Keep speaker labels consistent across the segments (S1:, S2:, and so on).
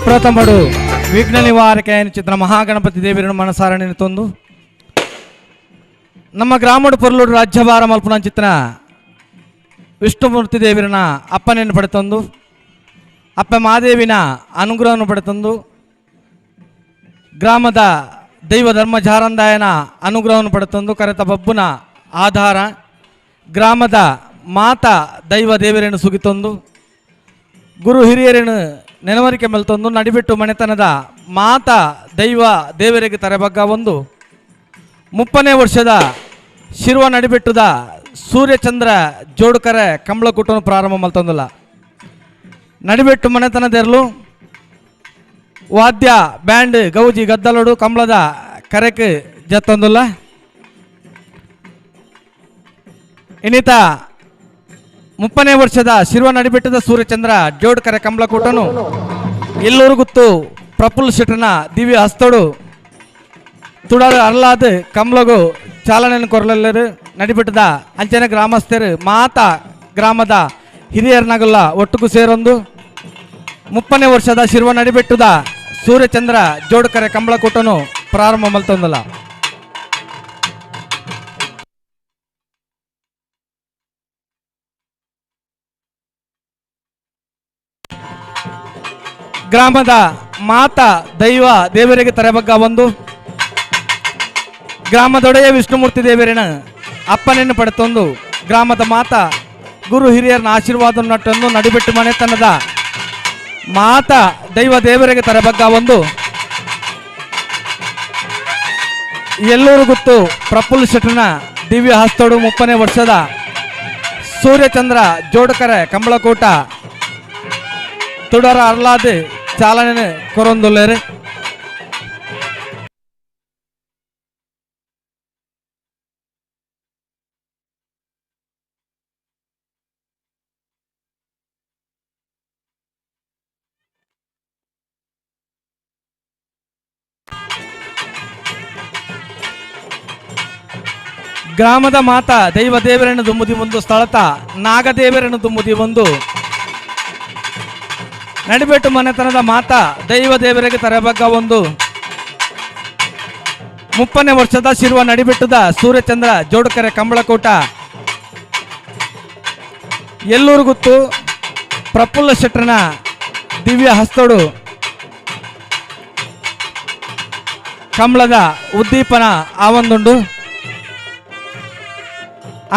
S1: ಪ್ರಥಮಡು ವಿಘ್ನ ನಿವಾರಕ ಚಿತ್ರ ಮಹಾಗಣಪತಿ ದೇವರನ್ನು ಮನಸಾರಣೆ ತಂದು ನಮ್ಮ ಗ್ರಾಮಡು ಪೊರ್ಲುಡು ರಾಜ್ಯಭಾರ ಮಲ್ಪುನ ಚಿತ್ರ ವಿಷ್ಣುಮೂರ್ತಿ ದೇವರನ ಅಪ್ಪನೆಯನ್ನು ಪಡೆತಂದು ಅಪ್ಪ ಮಾದೇವಿನ ಅನುಗ್ರಹವನ್ನು ಪಡೆತಂದು ಗ್ರಾಮದ ದೈವ ಧರ್ಮ ಜಾರಂದಾಯನ ಅನುಗ್ರಹವನ್ನು ಪಡೆತಂದು ಕರೆತ ಬಬ್ಬುನ ಆಧಾರ ಗ್ರಾಮದ ಮಾತ ದೈವ ದೇವರನ್ನು ಸುಗಿತಂದು ಗುರು ಹಿರಿಯರನ್ನು ನೆನವರಿಕೆ ಮಲ್ತೊಂದು ನಡಿಬಿಟ್ಟು ಮನೆತನದ ಮಾತ ದೈವ ದೇವರಿಗೆ ತರೆಬಗ್ಗ ಒಂದು 30ನೇ ವರ್ಷದ ಶಿರುವ ನಡಿಬಿಟ್ಟದ ಸೂರ್ಯಚಂದ್ರ ಜೋಡ್ಕರೆ ಕಂಬಳಕೂಟವನ್ನು ಪ್ರಾರಂಭ ಮಲ್ತೊಂದಿಲ್ಲ. ನಡಿಬೆಟ್ಟು ಮನೆತನದೆರಲು ವಾದ್ಯ ಬ್ಯಾಂಡ್ ಗೌಜಿ ಗದ್ದಲೋಡು ಕಂಬಳದ ಕರೆಕ್ ಜತ್ತೊಂದುಲ್ಲ. ಇನ್ನಿತ 30ನೇ ವರ್ಷದ ಶಿರುವ ನಡಿಬೆಟ್ಟದ ಸೂರ್ಯಚಂದ್ರ ಜೋಡ್ಕರೆ ಕಂಬಳಕೂಟನು ಎಲ್ಲೂರು ಗುತ್ತು ಪ್ರಫುಲ್ ಶೆಟ್ಟನ ದಿವ್ಯ ಹಸ್ತೋಡು ತುಡರು ಅರ್ಲಾದ್ ಕಂಬ್ಳಗು ಚಾಲನೆಯನ್ನು ಕೊರಲೆಲ್ಲರು ನಡಿಬಿಟ್ಟದ ಅಂಚನೆ ಗ್ರಾಮಸ್ಥರು ಮಾತ ಗ್ರಾಮದ ಹಿರಿಯರ್ನಗಲ್ಲ ಒಟ್ಟುಕು ಸೇರೊಂದು 30ನೇ ವರ್ಷದ ಶಿರುವ ನಡಿಬೆಟ್ಟದ ಸೂರ್ಯಚಂದ್ರ ಜೋಡ್ಕರೆ ಕಂಬಳಕೂಟನು ಪ್ರಾರಂಭ ಮಲ್ತೊಂದಲ್ಲ. ಗ್ರಾಮದ ಮಾತ ದೈವ ದೇವರಿಗೆ ತರೆಬಗ್ಗ ಒಂದು ಗ್ರಾಮದೊಡೆಯ ವಿಷ್ಣುಮೂರ್ತಿ ದೇವರಿನ ಅಪ್ಪನೆಯನ್ನು ಪಡೆತೊಂದು ಗ್ರಾಮದ ಮಾತ ಗುರು ಹಿರಿಯರನ್ನ ಆಶೀರ್ವಾದ ನಟ್ಟೊಂದು ನಡಿಬಿಟ್ಟು ಮನೆತನದ ಮಾತ ದೈವ ದೇವರಿಗೆ ತರೆಬಗ್ಗ ಒಂದು ಎಲ್ಲೂರು ಗುತ್ತು ಪ್ರಫುಲ್ ಶೆಟ್ಟನ ದಿವ್ಯ ಹಸ್ತೋಡು 30ನೇ ವರ್ಷದ ಸೂರ್ಯಚಂದ್ರ ಜೋಡಕರೆ ಕಂಬಳಕೂಟ ತುಡರ ಅರ್ಲಾದ್ ಚಾಲನೆ ಕೊರೊಂದುಲ್ಲೇರು. ಗ್ರಾಮದ ಮಾತ ದೈವ ದೇವರನ್ನು ದುಮ್ಮುದಿ ಒಂದು ಸ್ಥಳತ ನಾಗದೇವರನ್ನು ದುಮ್ಮುದಿ ಒಂದು ನಡಿಬೆಟ್ಟು ಮನೆತನದ ಮಾತ ದೈವ ದೇವರಿಗೆ ತರಬಗ್ಗ ಒಂದು 30ನೇ ವರ್ಷದ ಶಿರುವ ನಡಿಬೆಟ್ಟದ ಸೂರ್ಯಚಂದ್ರ ಜೋಡಕರೆ ಕಂಬಳಕೂಟ ಎಲ್ಲೂರು ಗುತ್ತು ಪ್ರಫುಲ್ಲ ಶೆಟ್ಟರನ ದಿವ್ಯ ಹಸ್ತೋಡು ಕಂಬಳದ ಉದ್ದೀಪನ ಆವಂದುಂಡು.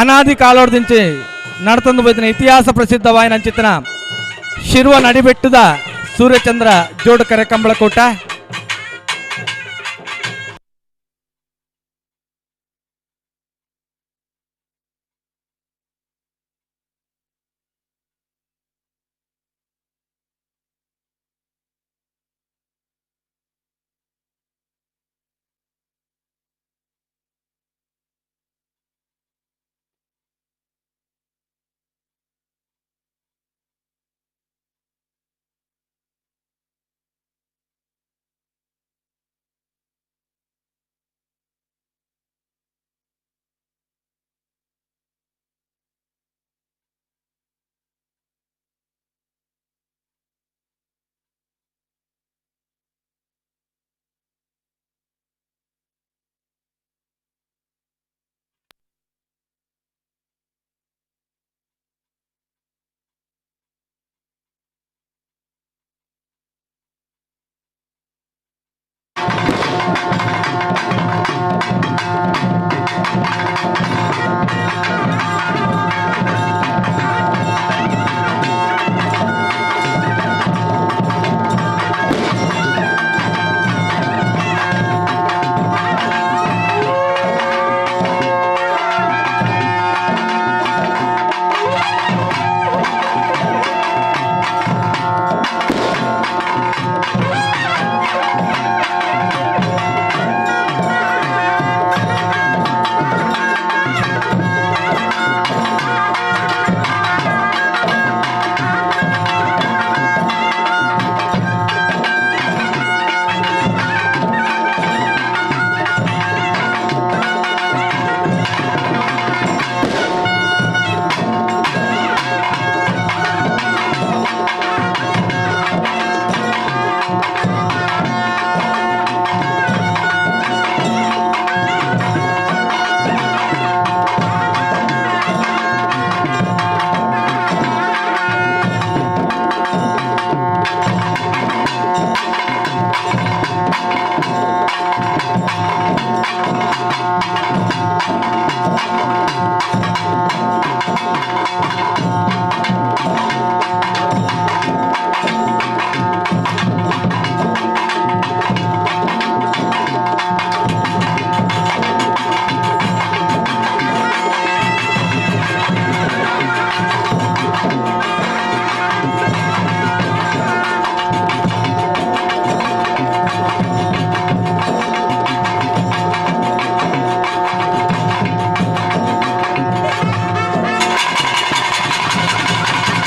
S1: ಅನಾದಿ ಕಾಲೋಡ್ದಿಂಚಿ ನಡತಂದು పోయిన ಇತಿಹಾಸ ಪ್ರಸಿದ್ಧವಾಯಿನ ಅಂಚಿತನ ಶಿರುವ ನಡಿಬೆಟ್ಟದ ಸೂರ್ಯಚಂದ್ರ ಜೋಡಕರೆ ಕಂಬಳಕೂಟ.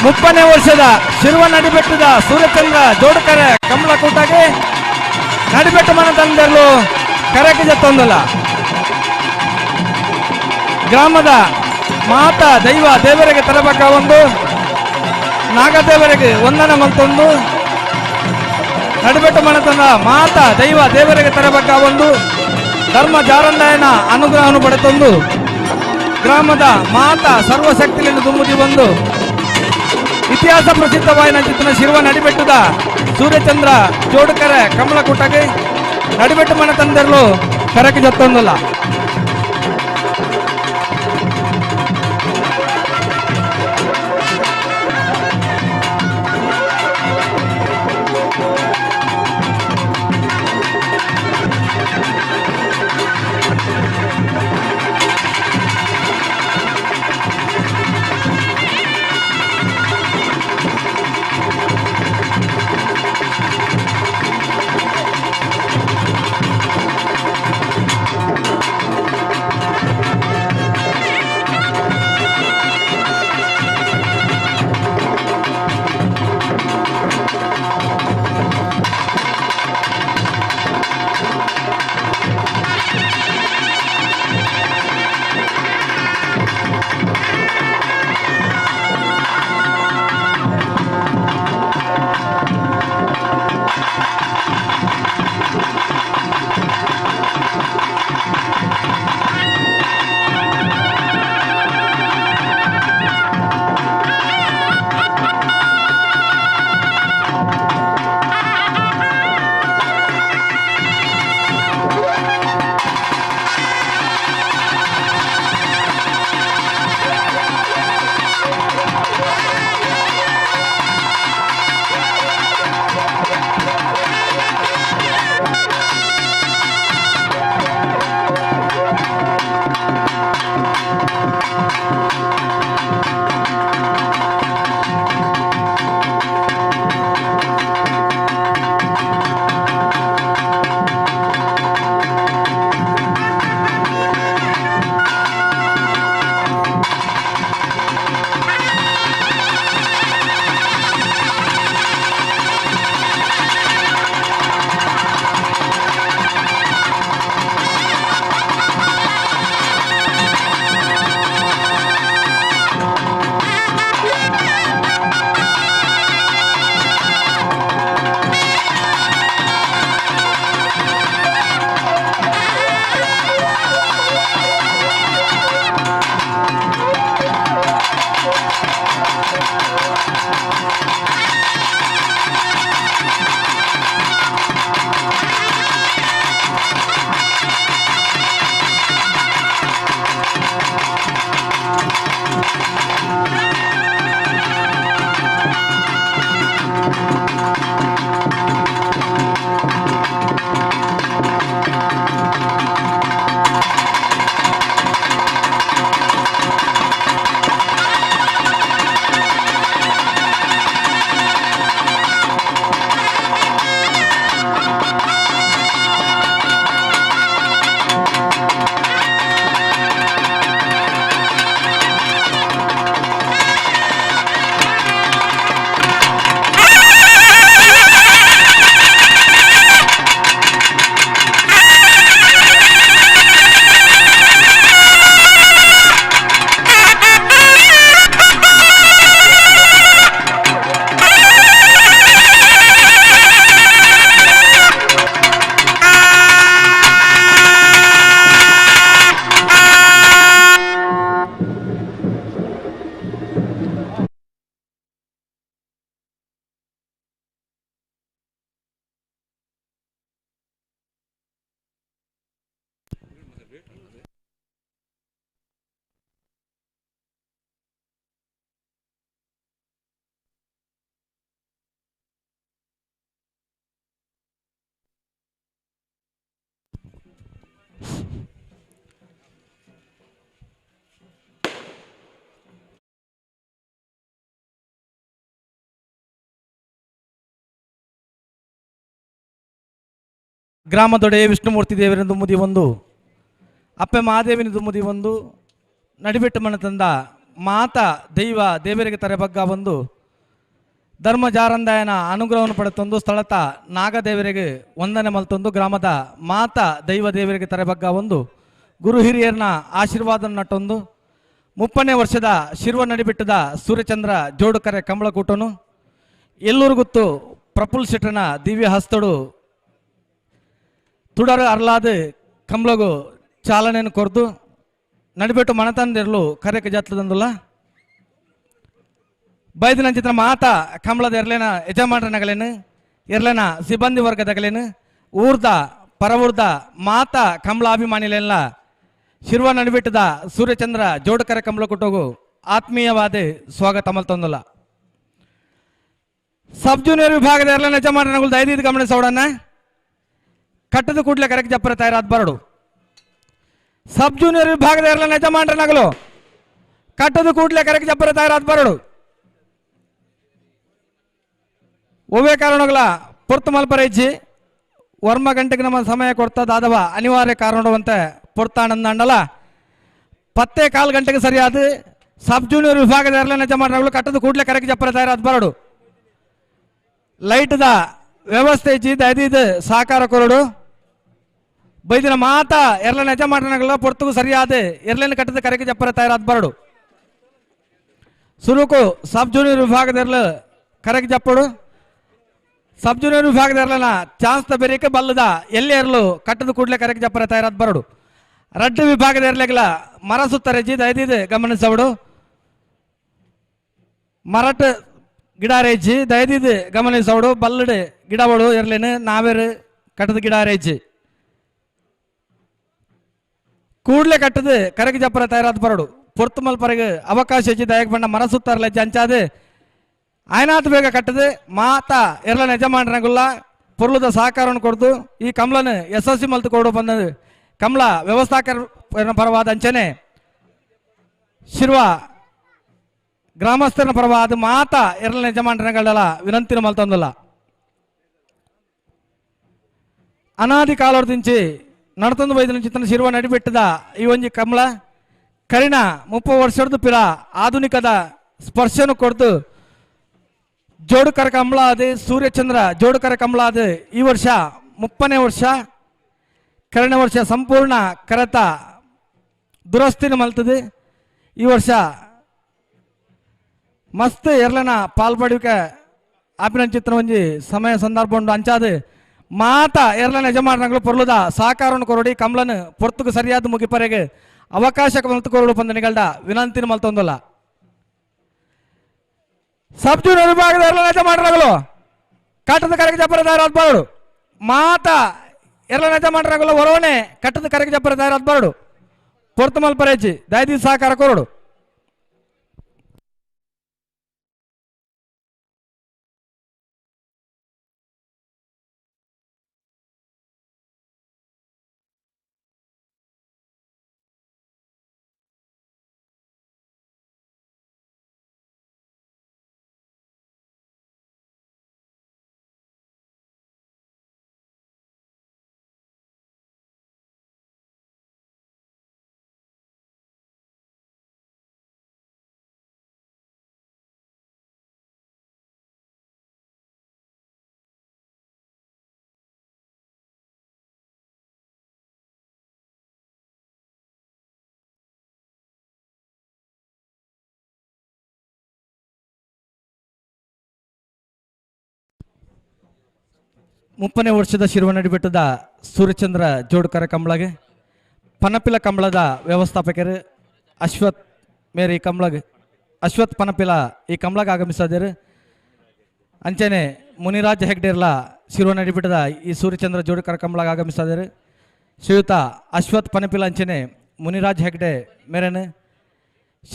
S1: 30ನೇ ವರ್ಷದ ಶಿರುವ ನಡಿಬೆಟ್ಟದ ಸೂರ್ಯಚಂದ್ರ ಜೋಡುಕರೆ ಕಮಲ ಕೂಟಗೆ ನಡಿಬೆಟ್ಟು ಮನ ತಂದೆರ್ಲು ಕರಕೆ ಜತ್ತೊಂದಲ್ಲ. ಗ್ರಾಮದ ಮಾತಾ ದೈವ ದೇವರಿಗೆ ತರಬೇಕ ಒಂದು ನಾಗದೇವರಿಗೆ ವಂದನ ಮಲ್ತೊಂದು ನಡಿಬೆಟ್ಟು ಮನೆತನ ಮಾತಾ ದೈವ ದೇವರಿಗೆ ತರಬೇಕ ಒಂದು ಧರ್ಮ ಜಾರಂದಾಯನ ಅನುಗ್ರಹವನ್ನು ಪಡೆತೊಂದು ಗ್ರಾಮದ ಮಾತಾ ಸರ್ವಶಕ್ತಿಯನ್ನು ದುಮ್ಮುದಿ ಬಂದು ಇತಿಹಾಸ ಪ್ರಸಿದ್ಧವಾಯಿನ ಚಿತ್ರ ಶಿರುವ ನಡಿಬೆಟ್ಟದ ಸೂರ್ಯಚಂದ್ರ ಜೋಡುಕರೆ ಕಮಲಕೂಟಗೆ ನಡಿಬೆಟ್ಟು ಮನೆ ತಂದೆರ್ಲು ಕರಕೆ ಜತ್ತೊಂದಲ್ಲ. ಗ್ರಾಮದೊಡೆಯ ವಿಷ್ಣುಮೂರ್ತಿ ದೇವರ ದುಮ್ಮುದಿ ಒಂದು, ಅಪ್ಪೆ ಮಹಾದೇವಿನ ದುಮ್ಮುದಿ ಒಂದು, ನಡಿಬೆಟ್ಟು ಮನೆ ತಂದ ಮಾತಾ ದೈವ ದೇವರಿಗೆ ತರೆಬಗ್ಗ ಒಂದು. ಧರ್ಮಜಾರಂದಾಯನ ಅನುಗ್ರಹವನ್ನು ಪಡೆತೊಂದು ಸ್ಥಳತ ನಾಗದೇವರಿಗೆ ವಂದನೆ ಮಲ್ತೊಂದು ಗ್ರಾಮದ ಮಾತಾ ದೈವ ದೇವರಿಗೆ ತರೆಬಗ್ಗ ಒಂದು ಗುರು ಹಿರಿಯರನ ಆಶೀರ್ವಾದ ನಟ್ಟೊಂದು 30ನೇ ವರ್ಷದ ಶಿರ್ವ ನಡಿಬಿಟ್ಟದ ಸೂರ್ಯಚಂದ್ರ ಜೋಡುಕರೆ ಕಂಬಳಕೂಟನು ಎಲ್ಲೂರು ಗುತ್ತು ಪ್ರಫುಲ್ ಶೆಟ್ಟನ ದಿವ್ಯ ಹಸ್ತಡು ತುಡರು ಅರ್ಲಾದ ಕಂಬಳಗು ಚಾಲನೆಯನ್ನು ಕೊರ್ದು ನಡಿಬಿಟ್ಟು ಮನತಂದಿರಲು ಕರೆಕ ಜಾತ್ಲದಂದುಲ್ಲ ಬೈದಿನ ಚಿತ್ರ ಮಾತಾ ಕಂಬಳದ ಎರ್ಲೇನ ಯಜಮಾನರನಗಲೇನು ಎರ್ಲೇನ ಸಿಬ್ಬಂದಿ ವರ್ಗದಗಲೇನು ಊರ್ದ ಪರವೂರ್ದ ಮಾತಾ ಕಂಬಳ ಶಿರ್ವ ನಡಿಬಿಟ್ಟದ ಸೂರ್ಯಚಂದ್ರ ಜೋಡಕರ ಕಂಬಳ ಕುಟೋಗು ಆತ್ಮೀಯವಾದ ಸ್ವಾಗತ ಮಲ್ತೊಂದುಲ್ಲ. ಸಬ್ ಜೂನಿಯರ್ ವಿಭಾಗದ ಎರ್ಲೇನ ಯಜಮಾನರನಗಳು ದಯದೀದು ಗಮನಿಸೋಡನ್ನ ಕಟ್ಟದ ಕೂಡಲೇ ಕರೆಕ್ಟ್ ಜಪ್ಪರ ತಯಾರಾದ ಬರಡು. ಸಬ್ ಜೂನಿಯರ್ ವಿಭಾಗದ ಎರ್ಲೇನ ಯಜಮಾನರನಗಲು ಕಟ್ಟದ ಕೂಡಲೇ ಕರೆಕ್ಟ್ ಜಪ್ಪರ ತಯಾರಾದ ಬರಡು. ಒವ್ವೇ ಕಾರಣಗಳ ಪೊರ್ತು ಮಲ್ಪರೇಜಿ ವರ್ಮ ಗಂಟೆಗೆ ನಮ್ಮ ಸಮಯ ಕೊಡ್ತದಾದವ ಅನಿವಾರ್ಯ ಕಾರಣವಂತೆ ಪೊರ್ತಾನಂದಂಡಲ 10.15 ಗಂಟೆಗೆ ಸರಿಯಾದ ಸಬ್ ಜೂನಿಯರ್ ವಿಭಾಗದ ಎರ್ಲೇನ ಯಜಮಾನರುಗಳು ಕಟ್ಟದ ಕೂಡಲೇ ಕರೆಕ್ಟ್ ಜಪ್ಪರ ತಯಾರಾದ ಬರಡು. ಲೈಟ್ದ ವ್ಯವಸ್ಥೆ ಇಜ್ಜಿ ದಯದೀದು ಸಹಕಾರ ಕೊರಡು. ಬೈದಿನ ಮಾತಾ ಎರ್ಲನ ಯಜಮಾನಗಳ ಪೊರ್ತುಗು ಸರಿಯಾದ ಎರ್ಲೇನ ಕಟ್ಟದ ಕರೆಗೆ ಜಪ್ಪರ ತಯಾರಾದ ಬರಡು. ಸುರುಕು ಸಬ್ ಜೂನಿಯರ್ ವಿಭಾಗದ ಎರ್ಲು ಕರೆಗೆ ಜಪ್ಪಡು. ಸಬ್ ಜೂನಿಯರ್ ವಿಭಾಗದ ಎರ್ಲನ ಚಾನ್ಸ್ ಬೆರಿಕೆ ಬಲ್ಲದ ಎಲ್ಲಿ ಎರ್ಲು ಕಟ್ಟದ ಕೂಡಲೇ ಕರೆಗೆ ಜಪ್ಪರ ತಯಾರಾದ ಬರಡು. ರಡ್ಡು ವಿಭಾಗದ ಎರ್ಲೆಗಳ ಮರ ಸುತ್ತರೆಜಿ ದಯದೀದು ಗಮನಿಸವಡು. ಮರಟ್ ಗಿಡ ರೇಜಿ ದಯದೀದು ಗಮನಿಸವಡು. ಬಲ್ಲಡು ಗಿಡವಡು ಎರ್ಲೇನು ನಾವೇರು ಕಟ್ಟದ ಗಿಡ ರೇಜಿ ಕೂಡಲೇ ಕಟ್ಟದು ಕರಗಿ ಜಪ್ಪರ ತಯಾರಾದ ಬರಡು. ಪೊರ್ತು ಮಲ್ಪರೆಗೆ ಅವಕಾಶ ಹೆಚ್ಚಿ ದಯಕ್ಕೆ ಬಣ್ಣ ಮರ ಸುತ್ತಾರಲೆ ಅಂಚಾದು ಆಯ್ನಾತ್ ಬೇಗ ಕಟ್ಟದು ಮಾತಾ ಎರ್ಲನ ಯಜಮಾನರಂಗುಲ್ಲ ಪೊರ್ಲುದ ಸಹಕಾರವನ್ನು ಕೊಡ್ದು ಈ ಕಮಲನ ಯಶಸ್ವಿ ಮಲ್ತು ಕೊಡು ಬಂದ ಕಮಲ ವ್ಯವಸ್ಥಾಕರ ಪರವಾದ ಅಂಚನೆ ಶಿರ್ವ ಗ್ರಾಮಸ್ಥರ ಪರವಾದ ಮಾತಾ ಎರ್ಲನ ಯಜಮಾನರಂಗಳೆಲ್ಲ ವಿನಂತಿನ ಮಲ್ತೊಂದಲ್ಲ. ಅನಾದಿ ಕಾಲೋರ್ದಿಂಚಿ ನಡತೊಂದು ಬೈದ ತನ್ನ ಶಿರ್ವ ನಡಿಬಿಟ್ಟದ ಈ ಒಂಜಿ ಕಮಲ ಕರಿಣ 30 ವರ್ಷದ ಪಿರ ಆಧುನಿಕದ ಸ್ಪರ್ಶನು ಕೊಡ್ದು ಜೋಡುಕರ ಕಮಲ ಅದು ಸೂರ್ಯಚಂದ್ರ ಜೋಡುಕರ ಕಮಲ ಅದು ಈ ವರ್ಷ 30ನೇ ವರ್ಷ ಕರಿಣ ವರ್ಷ ಸಂಪೂರ್ಣ ಕರತ ದುರಸ್ತಿನ ಮಲ್ತದೆ. ಈ ವರ್ಷ ಮಸ್ತ್ ಎರ್ಲನ ಪಾಲ್ಪಡುವಿಕೆ ಆಪಿನ ಒಂಜಿ ಸಮಯ ಸಂದರ್ಭ ಉಂಡು ಅಂಚಾದು ಮಾತಾ ಎರ್ಲನ ಯಜಮಾನಗಳು ಪೊರ್ಲುದ ಸಹಕಾರವನ್ನು ಕೊರಡಿ ಕಮಲನ ಪೊರ್ತುಗು ಸರಿಯಾದ ಮುಗಿಪರೆಗೆ ಅವಕಾಶ ಮಲ್ತು ಕೊರಡು ಪಂದ ನಿಗಲ್ಡ ವಿನಂತಿನ ಮಲ್ತೊಂದಲ್ಲ. ಸಬ್ ಜೂನಿಯರ್ ವಿಭಾಗದ ಎರ್ಲನ ಯಜಮಾನರುಗಳು ಕಟ್ಟದ ಕರೆಗೆ ಜಪ್ಪರ ತಯಾರಾದ ಬರಡು. ಮಾತಾ ಎರ್ಲನ ಯಜಮಾನರುಗಳು ಹೊರವಣೆ ಕಟ್ಟದ ಕರೆಗೆ ಜಪ್ಪರ ತಯಾರಾದ ಬರಡು. ಪೊರ್ತು ಮಲ್ಪರೇಜಿ ದಯದಿ ಸಹಕಾರ ಕೊರಡು. 30ನೇ ವರ್ಷದ ಶಿರ್ವನಡಿ ಬೆಟ್ಟದ ಸೂರ್ಯಚಂದ್ರ ಜೋಡ್ಕರ ಕಂಬಳಗೆ ಪನಪಿಲ ಕಂಬಳದ ವ್ಯವಸ್ಥಾಪಕರು ಅಶ್ವಥ್ ಮೇರಿ ಕಂಬಳಗೆ ಅಶ್ವಥ್ ಪನಪಿಲ ಈ ಕಂಬಳಗೆ ಆಗಮಿಸಿದರು. ಅಂಚನೆ ಮುನಿರಾಜ್ ಹೆಗ್ಡೇರ್ಲ ಶಿರ್ವನಡಿ ಬೆಟ್ಟದ ಈ ಸೂರ್ಯಚಂದ್ರ ಜೋಡ್ಕರ ಕಂಬಳಗೆ ಆಗಮಿಸಿದರು. ಶ್ರೀಯುತ ಅಶ್ವಥ್ ಪನಪಿಲ ಅಂಚನೆ ಮುನಿರಾಜ್ ಹೆಗ್ಡೆ ಮೇರೇನು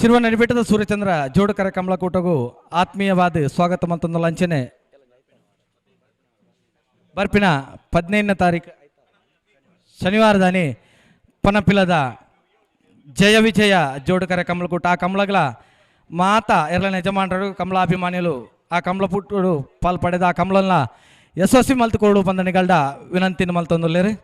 S1: ಶಿರ್ವನಡಿ ಬೆಟ್ಟದ ಸೂರ್ಯಚಂದ್ರ ಜೋಡ್ಕರ ಕಂಬಳಕೂಟಗೂ ಆತ್ಮೀಯವಾದ ಸ್ವಾಗತ ಮಂತಂದಲ್ಲ. ಅಂಚನೆ ಬರ್ಪಿನ 15ನೇ ತಾರೀಕು ಶನಿವಾರದಾನಿ ಪನಪಿಲದ ಜಯ ವಿಜಯ ಜೋಡುಕರ ಕಮಲಕೂಟ ಆ ಕಮಲಗಳ ಮಾತಾ ಎರಲನ ಯಜಮಾನರು ಕಮಲಾಭಿಮಾನಿಗಳು ಆ ಕಮಲ ಪುಟ್ಟುಡು ಪಾಲ್ ಪಡೆದ ಆ ಕಮಲನ್ನ ಯಶಸ್ವಿ ಮಲ್ತುಕೊಡು ಬಂದ ನಿಗಲ್ಡ ವಿನಂತಿನ ಮಲ್ತೊಂದುಲ್ಲೇರಿ.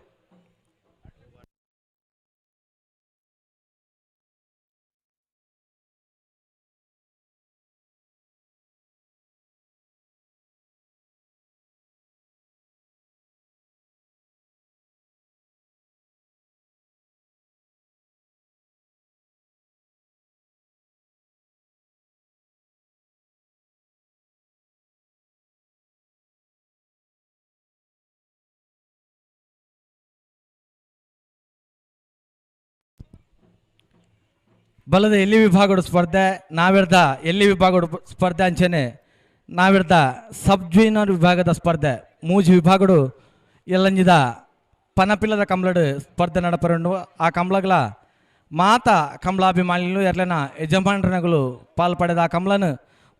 S1: ಬಲದ ಎಲ್ಲಿ ವಿಭಾಗದ ಸ್ಪರ್ಧೆ ನಾವಿರ್ದ ಎಲ್ಲಿ ವಿಭಾಗದ ಸ್ಪರ್ಧೆ ಅಂಚನೆ ನಾವಿರ್ದ ಸಬ್ ಜೂನಿಯರ್ ವಿಭಾಗದ ಸ್ಪರ್ಧೆ ಮೂಜಿ ವಿಭಾಗಡು ಎಲ್ಲಂಜಿದ ಪನಪಿಲ್ಲದ ಕಂಬ್ಲಡು ಸ್ಪರ್ಧೆ ನಡಪರಂಡು. ಆ ಕಂಬ್ಲಗಳ ಮಾತ ಕಂಬ್ಲಾಭಿಮಾನಿಲು ಎರ್ಲೆನ ಯಜಮಾನರನಗಳು ಪಾಲ್ ಪಡೆದ ಆ ಕಂಬ್ಲನು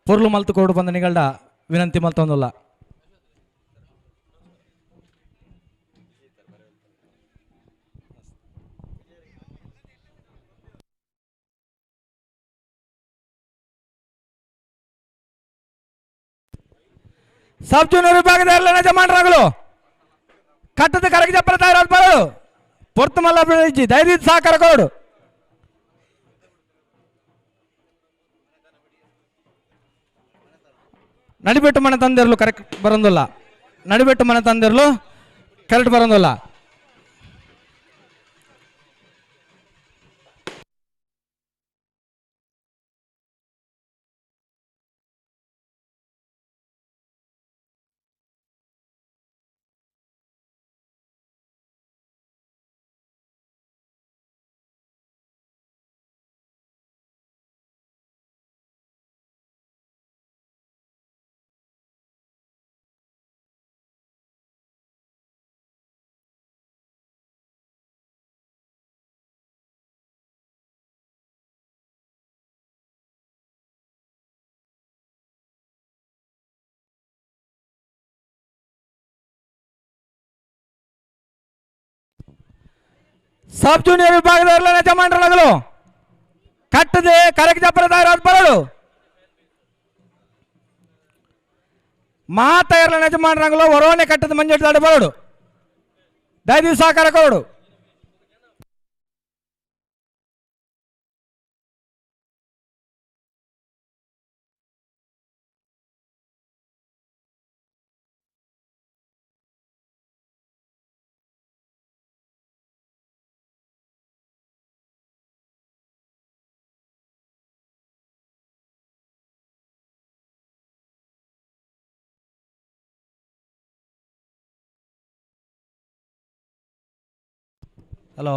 S1: ಪೊರ್ಲು ಮಲ್ತು ಕೊಡು ಬಂದ ನಿಗಳ್ದ ವಿನಂತಿ ಮಲ್ತೊಂದುಲ್ಲ. ಸಬ್ ಜೂನಿಯರ್ ವಿಭಾಗದ ಎರ್ಲೆನ ಯಜಮಾನರಾಗಲು ಕಟ್ಟದ ಕರಗಿ ಜಪ್ಪರ ತಯಾರಾದ ಬರಡು ಪೊರ್ತು ಮಲ್ಲ ದಯದೀತ್ ಸಹಕಾರ ಕೊಡು. ನಡಿಬೆಟ್ಟು ಮನೆ ತಂದಿರಲು ಕರೆಕ್ಟ್ ಬರೋದಿಲ್ಲ, ನಡಿಬೆಟ್ಟು ಮನೆ ತಂದಿರಲು ಕರೆಕ್ಟ್ ಬರೋದಿಲ್ಲ. ಸಬ್ ಜೂನಿಯರ್ ವಿಭಾಗದ ಯಜಮಾನರುಗಳು ಕಟ್ಟದೆ ಕರಗಿ ಜಪ್ಪರ ತಯಾರಾದ ಬರಡು ಮಾತ ಎರ್ಲನ ಯಜಮಾನರಂಗಲು ಹೊರವನೆ ಕಟ್ಟದ ಮಂಜೆಟ್ಟು ಬರಡು ದಯದೀ ಸಹಕಾರ ಕೊಡು. ಹಲೋ.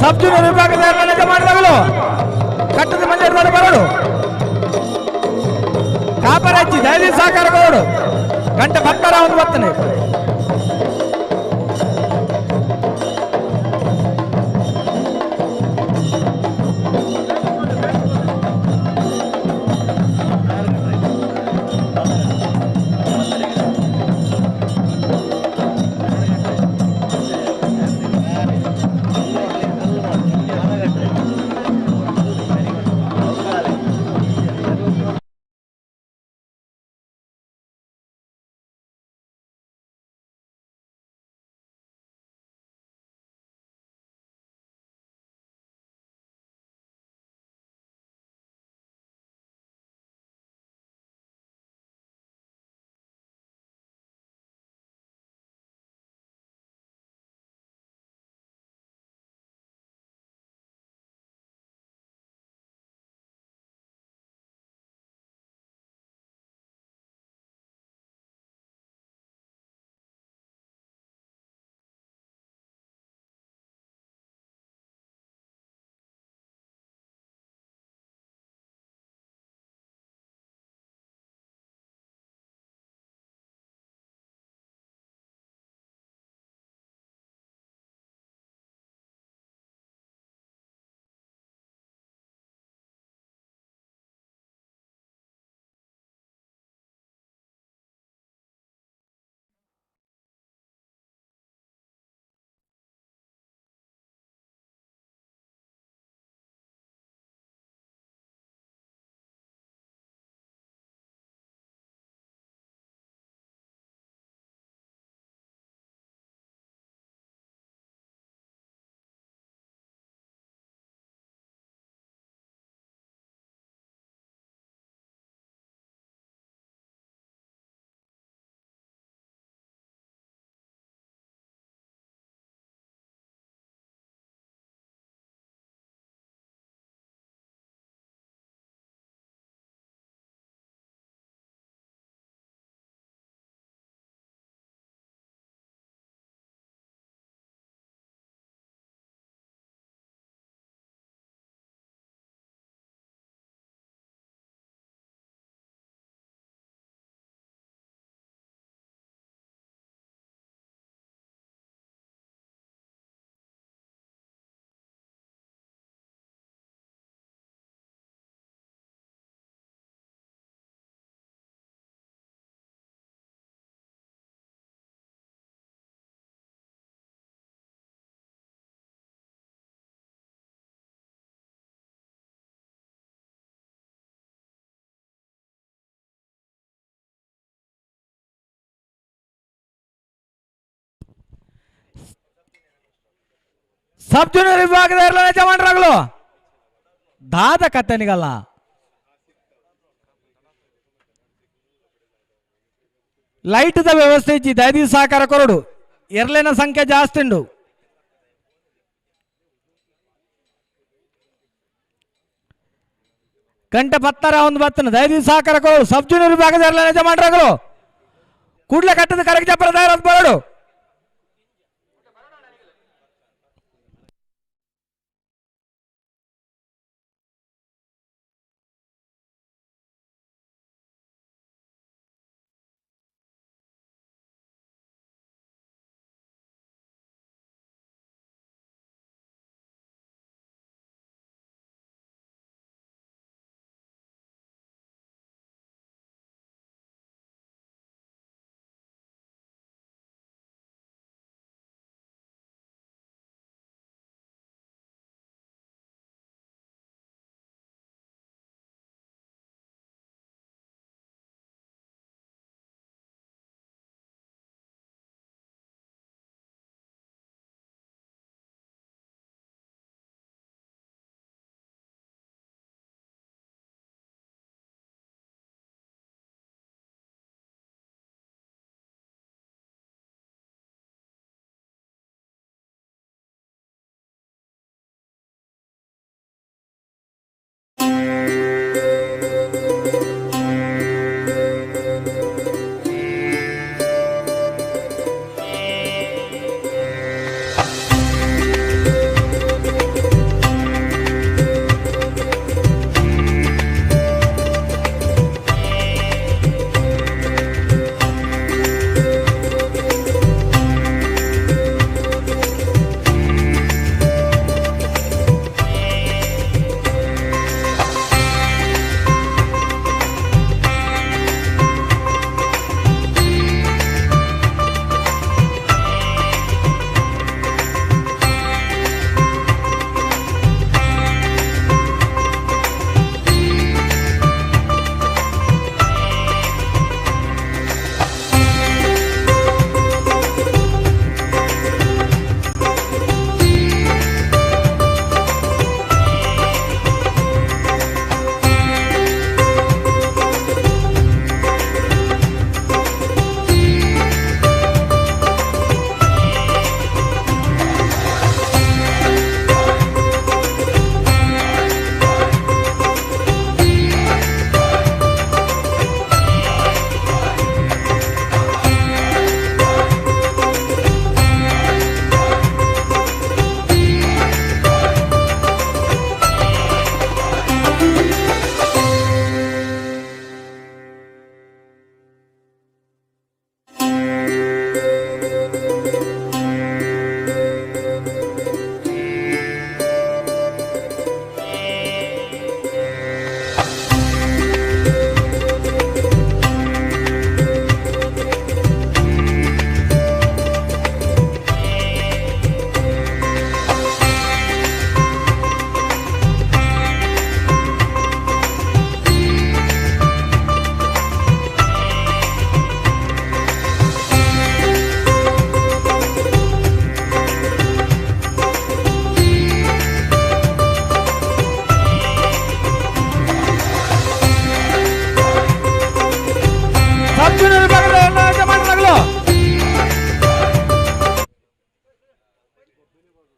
S1: ಸಬ್ ಜೂನಿಯರ್ ವಿಭಾಗದ ಯಜಮಾನರುಗಳು ಕಟ್ಟದ ಮಂಜೇರು ಬರಡು ಕಾಪರಚ್ಚಿ ದಯದಿ ಸಹಕಾರ ಕೊಡು. ಗಂಟೆ ಭಕ್ತರ ಒಂದು ಬರ್ತನೆ. ಸಬ್ ಜೂನಿಯರ್ ವಿಭಾಗದ ಯಜಮಾನರಾಗಲು ದಾದ ಕತ್ತನಿಗಲ್ಲ. ಲೈಟ್ದ ವ್ಯವಸ್ಥೆ ಇಜ್ಜಿ, ದಯದಿ ಸಹಕಾರ ಕೊರಡು. ಎರ್ಲೆನ ಸಂಖ್ಯೆ ಜಾಸ್ತಿ ಉಂಡು. ಗಂಟೆ ಪತ್ತರ ಒಂದು ಬತ್ತನ, ದಯದಿ ಸಹಕಾರ ಕೊರಡು. ಸಬ್ ಜೂನಿಯರ್ ವಿಭಾಗದ ಎರ್ಲೆನ ಯಜಮಾನರಾಗಲು ಕೂಡ್ಲೆ ಕಟ್ಟದ ಕರಗಿ ಚಪ್ಪರ ತಯಾರಾದ ಬರಡು.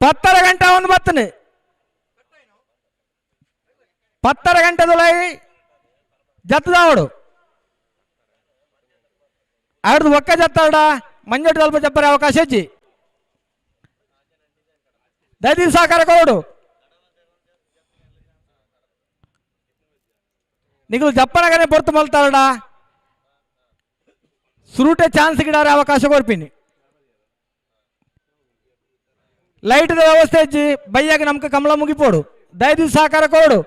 S1: ಪತ್ತರ ಗಂಟೆ ಒಂದು ಬತ್ತನೆ, ಪತ್ತರ ಗಂಟೆದೊಳಗೆ ಜತ್ತದಾವಡು ಆಡ್ದು ಒಕ್ಕ ಜತ್ತಾಡ ಮಂಜೋಟಿ ಸ್ವಲ್ಪ ಜಪ್ಪರೆ ಅವಕಾಶ ಹೆಚ್ಚಿ. ದಯದಿ ಸಹಕಾರ ಕೊಡು. ನಿಗಲು ಜಪ್ಪನಗನೆ ಪೊರ್ತು ಮಲ್ತಾರಡ ಸುರುಟೆ ಚಾನ್ಸ್ ಗಿಡಾರೆ ಅವಕಾಶ ಕೊರ್ಪಿನಿ. ಲೈಟ್ದ ವ್ಯವಸ್ಥೆ ಹೆಚ್ಚಿ ಬೈಯಾಗ ನಮ್ಗೆ ಕಮಲ ಮುಗಿಪೋಡು. ದಯದಿ ಸಹಕಾರ ಕೊಡು.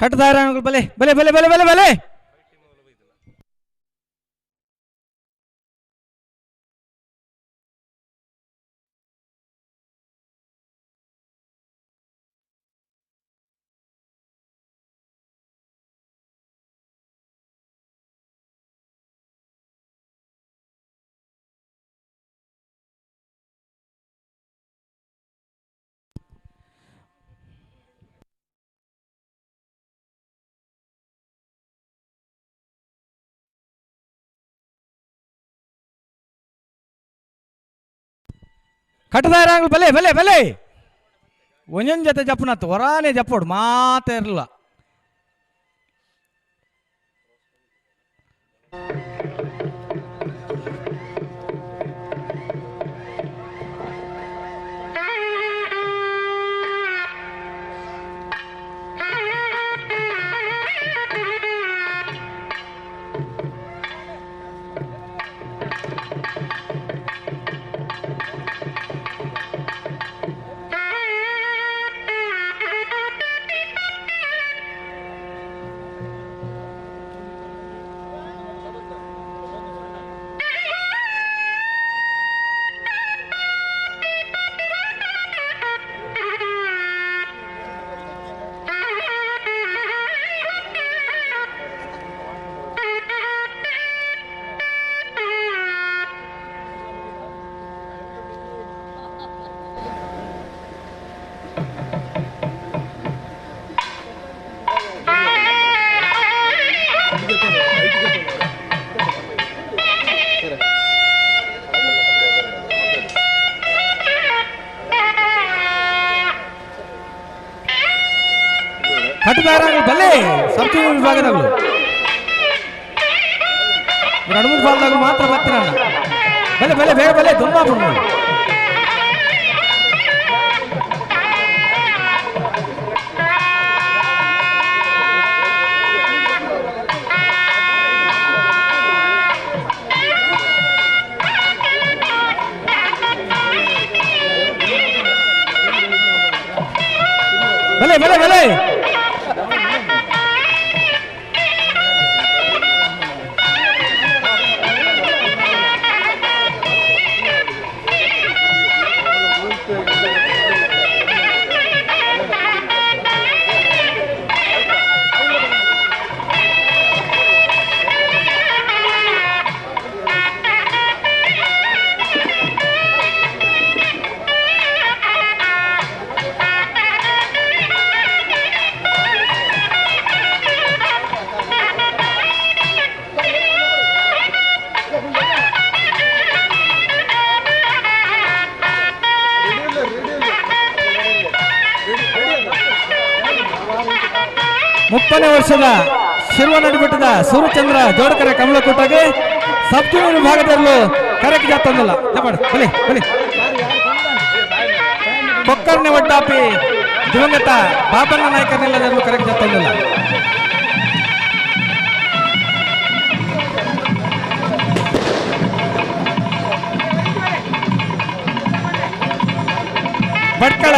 S1: ಕಟ್ಟದಾರ ಬಲೆ ಬಲೆ ಬಲೆ ಬಲೆ ಬಲೆ ಬಲೆ ಕಟ್ಟದಾರ ಬಲೆ ಬಲೆ ಬಲೆ ಒಂದೊಂದು ಜೊತೆ ಜಪ್ಪನತ್ತು ಹೊರಾನೆ ಜಪ್ಪೋಡು ಮಾತೇ ಇರಲಿಲ್ಲ. ಕಟ್ಟದಾರ ಬಲೆ ಸಬ್ಜಿ ವಿಭಾಗದಗಳು ಎರಡು ಮೂರು ಭಾಗದಾಗ ಮಾತ್ರ ಬರ್ತೀರ ಬಲೆ ಬಲೆ ಬೇಗ ಬಲೆ ದುಮ್ಮಾಪುರ. ಬಲೆ ಬಲೆ ಬಲೆ ಮುಪ್ಪನೇ ವರ್ಷದ ಶಿರ್ವ ನಡಿಬಿಟ್ಟದ ಸೂರ್ಯಚಂದ್ರ ಜೋಡಕರೆ ಕಮಲಕೂಟಗೆ ಸಬ್ ಜೂನಿಯರ್ ವಿಭಾಗದಲ್ಲೂ ಕರೆಕ್ಟ್ ಜಾತೊಂದಲ್ಲ. ಬಲಿ ಬಲಿ ಕೊಕ್ಕರ್ನೆ ಒಟ್ಟಾಪಿ ದಿವಂಗತ ಬಾಬಣ್ಣ ನಾಯಕರನ್ನೆಲ್ಲದಲ್ಲೂ ಕರೆಕ್ಟ್ ಜಾತೊಂದಲ್ಲ. ಭಟ್ಕಳ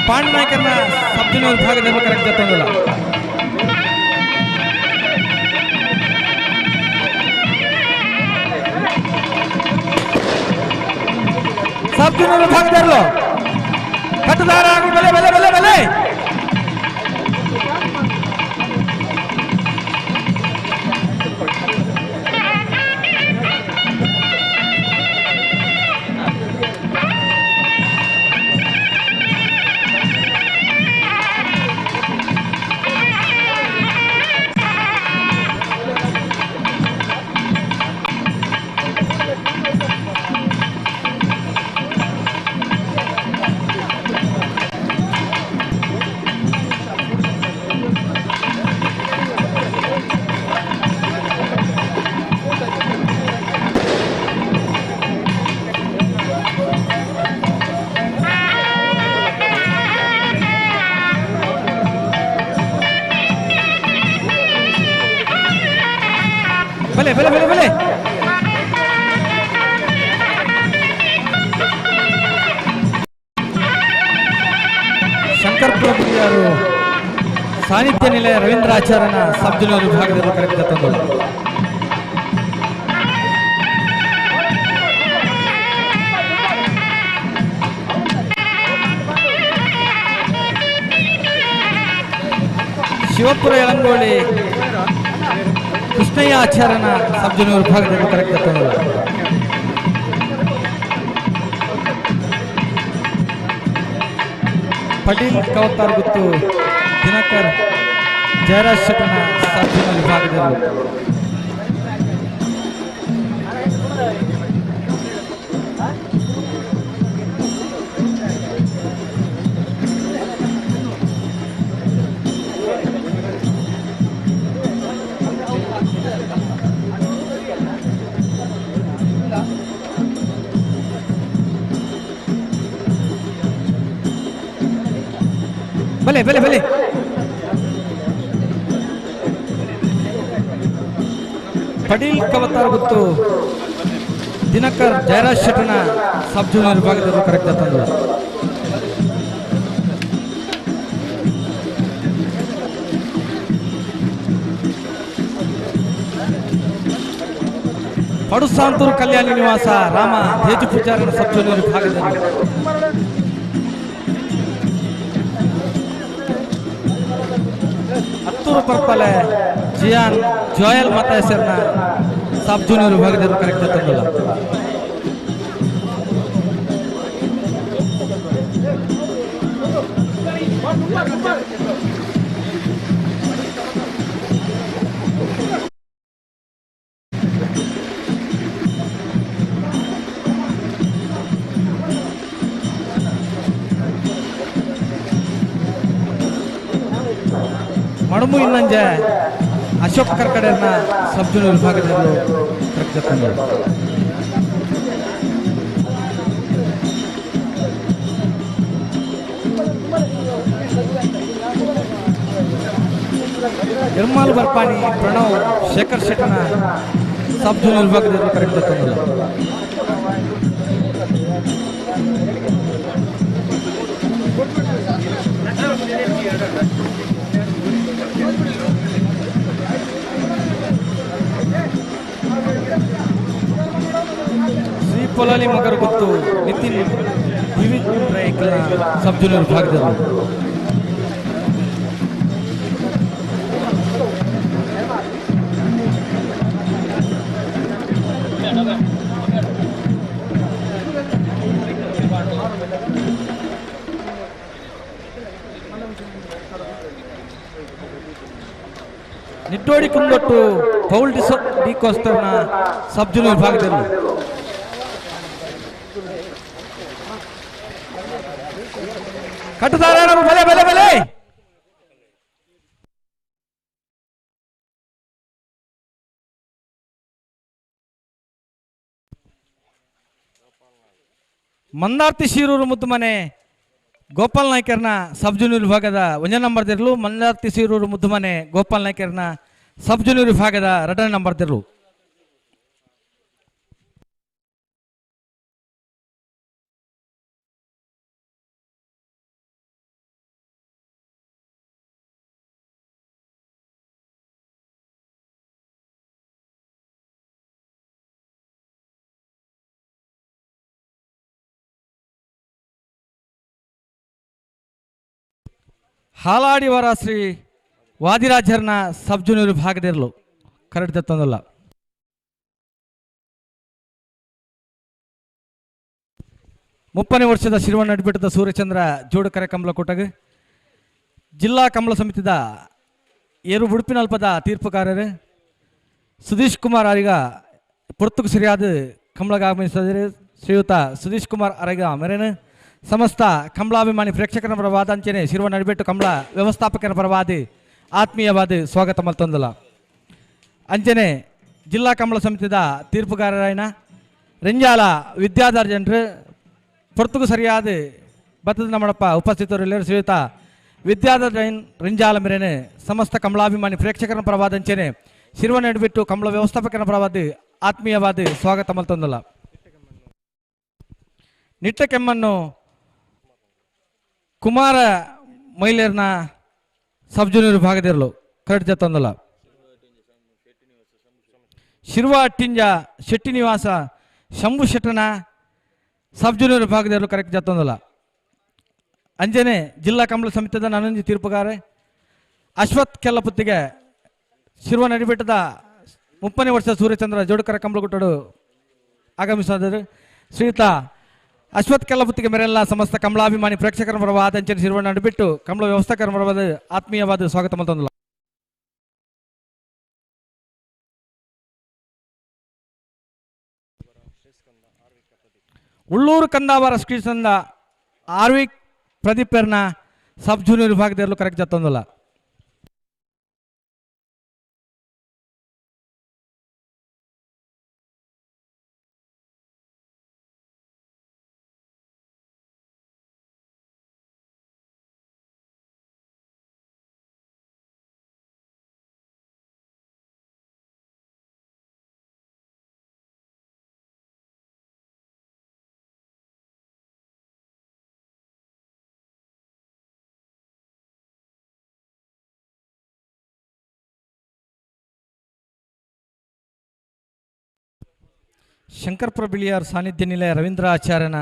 S1: ಪಾಂಡನಾಯಕರನ್ನ ಸಬ್ ಜೂನಿಯರ್ ವಿಭಾಗದಲ್ಲೂ ಕರೆಕ್ಟ್ ಜಾತೊಂದಲ್ಲ. ಸಬ್ ಜೂನಿಯರ್ ವಿಭಾಗದಲ್ಲೂ ಕಟ್ಟದಾರ ಬಲೆ ಬಲೆ ಬಲೆ ಬಲೆ ಬಲೆ ಬಲೆ ಬಲೆ ಬಲೆ ಶಂಕರ್ ಪ್ರಭು ಯಾರು ಸಾನ್ನಿಧ್ಯ ನಿಲಯ ರವೀಂದ್ರಾಚಾರ್ಯನ ಸಬ್ ಜೂನಿಯರ್ ವಿಭಾಗದಲ್ಲಿ ಕರೆಕ್ಟ್ ತಂದರು. ಶಿವಪುರ ಯಳಂಗೋಳಿ ಕೃಷ್ಣಯ್ಯ ಆಚಾರ್ಯನ ಸಬ್ ಜೂನಿಯರ್ ವಿಭಾಗದಲ್ಲಿ ಕರೆಕ್ಟ್ ತಂದರು. ಪಟೀಲ್ ಕವತಾರ್ ಗುತ್ತು ದಿನಕರ್ ಜಯರಾಜ್ ಶೆಟ್ಟನ ಸಬ್ ಜೂನಿಯರ್ ವಿಭಾಗದಲ್ಲಿ. ಬಲೆ ಬಲೆ ಬಲೆ ಪಟೀಲ್ ಕವತಾರ್ ಗುತ್ತು ದಿನಕರ್ ಜಯರಾಜ್ ಶೆಟ್ಟನ ಸಬ್ ಜೂನಿಯರ್ ವಿಭಾಗದಲ್ಲಿ ಕರೆಕ್ಟ್ ತಂದರು. ಪಡುಸಾಂತೂರು ಕಲ್ಯಾಣಿ ನಿವಾಸ ರಾಮ ತೇಜು ಪೂಜಾರನ ಸಬ್ ಜೂನಿಯರ್ ವಿಭಾಗದಲ್ಲಿ. ಹತ್ತೂರು ಪರ್ಪಲೆ ಜಿಯಾನ್ ಜೋಯಲ್ ಮತ ಹೆಸರಿನ ಸಬ್ ಜೂನಿಯರ್ ವಿಭಾಗದಲ್ಲಿ ಕರೆಕ್ಟ್ ತಂದಲ್ಲ. ಮಡಮು ಇನ್ನಂಜೆ ಅಶೋಕ್ ಕರ್ಕಡೆಯನ್ನ ಸಬ್ ಜೂನಿಯರ್ ವಿಭಾಗದಲ್ಲಿ ಕರೆಕ್ಟ್ ತಂದರು. ನಿರ್ಮಲ್ ಬರ್ಪಾಣಿ ಪ್ರಣವ್ ಶೇಖರ್ ಶೆಟ್ಟನ ಸಬ್ ಜೂನಿಯರ್ ವಿಭಾಗದಲ್ಲಿ ಕರೆಕ್ಟ್ ತಂದರು. ಶ್ರೀ ಪೊಲಾಲಿ ಮಗರು ಗೊತ್ತು ನಿತಿನ್ ಸಬ್ ಜೂನಿಯರ್ ವಿಭಾಗದಲ್ಲಿ. ನಿಟ್ಟೋಡಿ ಕುಂದೊಟ್ಟು ಪೌಲ್ ಡಿಕೋಸ್ತರ್ನ ಸಬ್ ಜೂನಿಯರ್ ವಿಭಾಗದಲ್ಲಿ. ಕಟ್ಟುತ್ತಾರೆ ಬಲೆ ಬಲೆ ಬಲೆ. ಮಂದಾರ್ತಿ ಶೀರೂರು ಮುದ್ದುಮನೆ ಗೋಪಾಲ್ ನಾಯ್ಕರ್ನ ಸಬ್ ಜೂನಿಯರ್ ವಿಭಾಗದ ಒಂದನೇ ನಂಬರ್ ದಿರಲು. ಮಂದಾರ್ತಿ ಶೀರೂರು ಮುದ್ದುಮನೆ ಗೋಪಾಲ್ ನಾಯ್ಕರ್ನ ಸಬ್ ಜೂನಿಯರ್ ವಿಭಾಗದ ಎರಡನೇ ನಂಬರ್ ದಿರಲು. ಹಾಲಾಡಿವರ ಶ್ರೀ ವಾದಿರಾಜರ್ನ ಸಬ್ ಜೂನಿಯರ್ ವಿಭಾಗದಿರಲು ಕರೆಕ್ಟ್ ತಂದಲ್ಲ. 30ನೇ ವರ್ಷದ ಶಿರವಣ್ಣ ನಡಿಬಿಟ್ಟದ ಸೂರ್ಯಚಂದ್ರ ಜೋಡುಕರೆ ಕಮಲ ಕೂಟಗ ಜಿಲ್ಲಾ ಕಮಲ ಸಮಿತಿದ ಏರು ಉಡುಪಿನಲ್ಪದ ತೀರ್ಪುಕಾರರು ಸುಧೀಶ್ ಕುಮಾರ್ ಅರಿಗ ಪೊರ್ತುಕು ಸರಿಯಾದ ಕಮಲಗಾಗಮಿಸಿದರೆ ಶ್ರೀಯುತ ಸುಧೀಶ್ ಕುಮಾರ್ ಅರಿಗ ಮೇರೇನು ಸಮಸ್ತ ಕಮಲಾಭಿಮಾನಿ ಪ್ರೇಕ್ಷಕರ ಪರವಾದ ಅಂಚನೆ ಶಿರವಣ್ಣ ನಡಿಬೆಟ್ಟು ಕಮಲ ವ್ಯವಸ್ಥಾಪಕರ ಪರವಾದಿ ಆತ್ಮೀಯವಾದ ಸ್ವಾಗತ ಮಲ್ತೊಂದಲ. ಅಂಚನೆ ಜಿಲ್ಲಾ ಕಮಲ ಸಮಿತಿದ ತೀರ್ಪುಗಾರರಾಯನ ರೆಂಜಾಲ ವಿದ್ಯಾಧರ್ ಜನರು ಪೊರ್ತುಕು ಸರಿಯಾದ ಬತ್ತದ ನಮ್ಮಡಪ್ಪ ಉಪಸ್ಥಿತರು ಶ್ರೀಯುತ ವಿದ್ಯಾಧರ್ ಜೈನ್ ರೆಂಜಾಲ ಮೇರೇನೆ ಸಮಸ್ತ ಕಮಲಾಭಿಮಾನಿ ಪ್ರೇಕ್ಷಕರ ಪರವಾದ ಅಂಚನೆ ಶಿರವಣ್ಣ ನಡಿಬೆಟ್ಟು ಕಮಲ ವ್ಯವಸ್ಥಾಪಕರ ಪರವಾದ ಆತ್ಮೀಯವಾದ ಸ್ವಾಗತ ಮಲ್ತೊಂದಲ. ನಿಟ್ಟ ಕೆಮ್ಮನ್ನು ಕುಮಾರ ಮಹಿಳೆಯರನ್ನ ಸಬ್ ಜೂನಿಯರ್ ವಿಭಾಗದಿರಲು ಕರೆಕ್ಟ್ ಜತ್ತೊಂದಲ್ಲ. ಶಿರ್ವ ಅಟ್ಟಿಂಜ ಶೆಟ್ಟಿ ನಿವಾಸ ಶಂಭು ಶೆಟ್ಟನ ಸಬ್ ಜೂನಿಯರ್ ವಿಭಾಗದಿರಲು ಕರೆಕ್ಟ್ ಜತ್ತೊಂದಲ್ಲ. ಅಂಜನೆ ಜಿಲ್ಲಾ ಕಂಬಳ ಸಮಿತಿದ ನಾನೊಂಜಿ ತೀರ್ಪುಗಾರೆ ಅಶ್ವಥ್ ಕೆಲ್ಲಪುತ್ತಿಗೆ ಶಿರ್ವ ನಡಿಬೆಟ್ಟದ 30ನೇ ವರ್ಷ ಸೂರ್ಯಚಂದ್ರ ಜೋಡುಕರ ಕಂಬಳಗುಟ್ಟಡು ಆಗಮಿಸಿದರು. ಶ್ರೀಯುತ ಅಶ್ವಥ್ ಕೆಲ್ಲಪುತ್ತಿಗೆ ಮೇರೆಲ್ಲ ಸಮಸ್ತ ಕಮಲಾಭಿಮಾನಿ ಪ್ರೇಕ್ಷಕರ ಪರವಾದ ಅಂಚನೆ ಶಿರ್ವ ನಡುಬಿಟ್ಟು ಕಮಲ ವ್ಯವಸ್ಥಾಕರ ಪರವಾದ ಆತ್ಮೀಯವಾದ ಸ್ವಾಗತ ಮತ್ತೊಂದಲ್ಲ. ಉಳ್ಳೂರು ಕಂದಾವರ ಶ್ರೀಸಂದ ಆರ್ವಿಕ್ ಪ್ರದೀಪರ್ನ ಸಬ್ ಜೂನಿಯರ್ ವಿಭಾಗದಲ್ಲಿ ಕರೆಕ್ಟ್ ಜತ್ತೊಂದಲ್ಲ. ಶಂಕರ್ಪುರ ಬಿಳಿಯಾರ್ ಸಾನ್ನಿಧ್ಯ ನಿಲಯ ರವೀಂದ್ರ ಆಚಾರ್ಯನ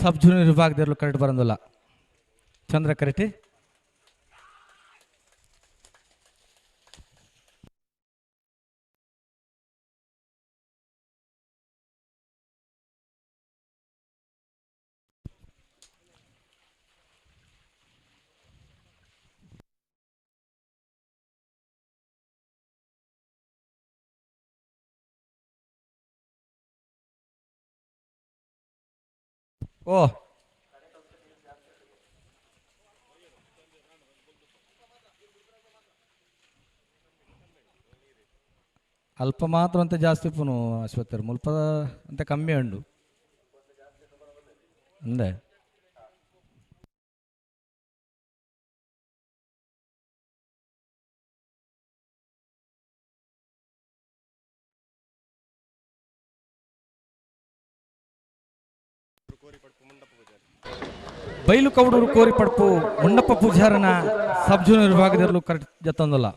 S1: ಸಬ್ ಜೂನಿಯರ್ ವಿಭಾಗದಲ್ಲೂ ಕರೆಕ್ಟ್ ಬರೋದಿಲ್ಲ. ಚಂದ್ರ ಕರೆಟಿ. ಓ ಅಲ್ಪ ಮಾತ್ರ ಅಂತ ಜಾಸ್ತಿ ಪುನು ಅಶ್ವತ್ಥರು ಮುಲ್ಪ ಅಂತ ಕಮ್ಮಿ ಉಂಡು ಅಂದೆ. ಬೈಲು ಕೌಡೂರು ಕೋರಿಪಡ್ಪು ಮುಂಡಪ್ಪ ಪೂಜಾರನ ಸಬ್ ಜೂನಿಯರ್ ವಿಭಾಗದಲ್ಲೂ ಕರೆಕ್ಟ್ ಜತ್ತೊಂದಲ್ಲ.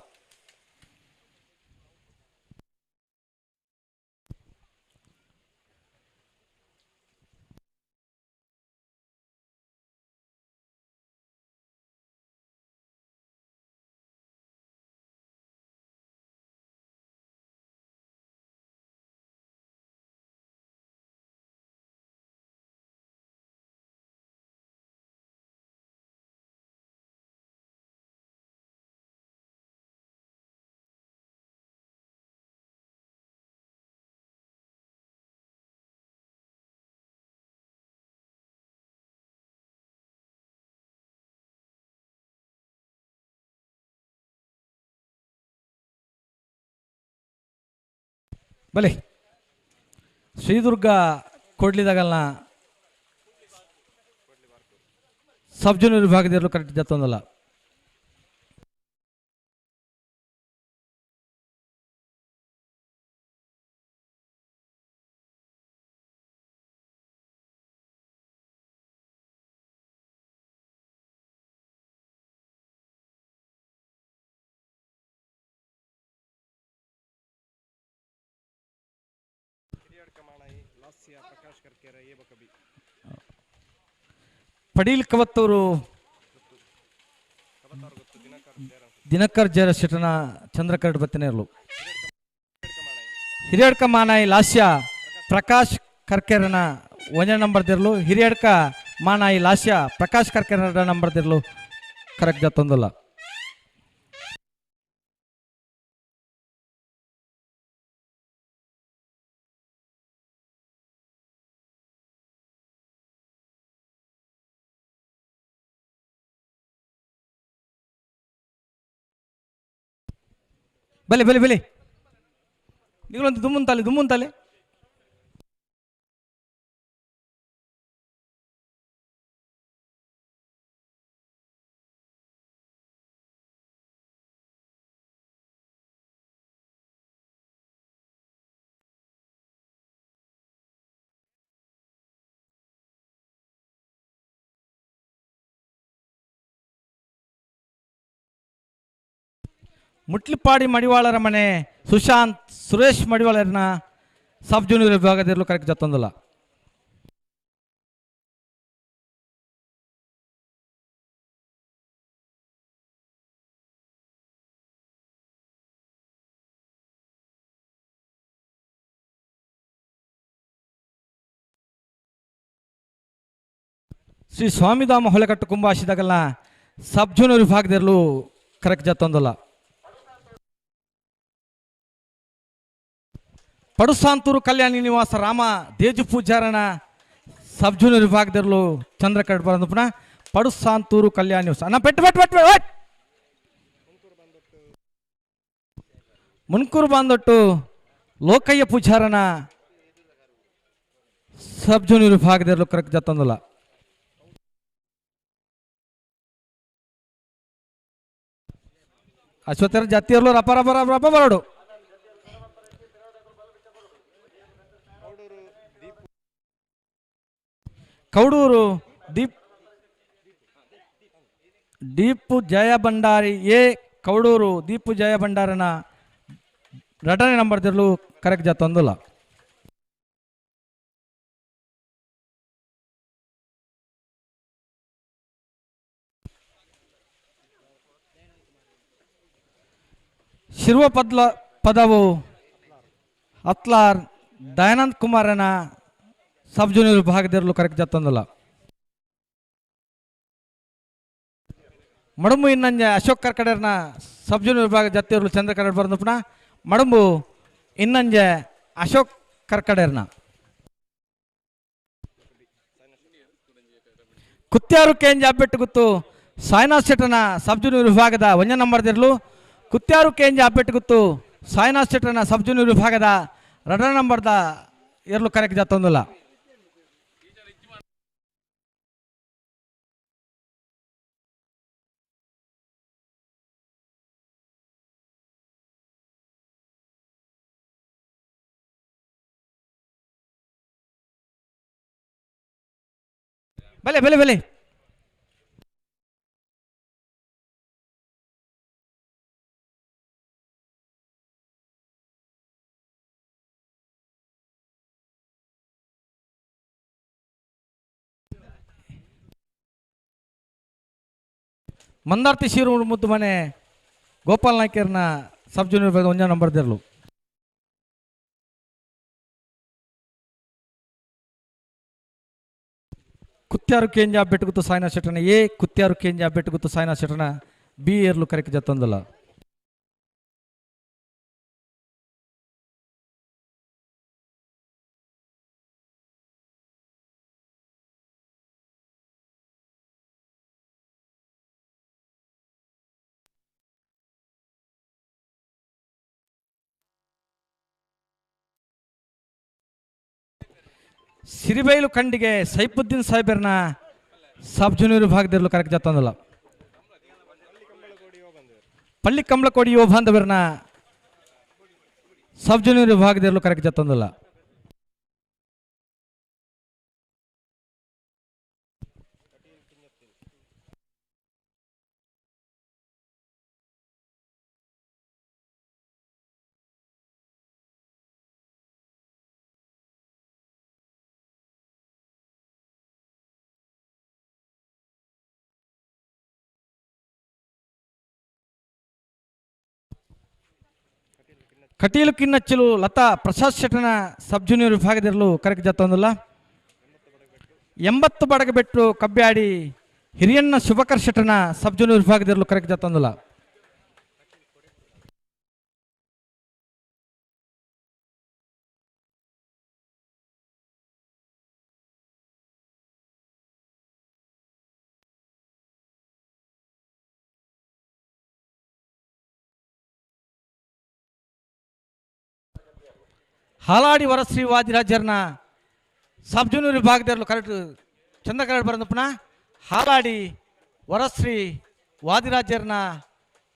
S1: ಬಲೆ ಶ್ರೀದುರ್ಗ ಕೊಡ್ಲಿದಾಗಲ್ಲ ಸಬ್ ಜೂನಿಯರ್ ವಿಭಾಗದಲ್ಲೂ ಕರೆಕ್ಟ್ ಜತ್ತೊಂದಲ್ಲ. ಪಡೀಲ್ ಕವತ್ತೂರು ದಿನಕರ್ ಜರ ಶೆಟ್ಟನ ಚಂದ್ರಕರಡ್ ಬತ್ತನೇರ್ಲು. ಹಿರಿಯಡ್ಕ ಮಾನಾಯಿ ಲಾಸ್ಯ ಪ್ರಕಾಶ್ ಕರ್ಕೆರನ ಒಂದನೇ ನಂಬರ್ ದಿರ್ಲು. ಹಿರಿಯಡ್ಕ ಮಾನಾಯಿ ಲಾಸ್ಯ ಪ್ರಕಾಶ್ ಕರ್ಕೆರನ ನಂಬರ್ ದಿರ್ಲು ಕರೆಕ್ಟ್ ಜತ್ತೊಂದಲ್ಲ. ಬಲೆ ಬಲೆ ಬಲೆ ನೀವು ದುಮ್ಮುಂತಾಲೆ ದುಮ್ಮುಂತಾಲೆ. ಮುಟ್ಲಿಪಾಡಿ ಮಡಿವಾಳರ ಮನೆ ಸುಶಾಂತ್ ಸುರೇಶ್ ಮಡಿವಾಳರನ ಸಬ್ ಜೂನಿಯರ್ ವಿಭಾಗದಿರಲು ಕರೆಕ್ಟ್ ಜತ್ತೊಂದಿಲ್ಲ. ಶ್ರೀ ಸ್ವಾಮಿಧಾಮ ಹೊಲೆಕಟ್ಟು ಕುಂಬಾಶಿದಾಗಲ್ಲ ಸಬ್ ಜೂನಿಯರ್ ವಿಭಾಗದಿರಲು ಕರೆಕ್ಟ್ ಜತ್ತೊಂದಿಲ್ಲ. ಪಡುಸಾಂತೂರು ಕಲ್ಯಾಣಿ ನಿವಾಸ ರಾಮ ದೇಜು ಪೂಜಾರನ ಸಬ್ ಜೂನಿಯರ್ ವಿಭಾಗದಿರಲು ಚಂದ್ರ ಕರಡ್ ಬರಂದಪುನ ಪಡುಸಾಂತೂರು ಕಲ್ಯಾಣಿ ನಿವಾಸ ಅಣ್ಣ ಪೆಟ್ಟು ಪೆಟ್ಟು ಪೆಟ್ಟು ಪೆಟ್ಟು. ಮುನ್ಕೂರು ಬಾಂದೊಟ್ಟು ಲೋಕಯ್ಯ ಪೂಜಾರನ ಸಬ್ ಜೂನಿಯರ್ ವಿಭಾಗದಿರಲು ಕರೆಕ್ಟ್ ಜತ್ತೊಂದಿಲ್ಲ. ಅಶ್ವಥರ ಜಾತಿಯರ್ಲು ರಪ ರಪ ರಪ ರಪ ಬರೋಡು. ಕೌಡೂರು ದೀಪ್ ದೀಪು ಜಯ ಭಂಡಾರಿ ಎ ಕೌಡೂರು ದೀಪು ಜಯ ಭಂಡಾರನ ರಟನೆ ನಂಬರ್ ತಿರ್ಲು ಕರೆಕ್ಟ್ ಜತ್ತೊಂದಿಲ್ಲ. ಶಿರ್ವ ಪದ್ಲ ಪದವು ಅತ್ಲಾರ್ ದಯಾನಂದ್ ಕುಮಾರನ ಸಬ್ ಜೂನಿಯರ್ ವಿಭಾಗದಿರಲು ಕರೆಕ್ಟ್ ಜತ್ತೊಂದಿಲ್ಲ. ಮಡಂಬು ಇನ್ನಂಜೆ ಅಶೋಕ್ ಕರ್ಕಡರ್ನ ಸಬ್ ಜೂನಿಯರ್ ವಿಭಾಗ ಜತ್ತಿರಲು ಚಂದ್ರ ಕರಡ್ ಬಂದಪುನ ಮಡಂಬು ಇನ್ನಂಜೆ ಅಶೋಕ್ ಕರ್ಕಡರ್ನ. ಕುತ್ಯಾರು ಕೇಂಜ ಅಬ್ಬೆಟ್ಟು ಗುತ್ತು ಸಾಯಿನಾಥ್ ಶೆಟ್ಟನ ಸಬ್ ಜೂನಿಯರ್ ವಿಭಾಗದ ಒಂಜ ನಂಬರ್ದಿರಲು ಕುತ್ಯಾರು ಕೇಂಜ ಅಬ್ಬೆಟ್ಟು ಗುತ್ತು ಸಾಯಿನಾಥ್ ಶೆಟ್ಟನ ಸಬ್ ಜೂನಿಯರ್ ವಿಭಾಗದ ರಡರ ನಂಬರ್ದ ಎರಲು ಕರೆಕ್ಟ್ ಜತ್ತೊಂದಿಲ್ಲ. ಬಲೆ ಬಲೆ ಬಲೆ. ಮಂದಾರ್ತಿ ಶೀರು ಮುದ್ದು ಮನೆ ಗೋಪಾಲ್ ನಾಯ್ಕರ್ನ ಸಬ್ ಜೂನಿಯರ್ ವಿಭಾಗದ ಒಂಜ ನಂಬರ್ ದಿರ್ಲು. ಕುತ್ಯಾರು ಕೇಂಜ ಬೆಟ್ಟುಗುತ್ತು ಸಾಯಿನಾ ಶೆಟ್ಟನ ಎ ಕುತ್ಯಾರು ಕೇಂಜ ಬೆಟ್ಟುಗುತ್ತು ಸಾಯಿನಾ ಶೆಟ್ಟನ ಬಿ ಏರ್ಲು ಕರೆಕ್ ಜತ್ತೊಂದಲ್ಲ. ಸಿರಿಬೈಲು ಕಂಡಿಗೆ ಸೈಫುದ್ದೀನ್ ಸಾಹೇಬರ್ನ ಸಬ್ ಜೂನಿಯರ್ ವಿಭಾಗದಿರಲು ಕರೆಕ್ಟ್ ಜತ್ತೊಂದಲ್ಲ. ಪಳ್ಳಿ ಕಂಬಳಕೋಡಿ ಯುವ ಬಾಂಧವರನ್ನ ಸಬ್ ಜೂನಿಯರ್ ವಿಭಾಗದಿರಲು ಕರೆಕ್ಟ್ ಜತ್ತೊಂದಲ್ಲ. ಕಟೀಲು ಕಿನ್ನಚ್ಚಲು ಲತಾ ಪ್ರಸಾದ್ ಶೆಟ್ಟನ ಸಬ್ ಜೂನಿಯರ್ ವಿಭಾಗದಿರಲು ಕರೆಕ್ಟ್ ಜತ್ತೊಂದಿಲ್ಲ. 80 ಬಡಗಬೆಟ್ಟು ಕಬ್ಬ್ಯಾಡಿ ಹಿರಿಯಣ್ಣ ಶುಭಕರ್ ಶೆಟ್ಟನ ಸಬ್ ಜೂನಿಯರ್ ವಿಭಾಗದಿರಲು ಕರೆಕ್ಟ್ ಜತ್ತೊಂದಿಲ್ಲ. ಹಾಲಾಡಿ ವರಶ್ರೀ ವಾದಿರಾಜರ್ನ ಸಬ್ ಜೂನಿಯರ್ ವಿಭಾಗದಲ್ಲೂ ಕರೆಕ್ಟ್ ಚಂದ ಕರೆಕ್ಟ್ ಬರಂದಪ್ಪನ ಹಾಲಾಡಿ ವರಶ್ರೀ ವಾದಿರಾಜರ್ನ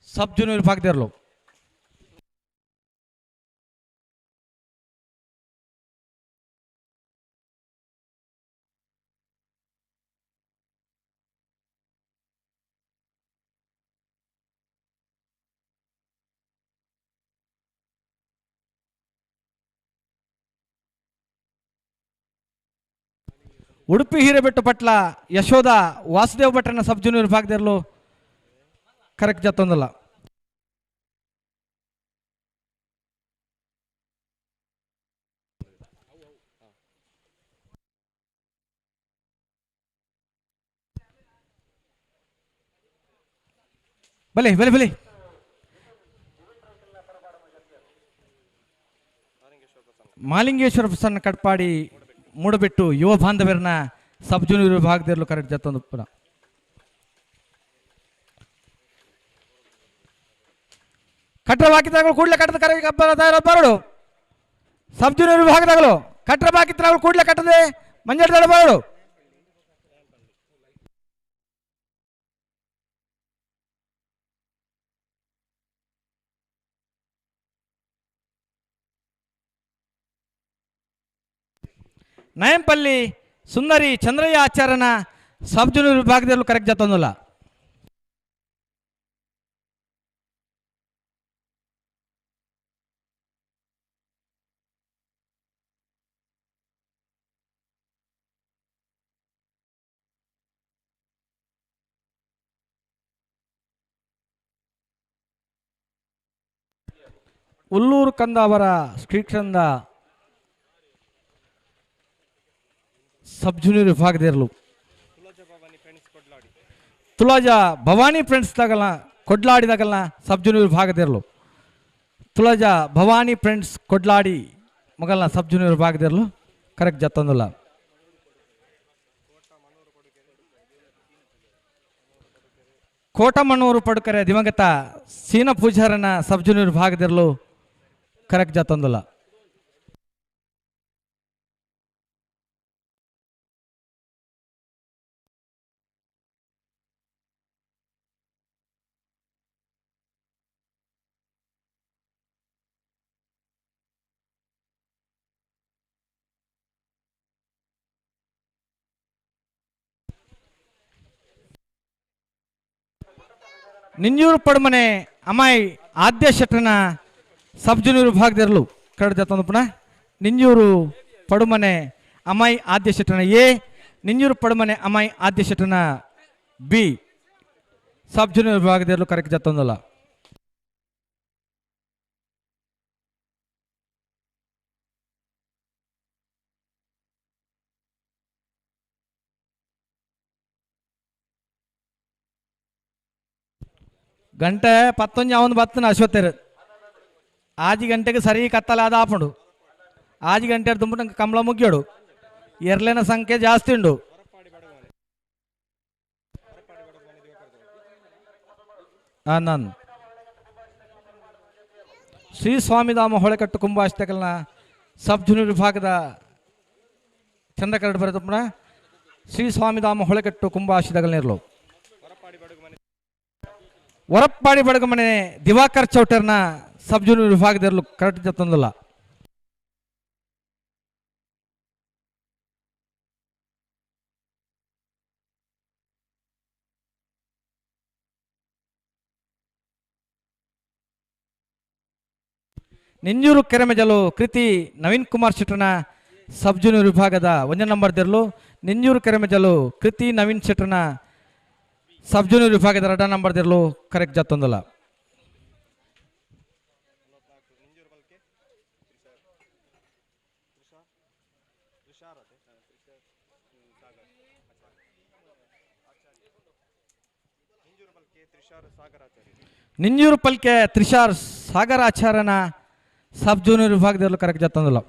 S1: ಸಬ್ ಜೂನಿಯರ್ ವಿಭಾಗದಲ್ಲೂ. Udupi Hirebettu Patla Yashoda Vasudeva ಭಟ್ರನ ಸಬ್ ಜೂನಿಯರ್ ವಿಭಾಗದಿರ್ಲು ಕರೆಕ್ಟ್ ಜತ್ತೊಂದಲ್ಲ. ಬಲೆ ಬಲೆ ಬಲೆ ಮಾಲಿಂಗೇಶ್ವರ ಪ್ರಸನ್ನ ಕಟ್ಪಾಡಿ ಮೂಡಬಿಟ್ಟು ಯುವ ಬಾಂಧವರನ್ನ ಸಬ್ ಜೂನಿಯರ್ ವಿಭಾಗದಿರಲು ಕರೆಕ್ಟ್ ಜತ್ತೊಂದು ಪುನಃ. ಕಟ್ರ ಬಾಕಿತ್ರಾಗಳು ಕೂಡಲೇ ಕಟ್ಟದ ಕರೆ ಬರಡು. ಸಬ್ ಜೂನಿಯರ್ ವಿಭಾಗದಾಗಲು ಕಟ್ರ ಬಾಕಿತ್ರಾಗಳು ಕೂಡಲೇ ಕಟ್ಟದೆ ಮಂಜಾಟ ಬರಡು. ನಯಂಪಲ್ಲಿ ಸುಂದರಿ ಚಂದ್ರಯ್ಯ ಆಚಾರ್ಯನ ಸಬ್ ಜೂನಿಯರ್ ವಿಭಾಗದಲ್ಲೂ ಕರೆಕ್ಟ್ ಜತ್ತೊಂದಲ್ಲ. ಉಲ್ಲೂರು ಕಂದ ಅವರ ಶ್ರೀಕ್ಷಂದ ಸಬ್ ಜೂನಿಯರ್ ವಿಭಾಗದಿರಲು ತುಳಜಾ ಭವಾನಿ ಫ್ರೆಂಡ್ಸ್ ದಾಗಲ್ಲ ಕೊಡ್ಲಾಡಿದಾಗಲ್ಲ ಸಬ್ ಜೂನಿಯರ್ ವಿಭಾಗದಿರಲು ತುಳಜಾ ಭವಾನಿ ಫ್ರೆಂಡ್ಸ್ ಕೊಡ್ಲಾಡಿ ಮಗಲ್ನ ಸಬ್ ಜೂನಿಯರ್ ವಿಭಾಗದಿರಲು ಕರೆಕ್ಟ್ ಜತ್ತೊಂದಲ್ಲ. ಕೋಟಮಣ್ಣೂರು ಪಡುಕರೆ ದಿವಂಗತ ಸೀನ ಪೂಜಾರನ ಸಬ್ ಜೂನಿಯರ್ ವಿಭಾಗದಿರಲು ಕರೆಕ್ಟ್ ಜತ್ತೊಂದಲ್ಲ. ನಿಂಜೂರು ಪಡುಮನೆ ಅಮ್ಮಾಯಿ ಆದ್ಯ ಶೆಟ್ಟನ ಸಬ್ ಜೂನಿಯರ್ ವಿಭಾಗದಿರಲು ಕರಡು ಜತ್ತೊಂದು ಪುನಃ. ನಿಂಜೂರು ಪಡುಮನೆ ಅಮ್ಮಾಯಿ ಆದ್ಯ ಶೆಟ್ಟನ ಎ, Ninjuru Padumane Ammayi Adya ಶೆಟ್ಟನ B sub junior ವಿಭಾಗದಿರಲು ಕರೆಕ್ಟ್ ಜತ್ತೊಂದಲ್ಲ. ಗಂಟೆ ಪತ್ತೊಂಜಿ ಅವನು ಬತ್ತನ ಅಶ್ವತ್ತೇರು ಆಜಿ ಗಂಟೆಗೆ ಸರಿ ಕತ್ತಲ ಅದ ಆಪುಂಡು. ಆಜಿ ಗಂಟೆ ದುಂಬು ನಂಗೆ ಕಂಬಳ ಮುಗಿಯೋಡು. ಎರ್ಲೆನ ಸಂಖ್ಯೆ ಜಾಸ್ತಿ ಉಂಡು. ನಾನು ಶ್ರೀ ಸ್ವಾಮಿಧಾಮ ಹೊಳೆಕಟ್ಟು ಕುಂಭಾಷ್ಟಕಲ್ನ ಸಬ್ ಜೂನಿಯರ್ ವಿಭಾಗದ ಚಂದ್ರಕರಡು ಬರೆದಪ್ಪನ ಶ್ರೀ ಸ್ವಾಮಿಧಾಮ ಹೊಳೆಕಟ್ಟು ಕುಂಭಾಶಿದಗಲ್ನಿರ್ಲು. ಹೊರಪ್ಪಾಡಿ ಬಡಗಮನೆ ದಿವಾಕರ್ ಚೌಟರ್ನ ಸಬ್ ಜೂನಿಯರ್ ವಿಭಾಗದಿರಲು ಕರೆಕ್ಟ್ ಜತ್ತೊಂದಲ್ಲ. ನಿಂಜೂರು ಕೆರೆಮೆಜಲು ಕೃತಿ ನವೀನ್ ಕುಮಾರ್ ಶೆಟ್ಟರ್ನ ಸಬ್ ಜೂನಿಯರ್ ವಿಭಾಗದ ಒಂದನೇ ನಂಬರ್ ದಿರಲು. ನಿಂಜೂರು ಕೆರೆಮೆಜಲು ಕೃತಿ ನವೀನ್ ಶೆಟ್ಟರ್ನ ಸಬ್ ಜೂನಿಯರ್ ವಿಭಾಗದ ಎರಡನೇ ನಂಬರ್ ದಿರಲು ಕರೆಕ್ಟ್ ಜತ್ತೊಂದಲ್ಲ. ನಿಂಜೂರು ಪಲ್ಕೆ ತ್ರಿಷಾರ್ ಸಾಗರಾಚಾರ್ಯನ ಸಬ್ ಜೂನಿಯರ್ ವಿಭಾಗದಲ್ಲಿ ಕರೆಕ್ಟ್ ಜತ್ತೊಂದಲ್ಲ.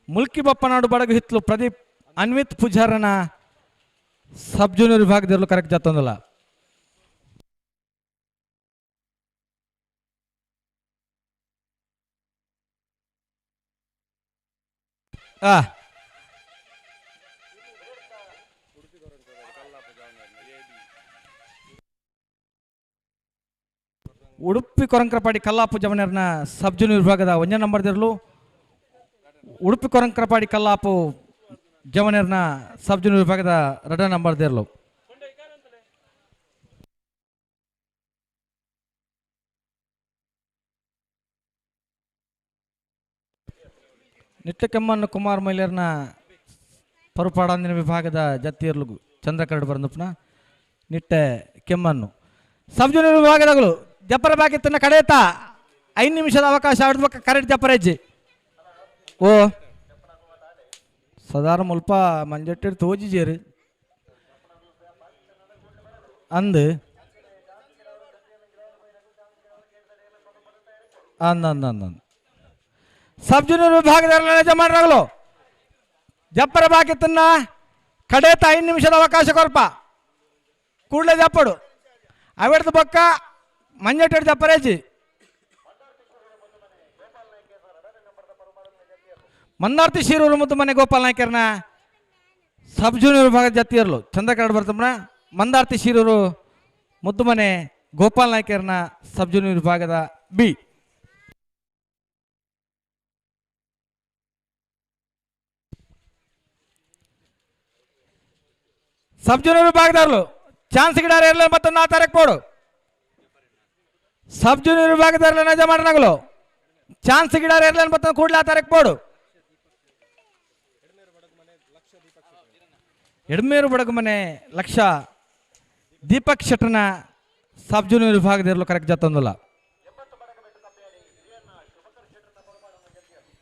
S1: ಮುಲ್ಕಿ ಬಪ್ಪನಾಡು ಬಡಗು ಹಿತ್ಲು ಪ್ರದೀಪ್ ಅನ್ವಿತ್ ಪೂಜಾರನ ಸಬ್ ಜೂನಿಯರ್ ವಿಭಾಗದಲ್ಲೂ ಕರೆಕ್ಟ್ ಜತ್ತೊಂದಲ್ಲ. ಉಡುಪಿ ಕೊರಂಕ್ರಪಾಡಿ ಕಲ್ಲಾಪು ಜವನರ್ನ ಸಬ್ ಜೂನಿಯರ್ ವಿಭಾಗದ ಒಂದನೇ ನಂಬರ್ದಿರಲು ಉಡುಪಿ ಕೊರಂಕ್ರಪಾಡಿ ಕಲ್ಲಾಪು ಜವನೆರ್ನ ಸಬ್ ಜೂನಿಯರ್ ವಿಭಾಗದ ರಡ ನಂಬರ್ ದೇರ್ಲು. ನಿಟ್ಟಕೆಮ್ಮನ್ನು ಕುಮಾರ್ ಮೈಲರ್ನ ಪರುಪಾಡಂದಿನ ವಿಭಾಗದ ಜತ್ತಿಯರ್ಲು ಚಂದ್ರಕರಡು ಬರಂದುಪ್ನ ನಿಟ್ಟೆ ಕೆಮ್ಮನ್ನು ಸಬ್ ಜೂನಿಯರ್ ವಿಭಾಗದಗಳು ಜಪ್ಪರ ಬಾಕಿತ್ತನ್ನ ಕಡೆಯತ 5 ನಿಮಿಷದ ಅವಕಾಶ ಆಡ್ಬೇಕು. ಕರೆಕ್ಟ್ ಜಪ್ಪರೆಜ್ಜಿ ಓ ಸದಾರ ಮುಲ್ಪ ಮಂಜಟ್ಟೆಡ್ ತೋಜಿಜೇರು ಅಂದು ಅಂದ ಅಂದ ಅಂದ ಅಂದ ಸಬ್ ಜೂನಿಯರ್ ವಿಭಾಗದ ಯಜಮಾನರಾಗಲು ಜಪ್ಪರ ಬಾಕಿತ್ತನ್ನ ಕಡೇತ 5 ನಿಮಿಷದ ಅವಕಾಶ ಕೊರ್ಪ ಕೂಡಲೇ ಜಪ್ಪಡು ಅವೆಡ್ದು ಬೊಕ್ಕ ಮಂಜಟ್ಟೆಡ್ ಜಪ್ಪರೇಜಿ ಮಂದಾರ್ತಿ ಶಿರೂರು ಮುದ್ದು ಮನೆ ಗೋಪಾಲ್ ನಾಯ್ಕರ್ನ ಸಬ್ ಜೂನಿಯರ್ ವಿಭಾಗದ ಜತ್ತಿಯರ್ಲು ಚಂದ್ರಕರಡು ಬರ್ತಮ್ಮನ ಮಂದಾರ್ತಿ ಶಿರೂರು ಮುದ್ದು ಮನೆ ಗೋಪಾಲ್ ನಾಯ್ಕರ್ನ ಸಬ್ ಜೂನಿಯರ್ ವಿಭಾಗದ ಬಿ ಸಬ್ ಜೂನಿಯರ್ ವಿಭಾಗದವರು ಚಾನ್ಸ್ ಗಿಡಾರ ಇರಲಿ ಮತ್ತೊಂದು ಆ ತಾರೀಕು ಕೊಡು. ಸಬ್ ಜೂನಿಯರ್ ವಿಭಾಗದವ್ರಲ್ಲ ನಜ ಮಾಡನಗಲು ಚಾನ್ಸ್ ಗಿಡಾರ ಇರಲಿ ಮತ್ತೊಂದು ಕೂಡಲೇ ಆ ತಾರೀಕು ಕೊಡು. ಎಡ್ಮೇರು ಬಡಗಮನೆ ಲಕ್ಷ ದೀಪಕ್ ಶೆಟ್ಟರ್ನ ಸಬ್ ಜೂನಿಯರ್ ವಿಭಾಗದಿರಲು ಕರೆಕ್ಟ್ ಜತ್ತೊಂದಿಲ್ಲ.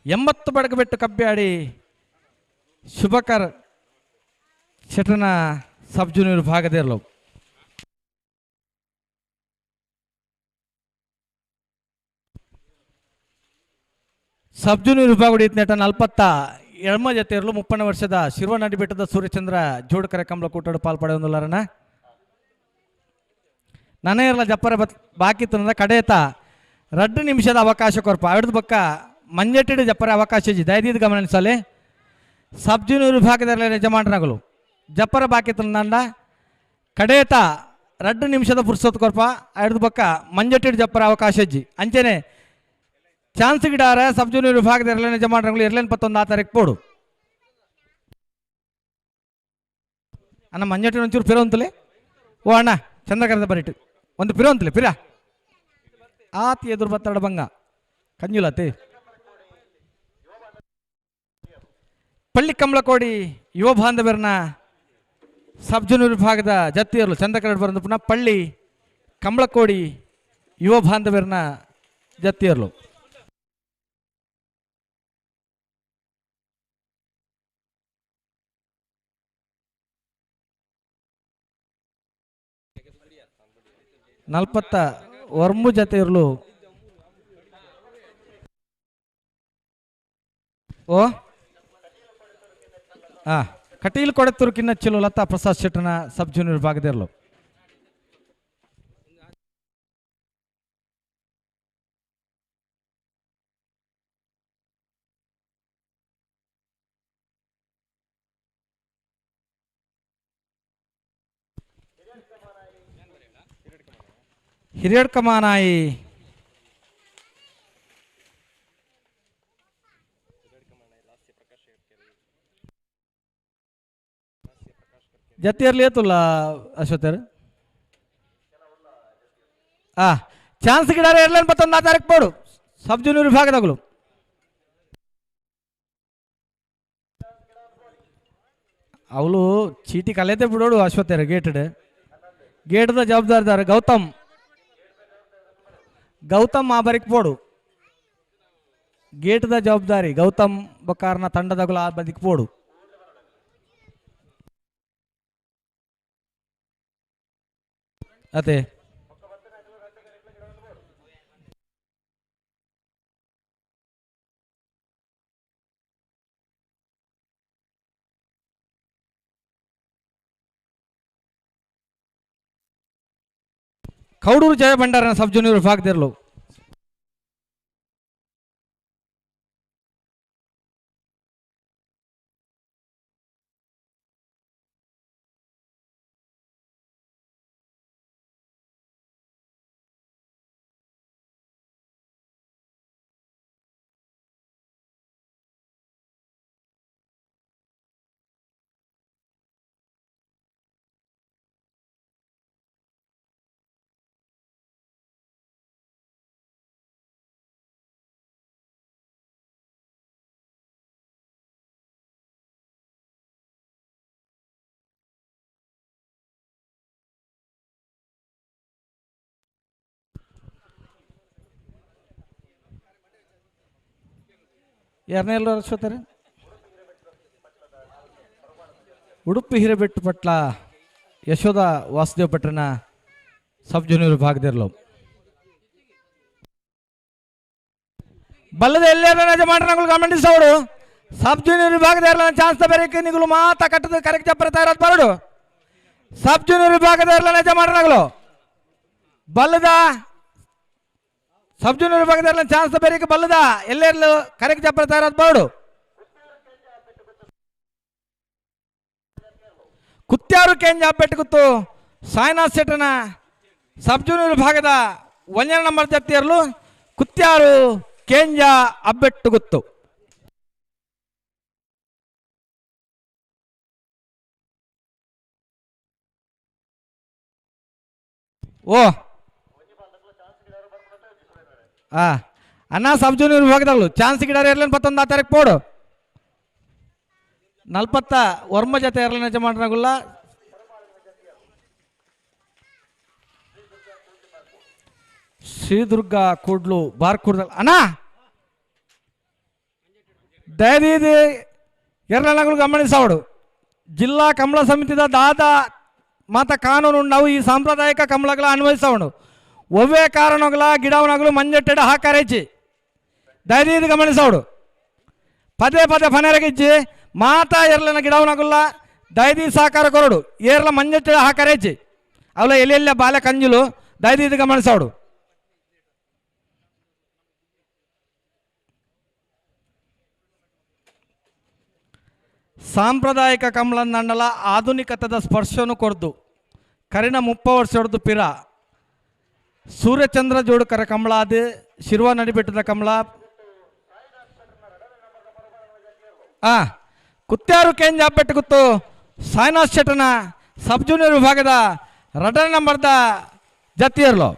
S1: 80 ಬಡಗಬೆಟ್ಟು ಕಬ್ಬಿಯಾಡಿ ಶುಭಕರ್ ಶೆಟ್ಟರ್ನ ಸಬ್ ಜೂನಿಯರ್ ವಿಭಾಗದಿರಲು. ಸಬ್ ಜೂನಿಯರ್ ವಿಭಾಗ ನೆಟ 47 ಜೊತೆ ಇರಲು 30 ವರ್ಷದ ಶಿರ್ವನಡಿ ಬೆಟ್ಟದ ಸೂರ್ಯಚಂದ್ರ ಜೋಡ್ ಕರೆ ಕಮಲ ಕೂಟಡು ಪಾಲ್ಪಡೆಯೊಂದುಲ್ಲಾರನ. ನಾನೇ ಇರಲ್ಲ ಜಪ್ಪರ ಬಾಕಿ ತಂದ ಕಡೇತ 2 ನಿಮಿಷದ ಅವಕಾಶ ಕೊರಪ ಅವಿಡ್ದ ಬಕ್ಕ ಮಂಜೆಟ್ಟಿಡು ಜಪ್ಪರ ಅವಕಾಶ ಇಜ್ಜಿ. ದಯದೀದ್ ಗಮನಿಸಲಿ ಸಬ್ ಜೂನಿಯರ್ ವಿಭಾಗದಲ್ಲಿ ಯಜಮಾನರಾಗಲು ಜಪ್ಪರ ಬಾಕಿ ತಂದ ಕಡೇತ 2 ನಿಮಿಷದ ಪುರ್ಸೊತ್ತು ಕೊರಪ ಅವಿಡ್ದ ಬಕ್ಕ ಮಂಜೆಟ್ಟಿಡು ಜಪ್ಪರ ಅವಕಾಶ ಇಜ್ಜಿ. ಅಂಚೆನೆ ಚಾನ್ಸ್ ಗಿಡಾರ ಸಬ್ ಜೂನಿಯರ್ ವಿಭಾಗದ ಯಜಮಾನರುಗಳು ಇರ್ಲೇನ್ 21 ಆ ತಾರೀಕು ಪೋಡು. ಅಣ್ಣ ಮಂಜೆಟ್ಟಿನ ಒಂಚೂರು ಪಿರ ಅಂತಲೇ ಓ ಅಣ್ಣ ಚಂದ್ರಕರದ ಬರಿಟ್ಟು ಒಂದು ಪಿರ ಅಂತಲೇ ಪಿರ ಆತಿ ಎದುರು ಬತ್ತಾಡ ಬಂಗ ಕಂಜುಲತೆ. ಪಳ್ಳಿ ಕಮಲಕೋಡಿ ಯುವ ಬಾಂಧವರನ್ನ ಸಬ್ ಜೂನಿಯರ್ ವಿಭಾಗದ ಜತ್ತಿಯರು ಚಂದ್ರಕರಡ್ ಬರಂದು ಪುನಃ ಪಳ್ಳಿ ಕಮಲಕೋಡಿ ಯುವ ಬಾಂಧವರನ್ನ ಜತ್ತಿಯರ್ಲು. ನಲ್ಪತ್ತ ವರ್ಮು ಜೊತೆ ಇರಲು ಓ ಕಟೀಲ್ ಕೊಡತ್ತೂರು ಕಿನ್ನಚ್ಚಿಲು ಲತಾ ಪ್ರಸಾದ್ ಶೆಟ್ಟನ ಸಬ್ ಜೂನಿಯರ್ ವಿಭಾಗದಿರಲು. ಹಿರಿಯಡ್ಕ ಮಾನಾಯಿ ಜತ್ತಿಯರ್ಲಿ ಏತುಲ್ಲ ಅಶ್ವಥರ್ ಚಾನ್ಸ್ ಗಿಡಾರ ಇರ್ಲೇನ್ ಮತ್ತೊಂದು ಆ ತಾರೀಕು ಪೋಡು ಸಬ್ ಜೂನಿಯರ್ ವಿಭಾಗದಾಗಲು. ಅವಳು ಚೀಟಿ ಕಲೆತೆ ಬಿಡೋಡು ಅಶ್ವಥರ್ ಗೇಟಡ್ ಗೇಟ್ದ ಜವಾಬ್ದಾರಿದಾರ ಗೌತಮ್ ಗೌತಮ್ ಆ ಬರಿಕ್ ಪೋಡು ಗೇಟ್ದ ಜವಾಬ್ದಾರಿ ಗೌತಮ್ ಬೊಕ್ಕಾರ್ನ ತಂಡದಗುಲ ಆ ಬದಿಕ್ ಪೋಡು. ಅದೇ ಕೌಡೂರು ಜಯ ಭಂಡಾರನ ಸಬ್ ಜೂನಿಯರ್ ವಿಭಾಗದಿರಲು. ಯಾರನ್ನೆಲ್ಲ ಅಶ್ವಥರೇ? ಉಡುಪಿ ಹಿರೇಬೆಟ್ಟು ಪಟ್ಲ ಯಶೋಧ ವಾಸುದೇವ ಭಟ್ರನ ಸಬ್ ಜೂನಿಯರ್ ವಿಭಾಗದಿರಲು. ಬಲ್ಲದ ಎಲ್ಲರ ಯಜಮಾನರು ಗಮನಿಸೋಡು ಸಬ್ ಜೂನಿಯರ್ ವಿಭಾಗದ ಚಾನ್ಸ್ ಬೇರೆ ನಿಗಳು ಮಾತಾ ಕಟ್ಟದ ಕರೆಕ್ಟ್ ಜಪ್ಪರ ತಯಾರಾದ ಬರಡು. ಸಬ್ ಜೂನಿಯರ್ ವಿಭಾಗದ ಯಜಮಾನರುಗಳು ಬಲ್ಲದ ಸಬ್ ಜೂನಿಯರ್ ವಿಭಾಗದ ಚಾನ್ಸ್ ಬೇರೆ ಬಲ್ಲದ ಎಲ್ಲೆಲ್ಲೂ ಕರೆಕ್ಟ್ ಜಪ್ಪರ ತಯಾರಾದ ಬರಡು. ಕುತ್ಯಾರು ಕೇಂದ್ರ ಬೆಟ್ಟಗುತ್ತು ಸಾಯಿನಾಥ್ ಶೆಟ್ಟನ ಸಬ್ ಜೂನಿಯರ್ ವಿಭಾಗದ ಒಂದನೇ ನಂಬರ್ ಜಪ್ತಿಯರ್ಲು ಕುತ್ಯಾರು ಕೇಂಜ ಅಬ್ಬೆಟ್ಟುಗುತ್ತು. ಓ ಅಣ್ಣ ಸಬ್ ಜೂನಿಯರ್ ವಿಭಾಗದಲ್ಲೂ ಚಾನ್ಸ್ ಗಿಡಾರ ಇರ್ಲೇನು ಪತ್ತೊಂದು ಆ ತಾರೀಕು ಪೋಡು 49 ಜೊತೆ ಇರಲಿನ ಯಜಮಾನರಾಗುಲ್ಲ. ಶ್ರೀದುರ್ಗ ಕೂಡ್ಲು ಬಾರ್ ಕೂಡ್ದಲ್ ಅಣ್ಣ ದಯದೀದಿ ಎರಲನಗಳು ಗಮನಿಸವಡು. ಜಿಲ್ಲಾ ಕಮಲ ಸಮಿತಿದ ದಾದ ಮಾತ ಕಾನೂನು ನಾವು ಈ ಸಾಂಪ್ರದಾಯಿಕ ಕಮಲಗಳ ಅನ್ವಯಿಸವನು. ಒವ್ವೇ ಕಾರಣಗಳ ಗಿಡವನಗಳು ಮಂಜಟ್ಟೆಡ ಹಾಕಾರೇಚಿ ದಯದೀದಿ ಗಮನಿಸವಡು. ಪದೇ ಪದೇ ಫನರಗಿಜ್ಜಿ ಮಾತಾ ಎರಲನ ಗಿಡವನಗುಲ್ಲ ದಯದೀ ಸಹಕಾರ ಕೊರಡು ಏರ್ಲ ಮಂಜಟ್ಟೆಡ ಹಾಕಾರೇಚಿ ಅವಲ ಎಲ್ಲೆಲ್ಲ ಬಾಲ ಕಂಜುಲು ದಯದೀದಿ ಗಮನಿಸವಡು. ಸಾಂಪ್ರದಾಯಿಕ ಕಮಲಂದಂಡಲ ಆಧುನಿಕತದ ಸ್ಪರ್ಶನು ಕೊರ್ದು ಕರಿನ 30 ವರ್ಷ ಪಿರ ಸೂರ್ಯಚಂದ್ರ ಜೋಡುಕರ ಕಮಲ ಅದು ಶಿರ್ವ ನಡಿಬೆಟ್ಟದ ಕಮಲ. ಕುತ್ಯಾರು ಕೇಂದ್ರ ಬೆಟ್ಟಗುತ್ತು ಸಾಯಿನಾಥ್ ಶೆಟ್ಟನ ಸಬ್ ಜೂನಿಯರ್ ವಿಭಾಗದ ರಟನ್ ನಂಬರ್ದ ಜತ್ತಿಯರ್ಲು.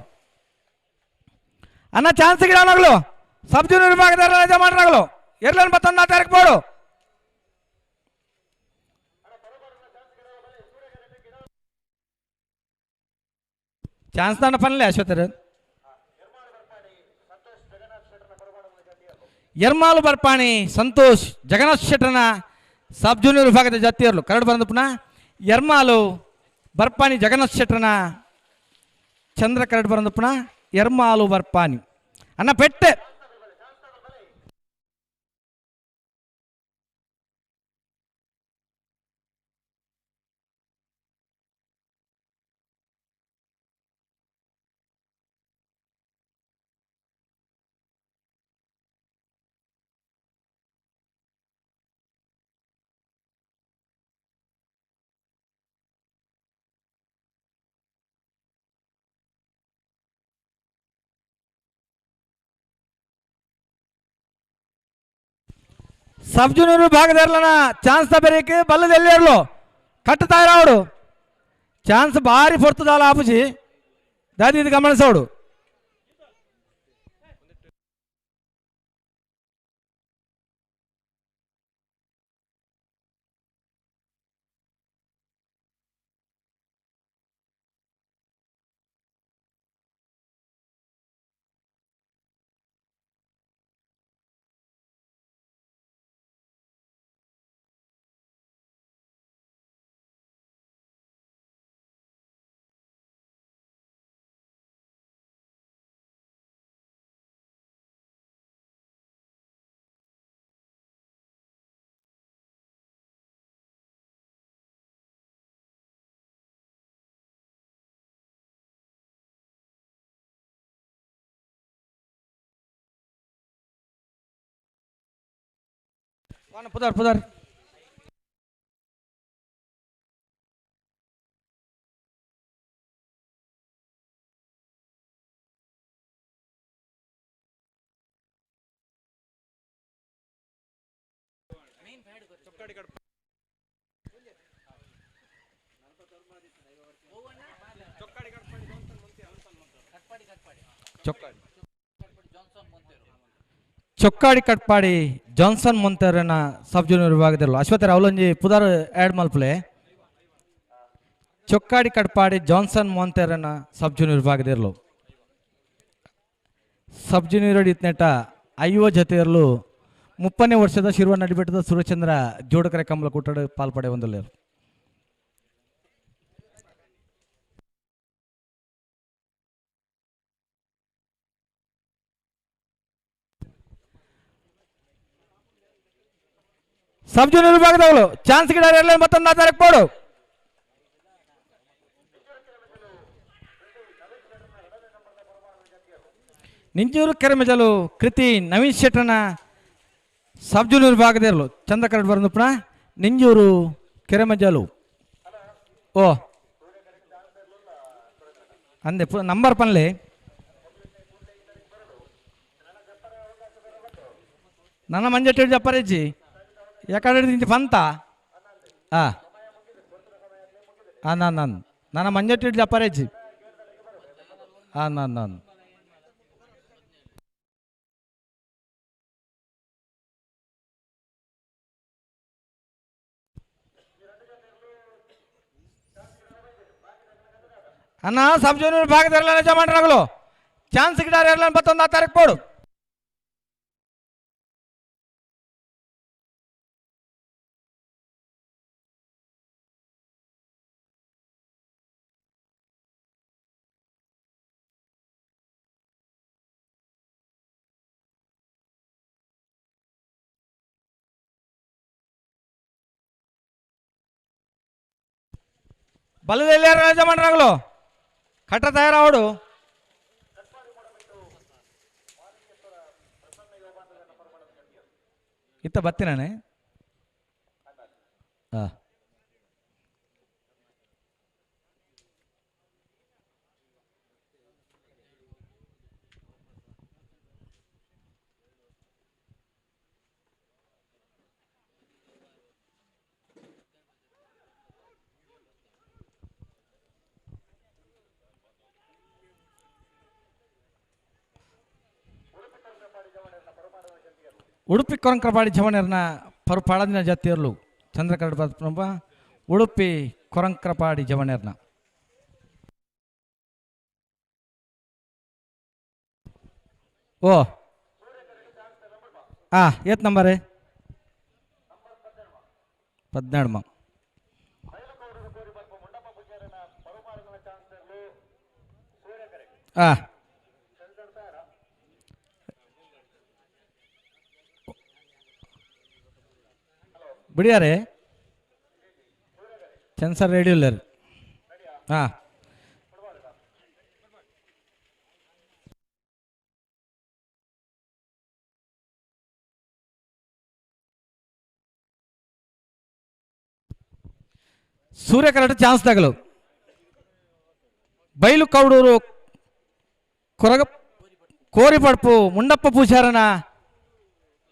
S1: ಅಣ್ಣ ಚಾನ್ಸ್ ಗಿಡನಗಳು ಸಬ್ ಜೂನಿಯರ್ ವಿಭಾಗದ ಯಜಮಾನರುಗಳು ಎರ್ಲನ್ ಬತ್ತೊಂದು ತಾರೀಕು ಬೋಡು. ಚಾನ್ಸ್ ತಾಂಡ ಪನ್ಲೆ ಅಶ್ವಥರ್. ಎರ್ಮಾಲು ಬರ್ಪಾಣಿ ಸಂತೋಷ್ ಜಗನ್ನಾಥ್ ಶೆಟ್ಟನ ಸಬ್ ಜೂನಿಯರ್ ವಿಭಾಗದ ಜಾತಿಯರ್ಲು ಕರಡು ಬಂದ ಪುನಃ ಎರ್ಮಾಲು ಬರ್ಪಾಣಿ ಜಗನ್ನಾಥ್ ಶೆಟ್ಟನ ಚಂದ್ರ ಕರಡು ಬಂದ ಪುನಃ ಎರ್ಮಾಲು ಬರ್ಪಾಣಿ ಅಣ್ಣ ಪೆಟ್ಟೆ. ಸಬ್ ಜೂನಿಯರ್ ವಿಭಾಗದ ಚಾನ್ಸ್ ಬೇರೇಕೆ ಬಲ್ಲದ ಎಲ್ಲಿರಲು ಕಟ್ಟುತ್ತಾ ಇರೋಡು ಚಾನ್ಸ್ ಭಾರಿ ಪೊರ್ತದಾಲ ಆಪುಜಿ ದಾದಿ ಇದು ಗಮನಿಸೋಡು. ಪುದರ್ ಪುದರ್ ಚೊಕ್ಕಾಡಿ ಕಟ್ಪಾಡಿ ಜಾನ್ಸನ್ ಮೊಂತೇರನ ಸಬ್ ಜೂನಿಯರ್ ವಿಭಾಗದಲ್ಲಿ ಅಶ್ವಥರ ಅವಲಂಜಿ ಪುದಾರ್ ಆ್ಯಡ್ ಮಲ್ಪಲೆ. ಚೊಕ್ಕಾಡಿ ಕಟ್ಪಾಡಿ ಜಾನ್ಸನ್ ಮೊಂತೇರನ ಸಬ್ ಜೂನಿಯರ್ ವಿಭಾಗದಿರಲು ಸಬ್ ಜೂನಿಯರ್ ಇತ್ನೆಟ 50 ಜೊತೆಯರಲು 30ನೇ ವರ್ಷದ ಶಿರ್ವ ನಡಿಬೆಟ್ಟದ ಸೂರ್ಯಚಂದ್ರ ಜೋಡಕರೆ ಕಮಲ ಕೂಟಡ್ ಪಾಲ್ಪಡೆ ಹೊಂದಲೇರು. ಸಬ್ ಜೂನಿಯರ್ ವಿಭಾಗದವರು ಚಾನ್ಸ್ ಗಿಡ ಮತ್ತೊಂದು ಆಧಾರಕ್ಕೆ ಪೋಡು. ನಿಂಜೂರು ಕೆರೆಮಜಲು ಕೃತಿ ನವೀನ್ ಶೆಟ್ಟನ ಸಬ್ ಜೂನಿಯರ್ ವಿಭಾಗದಿರಲು ಚಂದ್ರಕರಡ್ ಬರಂದುಪ್ಪಣ ನಿಂಜೂರು ಕೆರೆಮಜಲು. ಓ ಅಂದೆ ನಂಬರ್ ಪನ್ಲೆ ನನ್ನ ಮಂಜೆಟ್ಟು ಜಪ್ಪರೇಜಿ ಎಕಡೆ ಇಂಚ ಪಂತ ಆ ನನ್ನ ನನ್ನ ಮಂಜೆಟ್ಟು ಜಪ್ಪರೇಜಿ ಆ ನನ್ನ ಅಣ್ಣ ಸಬ್ ಜೂನಿಯರ್ ಭಾಗದಲ್ಲಿ ಯಜಮಾನರಾಗಲು ಚಾನ್ಸ್ ಗಿಡಾರ ಎಲ್ಲ 21 ತಾರೀಕು ಪೋಡು. ಬಲದಲ್ಲಿ ಯಾರು ಯಜಮಾನರಾಗಲು ಕಟ್ಟ ತಯಾರಾವಡು. ಇತ್ತ ಬತ್ತಿನಾನೆ ಉಡುಪಿ ಕೊರಂಕರಪಾಡಿ ಜವಣರ್ನ ಪರುಪಾಳದಿನ ಜಾತಿಯರ್ಲು ಚಂದ್ರಕರಡ್ ಪ್ರಭ ಉಡುಪಿ ಕೊರಂಕರಪಾಡಿ ಜವಣರ್ನ. ಓ ಏತ್ ನಂಬರ್ 14. ಬಿಡಿಯಾರೆ ಸೆನ್ಸರ್ ರೆಡಿ ಇಲ್ಲ. ಹಾಂ ಸೂರ್ಯ ಕರಟ ಚಾನ್ಸ್ ತಗಲು ಬೈಲು ಕೌಡೂರು ಕೊರಗ ಕೋರಿಪಡ್ಪು ಮುಂಡಪ್ಪ ಪೂಜಾರನ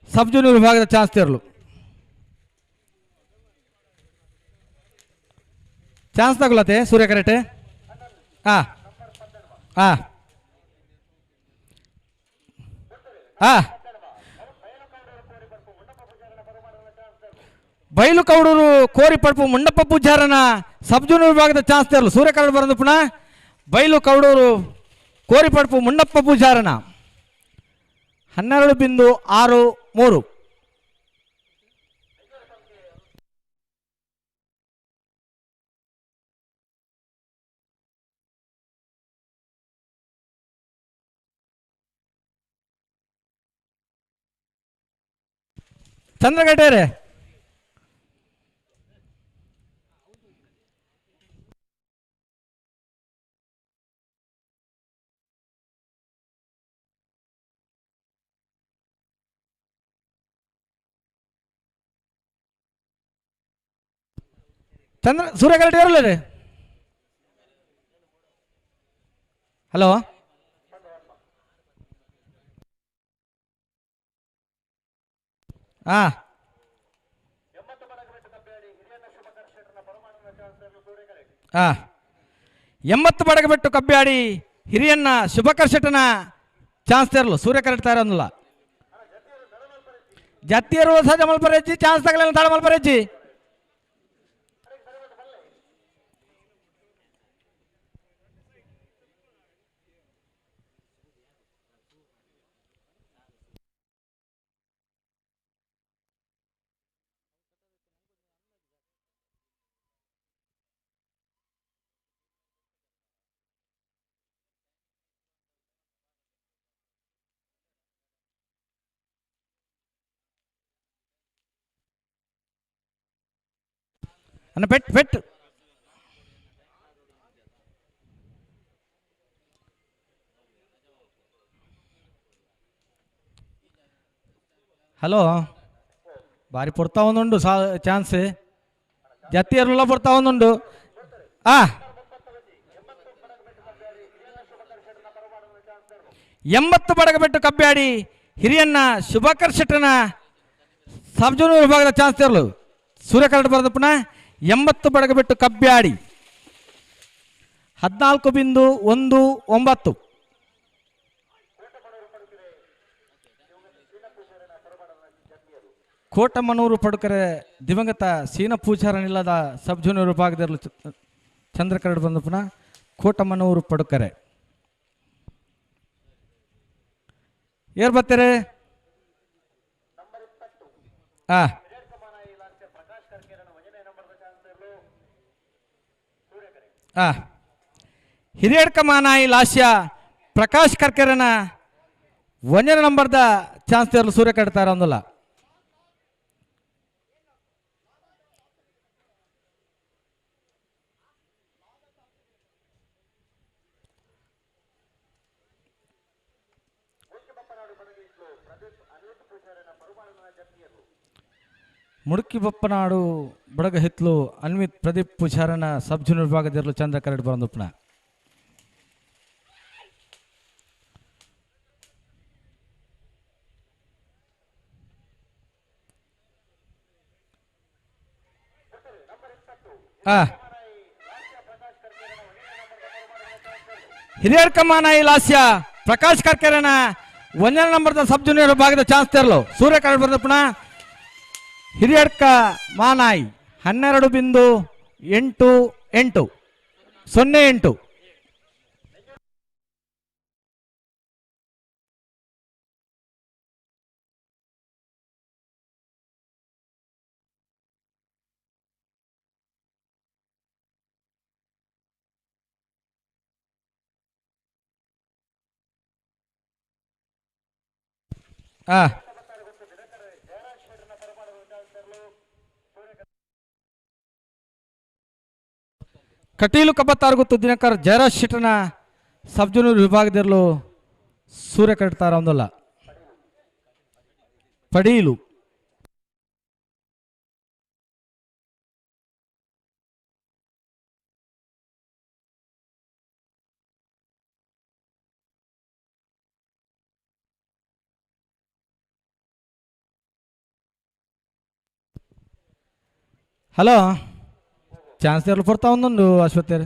S1: ಸಬ್ ಜೂನಿಯರ್ ವಿಭಾಗದ ಚಾನ್ಸ್ ತೇರಲು ಚಾನ್ಸ್ ತಗೊಳತ್ತೆ ಸೂರ್ಯ ಕರೆಕ್ಟ್. ಹಾಂ ಹಾಂ ಹಾಂ ಬೈಲು ಕೌಡೂರು ಕೋರಿಪಡ್ಪು ಮುಂಡಪ್ಪ ಪೂಜಾರನ ಸಬ್ ಜೂನಿಯರ್ ವಿಭಾಗದ ಚಾನ್ಸ್ ತೇರಲು ಸೂರ್ಯ ಕರಡ್ ಬರಂದು ಪುನಃ ಬೈಲು ಕೌಡೂರು ಕೋರಿಪಡ್ಪು ಮುಂಡಪ್ಪ ಪೂಜಾರನ 12.63. ಚಂದ್ರಗಟ್ಟೆರೆ ಚಂದ್ರ ಸೂರ್ಯ ಕರೆಕ್ಟ್ ಇರಲ್ಲ ರೀ. ಹಲೋ ಹಾಂ ಹಾಂ 80 ಬಡಗಬೆಟ್ಟು ಕಬ್ಬ್ಯಾಡಿ ಹಿರಿಯನ್ನ ಶುಭಕರ್ ಶೆಟ್ಟನ ಚಾನ್ಸ್ ತೇರಲು ಸೂರ್ಯ ಕರೆಕ್ಟ್ ತಯಾರಲ್ಲ. ಜಾತಿಯರು ಸಹಜ ಮಲ್ಪರೆಜ್ಜಿ ಚಾನ್ಸ್ ತಗಲಿಲ್ಲ ತಾಳ ಮಲ್ಪರೆಜ್ಜಿ. ಅನ್ನ ಪೆಟ್ ಪೆಟ್. ಹಲೋ, ಬಾರಿ ಪೊರ್ತಾ ಒಂದುಂಡು ಸಾ ಚಾನ್ಸ್ ಜತ್ತಿಯರ್ಲ ಪೊರ್ತಾ ಒಂದುಂಡು. ಆ 80 ಬಡಗಬೆಟ್ಟು ಕಬ್ಬ್ಯಾಡಿ ಹಿರಿಯನ್ನ ಶುಭಾಕರ್ ಶೆಟ್ಟನ ಸಬ್ ಜೂನಿಯರ್ ವಿಭಾಗದ ಚಾನ್ಸ್ ತೇರ್ಲು ಸೂರ್ಯಕರಡು ಬರೆದ ಪುನಃ 80 ಬಡಗಬೆಟ್ಟು ಕಬ್ಬ್ಯಾಡಿ 14.19. ಕೋಟಮನೂರು ಪಡುಕರೆ ದಿವಂಗತ ಸೀನ ಪೂಜಾರನಿಲ್ಲದ ಸಬ್ ಜೂನಿಯರ್ ವಿಭಾಗದಲ್ಲಿ ಚಂದ್ರಕರಡು ಬಂದ ಪುನಃ ಕೋಟಮನೂರು ಪಡುಕರೆ. ಏರ್ ಬರ್ತಾರೆ? ಆ ಆ ಹಿರಿಯಡ್ಕ ಮಾನಾಯಿ ಲಾಸ್ಯ ಪ್ರಕಾಶ್ ಕರ್ಕೆರನ ಒಂದನೇ ನಂಬರ್ದ ಚಾನ್ಸ್ ತೇರಲು ಸೂರ್ಯ ಕಟ್ತಾರ ಒಂದಲ್ಲ. ಮುಡುಕಿ ಬಪ್ಪನಾಡು ಬಡಗ ಹಿತ್ಲು ಅನ್ವಿತ್ ಪ್ರದೀಪ್ ಪೂಜಾರನ ಸಬ್ ಜೂನಿಯರ್ ವಿಭಾಗದಿರಲು ಚಂದ್ರ ಕರಡ್ ಬರಂದುಪ್ಪನ. ಹಿರಿಯರ್ ಕಮಾನ ಈ ಲಾಸ್ಯ ಪ್ರಕಾಶ್ ಕರ್ಕೆರನ ಒಂದನೇ ನಂಬರ್ದ ಸಬ್ ಜೂನಿಯರ್ ವಿಭಾಗದ ಚಾನ್ಸ್ ತೆರಲು ಸೂರ್ಯ ಕರಡ್ ಬಂದಪ್ಪನ. ಹಿರಿಯಡ್ಕ ಮಾನಾಯಿ 12.88 08. ಆ ಕಟೀಲು ಕಬ್ಬತ್ತಾರ್ಗುತ್ತು ದಿನಕರ್ ಜಯರಾಜ್ ಶೆಟ್ಟನ ಸಬ್ ಜೂನಿಯರ್ ವಿಭಾಗದಲ್ಲೂ ಸೂರ್ಯ ಕಟ್ತಾರ ಒಂದಲ್ಲ ಪಡೀಲು. ಹಲೋ, ಚಾನ್ಸ್ ಎಲ್ಲ ಪಡ್ತಾ ಒಂದೊಂದು ಅಶ್ವತ್ಥರು.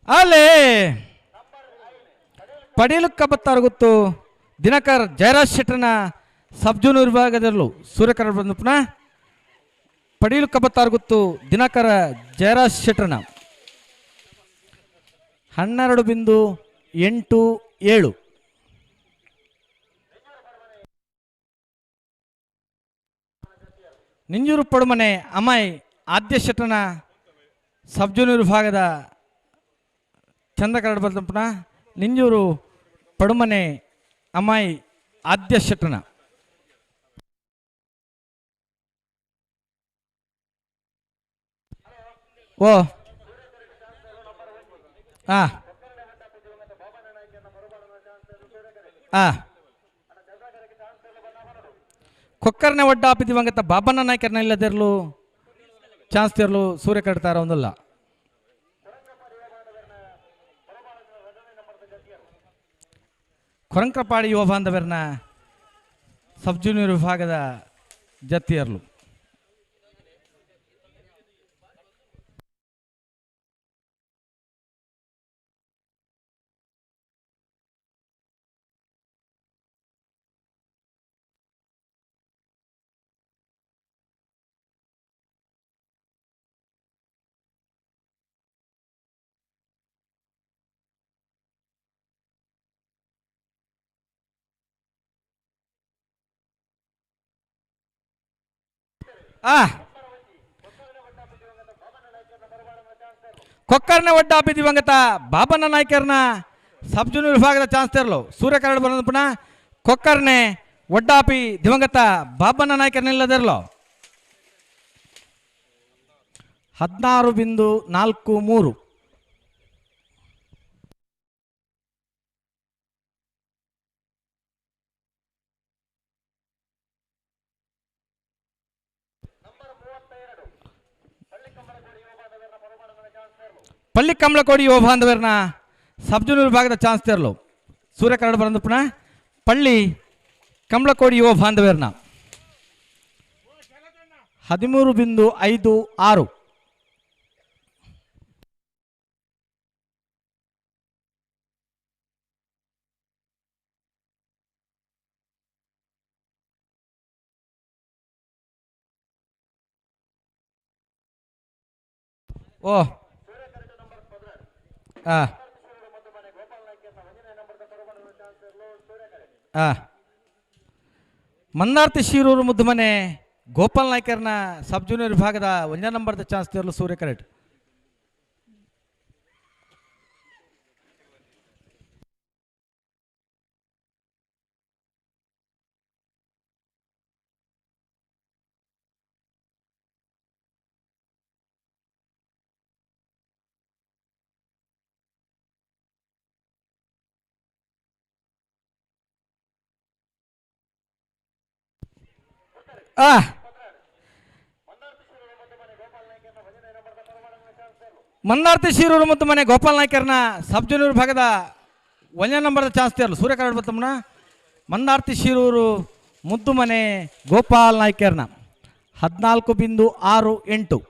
S1: ಅಲ್ಲೇ ಪಡೀಲು ಕಬತ್ತಾರ್ಗುತ್ತು ದಿನಕರ್ ಜಯರಾಜ್ ಶೆಟ್ಟನ ಸಬ್ ಜೂನಿಯರ್ ವಿಭಾಗದಲ್ಲೂ ಸೂರ್ಯಕರ ಬಂದು ಪುನಃ ಪಡೀಲು ಕಬತ್ತಾರ್ಗುತ್ತು ದಿನಕರ ಜಯರಾಜ್ ಶೆಟ್ಟನ 12.87. ನಿಂಜೂರು ಪಡುಮನೆ ಅಮ್ಮಾಯಿ ಆದ್ಯ ಶೆಟ್ಟನ ಸಬ್ ಜೂನಿಯರ್ ವಿಭಾಗದ ಚಂದ್ರಕರಡ್ ಬಂದ ಪುನಃ ನಿಂಜೂರು ಪಡುಮನೆ ಅಮ್ಮಾಯಿ ಆದ್ಯ ಶೆಟ್ಟನ. ಓ ಆ ಆ ಕೊಕ್ಕರ್ನೆ ಒಡ್ಡಾಪಿ ದಿವಂಗತ ಬಾಬಣ್ಣ ನಾಯ್ಕರ್ನ ಇಲ್ಲದಿರಲು ಚಾನ್ಸ್ ತಿರಲು ಸೂರ್ಯ ಕಟ್ತಾರ ಒಂದಲ್ಲ. ಕೊರಂಕ್ರಪಾಡಿ ಯುವ ಬಾಂಧವರನ್ನ ಸಬ್ ಜೂನಿಯರ್ ವಿಭಾಗದ ಜತ್ತಿಯರ್ಲು. ಆ ಕೊಕ್ಕರ್ನ ಒಡ್ಡಾಪಿ ದಿವಂಗತ ಬಾಬಣ್ಣ ನಾಯ್ಕರ್ನ ಸಬ್ ಜೂನಿಯರ್ ವಿಭಾಗದ ಚಾನ್ಸ್ ತೆರಲು ಸೂರ್ಯ ಕರಡು ಬರೋದು ಪುನಃ ಕೊಕ್ಕರ್ನೆ ಒಡ್ಡಾಪಿ ದಿವಂಗತ ಬಾಬಣ್ಣ ನಾಯ್ಕರ್ನಿಲ್ಲದಿರಲು 16.43. ಪಳ್ಳಿ ಕಮಲಕೋಡಿ ಯುವ ಬಾಂಧವರನ್ನ ಸಬ್ ಜೂನಿಯರ್ ವಿಭಾಗದ ಚಾನ್ಸ್ ತೆರಲು ಸೂರ್ಯ ಕರಡು ಬರೋದು ಪುನಃ ಪಳ್ಳಿ ಕಮಲಕೋಡಿ ಯುವ ಬಾಂಧವರನ್ನ 13.56. ಓ ಆ ಆ ಮಂದಾರ್ತಿ ಶಿರೂರು ಮುದ್ದುಮನೆ ಗೋಪಾಲ್ ನಾಯ್ಕರ್ನ ಸಬ್ ಜೂನಿಯರ್ ವಿಭಾಗದ ಒಂದನೇ ನಂಬರ್ದ ಚಾನ್ಸ್ ತೇರಲು ಸೂರ್ಯ ಕರೆಟ್. ಆ ಮಂದಾರ್ತಿ ಶಿರೂರು ಮತ್ತು ಮನೆ ಗೋಪಾಲ್ ನಾಯ್ಕರ್ನ ಸಬ್ ಜೂನಿಯರ್ ವಿಭಾಗದ ಒಂದನೇ ನಂಬರ್ದ ಚಾನ್ಸ್ ತೇರಲು ಸೂರ್ಯ ಕರಡ್ ಬತ್ತಮ್ಮನ ಮಂದಾರ್ತಿ ಶಿರೂರು ಮುದ್ದು ಮನೆ ಗೋಪಾಲ್ ನಾಯ್ಕರ್ನ 14.68.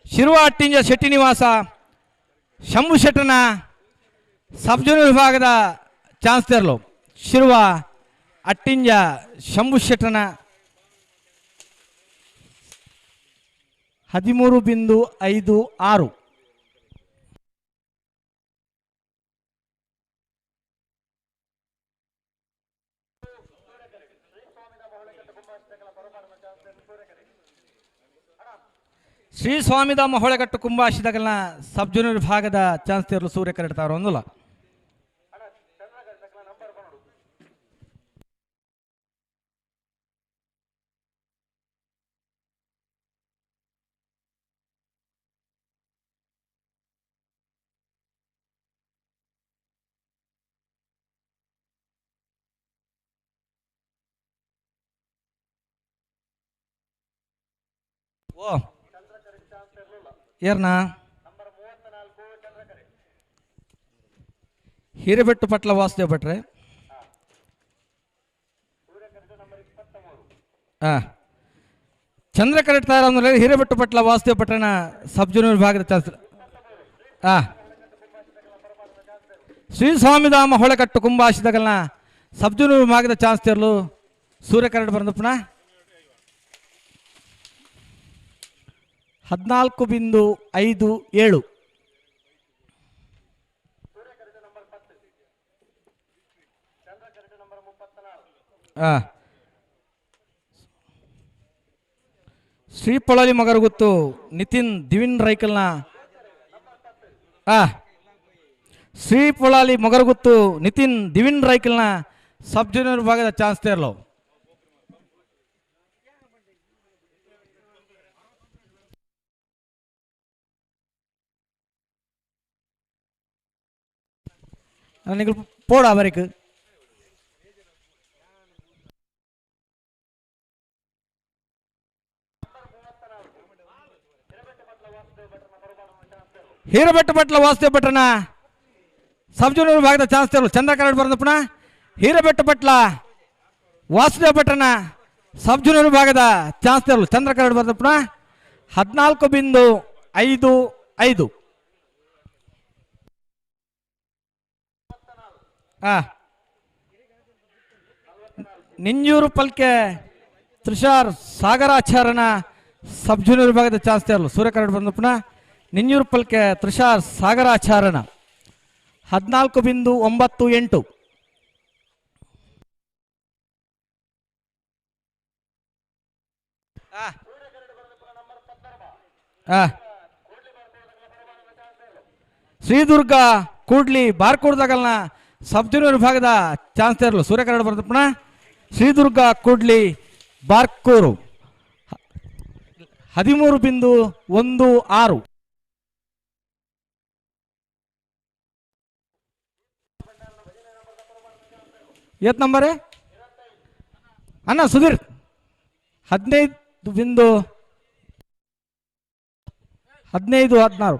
S1: ಶಿರುವ ಅಟ್ಟಿಂಜ ಶೆಟ್ಟಿ ನಿವಾಸ ಶಂಭು ಶೆಟ್ಟನ ಸಬ್ ಜೂನಿಯರ್ ವಿಭಾಗದ ಚಾನ್ಸ್ ತೆರಲು ಶಿರುವ ಅಟ್ಟಿಂಜ ಶಂಭು ಶೆಟ್ಟನ 13.56. ಶ್ರೀ ಸ್ವಾಮಿಧಾಮ ಹೊಳೆಗಟ್ಟು ಕುಂಬಾಶಿದಗಲ್ನ ಸಬ್ ಜೂನಿಯರ್ ವಿಭಾಗದ ಚಾನ್ಸ್ ತೇರಲು ಸೂರ್ಯ ಕರೆಡ್ತಾರ ಒಂದಲ್ಲ. ಓ ಏರ್ನಾ ಹಿರೇಬೆಟ್ಟು ಪಟ್ಲ ವಾಸುದೇವ್ ಭಟ್ರೆ. ಚಂದ್ರ ಕರೆಕ್ಟ್ ಅಂದ್ರೆ ಹಿರೇಬೆಟ್ಟು ಪಟ್ಲ ವಾಸುದೇವ್ ಭಟ್ರನ ಸಬ್ ಜೂನಿಯರ್ ವಿಭಾಗದ chance. Shri Swamidhama ಹೊಳೆಕಟ್ಟು ಕುಂಬಾಶಿದಗಲ್ನ sub junior ವಿಭಾಗದ ಚಾನ್ಸ್ ತೇರಲು ಸೂರ್ಯ ಕರಡ್ ಬಂದ ಪುನಃ 14.57. ಶ್ರೀ ಪೊಳಲಿ ಮಗರಗುತ್ತು ನಿತಿನ್ ದಿವಿನ್ ರೈಕಲ್ನ ಶ್ರೀ ಪೊಳಲಿ ಮಗರಗುತ್ತು ನಿತಿನ್ ದಿವಿನ್ ರೈಕಲ್ನ ಸಬ್ ಜೂನಿಯರ್ ವಿಭಾಗದ ಚಾನ್ಸ್ ತೇರಲು. ನೀವು ಪೋಡ ಅವರಿಗೆ ಹೀರಬೆಟ್ಟ ಪಟ್ಲ ವಾಸುದೇವ್ ಭಟ್ರನ ಸಬ್ ಜೂನಿಯರ್ ವಿಭಾಗದ ಚಾನ್ಸ್ ತೇರಲು ಚಂದ್ರ ಕರಡ್ ಬರೋದು ಪುನಃ ಹೀರಬೆಟ್ಟ ಪಟ್ಲ ವಾಸುದೇವ್ ಭಟ್ರನ ಸಬ್ ಜೂನಿಯರ್ ವಿಭಾಗದ ಚಾನ್ಸ್ ತೇರಲು ಚಂದ್ರ ಕರಡ್ ಬರೋದು ಪುನಃ 14.55. Ninjuru ಪಲ್ಕೆ ತ್ರಿಷಾರ್ ಸಾಗರಾಚಾರನ ಸಬ್ ಜೂನಿಯರ್ ವಿಭಾಗದ ಚಾನ್ಸ್ ತೇರಲು ಸೂರ್ಯಕರಡು ಬಂದಪ್ಪನ ನಿಂಜೂರು ಪಲ್ಕೆ ತ್ರಿಷಾರ್ ಸಾಗರಾಚಾರನ 14.98. ಶ್ರೀದುರ್ಗ ಕೂಡ್ಲಿ ಬಾರ್ಕೋಡ್ದಾಗಲ್ನ ಸಬ್ ಜೂನಿಯರ್ ವಿಭಾಗದ ಚಾನ್ಸ್ ತೇರಲು ಸೂರ್ಯಕರಡು ಬಂದಪ್ಪನ ಶ್ರೀದುರ್ಗ ಕೂಡ್ಲಿ ಬಾರ್ಕೂರು 13.16. ಏತ್ ನಂಬರೇ ಅಣ್ಣ ಸುಧೀರ್? 15 15 16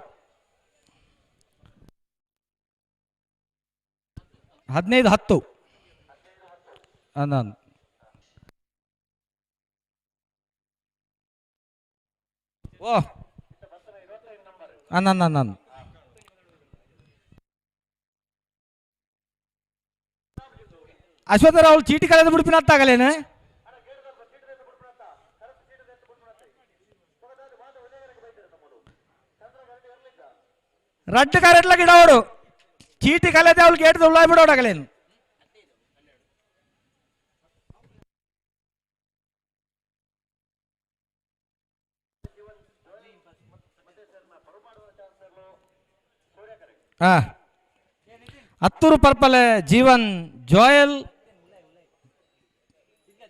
S1: 15 10 ಅನ್ನ. ಓ ಅನ್ನ ಅನ್ನ ಅಶ್ವಥರ ಅವಳು ಚೀಟಿ ಕಳೆದು ಬಿಡ್ಪಿನತ್ತಾಗಲೇನು? ರಡ್ಡು ಕರೆಟ್ಲ ಗಿಡವಡು ಚೀಟಿ ಕಲೆದೆ ಅವಳು ಗೇಟ್ ಉಳ್ಳಾಯ್ ಬಿಡೋಡಾಗಲೇನು? ಹತ್ತೂರು ಪರ್ಪಲೆ ಜೀವನ್ ಜೋಯಲ್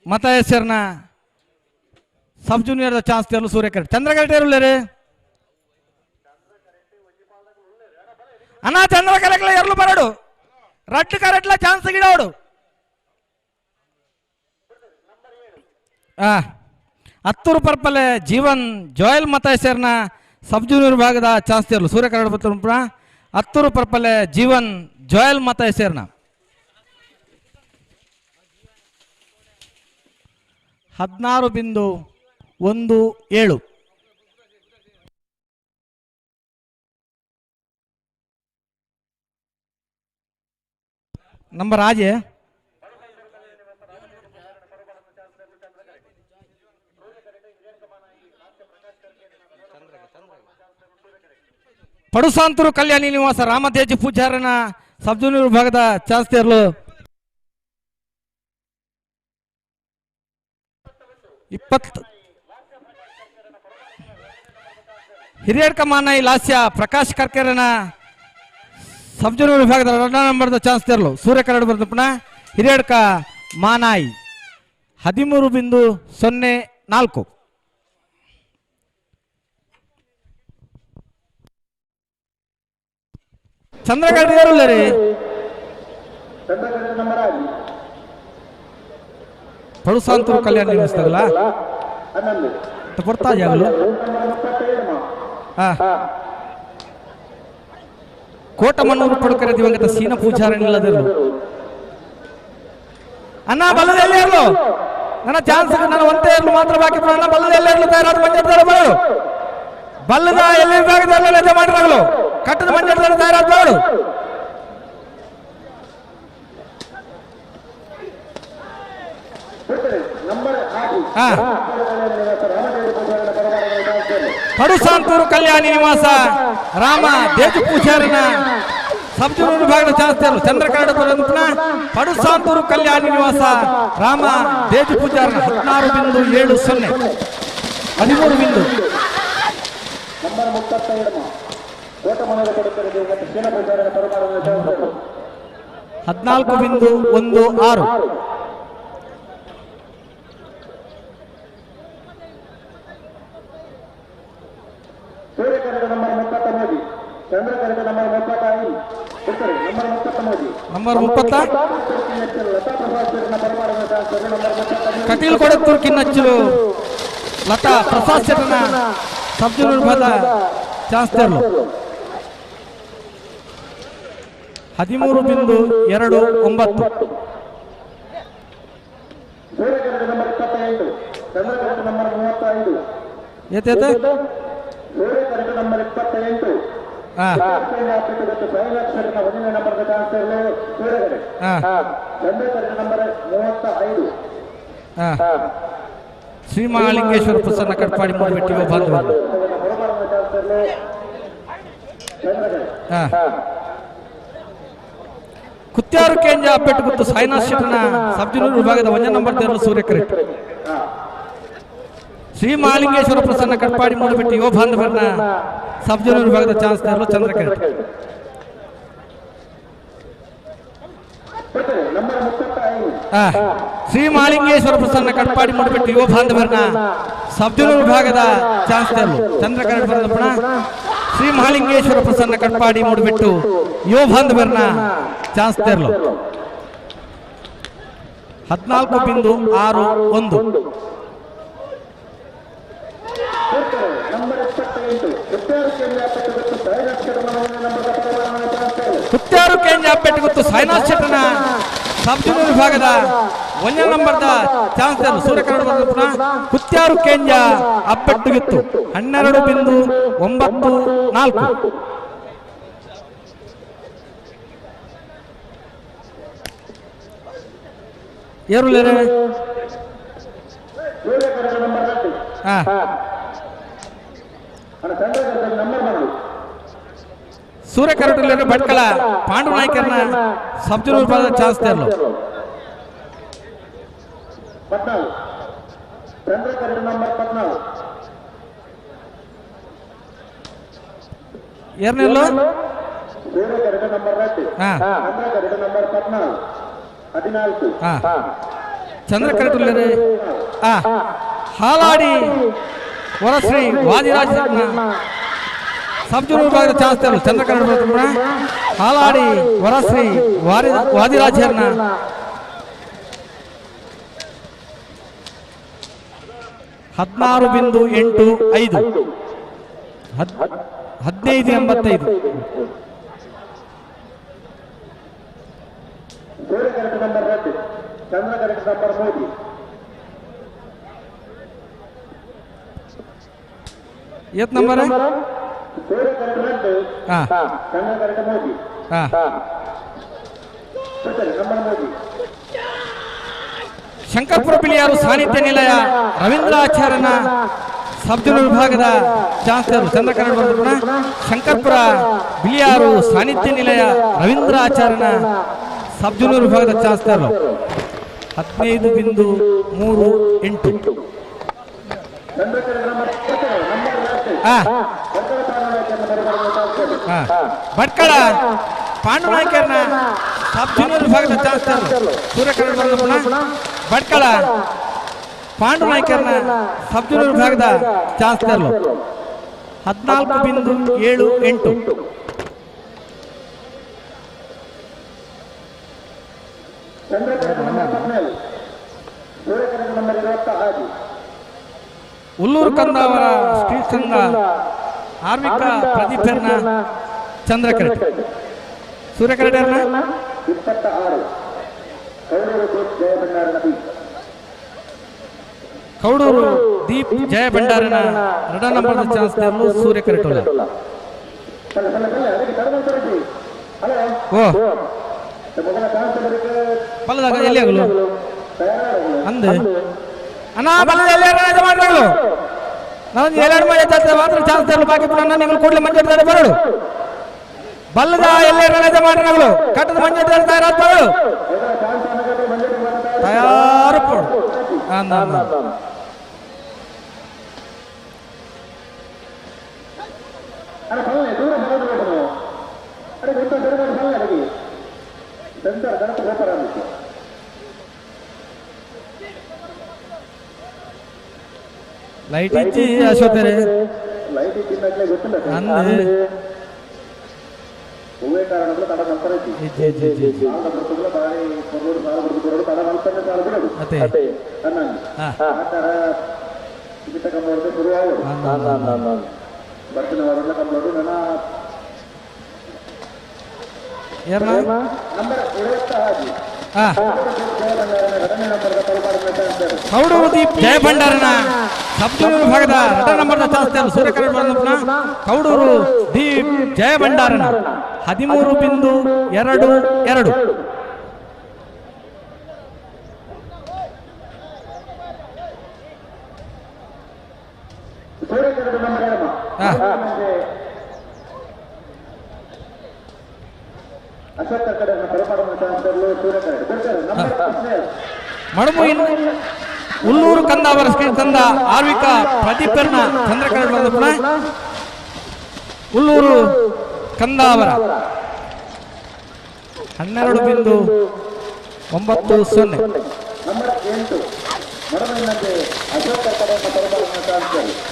S1: ಮತ ಹೆಸರಿನ ಸಬ್ ಜೂನಿಯರ್ ಚಾನ್ಸ್ ತೇರಲು ಸೂರ್ಯಕರ್ ಚಂದ್ರಕರೆಟ್ ಏರುಲ್ಲೇರು ಅಣ್ಣ ಚಂದ್ರಕರೆಟ್ಲ ಎರಲು ಬರಡು ರಡ್ಡು ಕರೆಟ್ಲ ಚಾನ್ಸ್ ಗಿಡೋಡು. ಹತ್ತೂರು ಪರ್ಪಲೆ ಜೀವನ್ ಜೋಯಲ್ ಮತ ಹೆಸರಿನ ಸಬ್ ಜೂನಿಯರ್ ವಿಭಾಗದ ಚಾನ್ಸ್ ತೇರಲು ಸೂರ್ಯಕರಡು ಬರ್ತುಂಪುಣ ಹತ್ತೂರು ಪರ್ಪಲೆ ಜೀವನ್ ಜೋಯಲ್ ಮತ ಹೆಸರಿನ 16.17. ನಂಬರ್ ಆಜೆ ಪಡುಸಾಂತೂರು ಕಲ್ಯಾಣಿ ನಿವಾಸ ರಾಮತೇಜ ಪೂಜಾರನ ಸಬ್ ಜೂನಿಯರ್ ವಿಭಾಗದ chance ತೇರಲು 20. Hiriadka Manayi Lasya Prakash ಕರ್ಕೆರನ sub junior ವಿಭಾಗದ ಎರಡನೇ ನಂಬರ್ದ ಚಾನ್ಸ್ ತೇರಲು ಸೂರ್ಯಕರಡು ಬರ್ತಪ್ಪನ ಹಿರಿಯಡ್ಕ ಮಾನಾಯಿ 13.04. ಚಂದ್ರಕರಡು ಏರುಲ್ಲ ರೀ ಪಡುಸಾಂತೂರು ಕಲ್ಯಾಣ ನಿವಾಸದಾಗಲ್ಲ ಕೊಡ್ತಾ ಜಾಗಲು. ಕೋಟಮನ್ನೂರು ಪಡುಕರೆ ದಿವಂಗತ ಸೀನ ಪೂಜಾರ ನಿಲ್ಲದಿರಲು ಅಣ್ಣ ಬಲ್ಲದ ಎಲ್ಲಿ ಇರಲು ನನ್ನ ಚಾನ್ಸ್ ನನ್ನ ಒಂದೇ ಇರಲು ಮಾತ್ರ ಬಾಕಿ. ಅಣ್ಣ ಬಲ್ಲದ ಎಲ್ಲಿ ಇರಲು ತಯಾರಾದ ಮಂಜಾಡ್ತಾರೆ ಬರಲು ಬಲ್ಲದ ಎಲ್ಲಿ ವಿಭಾಗದ ರಜೆ ಮಾಡಿರಾಗಲು ಕಟ್ಟದ ಮಂಜಾಡ್ತಾರೆ ತಯಾರಾದ ಬರಲು. ಪಡುಸಾಂತೂರು ಕಲ್ಯಾಣಿ ನಿವಾಸ ರಾಮ ದೇಜು ಪೂಜಾರನ ಸಬ್ ಜೂನಿಯರ್ ವಿಭಾಗದ ಚಾನ್ಸ್ ತೇರಲು ಚಂದ್ರಕರಡ ಪಡುಸಾಂತೂರು ಕಲ್ಯಾಣಿ ನಿವಾಸ ರಾಮ ದೇಜು ಪೂಜಾರನ 16.70 13 ಬಿಂದು. 14.16. ನಂಬರ್ 30 ಕಟೀಲ್ ಕೊಡತ್ತೂರು ಕಿನ್ನಚ್ಚಲು ಲತಾ ಪ್ರಸಾದ್ ಶೆಟ್ಟನ ಸಬ್ ಜೂನಿಯರ್ ವಿಭಾಗದ ಚಾನ್ಸ್ ತೇರಲು 13.29. ಏತೇತೆ Shri Mahalingeshwara Prasanna Katpadi Moodbettu ಬಾಂಧವರು. ಕುತ್ಯಾರು ಕೇಂದ್ರ ಅಪ್ಪೆಟ್ಟು ಗುತ್ತು ಸಾಯಿನಾಥ್ ಶೆಟ್ಟನ ಸಬ್ಜನೂರು ವಿಭಾಗದ ಒಂದೇ ನಂಬರ್ ತೇರಲು ಸೂರ್ಯಕರೆಟ್. ಶ್ರೀ ಮಹಾಲಿಂಗೇಶ್ವರ ಪ್ರಸನ್ನ ಕಟ್ಪಾಡಿ ಮೂಡಬಿಟ್ಟು ಯುವ ಬಾಂಧವರನ್ನ ಸಬ್ಜನೂರು ವಿಭಾಗದ ಚಾನ್ಸ್ ತೇರಲು ಚಂದ್ರಕರೆಟ್. ಶ್ರೀ ಮಹಾಲಿಂಗೇಶ್ವರ ಪ್ರಸನ್ನ ಕಟ್ಪಾಡಿ ಮೂಡಬಿಟ್ಟು ಯುವ ಬಾಂಧವರನ್ನ ಸಬ್ಜನೂರು ವಿಭಾಗದ ಚಾನ್ಸ್ ತೇರಲು ಚಂದ್ರಕರೆಟ್ ಬರೆದಪ್ಪಣ. ಶ್ರೀ ಮಹಾಲಿಂಗೇಶ್ವರ ಪ್ರಸನ್ನ ಕಟ್ಪಾಡಿ ಮೂಡಬಿಟ್ಟು ಯುವ ಬಾಂಧವರನ್ನ ಚಾನ್ಸ್ ತೇರಲು 14.61. ಕುತ್ಯಾರು ಕೇಂದ್ರ ಅಪ್ಪೆಟ್ಟು ಗೊತ್ತು ಸಾಯಿನಾಥ್ ಶೆಟ್ಟನ ಸಬ್ಜೂನಿಯರ್ ವಿಭಾಗದ ಒಂದನೇ ನಂಬರ್ದ ಚಾನ್ಸ್ ತೇರಲು ಸೂರ್ಯಕನ್ನಡ ಪುನಃ ಕುತ್ಯಾರು ಕೇಂದ್ರ ಅಪ್ಪೆಟ್ಟು ಗಿತ್ತು 12.94. ಏರುಲೇರೆ ಸೂರ್ಯಕರಟಲ್ಲಿ ಭಟ್ಕಳ ಪಾಂಡು ನಾಯ್ಕರ್ನ ಸಬ್ಜೂನಿಯರ್ ವಿಭಾಗದ ಚಾನ್ಸ್ ತೇರಲು. ಏರ್ನೆಲ್ಲು ಚಂದ್ರಕರಟಲ್ಲಿ ಹಾಲಾಡಿ ವರಶ್ರೀ ವಾದಿರಾಜ್ ಸಬ್ಜೂನಿಯರ್ ವಿಭಾಗದ ಚಾನ್ಸ್ ತೇರಲು ಚಂದ್ರಕನ್ನಡ ಹಾಲಾಡಿ ವರಶ್ರೀ ವಾದಿರಾಜರ್ನ 16.85 15.85. ಏತ್ ನಂಬರ್? ಶಂಕರ್ಪುರ ಬಿಳಿಯಾರು ಸಾನ್ನಿಧ್ಯ ನಿಲಯ ರವೀಂದ್ರಾಚಾರ್ಯನ ಸಬ್ಜೂನಿಯರ್ ವಿಭಾಗದ ಚಾನ್ಸ್ ತೇರಲು ಚಂದ್ರಕನ್ನಡ ಬಂದ ಶಂಕರ್ಪುರ ಬಿಳಿಯಾರು ಸಾನ್ನಿಧ್ಯ ನಿಲಯ ರವೀಂದ್ರಾಚಾರ್ಯನ ಸಬ್ಜೂನಿಯರ್ ವಿಭಾಗದ ಚಾನ್ಸ್ ತೇರಲು 15.38. ಭಟ್ಕಳ ಪಾಂಡು ನಾಯ್ಕರ್ನ ಸಬ್ ಜೂನಿಯರ್ ವಿಭಾಗದ ಚಾನ್ಸ್ ತೇರಲು ಸೂರ್ಯಕನ್ನಡ ಬಂದ ಭಟ್ಕಳ ಪಾಂಡು ನಾಯ್ಕರ್ನ ಸಬ್ ಜೂನಿಯರ್ ವಿಭಾಗದ ಚಾನ್ಸ್ ತೇರಲು 14.78. ಉಲ್ಲೂರು ಕಂದಾವರ ಸ್ಟ್ರೀಟ್ ಸಂಘ ಆರ್ವಿಕ ಪ್ರದೀಪರ್ನ ಚಂದ್ರಕರೆಟ್ ಸೂರ್ಯಕರೆಟರ್ನ ಕೌಡೂರು ದೀಪ್ ಜಯ ಭಂಡಾರನ ಎರಡ ನಂಬರ್ ಚಾನ್ಸ್ ತೇರಲು ಸೂರ್ಯಕರೆಟೋಲ. ಓ ಬಲದಾಗ ಎಲ್ಲಿ ಆಗಲು ಅಂದೆ ಅಣ್ಣ ಬಲದ ಎಲ್ಲಿ ಮಾಡಲು ನಾನು ಎರಡು ಮಾಡಿ ಮಾತ್ರ ಚಾನ್ಸ್ ತರಲು ಬಾಕಿ ಪುನಃ ನೀವು ಕೂಡಲೇ ಮಂಜೆ ಬರಡು ಬಲ್ಲದ ಎಲ್ಲೇ ಮಾಡಿನಗಳು ಕಟ್ಟದ ಮಂಜೆ ತಯಾರಾದ ಬರಡು ತಯಾರು ಪೋಡು. ಲೈಟ್ ಇಚ್ಚಿ ಅಶ್ವತ್ಥರೇ ಅಂದೆ ಕೌಡೂರು ದೀಪ್ ಜಯ ಭಂಡಾರನ ಸಬ್ಜೂನಿಯರ್ ವಿಭಾಗದ ಎರಡ ನಂಬರ್ನ ಚಾನ್ಸ್ ತೇರಲು ಸೂರ್ಯಕನ್ನಡ ಕೌಡೂರು ದೀಪ್ ಜಯ ಭಂಡಾರನ 13.22. ಮಡಮು ಉಲ್ಲೂರು ಕಂದಾವರ ತಂದ ಆರ್ವಿಕ ಪ್ರದೀಪರ್ನ ಚಂದ್ರಕರ ಉಲ್ಲೂರು ಕಂದಾವರ 12.90.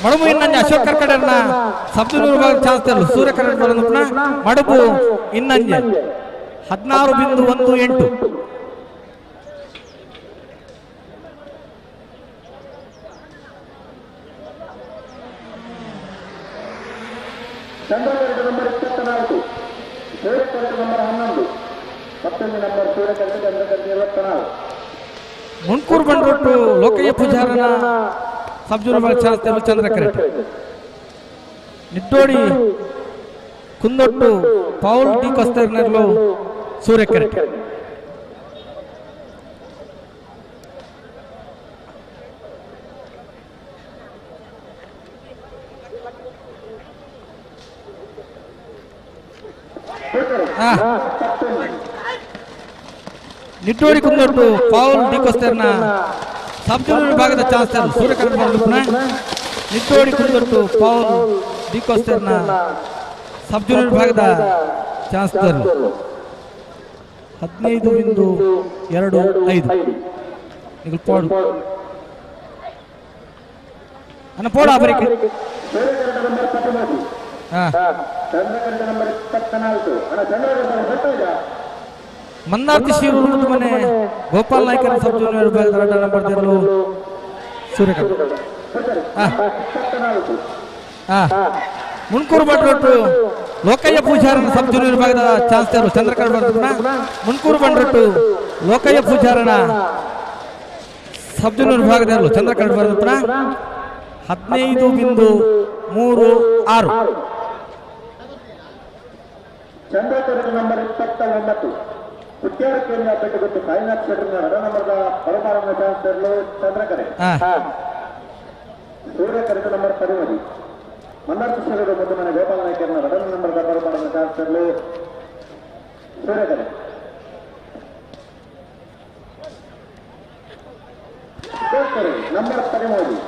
S1: ಮಡಮು ಇನ್ನಂಜೆ ಅಶೋಕ್ ಕರ್ಕಡರ್ನ ಸಬ್ಜನೂರು ಭಾಗ ಚಾನ್ಸ್ ತರಲು ಸೂರ್ಯ ಕರ್ಕಡ ಮಡಬು ಇನ್ನಂಜೆ 16.18.
S2: ಚಂದ್ರಕರ್ಕ ನಂಬರ್ 24, ಸೂರ್ಯಕರ್ಕ ನಂಬರ್ 11, ಮತ್ತೊಂದು ನಂಬರ್ ಸೂರ್ಯಕರ್ಕ ಚಂದ್ರಕರ್ಕ 24.
S1: ಮುಂಡ್ಕೂರು ಬಂಡ್ರೊಟ್ಟು ಲೋಕಯ್ಯ ಪೂಜಾರನ ಸಬ್ಜೂರು ಚಾನ್ಸ್ ಚಂದ್ರಕರೆಟ್. ನಿಟ್ಟೋಡಿ ಕುಂದೊಟ್ಟು ಪೌಲ್ ಡಿ ಕೊಸ್ತರ್ನಲ್ಲೂ ಸೂರ್ಯಕರೆಟ್. ನಿಟ್ಟೋಡಿ ಕುಂದೊಟ್ಟು ಪೌಲ್ ಡಿ ಕೊಸ್ತರ್ನ ಸಬ್ಜೂರು ವಿಭಾಗದ ಚಾನ್ಸ್ ಸೂರ್ಯಕರಣ ನಿಟ್ಟೋಡಿ ಕುಂದೊಟ್ಟು ಪೌಲ್ ಡಿ ಕೊಸ್ತರ್ನ ಸಬ್ಜೂರು ವಿಭಾಗದ ಚಾನ್ಸ್ 15.25. ಪೋಡು ಅನ್ನ ಪೋಡ ಅಬರಿಕೆ. ಮಂದಾರ್ತಿ ಶಿರೂರು ಮನೆ ಗೋಪಾಲ್ ನಾಯ್ಕರ ಸಬ್ ಜೂನಿಯರ್ ವಿಭಾಗದ ನಂಬರ್ ಸೂರ್ಯಕರ್. ಮುಣ್ಕೂರು ಬಂಡ್ರೊಟ್ಟು ಲೋಕಯ್ಯ ಪೂಜಾರನ ಸಬ್ ಜೂನಿಯರ್ ವಿಭಾಗದ ಚಾನ್ಸ್ ಚಂದ್ರಕರ್ ಮುಣ್ಕೂರು ಬಂಡ್ರೊಟ್ಟು ಲೋಕಯ್ಯ ಪೂಜಾರನ ಸಬ್ ಜೂನಿಯರ್ ವಿಭಾಗದ ಚಂದ್ರಕರ್ 15.36.
S2: ಚಂದ್ರಕರ್ ನಂಬರ್ 29, ಕುಟ್ಯಾರ ಕೇಂದ್ರ ಪೆಟ್ಟುಗುತ್ತು ಸಾಯಿನಾಥ್ ಶೆಟ್ಟರ್ನ ರಡ ನಂಬರ್ದ ಪರಮಾರನ ಚಾನ್ಸರ್ಲು ಚಂದ್ರಕರೆ. ಸೂರ್ಯಕರಿತ ನಂಬರ್ 13, ಮನ್ನಾರ್ತಿ ಶಿರೂರು ಮುದ್ದು ಮನೆ ಗೋಪಾಲ ನಾಯ್ಕರ್ನ ರಡ ನಂಬರ್ದ ಪರಮಾರನ ಚಾನ್ಸರ್ಲು ಸೂರ್ಯಕರೆ. ನಂಬರ್ 13,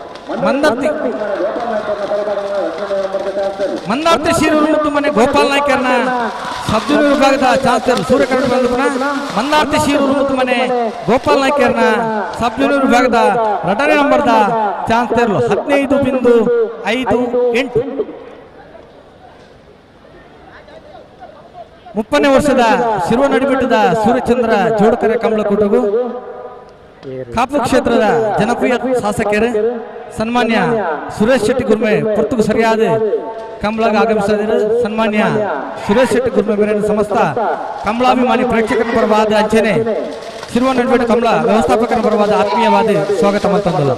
S1: ಮಂದಾರ್ತಿ ಶಿರೂರು ಮುದ್ದು ಮನೆ ಗೋಪಾಲ್ ನಾಯ್ಕರ್ನ ಸಬ್ಜೂರು ವಿಭಾಗದ ಚಾನ್ಸರ್ ಸೂರ್ಯಕರಣ ಮಂದಾರ್ತಿ ಶಿರೂರು ಮುದ್ದು ಮನೆ ಗೋಪಾಲ್ ನಾಯ್ಕರ್ನ ಸಬ್ಜೂರು ವಿಭಾಗದ ರಡನೆ ನಂಬರ್ದ ಚಾನ್ಸರ್ 15.58. 30ನೇ ವರ್ಷದ ಶಿರುವ ನಡಿಬಿಟ್ಟದ ಸೂರ್ಯಚಂದ್ರ ಜೋಡಕರೆ ಕಮಲಕೂಟಗು ಕಾಪು ಕ್ಷೇತ್ರದ ಜನಪ್ರಿಯ ಶಾಸಕರು ಸನ್ಮಾನ್ಯ ಸುರೇಶ್ ಶೆಟ್ಟಿ ಗುರ್ಮೆ ಪೊರ್ತುಗು ಸರಿಯಾದ ಕಂಬಳಗ ಆಗಮಿಸಿದರು. ಸನ್ಮಾನ್ಯ ಸುರೇಶ್ ಶೆಟ್ಟಿ ಗುರ್ಮೆ ಮೇರಿನ ಸಮಸ್ತ ಕಮಲಾಭಿಮಾನಿ ಪ್ರೇಕ್ಷಕರ ಪರವಾದ ಅಂಚನೆ ಶಿರುವ ನಡಿಬಿಟ್ಟ ಕಮಲ ವ್ಯವಸ್ಥಾಪಕರ ಪರವಾದ ಆತ್ಮೀಯವಾದ ಸ್ವಾಗತ ಮತ್ತೊಂದಲ್ಲ.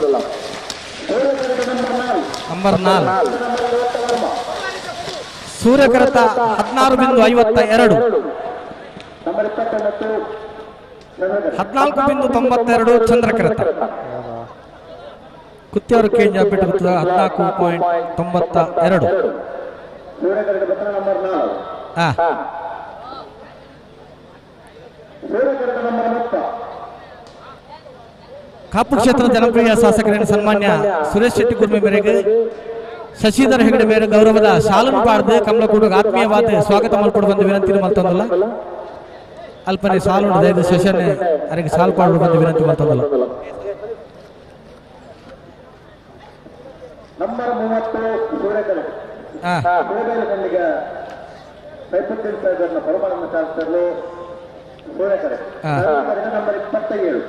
S1: ನಂಬರ್ 4 ಸೂರ್ಯಕರತ 16.52, 14.92 ಚಂದ್ರಕರತ. ಕುತ್ತಿಯವರು ಕೇಂದ್ರ ಬಿಟ್ಟು 14.92. ಕಾಪು ಕ್ಷೇತ್ರದ ಜನಪ್ರಿಯ ಶಾಸಕರೇನು ಸನ್ಮಾನ್ಯ ಸುರೇಶ್ ಶೆಟ್ಟಿ ಗುರ್ಮೆ ಮೇರೆಗೆ ಶಶಿಧರ್ ಹೆಗಡೆ ಮೇರೆ ಗೌರವದ ಶಾಲನ್ನು ಪಾಡ್ದು ಕಮಲಕೂಡು ಆತ್ಮೀಯವಾದ ಸ್ವಾಗತ ಮಲ್ಪಡು ಬಂದು ವಿನಂತಿ ಮಲ್ತೊಂದಲ್ಲ. ಅಲ್ಪನೆ ಸಾಲು ದಯದ ಸೆಷನ್ ಅವರಿಗೆ ಸಾಲು ಪಾಡು ಬಂದು ವಿನಂತಿ ಮಲ್ತೊಂದಲ್ಲ.
S2: ನಂಬರ್ 30 ಸೂರ್ಯಕರ ಸೈಫುದ್ದೀನ್ ಸಾಹೇಬರನ್ನ ಪರಮಾನಂದ ಶಾಸಕರು ಸೂರ್ಯಕರ. ನಂಬರ್ 27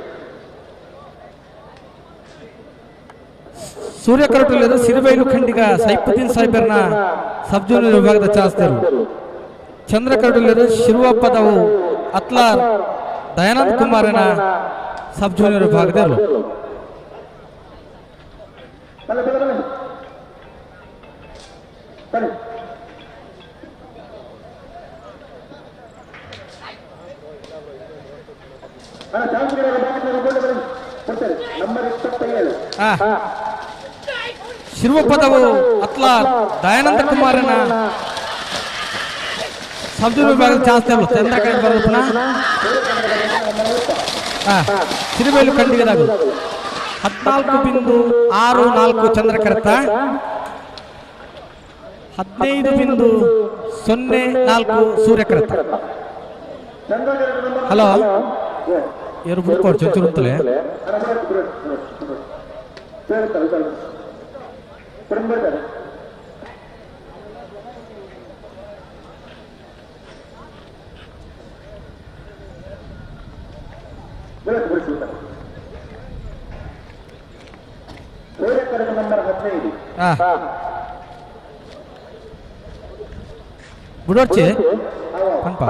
S1: ಸೂರ್ಯಕರಟಲ್ಲಿರುವ ಸಿರಿಬೈಲು ಖಂಡಿಗ ಸೈಫುದ್ದೀನ್ ಸಾಹೇಬರನ್ನ ಸಬ್ ಜೂನಿಯರ್ ವಿಭಾಗದ ಚಾನ್ಸರ್ ಚಂದ್ರಕರಟಲ್ಲಿರುವ ಶಿರುವಪ್ಪದವು ಅತ್ಲಾರ್ ದಯಾನಂದ್ ಕುಮಾರನ ಸಬ್ ಜೂನಿಯರ್ ವಿಭಾಗದಲ್ಲಿ. ಶಿರುವಪ್ಪದವು ಅತ್ಲಾರ್ ದಯಾನಂದ ಕುಮಾರನ ಸಬ್ ಜೂನಿಯರ್ ವಿಭಾಗದ ಚಾನ್ಸ್ ತೇರ್ಲು ಚಂದ್ರಕರೆಟ್ ಬರೋದು ಸಿರಿಬೇಲು ಖಂಡಿಗದಾಗ 14.64 ಚಂದ್ರಕರತ, 15.04 ಸೂರ್ಯಕರತ. ಹಲೋ ಇವರು ಬುಡ್ಕೋಡು ಚುಂಚೂರು ಅಂತಲೇ. ಬುಡೋರ್ಚಿ ಪನ್ಪ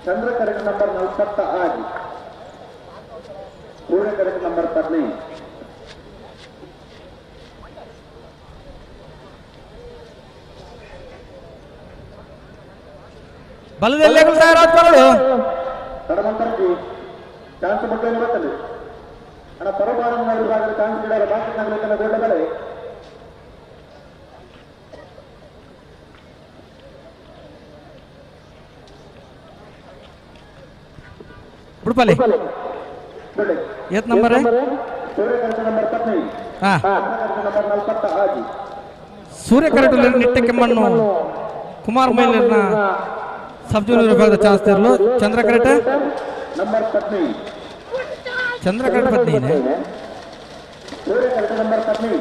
S2: ಚಂದ್ರಕರಕ ನಂಬರ್ 46, ಸೂರ್ಯಕರಕ ನಂಬರ್ 15.
S1: ಬಲದಲ್ಲಿ ತಯಾರಾದ ಬರಡು
S2: ತಡಮಂತರಕ್ಕೆ ಚಾನ್ಸ್ ಮುಟ್ಟೇನು ಬರ್ತದೆ ಅಣ್ಣ. ಪರಬಾರಂ ವಿಭಾಗದ ಚಾನ್ಸ್ ಗಿಡರ ಬಾಕಿ ನಗರಕ್ಕೆ ಗೋಡಗಳೇ.
S1: ಬುಡ್ಪಲ್ಲಿ ಏತ್ ನಂಬರ್?
S2: ಸೂರ್ಯಕರಕ ನಂಬರ್ 15. ನಂಬರ್ 46.
S1: ಸೂರ್ಯಕರಟ ನಿಟ್ಟ ಕೆಮ್ಮಣ್ಣು ಕುಮಾರ್ ಮೈಲರ್ನ ಸಬ್ ಜೂನಿಯರ್ ವಿಭಾಗದ ಚಾನ್ಸ್ ತೇರ್ಲು ಚಂದ್ರಕರಟ
S2: ನಂಬರ್ 15.
S1: ಚಂದ್ರಕರಟ 15.
S2: ಸೂರ್ಯಕರಟ ನಂಬರ್ 15.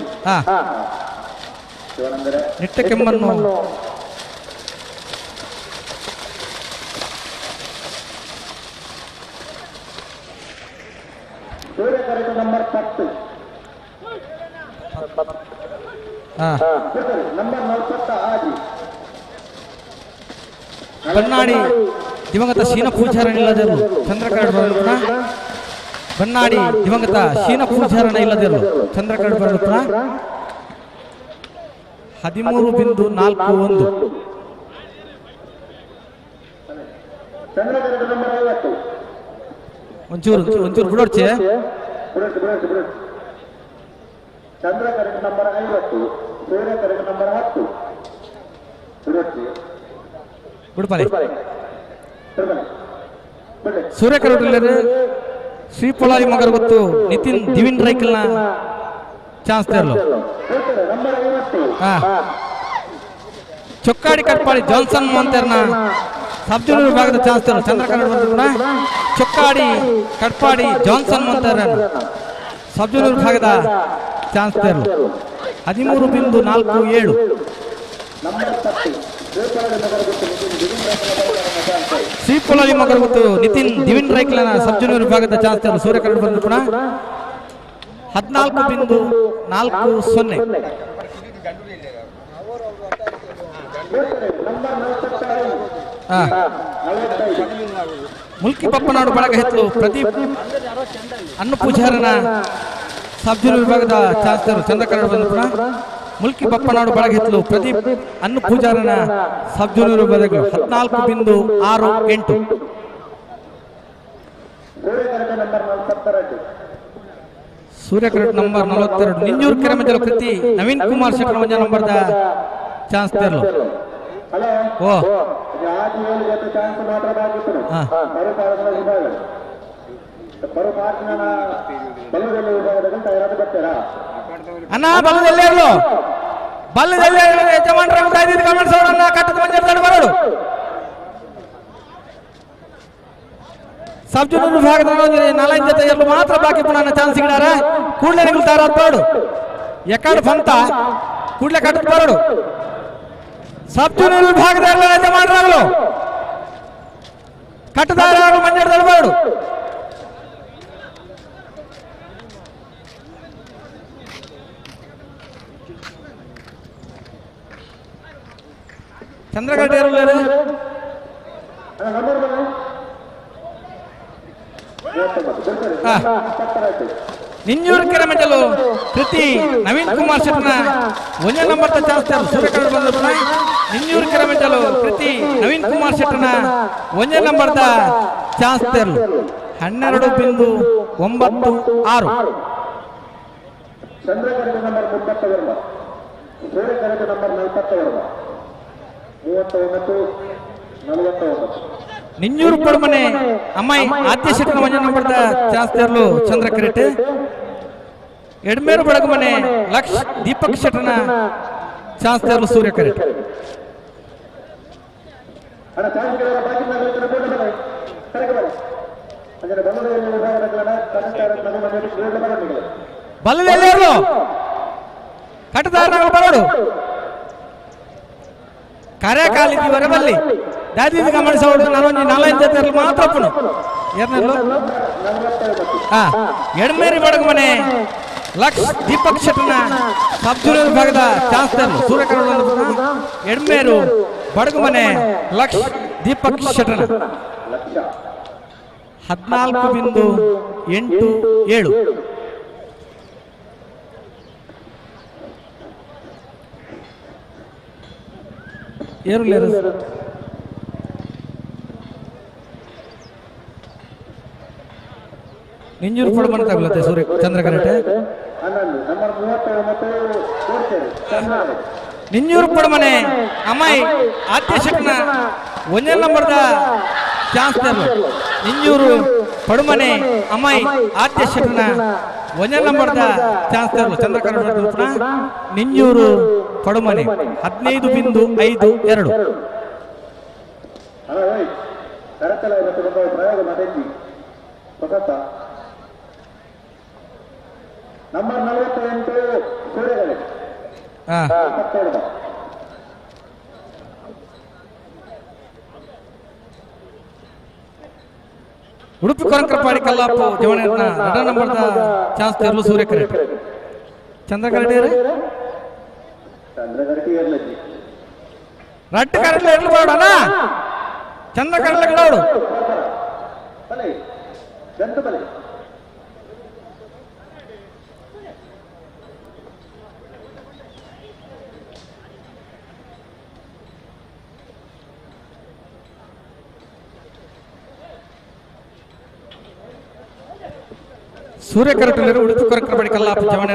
S1: ನಿಟ್ಟ ಕೆಮ್ಮಣ್ಣು
S2: ಸೂರ್ಯಕರಟ ನಂಬರ್ 10. ನಂಬರ್ 46.
S1: ಬನ್ನಾಡಿ ದಿವಂಗತ ಶೀನ ಪೂಜಾರನ ಇಲ್ಲದಿರಲು ಚಂದ್ರಕರಟ ಬರಲು. ಬನ್ನಾಡಿ ದಿವಂಗತ ಶೀನ ಪೂಜಾರನ ಇಲ್ಲದಿರಲು ಚಂದ್ರಕರಟ ಬರಲು 13.41.
S2: ಚಂದ್ರಕರಟ ನಂಬರ್ 50.
S1: ಒಂಚೂರು ಒಂಚೂರು ಬಿಡೋರ್ಚೆ.
S2: ಚಂದ್ರಕರಕ ನಂಬರ್ 50, ಸೂರ್ಯಕರಕ ನಂಬರ್ 10.
S1: ಬಿಡ್ಪಾಲೆ ಸೂರ್ಯಕರಟ ಶ್ರೀಪೊಳಾರಿ ಮಗರ್ ಗೊತ್ತು ನಿತಿನ್ ದಿವಿನ್ ರೈಕಲ್ನ ಚಾನ್ಸ್ ತೇರ್ಲು. ಚೊಕ್ಕಾಡಿ ಕಟ್ಪಾಡಿ ಜಾನ್ಸನ್ ಮಂತೇರ್ನ ಸಬ್ ಜೂನಿಯರ್ ವಿಭಾಗದ ಚಾನ್ಸ್ ತೇರ್ಲು ಚಂದ್ರಕರಟ ಬಂದ್ರು. ಚೊಕ್ಕಾಡಿ ಕಟ್ಪಾಡಿ ಜಾನ್ಸನ್ ಮಂತೇರ್ನ ಸಬ್ ಜೂನಿಯರ್ ವಿಭಾಗದ ಚಾನ್ಸ್ ತೇರ್ಲು 13.47. ಶ್ರೀಪೊಳಾರಿ ಮಗರ್ ಗೊತ್ತು ನಿತಿನ್ ದಿವಿನ್ ರೈಕ್ಲನ ಸಬ್ ಜೂನಿಯರ್ ವಿಭಾಗದ ಚಾನ್ಸ್ ತೇರ್ಲು ಸೂರ್ಯಕರಟ ಬಂದ್ರು ಪುನಃ 14.40. ಮುಲ್ಕಿ ಪಪ್ಪನಾಡು ಬಳಗ ಹೆತ್ತಲು ಪ್ರದೀಪ್ ಅನ್ನು ಪೂಜಾರನ ಸಬ್ ಜೂನಿಯರ್ ವಿಭಾಗದ ಚಾನ್ಸ್ ತೇರ್ಲು ಚಂದ್ರಕರಟ ಬಂದ್ರು ಪುನಃ. ಮುಲ್ಕಿ ಬಪ್ಪನಾಡು ಬಳಗ ಹೆತ್ತಲು ಪ್ರದೀಪ್ ಅನ್ನು ಪೂಜಾರನ ಸಬ್ ಜೂನಿಯರ್ ವಿಭಾಗಗಳು 14.68. ಸೂರ್ಯಕರಟ ನಂಬರ್ 42 ನಿಂಜೂರು ಕೆರೆಮಂಜಲ ಕೃತಿ ನವೀನ್ ಕುಮಾರ್ ಶೆಟ್ಟರ್ ಮಂಜ ನಂಬರ್ದ ಚಾನ್ಸ್ ತೇರ್ಲು. ಓ ಅಣ್ಣ ಬಲದಲ್ಲೇ ಇರಲು ಬಲ್ಲದಲ್ಲೇ ಯಜಮಾನ್ರ ಕಮೆಂಟ್ಸ್ ಅವರನ್ನ ಕಟ್ಟದ ಮಂಜ ಬರೋಡು. ಸಬ್ ಜೂನಿಯರ್ ವಿಭಾಗದ ನಾಲ್ಕು ಜೊತೆ ಎರಡು ಮಾತ್ರ ಬಾಕಿ ಪುನಃ ಚಾನ್ಸ್ ಸಿಗ್ಲಾರ ಕೂಡಲೇ ನಿಲ್ತಾರ ಬರಡು ಎಕಾಡು ಫಂತ ಕೂಡಲೇ ಕಟ್ಟದ ಬರಡು. ಸಬ್ ಜೂನಿಯರ್ ವಿಭಾಗದ ಯಜಮಾನರಾಗಲು ಕಟ್ಟದಾರರು ಮಂಜಾಡದಲ್ಲಿ ಬರಡು. ಚಂದ್ರಗಡ್ಡೆ ನಿಂಜೂರು ಕೆರೆಮಂಜಲು ಕೃತಿ ನವೀನ್ ಕುಮಾರ್ ಶೆಟ್ಟನ ಒಂದೇ ನಂಬರ್ ಚಾನ್ಸ್ ಸೂರ್ಯಕರಣ ಬಂದ. ನಿಂಜೂರು ಕೆರೆಮಂಜಲು ಕೃತಿ ನವೀನ್ ಕುಮಾರ್ ಶೆಟ್ಟನ ಒಂದೇ ನಂಬರ್ ಚಾನ್ಸ್ ತೇರ್ಲು 12.96.
S2: ಚಂದ್ರಕರಟ ನಂಬರ್ 32, ಸೂರ್ಯಕರಟ ನಂಬರ್ 42, 39-49.
S1: Ninjuru ಪಡಮನೆ ಅಮ್ಮಾಯಿ ಆದ್ಯ ಶೆಟ್ಟನ ಒಂಜಿ ನಂಬರ್ದ ಚಾನ್ಸ್ದರ್ಲು ಚಂದ್ರ ಕರೆಟ್. ಎಡ್ಮೇರು ಬಡಗಮನೆ ಲಕ್ಷ ದೀಪಕ್ ಶೆಟ್ಟನ ಚಾನ್ಸ್ದರ್ಲು ಸೂರ್ಯ ಕರೆಟ್.
S2: ಅಣ್ಣ ಚಾನ್ಸ್ಗಳ ಬಾಕಿ ನಾಗರಿಕರ ಬೋರ್ಡ್ ಬಲೆ ಕರೆಗೆ ಬಲೆ ಅಂದರೆ ಬಲ್ಲದ ವಿಭಾಗದ ಕನ್ನಡ ಬರಲಿಲ್ಲ.
S1: ಬಲ್ಲದೆಲ್ಲರು ಕಟ್ಟದಾರಗಳು ಬರೋಡು ಕರೆ ಕಾಲಿದ್ದಿ ಬರಬಲ್ಲಿ ದಾದಿ ಗಮನಿಸೋಡು ನಾನೊಂದು ನಾಲ್ಕು ಜೊತೆ ಮಾತ್ರ ಪುನು ಏರ್ನಲ್ಲು
S2: 49.
S1: ಹಾ ಎಡ್ಮೇರಿ ಬಡಗಮನೆ ಲಕ್ಷ ದೀಪಕ್ ಶೆಟ್ಟನ ಸಬ್ ಜೂನಿಯರ್ ವಿಭಾಗದ ಚಾನ್ಸ್ಲರ್ ಸೂರ್ಯಕನ್ನಡ ಎಡ್ಮೇರು ಬಡಗಮನೆ ಲಕ್ಷ ದೀಪಕ್ ಶೆಟ್ಟನ
S2: ಲಕ್ಷ
S1: 14.87. ಏರುಲೇರು ನಿಂಜೂರು ಪಡಮನೆ ತಗೊಳತ್ತೆ ಸೂರ್ಯ ಚಂದ್ರ ಕರೆಟೆ.
S2: 11 ನಂಬರ್ 39 ಕೋರ್ಚೇರಿ ಚಂದ್ರ.
S1: ನಿಂಜೂರು ಪಡಮನೆ ಅಮ್ಮಾಯಿ ಆದ್ಯ ಶೆಟ್ಟನ ಒಂದೇ ನಂಬರ್ದ ಚಾನ್ಸ್ಲರ್ ನಿಂಜೂರು ಪಡುಮನೆ ಅಮ್ಮಾಯಿ ಆದ್ಯ ಶೆಟ್ಟನ ಒಂದೇ ನಂಬರ್ದ ಚಾನ್ಸ್ಲರ್ ಚಂದ್ರ ಕರೆಟೆ. ನಿಂಜೂರು ಪಡುಮನೆ 15.52.
S2: ಅಣ್ಣ ಓಯ್ ಕರೆಕ್ಟಲ್ಲ ಇವತ್ತು ಬಂದ ಪ್ರಯೋಗ ಮಾಡಿದ್ವಿ ಹೊಸತ. ನಂಬರ್ 48 ಸೂರ್ಯಗಡೆ
S1: ಹಾ
S2: 27.
S1: ಉಡುಪಿ ಕೊರಂಕರಪಾಡಿ ಕಲ್ಲಾಪು ಜವಣ ಎರಡ ನಂಬರ್ದ ಚಾನ್ಸ್ ತರಲು ಸೂರ್ಯ ಕರೆಟ್. ಚಂದ್ರ ಕರೆಟೇರು
S2: ಚಂದ್ರ ಕರೆಟಿ ಇರ್ಲಜ್ಜಿ.
S1: ರಟ್ಟು ಕರೆಟ್ಲ ಎರ್ಲು ಬೇಡ ಚಂದ್ರ ಕರೆಟ್ಲ ಗಿಡೋಡು.
S2: ಬಲೆ ಗಂಟು ಬಲೆ.
S1: ಸೂರ್ಯ ಕರೆಟೇರು ಉಡುಪಿ ಕೊರಂಕರಪಾಡಿ ಕಲ್ಲಾಪು ಜವಣ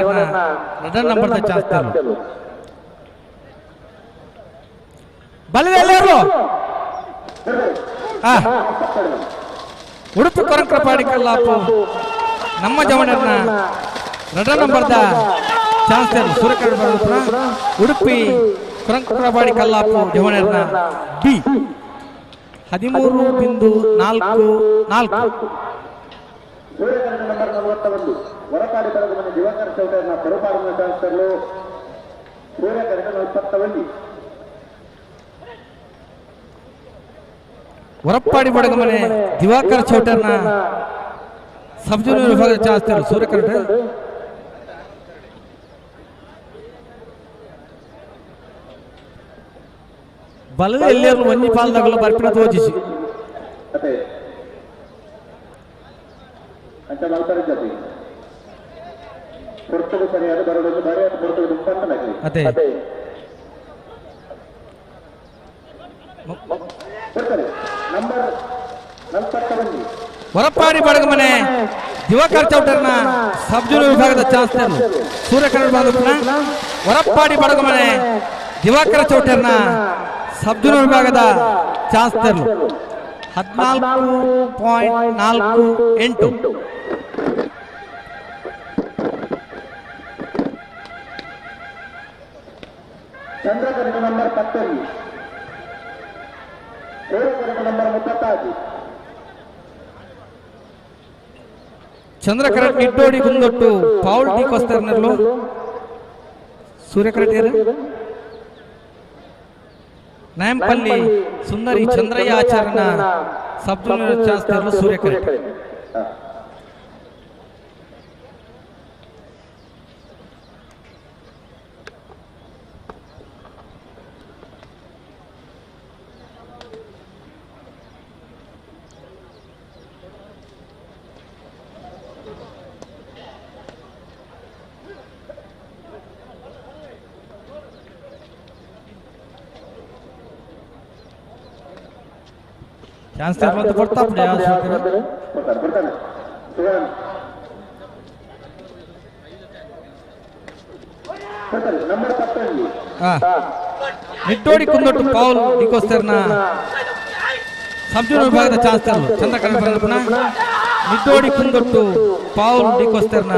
S1: ಎರಡ ನಂಬರ್ದ ಚಾನ್ಸ್ ತರಲು ಬಲದೆಲ್ಲರು ಹಾ ಉಡುಪಿ ಕೊರಂಕರಪಾಡಿ ಕಲ್ಲಾಪು ನಮ್ಮ ಜವಣನ ಎರಡ ನಂಬರ್ದ ಚಾನ್ಸ್ ತರಲು ಸೂರ್ಯ ಕರೆಟ. ಉಡುಪಿ ಕೊರಂಕರಪಾಡಿ ಕಲ್ಲಾಪು ಜವಣನ ಬಿ 13.44.
S2: ಸೂರ್ಯಕರಣ ನಂಬರ್ 41 ಹೊರಪಾಡಿ ಬೆಳಗುಮನೆ ದಿವಾಕರ್ ಚೌಟರ್ನ ಪರುಪಾಡಿನ ಚಾನ್ಸರ್ಲು ಸೂರ್ಯಕರಣ 41.
S1: ಹೊರಪಾಡಿ ಬಡಗಮನೆ ದಿವಾಕರ್ ಚೌಟರ್ನ ಸಬ್ ಜೂನಿಯರ್ ವಿಭಾಗದ ಚಾನ್ಸರ್ ಸೂರ್ಯ ಕರೆಟ. ಬಲದ ಎಲ್ಲರೂ ಒಂಜಿ ಪಾಲ್ದಾಗಲ ಬರ್ಪಿನ ತೋಜಿಸಿ.
S2: ಅದೇ ಅಂಚ ಮಲ್ಪರ ಜೊತೆ ಪುರ್ತುಗು ಸರಿಯಾದ ಬರೋದು ಬಾರಿ ಪುರ್ತುಗು ದುಂಪಂತನಾಗಲಿ.
S1: ಅದೇ
S2: ಬರ್ತಾರೆ ನಂಬರ್ 41.
S1: ಹೊರಪಾಡಿ ಬಡಗಮನೆ ದಿವಾಕರ್ ಚೌಟರ್ನ ಸಬ್ ಜೂನಿಯರ್ ವಿಭಾಗದ ಚಾನ್ಸಲರ್ ಸೂರ್ಯ ಕನ್ನಡ ಬಾಂಧವನ ಹೊರಪಾಡಿ ಬಡಗಮನೆ ದಿವಾಕರ್ ಚೌಟರ್ನ ಸಬ್ ಜೂನಿಯರ್ ವಿಭಾಗದ ಚಾನ್ಸಲರ್ 14.48.
S2: ಚಂದ್ರಕರಣ ನಂಬರ್ 11 ಸೂರ್ಯಕರಣ ನಂಬರ್ 36.
S1: ಚಂದ್ರ ಕರೆಟ್ ನಿಟ್ಟೋಡಿ ಗುಂದೊಟ್ಟು ಪೌಲ್ ಟಿ ಕೊಸ್ತರ್ನಲ್ಲೂ ಸೂರ್ಯ ಕರೆಟ್ ನಾಯಂಪಲ್ಲಿ ಸುಂದರಿ ಚಂದ್ರಯ್ಯ ಆಚಾರ್ಯನ ಸಬ್ ಜೂನಿಯರ್ ಚಾನ್ಸಲರ್ ಸೂರ್ಯ ಕರೆಟ್. ಚಾನ್ಸ್ ಮತ್ತೆ ಕೊಡ್ತಾ
S2: ಕೊಡ್ತಾನೆ ಕೊಡ್ತಾನೆ ಸುಗನ್ ಕೊಡ್ತಾರೆ ನಂಬರ್ 11.
S1: ಹಾ. Niddodi Kundottu Paul ಡಿಕೋಸ್ತರ್ನ sub junior ವಿಭಾಗದ ಚಾನ್ಸ್ ತರಲು ಚಂದ್ರಕರಣ ಬಂದಪುನ ನಿಡ್ಡೋಡಿ ಕುಂದೊಟ್ಟು ಪೌಲ್ ಡಿಕೋಸ್ತರ್ನ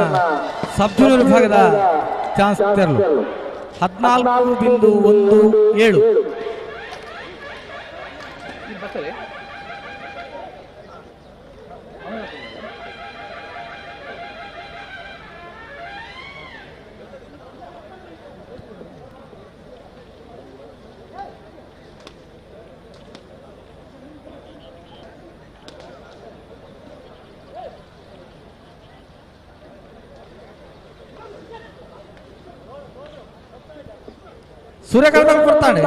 S1: ಸಬ್ ಜೂನಿಯರ್ ವಿಭಾಗದ ಚಾನ್ಸ್ ತೆರಲು 14.17. ಸೂರ್ಯಕಾಂತ ಕೊಡ್ತಾನೆ.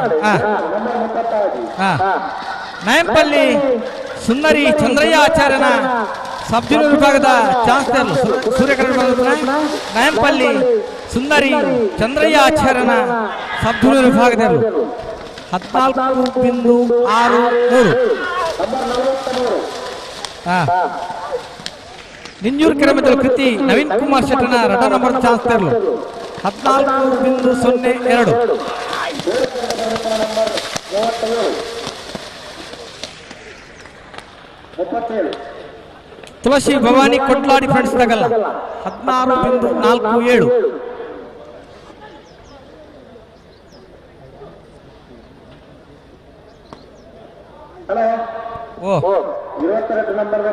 S1: ನಾಯಂಪಲ್ಲಿ ಸುಂದರಿ ಚಂದ್ರಯ್ಯ ಆಚಾರ್ಯನ ಸಬ್ ಜೂನಿಯರ್ ವಿಭಾಗದ ಚಾನ್ಸ್ ತೆರಲು ಸೂರ್ಯಕರಣ ನಾಯಂಪಲ್ಲಿ ಸುಂದರಿ ಚಂದ್ರಯ್ಯ ಆಚಾರ್ಯನ ಸಬ್ ಜೂನಿಯರ್ ವಿಭಾಗದಲ್ಲಿ 14.63. ನಿಂಜೂರು ಕೆರೆಮದ್ದಲು ಕೃತಿ ನವೀನ್ ಕುಮಾರ್ ಶೆಟ್ಟನ ರಥ ನಂಬರ್ ಚಾನ್ಸ್ ತೆರಲು 14.02. ತುಳಸಿ ಭವಾನಿ ಕೊಟ್ಲಾಡಿ ಫ್ರೆಂಡ್ಸ್ ತಗಲ್ಲ 16.47. ಓ
S2: 22 ನಂಬರ್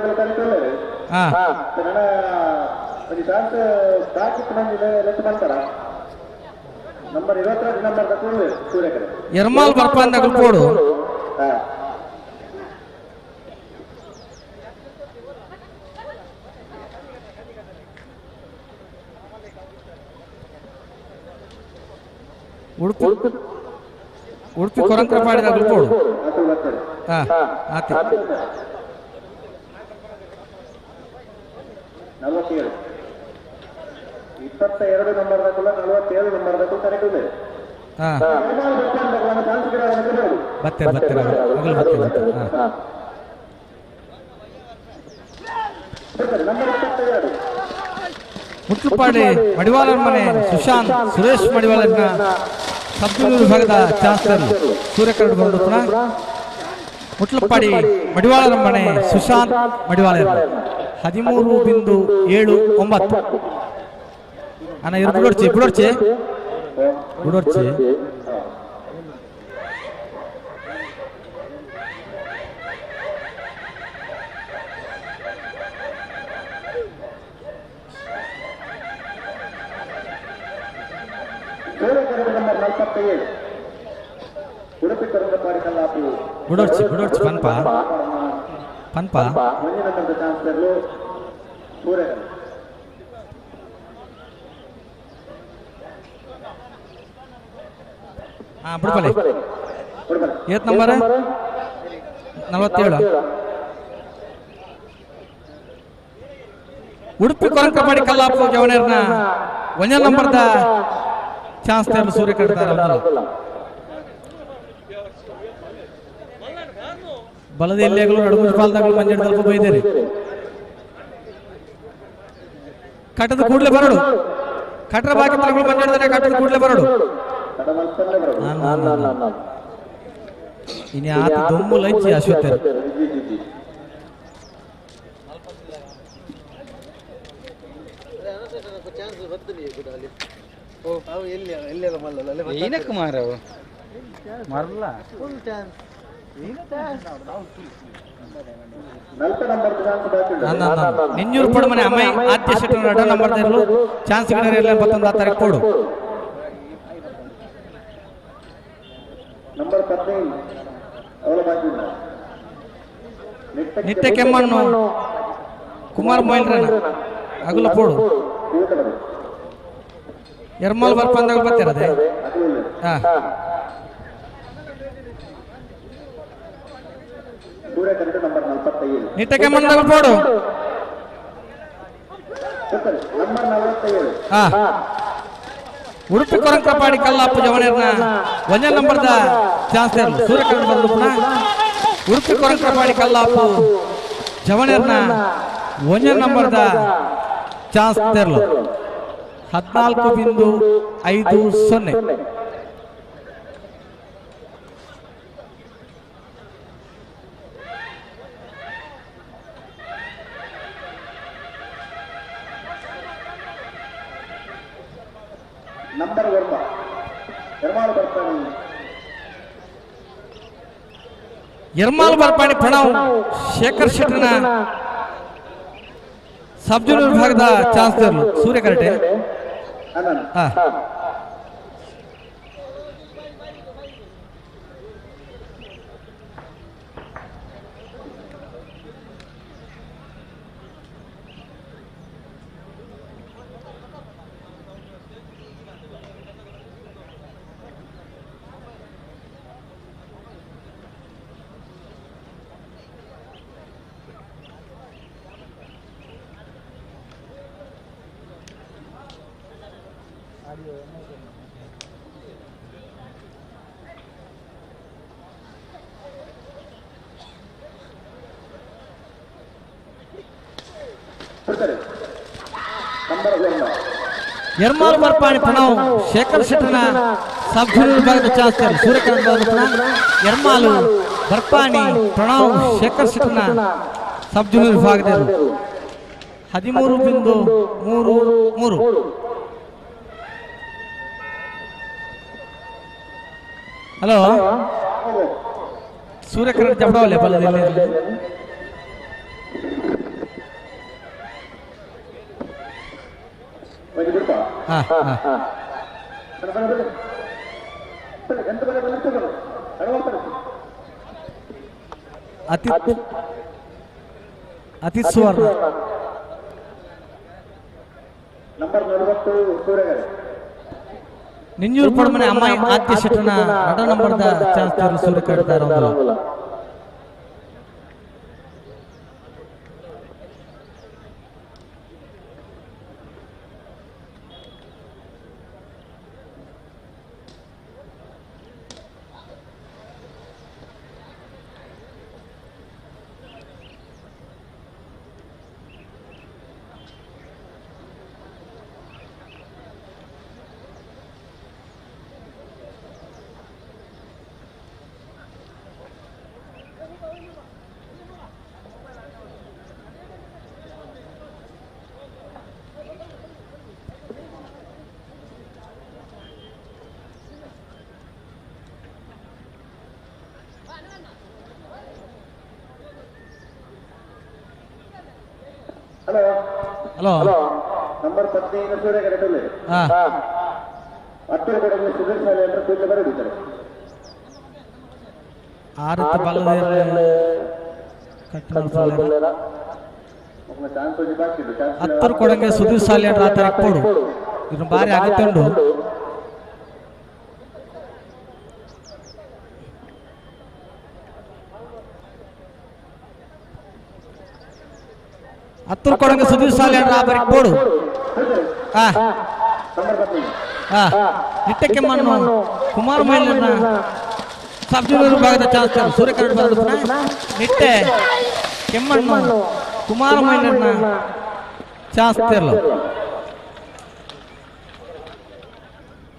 S2: number 22 number ಸೂರ್ಯಕರೆ
S1: ಎರ್ಮಾಲ್ ಬರ್ಪಾಂದ ಗುಲ್ಕೋಡು. ಉಡುಪಿ ಉಡುಪಿ ಕೊರಂಕ್ರಪಾಡಿದ ಗುಲ್ಕೋಡು. ಆತಿ
S2: 47 22 ನಂಬರ್ ದಾಖಲ 47 ನಂಬರ್ ದಾಖಲು ಕರೆಕ್ಟ್ ಇದೆ.
S1: ಬತ್ತೆ ಬತ್ತೆ ಅಗಲು ಬತ್ತೆ ಬತ್ತೆ.
S2: ನಂಬರ್ 22
S1: ಮುಟ್ಲುಪಾಡಿ ಮಡಿವಾಳರ ಮನೆ ಸುಶಾಂತ್ ಸುರೇಶ್ ಮಡಿವಾಳನ ಸಬ್ ಜೂನಿಯರ್ ವಿಭಾಗದ ಚಾನ್ಸಲರ್ ಸೂರ್ಯಕರಣ ಬಂದು ಪುನಃ ಮುಟ್ಲುಪಾಡಿ ಮಡಿವಾಳರ ಮನೆ ಸುಶಾಂತ್ ಮಡಿವಾಳರ 13.79. ಅಣ್ಣ ಇವ್ರು ಬಿಡೋರ್ಚಿ ಬಿಡೋರ್ಚಿ ಬಿಡೋರ್ಚಿ.
S2: ನಂಬರ್ 47 ಉಡುಪಿ ಕೊರಂಗಪಾಡಿ ಕಲ್ಲಾಪು
S1: ಬಿಡೋರ್ಚಿ ಬಿಡೋರ್ಚಿ ಪನ್ಪ ಪನ್ಪ
S2: ಒಂದೇ ನಂಬರ್ ಚಾನ್ಸಲರ್ ಸೂರ್ಯಕರಣ.
S1: ಹಾಂ ಬಿಡ್ಬಲೆ ಏತ್ ನಂಬರ್ 47 ಉಡುಪಿ ಕೊರಂಕಪಾಡಿ ಕಲ್ಲಾಪು ಜವನೇರ್ನ ಒಂದೇ ನಂಬರ್ದ ಚಾನ್ಸ್ ತರಲು ಸೂರ್ಯ ಕಟ್ತಾರೆ. ಬಲದ ಎಲ್ಲೆಗಳು ನಡುಮುಜ್ಪಾಲ್ದಾಗಲು ಮಂಜೆ ತಲುಪ ಬೈದೇರಿ ಕಟ್ಟದ ಕೂಡಲೇ ಬರಡು ಕಟ್ಟರ ಬಾಕಿ ತಲುಪಲು ಮಂಜೆ ಕಟ್ಟದ ಕೂಡಲೇ ಬರಡು. ಇನ್ನು ಆತ ದೊಮ್ಮು ಲೈಚಿ ಅಶ್ವತ್ಥ ನಿಂಜೂರು ಪಡಮನೆ ಅಮ್ಮಾಯಿ ಆದ್ಯ ಶೆಟ್ಟರ್ ಅಡ ನಂಬರ್ ತರಲು ಚಾನ್ಸ್ ಗಿಡರ್ 21 ತಾರೀಕು ಕೊಡು.
S2: ನಂಬರ್ 15 ಅವಳ ಬಾಕಿ
S1: ನಿಟ್ಟೆ ಕೆಮ್ಮಣ್ಣು ಕುಮಾರ್ ಮೊಯ್ಲ್ರನ ಅಗಲ ಪೋಡು ಎರ್ಮಾಲ್ ಬರ್ಪಂದಾಗ ಬರ್ತಿರದೆ.
S2: ನಂಬರ್ 47
S1: ನಿಟ್ಟೆ ಕೆಮ್ಮಣ್ಣು ಪೋಡು.
S2: ನಂಬರ್ 47
S1: ಉಡುಪಿ ಕೊರಂಕಪಾಡಿ ಕಲ್ಲಾಪು ಜವನೇರ್ನ ಒಂದೇ ನಂಬರ್ದ ಚಾನ್ಸ್ ತರಲು ಸೂರ್ಯಕರಣ ಬಂದು ಪುನಃ ಉಡುಪಿ ಕೊರಂಕಪಾಡಿ ಕಲ್ಲಾಪು ಜವನೇರ್ನ ಒಂದೇ ನಂಬರ್ದ ಚಾನ್ಸ್ ತರಲು 14.50.
S2: ನಂಬರ್ 9 ಎರ್ಮಾಳು ಬರ್ತಾನೆ.
S1: ಎರ್ಮಾಲ್ ಬರ್ಪಾಣಿ ಪ್ರಣವ್ ಶೇಖರ್ ಶೆಟ್ಟರ್ನ ಸಬ್ ಜೂನಿಯರ್ ವಿಭಾಗದ ಚಾನ್ಸ್ ಸೂರ್ಯ ಕರಟೆ.
S2: ಅಣ್ಣನ.
S1: ಹಾ.
S2: ಬಿಡ್ತಾರೆ. ನಂಬರ್ 9
S1: ಎರ್ಮಾಲ್ ಬರ್ಪಾಣಿ ಪ್ರಣವ್ ಶೇಖರ್ ಶೆಟ್ಟರ್ನ ಸಬ್ ಜೂನಿಯರ್ ವಿಭಾಗದ ಚಾನ್ಸ್ ಸೂರ್ಯಕಾಂತ್. ಎರ್ಮಾಲು ಬರ್ಪಾಣಿ ಪ್ರಣವ್ ಶೇಖರ್ ಶೆಟ್ಟರ್ನ ಸಬ್ ಜೂನಿಯರ್ ವಿಭಾಗದಲ್ಲಿ 13.33. ಹಲೋ, ಸೂರ್ಯಕಿರಣ್ ಜಬಡವಲೆ ಬಲ್ಲದಲ್ಲಿ.
S2: ಒಂಜಿ ಬಿಡ್ಪ.
S1: ಹಾ ಹಾ.
S2: ಬನ್ನಿ, ಬನ್ನಿ, ಬನ್ನಿ. ಬನ್ನಿ, ಎಂತ ಬನ್ನಿ, ಬನ್ನಿ, ಬನ್ನಿ. ಎಡವಲ್ತಾರೆ.
S1: ಅತಿ ಅತಿ ಸುವರ್ಣ.
S2: ನಂಬರ್ 40 ಸೂರ್ಯಗರೆ.
S1: ನಿಂಜೂರು ಪಡಮನೆ ಅಮ್ಮಾಯಿ ಆದ್ಯ ಶೆಟ್ಟರ್ನ 2 ನಂಬರ್ದ ಚಾನ್ಸ್ ಸೂರ್ಯ ಒಂದು.
S2: ಹಲೋ.
S1: ಹಲೋ.
S2: ನಂಬರ್ 15 ಸೂರ್ಯಗರೆ ಟೊಳ್ಳೆ.
S1: ಹಾ.
S2: ಹತ್ತಿರ ಕಡೆಗೆ ಸುಧೀರ್ ಶಾಲೆ ಅಂದ್ರೆ ಕೂಡಲೇ ಬರಡಿದ್ದಾರೆ.
S1: ಆರತ್ತು ಬಲ್ಲದಲ್ಲಿ
S2: ಚಾನ್ಸ್ ಒಂಜಿ ಬಾಕಿ ಉಂಟು. ಚಾನ್ಸ್
S1: ಹತ್ತರ ಕೊಡಂಗೆ ಸುಧೀರ್ ಸಾಲಿ ಅಂದ್ರೆ ಆತರ ಕೊಡು, ಇದನ್ನ ಬಾರಿ ಅಗತ್ಯ ಉಂಟು. ಹತ್ತರ ಕೊಡಂಗೆ ಸುಧೀರ್ ಸಾಲಿ ಅಂದ್ರೆ ಆ ಬಾರಿ ಕೊಡು. ಹಾ.
S2: ನಂಬರ್ 15.
S1: ಹಾ, ನಿಟ್ಟಕ್ಕೆ ಮಣ್ಣು ಕುಮಾರ್ ಮೈಲನ್ನ ಸಬ್ ಜೂನಿಯರ್ ವಿಭಾಗದ ಚಾನ್ಸ್ ಸೂರ್ಯಕಿರಣ್ ಬರೋದು. ನಿಟ್ಟೆ ಕೆಮ್ಮಣ್ಣು ಕುಮಾರ ಮೈಲನ್ನ ಚಾನ್ಸ್ ತೆರಲು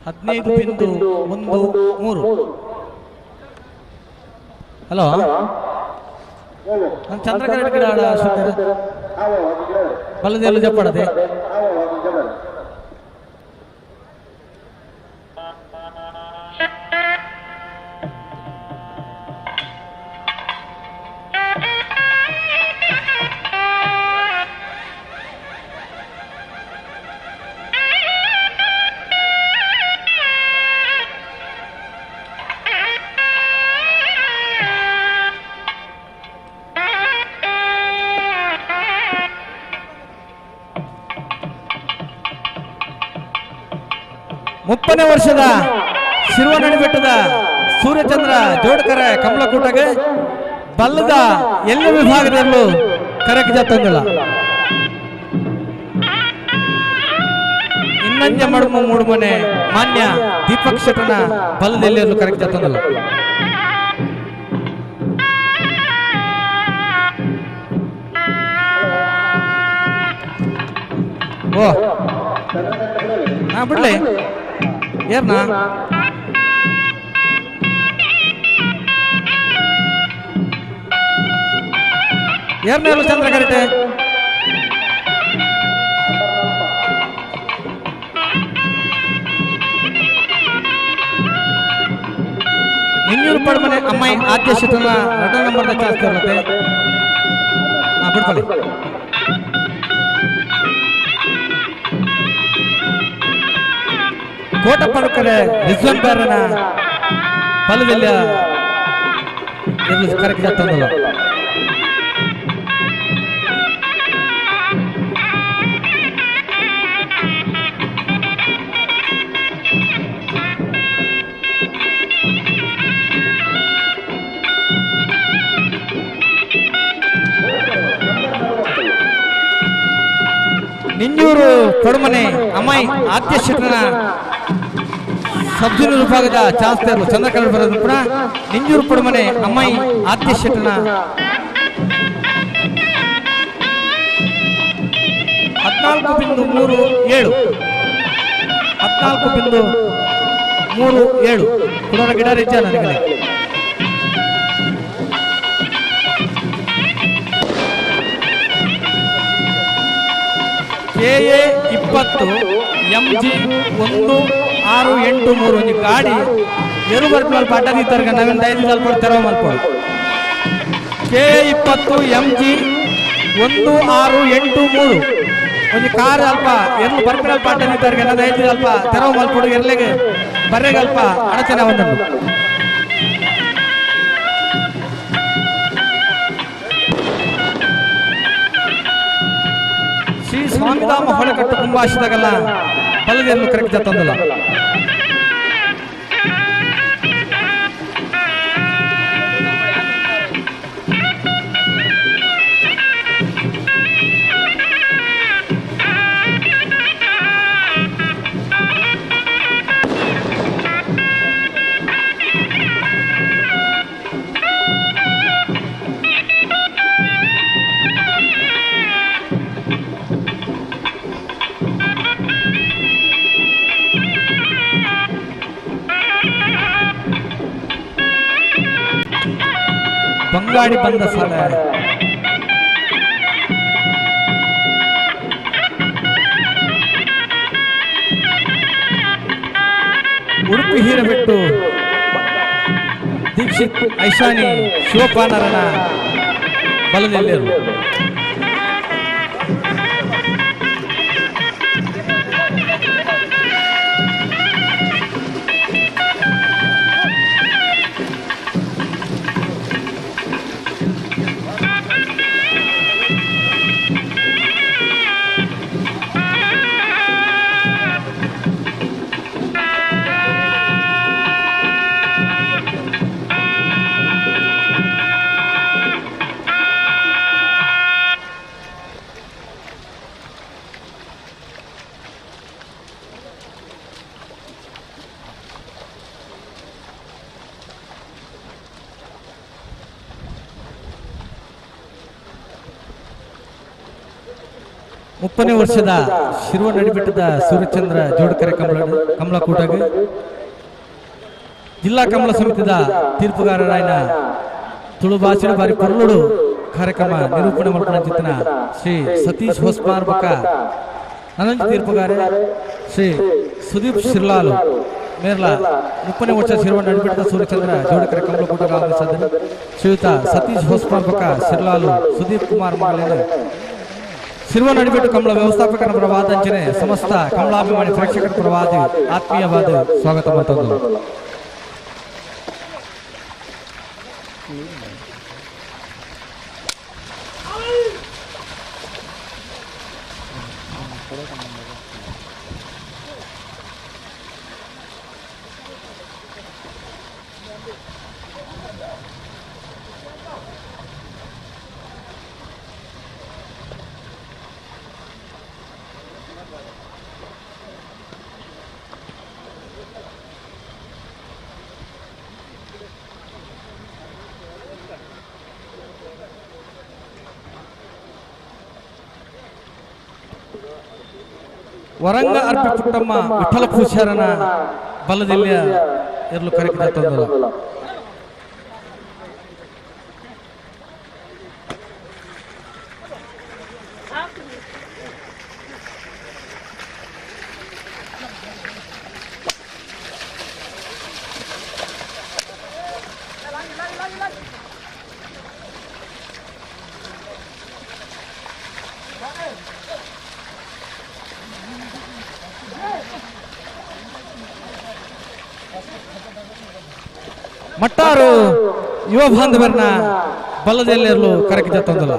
S1: 15.13. ಹಲೋ, ನಾನು ಚಂದ್ರಕರಣ ಗಿಡ ಸುತ್ತಾರೆ ಬಲ್ಲದೆಲ್ಲ ಜಪ್ಪಡದೆ. 30ನೇ ವರ್ಷದ ಶಿರುವನಡಿ ಬೆಟ್ಟದ ಸೂರ್ಯಚಂದ್ರ ಜೋಡ್ಕರ ಕಮಲಕೂಟಗೆ ಬಲ್ಲದ ಎಲ್ಲ ವಿಭಾಗದಲ್ಲೂ ಕರಕ ಜತ್ತೊಂದಿಲ್ಲ. ಇನ್ನಂಜ ಮಡುಮ ಮೂಡುಮನೆ ಮಾನ್ಯ ದೀಪಕ್ ಶೆಟ್ಟನ ಬಲ್ಲದ ಎಲ್ಲೆಲ್ಲೂ ಕರಕ ಜತ್ತೊಂದಿಲ್ಲ. ಓ ಹಾ, ಬಿಡ್ಲಿ ಏರ್ನಾ. ಏರ್ನೇರು ಚಂದ್ರ ಕರೆಟೆ. ನಿಂಜೂರು ಪಡಮನೆ ಅಮ್ಮಾಯಿ ಆದ್ಯ ಶೆಟ್ಟನ 2 ನಂಬರ್ದ ಚಾನ್ಸ್ ಇರುತ್ತೆ. ಹಾ ಬಿಡ್ಕೊಳ್ಳಿ. ಕೋಟ ಪಡ್ಕರೆ ರಿಜ್ವಾನ್ ಬಾರನ ಬಲದಲ್ಲಿ ಕರೆಕ್ಟ್ ತಂದಲ್ಲ. ನಿಂಜೂರು ಪಡುಮನೆ ಅಮ್ಮಾಯಿ ಆದ್ಯ ಶೆಟ್ಟನ ಸಬ್ಜೂನಿಯರ್ ವಿಭಾಗದ ಚಾನ್ಸ್ ತೇರ್ಲು ಚಂದ್ರಕಲಾ ಬರೋದು ಕೂಡ ನಿಂಜೂರು ಪಡುಮನೆ ಅಮ್ಮಾಯಿ ಆದ್ಯ ಶೆಟ್ಟನ 14.37 14.37 ಕುಡರ ಗಿಡ ರಿಜ್ಜ ನನಗೆ. KA 20 MG 1683 ಒಂಜಿ ಗಾಡಿ ಎರು ಬರ್ಪುನಲ್ಪ ಅಡ್ಡ ದೀತರ್ಗ ನವೀನ್ ದಯದಿ ಅಲ್ಪ ತೆರವು ಮಲ್ಪೊಡು. KA 20 MG 1683 ಒಂಜಿ ಕಾರ್ ಅಲ್ಪ ಎರು ಬರ್ಪುನಲ್ಪ ಅಡ್ಡ ದೀತರ್ಗ ದಯದಿ ಅಲ್ಪ ತೆರವು ಮಲ್ಪೊಡು. ಎರ್ಲೆಗೆ ಬರ್ರೆಗೆ ಅಲ್ಪ ಅಡಚಣೆ ಒಂದುಂಡು. ಶ್ರೀ ಸ್ವಾಮಿಧಾಮ ಹೊಳೆಕಟ್ಟು ಕುಂಭಾಶಿದಾಗಲ್ಲ ಬಲದೆಯನ್ನು ಕರೆಕ್ಟ್ ತಂದಲ್ಲ. ಬಂಗಾಡಿ ಬಂದ ಸಾಲ ಉಡುಪಿ ಹೀರಬೆಟ್ಟು ದೀಕ್ಷಿತ್ ಐಶಾನಿ ಶಿವಪಾನರನ ಬಲದಲ್ಲಿರು. ಮುಪ್ಪನೇ ವರ್ಷದ ಶಿರುವ ನಡಿಬೆಟ್ಟದ ಸೂರ್ಯಚಂದ್ರ ಜೋಡಕರೆ ಕಮಲಕೂಟಗೆ ಜಿಲ್ಲಾ ಕಮಲ ಸಮಿತಿದ ತೀರ್ಪುಗಾರರಾಯನ ತುಳು ಭಾಷೆ ಬಾರಿ ಪೊರ್ಲುಡು ಕಾರ್ಯಕ್ರಮ ನಿರೂಪಣೆ ಮಲ್ಪುನ ಶ್ರೀ ಸತೀಶ್ ಹೊಸ್ಮಾರ್ ಬೊಕ್ಕ ನನಂಜಿ ತೀರ್ಪುಗಾರೆ ಶ್ರೀ ಸುದೀಪ್ ಶಿರ್ಲಾಲು ಮೇರ್ಲ ಮುಪ್ಪನೇ ವರ್ಷ ಶಿರುವ ನಡಿಬೆಟ್ಟದ ಸೂರ್ಯಚಂದ್ರ ಜೋಡಕರೆ ಕಮಲಕೂಟಗ ಆಗಮಿಸಿದರು. ಶ್ರೀಯುತ ಸತೀಶ್ ಹೊಸ್ಮಾರ್ ಬೊಕ್ಕ ಶಿರ್ಲಾಲು ಸುದೀಪ್ ಕುಮಾರ್ ಮಗಳೇನು ಶಿರುವ ನಡಿಬೆಟ್ಟು ಕಮಲ ವ್ಯವಸ್ಥಾಪಕರ ಪರವಾದಂಚನೆ ಸಮಸ್ತ ಕಮಲಾಭಿಮಾನಿ ಪ್ರೇಕ್ಷಕರ ಪರವಾದ ಆತ್ಮೀಯವಾದ ಸ್ವಾಗತ ಮಾತೊಂದು. ವರಂಗ ಅರ್ಪಿ ಪುಟ್ಟಮ್ಮ ವಿಠಲ ಪೂಜಾರನ ಬಲದಲ್ಲಿ ಎರಲು ಕರೆಕ್ಟ್ ತಂದಲ್ಲ. ಮಟ್ಟಾರು ಯುವ ಬಾಂಧವರನ್ನ ಬಲದೆಲ್ಲೆರ್ಲು ಕರಕಿ ಜತ್ತೊಂದಲ್ಲ.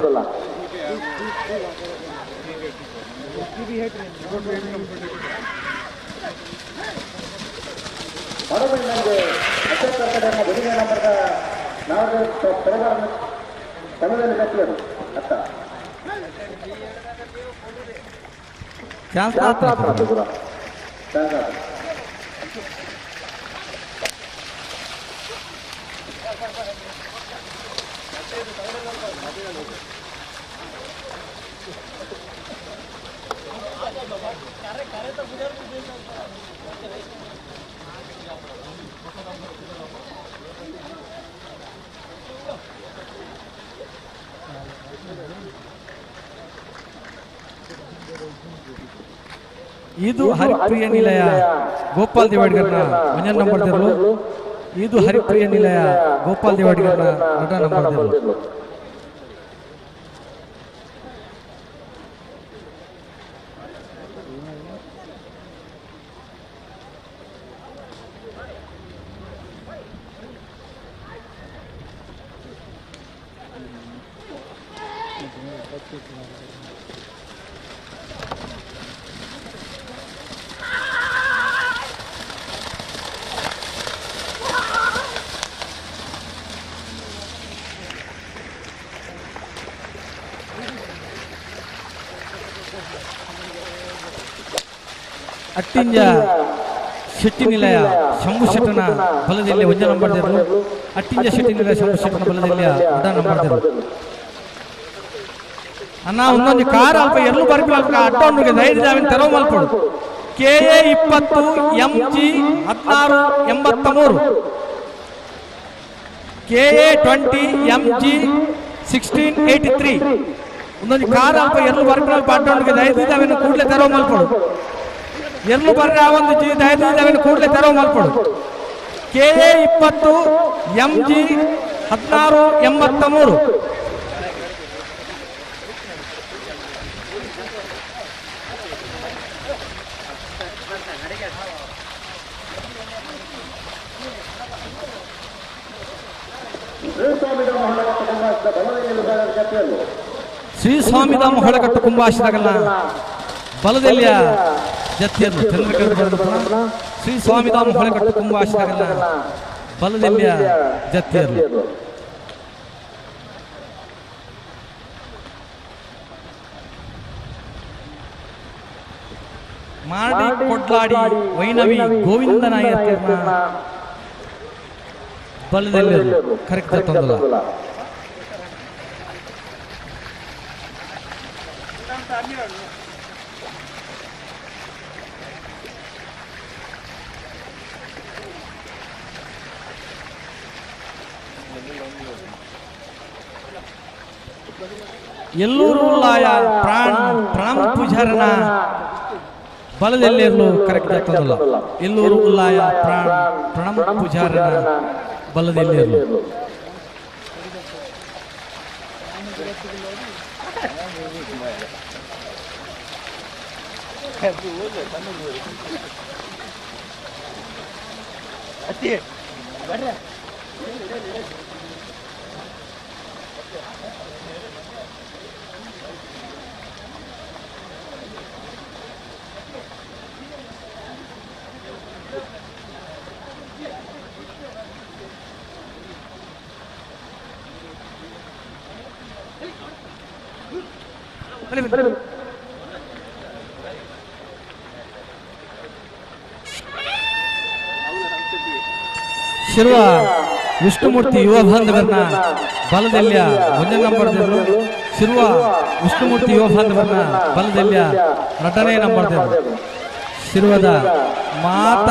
S1: ಇದು ಹರಿಪ್ರಿಯ ನಿಲಯ ಗೋಪಾಲ್ ದೇವಾಡಿಗರ್ನ ಒಂಜನ್ ನಂಬರ್ ದೇವರು. ಇದು ಹರಿಪ್ರಿಯ ನಿಲಯ ಗೋಪಾಲ್ ದೇವಾಡಿಗರ್ನ ನಟ ನಂಬರ್ ದೇವರು. ಅಟ್ಟಿಂಜ ಶೆಟ್ಟಿ ನಿಲಯ ಶಂಭು ಶೆಟ್ಟನ ಬಲದಲ್ಲಿ ಒಂಜ ನಂಬರ್ ದೇವರು. ಅಟ್ಟಿಂಜ ಶೆಟ್ಟಿ ನಿಲಯ ಶಂಭು ಶೆಟ್ಟನ ಬಲದಲ್ಲಿ ಅಡ ನಂಬರ್ ದೇವರು. ಅಣ್ಣ ಒಂದೊಂದು ಕಾರ್ ಅಲ್ಪ ಎಲ್ಲೂ ಬರ್ಪಿಲ್ಲ ಅಲ್ಪ ಅಡ್ಡ ಉಂಡು ಧೈರ್ಯ ಜಾವಿನ ತೆರವು ಮಲ್ಪಡು. K A 20 M G 1683 K A 20 M G 1683 ಒಂದೊಂದು ಕಾರ್ ಅಲ್ಪ ಎಲ್ಲೂ ಬರ್ಪಿಲ್ಲ ಅಲ್ಪ ಅಡ್ಡ ಉಂಡು ಧೈರ್ಯ ಜಾವಿನ ಕೂಡಲೇ ತೆರವು ಮಲ್ಪಡು. ಎಲ್ಲೂ ಬರ್ರೆ ಆ ಒಂದು ದಯದಿಂದ ಕೂಡಲೇ ತೆರವು ಮಲ್ಪಡು. K A 20 M G 1683 Shri Swamidhama ಹೊಳಕಟ್ಟು ಕುಂಭಾಶಿದಾಗಲ್ಲ ಬಲದೆಲ್ಲಿಯ ಜತ್ತಿಯನ್ನು ಚಂದ್ರಕರ್ Shri Swamidhama ಹೊಳಕಟ್ಟು ಕುಂಭಾಶಿದಾಗಲ್ಲ ಬಲದೆಲ್ಲಿಯ ಜತ್ತಿಯನ್ನು. ಮಾಡಿ ಕೊಡ್ಲಾಡಿ ವೈನವಿ ಗೋವಿಂದ ನಾಯಕನ ಬಲದಲ್ಲಿ ಕರೆಕ್ಟ್ ತಂದಲ್ಲ. ಎಲ್ಲೂರು ಲಾಯ ಪ್ರಾಣ ಪ್ರಾಣ ಪೂಜಾರನ ಬಲದೆಲ್ಲೆಲ್ಲೂ ಕರೆಕ್ಟ್ ತಂದಲ್ಲ. ಎಲ್ಲೂರು ಉಲ್ಲಾಯ ಪ್ರಾಣ ಪ್ರಣಮ ಪೂಜಾರನ ಬಲದೆಲ್ಲೆಲ್ಲೂ. ಶಿರುವ ವಿಷ್ಣುಮೂರ್ತಿ ಯುವ ಬಾಂಧವರನ್ನ ಬಲದೆಲ್ಲಿಯ ಒಂದೇ ನಂಬರ್ ದೇವರು. ಶಿರುವ ವಿಷ್ಣುಮೂರ್ತಿ ಯುವ ಬಾಂಧವರನ್ನ ಬಲದೆಲ್ಲಿಯ ನಟನೆ ನಂಬರ್ ದೇವರು. ಶಿರುವದ ಮಾತ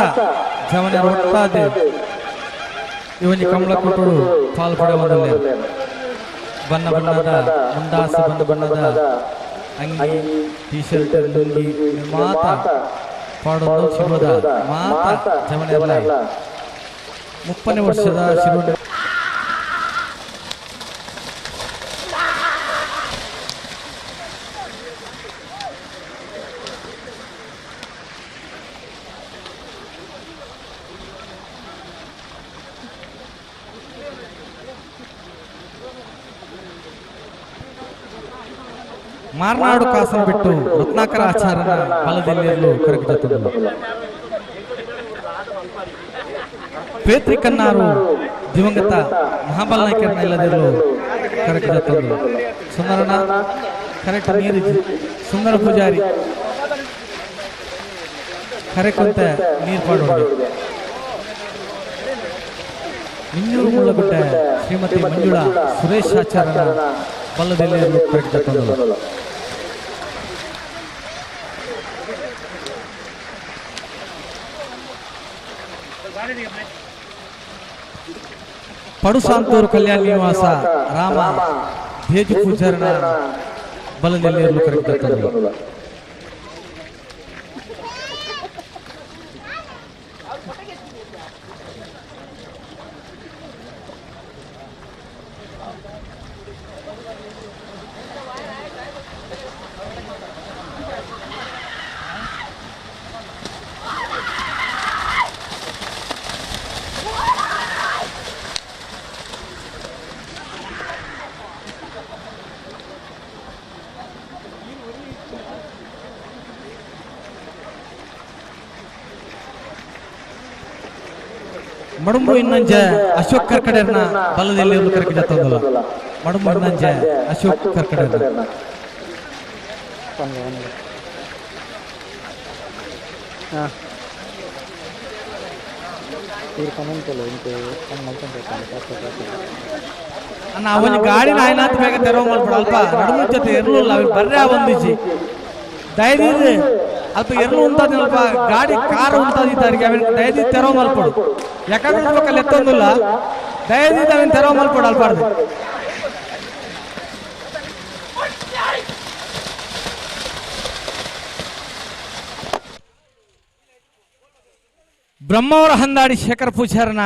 S1: ಜವನ ಒಟ್ಟಾದೆ ಇವನಿ ಕಮಲ ಕೊಟ್ಟರು ಪಾಲ್ ಪಡೆಯುವುದಿಲ್ಲ. ಬಣ್ಣ ಬಣ್ಣದ ಮುಂಡಾಸು, ಬಣ್ಣ ಬಣ್ಣದ ಅಂಗಿ, ಟಿ ಶರ್ಟ್, ಲುಂಗಿ ಮಾತ ಪಾಡೋದು ಶಿವದ ಮಾತ ಜವನೆಲ್ಲ. 30ನೇ ವರ್ಷದ ಶಿವ Marnadu ಕಾಸನ್ ಬಿಟ್ಟು ರತ್ನಾಕರ ಆಚಾರನ ಬಲದೆಲ್ಲಿರಲು ಕರಗಿದ ಪೇತ್ರಿ ಕನ್ನಾರು ದಿವಂಗತ ಮಹಾಬಲ ನಾಯ್ಕರನ್ನ ಇಲ್ಲದಿರಲು ಕರಗಿದ ಸುಂದರನ ಕರೆಕ್ಟ್ ನೀರು ಸುಂದರ ಪೂಜಾರಿ ಕರೆಕುಂತ ನೀರು ಪಾಡೋದು. ಮಿಂಜೂರು ಮುಳ್ಳಗುಡ್ಡೆ ಶ್ರೀಮತಿ ಮಂಜುಳಾ ಸುರೇಶ್ ಆಚಾರ್ಯನ ಬಲ್ಲದೆಲ್ಲಿರಲು ಕರಗಿದ ತಂದರು. ಪಡುಸಾಂತೂರು ಕಲ್ಯಾಣ ನಿವಾಸ ರಾಮ ಭೇಜು ಪೂಜಾರನ ಬಲದೆಲ್ಲಿರಲು ಕರಗಿದ ತಂದರು. ಮಡುಂಬು ಇನ್ನಂಜೆ ಅಶೋಕ್ ಕರ್ಕಡೆರ್ನ ಬಲದಲ್ಲಿ ಕರಕಿದ ತಂದಲ್ಲ. ಮಡುಂಬು ಇನ್ನಂಜೆ ಅಶೋಕ್ ಕರ್ಕಡೆರ್ನ ಅವನ ಗಾಡಿನ ಆಯ್ನಾತ್ ಬೇಗ ತೆರವು ಮಾಡ್ಬಿಡ ಅಲ್ಪ ನಡುಮು ಜೊತೆ ಇರಲಿಲ್ಲ ಅವನ್ ಬರ್ರೆ ಒಂದಿಜಿ ದಯದೀದ್ ಅಲ್ಪ ಎರ್ಲು ಉಂತಾದಿನಲ್ಪ ಗಾಡಿ ಕಾರ್ ಉಂತಾದಿದ್ದಾರಿಗೆ ಅವನ್ ದಯದೀದ್ ತೆರವು ಮಲ್ಪಡು. ಯಾಕಂದ್ರೆ ಪಕ್ಕಲ್ಲಿ ಎತ್ತೊಂದಿಲ್ಲ ದಯದೀದ್ ಅವನ್ ತೆರವು ಮಲ್ಪಡು ಅಲ್ಪಾರ್ದು. ಬ್ರಹ್ಮಾವರ ಹಂದಾಡಿ ಶೇಖರ್ ಪೂಜಾರನ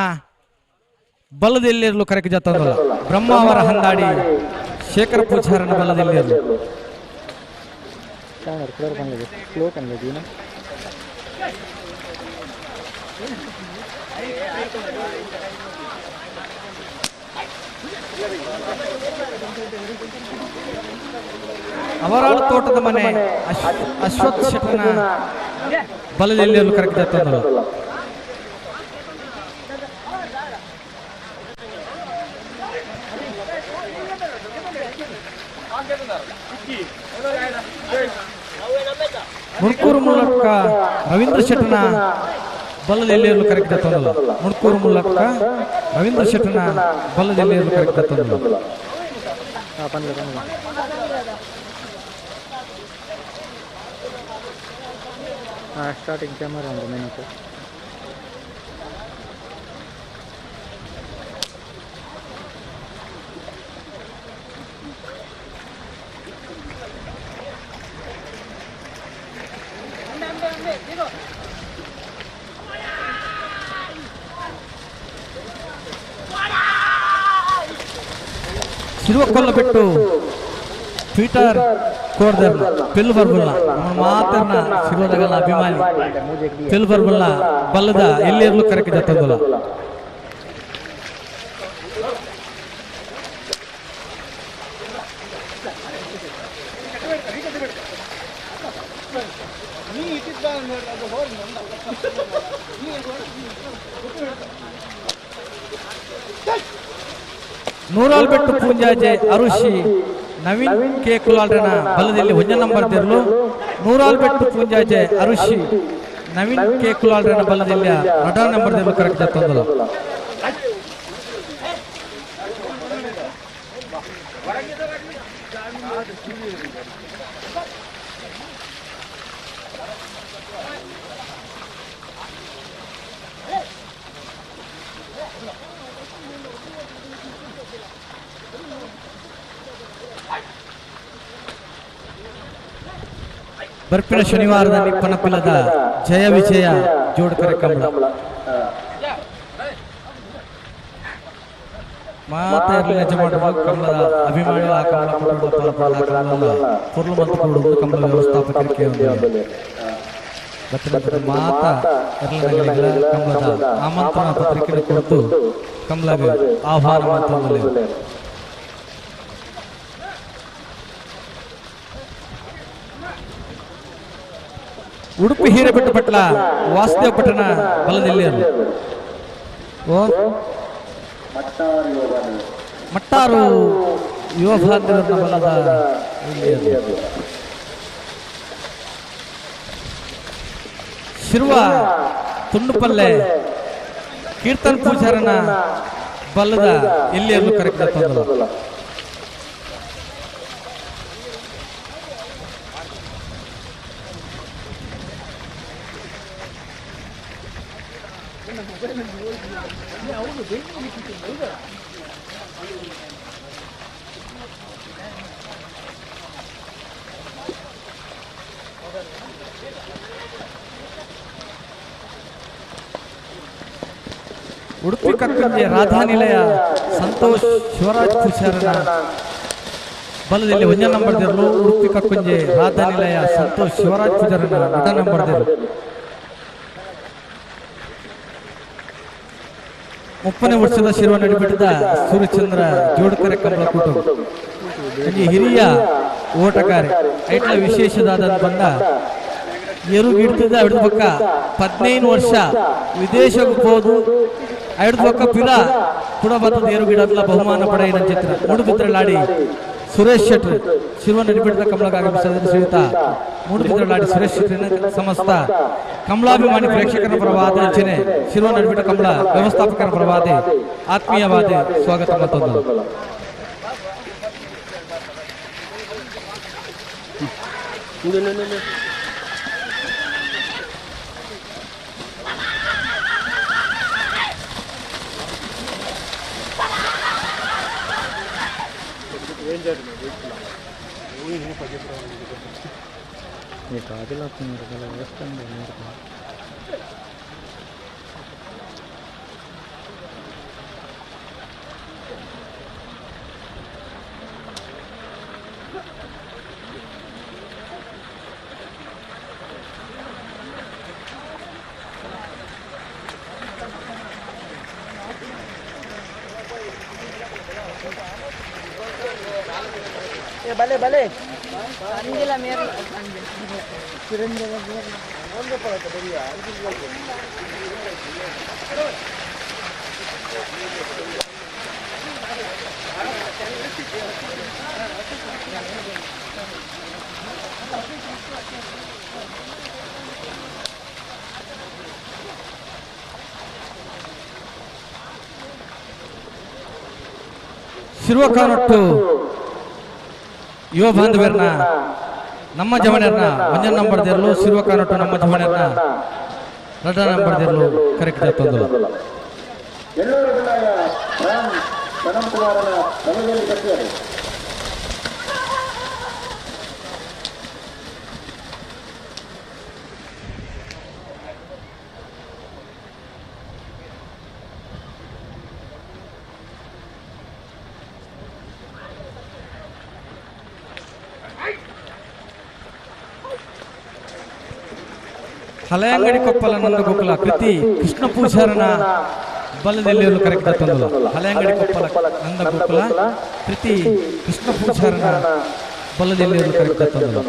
S1: ಬಲದೆಲ್ಲಿರಲು ಕರೆಗೆ ಜತ್ತಂದಲ್ಲ. ಬ್ರಹ್ಮಾವರ ಹಂದಾಡಿ ಶೇಖರ್ ಪೂಜಾರನ ಬಲದೆಲ್ಲಿರಲು. ಅವರಾಳು ತೋಟದ ಮನೆ ಅಶ್ವಥ್ ಶೆಟ್ಟನ ಬಲದೆಲ್ಲಿರಲು ಕರೆಗೆ ಜತ್ತಂದಲ್ಲ. ಮುಣ್ಕೂರು ಮೂಲಕ ರವೀಂದ್ರ ಶೆಟ್ಟನ ಬಲದೆಲ್ಲಿರಲು ಕರೆಕ್ಟ್ ತಂದಲ್ಲ. ಮುಣ್ಕೂರು ಮೂಲಕ ರವೀಂದ್ರ ಶೆಟ್ಟನ ಬಲದೆಲ್ಲಿರಲು ಕರೆಕ್ಟ್ ತಂದಲ್ಲ.
S3: ಸ್ಟಾರ್ಟಿಂಗ್ ಕ್ಯಾಮರಾ ಉಂಟು ಮೆನುಕು.
S1: ಶಿರುವಕೊಲ್ಲ ಬಿಟ್ಟು ಪೀಟರ್ ಕೋರ್ದರ್ನ ಪೆಲ್ ಬರ್ಬಲ್ಲ ನಮ್ಮ ಮಾತನ್ನ ಶಿರುವದಗಲ್ಲ ಅಭಿಮಾನಿ ಪೆಲ್ ಬರ್ಬಲ್ಲ ಬಲ್ಲದ ಎಲ್ಲಿರಲು ಕರಕಿದ ತಂದಲ್ಲ. ನೂರಾಲ್ ಬೆಟ್ಟು ಪೂಂಜಾಜೆ ಅರುಷಿ ನವೀನ್ ಕೆ ಕುಲಾಲ್ರನ ಬಲದಲ್ಲಿ ಒಂದೇ ನಂಬರ್ ತೆರಲು. ನೂರಾಲ್ ಬೆಟ್ಟು ಪೂಂಜಾಜೆ Arushi Naveen K ಕುಲಾಲ್ರನ ಬಲದಲ್ಲಿ ರಡಾ number ತೆರಲು correct ತಂದಲು. ಬರ್ಪಿನ ಶನಿವಾರದಲ್ಲಿ ಪನಪಿಲದ ಜಯ ವಿಜಯ ಜೋಡ್ಕರೆ ಕಮಲ ಮಾತಾ ಇರಲಿ ಯಜಮಾನರು ಕಮಲದ ಅಭಿಮಾನಿಗಳು ಆ ಕಮಲ ಕಮಲ ಪೊರ್ಲು ಮತ್ತು ಕೊಡುವುದು ಕಮಲ ವ್ಯವಸ್ಥಾಪಕರಿಗೆ ಮಾತಾ ಇರಲಿ ಕಮಲದ ಆಮಂತ್ರಣ ಪತ್ರಿಕೆ ಕೊಟ್ಟು ಕಮಲಗೆ ಆಹ್ವಾನ ಮಾಡ್ತಾರೆ. ಉಡುಪಿ ಹಿರೇಬೆಟ್ಟು ಪಟ್ಲ ವಾಸುದೇವ ಪಟ್ಟಣ ಬಲದಲ್ಲಿ ಓ ಮಟ್ಟಾರು ಯುವ ಬಾಂಧವರ ಬಲದ ಶಿರುವ ತುಂಡುಪಲ್ಲೆ ಕೀರ್ತನ್ ಪೂಜಾರನ ಬಲದ ಎಲ್ಲಿಯಲ್ಲೂ ಕರೆಕ್ಟ್ ತಂದಲ್ಲ. ಉಡುಪಿ ಕಕ್ಕಂಜೆ ರಾಧಾನಿಲಯ ಸಂತೋಷ್ ಶಿವರಾಜ್ ಪೂಜಾರನ ಬಲದಲ್ಲಿ ಒಂದೇ ನಂಬರ್ ದೇವರು. ಉಡುಪಿ ಕಕ್ಕಂಜೆ ರಾಧಾನಿಲಯ ಸಂತೋಷ್ ಶಿವರಾಜ್ ಪೂಜಾರನ ಎರಡ ನಂಬರ್ ದೇವರು. 30ನೇ ವರ್ಷದ ಶಿರುವ ನಡಿಬಿಟ್ಟಿದ್ದ ಸೂರ್ಯಚಂದ್ರ ಜೋಡಕರೆ ಕಮಲ ಕುಟುಂಬ ಈ ಹಿರಿಯ ಓಟಗಾರೆ ಐಟ್ಲ ವಿಶೇಷದಾದ ಬಂದ ಎರುಗಿಡ್ತಿದ್ದ ಹಿಡಿದ ಪಕ್ಕ 15 ವರ್ಷ ವಿದೇಶಕ್ಕೆ ಹೋದು ಐದು ಪಕ್ಕ ಪಿರ ಕೂಡ ಬರ್ತದ ಏರುಗಿಡಲ್ಲ ಬಹುಮಾನ ಪಡೆಯಿನ ಚಿತ್ರ ಮೂಡುಬಿದ್ರಲಾಡಿ ಸುರೇಶ್ ಶೆಟ್ಟಿ ಶಿವ ನಡಿಬಿಡಿದ ಕಮಲಕ್ಕೆ ಆಗಮಿಸಿದ ಶ್ರೀಯುತ ಮೂಡುಬಿದ್ರಲಾಡಿ ಸುರೇಶ್ ಶೆಟ್ಟಿನ ಸಮಸ್ತ ಕಮಲಾಭಿಮಾನಿ ಪ್ರೇಕ್ಷಕರ ಪರವಾದ ಅಂಚನೆ ಶಿವ ನಡಿಬಿಟ್ಟ ಕಮಲ ವ್ಯವಸ್ಥಾಪಕರ ಪರವಾದ ಆತ್ಮೀಯವಾದ ಸ್ವಾಗತ ಮತ್ತೊಂದು.
S4: ಬಲೆ ಬಲೆ
S1: ಶಿರ್ವಕಾನೊಟ್ಟು ಯುವ ಬಾಂಧವ್ಯರನ್ನ ನಮ್ಮ ಜವಣರ್ನ ಒಂದೇ ನಂಬರ್ ದೇರ್ಲು ಶಿರ್ವಕಾನೊಟ್ಟು ನಮ್ಮ ಜವಣರ್ನ ಎರಡ ನಂಬರ್ ದೇರ್ಲು ಕರೆಕ್ಟ್ ತಂದಲು. ಹಳೆಯಂಗಡಿ ಕೊಪ್ಪಲ ನಂದ ಗೋಕುಲ ಕೃತಿ ಕೃಷ್ಣ ಪೂಜಾರನ ಬಲದಲ್ಲಿ ಕರೆಕ್ಟ್ ತಂದಲು. ಹಳೆಯಂಗಡಿ ಕೊಪ್ಪಲ ನಂದ ಗೋಕುಲ ಕೃತಿ ಕೃಷ್ಣ ಪೂಜಾರನ ಬಲದಲ್ಲಿ ಕರೆಕ್ಟ್ ತಂದಲು.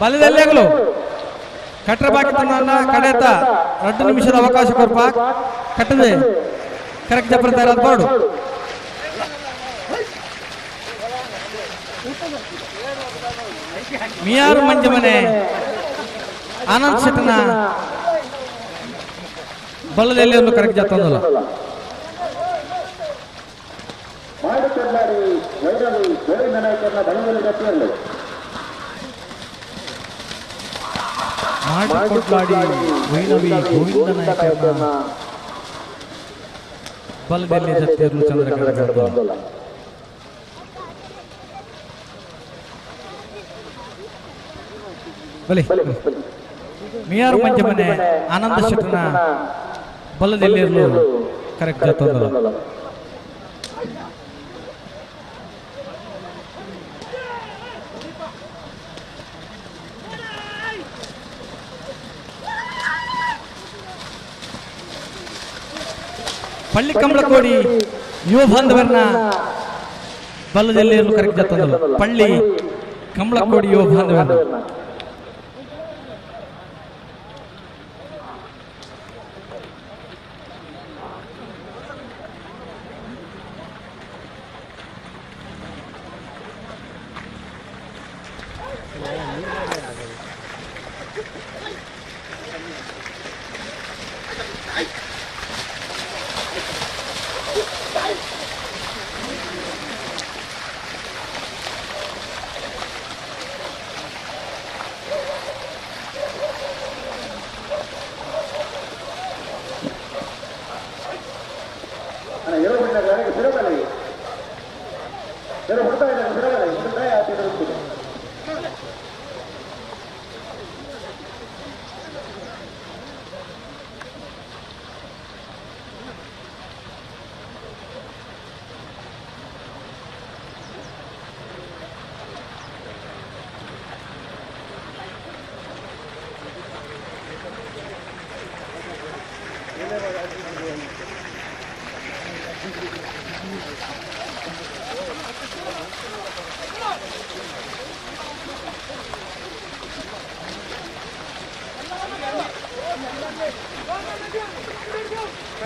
S1: ಬಲದಲ್ಲೇಗಲು ಕಟ್ರ ಬಾಕಿ ತನ್ನ ಕಡೆತ 2 ನಿಮಿಷದ ಅವಕಾಶ ಕೊರ್ಪ ಕಟ್ಟದೆ ಕರೆಕ್ಟ್ ಜಪ್ರ ತಯಾರಾದ ಬೋರ್ಡು. ಮಿಯಾರು ಮಂಜಮನೆ ಆನಂದ್ ಶೆಟ್ಟನ ಬಲದಲ್ಲಿ ಒಂದು ಕರೆಕ್ಟ್ ಜಾತಂದಲ್ಲ. ಮಾಡಿಕೊಟ್ಲಾಡಿ ವೈನವಿ ಗೋವಿಂದ ನಾಯಕನ ಬಲದಲ್ಲಿ ಜತ್ತಿಯರು ಚಂದ್ರಕರ. ಬಲಿ ಮಿಯಾರು ಮಂಜಮನೆ ಆನಂದ ಶೆಟ್ಟನ ಬಲದಲ್ಲಿ ಕರೆಕ್ಟ್ ಜಾತಂದಲ್ಲ. ಪಳ್ಳಿ ಕಂಬಳಕೋಡಿ ಯುವ ಬಾಂಧವರನ್ನ ಬಲ್ಲದಲ್ಲಿ ಕರೆಕ್ಟ್ ಪಳ್ಳಿ ಕಂಬಳಕೋಡಿ ಯುವ ಬಾಂಧವರನ್ನ.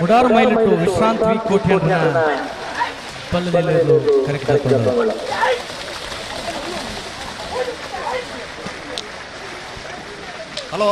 S1: ಮುಡಾರು ಮೈಲಿಟ್ಟು ವಿಶ್ರಾಂತ್ ವಿ ಕೋಟ್ಯನ ಪಲ್ಲದಲ್ಲಿ ಕರೆಕ್ಟ್.
S4: ಹಲೋ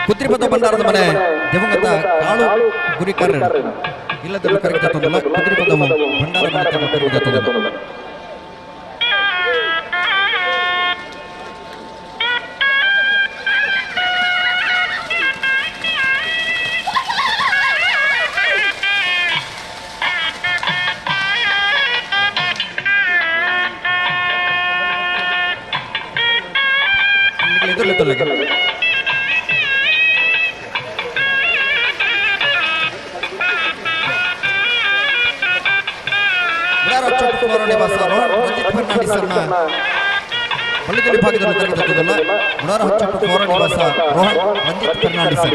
S4: ಕುದ್ರಿಪದ ಭಂಡಾರದ ಮನೆ ದಿವಂಗತ ಕಾಳು ಗುರಿಕಾರರು ಇಲ್ಲದಲ್ಲೂ ಕರಗಿದ ತೊಂದಲ್ಲ. ಕುದ್ರಿಪದ ಭಂಡಾರ ಮನೆ ಕರಗಿದ ತೊಂದಲ್ಲ. ಎದುರು ತೊಲಗೆ ಬಳ್ಳಿದಲ್ಲಿ ಭಾಗದಲ್ಲಿ ಕರಗಿದ ಮುಡಾರ ಹಚ್ಚಟ್ಟು ಫೋರ ನಿವಾಸ ರೋಹನ್ ರಂಜಿತ್ ಫರ್ನಾಂಡಿಸ್.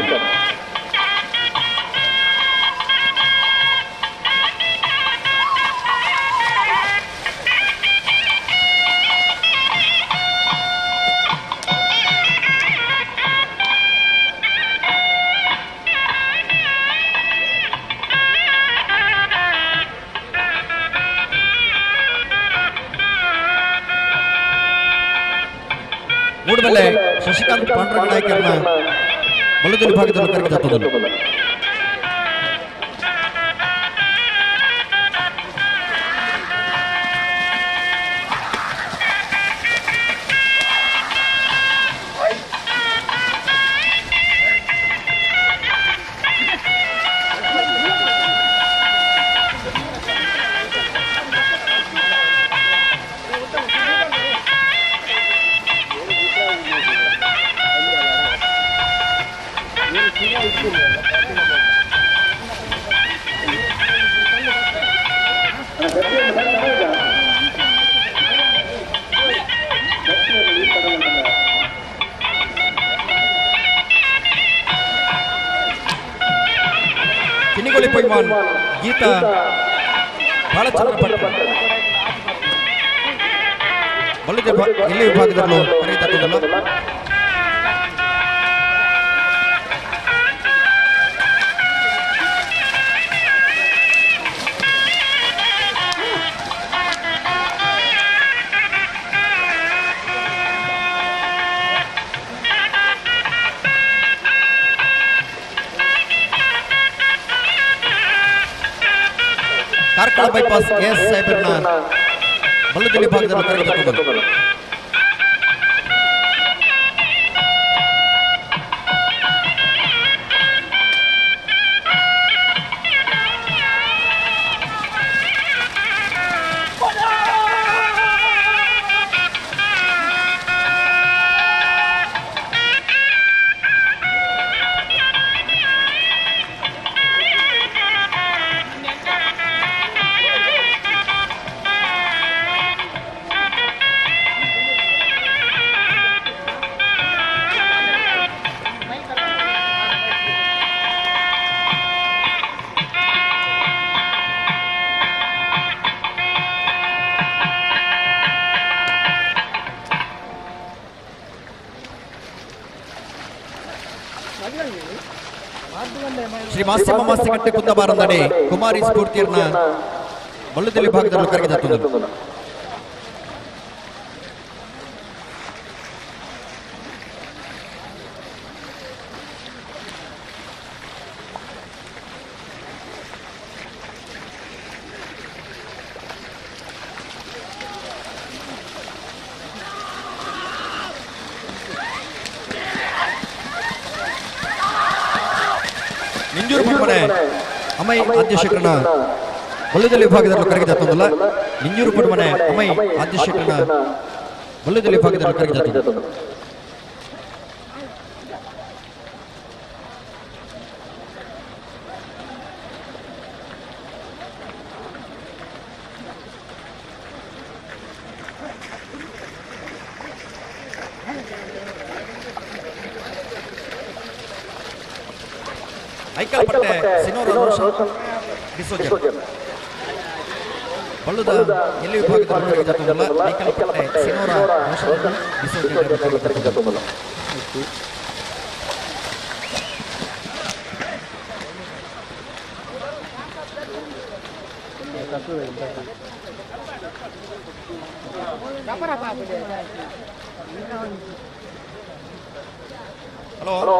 S4: ಮೂಡಬೆಲೆ ಶಶಿಕಾಂತ್ ಪಾಂಡುರಂಗ ನಾಯಕರನ್ನ ಬಲದಲ್ಲಿ ಭಾಗದಲ್ಲಿ ಕರಗಿದ ತೊಂದಲು. ಕಿನಿಗೊಳಿ ಪೈಲ್ವಾನ್ ಗೀತಾ ಬಾಲಚಂದ್ರ ಭಟ್ ಬಲ್ಲದ ಎಲ್ಲಿ ವಿಭಾಗದಲ್ಲೂ ಕರೆಯುತ್ತಿದ್ದಲ್ಲ. ಕಾರ್ಕಳ ಬೈಪಾಸ್ ಎಸ್ ಸಾಹೇಬರನ್ನ ಬಲ್ಲದಲ್ಲಿ ಭಾಗದಲ್ಲಿ ಕರೆದುಕೊಂಡು. ಶ್ರೀ ಮಾಸ್ಯಮ್ಮ ಮಾಸ್ತಿಕಟ್ಟೆ ಕುಂದಬಾರಂದಡೆ ಕುಮಾರಿ ಸ್ಫೂರ್ತಿಯರ್ನ ಬಳ್ಳುದಲ್ಲಿ ಭಾಗದಲ್ಲಿ ಕರಗಿದ ನಿಂಜೂರು ಪಡ್ಮನೆ ಅಮೈ ಆದ್ಯಶೇಖರನ ಬಳ್ಳುದಲ್ಲಿ ವಿಭಾಗದಲ್ಲಿ ಕರಗಿದ ತಂದಲ್ಲ. ನಿಂಜೂರು ಪಡ್ಮನೆ ಅಮೈ ಆದ್ಯಶೇಖರನ ಬಳ್ಳುದಲ್ಲಿ ವಿಭಾಗದಲ್ಲಿ ಕರಗಿದ ತಂದಲ್ಲ. ಐಕಲ್ಪಟ್ಟೆ ಸಿನೋರ ರೋಷನ್ ಡಿಸೋಜ ಬಳ್ಳುದ ಎಲ್ಲಿ ವಿಭಾಗದಲ್ಲಿ ಕರಗಿದ ತಂದಲ್ಲ. ಐಕಲ್ಪಟ್ಟೆ ಸಿನೋರ ರೋಷನ್ ಡಿಸೋಜ ತಂದಲ್ಲ. ಹಲೋ ಹಲೋ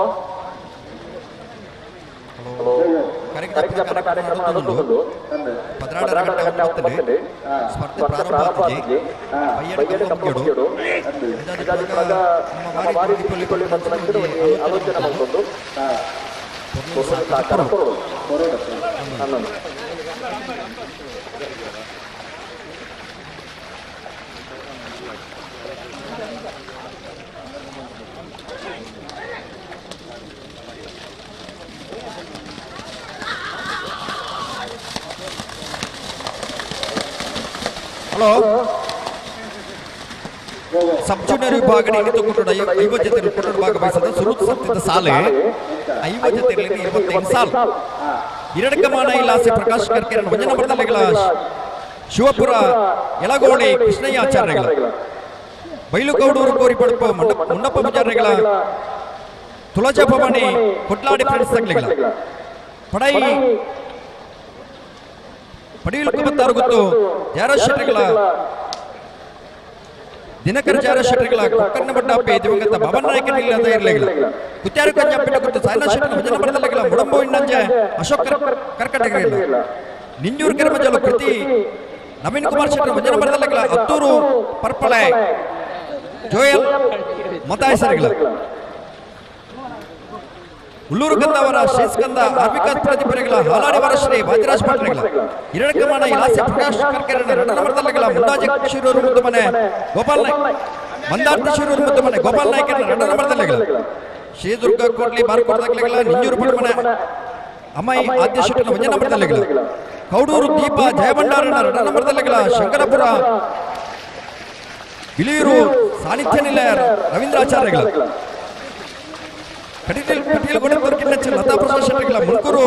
S4: ಕಾರ್ಯಕ್ರಮ 16:09 ಸ್ಪರ್ಧೆ ಪ್ರಾರಂಭ ಹಲೋ ಸಬ್ ಜೂನಿಯರ್ ವಿಭಾಗ ಕುಟುಂಬ 50 ಜೊತೆ ಕುಟುಂಬ ಭಾಗವಹಿಸಿದ ಸುರುತ್ ಸತ್ತಿದ ಸಾಲೆ 50 ಜೊತೆ 25 ಸಾಲು ಎರಡಕಮಾನ ಇಲಾಸೆ ಪ್ರಕಾಶ್ ಕರ್ಕೆರನ್ ವಂಜನ ಬರ್ತಲೆಗಳ ಶಿವಪುರ ಯಲಗೋಳಿ ಕೃಷ್ಣಯ್ಯಾಚಾರ್ಯಗಳ ಬೈಲುಗೌಡೂರು ಕೋರಿಪಡಪ ಮುನ್ನಪ್ಪ ಪೂಜಾರಿಗಳ ತುಳಜಾ ಭವಾನಿ ಕೊಟ್ಲಾಡಿ ಫ್ರೆಂಡ್ಸ್ ತಗ್ಲಿಗಳ ಪಡೈ ಪಡಿಯಲು ಕುಮತ್ತಾರು ಗೊತ್ತು ಜಾರ ಶೆಟ್ಟರ್ಗಳ ದಿನಕರ ಜಾರ ಶೆಟ್ಟರ್ಗಳ ಕೊಕ್ಕರ್ಣ ಬಡ್ಡಾಪೆ ದಿವಂಗತ ಭವನ್ ನಾಯಕನಿಲ್ಲದ ಇರಲಿಲ್ಲ ಕುತ್ಯಾರು ಕಂಜಾಪಿಟ್ಟ ಗೊತ್ತು ಸಾಯನ ಶೆಟ್ಟರ್ ಭಜನ ಬಡದಲೆಗಳ ಮುಡಂಬೋ ಇನ್ನಂಜೆ ಅಶೋಕ್ ಕರ್ಕಟಗಿರಲಿಲ್ಲ ನಿಂಜೂರು ಕೆರಮಜಲು ಕೃತಿ ನವೀನ್ ಕುಮಾರ್ ಶೆಟ್ಟರ್ ಭಜನ ಬಡದಲೆಗಳ ಅತ್ತೂರು ಪರ್ಪಳೆ ಜೋಯಲ್ ಮತಾಯಸರಿಗಳ ಉಳ್ಳೂರು ಕಂದವರ ಶ್ರೀಸ್ಕಂದ ಆರ್ವಿಕಾಸ್ ಪ್ರತಿಪರಿಗಳ ಹಾಲಾಡಿವರ ಶ್ರೀ ವಾದಿರಾಜ್ ಭಟ್ರಿಗಳ ಹಿರಣ್ಕಮಾನ ಇಲಾಸೆ ಪ್ರಕಾಶ್ ಕರ್ಕೆರನ ರಡನಮರ್ದಲೆಗಳ ಮುಂದಾಜೆ ಶಿರೂರು ಮುದ್ದುಮನೆ ಗೋಪಾಲ್ ನಾಯ್ಕ ಮಂದಾರ್ತಿ ಶಿರೂರು ಮುದ್ದುಮನೆ ಗೋಪಾಲ್ ನಾಯ್ಕರ ರಡನಮರ್ದಲೆಗಳ ಶ್ರೀದುರ್ಗ ಕೋಟ್ಲಿ ಬಾರ್ಕೋಟದಾಗಲೆಗಳ ನಿಂಜೂರು ಪಡ್ಮನೆ ಅಮ್ಮೈ ಆದ್ಯ ಶೆಟ್ಟನ ವಂಜನಮರ್ದಲೆಗಳ ಕೌಡೂರು ದೀಪ ಜಯಭಂಡಾರನ ರಡನಮರ್ದಲೆಗಳ ಶಂಕರಪುರ ಬಿಳಿಯೂರು ಸಾನ್ನಿಧ್ಯ ನಿಲಯ ರವೀಂದ್ರಾಚಾರ್ಯಗಳ ಕಟೀಲ್ ಕಟೀಲ್ ಗುಣಪುರ ಕಿನ್ನಚ್ಚ ಲತಾ ಪ್ರಸಾದ್ ಶೆಟ್ಟಿಗಳ ಮುಲ್ಕೂರು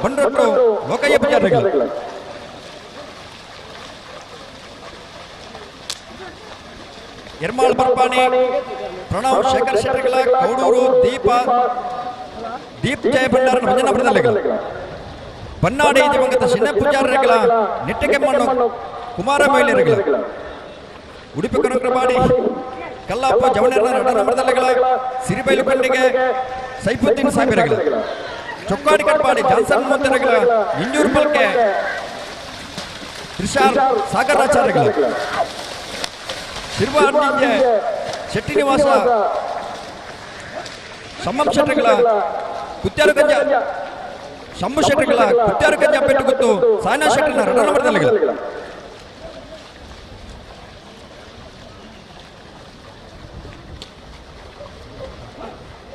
S4: ಬಂಡ್ರಟ್ಟು ಲೋಕಯ್ಯ ಪೂಜಾರಿಗಳ ಎರ್ಮಾಳ್ ಬರ್ಪಾಣಿ ಪ್ರಣವ್ ಶೇಖರ್ ಶೆಟ್ಟಿಗಳ ಕೌಡೂರು ದೀಪ ದೀಪ್ ಜಯಭಂಡಾರನ ಭಜನಪುರದಲ್ಲಿಗಳ ಬನ್ನಾಡಿ ದಿವಂಗತ ಚಿನ್ನ ಪೂಜಾರಿಗಳ ನಿಟ್ಟೆಕೆಮ್ಮಣ್ಣು ಕುಮಾರ ಮಹಿಳೆಯರುಗಳ ಉಡುಪಿ ಕನಕರಪಾಡಿ ಕಲ್ಲಾಪ ಜವಣರ ರಡನಮರ್ದಲೆಗಳ ಸಿರಿಬೈಲು ಕಂಡಿಗೆ ಸೈಫುದ್ದೀನ್ ಸಾಹೇಬರಗಳ ಚೊಕ್ಕಾಡಿ ಕಟ್ಪಾಡಿ ಜಾನ್ಸನ್ ಮೂವತ್ತರಗಳ ಇಂಜೂರು ಪಲ್ಕೆ ತ್ರಿಶಾಲ್ ಸಾಗರಾಚಾರ್ಯಗಳ ಶಿರ್ವ ಅಡ್ಡಿಂಜೆ ಶೆಟ್ಟಿ ನಿವಾಸ ಶಮ್ಮಂ ಶೆಟ್ಟರ್ಗಳ ಕುತ್ಯಾರು ಗಂಜ ಶಂಭು ಶೆಟ್ಟರ್ಗಳ ಕುತ್ಯಾರು ಗಂಜ ಪೆಟ್ಟುಗುತ್ತು ಸಾಯನಾ ಶೆಟ್ಟರ್ನ ರಡನಮರ್ದಲೆಗಳ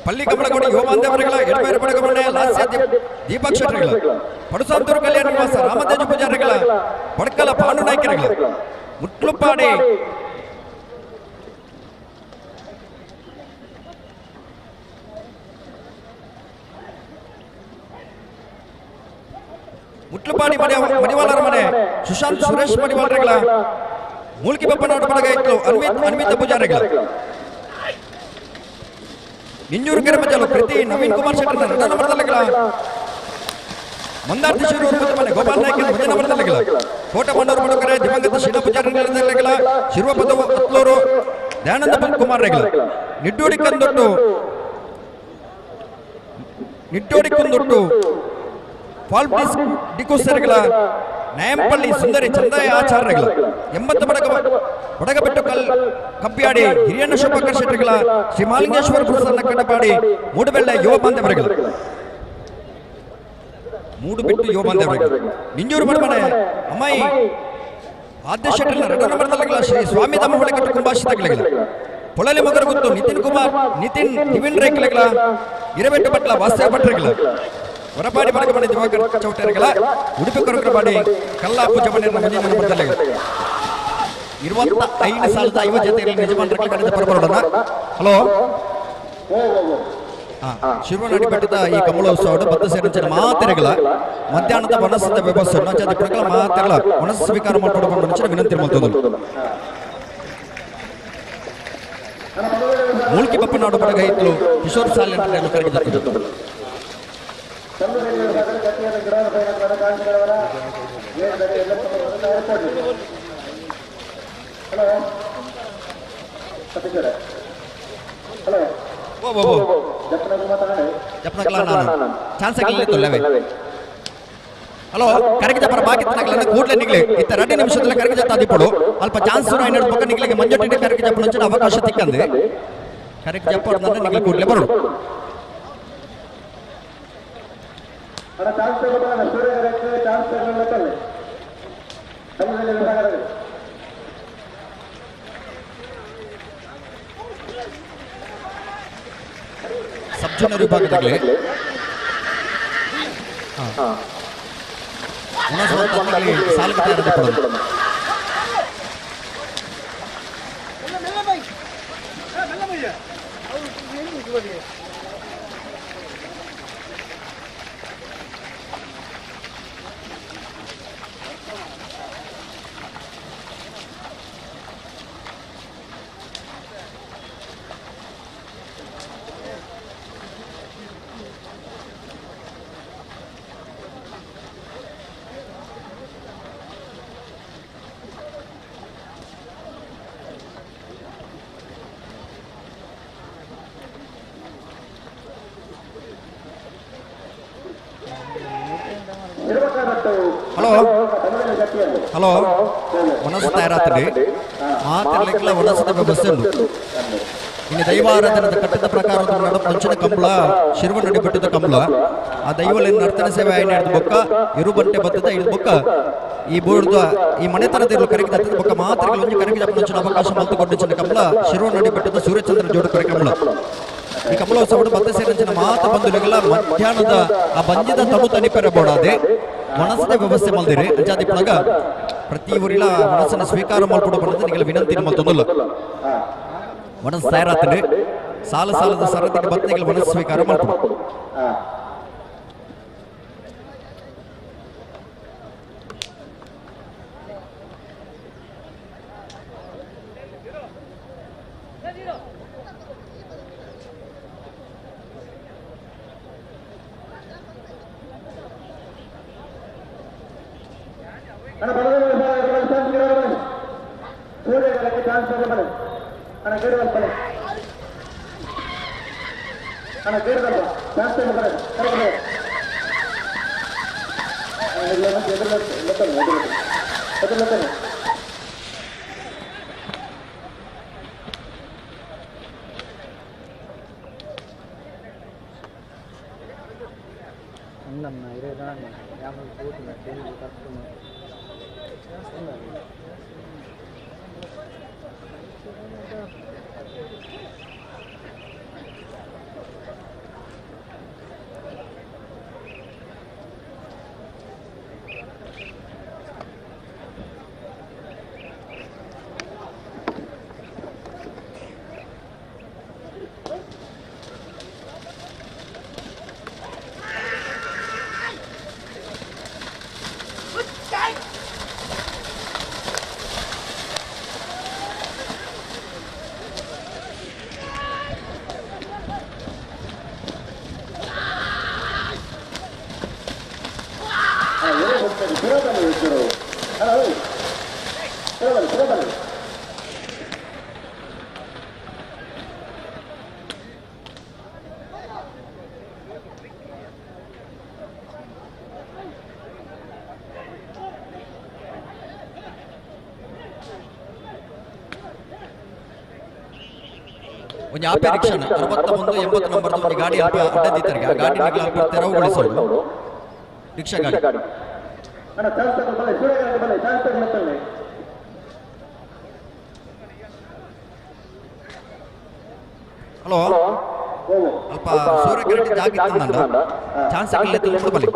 S4: ಪಳ್ಳಿ ಕಮಲಗೌಡ ಯುವಮಾಂಧವರುಗಳ ಎಡಮೇರು ಬಡಗಮನೆ ಲಾಸ್ಯ ದೀಪಕ್ ಶೆಟ್ಟರ್ಗಳ ಪಡುಸಾಂತೂರು ಕಲ್ಯಾಣ ನಿವಾಸ ರಾಮತೇಜ ಪೂಜಾರಿಗಳ ಬಡ್ಕಲ ಪಾಂಡು ನಾಯ್ಕರುಗಳ ಮುಟ್ಲುಪಾಡಿ ಮುಟ್ಲುಪಾಡಿ ಮಡಿವಾಳರ ಮನೆ ಸುಶಾಂತ್ ಸುರೇಶ್ ಮಡಿವಾಳರುಗಳ ಮೂಲ್ಕಿ ಬಪ್ಪನಾಡು ಬಡಗಾಯಿತು ಅನ್ವಿತ್ ಅನ್ವಿತ ಪೂಜಾರಿಗಳ ನಿಂಜೂರು ಕೆರಮಜಲು ಕೃತಿ ನವೀನ್ ಕುಮಾರ್ ಶೆಟ್ಟರ್ ರಡನಮರ್ದಲೆಗಳ ಮಂದಾರ್ತಿ ಶಿರೂರು ಮುದ್ದು ಮನೆ ಗೋಪಾಲ್ ನಾಯ್ಕ ಮುಂದಿನ ಬರ್ತಲೆಗಳ ಕೋಟ ಮಂಡೂರು ಮಡುಕರೆ ದಿವಂಗತ ಶಿನ ಪೂಜಾರಿ ತಲೆಗಳ ಶಿರುವ ಪದವು ಅತ್ಲೂರು ದಯಾನಂದ ಕುಮಾರ್ ರೆಗಳ ನಿಡ್ಡೋಡಿ ಕಂದೊಟ್ಟು ನಿಟ್ಟೋಡಿ ಕುಂದೊಟ್ಟು ಫಾಲ್ ಡಿಕೋಸರ್ಗಳ ನ್ಯಾಯಂಪಳ್ಳಿ ಸುಂದರಿ ಚಂದಾಯ ಆಚಾರ್ಯಗಳ 80 ಬಡಗಬೆಟ್ಟು ಕಲ್ ಕಬ್ಬಿಯಾಡಿ ಹಿರಿಯಣ್ಣ ಶುಭಕರ್ ಶೆಟ್ಟಿಗಳ ಶ್ರೀ ಮಾಲಿಂಗೇಶ್ವರ ಪ್ರಸನ್ನ ಕಟಪಾಡಿ ಮೂಡುಬೆಳ್ಳೆ ಯುವ ಬಾಂಧವರುಗಳ ಮೂಡುಬೆಟ್ಟು ಯುವ ಬಾಂಧವರುಗಳ ನಿಂಜೂರು ಮಡಮನೆ ಅಮ್ಮಾಯಿ ಆದ್ಯ ಶೆಟ್ಟಿನ ಎರಡು ನಂಬರ್ ತಲೆಗಳ ಶ್ರೀ ಸ್ವಾಮಿ ದಮ್ಮ ಹೊಳೆಕಟ್ಟು ಕುಂಬಾಶಿತಗಳ ಪೊಳಲಿ ಮಗರ ಗುತ್ತು ನಿತಿನ್ ಕುಮಾರ್ ನಿತಿನ್ ನಿವಿನ್ ರೇಖಲೆಗಳ ಇರಬೆಟ್ಟು ಭಟ್ಲ ವಾಸ್ತವ ಭಟ್ರುಗಳ ಹೊರಪಾಡಿ ಬಡಗಮನೆ ದಿವಾಕರ್ ಚೌಟರ್ಗಳ ಉಡುಪಿ ಕೊರಕರಪಾಡಿ ಕಲ್ಲಾಪು ಜಮನೆ ಮುಂದಿನ ನಂಬರ್ 25,050 ಜೊತೆಯಲ್ಲಿ ನಿಜಮಾನರ ಕಡೆದ ಪರಬರೋಣ. ಹಲೋ ಶಿವನಾಡಿ ಬೆಟ್ಟದ ಈ ಕಮಲೋತ್ಸವ ಬದ್ಧ ಸೇರಂಚಿನ ಮಾತೆರೆಗಳ ಮಧ್ಯಾಹ್ನದ ವನಸದ ವ್ಯವಸ್ಥೆ ಅಂಚಾದಿ ಪ್ರಕಲ ಮಾತೆರೆಗಳ ವನಸ ಸ್ವೀಕಾರ ಮಾಡಿಕೊಂಡು ವಿನಂತಿ ಮಾಡ್ತದ್ದು. ಮೂಲ್ಕಿ ಬಪ್ಪನಾಡು ಬಡಗೈತ್ಲು ಕಿಶೋರ್ ಸಾಲಿ ಅಂತ ಕರೆಗಿದ್ದು. ಹಲೋ ಕರಗಿಜಪ್ಪರ ಬಾಕಿ ತನಕಲನ್ನ ಕೂಡಲೇ ನಿಗ್ಲಿ ಇತ್ತ 2 ನಿಮಿಷದಲ್ಲಿ ಕರಗಿಜತ್ತ ಅದಿಪಡು ಅಲ್ಪ ಚಾನ್ಸ್ ಪಕ್ಕ ನಿಗ್ಲಿಗೆ ಮಂಜೊಟ್ಟಿನ ಕರಗಿಜಪ್ಪನ ಮುಂಚಿನ ಅವಕಾಶ ತಿಕ್ಕಂದೆ ಕರಗಿಜಪ್ಪ ನಿಗ್ಲಿ ಕೂಡಲೇ ಬರೋಡು. ಸಬ್ ಜೂನಿಯರ್ ವಿಭಾಗದಲ್ಲಿ ಸಾಲಿಗೆ ತಯಾರಿಸಿಕೊಳ್ಳೋದು. ಹಲೋ ಹಲೋ ವನಸು ತಯಾರಾತ್ರಿ ಮಾತೆರ್ಲಿಕ್ಲ ವನಸದ ವ್ಯವಸ್ಥೆ ಉಂಟು. ಇನ್ನು ದೈವಾರಾಧನದ ಕಟ್ಟದ ಪ್ರಕಾರ ನಡಪಂಚನ ಕಂಬಳ ಶಿರುವನಡಿ ಬೆಟ್ಟದ ಕಂಬಳ ಆ ದೈವಲಿನ ನರ್ತನ ಸೇವೆ ಆಯ್ನ ಹಿಡಿದು ಬೊಕ್ಕ ಇರುಬಂಟೆ ಬತ್ತದ ಹಿಡಿದು ಬೊಕ್ಕ ಈ ಬೋರ್ದ ಈ ಮನೆತನದ ಇರಲು ಕರಗಿದ ಹತ್ತದ ಬೊಕ್ಕ ಮಾತ್ರ ಒಂಜಿ ಕರಗಿದ ಪಂಚನ ಅವಕಾಶ ಮಲ್ತುಕೊಂಡು ಚಿನ್ನ ಕಂಬಳ ಶಿರುವನಡಿ ಬೆಟ್ಟದ ಸೂರ್ಯಚಂದ್ರ ಜೋಡು ಕರೆ ಕಂಬಳ ಈ ಕಮಲೋತ್ಸವ ಬತ್ತ ಸೇರಂಚಿನ ಮಾತ ಬಂಧುಲೆಗಳ ಮಧ್ಯಾಹ್ನದ ಆ ಬಂಜಿದ ತನು ತನಿಪೆರ ಬೋಡಾದೆ ಮನಸ್ಸದ ವ್ಯವಸ್ಥೆ ಮಲ್ದಿರಿ ಅಂಚಾದಿ ಪಳಗ ಪ್ರತಿ ಊರಿಲ ಮನಸ್ಸನ್ನು ಸ್ವೀಕಾರ ಮಾಡ್ಕೊಂಡು ಬರೋದು ನಿಮಗೆ ವಿನಂತಿ ಮಲ್ತೊಂದಲ್ಲ. ಮನಸ್ಸು ತಯಾರಾತದೆ ಸಾಲ ಸಾಲದ ಸರದಿಗೆ ಬತ್ತನೆಗಳ ಮನಸ್ಸು ಸ್ವೀಕಾರ ಮಾಡ್ಕೊಂಡು ಒಂಜಿ ಆಪೆ ರಿಕ್ಷಾನ 61 80 ನಂಬರ್ ಒಂದು ಗಾಡಿ ಅಲ್ಪ ಅಡ್ಡದಿತ್ತರಿಗೆ ಆ ಗಾಡಿ ನಿಗ್ಲ ಅಲ್ಪ ತೆರವುಗೊಳಿಸೋದು ರಿಕ್ಷಾ ಗಾಡಿ. ಹಲೋ ಅಲ್ಪ ಸೂರ್ಯಕಿರಣ ಜಾಗಿತ್ತಂದ ಚಾನ್ಸ್ ಆಗಲಿ ತುಳು ಬಲಿ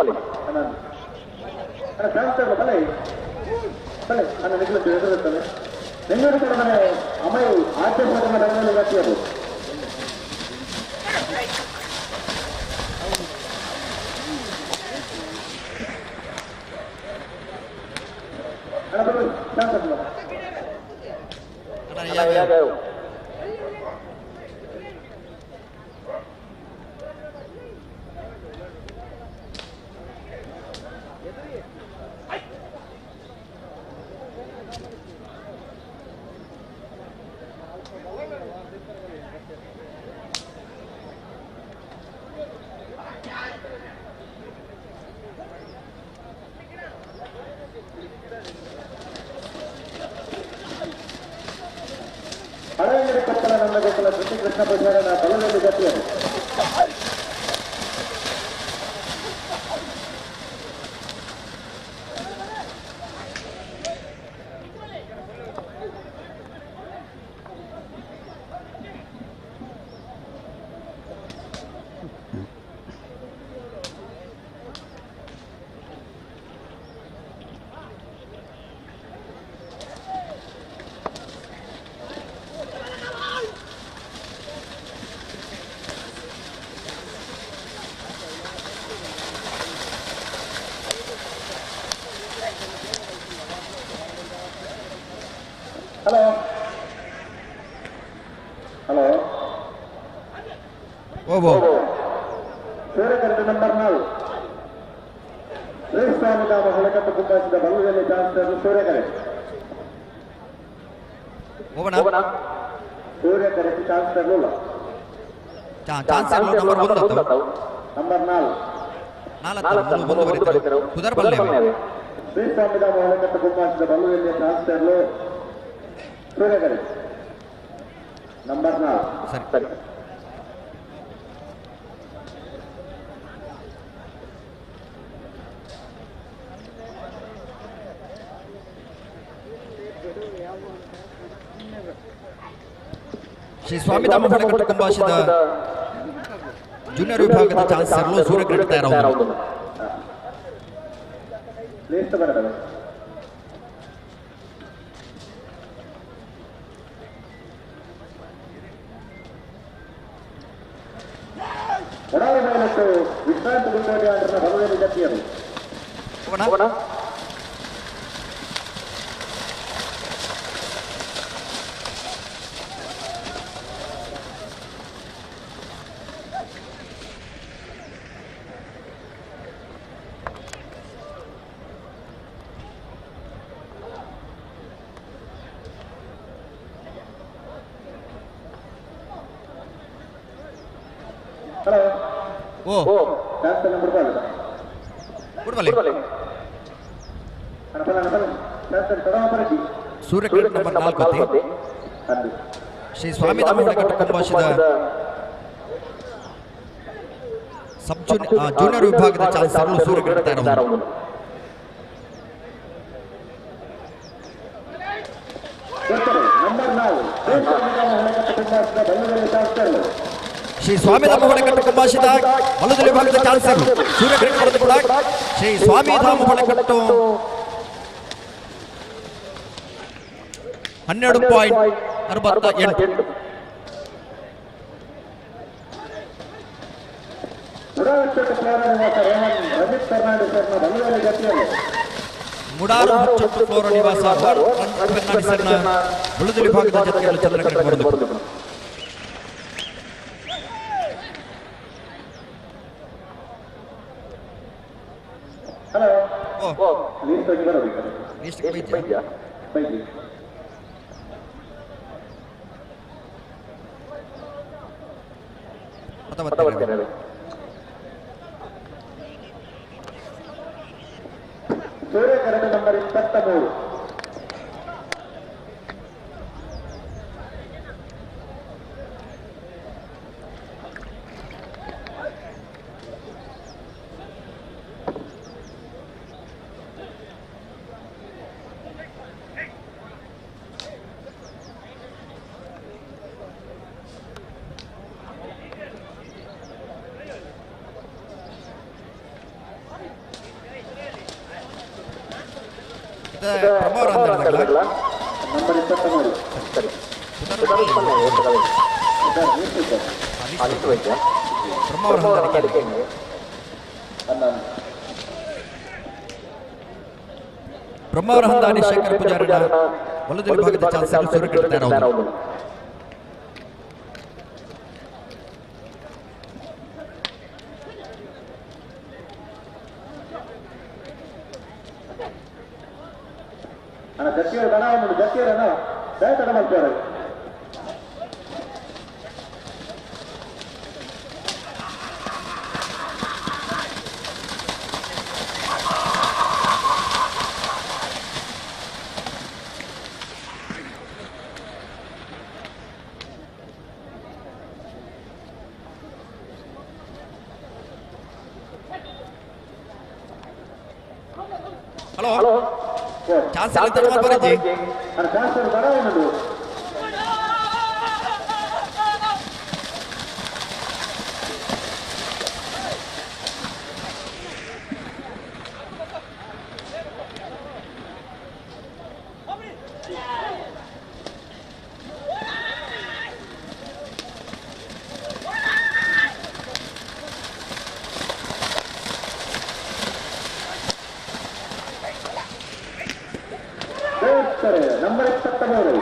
S2: hello hello
S4: ಓಬೋ
S2: ಸೂರ್ಯಕರಣ number 4 Shri Swamidhama ಹೊಳಕಟ್ಟು ಕುಂಬಾಸಿದ ಬಲ್ಲದಲ್ಲಿ ಚಾನ್ಸರ್ ಸೂರ್ಯಕರೆ
S4: ಓಬಣ
S2: ಸೂರ್ಯಕರೆ ಚಾನ್ಸರ್ ಅಲ್ಲ
S4: ಚಾನ್ಸರ್ ನಂಬರ್ 1 ಅತ್ತ
S2: ನಂಬರ್ 4
S4: 4 ಒಂದು ಬರೀತಾರೆ ಕುದರ್ ಬಲ್ಲೆ
S2: ಶ್ರೀ ಸ್ವಾಮಿಧಾಮ ಹೊಳಕಟ್ಟು ಕುಂಬಾಸಿದ ಬಲ್ಲದಲ್ಲಿ ಚಾನ್ಸರ್ ಸೂರ್ಯಕರೆ ನಂಬರ್ 4
S4: ಸರಿ ಸರಿ. ಶ್ರೀ ಸ್ವಾಮಿಧಾಮ ಹೊಳಕಟ್ಟು ಕುಂಬಾಶದ ಜೂನಿಯರ್ ವಿಭಾಗದ ಚಾನ್ಸರ್ಲು ಸೂರ್ಯಕಿರಣ ತಯಾರಾಗುವುದು.
S2: ಹಲೋ
S4: ಓ
S2: ಚಾನ್ಸರ್ ನಂಬರ್ 4
S4: ಸೂರ್ಯಕಿರಣ ನಂಬರ್ 4 ಶ್ರೀ ಸ್ವಾಮಿಧಾಮ ಹೊಳಕಟ್ಟು ಕುಂಬಾಶದ ಸಬ್ ಜೂನಿಯರ್ ವಿಭಾಗದ ಚಾನ್ಸರ್ಲು ಸೂರ್ಯಕಿರಣ ತಯಾರಾಗುವುದು. ಶ್ರೀ ಸ್ವಾಮಿಧಾಮ ಹೊಳಕಟ್ಟು ಕುಂಬಾಶದ ಬಲದ ವಿಭಾಗದ ಚಾನ್ಸರ್ ಸೂರ್ಯಕಿರಣ ಕೂಡ ಶ್ರೀ ಸ್ವಾಮಿಧಾಮ ಹೊಳಕಟ್ಟು 12.68. ಮುಡಾರು ಹುಚ್ಚಟ್ಟು ಫ್ಲೋರ ನಿವಾಸ ಫೆರ್ನಾಂಡಿಸ್ನ ಬಲದ ವಿಭಾಗದ ಜೊತೆಯಲ್ಲಿ ಚಂದ್ರಕಿರಣ ಬರೆದು.
S2: ಹಲೋ ಸೂರ್ಯಕರಣ ನಂಬರ್ 23. ನಂಬರ್ 23.
S4: ಬ್ರಹ್ಮಾವರ ಹಂದಾನಿ ಶೇಖರ್ ಪೂಜಾರನ ಬಲದಲ್ಲಿ ಭಾಗದ ಚಾನ್ಸರ್ ಸೂರ್ಯಕೃಷ್ಣ ತಯಾರಾದರು. ಹಲೋ ಚಾನ್ಸರ್ ಬರಜಿ
S2: ನಂಬರ್ 23.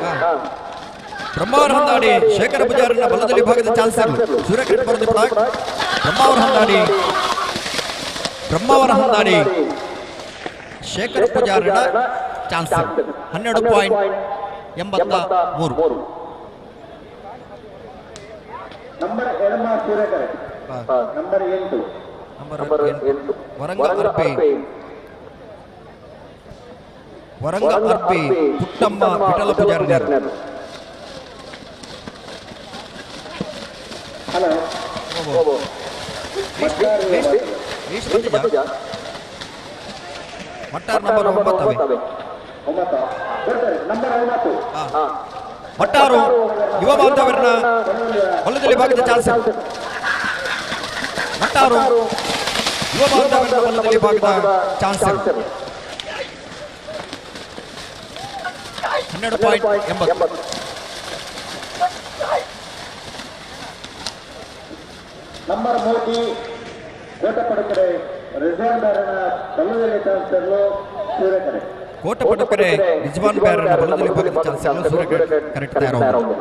S4: ಬ್ರಹ್ಮಾವರ ಹಂದಾಡಿ ಶೇಖರ ಪೂಜಾರನ ಬಲದಲ್ಲಿ ಭಾಗದ ಚಾನ್ಸರ್ ಸೂರ್ಯಕಿರಣ್ ಬ್ರಹ್ಮಾವರ ಹಂದಾಡಿ ಶೇಖರ ಪೂಜಾರನ ಚಾನ್ಸರ್ 12.83.
S2: ನಂಬರ್ 2 ಸೂರ್ಯಕರೆ. ನಂಬರ್ 8.
S4: ನಂಬರ್ 8 ವರಂಗ ಅರ್ಪಿ Puttamma Vittala Poojari.
S2: Hello
S4: Mattar number 9.
S2: Number 9.
S4: Mattaru Yuva ಬಾಂಧವರನ್ನ ಹೊಲದಲ್ಲಿ ಭಾಗದ ಚಾನ್ಸರ್ ಮಟ್ಟಾರು ಯುವ ಬಾಂಧವರನ್ನ ಹೊಲದಲ್ಲಿ ಭಾಗದ ಚಾನ್ಸರ್ 12.80.
S2: ನಂಬರ್ 3 ಕೋಟಪಡುಕರೆ ರಿಜ್ವಾನ್ ಬ್ಯಾರನ ಬಲದಲ್ಲಿ ಚಾನ್ಸರ್ ಸೂರ್ಯಕರೆ.
S4: ಕೋಟಪಡುಕರೆ ರಿಜ್ವಾನ್ ಬ್ಯಾರನ ಬಲದಲ್ಲಿ ಭಾಗದ ಚಾನ್ಸರ್ ಸೂರ್ಯಕರೆ ಕರೆಕ್ಟ್ ತಯಾರಾದರು.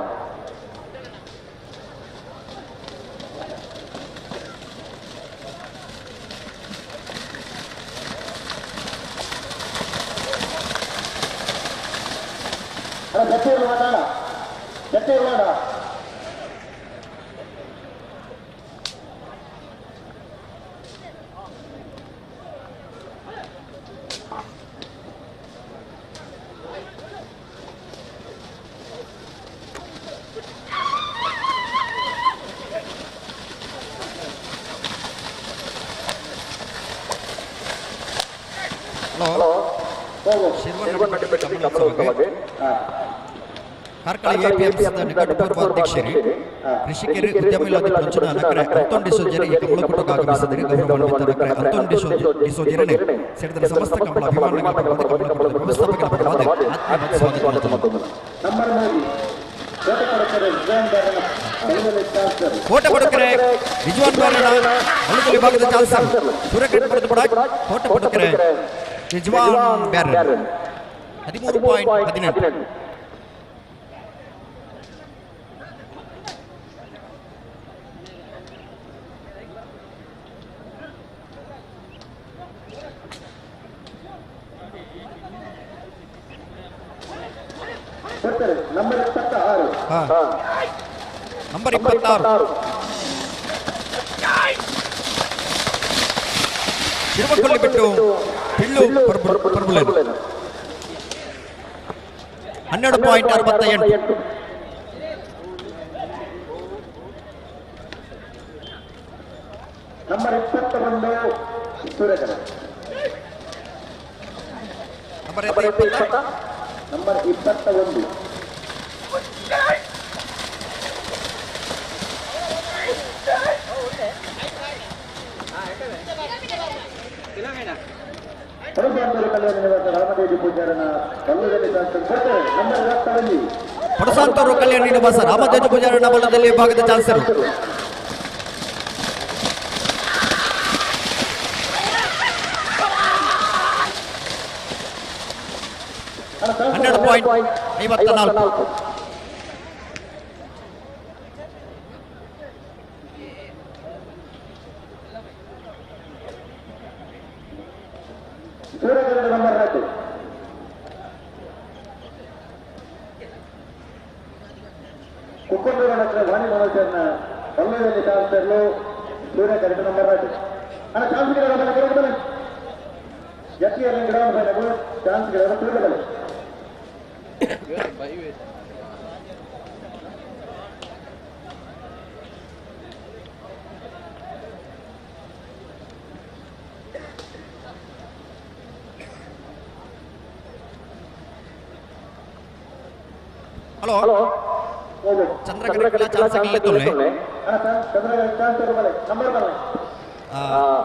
S4: ಹಲೋ ಕಾರ್ಕಳ ಎಪಿಎಂಸಿದ ನಿಕಟಪೂರ್ವ ಅಧ್ಯಕ್ಷರು ಕೃಷಿಕರು ಉದ್ಯಮಿಲಾದಿ ಪಂಚನ ನಕರೆ ಅಂತೋನ್ ಡಿಸೋಜರಿ ಈ ಕಮಲಕೂಟಕ್ಕೆ ಆಗಮಿಸಿದರೆ ಗೌರವಾನ್ವಿತ ನಕರೆ ಅಂತೋನ್ ಡಿಸೋಜರನೆ ಸೇರಿದ ಸಮಸ್ತ ಕಮಲ ಅಭಿಮಾನಿಗಳ ಪರವಾದ ಕಮಲಕೂಟದ ವ್ಯವಸ್ಥಾಪಕರ ಪರವಾದ ಆತ್ಮೀಯ ಸ್ವಾಗತ.
S2: ನಂಬರ್ 3
S4: ಕೋಟಪಡುಕರೆ ರಿಜ್ವಾನ್ ಬ್ಯಾರನ ಬಲದಲ್ಲಿ ಭಾಗದ ಚಾನ್ಸರ್ ಸೂರ್ಯಕಿರಣ್ ಕೋಟಪಡುಕರೆ ರಿಜ್ವಾನ್ ಬ್ಯಾರನ್ 13.18.
S2: ನಂಬರ್ 26.
S4: ನಂಬರ್ 26 ತಿರುಮಕೊಳ್ಳಿ ಬಿಟ್ಟು ಪಿಳ್ಳು ಪರ್ಬುಲೇನು 12.68.
S2: ನಂಬರ್ 21 ಸೂರ್ಯಕರ.
S4: ನಂಬರ್ 20.
S2: ನಂಬರ್ 21.
S4: ಪಡಸಾಂತೂರು ಕಲ್ಯಾಣ ನಿವಾಸ ರಾಮದೇವ ಪೂಜಾರನ ಬಲದಲ್ಲಿ ವಿಭಾಗದ ಚಾನ್ಸರು. 12.54.
S2: ಸೂರ್ಯಕರಣ ನಂಬರ್ 4. ಕುಕ್ಕಂದೂರು ನಗರ ವಾಣಿ ಮನೋಜರ್ನ ಬಲ್ಲದಲ್ಲಿ ಚಾನ್ಸರ್ಲು ಸೂರ್ಯಕರಣ ನಂಬರ್ 4. ಅಣ್ಣ ಚಾನ್ಸ್ ಗಿಡ ಬಲೆ ಜತಿಯಲ್ಲಿ ಗಿಡ ಬಲೆ ಚಾನ್ಸ್ ಗಿಡ ಸೂರ್ಯ ಬಲೆ.
S4: ಹಲೋ ಚಂದ್ರಕರ ಚಾನ್ಸ್ ಆಗಲಿಲ್ಲ.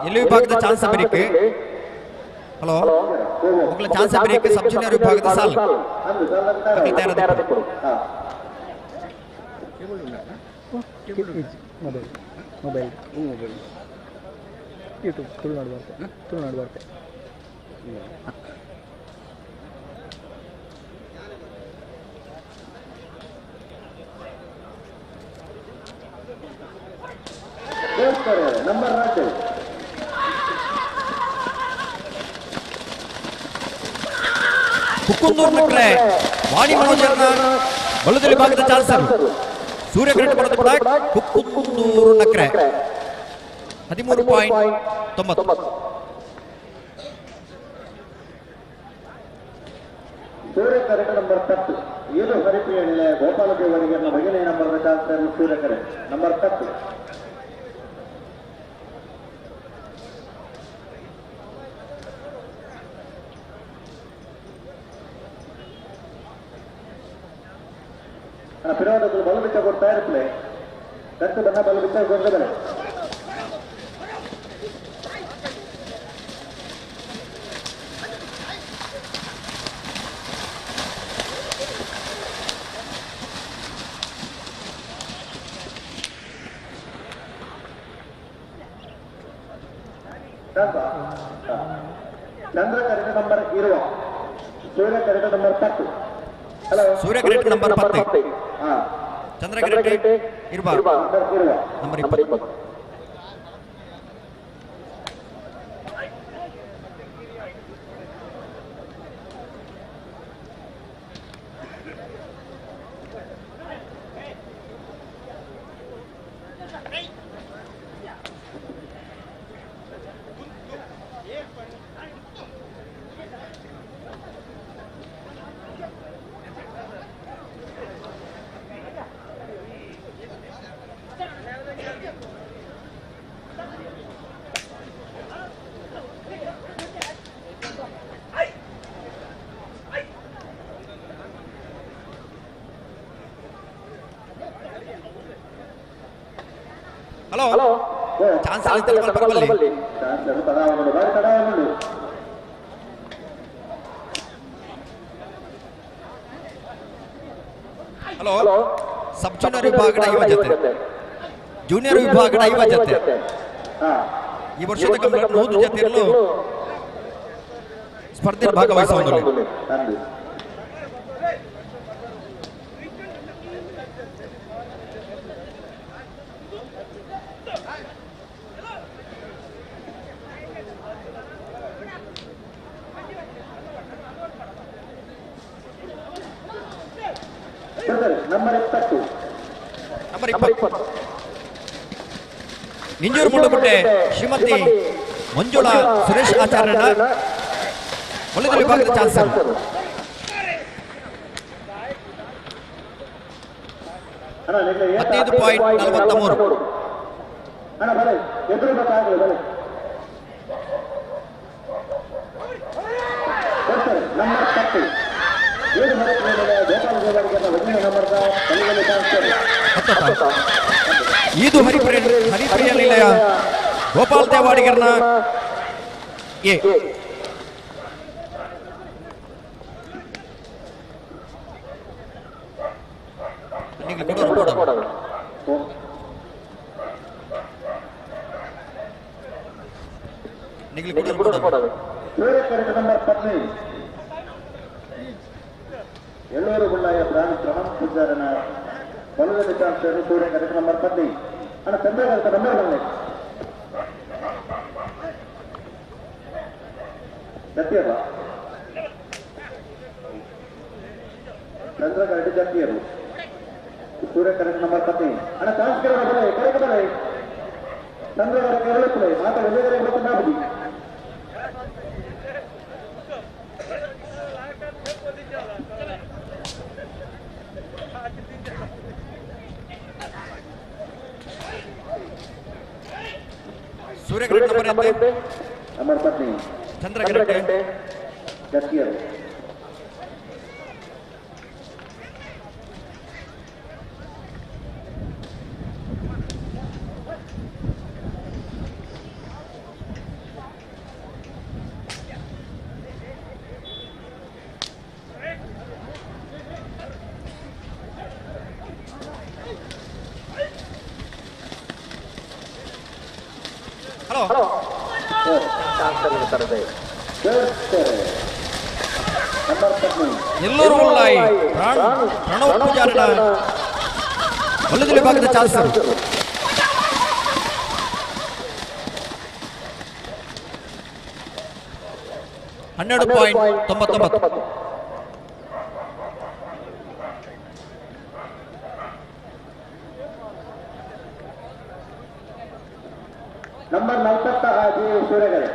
S4: ಎಲ್ಲಿ ವಿಭಾಗದ ಚಾನ್ಸ್ ಬೇರಿಕೆ? ಹಲೋ ಮಕ್ಕಳ ಚಾನ್ಸ್ ಬೇರಿಕೆ ಸಬ್ ಜೂನಿಯರ್ ವಿಭಾಗದ ಸಾಲ್
S3: ಮೊಬೈಲ್ ಮೊಬೈಲ್ ಯೂಟ್ಯೂಬ್ ತುಳುನಾಡು ವಾರ್ತೆ, ತುಳುನಾಡು ವಾರ್ತೆ.
S2: ನಂಬರ್ 4.
S4: ಕುಕ್ಕುಂದೂರು ನಕ್ರೆ ವಾಣಿ ಮನೋಜರ್ನ ಬಲದಲ್ಲಿ ಭಾಗದ ಚಾನ್ಸರ್ ಸೂರ್ಯಕಿರಣ ಬಲದ ಕೂಡ ಕುಕ್ಕುಂದೂರು ನಕ್ರೆ 13.9.
S2: ಸೂರ್ಯಕರಣ ನಂಬರ್ 10. ಏಳು ಹರಿಪ್ರಿಯ ನಿಲಯ ಗೋಪಾಲ ದೇವರಿಗೆ ಮಹಿಳೆ ನಂಬರ್ ಚಾನ್ಸರ್ ಸೂರ್ಯಕರೆ ನಂಬರ್ 10. ಪಿರೋಧಗಳು ಬಲ ಬಿಟ್ಟ ಕೊಡ್ತಾ ಇರ್ತದೆ, ಕಟ್ಟು ಬಣ್ಣ ಬಲ ಬಿಟ್ಟ ಕೊಡ್ತಾರೆ. ಚಂದ್ರ ಕರೆಕ್ಟ್ ನಂಬರ್ ಇರುವ Surya correct number 10. Hello
S4: Surya correct number 10. Chandra correct ಇರುವ ನಂಬರ್ 20. ಹಲೋ ಚಾನ್ಸ್ ಬರಬಲ್ಲಿ. ಹಲೋ ಸಬ್ ಜೂನಿಯರ್ ವಿಭಾಗದ 50 ಜೊತೆ, ಜೂನಿಯರ್ ವಿಭಾಗದ 50 ಜೊತೆ. ಈ ವರ್ಷದ ಕಂಪ್ಲೀಟ್ 100 ಜೊತೆಯಲ್ಲೂ ಸ್ಪರ್ಧೆ ಭಾಗವಹಿಸುವ. Number 20 Minjur Mundugutte Shrimati Manjula Suresh ಆಚಾರ್ಯನ ಒಳ್ಳೆದ ವಿಭಾಗದ ಚಾನ್ಸ್ 15.43. ಇದು ಹರಿಪ್ರಿಯ ನಿಲಯ ಗೋಪಾಲ್ ದೇವಾಡಿಗರ್ನ ಎ
S2: ನಂಬರ್ 15 ಎಲ್ಲೂರು ಬಳ್ಳಾಯ ಪ್ರಾಣಿ ಪ್ರಣಮ್ ಪೂಜಾರನ ಬಲದಲ್ಲಿ ಚಾನ್ಸರ್ ಸೂರ್ಯ ಕರೆಕ್ಟ್ ನಂಬರ್ 15 ಅಣ್ಣ ಚಂದ್ರಗರ್ತ ನಂಬರ್ ಬಂದೆ ಜತ್ತಿಯಲ್ಲ ಚಂದ್ರಗರಡಿ ಜತ್ತಿಯರು ಸೂರ್ಯ ಕರೆಕ್ಟ್ ನಂಬರ್ 15 ಅಣ್ಣ ಚಾನ್ಸ್ ಬರಲೇ ಕರೆಕ್ಟ್ ಬರಲೇ ಚಂದ್ರಗರ ಕೇರಳಕ್ಕೆ ಮಾತಾ ಒಂದೇ ಗೊತ್ತಿಲ್ಲ.
S4: ಸೂರ್ಯ ನಂಬರ್
S2: ನಂಬರ್ 15
S4: ಚಂದ್ರಗರಡೆ
S2: ಜತ್ತಿಯರು.
S4: ಹಲೋ ಎಲ್ಲೂರು ಉಳ್ಳಾಯಿ ಪ್ರಣವ್ ಪೂಜಾರನ ಒಳ್ಳೆದ ವಿಭಾಗದ ಚಾನ್ಸ್ 12.99.
S2: ನಂಬರ್ 46 ಸೂರ್ಯಗರೆ.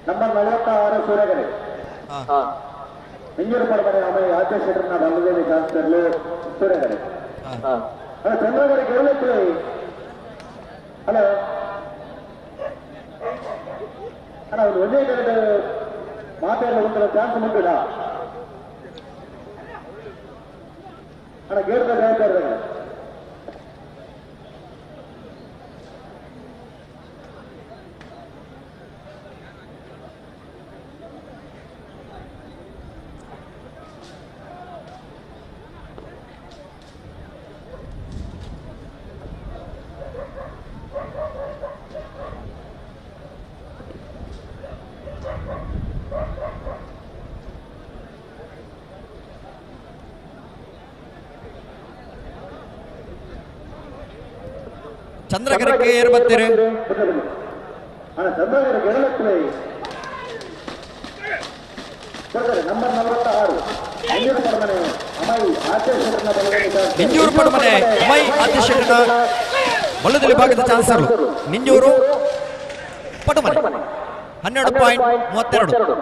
S2: ನಂಬರ್ 46 ಸೂರ್ಯಗರೆ. ಮಿಂಜೂರು ಪಡಮನೆ ಆಮೇಲೆ ಆಚೆ ಶೆಟ್ಟರ್ನ ಬಲ್ಲದೇವಿ ಚಾನ್ಸರ್ಲು ಸೂರ್ಯಗರೆ. ಚಂದ್ರಗರೆ ಕೇಳಲಿಕ್ಕೆ. ಹಲೋ ಅಣ್ಣ, ಒಂದು ಒಂದೇ ಕಡೆ ಮಾತಾಡಲು ಒಂದರ ಚಾನ್ಸ್ ಮುಂದಿಲ್ಲ ಅಣ್ಣ. ಗೇಟ್ ಜವಾಬ್ದಾರಿ
S4: ಚಂದ್ರಗರಕ್ಕೆ ಏರ್ ಬರ್ತೀರಿ.
S2: ನಂಬರ್ 46
S4: ನಿಂಜೂರು ಪಡಮನೆ ಅಮೈ ಆದ್ಯಶೆಟ್ಟನ ಬಳ್ಳದ ವಿಭಾಗದ ಚಾನ್ಸರ್ ನಿಂಜೂರು ಪಡುಮನೆ 12.32.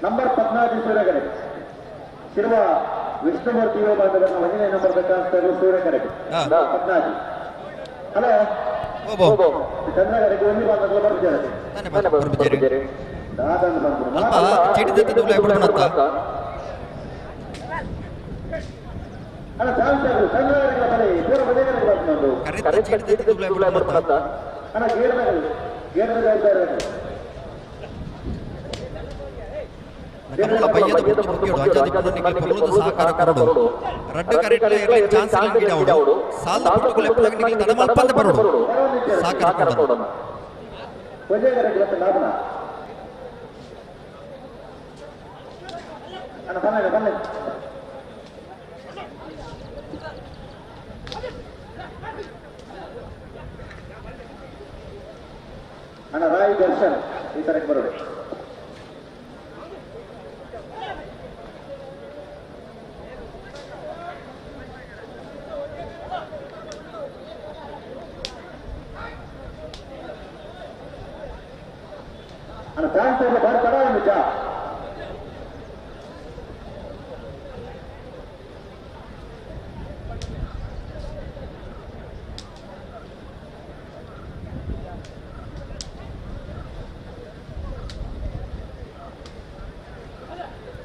S2: ನಂಬರ್ 14 ಸೂರ್ಯಗರೆ ಶಿರುವ ವಿಷ್ಣುಮೂರ್ತಿ ಬಾಂಧವರನ್ನ ಒಂದನೇ ನಂಬರ್ ಬೇಕಾಗ್ತದೆ ಸೂರ್ಯಕರೆಗೆ 14. ಹಲೋ ಚಂದ್ರಗರೆಗೆ ಒಂದು ಬಾಂಧವ ಬರ್ತಿದ್ದಾರೆ. ಅಲ್ಲ ಚಾನ್ಸ್ ಚಂದ್ರಗರೆಗೆ ಬರೀ ಪೂರ ಬದೇಗರೆಗೆ ಬರ್ಕೊಂಡು ಅಣ್ಣ ಗೇರ್ದಾಗ ಗೇರ್ದಾಗ ಇದ್ದಾರೆ. ಅಣ್ಣ ರಾಯ್ ದರ್ಶನ್ ಈ ತರಕ್ಕೆ ಬರೋದು. ಅಣ್ಣ ಚಾನ್ಸ್ ಇಲ್ಲ, ಬಾರಿ ತಡ ನಿಜ.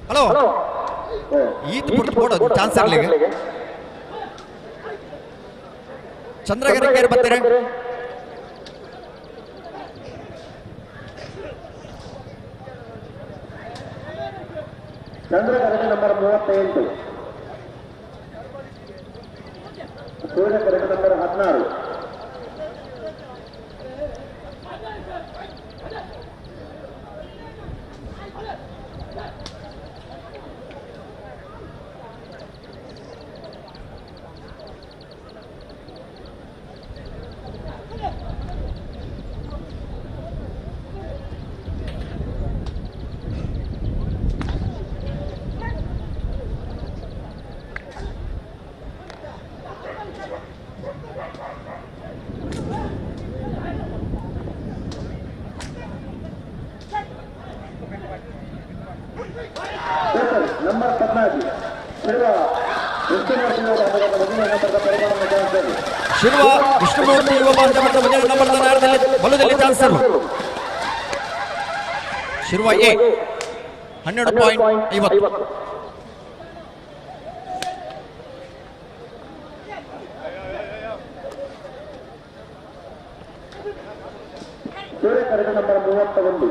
S4: ಹಲೋ, ಈತ್ ಬಿಟ್ಟು ಕೊಡು ಚಾನ್ಸ್ ಇರ್ಲಿಗೆ. ಚಂದ್ರಗಿರಿ ಕೇರ್ ಬರ್ತೀರಿ.
S2: ಚಂದ್ರಕರಣ ನಂಬರ್ 38, ಸೂರ್ಯಕರಣ ನಂಬರ್ 16. ನಂಬರ್ 14 ಶಿರುವ
S4: ಶಿರುವ ವಿಷ್ಣುಮೂರ್ತಿ ಯುವ ಬಾಂಧವರ ಮೊದಲ ನಂಬರ್ದ ಬಲದಲ್ಲಿ ಚಾನ್ಸರ್. ಶಿರುವ ಎ 12.50.
S2: ಸೂರ್ಯಕರಣ ನಂಬರ್ 31,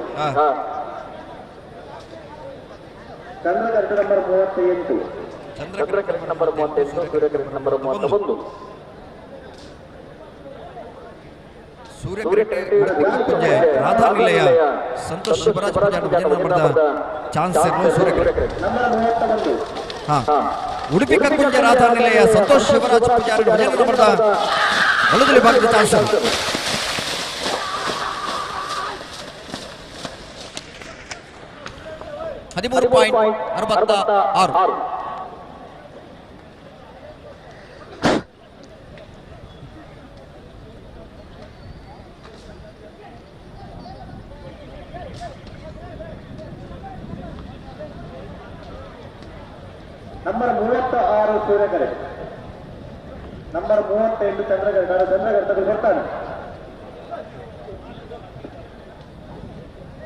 S2: ಚಂದ್ರಕರಣ ನಂಬರ್ 38,
S4: ಚಂದ್ರಕರಣ
S5: ನಂಬರ್ 38, ಸೂರ್ಯಕರಣ ನಂಬರ್ 31.
S4: ಸೂರ್ಯಕರಣ ರಾಧಾ ನಿಲಯ ಸಂತೋಷ್ ಶಿವರಾಜ್ ಪೂಜಾರಿ ನಂಬರ್ದ ಚಾನ್ಸ್ ಸೂರ್ಯಕರಣ.
S2: ನಂಬರ್ 31.
S4: ಹಾ, ಉಡುಪಿ ಕಕ್ಕುಂಜೆ ರಾಧಾ ನಿಲಯ ಸಂತೋಷ್ ಶಿವರಾಜ್ ಪೂಜಾರಿ ನಂಬರ್ದ ಬಲದಲ್ಲಿ ಭಾಗದ ಚಾನ್ಸ್. 13.66.
S2: ನಂಬರ್ 36 ಸೂರ್ಯಕರೆ, ನಂಬರ್ 38 ಚಂದ್ರಗರ್. ಚಂದ್ರಗರ್ ತಗೊಂಡು ಬರ್ತಾನೆ.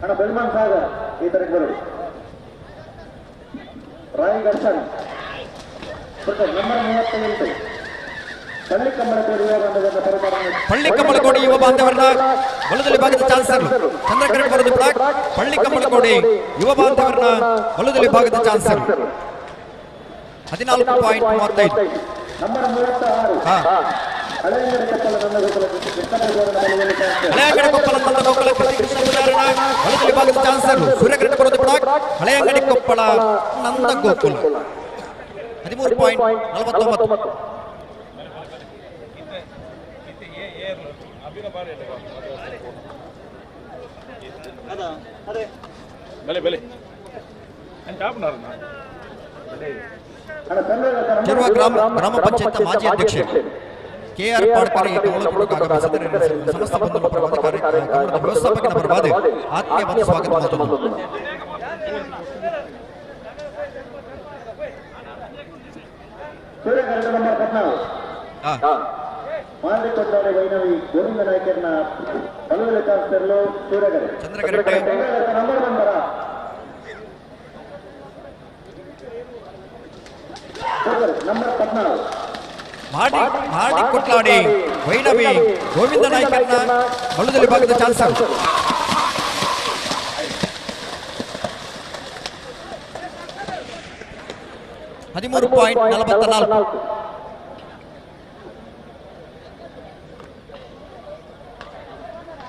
S2: ಅಣ್ಣ ಬೆಳ್ಮನ್ ಸಾಗರ್ ಈ ತರಕ್ಕೆ ಬರೋದು. ರಾಯ್ ದರ್ಶನ್ ಬರ್ತಾರೆ. ನಂಬರ್ 38 ಪಳ್ಳಿಕಮ್ಮಲಕೋಡಿ ಯುವ ಬಾಂಧವರ ಪರಿಪಾಲನೆ.
S4: ಪಳ್ಳಿಕಮ್ಮಲಕೋಡಿ ಯುವ ಬಾಂಧವರ ಬಲದಲ್ಲಿ ಭಾಗದ ಚಾನ್ಸರ್ ಚಂದ್ರಕರಣ್ ಬರೋದು. ಪಳ್ಳಿಕಮ್ಮಲಕೋಡಿ ಯುವ ಬಾಂಧವರ ಬಲದಲ್ಲಿ ಭಾಗದ ಚಾನ್ಸರ್ 14.35.
S2: ನಂಬರ್ 36 ಹಳೆಯಂಗಡಿ ಕೊಪ್ಪಳ ನಂದಗೋಕುಲ
S4: ಹಳೆಯಂಗಡಿ ಕೊಪ್ಪಳ ನಂದಗೋಕುಲ ಕೃಷ್ಣ ಪೂಜಾರಿನ ಬಲದಲ್ಲಿ ಭಾಗದ ಚಾನ್ಸರ್ ಸೂರ್ಯಕರಣ ಬರೋದು. ಹಳೆಯಂಗಡಿ ಕೊಪ್ಪಳ ನಂದಗೋಕುಲ 13.49. ಶಿರ್ವ ಗ್ರಾಮ ಪಂಚಾಯತ್ ಮಾಜಿ ಅಧ್ಯಕ್ಷ ಕೆ ಆರ್ ಪಾಡ್ಕರ್ ಈ ಆಗಮಿಸಿದರೆ ಸಮಸ್ತ ಬಂಧುಗಳ ಪರವಾದ ಕಾರ್ಯಕ್ರಮದ ವ್ಯವಸ್ಥಾಪಕನ ಪರವಾದ ಆತ್ಮೀಯವಾದ ಸ್ವಾಗತ ಮಾಡುತ್ತದೆ.
S2: ಸೂರ್ಯಕರಣ ನಂಬರ್ 14 ಮಾಂಡಿಕೊಂಡಾರೆ ವೈನವಿ ಗೋವಿಂದ ನಾಯಕರನ್ನ ಬಲದಲ್ಲಿ ಚಾನ್ಸರ್ಲು ಸೂರ್ಯಗರೆ.
S4: ಚಂದ್ರಕರಣ
S2: ನಂಬರ್ 1 ನಂಬರ್ 14
S4: ಮಾಡಿ ಕೊಟ್ಲಾಡಿ ವೈನವಿ ಗೋವಿಂದ ನಾಯಕರನ್ನ ಬಲದಲ್ಲಿ ಭಾಗದ ಚಾನ್ಸರ್. 13.44.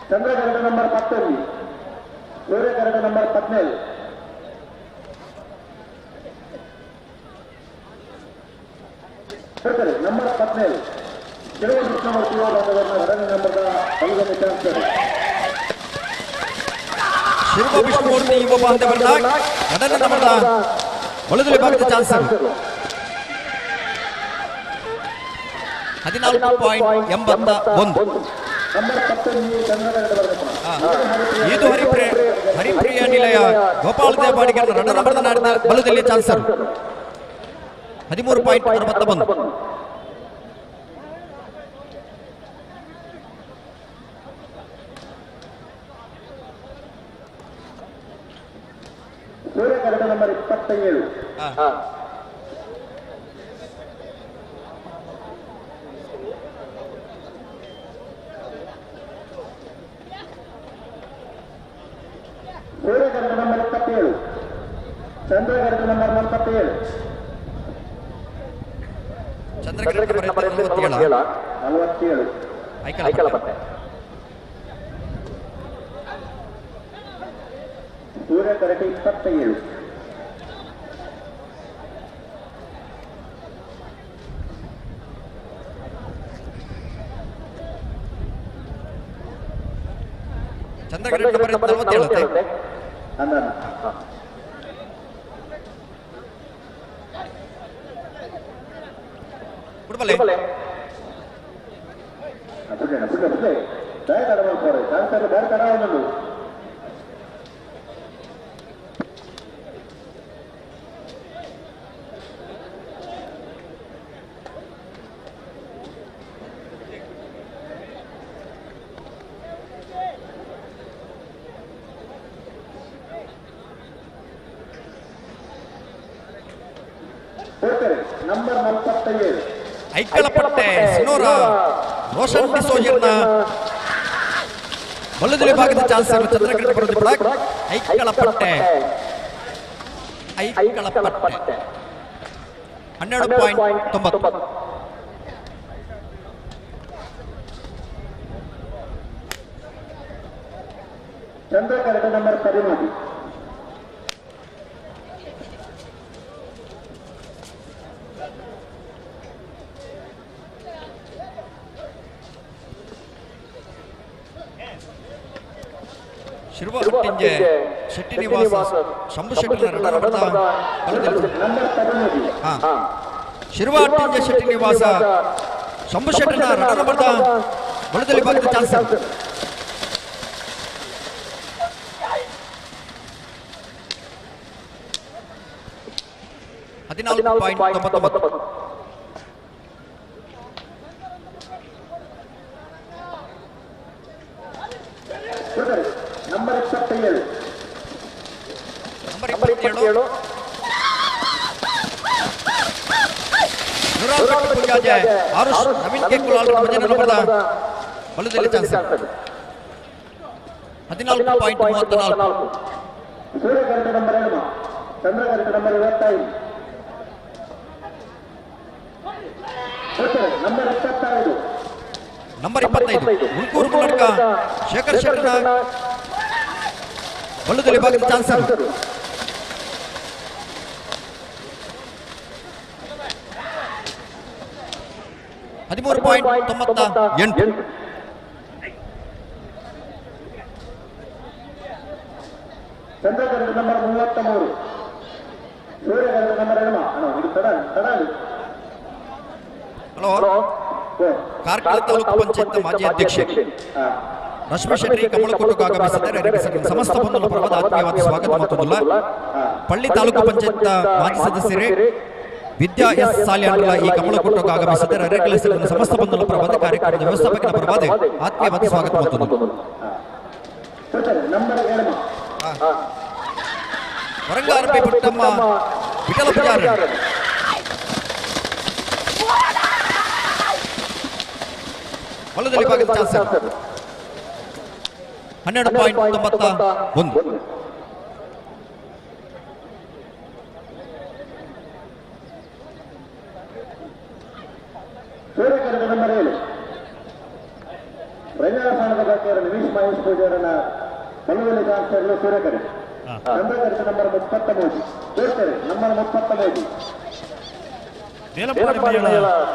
S2: ಚಂದ್ರಕರಣ ನಂಬರ್ 11, ಸೂರ್ಯಕರಣ ನಂಬರ್ 17. ನಂಬರ್ 17 ಶಿರುವ ಕೃಷ್ಣಮೂರ್ತಿ ಯುವ ಬಾಂಧವರನ್ನ ಎರಡನೇ ನಂಬರ್ದ ಬಲದಲ್ಲಿ ಚಾನ್ಸರ್.
S4: ಶಿರ್ವ ವಿಷ್ಣುಮೂರ್ತಿ ಯುವ ಬಾಂಧವರನ್ನ ಎರಡನೇ ನಂಬರ್ದ ಬಲದಲ್ಲಿ ಭಾಗದ ಚಾನ್ಸರ್ 14.81. ಇದು ಹರಿಪ್ರಿಯ ನಿಲಯ ಗೋಪಾಲ ದೇವಾಡಿಗರ ಎರಡನೇ ನಂಬರ್ದ ನಾಡಿದ ಬಲದಲ್ಲಿ ಚಾನ್ಸರ್ 13.61.
S2: ಸೂರ್ಯಕರಟ ನಂಬರ್ 27. ಸೂರ್ಯಕರಟ ನಂಬರ್ 27. ಚಂದ್ರಕರಟ ನಂಬರ್ 47.
S4: ಚಂದ್ರಕರಟ ನಂಬರ್ 47.
S2: 47.
S4: ಐಕಲಪಟ್ಟೆ.
S2: ಸೂರ್ಯಕರಟ 27.
S4: ಚಂದ್ರಕರಟ ನಂಬರ್ 47.
S2: ಅಂದನ
S4: ಕುಡ್ಬಲೆ
S2: ನಂಬರ್ 47.
S4: ಐಕಳಪಟ್ಟೆ ಸಿನೋರ ರೋಷನ್ ಡಿಸೋಜರ್ನ ಬಲದಲ್ಲಿ ಭಾಗದ ಚಾನ್ಸರ್ ಚಂದ್ರಕರಟ ಬರೋದು ಐಕಳಪಟ್ಟೆ ಐಕಳಪಟ್ಟೆ 12.9.
S2: ಚಂದ್ರಕರಟ ನಂಬರ್ 13.
S4: ಶಿರ್ವ ಅಟ್ಟಿಂಜೆ ಶೆಟ್ಟಿ ನಿವಾಸ ಶಂಭು ಶೆಟ್ಟಿನ ಶಿರ್ವ ಅಟ್ಟಿಂಜೆ ಶೆಟ್ಟಿ ನಿವಾಸ ಶಂಭು ಶೆಟ್ಟಿನ ರಡನಬರ್ದ ಬಲದಲ್ಲಿ ಭಾಗದ ಚಾನ್ಸರ್ 14.99.
S2: ನಂಬರ್ 27.
S4: ನಂಬರ್ 27. ನೂರಾರು ಪುಂಜಾಜೆ ಆರುಷ್ ನವೀನ್ ಕೆ ಕುಲಾಲ್ ಮಜನ ನಂಬರ್ದ ಬಲದಲ್ಲಿ ಚಾನ್ಸರ್ 14.34.
S2: ಸೂರ್ಯಕರಟ ನಂಬರ್ 7. ಚಂದ್ರಕರಟ number 25. Number 25.
S4: Number 25 Ulkur Mulladka Shekhar ಶೆಟ್ಟನ ಬಲ್ಲದಲ್ಲಿ ಭಾಗದ ಚಾನ್ಸರ್ 13.98.
S2: ಚಂದ್ರಕರಟ ನಂಬರ್ 33. ಸೂರ್ಯಕರಟ ನಂಬರ್ 7. ಇದು ತಡ.
S4: ಹಲೋ, ಕಾರ್ಕಳ ತಾಲೂಕು ಪಂಚಾಯತ್ ಮಾಜಿ ಅಧ್ಯಕ್ಷೆ ರಶ್ಮಿ ಶೆಟ್ಟಿ ಕಮಲಕೋಟಕ್ಕೆ ಆಗಮಿಸಿದ್ದಾರೆ. ಸಮಸ್ತ ಬಂಧುಗಳ ಪರವಾದ ಆತ್ಮೀಯವಾದ ಸ್ವಾಗತ ಮಾತುಲ್ಲ. ಪಳ್ಳಿ ತಾಲೂಕು ಪಂಚಾಯತ್ ಮಾಜಿ ಸದಸ್ಯರೇ ವಿದ್ಯಾ ಎಸ್ ಸಾಲಿಯಾನ್ಲ ಈ ಕಮಲಕೋಟಕ್ಕೆ ಆಗಮಿಸಿದ್ದಾರೆ. ಸಮಸ್ತ ಬಂಧುಗಳ ಪರವಾದ ಕಾರ್ಯಕ್ರಮದ ವ್ಯವಸ್ಥಾಪಕರ ಪರವಾದ ಆತ್ಮೀಯವಾದ ಸ್ವಾಗತ ಮಾತುಲ್ಲ. ವರಂಗ ಆರ್ ಪಿ ಪುಟ್ಟಮ್ಮ ವಿಠಲ ಪೂಜಾರಿ ಬಲದಲ್ಲಿ ಭಾಗದ ಚಾನ್ಸರ್ 12.91.
S2: ಸೂರ್ಯಕರಟ ನಂಬರ್ 7. ರಂಗಸ್ಥಾನದ ಬಾಕಿಯರ ನಿಮಿಷ್ ಮಹೇಶ್ ಪೂಜಾರನ ಬಲದಲ್ಲಿ ಚಾನ್ಸರ್ ಸೂರ್ಯಕರೆ. ಚಂದ್ರಕರಟ ನಂಬರ್ 33. ಸೂರ್ಯಕರೆ ನಂಬರ್ 33.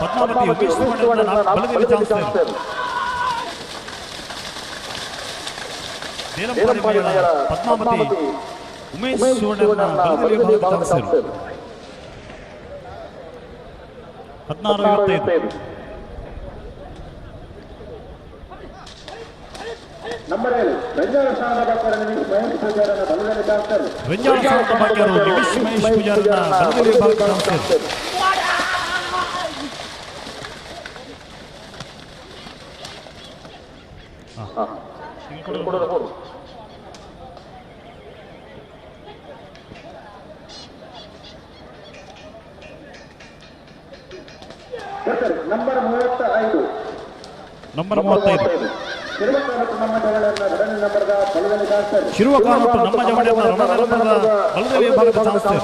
S6: ಪದ್ಮಾವತಿ ಬಲದಲ್ಲಿ ಚಾನ್ಸರ್ Delampady ಮೇಳ ಪದ್ಮಾವತಿ ಉಮೇಶ್ ಸುವರ್ಣ ಬಲದಲ್ಲಿ ವಿಭಾಗದ ಚಾನ್ಸರ್ 16-55.
S2: ನಂಬರ್ 7 ವೆಂಜಾಳ ಸ್ಥಾನದ ಬಾಕಿಯರು ನಿಮಿಷ್ ಮಹೇಶ್ ಪೂಜಾರನ ಬಲದಲ್ಲಿ ಚಾನ್ಸರ್.
S6: ವೆಂಜಾಳ ಸ್ಥಾನದ ಬಾಕಿಯರು ನಿಮಿಷ್ ಮಹೇಶ್ ಪೂಜಾರನ ಬಲದಲ್ಲಿ ವಿಭಾಗದ ಚಾನ್ಸರ್.
S2: Number 35.
S6: Number 35
S2: ಶಿರುವ
S6: ಶಿರುವ ನಮ್ಮ ಜವಳಿಯನ್ನ ರಣರಂಗದ ಬಲದಲ್ಲಿ ವಿಭಾಗದ ಚಾನ್ಸರ್.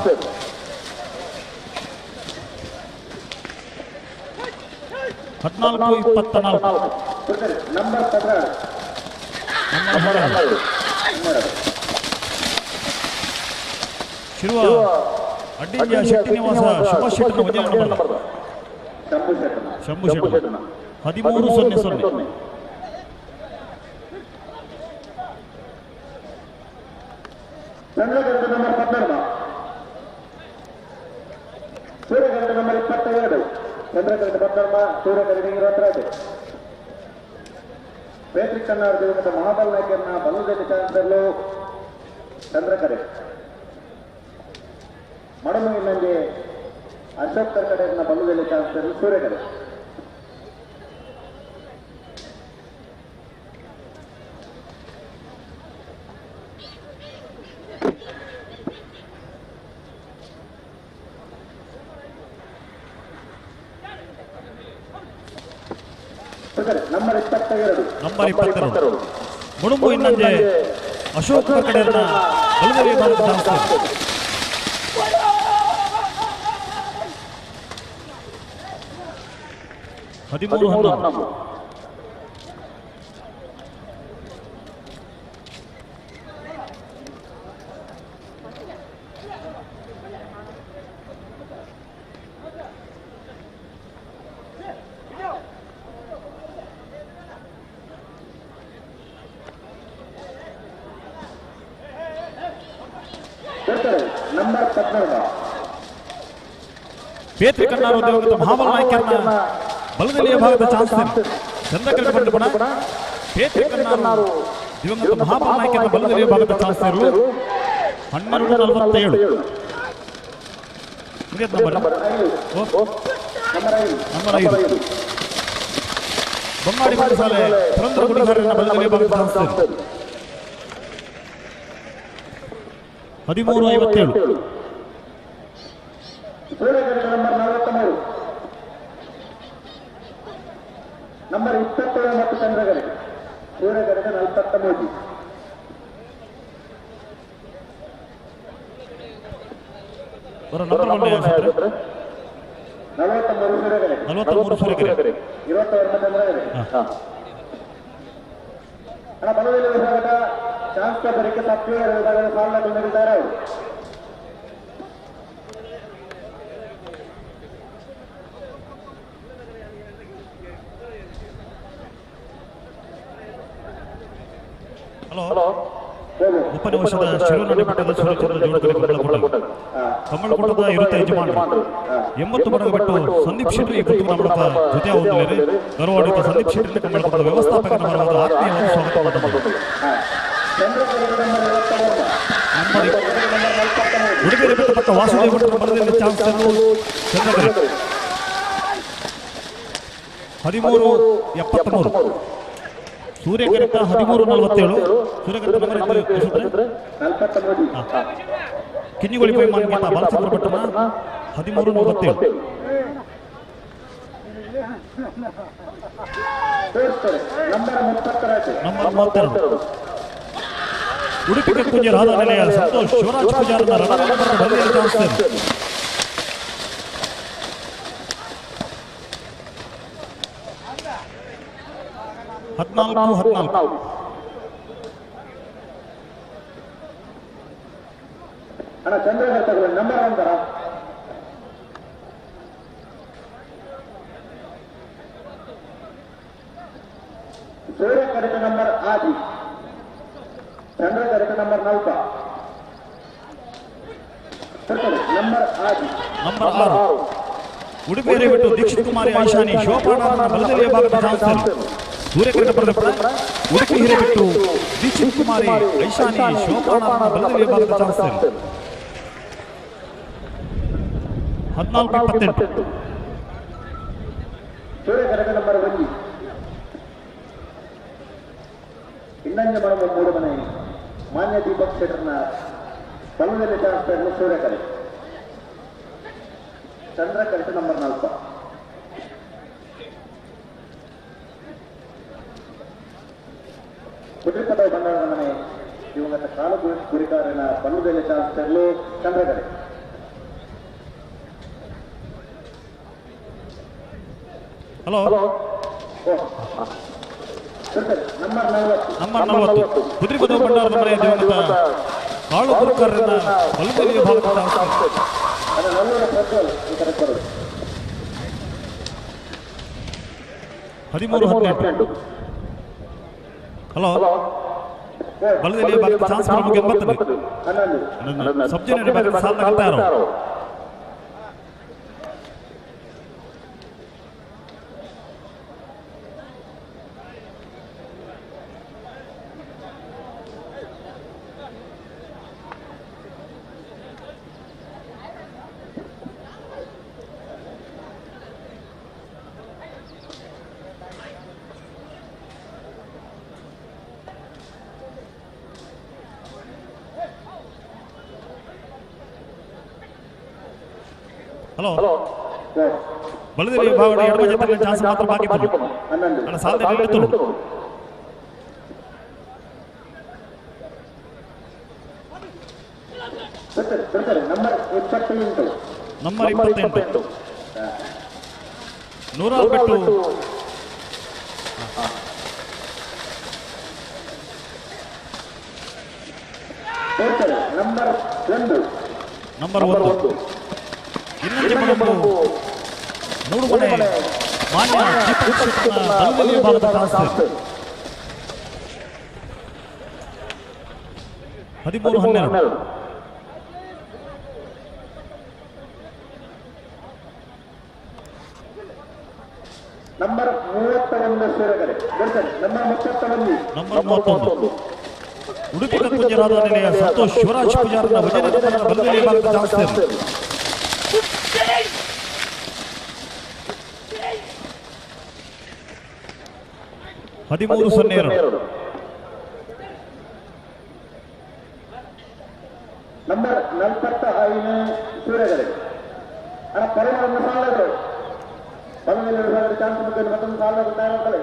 S6: 14-24.
S2: ನಂಬರ್ 16.
S6: ನಂಬರ್ 12. ಶಿರುವ ಅಡ್ಡಿಂಜ ಶೆಟ್ಟಿ ನಿವಾಸ ಸುಭಾಷ್ ಶೆಟ್ಟನ ಒಂದೇ ನಂಬರ್
S2: ಶಂಭು ಶೆಟ್ಟನ
S6: ಶಂಭು ಶೆಟ್ಟನ 13-0-0.
S2: ಚಂದ್ರಗಂಟ ನಂಬರ್ 14. ಸೂರ್ಯಗಂಟ ನಂಬರ್ 22. ಚಂದ್ರಗಂಟ 14, ಸೂರ್ಯಗಂಟ 22. ಪೇತ್ರಿಕ್ ಕನ್ನಾರ್ ದಿವಂಗತ ಮಹಾಬಲ್ ನಾಯ್ಕರ್ನ ಬಲದಲ್ಲಿ ಚಾನ್ಸರ್ಲು ಚಂದ್ರಕರೆ. ಮಡಮುಗಿನಂಗೆ ಅಶೋಕ್ ಕರ್ಕಡೆಯನ್ನ ಬಲದಲ್ಲಿ ಚಾನ್ಸರ್ಲು ಸೂರ್ಯಗರೆ. ನಂಬರ್ 22.
S6: ನಂಬರ್ 22 ಮುಡುಂಬು ಇನ್ನಂಜೆ ಅಶೋಕ್ ಕರ್ಕಡೆಯನ್ನ ಬಲದಲ್ಲಿ ವಿಭಾಗದ ಚಾನ್ಸರ್. 13-11.
S2: ನಂಬರ್ 14.
S6: ಪೇತ್ರಿ ಕನ್ನಾರು ದಿವಂಗತ ಮಹಾಬಲ ನಾಯ್ಕರ್ನ ಬಲದಲ್ಲಿ ವಿಭಾಗದ ಚಾನ್ಸರ್ ಚಂದ್ರಕರ ಬಂಡಪಣ. ಪೇತ್ರಿ ಕನ್ನಾರು ದಿವಂಗತ ಮಹಾಬಲ ನಾಯ್ಕರ್ನ ಬಲದಲ್ಲಿ ವಿಭಾಗದ ಚಾನ್ಸರ್ 12-47. ನಂಬರ್ 5 ಬೊಮ್ಮಾಡಿ ಪಂಡಸಾಲೆ ಪುರಂದರ ಗುಡಿಗಾರನ ಬಲದಲ್ಲಿ ವಿಭಾಗದ ಚಾನ್ಸರ್ 13-57.
S2: ಸೂರ್ಯಗಂಟ ನಂಬರ್ 43. ನಂಬರ್ 27 ಮತ್ತು ಚಂದ್ರಗರೆ. ಸೂರ್ಯಗಂಟ 43.
S6: ನಂಬರ್
S2: 43 ಸೂರ್ಯಗರೆ.
S6: 43 ಸೂರ್ಯಗರೆ.
S2: 22 ಚಂದ್ರಗರೆ. ಅಣ್ಣ ಬಲದಲ್ಲಿ ವಿಭಾಗದ ಚಾನ್ಸ್ ಬರಿಕೆ ಸಕ್ರಿಯ ವಿಭಾಗದ ಸಾಲನ್ನು ನೀಡಿದ್ದಾರೆ ಅವರು.
S6: ಹಲೋ, ಉಪನಿವಶದ ಶಿರೋನಾಡಿ ಮಠದ ಸೂರ್ಯಚಂದ್ರ ಜೋಡುಗರೆ ಕಮಲಕುಟ ಕಮಲಕುಟದ ಇರುತ್ತ ಯಜಮಾನರು 80 ಮಡಗ ಬಿಟ್ಟು ಸಂದೀಪ್ ಶೆಟ್ಟಿ ಈ ಕುಟುಂಬದ ಮೂಲಕ ಜೊತೆ ಹೊಂದಲಿದೆ. ಗೌರವಾನ್ವಿತ ಸಂದೀಪ್ ಶೆಟ್ಟಿ ಕಮಲಕುಟದ ವ್ಯವಸ್ಥಾಪಕರ ಪರವಾದ ಆತ್ಮೀಯ ಸ್ವಾಗತ. ಉಡುಗೆರೆ ಬಿಟ್ಟು ಪಕ್ಕ ವಾಸುದೇವ ಭಟ್ರ ಬಲದಲ್ಲಿ ಚಾನ್ಸ್ ಚಂದ್ರಗರೆ 13-73. ಸೂರ್ಯಕರಿತ 13-47. ಸೂರ್ಯಕರಿತ ನಂಬರ್ ಕಿನ್ನಿಗೊಳಿ ಪೈಮಾನ್ ಬಾಲಚಂದ್ರ ಭಟ್ಟನ 13-47. ನಂಬರ್ 32 ಉಡುಪಿ ಕಕ್ಕುಂಜ ರಾಧಾ ನಿಲಯ ಸಂತೋಷ್ ಶಿವರಾಜ್ ಪೂಜಾರನ ರಣರಂಗದ ಬಲದಲ್ಲಿ ಚಾನ್ಸ್. 14-14.
S2: ಅಣ್ಣ ಚಂದ್ರಗರ್ ತಗೊಳ್ಳಿ ನಂಬರ್ 1. ಸೂರ್ಯಕರಿತ number 6. Chandra correct number 4. Number 6.
S6: Number 6 Udupi ಬಿಟ್ಟು ದೀಕ್ಷಿತ್ ಕುಮಾರಿ ಐಶಾನಿ ಶಿವಪಾಣ ಬಲದಲ್ಲಿಯ ಭಾಗದ ಚಾನ್ಸರ್. ಸೂರ್ಯಕಿರಣ ಪಡೆದ ಉಡುಪಿ ಹಿರೇಬಿಟ್ಟು ದೀಕ್ಷಿತ್ ಕುಮಾರಿ ಐಶಾನಿ ಶಿವಪಾಣ ಬಲದಲ್ಲಿಯ ಭಾಗದ ಚಾನ್ಸರ್. 14-28.
S2: ಸೂರ್ಯಕಿರಣ ನಂಬರ್ 1. ಇನ್ನೊಂದು ಮನದ 3 ಮನೆ ಮಾನ್ಯ ದೀಪಕ್ ಶೆಟ್ಟರ್ನ ಬಲದಲ್ಲಿ ಚಾನ್ಸರ್ ಸೂರ್ಯಕರೆ. ಚಂದ್ರ ಕರೆಕ್ಟ್ ನಂಬರ್ 4. ಕುದ್ರಿಪದ ಬಂಡಾರದ ಮನೆ ದಿವಂಗತ ಕಾಲು ಗುರಿಕಾರನ ಬಲ್ಲದಲ್ಲಿ ಚಾನ್ಸರ್ಲು ಚಂದ್ರಕರೆ.
S6: Hello
S2: number 40.
S6: Number 40 ಕುದ್ರಿಪದ ಬಂಡಾರದ ಮನೆ ದಿವಂಗತ ಕಾಳು ಗುರುಕಾರನ ಬಲದಲ್ಲಿ ಭಾಗದ ಚಾನ್ಸರ್. 13-18. ಹಲೋ ಬಲದಲ್ಲಿ ಭಾಗದ ಚಾನ್ಸ್ ನಮಗೆ ಬರ್ತದೆ. ಸಬ್ ಜೂನಿಯರ್ ಭಾಗದ ಸಾಧನ ಹಲೋ ಬಲದಲ್ಲಿ ಭಾಗದ ಎಡಮ ಜೊತೆ ಚಾನ್ಸ್ ಮಾತ್ರ ಬಾಕಿ ಬಂತು. ಅಣ್ಣ ಸಾಲದಲ್ಲಿ ಇಡುತ್ತರು.
S2: ನಂಬರ್ 28.
S6: ನಂಬರ್ 28 ನೂರಾರು ಬಿಟ್ಟು
S2: ನಂಬರ್ 1.
S6: ನಂಬರ್ 1 ಇನ್ನೊಂದು ಮನಂಬು 3 ಮನೆ ಮಾನ್ಯ ದೀಪಕ್ ಶೆಟ್ಟರ್ನ ಬಲದಲ್ಲಿ ಭಾಗದ ಚಾನ್ಸರ್. 13-12.
S2: ನಂಬರ್ 31 ಸೂರಗರೆ. ನಂಬರ್ 31.
S6: ನಂಬರ್ 31 ಉಡುಪಿ ಕಕ್ಕುಂಜರಾದ ನಿಲಯ ಸಂತೋಷ್ ಶಿವರಾಜ್ ಪೂಜಾರನ ವಜನ ಬಲದಲ್ಲಿ ಭಾಗದ ಚಾನ್ಸರ್. 13-02.
S2: ನಂಬರ್ 45 ಸೂರ್ಯಗರೆ. ಅಣ್ಣ ಪರಿಮಳನ್ನು ಸಾಲದ್ರು ಬಲದಲ್ಲಿ ಚಾನ್ಸ್ ಮತ್ತೊಂದು ಸಾಲ ತಯಾರಾಗ್ತದೆ.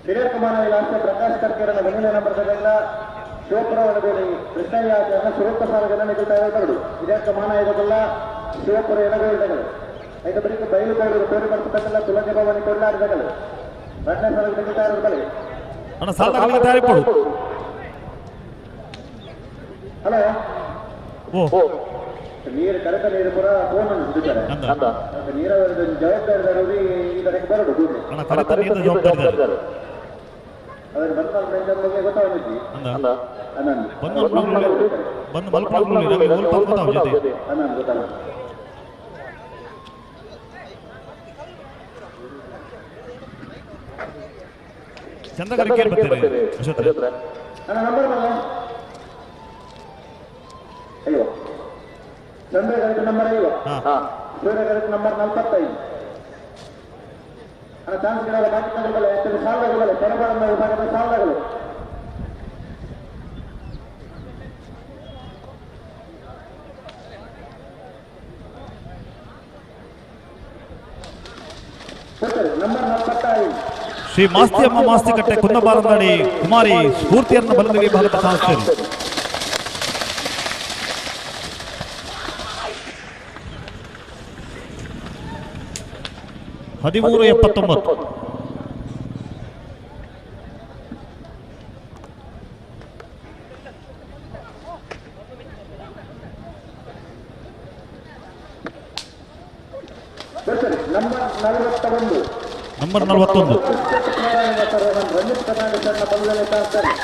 S2: ಹಿರಿಯ ಕುಮಾರ ಇಲಾಖೆ ಪ್ರಕಾಶ್ ಕರ್ಕೇರನ ಒಂದನೇ ನಂಬರ್ ತಗೊಂಡ ಶಿವಪುರ ಒಳಗೋಡಿ ಕೃಷ್ಣಯ್ಯ ಶಿವಪ್ಪ ಸಾಲಗನ್ನ ನಿಗಲ್ತಾ ಇರಬಾರದು. ಇದಕ್ಕೆ ಮಾನ ಇದಕ್ಕೆಲ್ಲ ಶಿವಪುರ ಎನಗೋಲ್ಡಗಳು ಐದು ಬರೀ ಬಯಲು ಬಯಲು ತೋರಿ ಬರ್ತಕ್ಕಲ್ಲ ತುಳಸಿ ಭವನಿ ಕೊಂಡಾಡಿದಗಳು ಎರಡನೇ ಸಾಲ ನಿಗಲ್ತಾ ಇರೋದು. ಹಲೋ ನೀರು ಕರೆತ ನೀರು ಪೂರ ಫೋನ್ ಹಿಡಿತಾರೆ. ನೀರಾವರಿ ಜವಾಬ್ದಾರಿದಾರರು ಈ ಕಡೆಗೆ ಬರಡು ಕೂಡಲೇ. ಅದರ ಬಂದ ನಮಗೆ ಗೊತ್ತಾಗುತ್ತೆ. ಗೊತ್ತಾಗ ನಂಬರ್ ಅಯ್ಯೋ ಚಂದ್ರ ಕರೆಕ್ಟ್ ನಂಬರ್ 5, ಸೂರ್ಯ ಕರೆಕ್ಟ್ ನಂಬರ್ 45. ಅಣ್ಣ ಚಾನ್ಸ್ ಗಿಡಲ್ಲ ಬಾಕಿ ತಗೊಳ್ಳಲ್ಲ, ಸಾಲಗಳು ಪರಬಾರನ್ನ ವಿಭಾಗದ ಸಾಲಗಳು. ನಂಬರ್ 45
S6: ಶ್ರೀ ಮಾಸ್ತಿಯಮ್ಮ ಮಾಸ್ತಿಕಟ್ಟೆ ಕುಂದಬಾರಂದಡಿ ಕುಮಾರಿ ಸ್ಫೂರ್ತಿಯನ್ನ ಬಲದಲ್ಲಿ ಭಾಗದ ಸಂಸ್ಥೆ. 13-79.
S2: ನಂಬರ್ 41
S6: Number 41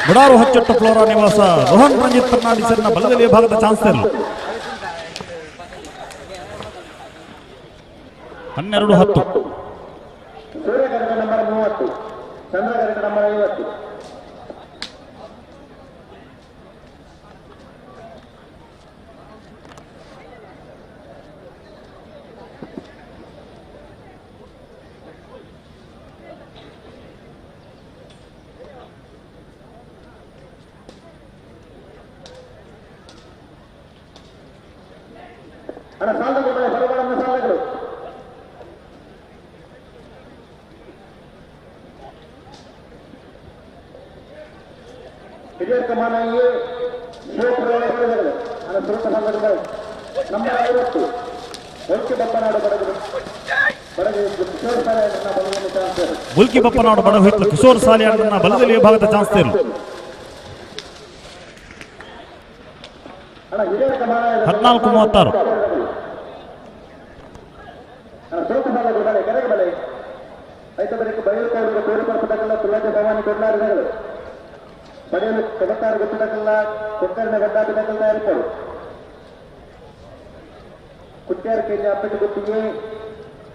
S6: Mudaru ಹಚ್ಚೊಟ್ಟು flora ನಿವಾಸ ರೋಹನ್ ರಂಜಿತ್ ಫರ್ನಾಂಡಿಸ್ ಬಲದಲ್ಲಿ ಭಾಗದ ಚಾನ್ಸರ್ 12-10.
S2: ಸೂರ್ಯಕರ್ಣ ನಂಬರ್ 30, ಚಂದ್ರಕರ್ಣ ನಂಬರ್ 50. ಅಣ್ಣ ಸಾಲಗಳು ಹೊರಗಡೆ ಸಾಲಗಳು ಹಿರಿಯರ್ ಕಮಾನಾಗಿ ಶಿವಪುರ ಅಣ್ಣ ಸುರತ ಸಾಲಗಳು ನಂಬರ್ 50 ಮುಲ್ಕಿ ಬಪ್ಪನಾಡು ಬಡಗು ಬಡಗು ಕಿಶೋರ್ ಸಾಲಿಯನ್ನ ಬಲದಲ್ಲಿ ಚಾನ್ಸ್.
S6: ಮುಲ್ಕಿ ಬಪ್ಪನಾಡು ಬಡಗು ಹಿತ್ಲು ಕಿಶೋರ್ ಸಾಲಿಯನ್ನ ಬಲದಲ್ಲಿ ಭಾಗದ ಚಾನ್ಸ್.
S2: ಅಣ್ಣ ಹಿರಿಯರ್ ಕಮಾನ
S6: 14-36.
S2: ಅಣ್ಣ ಸುರತ ಸಾಲಗಳು ಬಲೆ ಕೆರೆಗೆ ಬಲೆ ಐತ ಬರೀಕ ಬಯಲು ಕೋರಿ ಪರ್ಪದಕ್ಕೆಲ್ಲ ತುಳಜ ಭವಾನಿ ಕೊಡ್ಲಾರಿದಗಳು ಬಡೆಯಲು ಕೊಬತ್ತಾರು ಗೊತ್ತಿದ್ದಕ್ಕೆಲ್ಲ ಕೊಕ್ಕರ್ಣ ಗಡ್ಡಾಪಿದಕ್ಕೆಲ್ಲ ತಯಾರಿಪರು ಕುಟ್ಯಾರ ಕೆಜಿ ಅಪ್ಪಟ್ಟು ಗುತ್ತಿಗೆ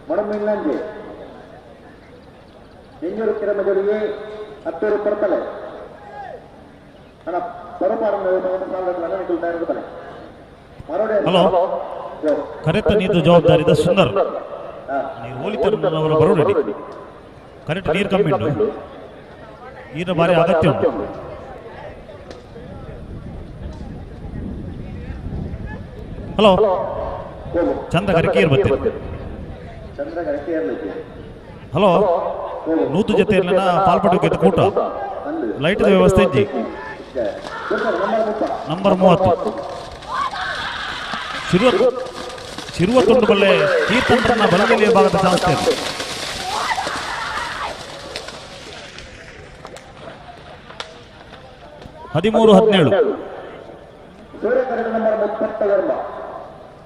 S2: ಮೊಡಮಿಲ್ಲಂಜೆ ಎಂಜೂರು ಕಿರಮಜೋಡಿಗೆ ಹತ್ತೂರು ಪರ್ಪಲೆ ಅಣ್ಣ ಪರಪಾರನ್ನು ತಯಾರಿಪಲೆ ಮರೋಡೆ.
S6: ಹಲೋ ಕರೆತ ನೀರು ಜವಾಬ್ದಾರಿದ ಸುಂದರ್ ನೀರು ಹೋಲಿತರವರ ಬರೋಡಿ ಕರೆಕ್ಟ್ ನೀರು ಕಮ್ಮಿ ಉಂಟು, ನೀರಿನ ಭಾರಿ ಅಗತ್ಯ ಉಂಟು. ಹಲೋ ಚಂದ್ರ ಕರೆಕೆ ಇರ್ಬತ್ತೆ.
S2: ಚಂದ್ರ ಕರೆಕೆ ಇರ್ಲಿಕ್ಕೆ.
S6: ಹಲೋ ನೂತು ಜೊತೆ ಪಾಲ್ಪಟ್ಟು ಕೂಟ ಲೈಟ್ ವ್ಯವಸ್ಥೆ ಇದ್ದಿ. ನಂಬರ್ 30 ಶಿರುವ ತುಂಡುಬಲ್ಲೆ ಕೀರ್ತನ ಬಲಗಲಿಯ ಭಾಗದ ಸಂಸ್ಥೆ. 13-17.
S2: ಸೂರ್ಯಕರಣ ನಂಬರ್ 39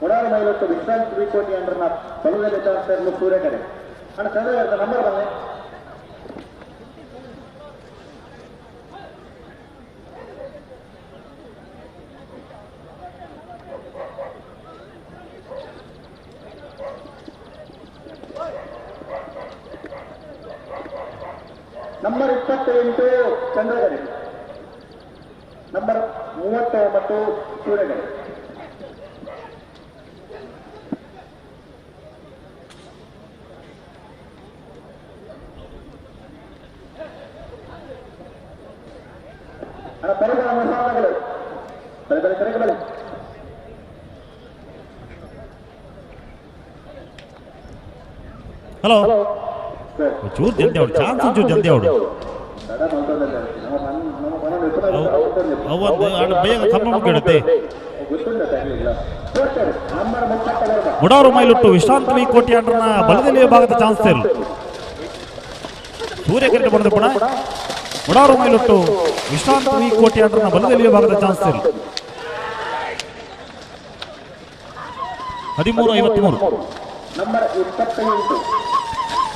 S2: ಮುಡಾರು ಮೈಲೊಟ್ಟು ವಿಶ್ರಾಂತಿ ವಿಕೋಟಿ ಅಂಡ್ರನ ಬಲದಲ್ಲಿ ಚಾನ್ಸರ್ ಸೂರ್ಯಕರೆ. ಅಣ್ಣ ಚಂದ್ರಕರ ನಂಬರ್ ಬನ್ನಿ. ನಂಬರ್ 28 ಚಂದ್ರಗರಿ, ನಂಬರ್ 39 ಸೂರ್ಯಗರಿ. ಅಣ್ಣ ಪರಗಳ ಮಸಾಲಗಳು ಬಲೆ ಬಲೆ ಕರೆಗೆ ಬಲೆ.
S6: ಹಲೋ ಚೂರು ಜಲ್ದಿ ಅವಳು ಚಾನ್ಸ್ ಚೂರು ಜಲ್ದಿ ಅವಳು ಬೇಗ ಕಮ್ಮ ಮುಗಿಡುತ್ತೆ. ಮುಡಾರು ಮೈಲುಟ್ಟು ವಿಶ್ರಾಂತಿ ವಿ ಕೋಟಿ ಅಂಡ್ರನ ಬಲದಲ್ಲಿ ಭಾಗದ ಚಾನ್ಸ್ ಇರಲು ಸೂರ್ಯಕಿರಣ ಬರೆದ ಪುಣ ಮುಡಾರು ಮೈಲುಟ್ಟು ವಿಶ್ರಾಂತಿ ವಿ ಕೋಟಿ ಅಂಡ್ರನ ಬಲದಲ್ಲಿ ಭಾಗದ ಚಾನ್ಸ್ ಇರಲು 13-53.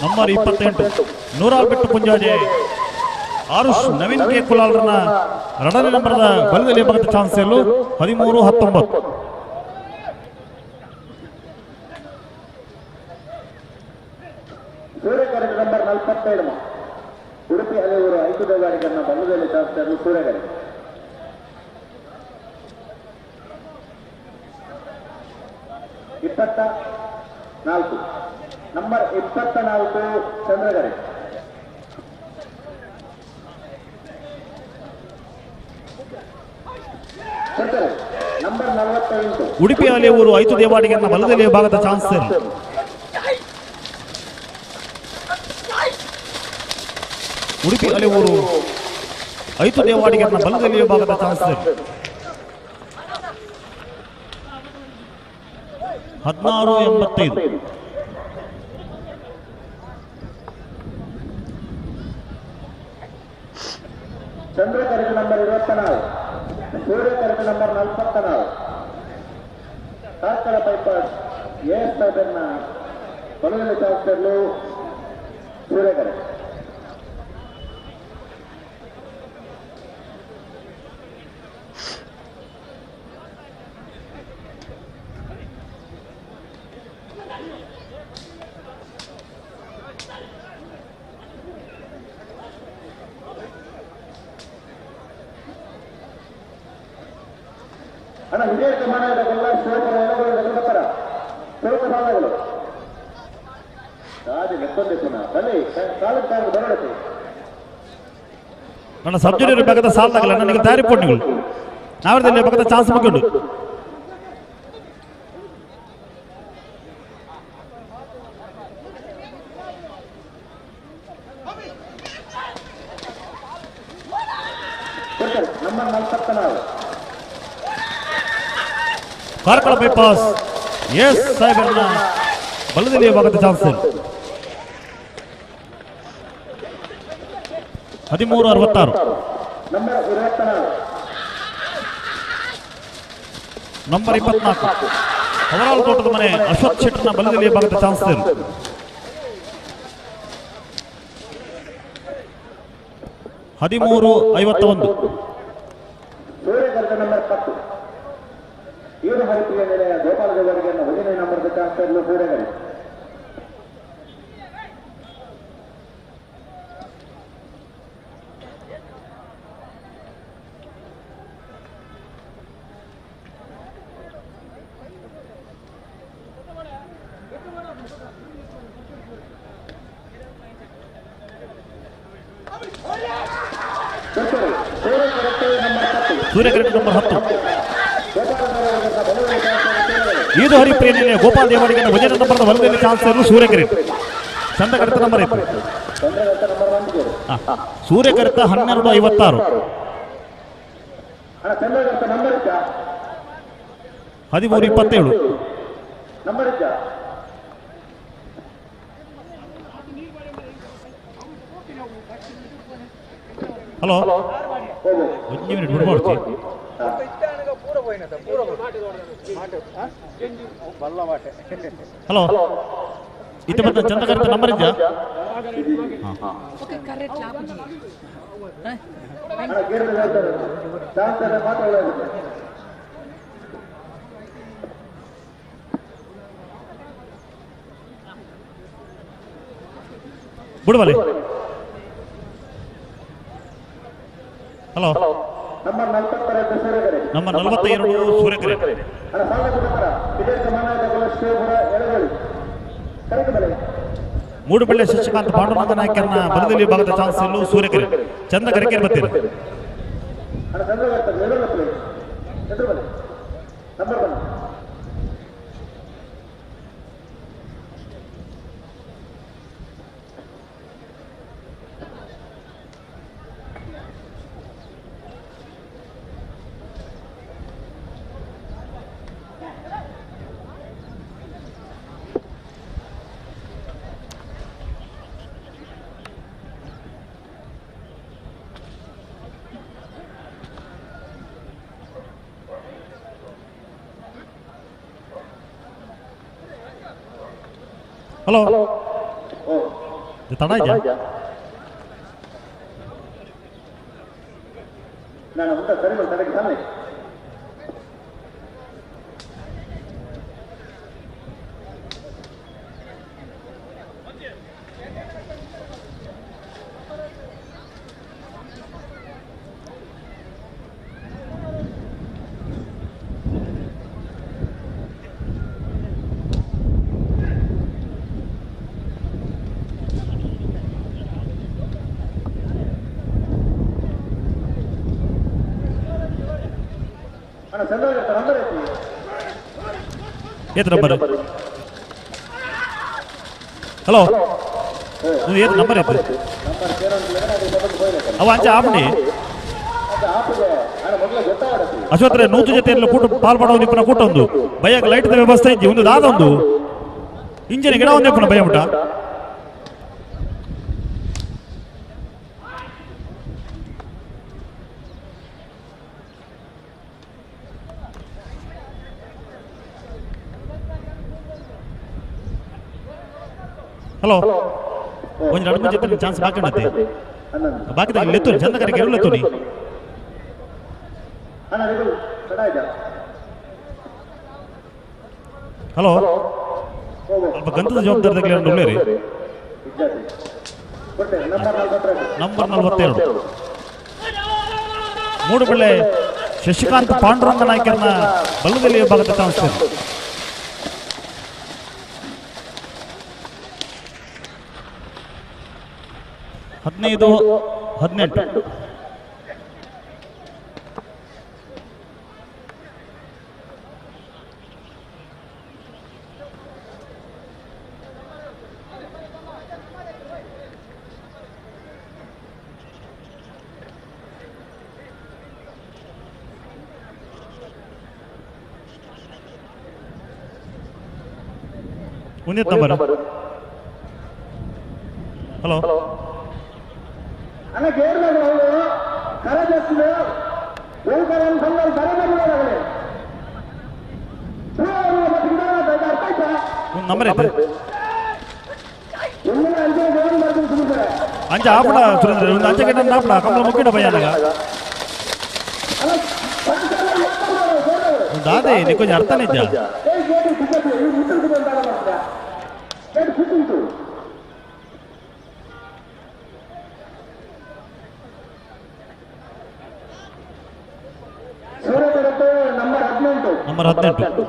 S6: ನಂಬರ್ 28 ನೂರಾರು ಬಿಟ್ಟು ಪುಂಜಾಜೆ ಆರುಷ್ ನವೀನ್ ಕೆ ಕುಲಾಲ್ರನ್ನ ಎರಡನೇ ನಂಬರದ ಬಲದಲ್ಲಿ ಭಾಗದ ಚಾನ್ಸ್ ಇರಲು 13-19.
S2: ಸೂರ್ಯಕರಣ ನಂಬರ್ 47 ಉಡುಪಿ ಹಲೆಯೂರು ಐತುದೇವಾಡಿಗರನ್ನ ಬಲದಲ್ಲಿ ಚಾನ್ಸ್ ಇರಲು ಸೂರ್ಯಗರಿ. 24 ನಂಬರ್ 24 ಚಂದ್ರಗರಿ. ನಂಬರ್ 48
S6: ಉಡುಪಿ ಹಲೆಯೂರು ಐತು ದೇವಾಡಿಗರನ್ನ ಬಲದಲ್ಲಿ ಭಾಗದ ಚಾನ್ಸ್ ಇರಲು ಉಡುಪಿ ಹಲೆಯೂರು ಐತು ದೇವಾಡಿಗರನ್ನ ಬಲದಲ್ಲಿ ಭಾಗದ ಚಾನ್ಸ್ ಇರಲು 16-85.
S2: ಚಂದ್ರಕರಕ ನಂಬರ್ 24, ಸೂರ್ಯಕರಕ number 44, Karkala bypass A S ಸಾಹೇಬರ್ನ ಬಲದಲ್ಲಿ ಚಾನ್ಸರ್ಲು ಸೂರ್ಯಕರೆ. ಅಣ್ಣ ವಿಜಯ ಮಾನವಲ್ಲ ಶಿವಪುರ ಎನಗೋಳು ಬರ್ತಾರ ಸ್ವಲ್ಪ ಸಾಲಗಳು ದಾದಿ ಲೆಕ್ಕೊಂದಿತ್ತು ಬನ್ನಿ ಕಾಲಕ್ಕೆ ಕಾಲಕ್ಕೆ ಬರೋಡತ್ತೆ.
S6: ನನ್ನ ಸಬ್ ಜೂನಿಯರ್ ವಿಭಾಗದ ಸಾಲದಾಗಲ್ಲ ನನಗೆ ತಯಾರಿ ಪೋಣಿಗಳು ನಾವರದಲ್ಲಿ ವಿಭಾಗದ ಚಾನ್ಸ್ ಮುಗಿಡು.
S2: Number 44
S6: Karkala bypass S ಸಾಹೇಬರನ್ನ ಬಲದಲ್ಲಿ ವಿಭಾಗದ ಚಾನ್ಸ್ 13:66.
S2: Number 24
S6: number 24 ಅವರಾಲ್ ತೋಟದ ಮನೆ ಅಶ್ವಥ್ ಶೆಟ್ಟರ್ನ ಬಲದಲ್ಲಿ ವಿಭಾಗದ ಚಾನ್ಸ್ 13:51.
S2: ಸೂರ್ಯಕರ್ತ ನಂಬರ್ 10 ಈರು ಹರಿಪಿಯ ನಿಲಯ ಗೋಪಾಲದೇವರಿಗೆ 15 ನಂಬರ್ ಚಾನ್ಸರ್ ಸೂರ್ಯಗರಿ.
S6: ಸೂರ್ಯಕರ್ತ ನಂಬರ್ 10 ಈದು ಹರಿಪ್ರಿಯ ಗೋಪಾಲ್ ದೇವಾಡಿಗನ 15 ನಂಬರ್ದ ಬಲದಲ್ಲಿ ಚಾನ್ಸ್ ಸೂರ್ಯಕಿರಣ್. ಚಂದ್ರಕರ್ತ ನಂಬರ್ 8 ಸೂರ್ಯಕರ್ತ 12:56. 13:27. ಹಲೋ ಒಂದು ಮಿನಿಟ್ ಬಿಡು ಮಾಡ್ತೀವಿ. ಹಲೋ ಇತ್ತ ಬಂದ ಚಂದ್ರಕರ್ತ ನಂಬರ್ ಇದ್ಯಾ? ಬಿಡುವಲ್ಲಿ. ಹಲೋ
S2: ನಂಬರ್ 42 ಸೂರ್ಯಕರೆ.
S6: ನಂಬರ್ 42 ಸೂರ್ಯಕರೆ. ಮೂಡುಬಳ್ಳಿ ಶಶಿಕಾಂತ್ ಪಾಂಡುರಂಗ ನಾಯಕರನ್ನ ಬಲದಲ್ಲಿ ವಿಭಾಗದ ಚಾನ್ಸ್ ಇಲ್ಲೂ ಸೂರ್ಯಕರೆ. ಚಂದ್ರ ಕರೆಕೆರೆ ಬರ್ತೀರಿ. ಹಲೋ ತಡ ಇದೆಯಾ? ಏತ್ ನಂಬರ್? ಹಲೋ ಏತ್ ನಂಬರ್ ಏತ್? ಅವ ಅಂಚೆ ಆಪಣಿ ಅಶ್ವತ್ರೆ ನೂತು ಜೊತೆ ಕೂಟ ಪಾಲ್ ಪಡೋ ನಿಪ್ಪನ ಕೂಟ ಒಂದು ಬೈಯಾಗ ಲೈಟ್ ವ್ಯವಸ್ಥೆ ಇಜ್ಜಿ ಒಂದು ದಾದ ಒಂದು ಇಂಜಿನ್ ಗಿಡ ಒಂದೇ ಪುನ ಭಯ ಮುಟ. ಹಲೋ ಒಂಜಿ ರಡ್ಡ್ ಮೂಜಿ ಚಾನ್ಸ್ ಬಾಕಿ ಉಂಡತೆ ಬಾಕಿ ದಾಗ ಲೆತ್ತುನಿ ಚಂದ ಕರೆಗೆ ಲೆತ್ತುನಿ ಹಲೋ ಅಲ್ಪ ಗಂಧದ ಜವಾಬ್ದಾರಿ ತಗಲಿ ಉಳ್ಳೇರಿ ನಂಬರ್ 42 ಮೂಡುಬೆಳ್ಳೆ ಶಶಿಕಾಂತ್ ಪಾಂಡುರಂಗ ನಾಯ್ಕರನ್ನ ಬಲ್ಲದಲ್ಲಿ ವಿಭಾಗದ ಚಾನ್ಸ್ 15 18 number hello
S2: ಅಣ್ಣ ಗೇರ್ಲಾಗ ಕರಜಸ್ಲು
S6: ನಂಬರ್ ಐತೆ ಅಂಚ ಆಪಡ ಸುರೇಂದ್ರ ಒಂದು ಅಂಚೆ ಗಂಟೆ ಆಪಡ ಕಮಲ ಮುಕ್ಕಿಡ ಭಯ ದಾದೆ ನಿಕ್ಕೊಂಜ ಅರ್ಥನೇ ಇದ್ದ ನಂಬರ್ 18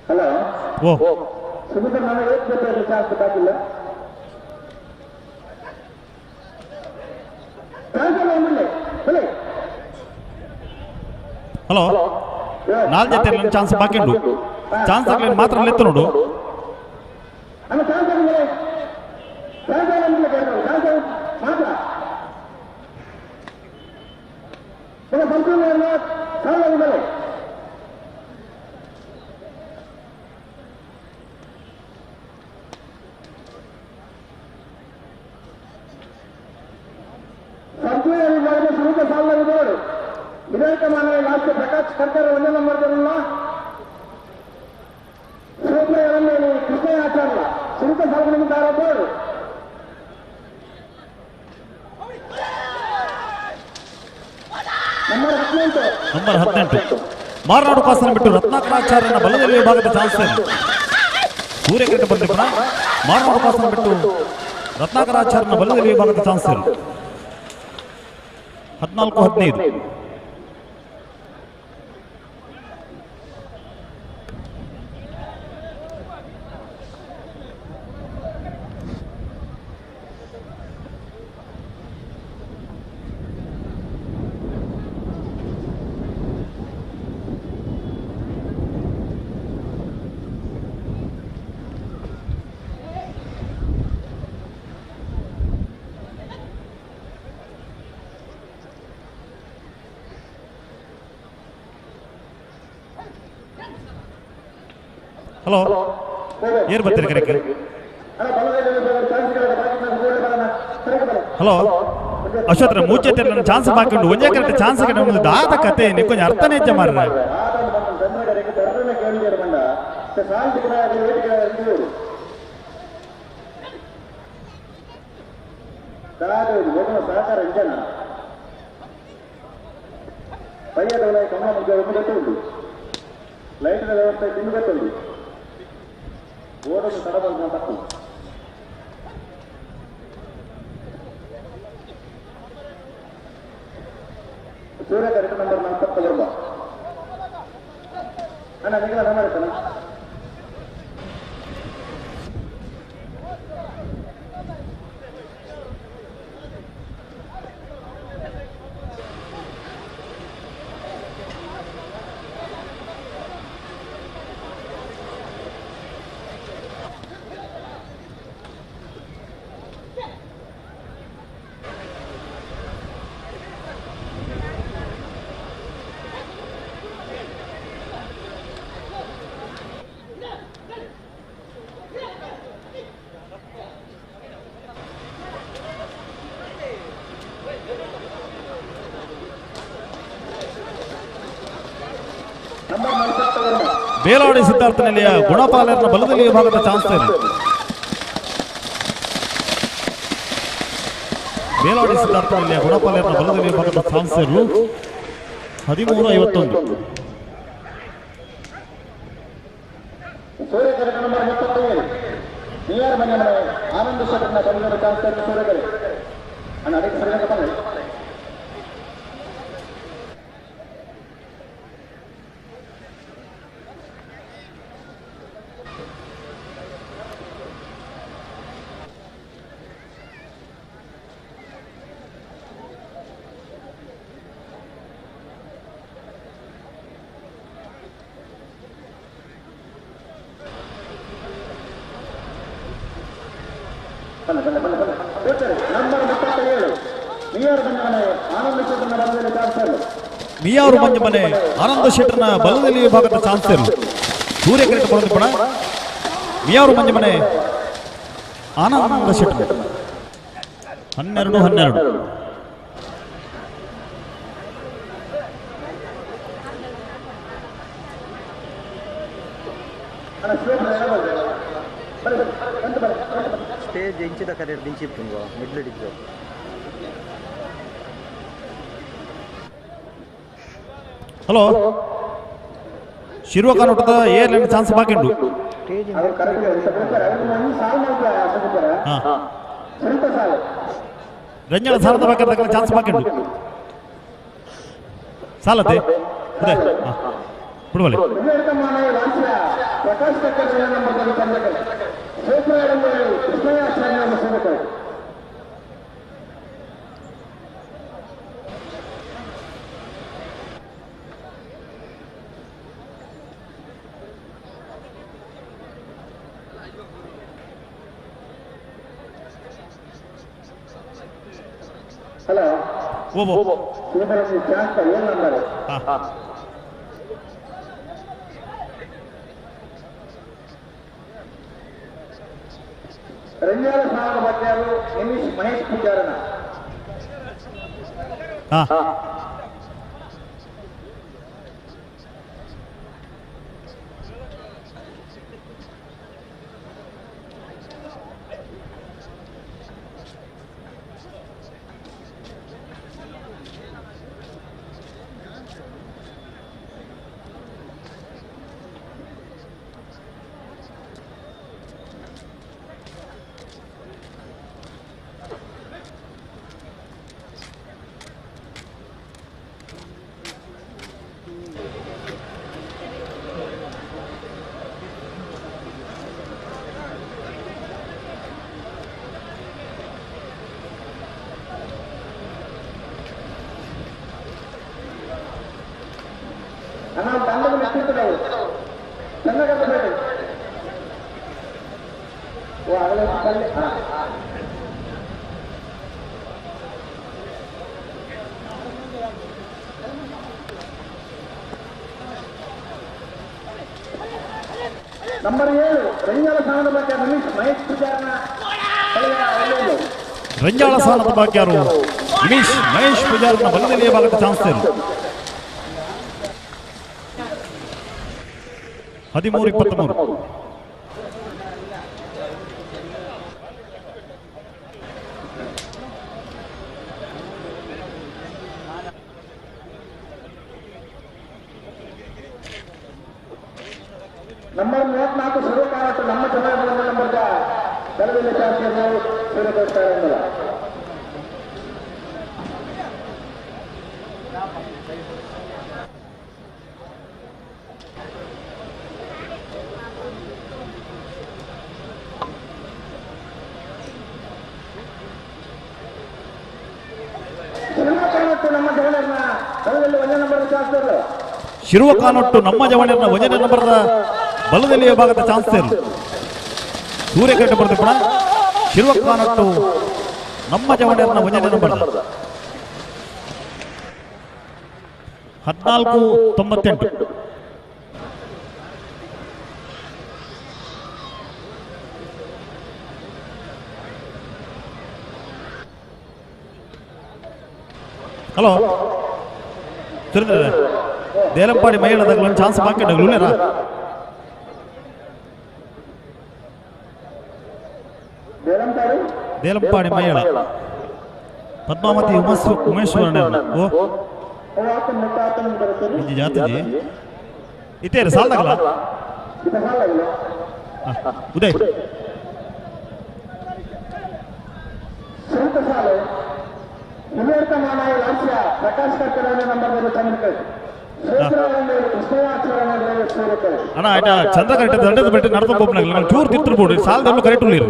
S2: ಹಲೋ
S6: ಓ
S2: ಸುಮಿತ್ರ ನಾನು ಏಕ್ ಜೊತೆ ಚಾನ್ಸ್ ಬಾಕಿಲ್ಲ
S6: ಹಲೋ ನಾಲ್ ಜೊತೆ ಚಾನ್ಸ್ ಬಾಕಿ ಉಂಟು ಚಾನ್ಸ್ ಆಗ್ಲಿ ಮಾತ್ರ ಲೆತ್ತು ನೋಡು
S2: ಪ್ರಕಾಶ್ ಕರ್ಕರ್ ಒಂದೇ ನಂಬರ್ ಕೃಷ್ಣ ಆಚಾರ್ಯ ಸುಮಿತ ಸಾಲ್ಗುಣಿದಾರರು ನಂಬರ್ 18
S6: ನಂಬರ್ 18 ಮಾರನಾಡು ಕಾಸನ ಬಿಟ್ಟು ರತ್ನಾಕರಾಚಾರ್ಯನ ಬಲದಲ್ಲಿ ವಿಭಾಗದ ಚಾನ್ಸ್ ಸೂರ್ಯಕಿರಣ ಬಂದಿಪುರ ಮಾರನಾಡು ಕಾಸನ ಬಿಟ್ಟು ರತ್ನಾಕರಾಚಾರ್ಯನ ಬಲದಲ್ಲಿ ವಿಭಾಗದ ಚಾನ್ಸ್ 14 15 hello ಏರ್ ಬರ್ತೀರಿ ಕರೆಕ್ಟ್ ಹಲೋ ಅಶ್ವತ್ರ ಮೂಚೆ ನನ್ನ ಚಾನ್ಸ್ ಬಾಕಿ ಉಂಟು ಒಂದೇ ಕರೆಕ್ಟ್ ಚಾನ್ಸ್ ಕಡೆ ದಾದ ಕತೆ ನಿಕ್ಕೊಂಜ ಅರ್ಥನೇ ಹೆಚ್ಚ ಮಾರ್ರೆ
S2: ಲೈಟ್ ವ್ಯವಸ್ಥೆ ತಿನ್ನುಗತ್ತುಂಡು ಓಡೋದು ತಡಬಲ್ಲ ತಪ್ಪು ಸೂರ್ಯ ಕರೆಕ್ಟ್ ನಂಬರ್ 49 ಅಣ್ಣ ನಿಗಲ ನಂಬರ್ ಆಯ್ತಾನ
S6: Beladi Siddhartha ನೆಲೆಯ ಗುಣಪಾಲರ್ನ ಬಲದಲ್ಲಿ ವಿಭಾಗದ ಚಾನ್ಸ್ ಇದೆ. ಬೇಲಾಡಿ ಸಿದ್ಧಾರ್ಥ ನೆಲೆಯ ಗುಣಪಾಲರ್ನ ಬಲದಲ್ಲಿ ವಿಭಾಗದ ಚಾನ್ಸ್ 13:51.
S2: ಸೂರ್ಯಕರ ನಂಬರ್ 37 ನಿಯರ್ ಮನೆ ಮನೆ ಆನಂದ ಶೆಟ್ಟರ್ನ ಬಲದಲ್ಲಿ ಚಾನ್ಸ್ ಸೂರ್ಯಕರೆ ಅಣ್ಣ ಅದಕ್ಕೆ ಸರಿಯಾಗಿ ಬಂದೆ. ನಂಬರ್ 37 ನಿಯರ್ ಮನೆ ಆನಂದ ಶೆಟ್ಟರ್ನ ಬಲದಲ್ಲಿ ಚಾನ್ಸರ್.
S6: ಮಿಯಾರು ಮಂಜಮನೆ ಆನಂದ ಶೆಟ್ಟರ್ನ ಬಲದಲ್ಲಿ ವಿಭಾಗದ ಚಾನ್ಸರ್ ಸೂರ್ಯಕಿರಣ ಪಡೆದುಕೊಳ್ಳ ಮಿಯಾರು ಮಂಜಮನೆ ಆನಂದ ಶೆಟ್ಟರ್ 12-12.
S3: ಸ್ಟೇಜ್ ಇಂಚಿದ ಕರೆ ದಿಂಚಿಪ್ಪುಂಗೋ ಮಿಡ್ಲ್ ಇದ್ದು.
S6: ಹಲೋ ಶಿರ್ವ ಕಾನೋಟದ ಏರ್ಲೈನ್ ಚಾನ್ಸ್ ಬಾಕಿಂಡು. ರಂಜನ ಸಾಲದ ಬಾಕಿ ಚಾನ್ಸ್ ಬಾಕಿಂಡು ಸಾಲತೆ ಅದೇ ಬಿಡುವಲ್ಲಿ.
S2: ಹಲೋ
S6: ಓಬೋ
S2: ನಂಬರ್ ರಂಜಾಲ ಸಾಲ ಬಾಕ್ಯಾರು ನಿಮಿಷ್ ಮಹೇಶ್ ಪೂಜಾರನ. ನಂಬರ್ 7 ರಂಜಾಳ ಸಾಲದ ಬಾಕ್ಯ ರಮೇಶ್ ಮಹೇಶ್ ಪೂಜಾರನ.
S6: ರಂಜಾಳ ಸಾಲದ ಬಾಕ್ಯಾರು ರಮೇಶ್ ಮಹೇಶ್ ಪೂಜಾರನ ಬಲದಲ್ಲಿ ಭಾಗದ ಚಾನ್ಸ್ 13-23.
S2: ನಂಬರ್ 34 ಶಿವಕಾರಟ್ಟು ನಮ್ಮ ಚುನಾವಣೆ ನಂಬರ್ ಬಲದಲ್ಲಿ ಚಾನ್ಸರ್ ಸೂರ್ಯಕೋಸ್ಕರ. ನಮ್ಮ ಜವಳರ್ನ ಬಲದಲ್ಲಿ ಒಂದೇ ನಂಬರ್ ಚಾನ್ಸರ್.
S6: ಶಿರುವ ಕಾನೊಟ್ಟು ನಮ್ಮ ಜವಳರ್ನ ಒಂದನೇ ನಂಬರ್ದ ಬಲದಲ್ಲಿ ವಿಭಾಗದ ಚಾನ್ಸ್ ಸೂರ್ಯಕಟ್ಟ ಬರೆದ ಕೂಡ ಶಿರುವ ಕಾನೊಟ್ಟು ನಮ್ಮ ಜವಳರ್ನ ಒಂದನೇ ನಂಬರ್ 14-98. ಹಲೋ ಸುರೇಂದ್ರ ದೇಲಂಪಾಡಿ ಮಹಿಳಾ ಚಾನ್ಸ್ ಬಾಕಿ ಉಳ್ಳೇರಾ? Delampady ಮೈಯಳ ಪದ್ಮಾವತಿ ಉಮೇಶ್ವರನ ಓ ಇಂಜಿ ಜಾತಜಿ ಇತ್ತೇರು ಸಾಲ್ದಾಗಲ ಉದಯ್ ಅಣ್ಣ ಆಯ್ತಾ ಚಂದ್ರ ಕರೆಕ್ಟ್ ದಂಡದ ಬಿಟ್ಟು ನಡ್ಕೊಂಡು ಹೋಗ್ನಾಗಲ್ಲ ಚೂರು ತಿರ್ತಿರ್ಬೋದು ಸಾಲದಲ್ಲೂ ಕರೆಕ್ಟ್ ಉಳಿರು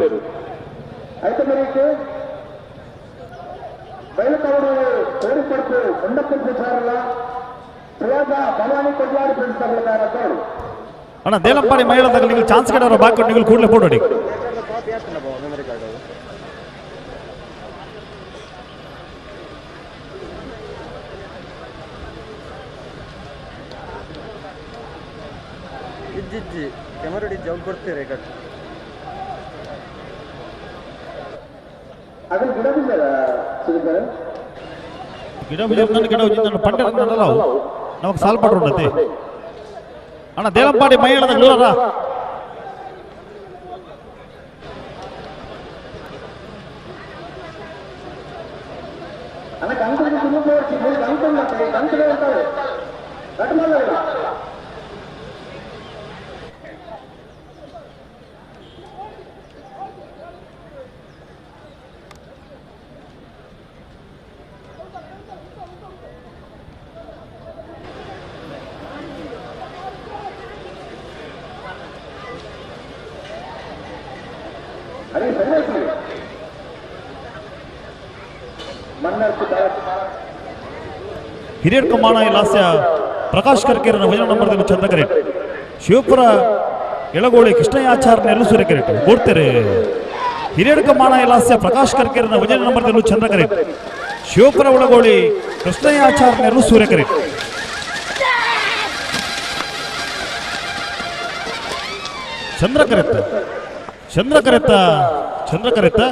S6: ಅಣ್ಣ ದೇಲಂಪಾಡಿ ಮಹಿಳಾ ನೀವು ಚಾನ್ಸ್ ಕಡೆ ಬಾಕಿ ನೀವು ಕೂಡಲೇ ಫೋಟೋ ಹೊಡಿ.
S3: Memory card ಇಜ್ಜಿಜ್ಜಿ camera ಇಜ್ಜಿ ಅವ್ರು ಕೊಡ್ತೀರಿ ಕಟ್
S6: ಗಿಡ ಬೀಜ ಗಿಡ ಬೀಜ ಪಂಡೆ ನಮಗೆ ಸಾಲ್ ಪಟ್ರು ಉಂಡತೆ ಅಣ್ಣ ದೇಲಂಪಾಡಿ ಮಹಿಳಾ ಲೂರರ ಹಿರಿಯರ್ ಕಮಾಣ ಲಾಸ್ಯ ಪ್ರಕಾಶ್ ಕರ್ಕೇರನ ವಜನ ನಂಬರ್ದಲ್ಲಿ ಚಂದ್ರಕರೇಟ್ ಶಿವಪುರ ಎಳಗೋಳಿ ಕೃಷ್ಣಯಾಚಾರ್ಯನೆಲ್ಲೂ ಸೂರ್ಯಕರೇಟ್ ಬೋಡ್ತಾರೆ. ಹಿರಿಯರ್ ಕಮಾಣ ಲಾಸ್ಯ ಪ್ರಕಾಶ್ ಕರ್ಕೇರನ ವಜನ ನಂಬರ್ದಲ್ಲೂ ಚಂದ್ರಕರೇಟ್ ಶಿವಪುರ ಒಳಗೋಳಿ ಕೃಷ್ಣಯಾಚಾರ್ಯನೆಲ್ಲೂ ಸೂರ್ಯಕರೇಟ್. ಚಂದ್ರಕರೆತ್ತ ಚಂದ್ರಕರೆತ್ತ ಚಂದ್ರಕರೆತ್ತ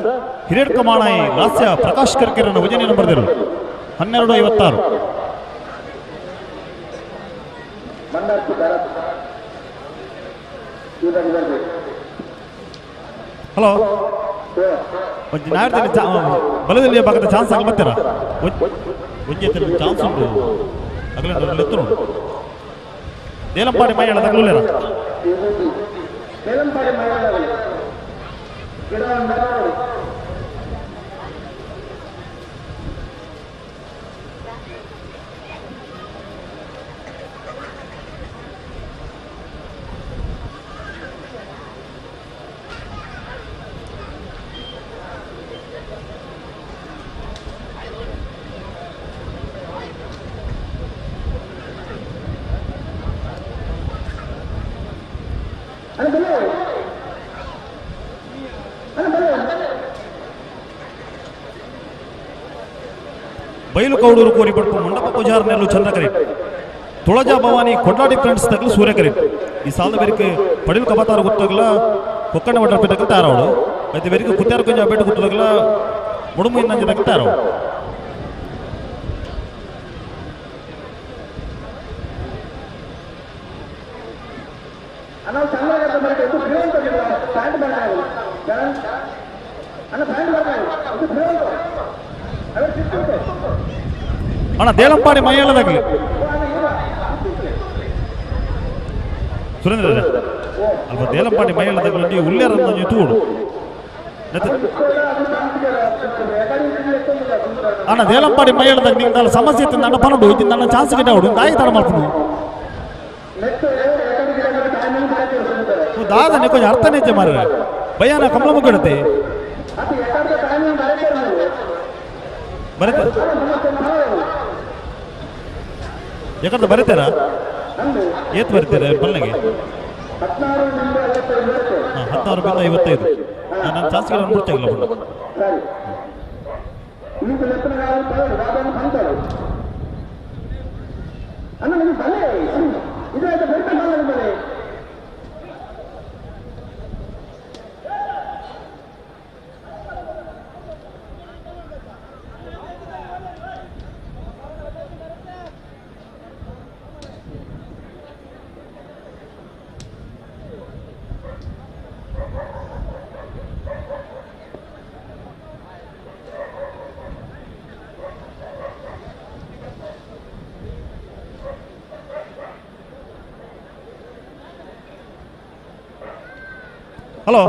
S6: ಹಿರಿಯರ್ ಕಮಾಣ ಲಾಸ್ಯ ಪ್ರಕಾಶ್ ಕರ್ಕೇರನ ವಜನ ನಂಬರ್ದರು 12:56. ಹಲೋ ಬಲದಲ್ಲಿ ಭಾಗದ ಚಾನ್ಸ್ ಆಗ ಬರ್ತೀರಾ ಒಂಜೆ ಚಾನ್ಸ್ ಉಂಟು ಅಗಲ ಎತ್ತು ನೋಡು ದೇಲಂಪಾಡಿ ಮೈಯಳ ತಗಲೂಲೇರ ಬೈಲು ಕೌಡೂರು ಕೋರಿಪಟ್ಟು ಮಂಡಪ ಪೂಜಾರನೆಲ್ಲೂ ಚಂದ್ರಕರಿ ತುಳಜಾ ಭವಾನಿ ಕೊಡ್ಲಾಡಿ ಫ್ರೆಂಡ್ಸ್ ತಗಲು ಸೂರ್ಯಕರಿ ಈ ಸಾಲದ ಬೇರಿಕೆ ಪಡಿಲು ಕಬತಾರ ಗೊತ್ತಾಗಲ ಕೊಕ್ಕಣ್ಣ ವಡ್ಡ ತಗಲು ತಾರವಳು అయితే ಬೇರಿಕೆ ಕುತ್ತಾರ ಕೊಂಚ ಅಬೇಟು ಗೊತ್ತಾಗಲ ಮುಡುಮು ಇನ್ನಂಜ ತಗಲು ತಾರವಳು. ಅಣ್ಣ ದೇಲಂಪಾಡಿ ಮೈಯಳ್ಳದಾಗಲಿ ಸುರೇಂದ್ರ ಅಲ್ಪ ದೇಲಂಪಾಡಿ ಮೈಯಳ್ಳದಾಗಲಿ ನೀವು ಉಲ್ಲೇರ ತೂಡು ಅಣ್ಣ ದೇಲಂಪಾಡಿ ಮೈಯಳ್ಳದಾಗ ನಿಂಗೆ ಸಮಸ್ಯೆ ಇತ್ತು ನನ್ನ ಪನ್ನಡು ನನ್ನ ಚಾನ್ಸ್ ಗಿಡ ದಾಯಿ ತಡ ಮಾಡ್ಕೊಂಡು ದಾದ ಕೊಂಚ ಅರ್ಥನೇ ಮಾರ ಭಯಾನ ಕಮಲ ಮುಗ್ಗಿಡುತ್ತೆ ಬರುತ್ತೆ ಯಾಕಂದ್ರೆ ಬರೀತಾರ ಏತ್ ಬರೀತಾರೆ ಬಲ್ಲಗೆ 16.55. ನಾನು ಚಾನ್ಸ್ಗಳು ಮುಟ್ಟಾಗಲ್ಲ ಬಣ್ಣ. Hello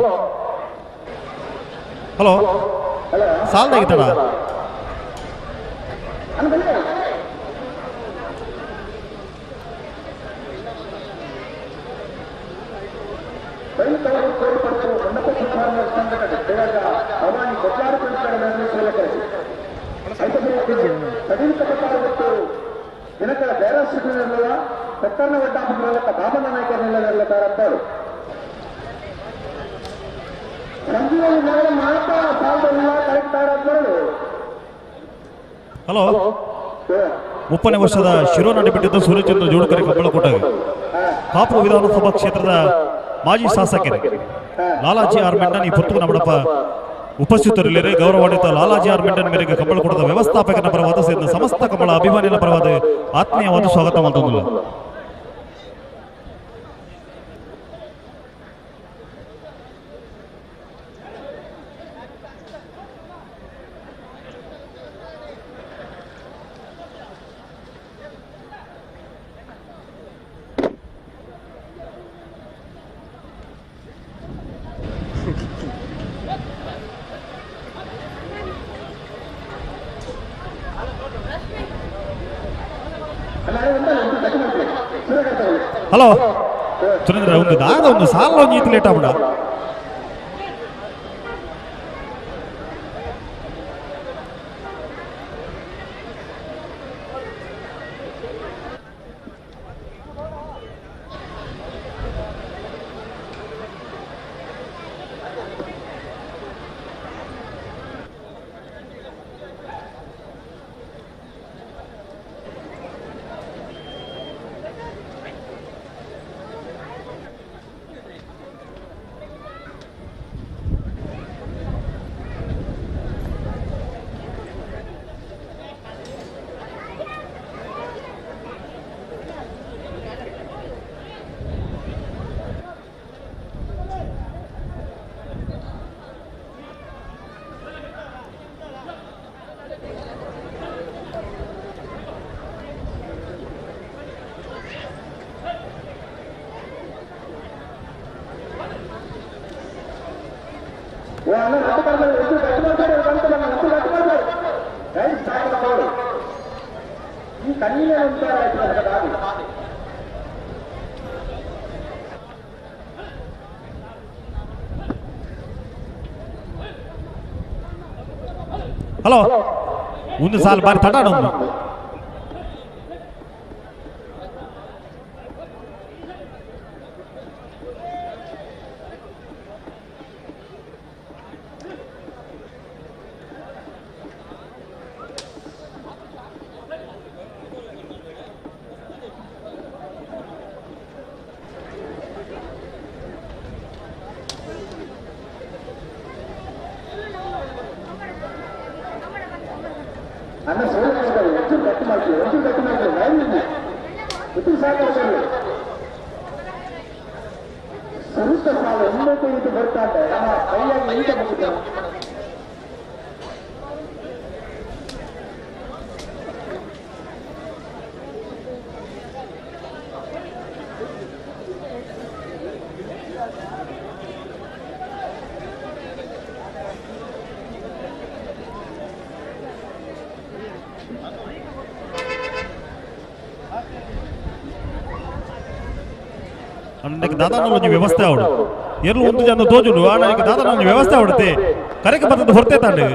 S6: hello ಸಾಲ್ದಾಗಿತ್ತಡ
S2: hello
S6: 30ನೇ ವರ್ಷದ ಶಿರೋನಾಡಿ ಬಿಟ್ಟಿದ್ದ ಸೂರ್ಯಚಂದ್ರ ಜೋಡುಕರಿ ಕಂಬಳಕೋಟ ಕಾಪು ವಿಧಾನಸಭಾ ಕ್ಷೇತ್ರದ ಮಾಜಿ ಶಾಸಕರು ಲಾಲಾಜಿ ಆರ್ ಮೆಂಡನ್ ಈ ಪುರ್ತುಗು ನಮ್ಮಡಪ್ಪ ಉಪಸ್ಥಿತರಿಲ್ಲರೆ ಗೌರವಾನ್ವಿತ ಲಾಲಾಜಿ ಆರ್ ಮೆಂಡನ್ ಮೇರೆಗೆ ಕಂಬಳಕೋಟದ ವ್ಯವಸ್ಥಾಪಕನ ಪರವಾದ ಸೇರಿದ ಸಮಸ್ತ ಕಂಬಳ ಅಭಿಮಾನಿಗಳ ಪರವಾದ ಆತ್ಮೀಯವಾದ ಸ್ವಾಗತ ಮಾಡ್ತಂದಿಲ್ಲ. ಹಲೋ ಸುರೇಂದ್ರ ಒಂದು ದಾದ ಒಂದು ಸಾಲ ಒಂದು ಈತ ಲೇಟ್ ಆಗ್ಬಿಡ. ಹಲೋ ಒಂದು ಸಾಲು ಬಾರಿ ತಡ ಒಂದು ದಾದಾನ ವ್ಯವಸ್ಥೆ ಅವಳು ಎಲ್ಲೂ ಒಂದು ಜನ ತೋಜುಡು ಆಣ ದಾದಾನ ವ್ಯವಸ್ಥೆ ಅವಡುತ್ತೆ ಕರೆಗೆ ಬರ್ತದೆ ಹೊರತೆ ತಾಂಡು.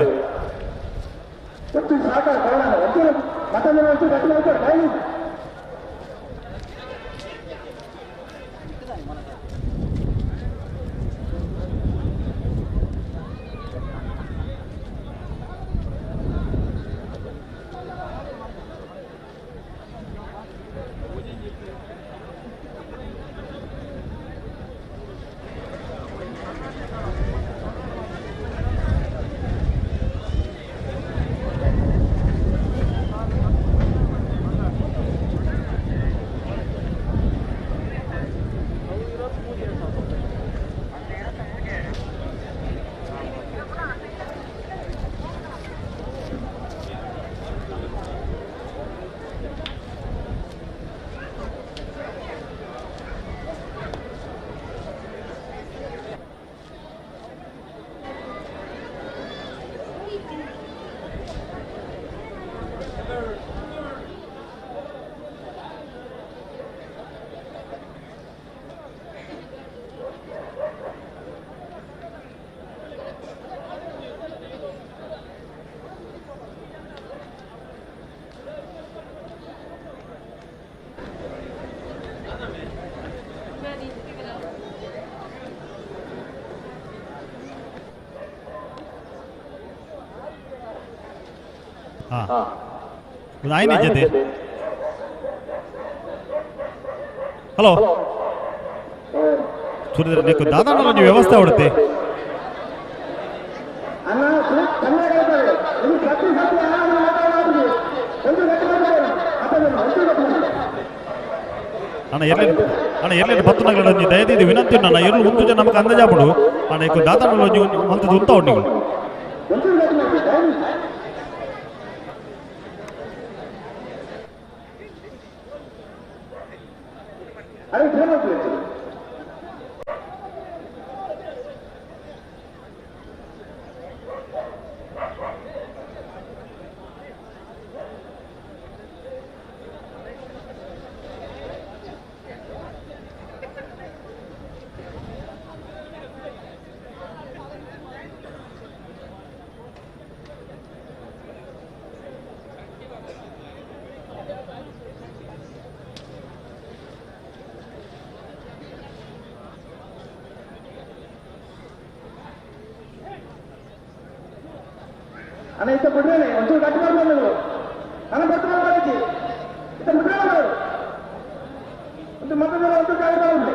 S6: ಹಾಂ ಆಯ್ನೆ ಜೊತೆ. ಹಲೋ ಸೂರ್ಯದ್ರ ನೀಕು ದಾದಾನ ಒಂಜಿ ವ್ಯವಸ್ಥೆ ಅವಡುತ್ತೆ. ಅಣ್ಣ ಎಲ್ಲಿ ಅಣ್ಣ ಎಲ್ಲಿ ಬತ್ತು ನಗರ ಒಂಜಿ ದಯದೀದು ವಿನಂತಿ ಉಂಡು ಅಣ್ಣ ಎರ್ಲು ಉಂತು ಜನ ನಮಕ್ ಅಂದಾಜಾಪುಂಡು ಅಣ್ಣ ಇಕ್ಕು ದಾದಾನ ಒಂಜಿ ಮಂತದ ಉಂತ ಉಂಡು ನೀವು.
S2: ಅಣ್ಣ ಇತ್ತ ಬಿಡ್ರೇನೆ ಒಂಚೂರು ಗಟ್ಟಿ ಮಾಡ್ಬೋದು ನೀವು. ಅಣ್ಣ ಗಟ್ಟಿ ಮಾಡ್ಬಾರಕ್ಕೆ ಇತ್ತ ಬಿಡ್ರೇನೆ ಅವರು ಒಂದು ಮತ್ತೊಂದು ಒಂದು ಜಾಗ ಬರಲಿ.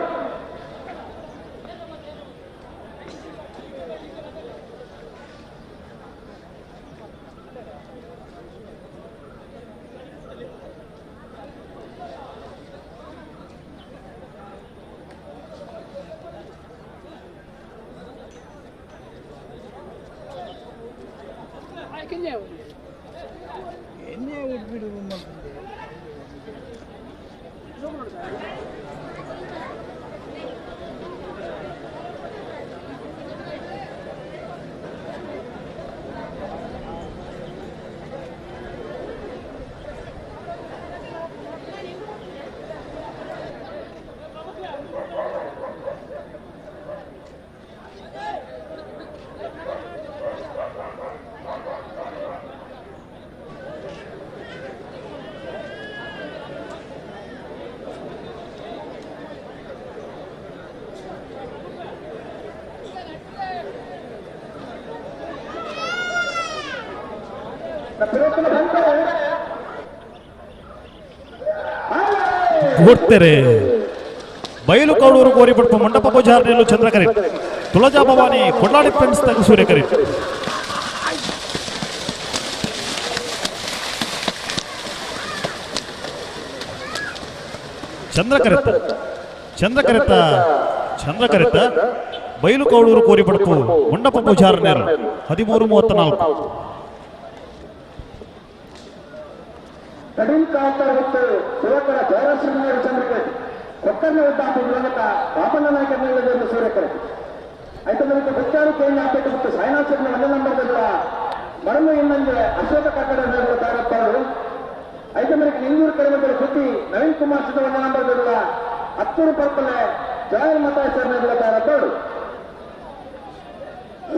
S6: ಓಡ್ತಾರೆ ಬಯಲು ಕೌಡೂರು ಕೋರಿಪಡ್ಪ ಮಂಡಪ ಪೂಜಾರ್ನೆಲ್ಲು ಚಂದ್ರಕರಿ ತುಳಜಾ ಭವಾನಿ ಕೊಡ್ಲಾಡಿ ಫ್ರೆಂಡ್ಸ್ ತಗ ಸೂರ್ಯಕರಿ. ಚಂದ್ರಕರಿತ ಚಂದ್ರಕರಿತ ಚಂದ್ರಕರಿತ ಬಯಲು ಕೌಡೂರು ಕೋರಿಪಡ್ಪು ಮಂಡಪ ಪೂಜಾರ್ನೇರು 13:34.
S2: ಕಡಿಮೆ ಕಾಲ್ತಾರ ಶಿವಕರ ಜಯರಾಶ್ರೀ ಚಂದ್ರಕರಿ ಕೊಕ್ಕರ್ನ ಉದ್ದ ಮೂಲಕ ಪಾಪಣ್ಣ ನಾಯಕ ಮೇಳದಲ್ಲಿ ಸೂರ್ಯಕರಿ ಐತಂದ್ರೆ ಬೆಚ್ಚಾರು ಕೇಂದ್ರ ಮತ್ತು ಸಾಯಿನಾಥ್ ಶೆಟ್ಟಿ ಒಂದೇ ನಂಬರ್ದಲ್ಲ ಮರಳು ಇನ್ನೊಂದು ಅಶೋಕ ಕಾಕಡ ತಾರಪ್ಪಾರು ಐತಂದ್ರೆ ನಿಂಗೂರು ಕಡಿಮೆ ಸುದ್ದಿ ನವೀನ್ ಕುಮಾರ್ ಸಿದ್ಧ ಒಂದೇ ನಂಬರ್ದಲ್ಲ ಹತ್ತೂರು ಪರ್ಪಲೆ ಜಾಯಲ್ ಮತಾಯ್ ತಾರಪ್ಪಾರು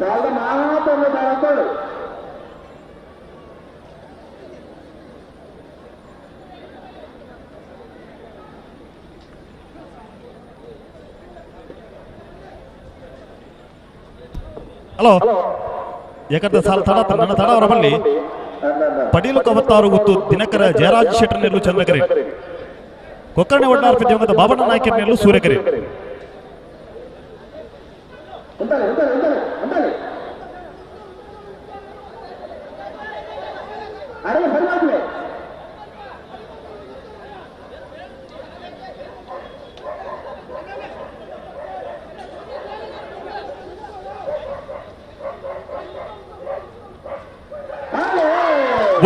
S2: ಸಾಲದ ಮಾತನ್ನು ತಾರಪ್ಪಾರು.
S6: ಹಲೋ ಯಾಕಂದ್ರೆ ಸಾಲ ತಡ ನನ್ನ ತಡ ಅವರ ಬಲ್ಲಿ ಪಡೀಲು ಕವತ್ತಾರು ಗೊತ್ತು ದಿನಕರ ಜಯರಾಜ್ ಶೆಟ್ಟರ್ನೆಲ್ಲು ಚಂದ್ರಕರಿ ಕೊಕ್ಕರ್ಣೆ ಒಡ್ಡಾರ್ಪಿ ದಿವಂಗತ ಬಾಬಣ್ಣ ನಾಯಕರ್ನೆಲ್ಲು ಸೂರ್ಯಕರಿ.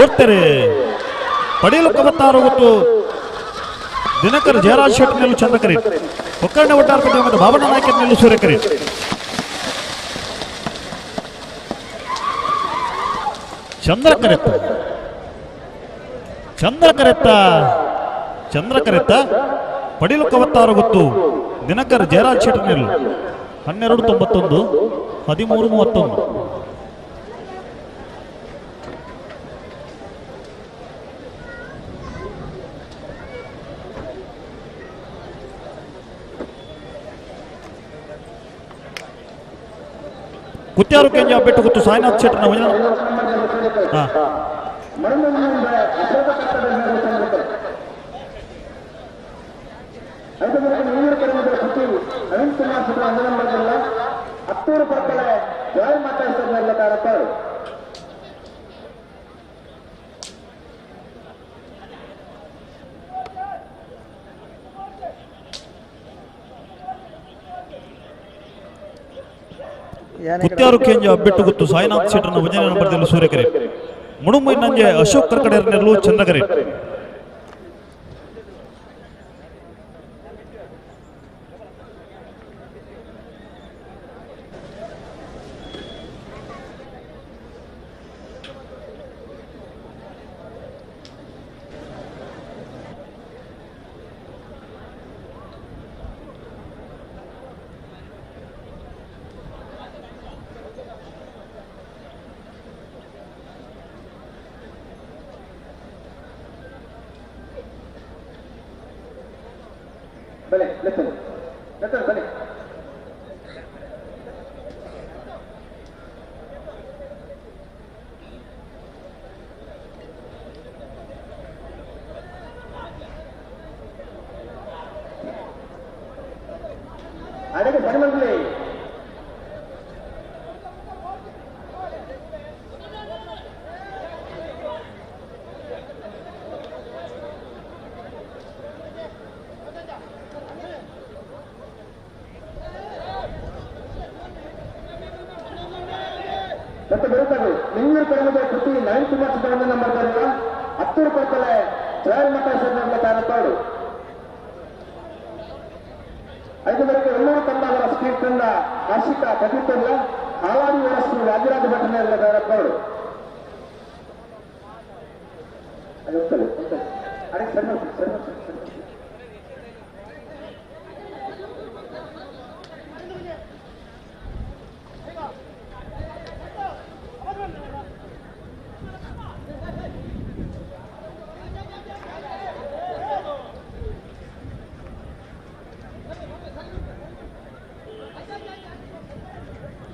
S6: ಓಡ್ತಾರೆ ಪಡೀಲು ಕವತ್ತಾರು ಗೊತ್ತು ದಿನಕರ ಜಯರಾಜ್ ಶೆಟ್ಟರ್ನೆಲ್ಲು ಚಂದ್ರಕರಿ ಕೊಕ್ಕರ್ಣೆ ಒಡ್ಡಾರ್ಪಿ ದಿವಂಗತ ಬಾಬಣ್ಣ ನಾಯಕರ್ನೆಲ್ಲು ಸೂರ್ಯಕರಿ. ಚಂದ್ರಕರೆತ್ತ ಚಂದ್ರಕರೆತ್ತ ಚಂದ್ರಕರೆತ್ತ ಪಡೀಲು ಕವತ್ತಾರು ಗೊತ್ತು ದಿನಕರ ಜಯರಾಜ್ ಶೆಟ್ಟರ್ನೆಲ್ಲು 12:91 13:31. ಕುತ್ಯಾರು ಕೆಂಜ ಬೆಟ್ಟು ಗೊತ್ತು ಸಾಯಿನಾಥ್ ಶೆಟ್ಟರ್ನ
S2: ಮರಮಣ್ಣಿನಿಂದ ಅಶೋಕ ಕಟ್ಟಡ ಚಂದ್ರಕರ್ ಐದು ನೀರು ಕಡಿಮೆ ಸುತ್ತಿ ನವೀನ್ ಕುಮಾರ್ ಸುದ್ರ ಒಂದೇ ನಂಬರ್ದಿಲ್ಲ ಹತ್ತೂರು ಪಕ್ಕಲೆ ಜಾಯ್ ಮಾತಾಡಿಸಿದ ತಾರಪ್ಪ.
S6: ಕುತ್ಯಾರು ಕೇಂಜ ಅಬ್ಬಿಟ್ಟು ಗುತ್ತು ಸಾಯಿನಾಥ್ ಶೆಟ್ಟರ್ನ ಒಂದನೇ ನಂಬರ್ದಲ್ಲಿ ಸೂರ್ಯಕೆರೆ ಮುಡುಮೈನಂಜೆ ಅಶೋಕ್ ಕರ್ಕಡೆಯರ್ನೆಲ್ಲೂ ಚಂದ್ರಕರೆ.
S2: ಬಲೆ ಲೆತ್ತಲು ಲೆತ್ತಲು ಬಲೆ ಅಡಗೆ ಸರಿ. ಮತ್ತೆ ಬರುತ್ತಾರೆ ನಿಂಗೂರು ಕಡಿಮೆ ಕೃತಿ ನವೀನ್ ಕುಮಾರ್ ಸಿದ್ದರಾಮಯ್ಯ ನಂಬರ್ ಬರಲ್ಲ ಹತ್ತೂರು ಪಕ್ಕಲೆ ಜಯಲ್ ಮಠ ತಾರಪಾಡು ಐದು ಬರಕ್ಕೆ ಎಲ್ಲರೂ ತಂಡಗಳ ಸ್ಟೇಟ್ ತಂಡ ಹರ್ಷಿಕಾ ಕಪಿತಲ್ಲ ಹಾಲಾಡಿ ವರಸು ರಾಜರಾಜ ಭಟ್ಟನ ತಾರಪಾಡು ಅದೇ ಸರಿ ಸರಿ ಸರಿ.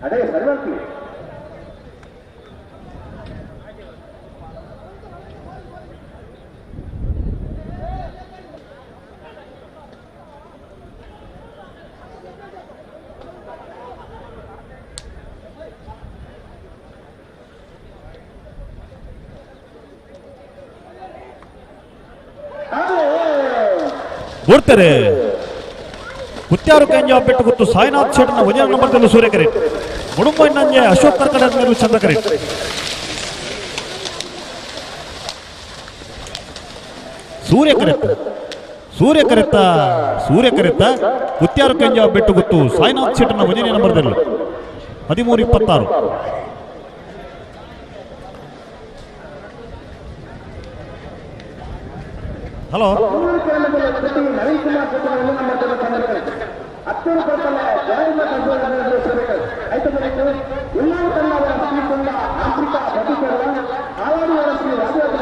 S2: ಅದೇ ಸರಿ ಮಾಡ್ತೀವಿ.
S6: ಓಡ್ತಾರೆ ಕುತ್ಯಾರು ಕೆಂಜ ಅಬ್ಬಿಟ್ಟು ಗುತ್ತು ಸಾಯಿನಾಥ್ ಶೆಟ್ಟರ್ನ ಒಂದನೇ ನಂಬರ್ದಲ್ಲಿ ಸೂರ್ಯಕೆರೆ ಮುಡುಂಬೈನಂಜೆ ಅಶೋಕ್ ಕರ್ಕಡೆಯರ್ನೆಲ್ಲೂ ಚಂದ್ರಕರೆ. ಸೂರ್ಯಕರೆತ್ತ ಸೂರ್ಯಕರೆತ್ತ ಸೂರ್ಯಕರೆತ್ತ ಕುತ್ಯಾರು ಕೆಂಜ ಅಬ್ಬಿಟ್ಟು ಗುತ್ತು ಸಾಯಿನಾಥ್ ಶೆಟ್ಟರ್ನ ಒಂದನೇ ನಂಬರ್ದಲ್ಲಿ 13-26. ಹಲೋ
S2: ನವೀನ್ ಕುಮಾರ್ ಹತ್ತೂರು ಪಕ್ಕಲೆ ಜಯ್ ಎಲ್ಲರೂ ತಂಡಗಳ ಶ್ರೀಕೊಂಡ ಆಫ್ರಿಕಾ ಪ್ರತಿಕರಣ ಹಾಲಾಡಿ ಶ್ರೀ ರಾಜರಾಜ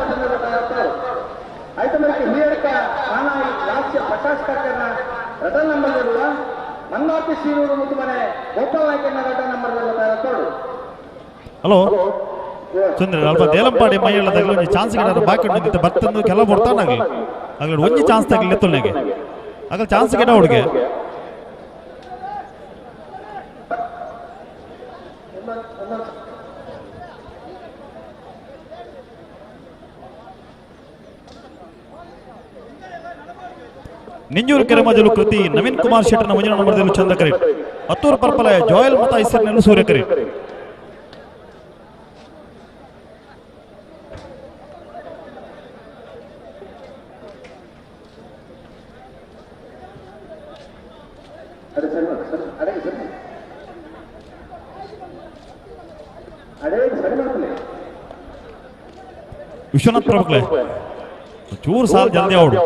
S2: ಐತಮರಿಗೆ ಹಿರಿಯಡ್ಕ ಕಾನಾಯಿ ಲಾಸ್ಯ ಪ್ರಕಾಶ್ ಕರ್ಕರ್ನ ರಟನ್ ನಂಬರ್ ಇರುವ ಮಂಗಾತಿ ಶ್ರೀನೂರು ಮುತ್ತು ಮನೆ ಗೋಪಾಲ್ ನಾಯ್ಕರ್ನ ರಟನ್ ನಂಬರ್ ತೋಡು.
S6: ಹಲೋ ಚಂದ್ರ ಅಲ್ಪ ದೇಲಂಪಾಡಿ ಮೈಯಳ್ಳದಾಗಲಿ ಒಂಜಿ ಚಾನ್ಸ್ ಗಿಡ ಬಾಕಿ ಉಂಟು ಬತ್ತಂದು ಕೆಲ ಕೊಡ್ತಾನಾಗಲಿ ಆಗಲಿ ಒಂಜಿ ಚಾನ್ಸ್ ತಗಲಿ ಎತ್ತೊಳ್ಳೆಗೆ ಆಗಲಿ ಚಾನ್ಸ್ ಗಿಡ ಹುಡುಗೆ. ನಿಂಜೂರು ಕೆರೆಮಜಲು ಕೃತಿ ನವೀನ್ ಕುಮಾರ್ ಶೆಟ್ಟರ್ನ ಒಂಜಿನ ನಂಬರ್ದಲ್ಲಿ ಚಂದ್ರಕರಿ ಹತ್ತೂರು ಪರ್ಪಲೆ ಜೋಯಲ್ ಮತ ಹೆಸರಿನಲ್ಲಿ ಸೂರ್ಯಕರಿ. ವಿಶ್ವನಾಥ್ ಪ್ರಭುಗಳೇ ಚೂರು ಸಾಲ ಜಲ್ದಿ ಅವಡು.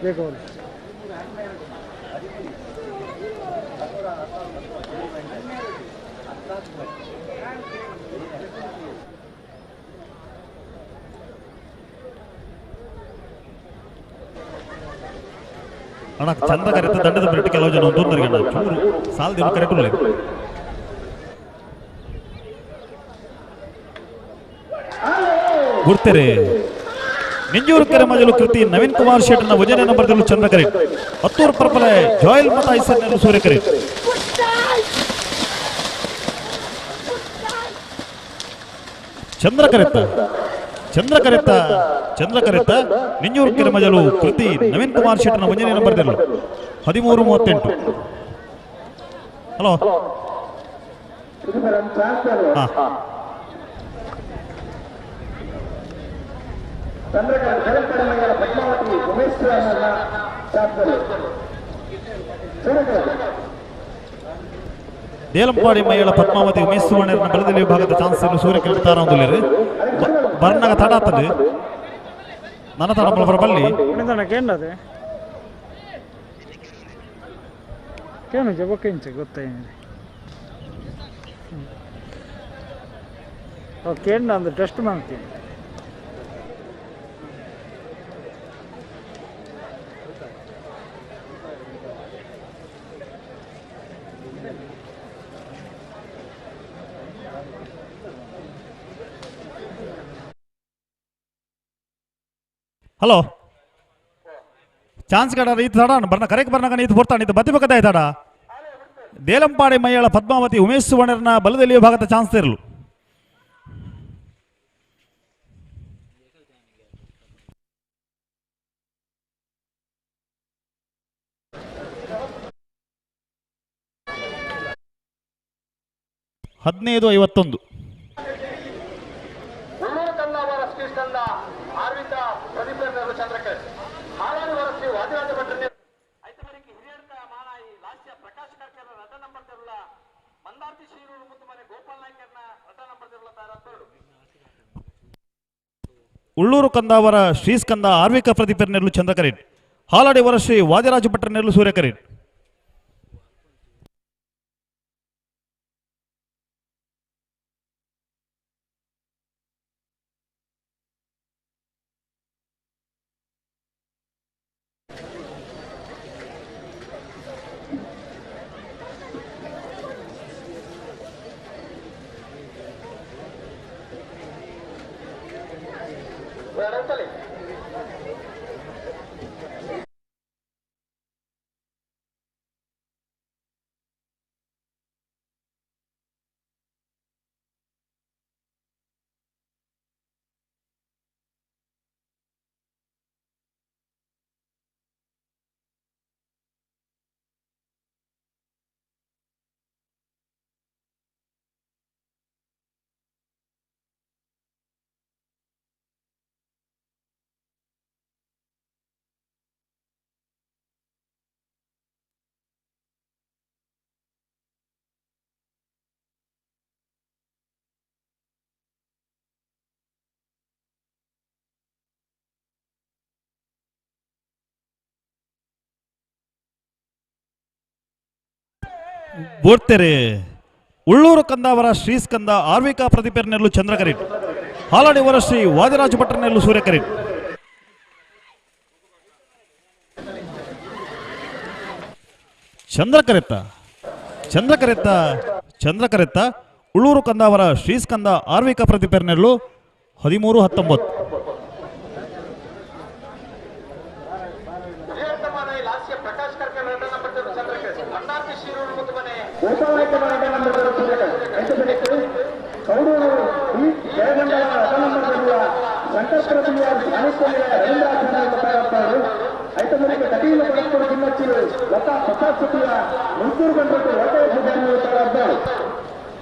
S7: ಬೇಕು.
S6: ಅಣ್ಣ ಚಂದ ಕರೆತ ದಂಡದ ಬಿಟ್ಟು ಕೆಲವು ಜನ ಒಂದೊಂದರಿಗೆ ಅಣ್ಣ ಚೂರು ಸಾಲದ ಕರೆಕ್ಟ್ ಗುರ್ತೆರೆ. ನಿಂಜೂರು ಕೆರೆ ಮಜಲು ಕೃತಿ ನವೀನ್ ಕುಮಾರ್ ಶೆಟ್ಟನ ವಜನೆ ನಂಬರ್ದಲ್ಲೂ ಚಂದ್ರಕರೆ. ಹತ್ತೂರು ಪರ್ಪಲೆ ಜಾಯಲ್ ಮತ ಐಸರ್ನಲ್ಲೂ ಸೂರ್ಯಕರೆ. ಚಂದ್ರಕರೆತ್ತ ಚಂದ್ರಕರೆತ್ತ ಚಂದ್ರಕರೆತ್ತ ನಿಂಜೂರು ಕೆರೆ ಮಜಲು ಕೃತಿ ನವೀನ್ ಕುಮಾರ್ ಶೆಟ್ಟನ ವಜನೆ ನಂಬರ್ದಲ್ಲೂ 13:38. ಹಲೋ ಹಾ ದೇಲಂಪಾಡಿ ಮೈಯಳ ಪದ್ಮಾವತಿ ಉಮೇಶ್ ಸುವರ್ಣರನ್ನ ಬಲದಲ್ಲಿ ವಿಭಾಗದ ಚಾನ್ಸ್ ಸೂರ್ಯಕಿರಣ ತಾರ ಬರ್ನಾಗ ತಡ ಆತದೆ ನನ್ನ ತಡ ಬರ ಬಲ್ಲಿ
S7: ಕೇಂದ್ರ ಟೆಸ್ಟ್ ಮಾಡ್ತೀನಿ.
S6: ಹಲೋ ಚಾನ್ಸ್ ಕಡ ಈತ ತಡ ಬರ್ನ ಕರೆಕ್ ಬರ್ನಾಗ ಈತ ಬರ್ತಾನೆ ಈತ ಬತ್ತಿ ಬಕ್ಕದ ತಡ ದೇಲಂಪಾಡಿ ಮೈಯಳ ಪದ್ಮಾವತಿ ಉಮೇಶ್ ಸುವರ್ಣರನ್ನ ಬಲದಲ್ಲಿ ವಿಭಾಗದ ಚಾನ್ಸ್ ಇರಲು. 15:51. ಉಳ್ಳೂರು ಕಂದಾವರ ಶ್ರೀಸ್ಕಂದ ಆರ್ವಿಕ ಪ್ರದೀಪರ ನೆರಳು ಚಂದ್ರಕರೇನ್. ಹಾಲಾಡಿವರ ಶ್ರೀ ವಾದಿರಾಜ ಭಟ್ರ ನೆರಳು ಸೂರ್ಯಕರೇನ್. ಬೋರ್ತೆರೆ ಉಳ್ಳೂರು ಕಂದಾವರ ಶ್ರೀಸ್ಕಂದ ಆರ್ವಿಕಾ ಪ್ರದೀಪರ ನೆರಳು ಚಂದ್ರಕರೇನ್. ಹಾಲಾಡಿವರ ಶ್ರೀ ವಾದಿರಾಜ ಭಟ್ರ ನೆರಳು ಸೂರ್ಯಕರೇನ್. ಚಂದ್ರಕರೆತ್ತ ಚಂದ್ರಕರೆತ್ತ ಚಂದ್ರಕರೆತ್ತ ಉಳ್ಳೂರು ಕಂದಾವರ ಶ್ರೀಸ್ಕಂದ ಆರ್ವಿಕಾ ಪ್ರದೀಪರ ನೆರಳು 13:19.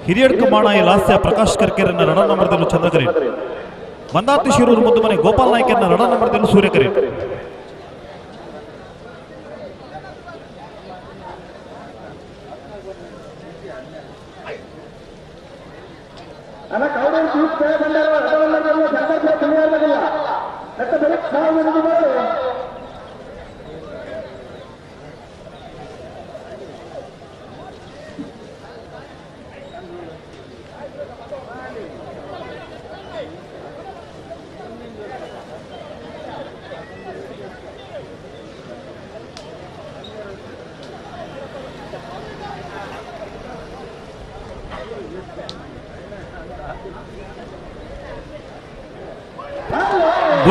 S6: ಹಿರಿಯಡ್ಕ ಮಾಣಾಯಿ ಲಾಸ್ಯ ಪ್ರಕಾಶ್ ಕರ್ಕೆರನ್ನ ರಣ ನಂಬರ್ದಲ್ಲೂ ಚಂದ್ರಕರೇನ್. ಮಂದಾರ್ತಿ ಶಿರೂರು ಮುದ್ದುಮನೆ ಗೋಪಾಲ್ ನಾಯ್ಕರನ್ನ ರಣ ನಂಬರ್ದಲ್ಲೂ ಸೂರ್ಯಕರೇನ್.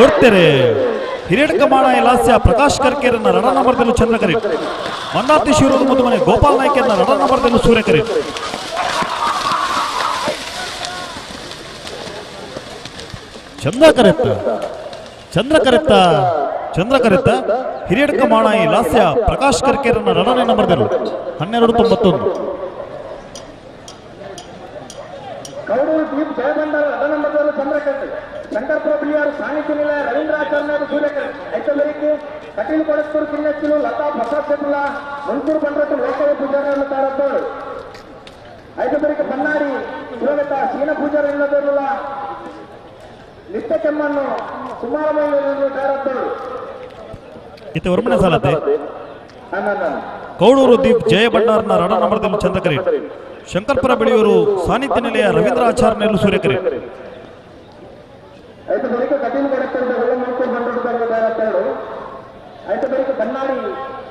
S6: ಕೊಡ್ತಾರೆ. ಹಿರಿಯಡ್ಕ ಮಾಣ ಲಾಸ್ಯ ಪ್ರಕಾಶ್ ಕರ್ಕೇರನ್ನ ರಡ ನಂಬರ್ದಲ್ಲೂ ಚಂದ್ರಕರಿ. ಮಂದಾರ್ತಿ ಶಿವರೋದು ಮತ್ತು ಮನೆ ಗೋಪಾಲ್ ನಾಯ್ಕರನ್ನ ರಡ ನಂಬರ್ದಲ್ಲೂ ಸೂರ್ಯಕರಿ. ಚಂದ್ರಕರೆತ್ತ ಚಂದ್ರಕರೆತ್ತ ಚಂದ್ರಕರೆತ್ತ ಹಿರಿಯಡ್ಕ ಮಾಣಾಯಿ ಲಾಸ್ಯ ಪ್ರಕಾಶ್ ಕರ್ಕೇರನ್ನ ರಡನೆ ನಂಬರ್ದಲ್ಲೂ 12.91.
S2: ಕೌಡೂರು ದೀಪ್ ಜಯಬಂಡಾರ ರಥ ನಂಬರ್ದಲ್ಲೂ ಚಂದ್ರಕರೆತ್ತ. ಶಂಕರ್ಪುರ ಬಿಳಿಯಾರು ಸಾಣಿಕ್ಯ ನಿಲಯ ರವೀಂದ್ರಾಚಾರ್ಯ ಸೂರ್ಯಕರ್. ಐತಂಬರಿಗೆ ಕಟೀಲು ಕೊಡತ್ತೂರು ಕಿನ್ನಚ್ಚಿಲು ಲತಾ ಪ್ರಸಾದ್ ಶೆಟ್ಟುಲ ಮುನ್ಕೂರು ಬಂಡ್ರಟ್ಟು ಲೋಕವ ಪೂಜಾರಿಯನ್ನು ತಾರದ್ದವರು. ಐತಂಬರಿಗೆ ಬನ್ನಾಡಿ ಶಿವಗತ ಸೀನ ಪೂಜಾರಿ ಇಲ್ಲದವರಲ್ಲ ನಿತ್ಯ ಕೆಮ್ಮನ್ನು ಕುಮಾರಮಯ್ಯನನ್ನು ತಾರದ್ದವರು.
S6: ಇತ್ತೆ ಒರ್ಮನೆ ಸಾಲತೆ ಕೌಡೂರು ದೀಪ್ ಜಯ ಭಂಡಾರ್ನ ರಡ ನಂಬರ್ದಲ್ಲೂ ಚಂದ್ರಕರಿ. ಶಂಕರ್ಪುರ ಬೆಳೆಯೂರು ಸಾನ್ನಿಧ್ಯ ನಿಲಯ ರವೀಂದ್ರ ಆಚಾರ್ಯನಲ್ಲೂ ಸೂರ್ಯಕರಿ.
S2: ಐತ ಬಳಿಕ ಕಟೀಲು ಕೊಡತ್ತೂರು ಮುನ್ಕೂರು ಬಂಡ್ರಟ್ಟು ತಾರದ್ದವರು. ಐತ ಬಳಿಕ ಬನ್ನಾಡಿ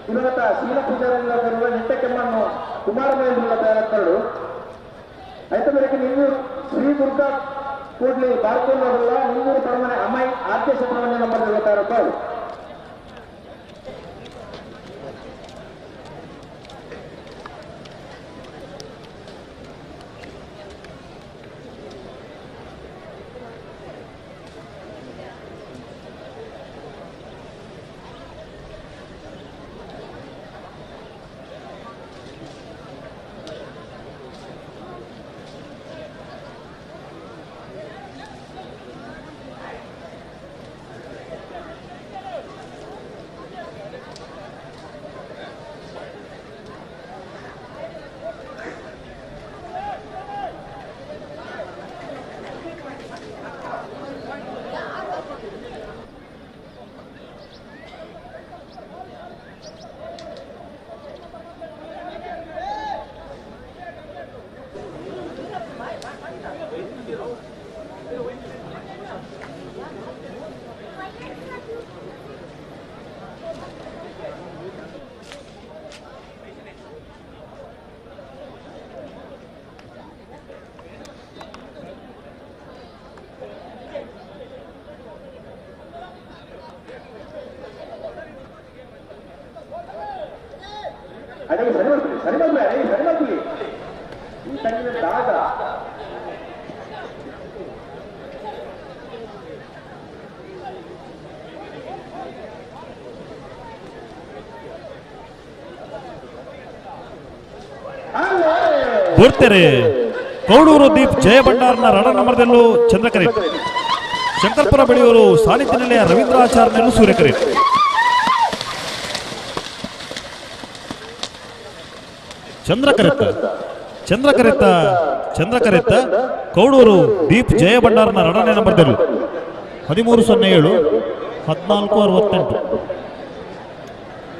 S2: ಶಿವಗತ ಸೀನ ಪೂಜಾರಿ ನಿತ್ಯ ಕೆಮ್ಮನ್ನು ಕುಮಾರಮಯ್ಯನನ್ನು ತಾರದ್ದವರು. ಐತ ಬಳಿಕ ನಿಂಗೂರು ಶ್ರೀ ದುರ್ಗಾ ಕೂಡ್ಲಿ ಬಾರ್ಕೋಲ್ಲ ನಿಂಗೂರು ಪರಮನೆ ಅಮೈ ಆದ್ಯ ಸುಬ್ರಹ್ಮಣ್ಯ ನಂಬರ್ ತಾರದ್ದವರು. ಅದೇ ಸರಿ ಮಾಡ್ತೀವಿ ಸರಿ ಮಾಡ್ಲಿ ಅದೇ ಸರಿ ಮಾಡ್ತೀವಿ ಈ ತಂಗಿನ ದಾಗ
S6: ಬರ್ತಾರೆ. ಕೌಡೂರು ದೀಪ್ ಜಯ ಭಂಡಾರ್ನ ರಡ ನಂಬರ್ದಲ್ಲೂ ಚಂದ್ರಕರಿ. ಶಂಕರ್ಪುರ ಬೆಳೆಯೂರು ಸಾನ್ನಿಧ್ಯ ನಿಲಯ ರವೀಂದ್ರಾಚಾರ್ಯನಲ್ಲೂ ಸೂರ್ಯಕರಿ. ಚಂದ್ರಕರೆತ್ತ ಚಂದ್ರಕರೆತ್ತ ಚಂದ್ರಕರೆತ್ತ ಕೌಡೂರು ದೀಪ್ ಜಯ ಭಂಡಾರ್ನ ರಡನೆ ನಂಬರ್ದಲ್ಲೂ 13.07 14.68.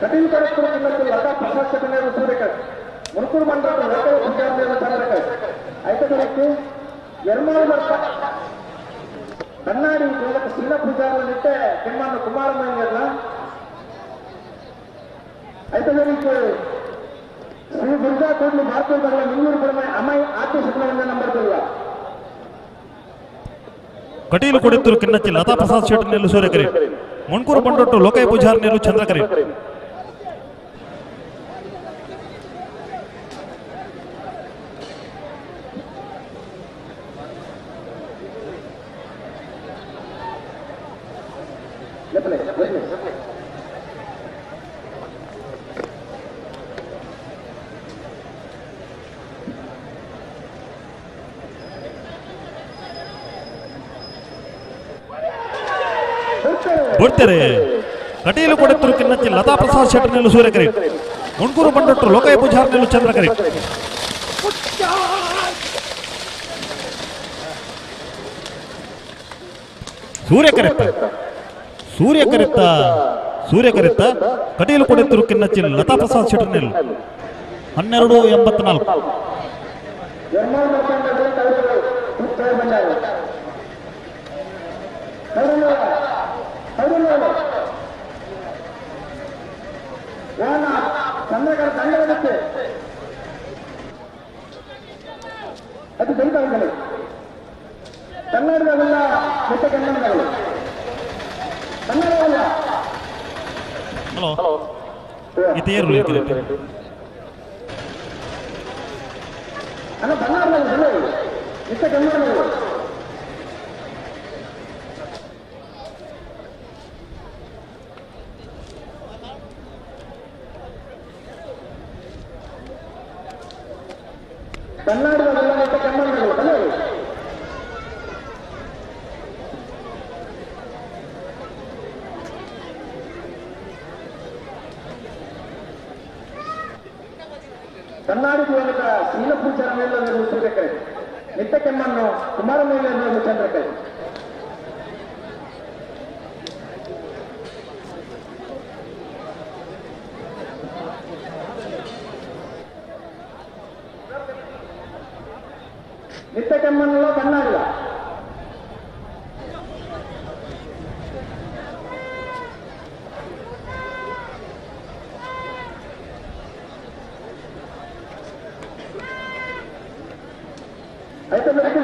S2: ಕಟೀಲು ಕೊಡತ್ತೂರು ಕಿನ್ನಚ್ಚು ಲತಾ ಪ್ರಸಾದ್ ಶೆಟ್ಟರು ಸೂರ್ಯಕರ್. ಮುನ್ಕೂರು ಮಂಡಲ ಲೋಕವ ಪೂಜಾರಿ ಚಂದ್ರಕರ್. ಐತ ಬೆಳಗ್ಗೆ ಎರ್ಮಾಳು ಬರ್ತ ಬನ್ನಾಡಿ ಮೂಲಕ ಸೀನ ಪೂಜಾರಿ ನಿಟ್ಟೆ ಕೆಮ್ಮನ್ನು ಕುಮಾರಮಯ್ಯನ. ಐತ ಬೆಳಗ್ಗೆ ಶ್ರೀ ದುರ್ಗಾ ಕೂಡ್ಲಿ ಭಾರತದ ನಿಂಗೂರು ಪರಮ ಅಮೈ ಆತ್ಮ ಸುಬ್ರಹ್ಮಣ್ಯ ನಂಬರ್ ಕೊಡುವ.
S6: ಕಟೀಲು ಕೊಡೆತ್ತೂರು ಕಿನ್ನಚ್ಚಿ ಲತಾ ಪ್ರಸಾದ್ ಶೆಟ್ಟರ್ನೆಲ್ಲು ಸೂರ್ಯಕರಿ. ಮುಣ್ಕೂರು ಬಂಡೊಟ್ಟು ಲೋಕಯ್ಯ ಪೂಜಾರ್ನೆಲ್ಲು ಚಂದ್ರಕರಿ. ಬರ್ತಾರೆ. ಕಟೀಲು ಕೊಡೆತ್ತೂರು ಕಿನ್ನಚ್ಚಿ ಲತಾ ಪ್ರಸಾದ್ ಶೆಟ್ಟರ್ನೆಲ್ಲು ಸೂರ್ಯಕರಿ. ಮುಣ್ಕೂರು ಬಂಡೊಟ್ಟು ಲೋಕಯ್ಯ ಪೂಜಾರ್ನೆಲ್ಲು ಚಂದ್ರಕರಿ. ಸೂರ್ಯಕರೆತ್ತ ಸೂರ್ಯಕರೆತ್ತ ಸೂರ್ಯಕರೆತ್ತ ಕಟೀಲು ಕೊಡೆತ್ತೂರು ಕಿನ್ನಚ್ಚಿ ಲತಾ ಪ್ರಸಾದ್ ಶೆಟ್ಟರ್ನೆಲ್ಲು 12.84.
S2: ಚಂದ್ರಕರ ತಂಡಕ್ಕೆ ಅದು ಬೆಂಕಿ ಕನ್ನಡದಲ್ಲ ಮೆಟ್ಟ ಕನ್ನಡಗಳು.
S6: ಹಲೋ ಇತೇರು
S2: ಕನ್ನಾಡಿ ದೇವರ ಶೀಲಪೂಜಾರ ಮೇಲೆ ಸೂರ್ಯಕರೆ ನಿತ್ಯ ಕೆಮ್ಮನ್ನು ಕುಮಾರ ಮೇಲೆ ಚಂದ್ರಕರೆ ನಿತ್ಯ ಕೆಮ್ಮನ್ನು ಕನ್ನಾಡಿದ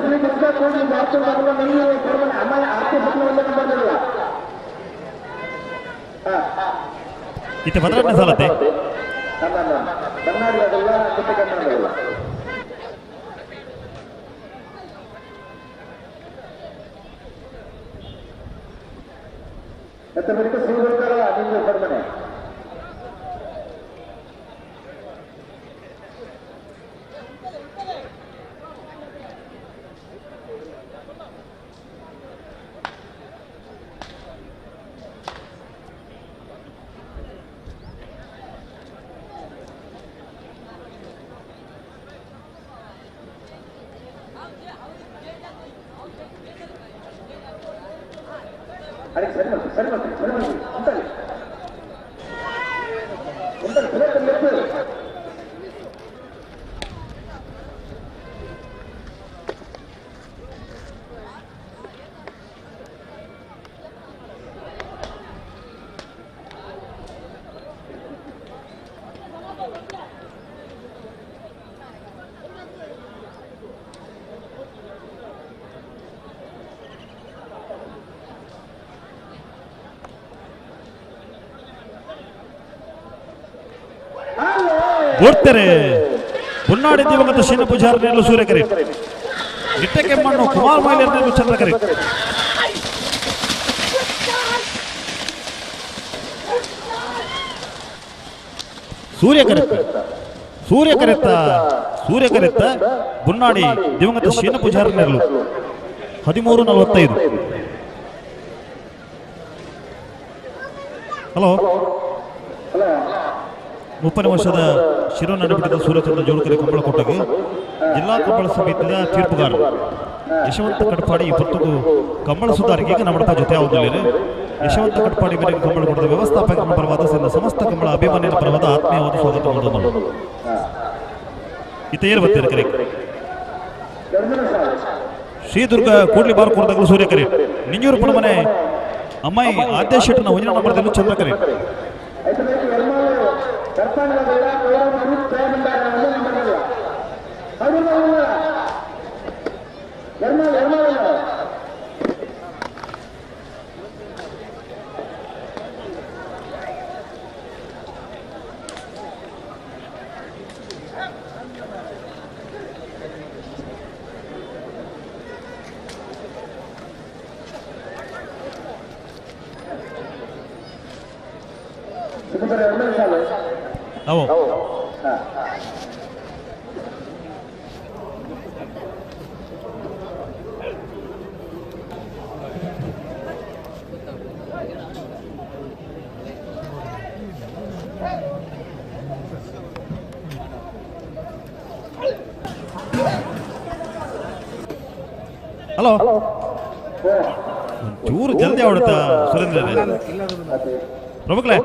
S2: ಶ್ರೀ ದುರ್ಗಾ ಕೋಡಿ
S6: ಇತ್ತೆ ಭದ್ರನೇ ಸಾಲತ್ತೆ ಬೋರ್ತಾರೆ ಹೊನ್ನಾಡಿ ದಿವಂಗತ ಶೀನ ಪೂಜಾರನೆಲ್ಲೂ ಸೂರ್ಯಕರಿ ನಿಟ್ಟೆ ಕೆಮ್ಮಣ್ಣು ಕುಮಾರ್ ಮೈಲರ್ನೆಲ್ಲೂ ಚಂದ್ರಕರಿ ಸೂರ್ಯಕರೆತ್ತ ಸೂರ್ಯಕರೆತ್ತ ಸೂರ್ಯಕರೆತ್ತ ಬುನ್ನಾಡಿ ದಿವಂಗತ ಶೀನ ಪೂಜಾರನೆಲ್ಲೂ 13:45. ಹಲೋ 30 ವರ್ಷದ ಶಿರೋನಾಡಿಬಿಟ್ಟಿದ್ದ ಸೂರ್ಯಚಂದ್ರ ಜೋಡುಕರಿ ಕಂಬಳಕೋಟೆಗೆ ಜಿಲ್ಲಾ ಕಂಬಳ ಸಮಿತಿಯ ತೀರ್ಪುಗಾರರು ಯಶವಂತ ಕಟ್ಪಾಡಿ ಇವತ್ತಿಗೂ ಕಂಬಳ ಸುಧಾರಿಗೆ ನಮ್ಮ ಜೊತೆ ಆಗುವುದಿಲ್ಲ. ಯಶವಂತ ಕಟ್ಪಾಡಿ ಮೇರೆಗೆ ಕಂಬಳಕೋಟದ ವ್ಯವಸ್ಥಾಪಕರ ಪರವಾದ ಸೇರಿದ ಸಮಸ್ತ ಕಂಬಳ ಅಭಿಮಾನಿಯ ಪರವಾದ ಆತ್ಮೀಯವಾದ ಸ್ವಾಗತ ಮಾಡೋದು. ಇತ ಏನು ಬರ್ತೀರ ಕರೆ ಶ್ರೀದುರ್ಗ ಕೂಡ್ಲಿ ಬಾರ್ ಕೋರ್ದಾಗಲೂ ಸೂರ್ಯಕರಿ ನಿಂಜೂರು ಪುಣಮನೆ ಅಮ್ಮಾಯಿ ಆದ್ಯ ಶೆಟ್ಟನ ಒಂದಿನ ನಂಬರ್ದಲ್ಲೂ ಚಂದ್ರಕರಿ ಹಲೋ ಚೂರು ಜಲ್ದಿ ಆವಡುತ್ತಾ ಸುರೇಂದ್ರ ಪ್ರಭುಗಳೇ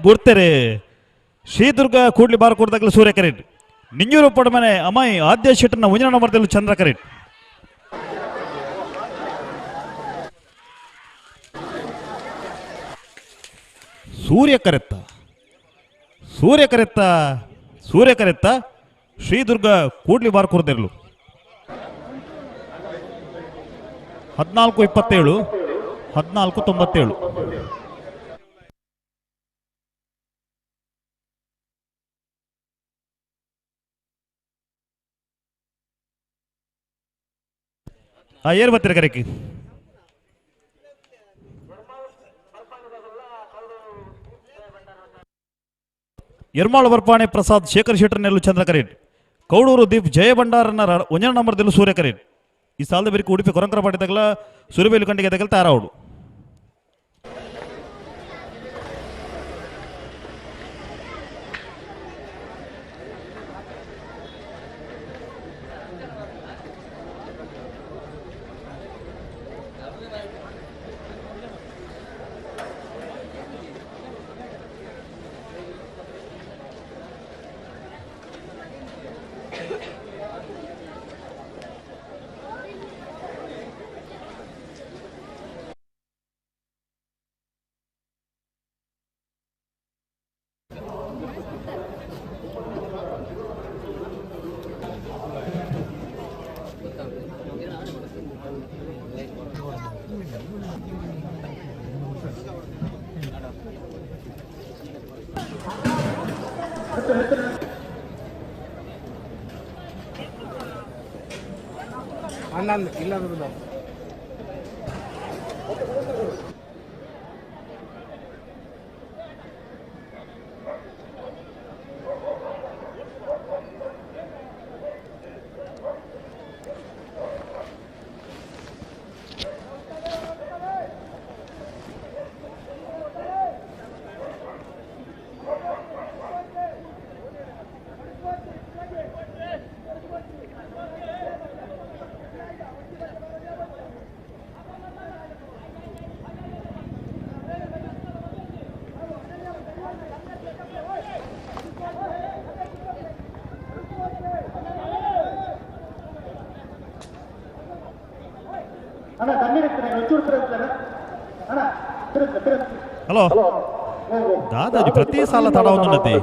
S6: ಬುರ್ತೆರೆ ಶ್ರೀದುರ್ಗ ಕೂಡ್ಲಿ ಬಾರ್ ಕೊಡ್ದಾಗಲೂ ಸೂರ್ಯ ಕರೇಟ್ ನಿಂಜೂರು ಪಡಮನೆ ಅಮಾಯಿ ಆದ್ಯ ಶೆಟ್ಟನ ಉಂಜನ ಮರದಲ್ಲೂ ಚಂದ್ರ ಕರೇಟ್ ಸೂರ್ಯ ಕರೆತ್ತ ಸೂರ್ಯ ಕರೆತ್ತ ಸೂರ್ಯ ಕರೆತ್ತ ಶ್ರೀದುರ್ಗ ಕೂಡ್ಲಿ ಬಾರ್ ಕೊಡ್ದಿರಲು 14-27 14-97. ಏರ್ ಬರ್ತೀರ ಕರೆಕಿ ಎರ್ಮಾಳು ಬರ್ಪಾಣೆ ಪ್ರಸಾದ್ ಶೇಖರ್ ಶೆಟ್ಟರ್ನೆಲ್ಲು ಚಂದ್ರ ಕರೇಟ್ ಕೌಡೂರು ದೀಪ್ ಜಯ ಭಂಡಾರನ ಒಂಜನ ನಂಬರ್ದಲ್ಲೂ ಸೂರ್ಯ ಕರೇಟ್ ಈ ಸಾಲದ ಬೇರೆ ಉಡುಪಿ ಕೊರಂಕರ ಪಾಟಿದಾಗಲ ಸುರಬೇಲು ಕಂಡಿಗೆ ತಗಲ ತಾರಾವುಡು ಹಲೋ ದಾದಾಜಿ ಪ್ರತಿ ಸಾಲ ತಡವನ್ನುನ್ನತಿ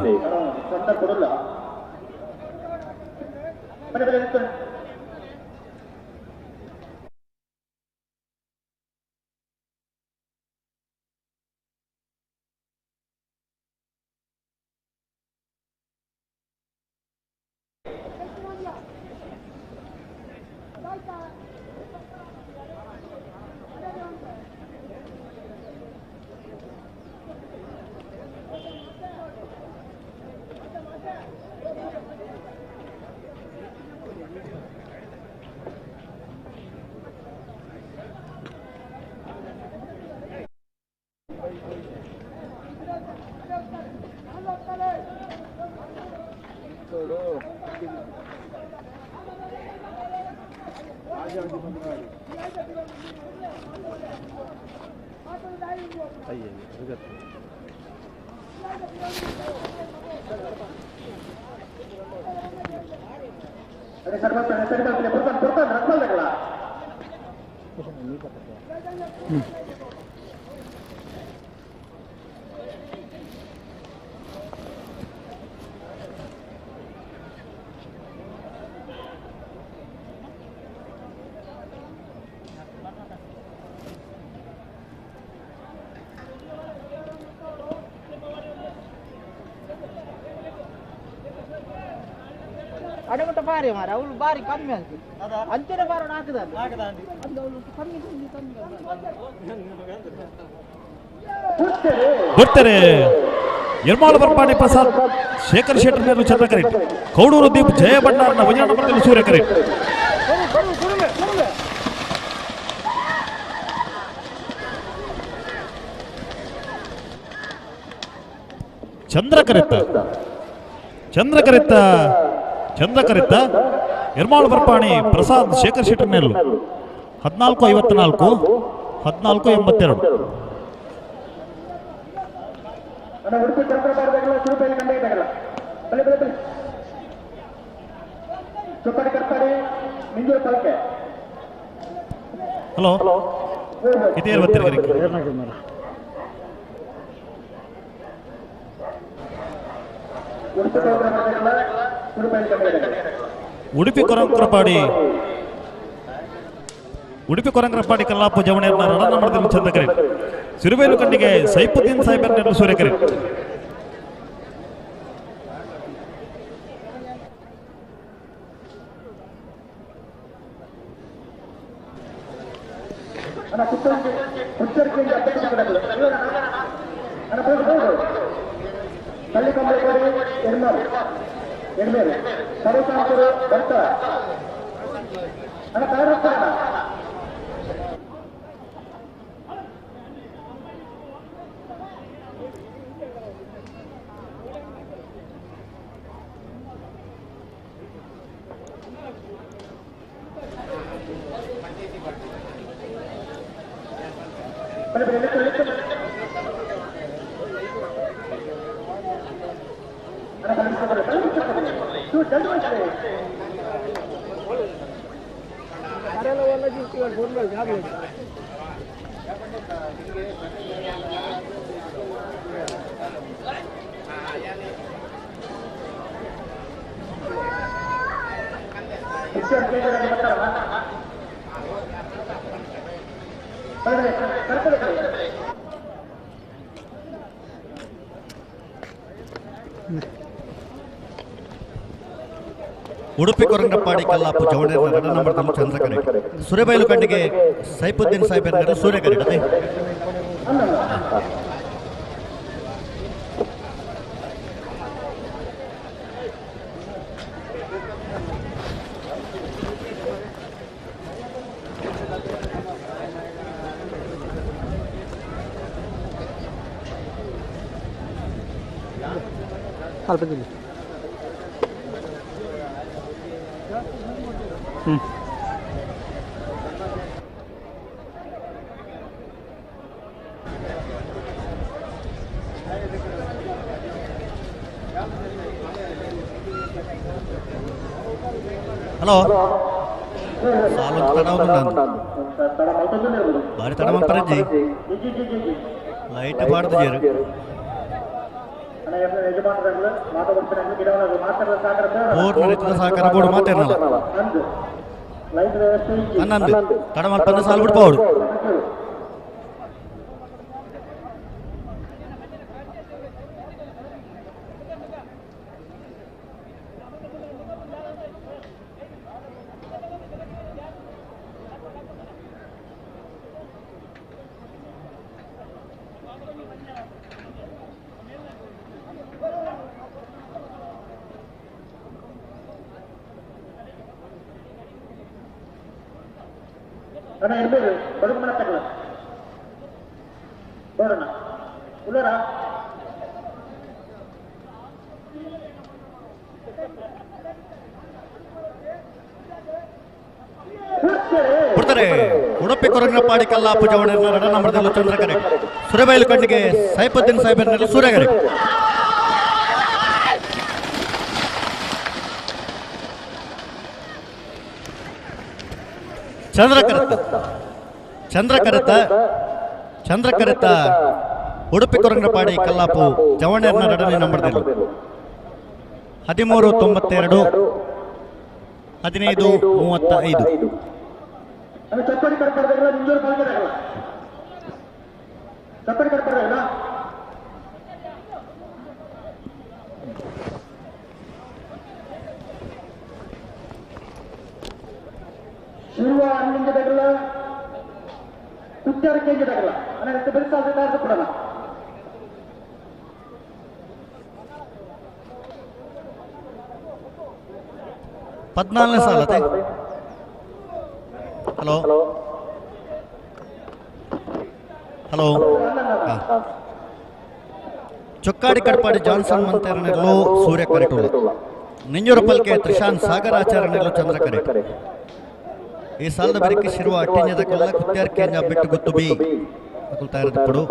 S8: ಅಡಮಟ್ಟ ಬಾರಿ ಮಾರ ಅವಳು ಬಾರಿ ಕಮ್ಮಿ ಆಯ್ತು ಅಂಚನೆ ಬಾರೋಣ ಹಾಕದ ಕಮ್ಮಿ ಕಮ್ಮಿ ಕಮ್ಮಿ
S6: ಬರ್ತಾರೆ. ಯರ್ಮಾಳು ಬರ್ಪಾಣಿ ಪ್ರಸಾದ್ ಶೇಖರ್ ಶೆಟ್ಟರ್ ನೇರ್ಲು ಚಂದ್ರಕರಿ ಕೌಡೂರು ದೀಪ್ ಜಯ ಭಂಡಾರನ ವಜನ ನಂಬರ್ದಲ್ಲಿ ಸೂರ್ಯಕರಿ. ಚಂದ್ರಕರಿತ್ತ ಚಂದ್ರಕರಿತ್ತ ಚಂದ್ರಕರಿತ್ತ ಯರ್ಮಾಳು ಬರ್ಪಾಣಿ ಪ್ರಸಾದ್ ಶೇಖರ್ ಶೆಟ್ಟರ್ ನೇರ್ಲು 14:54 14:82.
S2: ಅಣ್ಣ ಉಡುಪಿ ಕರ್ಕರಬಾರದಾಗಲ್ಲ ಚುರುಪಲ್ಲಿ ಕಂಡ ಇದ್ದಾಗಲ್ಲ ಬಲೆ ಬಲೆ ಬಲೆ ಚೊಪ್ಪಾಡಿ ಕರ್ಪಾಡಿ ಮಿಂಜೂರು ಪಲ್ಕೆ.
S6: ಹಲೋ ಇದೇ ಬರ್ತೀರಿ.
S2: ಉಡುಪಿ ಕರ್ಕರಬಾರದಾಗಲ್ಲ ಚುರುಪಲ್ಲಿ ಕಂಡ ಇದ್ದಾಗಲ್ಲ.
S6: ಉಡುಪಿ ಕೊರಂಕರಪಾಡಿ ಉಡುಪಿ ಕೊರಂಕರಪಾಡಿ ಕಲ್ಲಾಪು ಜವಣೆಯನ್ನ ರಣ ಮಾಡಿದ ಚಂದ್ರಕರಿ ಸಿರುಬೇಲು ಕಣ್ಣಿಗೆ ಸೈಪುದ್ದೀನ್ ಸಾಹೇಬರ್ನ ಸೂರ್ಯಕರಿ.
S2: ಅಣ್ಣ ಪುತ್ತೂರಿಗೆ ಪುತ್ತೂರಿಗೆ ಅಣ್ಣ ಬೋರ್ಡು ಪಳ್ಳಿ ಕಂಬಳಕೋಡಿ ಎಡ್ಮೇರು ಎಡ್ಮೇರು ಸರ್ವಕಾಂತರು ಬರ್ತಾರ ಅಣ್ಣ ತಯಾರು ಹೋಗ್ತಾರಣ್ಣ. ಬನ್ನಿ ಬನ್ನಿ ನಿಲ್ಲು, ನಿಲ್ಲು. ಅಣ್ಣ ಬನ್ನಿ, ಬನ್ನಿ, ಬನ್ನಿ, ಬನ್ನಿ, ಬನ್ನಿ. ಜಲ್ದಿ ಬನ್ನಿ. ಬನ್ನಿ, ಬನ್ನಿ, ಕರ್ಕೊಂಡು ಹೋಗಿ.
S4: ಉಡುಪಿ ಕೊರಂಗಪ್ಪಾಡಿ ಕಲ್ಲಾಪು ಜವಣೇರ್ನ ರಣ ನಂಬರ್ ತಮ್ಮ ಚಂದ್ರಕರೆ ಸುರೇಬೈಲು ಕಣ್ಣಿಗೆ ಸೈಪುದ್ದೀನ್ ಸಾಹೇಬ್ ಸೂರ್ಯಕರೆ ಅದೇ. ಹಲೋ ಸಾಲೊಂದು ತಡ ಉಂಟು ಬಾರಿ ತಡ ಮಂಪರಜ್ಜಿ ಲೈಟ್ ಬಾಡ್ದು ಜೇರು ಪೂರ್ಣ ರೀತಿಯ ಸಹಕಾರ ಬೋರ್ಡ್ ಮಾತೇನಲ್ಲ ಹನ್ನೊಂದು ತಡ ಮಲ್ಪಂದು ಸಾಲು ಬಿಡ್ಬೋದು.
S2: ಅಣ್ಣ ಇರ್ಬೇಕು ಬದುಕು ಮನೆ ತಗೊಳ್ಳ ನೋಡೋಣ ಉಳ್ಳಾರ
S4: ಕೊಡ್ತಾರೆ. ಉಡುಪಿ ಕೊರಂಗನಪಾಡಿ ಕಲ್ಲಾಪು ಜವಣೇರ್ನ ರಣ ನಂಬರ್ದಲ್ಲಿ ಚಂದ್ರಕರೆ ಸುರಬೈಲು ಕಣ್ಣಿಗೆ ಸೈಪುದ್ದೀನ್ ಸಾಹೇಬರ್ನಲ್ಲಿ ಸೂರ್ಯಕರೆ. ಚಂದ್ರಕರತ ಚಂದ್ರಕರತ ಚಂದ್ರಕರತ ಉಡುಪಿ ಕೊರಂಗನಪಾಡಿ ಕಲ್ಲಾಪು ಜವಣೇರ್ನ ಎರಡನೇ ನಂಬರ್ದಲ್ಲಿ 13:92 15:35.
S2: ಚಪ್ಪಡಿ ಕರ್ಪಡ್ದಾಗಲ್ಲ ನಿಂಜೂರು ಪಾಲ್ಗದಾಗಲ್ಲ ಚಪ್ಪಡಿ ಕರ್ಪಡ್ದಾಗಲ್ಲ. Shirva ಅನ್ನಿಂಜದಗಲ ಕುತ್ತಾರ ಕೇಂದ್ರದಗಲ ಅನ್ನಕ್ಕೆ ಬೆಳಸಾದ ತಾರದು ಕೊಡೋಣ.
S4: ಪದ್ನಾಲ್ಕನೇ ಸಾಲತೆ. Hello hello Chokkadi Kadpadi Johnson ಮಂತೇರನೆಲ್ಲೋ ಸೂರ್ಯ ಕರೆಟುಲ್ಲ ನಿಂಜೂರು ಪಲ್ಕೆ ತ್ರಿಶಾನ್ ಸಾಗರ್ ಆಚಾರ್ಯನೆಲ್ಲೋ ಚಂದ್ರ ಕರೆಟು. ಈ ಸಾಲದ ಬೆರಕೆ ಶಿರುವ ಅಟ್ಟಿಂಜದ ಕೊಲ್ಲ ಕುತ್ಯಾರ್ ಕೇಂದ್ರ ಬಿಟ್ಟು ಗೊತ್ತು ಬಿ ಅಕುಲ್ ತಯಾರದ ಪಡು.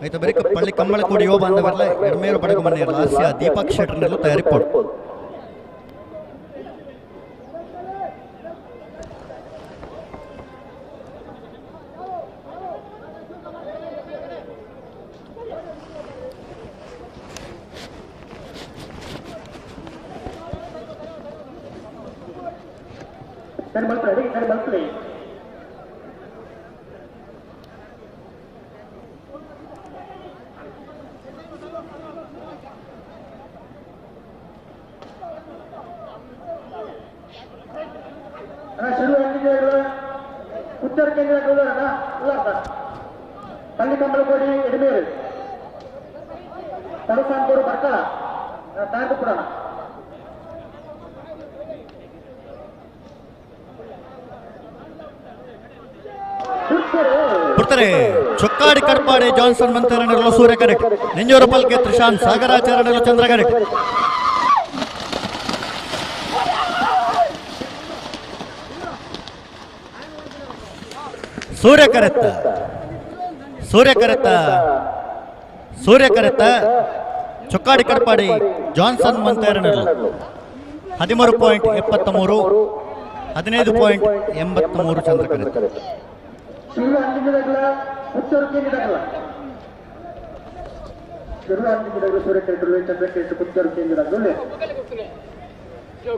S4: ಆಯ್ತು ಬೆರಕೆ ಪಳ್ಳಿ ಕಮ್ಮಳಕೋಡಿ ಯೋ ಬಾಂಧವರ್ಲ ಎಡ್ಮೇರು ಬಡಗು ಮನೆಯ ಲಾಸ್ಯ ದೀಪಕ್ ಶೆಟ್ಟರ್ನೆಲ್ಲೋ ತಯಾರಿ ಪಡು.
S2: ಸರಿ ಮಲ್ಪಡಿ ಸರಿ ಮಲ್ಪಡಿ. ಉತ್ತರ ಕೇಂದ್ರ ಪಳ್ಳಿ ಕಂಬಳಕೋಡಿ ಎಡಮೇರು ತಡಸಾಂತೂರು ಬರ್ಕಳ ತಾಂಡುಪುರ.
S4: ಬಿಡ್ತಾರೆ ಚೊಕ್ಕಾಡಿ ಕಡ್ಪಾಡಿ ಜಾನ್ಸನ್ ಮಂತೇರನೆಲ್ಲೋ ಸೂರ್ಯ ಕರೆಕ್ಟ್ ನಿಂಜೂರು ಪಲ್ಕೆ ತ್ರಿಶಾನ್ ಸಾಗರಾಚಾರ್ಯನೆಲ್ಲೋ ಚಂದ್ರ ಕರೆಕ್ಟ್. ಸೂರ್ಯ ಕರೆತ್ತ ಸೂರ್ಯ ಕರೆತ್ತ ಸೂರ್ಯ ಕರೆತ್ತ ಚೊಕ್ಕಾಡಿ ಕಡ್ಪಾಡಿ ಜಾನ್ಸನ್ ಮಂತೇರನೆಲ್ಲೋ 13.73 15.83 ಚಂದ್ರ ಕರೆತ್ತ.
S2: ಶಿವ ಅಂಜಿದಾಗಲ ಉತ್ತರ ಕೇಂದ್ರದಾಗಲ ಶಿವ ಅಂಜಿದಾಗಲ ಸೂರ್ಯ ಕರೆಕ್ಟ್ ಚಂದ್ರ ಕರೆಕ್ಟ್ ಉತ್ತರ ಕೇಂದ್ರದಾಗಲ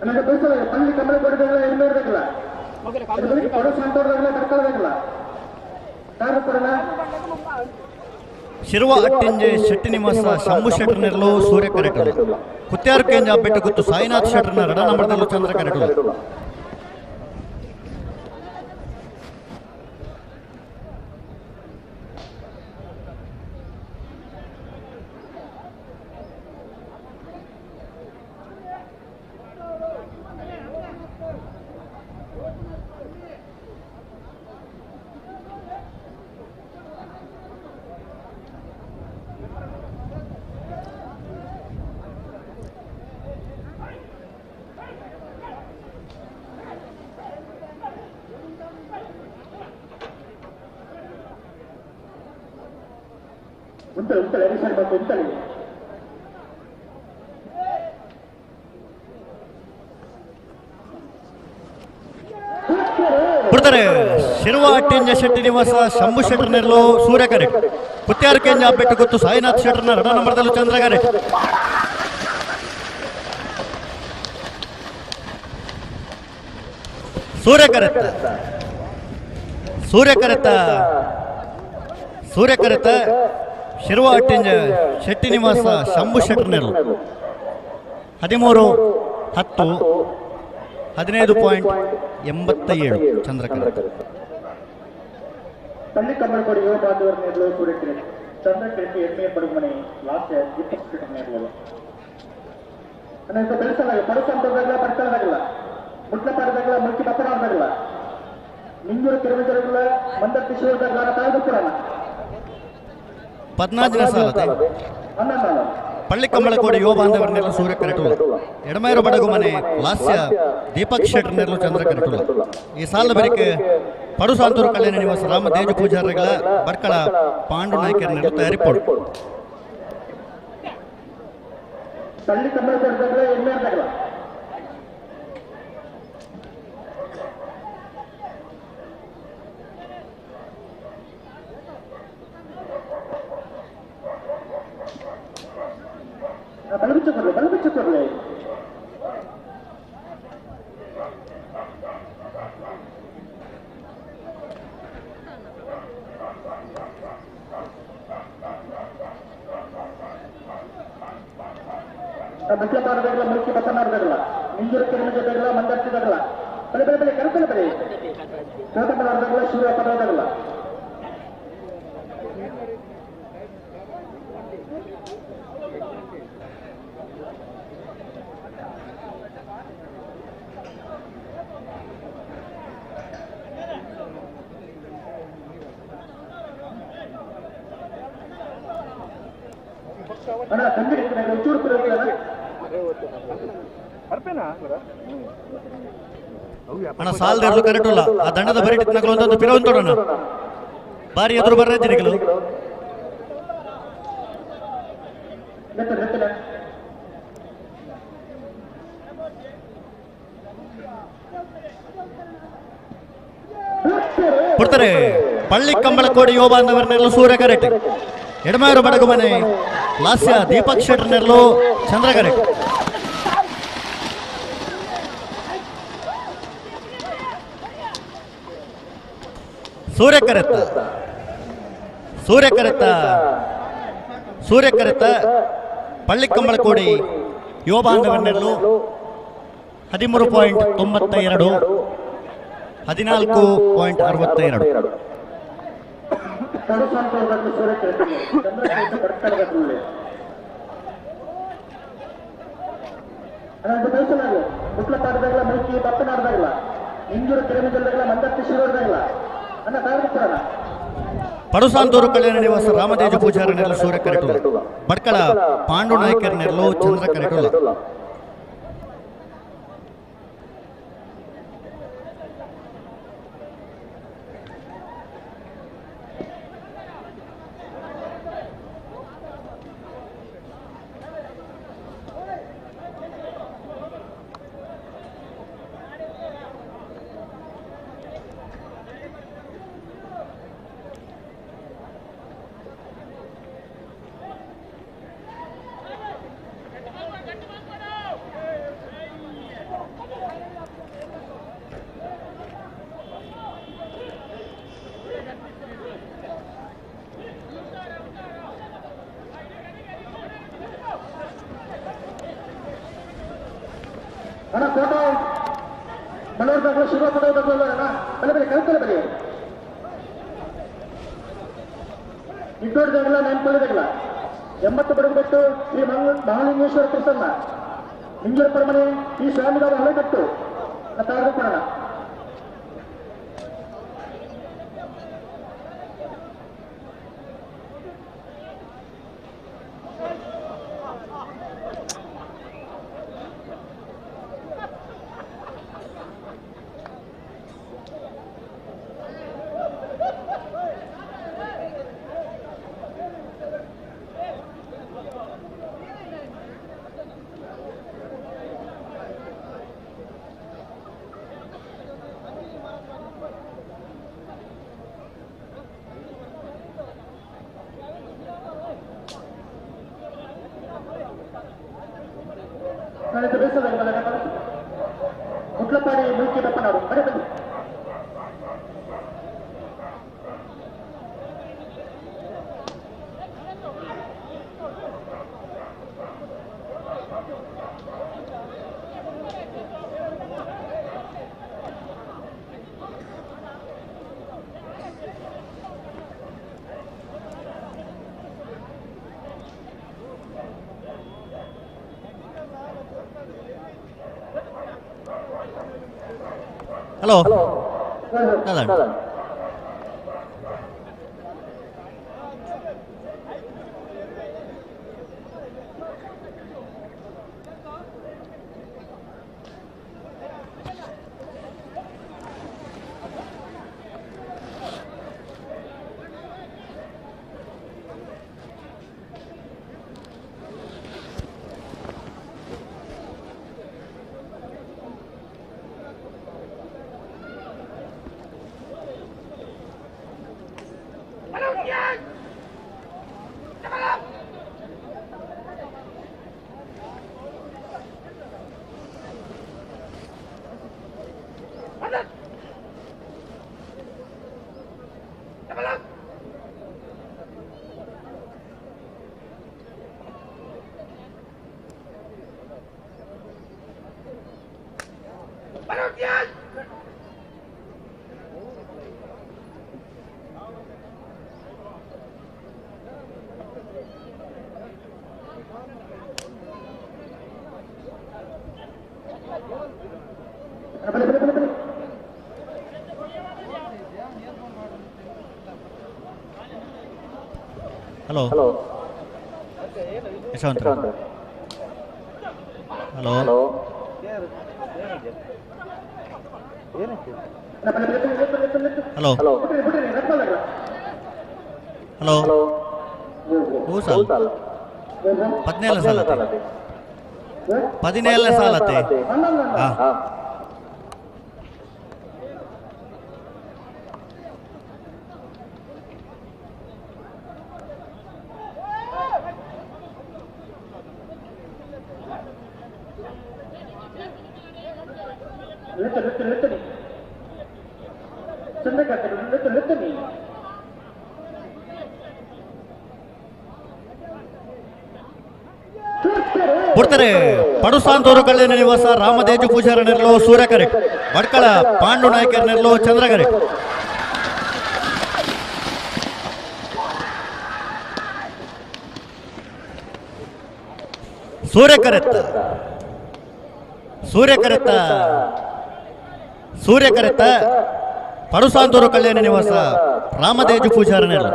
S2: ಆಮೇಲೆ ಬೇಸರ ಪಳ್ಳಿ ಕಮಲಕೋಡಿದಾಗಲ ಎಲ್ಮೇರ್ದಾಗಲ ಕೊಡ ಸಂತೋಷದಾಗಲ ಕರ್ಕಳದಾಗಲ ತಾರಪುರನ.
S4: ಶಿರುವ ಅಟ್ಟಿಂಜೆ ಶೆಟ್ಟಿ ನಿವಾಸ ಶಂಭು ಶೆಟ್ಟರ್ನೆಲ್ಲೋ ಸೂರ್ಯ ಕರೆಟುಲ್ಲ ಕುತ್ಯಾರು ಕೇಂದ್ರ ಬೆಟ್ಟಗುತ್ತು ಸಾಯಿನಾಥ್ ಶೆಟ್ಟರ್ನ ರಡ ನಂಬರ್ದಲ್ಲೂ ಚಂದ್ರ ಕರೆಟುಲ್ಲ. ಬಿಡ್ತಾರೆ ಶಿರುವ ಅಟ್ಟಿಂಜ ಶೆಟ್ಟಿ ನಿವಾಸ ಶಂಭು ಶೆಟ್ಟರ್ನೆಲ್ಲೋ ಸೂರ್ಯ ಕರೆಕ್ಟ್ ಕುತ್ಯಾರು ಕೇಂದ್ರ ಬೆಟ್ಟು ಗೊತ್ತು ಸಾಯಿನಾಥ್ ಶೆಟ್ಟರ್ನ ರಡ ನಂಬರ್ದಲ್ಲೂ ಚಂದ್ರ ಕರೆಕ್ಟ್. ಸೂರ್ಯ ಕರೆತ್ತ ಸೂರ್ಯ ಕರೆತ್ತ ಸೂರ್ಯ ಕರೆತ್ತ ಶಿರುವ ಅಟ್ಟಿಂಜ ಶೆಟ್ಟಿ ನಿವಾಸ ಶಂಭು ಶೆಟ್ಟರ್ನೆಲ್ಲೋ 13 10 15.87 ಚಂದ್ರ ಕರೆತ್ತ.
S2: ಪಳ್ಳಿ ಕಮ್ಮಳಕೋಡಿ ಯುವ ಬಾಂಧವರ ನೇರಲು ಸೂರ್ಯ ಕಿರಣ್ ಚಂದ್ರ ಕಿರಣ್ ಎಮ್ಮೆ ಬಡಗುಮನೆ ಲಾಸ್ಟ್ ದೀಪಕ್ ಶೆಟ್ಟರ್ ನೇರಲು ಅನ್ನೋ ಬೆಳೆಸಲಾಗ ಪಡಸಂತದಾಗಲ ಪಡ್ಕಳದಾಗಲ ಮುಟ್ಲಪಾಡದಾಗಲ ಮುಲ್ಕಿ ಬಪ್ಪನಾಡದಾಗಲ ನಿಂಗೂರು ಕಿರುಮಂಜರಗಲ ಮಂದರ್ ಕಿಶೋರ್ದಾಗಲ ತಾಯ್ದುಪುರನ.
S4: 14ನೇ ಸಾಲತೆ ಪಳ್ಳಿ ಕಮ್ಮಳಕೋಡಿ ಯುವ ಬಾಂಧವರನ್ನೆಲ್ಲ ಸೂರ್ಯ ಕರೆಟುಲ್ಲ ಎಡಮೈರು ಬಡಗು ಮನೆ ಲಾಸ್ಯ ದೀಪಕ್ ಶೆಟ್ಟರ್ನೆಲ್ಲೋ ಚಂದ್ರ ಕರೆಟುಲ್ಲ. ಈ ಸಾಲದ ಬೆರಕೆ ಪಡುಸಾಂತೂರು ಕಲ್ಯಾಣ ನಿವಾಸ ರಾಮ ದೇಜು ಪೂಜಾರಿಗಳ ಬರ್ಕಳ ಪಾಂಡು ನಾಯಕರನ್ನೆಲ್ಲ ತಯಾರಿ ಪಡು.
S2: ಪಳ್ಳಿ ಕಮ್ಮಳಕೋಡಿದಾಗಲ ಎಮ್ಮೆರ್ದಾಗಲ ಬಲಬಿಚ್ಚ ಕೊಡ್ಲಿ ಬಲಬಿಚ್ಚ ಕೊಡ್ಲಿ. ಮುಖ್ಯ ಪಾಡದಾಗಲ ಮುಖ್ಯ ಬಸನಾಡದಾಗಲ ನಿಂಜೂರು ಕಿರಣದಾಗಲ ಮಂದರ್ತಿದಾಗಲ ಬಲೆ ಬಲೆ ಬಲೆ ಕರೆತಲೆ ಬಲೆ ಕೋಟಮಲಾರ್ದಾಗಲ್ಲ ಶಿವ ಪದವಾಗಲ್ಲ ಅಣ್ಣ ತಂದೆ ಒಂಚೂರು
S4: ಅಣ್ಣ ಸಾಲದ ಕರೆಕ್ಟ್ ಅಲ್ಲ ಆ ದಂಡದ ಬರೀಟ್ ನಗಲು ಒಂದೊಂದು ಪಿರವನ್ ತೋಡೋಣ ಬಾರಿ ಎದುರು ಬರ್ರ ಜಿನಿಗಳು ಕೊಡ್ತಾರೆ ಪಳ್ಳಿ ಕಂಬಳಕೋಡಿ ಯೋಬ ಅಂದವರನ್ನೆಲ್ಲ ಸೂರ್ಯ ಕರೆಕ್ಟ್ ಎಡಮಾರು ಬಡಗುಮನೆ ಲಾಸ್ಯ ದೀಪಕ್ ಶೆಟ್ಟರ್ನೆಲ್ಲೋ ಚಂದ್ರ ಕರೆಕ್ಟ್ ಸೂರ್ಯ ಕರೆತ್ತ ಸೂರ್ಯ ಕರೆತ್ತ ಸೂರ್ಯ ಕರೆತ್ತ ಪಳ್ಳಿ ಕಂಬಳಕೋಡಿ ಯುವ ಬಾಂಧವನ್ನೆಲ್ಲೂ 13.92 14.62. ಪಡುಸಾಂತೂರು ಕಲ್ಯಾಣ ನಿವಾಸ ರಾಮತೇಜ ಪೂಜಾರ ನೆರಳು ಸೂರ್ಯ ಕರೆಟುಲ್ಲ ಭಟ್ಕಳ ಪಾಂಡು ನಾಯಕರ ನೆರಳು ಚಂದ್ರ ಕರೆಟುಲ್ಲ.
S2: ಅಣ್ಣ ಕೋಟ ಮನೋರ್ದಾಗಲ ಶಿವ ಪಡೋದಾಗಲ್ಲ ಅಣ್ಣ ಬಲೆ ಬಲೆ ಕರೆಕ್ಟಲ್ಲ ಬಲೆ ಇದ್ದೋರ್ದಾಗಲ ನೆನ್ಪಲ್ಲಿದಾಗಲ 80 ಬಡಗಬೆಟ್ಟು ಶ್ರೀ ಮಹಾಲಿಂಗೇಶ್ವರ ಪ್ರಸನ್ನ ನಿಂಜರ ಪರಮನೆ ಈ ಸ್ವಾಮಿಗಾದ ಹಳೆಗಟ್ಟು ತಾರಕೊಡೋಣ. ಮುಟ್ಲಪಾಡಿ ಮುಲ್ಕಿ ಬಪ್ಪನವರು ಬನ್ನಿ ಬನ್ನಿ.
S4: ಹಲೋ ಅದ
S9: Hello Yashwant hello hello hello ಓ ಸಾಲ 17 ಸಾಲತೆ 17 ಸಾಲತೆ. ಹಾಂ ಬಿಡ್ತಾರೆ. ಪಡುಸಾಂತೂರು ಕಳ್ಳಿನ ನಿವಾಸ ರಾಮದೇಜು ಪೂಜಾರನೆರ್ಲು ಸೂರ್ಯಕರೆ, ಭಟ್ಕಳ ಪಾಂಡು ನಾಯಕರನೆರ್ಲು ಚಂದ್ರಕರೆ. ಸೂರ್ಯಕರೆತ್ತ ಸೂರ್ಯಕರೆತ್ತ ಸೂರ್ಯಕರೆತ್ತ ಪಡುಸಾಂತೂರು ಕಲ್ಯಾಣ ನಿವಾಸ ರಾಮದೇಜು ಪೂಜಾರನೆರ್ಲು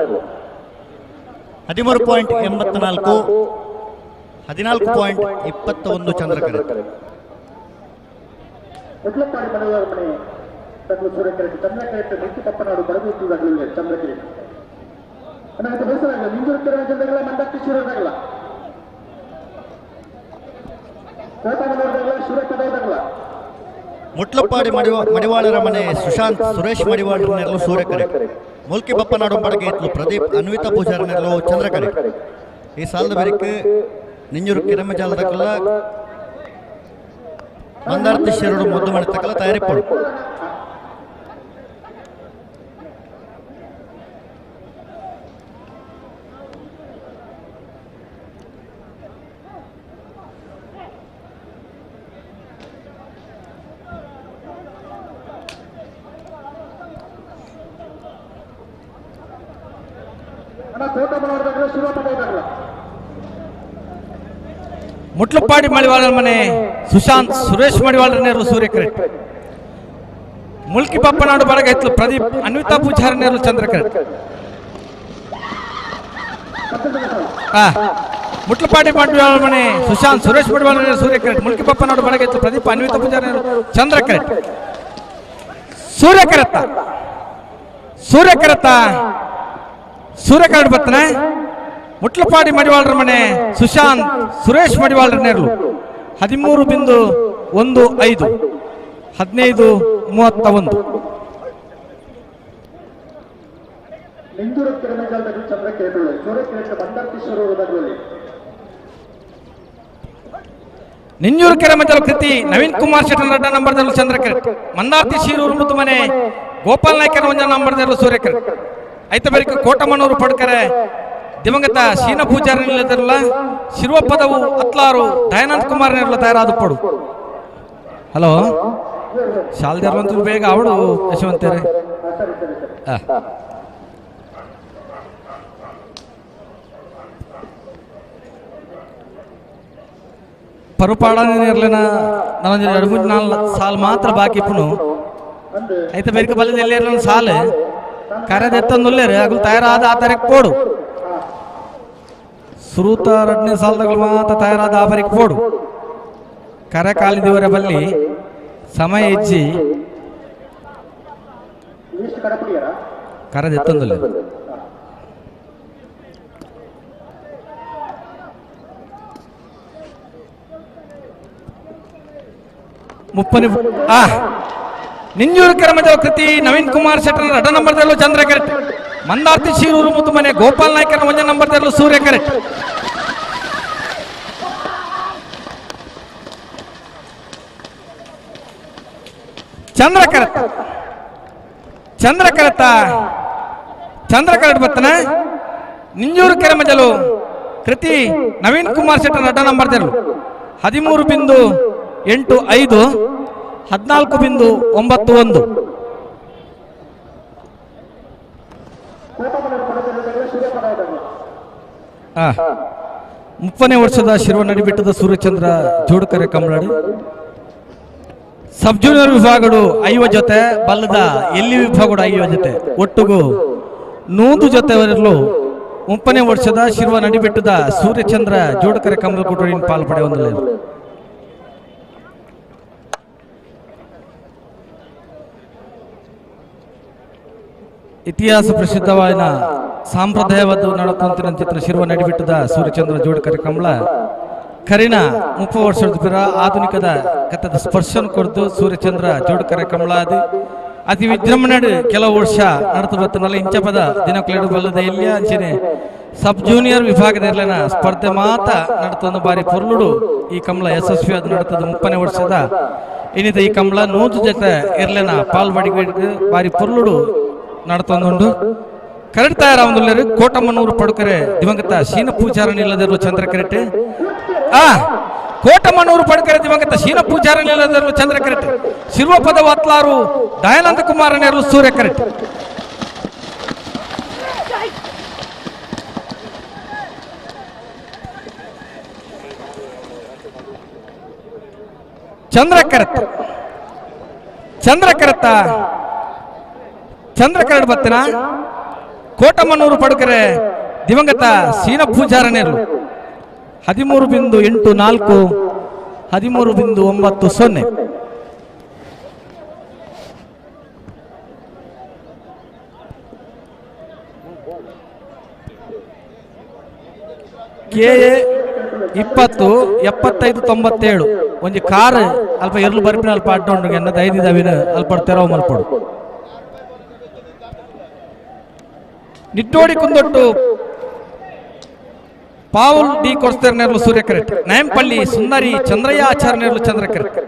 S9: 13.84 14.21 ಚಂದ್ರಕರೆ.
S2: ಮುಟ್ಲಪ್ಪಾಡಿ ಮನೆ ತಗ್ಲು ಸೂರ್ಯಕೆರೆ ಚಂದ್ರಕೆರೆ ಮುಲ್ಕಿ ಪಪ್ಪನಾಡು ಬಡಗು ಚಂದ್ರಕೆರೆ ಬೇಸರ ನಿಂಜೂರು ಚಂದ್ರಗಳ ಮಂದಕ್ಕೆ ಶಿವರಾಗಲ್ಲ
S9: ಮುಟ್ಲಪ್ಪಾಡಿ ಮಡಿವಾಳರ ಮನೆ ಸುಶಾಂತ್ ಸುರೇಶ್ ಮಡಿವಾಳರನೆರಲು ಸೂರ್ಯಕರೆ, ಮುಲ್ಕಿ ಬಪ್ಪನಾಡು ಬಡಗೇತ್ಲು ಪ್ರದೀಪ್ ಅನ್ವಿತಾ ಪೂಜಾರನೆರಲು ಚಂದ್ರಕರೆ. ಈ ಸಾಲದ ಬೆರಕ್ಕೆ ನಿಂಜೂರು ಕಿರಮಜಾಲದಕಲ್ಲ ಮಂದಾರ್ತಿ ಶೆರಡು ಮುದ್ದು ಮಣತಕ್ಕಲ್ಲ ತಯಾರಿಪಡು.
S1: ಮುಟ್ಲಪ್ಪಾಡಿ ಮಡಿವಾಳರ ಮನೆ ಸುಶಾಂತ್ ಸುರೇಶ್ ಮಡಿವಾಳರನೇರು ಸೂರ್ಯಕರೆ, ಮುಲ್ಕಿ ಪಪ್ಪನಾಡು ಬರಗೈತ್ಲು ಪ್ರದೀಪ್ ಅನ್ವಿತಾ ಪೂಜಾರನೇರು ಚಂದ್ರಕರೆ. ಮುಟ್ಲಪಾಡಿ ಮಡಿವಾಳರ ಮನೆ ಸುಶಾಂತ್ ಸುರೇಶ್ ಮಡಿವಾಳರನೇರು ಸೂರ್ಯಕರೆ, ಮುಲ್ಕಿ ಪಪ್ಪನಾಡು ಬರಗೈತ್ಲು ಪ್ರದೀಪ್ ಅನ್ವಿತಾ ಪೂಜಾರನೇರು ಚಂದ್ರಕರೆ. ಸೂರ್ಯಕರತ್ತ ಸೂರ್ಯಕರತ್ತ ಸೂರ್ಯಕರಡ್ ಬತ್ತನೆ ಮುಟ್ಲಪಾಡಿ ಮಡಿವಾಳರ ಮನೆ ಸುಶಾಂತ್ ಸುರೇಶ್ ಮಡಿವಾಳರ ನೆರಳು 13.15 15.31. ನಿಂಜೂರು ಕೆರೆಮಜಲು ಕೃತಿ ನವೀನ್ ಕುಮಾರ್ ಶೆಟ್ಟರ್ ಅಡ್ಡ ನಂಬರ್ ಚಂದ್ರಕೆರೆ, ಮಂದಾರ್ತಿ ಶೀರೂರು ಮುದ್ದು ಮನೆ ಗೋಪಾಲ್ ನಾಯ್ಕರ ಒಂಜ ನಂಬರ್ ಸೂರ್ಯಕೆರೆ. ಐತ ಬರಿಕ ಕೋಟಮನೂರು ಪಡ್ಕರೆ ದಿವಂಗತ ಶೀನ ಪೂಜಾರಿ ನಿಲ್ಲದಿರಲ್ಲ ಶಿರುವ ಪದವು ಅತ್ಲಾರು ದಯಾನಂದ್ ಕುಮಾರ್ ನೆರಳು ತಯಾರಾದ ಪಡು. ಹಲೋ ಶಾಲ್ದೇರ್ ಒಂಚೂರು ಬೇಗ ಅವಳು ಯಶವಂತೇರೆ. ಪರುಪಾಡ ಇರ್ಲಿನ ನನ್ನ 2 3 4 ಸಾಲು ಮಾತ್ರ ಬಾಕಿ ಇಪ್ಪನು. ಐತ ಬೇರೆ ಬಲ್ಲದ ಎಲ್ಲಿ ಇರಲಿಲ್ಲ ಸಾಲು ಕರೆದೆತ್ತಂದುಲ್ಲೇರು ಅಗಲು ತಯಾರಾದ ಆ ತಾರೀಕು ಪೋಡು. ಸುರೂತ 2ನೇ ಸಾಲದಗಳು ಮಾತ್ರ ತಯಾರಾದ ಆ ಬಾರಿಗೆ ಪೋಡು. ಕರೆ ಕಾಲಿದಿವರ ಬಲ್ಲಿ ಸಮಯ ಇಜ್ಜಿ ಕರೆದೆತ್ತಂದುಲ್ಲ. ಮುಪ್ಪನಿ ನಿಂಜೂರು ಕೆರಮಜ ಕೃತಿ ನವೀನ್ ಕುಮಾರ್ ಶೆಟ್ಟರ್ ಅಡ್ಡ ನಂಬರ್ ತೆರಲು ಚಂದ್ರಕೆರೆ, ಮಂದಾರ್ತಿ ಶೀರೂರು ಮುದ್ದು ಮನೆ ಗೋಪಾಲ್ ನಾಯ್ಕರ ಒಂಜ ನಂಬರ್ ತೆರಲು ಸೂರ್ಯಕೆರೆ. ಚಂದ್ರಕರತ್ತ ಚಂದ್ರಕರತ್ತ ಚಂದ್ರಕರಟ್ ಬತ್ತನ ನಿಂಜೂರು ಕೆರಮಜಲು ಕೃತಿ ನವೀನ್ ಕುಮಾರ್ ಶೆಟ್ಟರ್ ಅಡ್ಡ ನಂಬರ್ ತೆರಲು 13.85 14.91. 30ನೇ ವರ್ಷದ ಶಿರ್ವನಡಿ ಬೆಟ್ಟದ ಸೂರ್ಯಚಂದ್ರ ಜೋಡುಕರೆ ಕಮಲಾಡಿ ಸಬ್ ಜೂನಿಯರ್ ವಿಭಾಗಗಳು 50 ಜೊತೆ, ಬಲ್ಲದ ಎಲ್ಲಿ ವಿಭಾಗಗಳು 50 ಜೊತೆ, ಒಟ್ಟಿಗೂ 100 ಜೊತೆವರೆಲ್ಲೂ ಮುಪ್ಪನೇ ವರ್ಷದ ಶಿರ್ವ ನಡಿಬೆಟ್ಟದ ಸೂರ್ಯಚಂದ್ರ ಜೋಡಕರೆ ಕಮಲಕೂಟಡಿನ ಪಾಲ್ ಪಡೆಯೊಂದಿಲ್ಲ. ಇತಿಹಾಸ ಪ್ರಸಿದ್ಧವಾದ ಸಾಂಪ್ರದಾಯವಾದ ನಡತಂತಿನ ಚಿತ್ರ ಶಿರ್ವ ನಡಿಬಿಟ್ಟದ ಸೂರ್ಯಚಂದ್ರ ಜೋಡಕರೆ ಕಮಲ ಕರಿನ 30 ವರ್ಷದ ಪಿರ ಆಧುನಿಕದ ಕಥದ ಸ್ಪರ್ಶನ ಕೊರತು ಸೂರ್ಯಚಂದ್ರ ಜೋಡಕರೆ ಕಮಲಾದಿ ಅತಿ ವಿಜೃಂಭಣೆ ಕೆಲವು ವರ್ಷ ನಡೆದು ಬರ್ತನಲ್ಲ ಇಂಚಪದ ದಿನಕ್ಲೆಡು ಬಲ್ಲದ ಇಲ್ಲಿ ಅಂಚನೆ ಸಬ್ ಜೂನಿಯರ್ ವಿಭಾಗದ ಸ್ಪರ್ಧೆ ಮಾತ ನಡತೊಂದು ಬಾರಿ ಪೊರ್ಲುಡು ಈ ಕಮಲ ಯಶಸ್ವಿಯಾದ ನಡತದ 30ನೇ ವರ್ಷದ ಇನ್ನಿತ ಈ ಕಮಲ 100 ಜೊತೆ ಇರ್ಲೆನ ಪಾಲ್ಬಡಿ ಬಾರಿ ಪೊರ್ಲುಡು ನಡತೊಂದುಂಡು. ಕರೆಕ್ಟ್ ತಯಾರಾವಂದುಲ್ಲೇರು ಕೋಟಮ್ಮನೂರು ಪಡುಕರೆ ದಿವಂಗತ ಶೀನ ಪೂಜಾರನ ಇಲ್ಲದಿರುವ ಚಂದ್ರ ಕರೆಕ್ಟ್ ಕೋಟಮ್ಮನೂರು ಪಡುಕರೆ ದಿವಂಗತ ಶೀನ ಪೂಜಾರನ ಇಲ್ಲದಿರುವ ಚಂದ್ರ ಕರೆಕ್ಟ್ ಶಿರ್ವಪದ ವತ್ಲಾರು ದಯಾನಂದ ಕುಮಾರನೇರು ಸೂರ್ಯ ಕರೆಕ್ಟ್. ಚಂದ್ರಕರತ್ ಚಂದ್ರಕರತ್ತ ಚಂದ್ರಕರಡ್ ಬತ್ತಿನ ಕೋಟಮ್ಮನೂರು ಪಡುಕರೆ ದಿವಂಗತ ಸೀನ ಪೂಜಾರನೇರು 13.84 13.90. ಕೆ ಎ 20 75 97 ಒಂಜಿ ಕಾರ್ ಅಲ್ಪ ಎರ್ಲು ಬರ್ಪಿನ ಅಲ್ಪ ಅಡ್ಡೊಂಡು ಎನ್ನ ದೈದಿದವಿನ ಅಲ್ಪ ತೆರವು ಮಲ್ಪಡು. ನಿಟ್ಟೋಡಿ ಕುಂದೊಟ್ಟು ಪಾವುಲ್ ಡಿ ಕೊಡ್ಸ್ತಾರೆ ನೇರ್ಲು ಸೂರ್ಯ ಕರೆಕ್ಟ್. ನಾಯಂಪಳ್ಳಿ ಸುಂದರಿ ಚಂದ್ರಯ್ಯ ಆಚಾರ್ಯ ನೇರ್ಲು ಚಂದ್ರ ಕರೆಕ್ಟ್.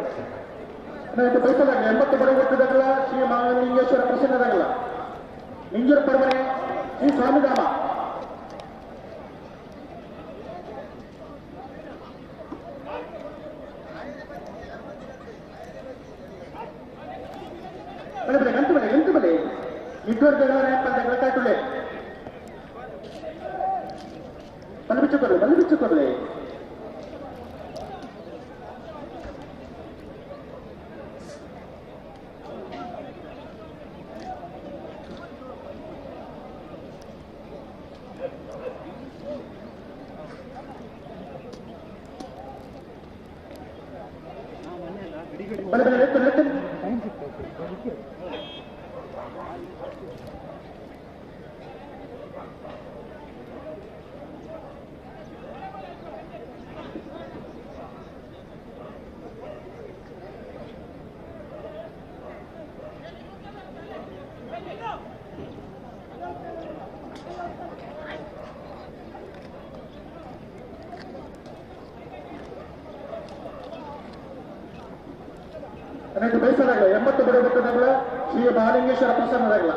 S2: ಶ್ರೀ ಮಹಾಲಿಂಗೇಶ್ವರ ಪ್ರಸನ್ನದಾಗಲ.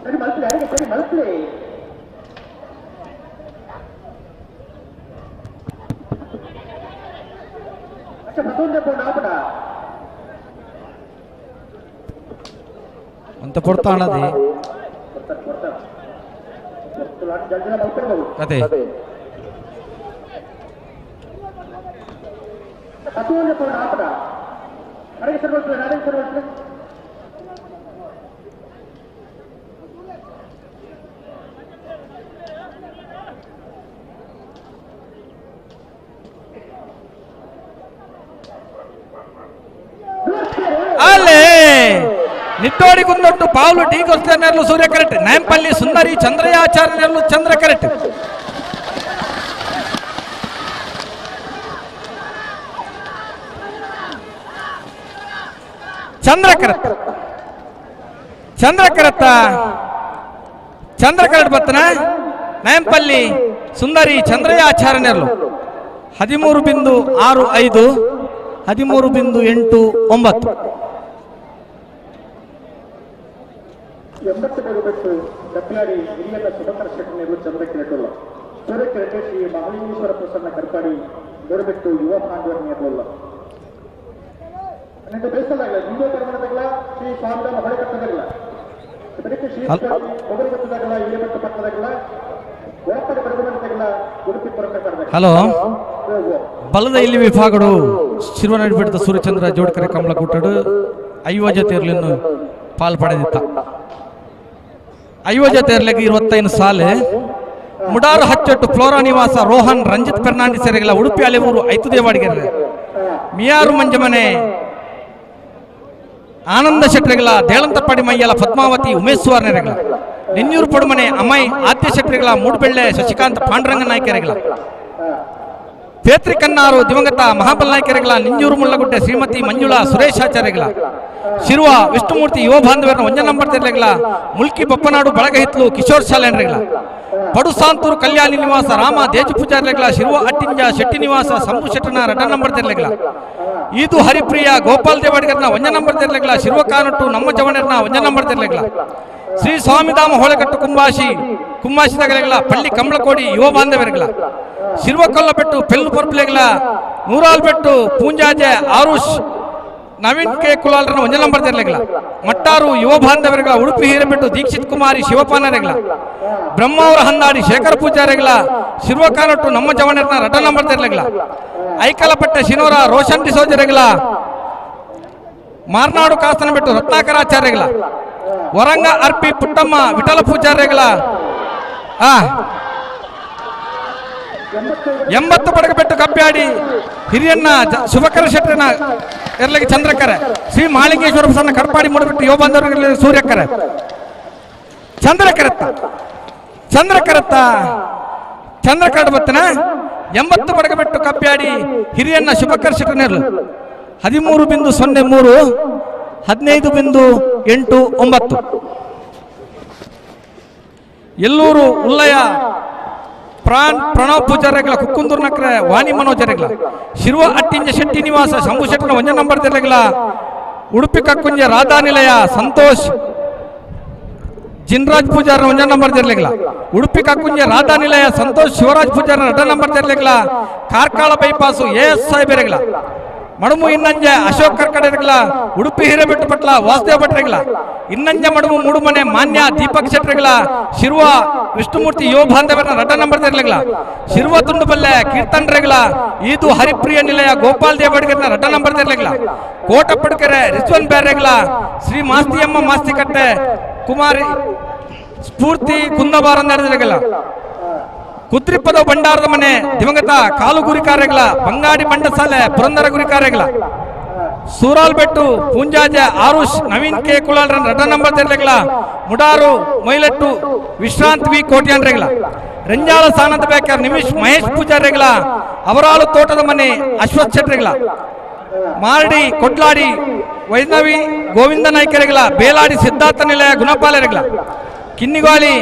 S2: ಸರಿ ಮಲ್ಪಲೆ ಸರಿ ಮಲ್ಪಲೆ.
S1: ಅಂತ ಕೊಡ್ತಾಣದಿ ಅದೇ ಅಲ್ಲೇ ನಿಟ್ಟೋಡಿ ಕುಂದೊಟ್ಟು ಪಾవుಲು ಡಿ ಕೊಸ್ತಾನೆರ್ಲು ಸೂರ್ಯ ಕರೆಕ್ಟ್. ನಾಯಂಪಲ್ಲಿ ಸುಂದರಿ ಚಂದ್ರಯ್ಯಾಚಾರ್ಯನೆರ್ಲು ಚಂದ್ರ ಕರೆಕ್ಟ್. ಚಂದ್ರಕರತ್ ಚಂದ್ರಕರತ್ತ ಚಂದ್ರಕರಟ್ ಬತ್ತನ ನಾಯಂಪಲ್ಲಿ ಸುಂದರಿ ಚಂದ್ರಯ್ಯಾಚಾರ್ಯನೆರ್ಲು 13.65 13.89.
S2: 80 ಬಿಟ್ಟು ಡಬ್ಬಿಯಾಡಿ ಹಿರಿಯರ ಸುಭಕರ ಶೆಟ್ಟನೆಗಳು ಚಂದ್ರಕಿರಟುಲ್ಲ ಸೂರ್ಯಕಿರಟೆ ಶ್ರೀ ಮಹಾಲಿಂಗೇಶ್ವರ ಪ್ರಸನ್ನ ಕರ್ಪಾಡಿ ದೊರಬೆಟ್ಟು ಯುವ ಪಾಂಡವರ.
S1: Hello ಬಲದ ಇಲ್ಲಿ ವಿಭಾಗಡು ಶಿರ್ವನಡಿಬಿಟ್ಟ ಸೂರ್ಯಚಂದ್ರ ಜೋಡ್ಕರೆ ಕಮಲಕೂಟಡು ಐವ ಜೊತೆಯರ್ಲಿನ್ನು ಪಾಲ್ ಪಡೆದಿತ್ತ. ಐವ ಜೊತೆಯರ್ಲಿಗೆ 25 ಸಾಲೆ ಮುಡಾರು ಹಚ್ಚೊಟ್ಟು ಫ್ಲೋರಾ ನಿವಾಸ ರೋಹನ್ ರಂಜಿತ್ ಫೆರ್ನಾಂಡಿಸ್ ಎರೆಗಳ ಉಡುಪಿ ಅಲೆವೂರು ಐತು ದೇವಾಡಿಗೆರೆ ಮಿಯಾರು ಮಂಜಮನೆ ಆನಂದ ಶೆಟ್ರಿಗಳ ದೇಳಂತಪಾಡಿ ಮಯ್ಯಲ ಪದ್ಮಾವತಿ ಉಮೇಶ್ ಸುವರ್ಣರೆಗಳ ನಿನ್ನೂರು ಪಡುಮನೆ ಅಮೈ ಆದ್ಯ ಶೆಟ್ರಿಗಳ ಮೂಡುಬೆಳ್ಳೆ ಶಶಿಕಾಂತ್ ಪಾಂಡುರಂಗ ನಾಯ್ಕರೆಗಳ ಪೇತ್ರಿ ಕನ್ನಾರು ದಿವಂಗತ ಮಹಾಬಲ್ ನಾಯ್ಕರೆಗಳ ನಿಂಜೂರು ಮುಳ್ಳಗುಡ್ಡೆ ಶ್ರೀಮತಿ ಮಂಜುಳಾ ಸುರೇಶಾಚಾರ್ಯಗಳ ಶಿರುವ ವಿಷ್ಣುಮೂರ್ತಿ ಯುವ ಬಾಂಧವರನ್ನ ಒಂಜ ನಂಬರ್ ತೆರಲೆಗಳ ಮುಲ್ಕಿ ಬಪ್ಪನಾಡು ಬಳಗಹಿತ್ಲು ಕಿಶೋರ್ ಶಾಲೆನ್ರೆಗಳ ಪಡುಸಾಂತೂರು ಕಲ್ಯಾಣಿ ನಿವಾಸ ರಾಮ ದೇಜು ಪೂಜಾರ್ಲೆಗಳ ಶಿರುವ ಅಟ್ಟಿಂಜ ಶೆಟ್ಟಿ ನಿವಾಸ ಸಂಭು ಶೆಟ್ಟನ ರಡ ನಂಬರ್ ತೆರಲೆಗಳ ಈದು ಹರಿಪ್ರಿಯ ಗೋಪಾಲ್ ದೇವಾಡಿಗರ್ನ ಒಂಜ ನಂಬರ್ ತೆರಲೆಗಳ ಶಿರುವ ಕಾನಟ್ಟು ನಮ್ಮ ಜವಣರ್ನ ಒಂಜ ನಂಬರ್ ತೆರಲೆಗಳ ಶ್ರೀ ಸ್ವಾಮಿಧಾಮ ಹೋಳೆಕಟ್ಟು ಕುಂಬಾಶಿ ಕುಂಬಾಶಿದಗಲೆಗಳ ಪಳ್ಳಿ ಕಮಲಕೋಡಿ ಯುವ ಬಾಂಧವರುಗಳ ಶಿರುವ ಕೊಲ್ಲಬೆಟ್ಟು ಪೆಲ್ಲು ಪರ್ಪಲೆಗಳ ನೂರಾಲ್ಬೆಟ್ಟು ಪೂಂಜಾಜೆ ಆರುಷ್ ನವೀನ್ ಕೆ ಕುಲಾಲ್ರನ್ನ ಒಂಜ ನಂಬರ್ ತೆರಲೆಗಳ ಮಟ್ಟಾರು ಯುವ ಬಾಂಧವರುಗಳ ಉಡುಪಿ ಹಿರೇಬೆಟ್ಟು ದೀಕ್ಷಿತ್ ಕುಮಾರಿ ಶಿವಪಾನರೆಗಳ ಬ್ರಹ್ಮಾವರ ಹಂದಾಡಿ ಶೇಖರ ಪೂಜಾರಿಗಳ ಶಿರುವ ಕಾನಟ್ಟು ನಮ್ಮ ಜವಣರ್ನ ರಡ ನಂಬರ್ ತೆರಲೆಗಳ ಐಕಲಪಟ್ಟೆ ಶಿನೋರ ರೋಷನ್ ಡಿಸೋಜರೆಗಳ ಮಾರ್ನಾಡು ಕಾಸನ ಬಿಟ್ಟು ರತ್ನಾಕರಾಚಾರ್ಯಗಳ ವರಂಗ ಅರ್ಪಿ ಪುಟ್ಟಮ್ಮ ವಿಠಲ ಪೂಜಾರ್ಯಗಳ 80 ಪಡಗ ಬೆಟ್ಟು ಕಬ್ಬ್ಯಾಡಿ ಹಿರಿಯಣ್ಣ ಶುಭಕರ ಶೆಟ್ಟರನ ಎರ್ಲಗಿ ಚಂದ್ರಕರೆ ಶ್ರೀ ಮಹಾಲಿಂಗೇಶ್ವರ ಸಣ್ಣ ಕಡ್ಪಾಡಿ ಮೂಡಬಿಟ್ಟು ಯುವ ಬಾಂಧವರಿಗೆ ಸೂರ್ಯಕರೆ ಚಂದ್ರಕರತ್ತ ಚಂದ್ರಕರತ್ತ ಚಂದ್ರಕರಡ ಬತ್ತನ 80 ಪಡಗ ಬೆಟ್ಟು ಕಬ್ಬ್ಯಾಡಿ ಹಿರಿಯಣ್ಣ ಶುಭಕರ ಶೆಟ್ಟರನೆರ್ಲು 13.03 15.89. ಎಲ್ಲೂರು ಉಲ್ಲಯ ಪ್ರಾಣ್ ಪ್ರಣವ್ ಪೂಜಾರಿಗಳ ಕುಕ್ಕುಂದೂರು ನಕ್ರೆ ವಾಣಿ ಮನೋಜರಿಗಳ ಶಿರುವ ಅಟ್ಟಿಂಜ ಶೆಟ್ಟಿ ನಿವಾಸ ಶಂಭು ಶೆಟ್ಟನ ಒಂಜ ನಂಬರ್ ತೆರಗಳ ಉಡುಪಿ ಕಕ್ಕುಂಜ ರಾಧಾ ನಿಲಯ ಸಂತೋಷ್ ಜಿನ್ರಾಜ್ ಪೂಜಾರ ಒಂಜ ನಂಬರ್ ತೆರಲಿಗಳ ಉಡುಪಿ ಕಕ್ಕುಂಜ ರಾಧಾ ನಿಲಯ ಸಂತೋಷ್ ಶಿವರಾಜ್ ಪೂಜಾರ ಎರಡ ನಂಬರ್ ತೆರಲಿಗಳ ಕಾರ್ಕಳ ಬೈಪಾಸು ಎ ಎಸ್ ಸಾಹೇಬೆರೆಗಳ ಮಡಮು ಇನ್ನಂಜೆ ಅಶೋಕ್ ಕರ್ಕಡೆಗಳ ಉಡುಪಿ ಹಿರೇಬೆಟ್ಟು ಪಟ್ಲ ವಾಸುದೇವ ಭಟ್ರೆಗಳ ಇನ್ನಂಜೆ ಮಡಮು ಮೂಡುಮನೆ ಮಾನ್ಯ ದೀಪಕ್ ಶೆಟ್ರೆಗಳ ಶಿರುವ ವಿಷ್ಣುಮೂರ್ತಿ ಯುವ ಬಾಂಧವರನ್ನ ರಡ್ಡ ನಂಬರ್ ತೆರಲಿಗಳ ಶಿರುವ ತುಂಡುಬಲ್ಲೆ ಕೀರ್ತನ್ರೆಗಳ ಈದು ಹರಿಪ್ರಿಯ ನಿಲಯ ಗೋಪಾಲ್ ದೇವಡಿಗರ್ನ ರಡ್ಡ ನಂಬರ್ ತೆರಲಿಗಳ ಕೋಟಪಡ್ಕೆರೆ ರಿಜ್ವನ್ ಬ್ಯಾರೆಗಳ ಶ್ರೀ ಮಾಸ್ತಿಯಮ್ಮ ಮಾಸ್ತಿಕಟ್ಟೆ ಕುಮಾರಿ ಸ್ಫೂರ್ತಿ ಕುಂದಬಾರ ನಡೆದಿರಗಳ ಕುದ್ರಿಪದ ಭಂಡಾರದ ಮನೆ ದಿವಂಗತ ಕಾಲು ಗುರಿ ಕಾರ್ಯಗಳ ಬಂಗಾಡಿ ಬಂಡಸಾಲೆ ಪುರಂದರ ಗುರಿ ಕಾರ್ಯಗಳ ಸೂರಾಲ್ಬೆಟ್ಟು ಪೂಂಜಾಜೆ ಆರುಷ್ ನವೀನ್ ಕೆ ಕುಲಾಲ್ರನ್ ರಡ್ಡ ನಂಬರ್ ತೆರಲೆಗಳ ಮುಡಾರು ಮೈಲಟ್ಟು ವಿಶ್ರಾಂತ್ ವಿ ಕೋಟ್ಯಾನ್ರೆಗಳ ರಂಜಾಳ ಸಾನಂತ ಬೇಕರ್ ನಿಮಿಷ್ ಮಹೇಶ್ ಪೂಜಾರಿಗಳ ಅವರಾಳು ತೋಟದ ಮನೆ ಅಶ್ವಥ್ ಶೆಟ್ರಿಗಳ ಮಾರಡಿ ಕೊಡ್ಲಾಡಿ ವೈಷ್ಣವಿ ಗೋವಿಂದ ನಾಯ್ಕರೆಗಳ ಬೇಲಾಡಿ ಸಿದ್ಧಾರ್ಥ ನಿಲಯ ಗುಣಪಾಲರೆಗಳ ಕಿನ್ನಿಗೋಳಿ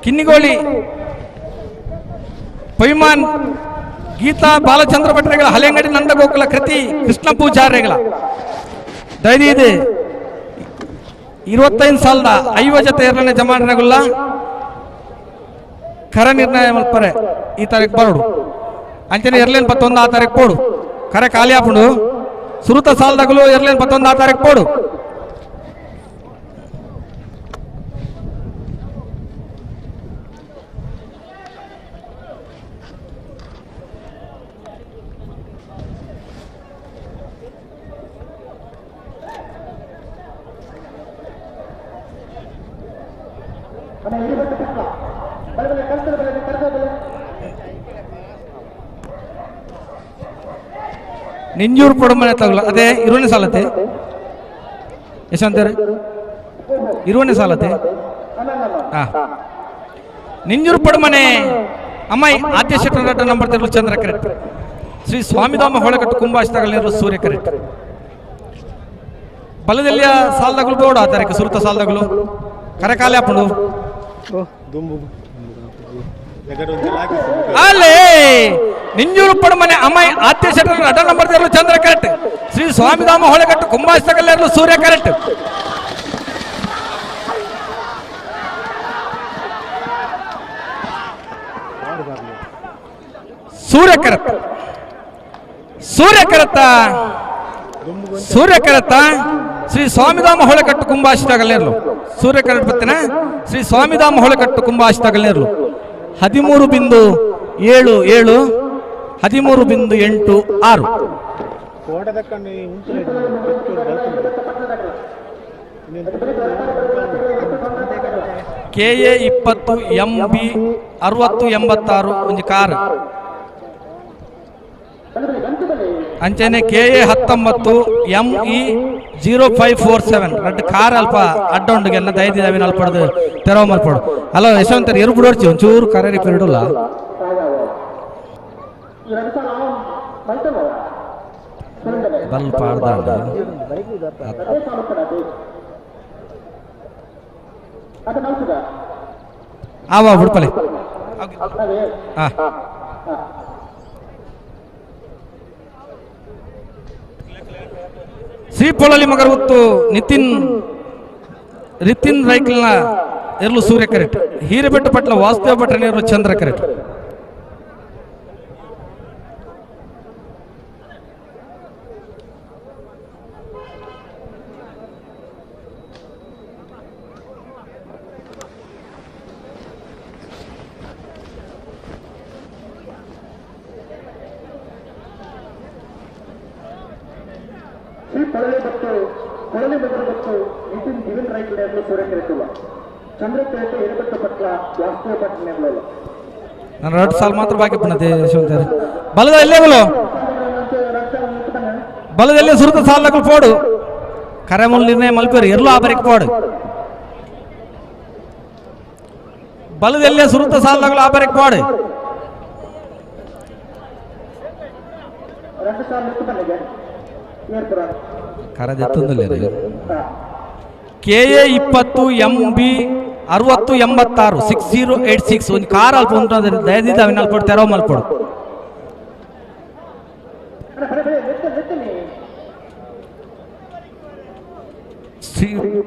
S1: ಕಿನ್ನಿಗೋಳಿ ಪೈಮಾನ್ ಗೀತಾ ಬಾಲಚಂದ್ರ ಭಟ್ರೆಗಳ ಹಲೆಂಗಡಿ ನಂದಗೋಕುಲ ಕೃತಿ ಕೃಷ್ಣ ಪೂಜಾರಿಗಳ ದಯದೀದಿ 25 ಸಾಲದ 50 ಜೊತೆ ಎರಡನೇ ಜಮಾನಗುಲ್ಲ ಕರ ನಿರ್ಣಯ ಮಲ್ಪರೆ ಈ ತಾರೀಕು ಬರೋಡು ಅಂಚನೆ ಎರಲೇನ್ 21 ಆ ತಾರೀಕು ಪೋಡು ಕರೆ ಖಾಲಿ ಆಪುಂಡು ಸುರುತ ಸಾಲದಾಗಲು ಎರಲೇನ್ 21 ಆ ತಾರೀಕು ಪೋಡು. ನಿಂಜೂರು ಪಡುಮನೆ ತಗಲ ಅದೇ ಇರುವನೇ ಸಾಲತೆ ಯಶವಂತರೇ ಇರುವನೇ ಸಾಲತೆ ನಿಂಜೂರು ಪಡುಮನೆ ಅಮ್ಮಾಯಿ ಆದ್ಯ ಶೆಟ್ಟರ ನಂಬರ್ ತೆರಳು ಚಂದ್ರ ಕರೆಕ್ಟ್ ಶ್ರೀ ಸ್ವಾಮಿಧಾಮ ಹೊಳಕಟ್ಟು ಕುಂಭಾಶಿತಗಳು ಸೂರ್ಯ ಕರೆಕ್ಟ್ ಬಲದಲ್ಲಿಯ ಸಾಲದಗಳು ಬೋಡ ಆ ತಾರೀಕು ಸುರುತ ಸಾಲದಗಳು ಕರೆಕಾಲೆ ಹಾಪುಂಡು ಅಲ್ಲೇ ನಿಂಜೂರು ಪಡುಮನೆ ಅಮ್ಮಾಯಿ ಆದ್ಯ ಶೆಟ್ಟರ ಅಡ್ಡ ನಂಬರ್ ತೆರಳು ಚಂದ್ರ ಕರೆಕ್ಟ್ ಶ್ರೀ ಸ್ವಾಮಿಧಾಮ ಹೊಳೆಗಟ್ಟು ಕುಂಭಾಶಿತಗಲ್ಲೆರಲು ಸೂರ್ಯ ಕರೆಕ್ಟ್. ಸೂರ್ಯ ಕರೆಕ್ಟ್ ಸೂರ್ಯ ಕರೆಕ್ಟ ಸೂರ್ಯಕರತ್ತ ಶ್ರೀ ಸ್ವಾಮಿಧಾಮ ಹೊಳೆಕಟ್ಟು ಕುಂಭಾಶಿತಗಲ್ನೇರ್ಲು ಸೂರ್ಯಕರಟ್ ಬತ್ತಿನ ಶ್ರೀ ಸ್ವಾಮಿಧಾಮ ಹೊಳೆಕಟ್ಟು ಕುಂಭಾಶಿತಗಲ್ನೇರ್ಲು 13.77 13.86. KA 20 MB 6086 ಒಂದು ಕಾರ್ ಅಂಚನೆ KA 19 ME 0547 ರಡ್ಡು car ಅಲ್ಪ ಅಡ್ಡ ಉಂಡುಗೆಲ್ಲ ದಯದಿ ಅವಿನ ಅಲ್ಪಡ್ದು ತೆರವು ಮಲ್ಪಡು. ಹಲೋ ಯಶವಂತರ್ ಎರು ಬಿಡೋರ್ಚಿ ಒಂಚೂರು ಕರೆ ಪಿರಡುಲ್ಲ. ಬಲ್ ಪಾಡ್ದ ಆವ ಉಡುಪಲೆ. ಶ್ರೀಪೊಳಲಿ ಮಗರ್ ಹೊತ್ತು ನಿತಿನ್ ರಿತಿನ್ ರೈಕಲ್ನ ಎರ್ಲು ಸೂರ್ಯ ಕರೆಟ್ ಹೀರೆಬೆಟ್ಟು ಪಟ್ಲ ವಾಸುದೇವ ಭಟ್ರ ಎರ್ಲು ಚಂದ್ರ ಕರೆಟ್.
S2: ಕೊಳಲಿ ಮಗರು ಮತ್ತು ನಿತಿನ್ ದಿವಿನ್ ರೈಕಲ್ ಎರ್ಲು ಸೂರ್ಯ ಕರೆಟುವ ಚಂದ್ರ ಕರೆಟು ಹಿರೇಬೆಟ್ಟು ಪಟ್ಲ ವಾಸುದೇವ ಭಟ್ರ ನೆರಳು.
S1: ನಾನು 2 ಸಾಲ ಮಾತ್ರ ಬಾಕಿ ಪಣ್ಣತೆ ಯಶವಂತರ್. ಬಲದ ಎಲ್ಲೇ ಬಲದಲ್ಲೇ ಸುರುತ ಸಾಲಗಳು ಪೋಡು ಕರೆಮೂಲ ನಿರ್ಣಯ ಮಲ್ಪೇರು ಎರ್ಲು ಆಬರಿಗೆ ಪೋಡು ಬಲದಲ್ಲೇ ಸುರುತ ಸಾಲಗಳು ಆಬರಿಗೆ ಪೋಡು. ಕರೆದೆತ್ತೊಂದಿಲ್ಲ. KA 20 MB 6086 6086 ಒಂದು ಕಾರ್ ಅಲ್ಪ ಉಂಟು ದಯದಿದ್ದ ಅವಿನ ಅಲ್ಪಡು ತೆರವು ಮಲ್ಪಡು.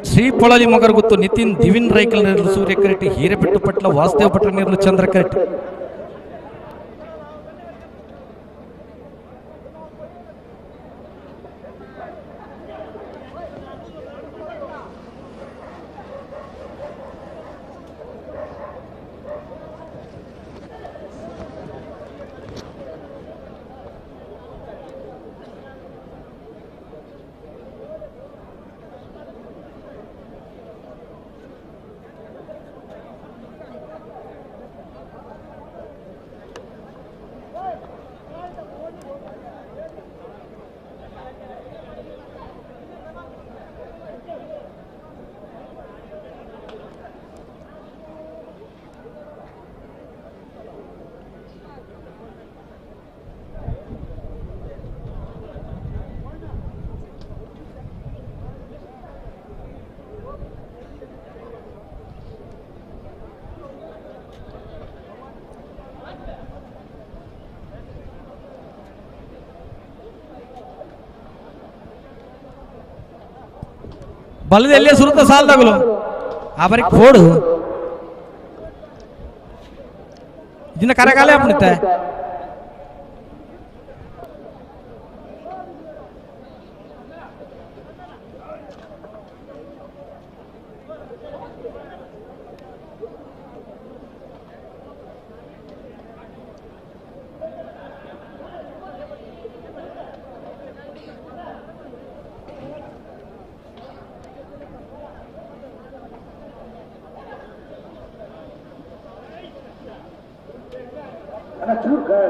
S1: ಶ್ರೀ ಪೊಳಲಿ ಮಗರ್ ಗೊತ್ತು ನಿತಿನ್ ದಿವಿನ್ ರೈಕಲ್ ನೀರ್ಲು ಸೂರ್ಯ ಕರೆಟಿ ಹೀರೆಬೆಟ್ಟು ಪಟ್ಲ ವಾಸುದೇವ ಭಟ್ರ ನೀರ್ಲು ಚಂದ್ರ ಕರೆಟಿ. ಬಲದಲ್ಲೇ ಸುರುತ ಸಾಲದಾಗಲು ಅವರಿಗೆ ಫೋಡು ಇದನ್ನ ಕರೆಗಾಲೇ ಅಪ್ಪಣತ್ತೆ.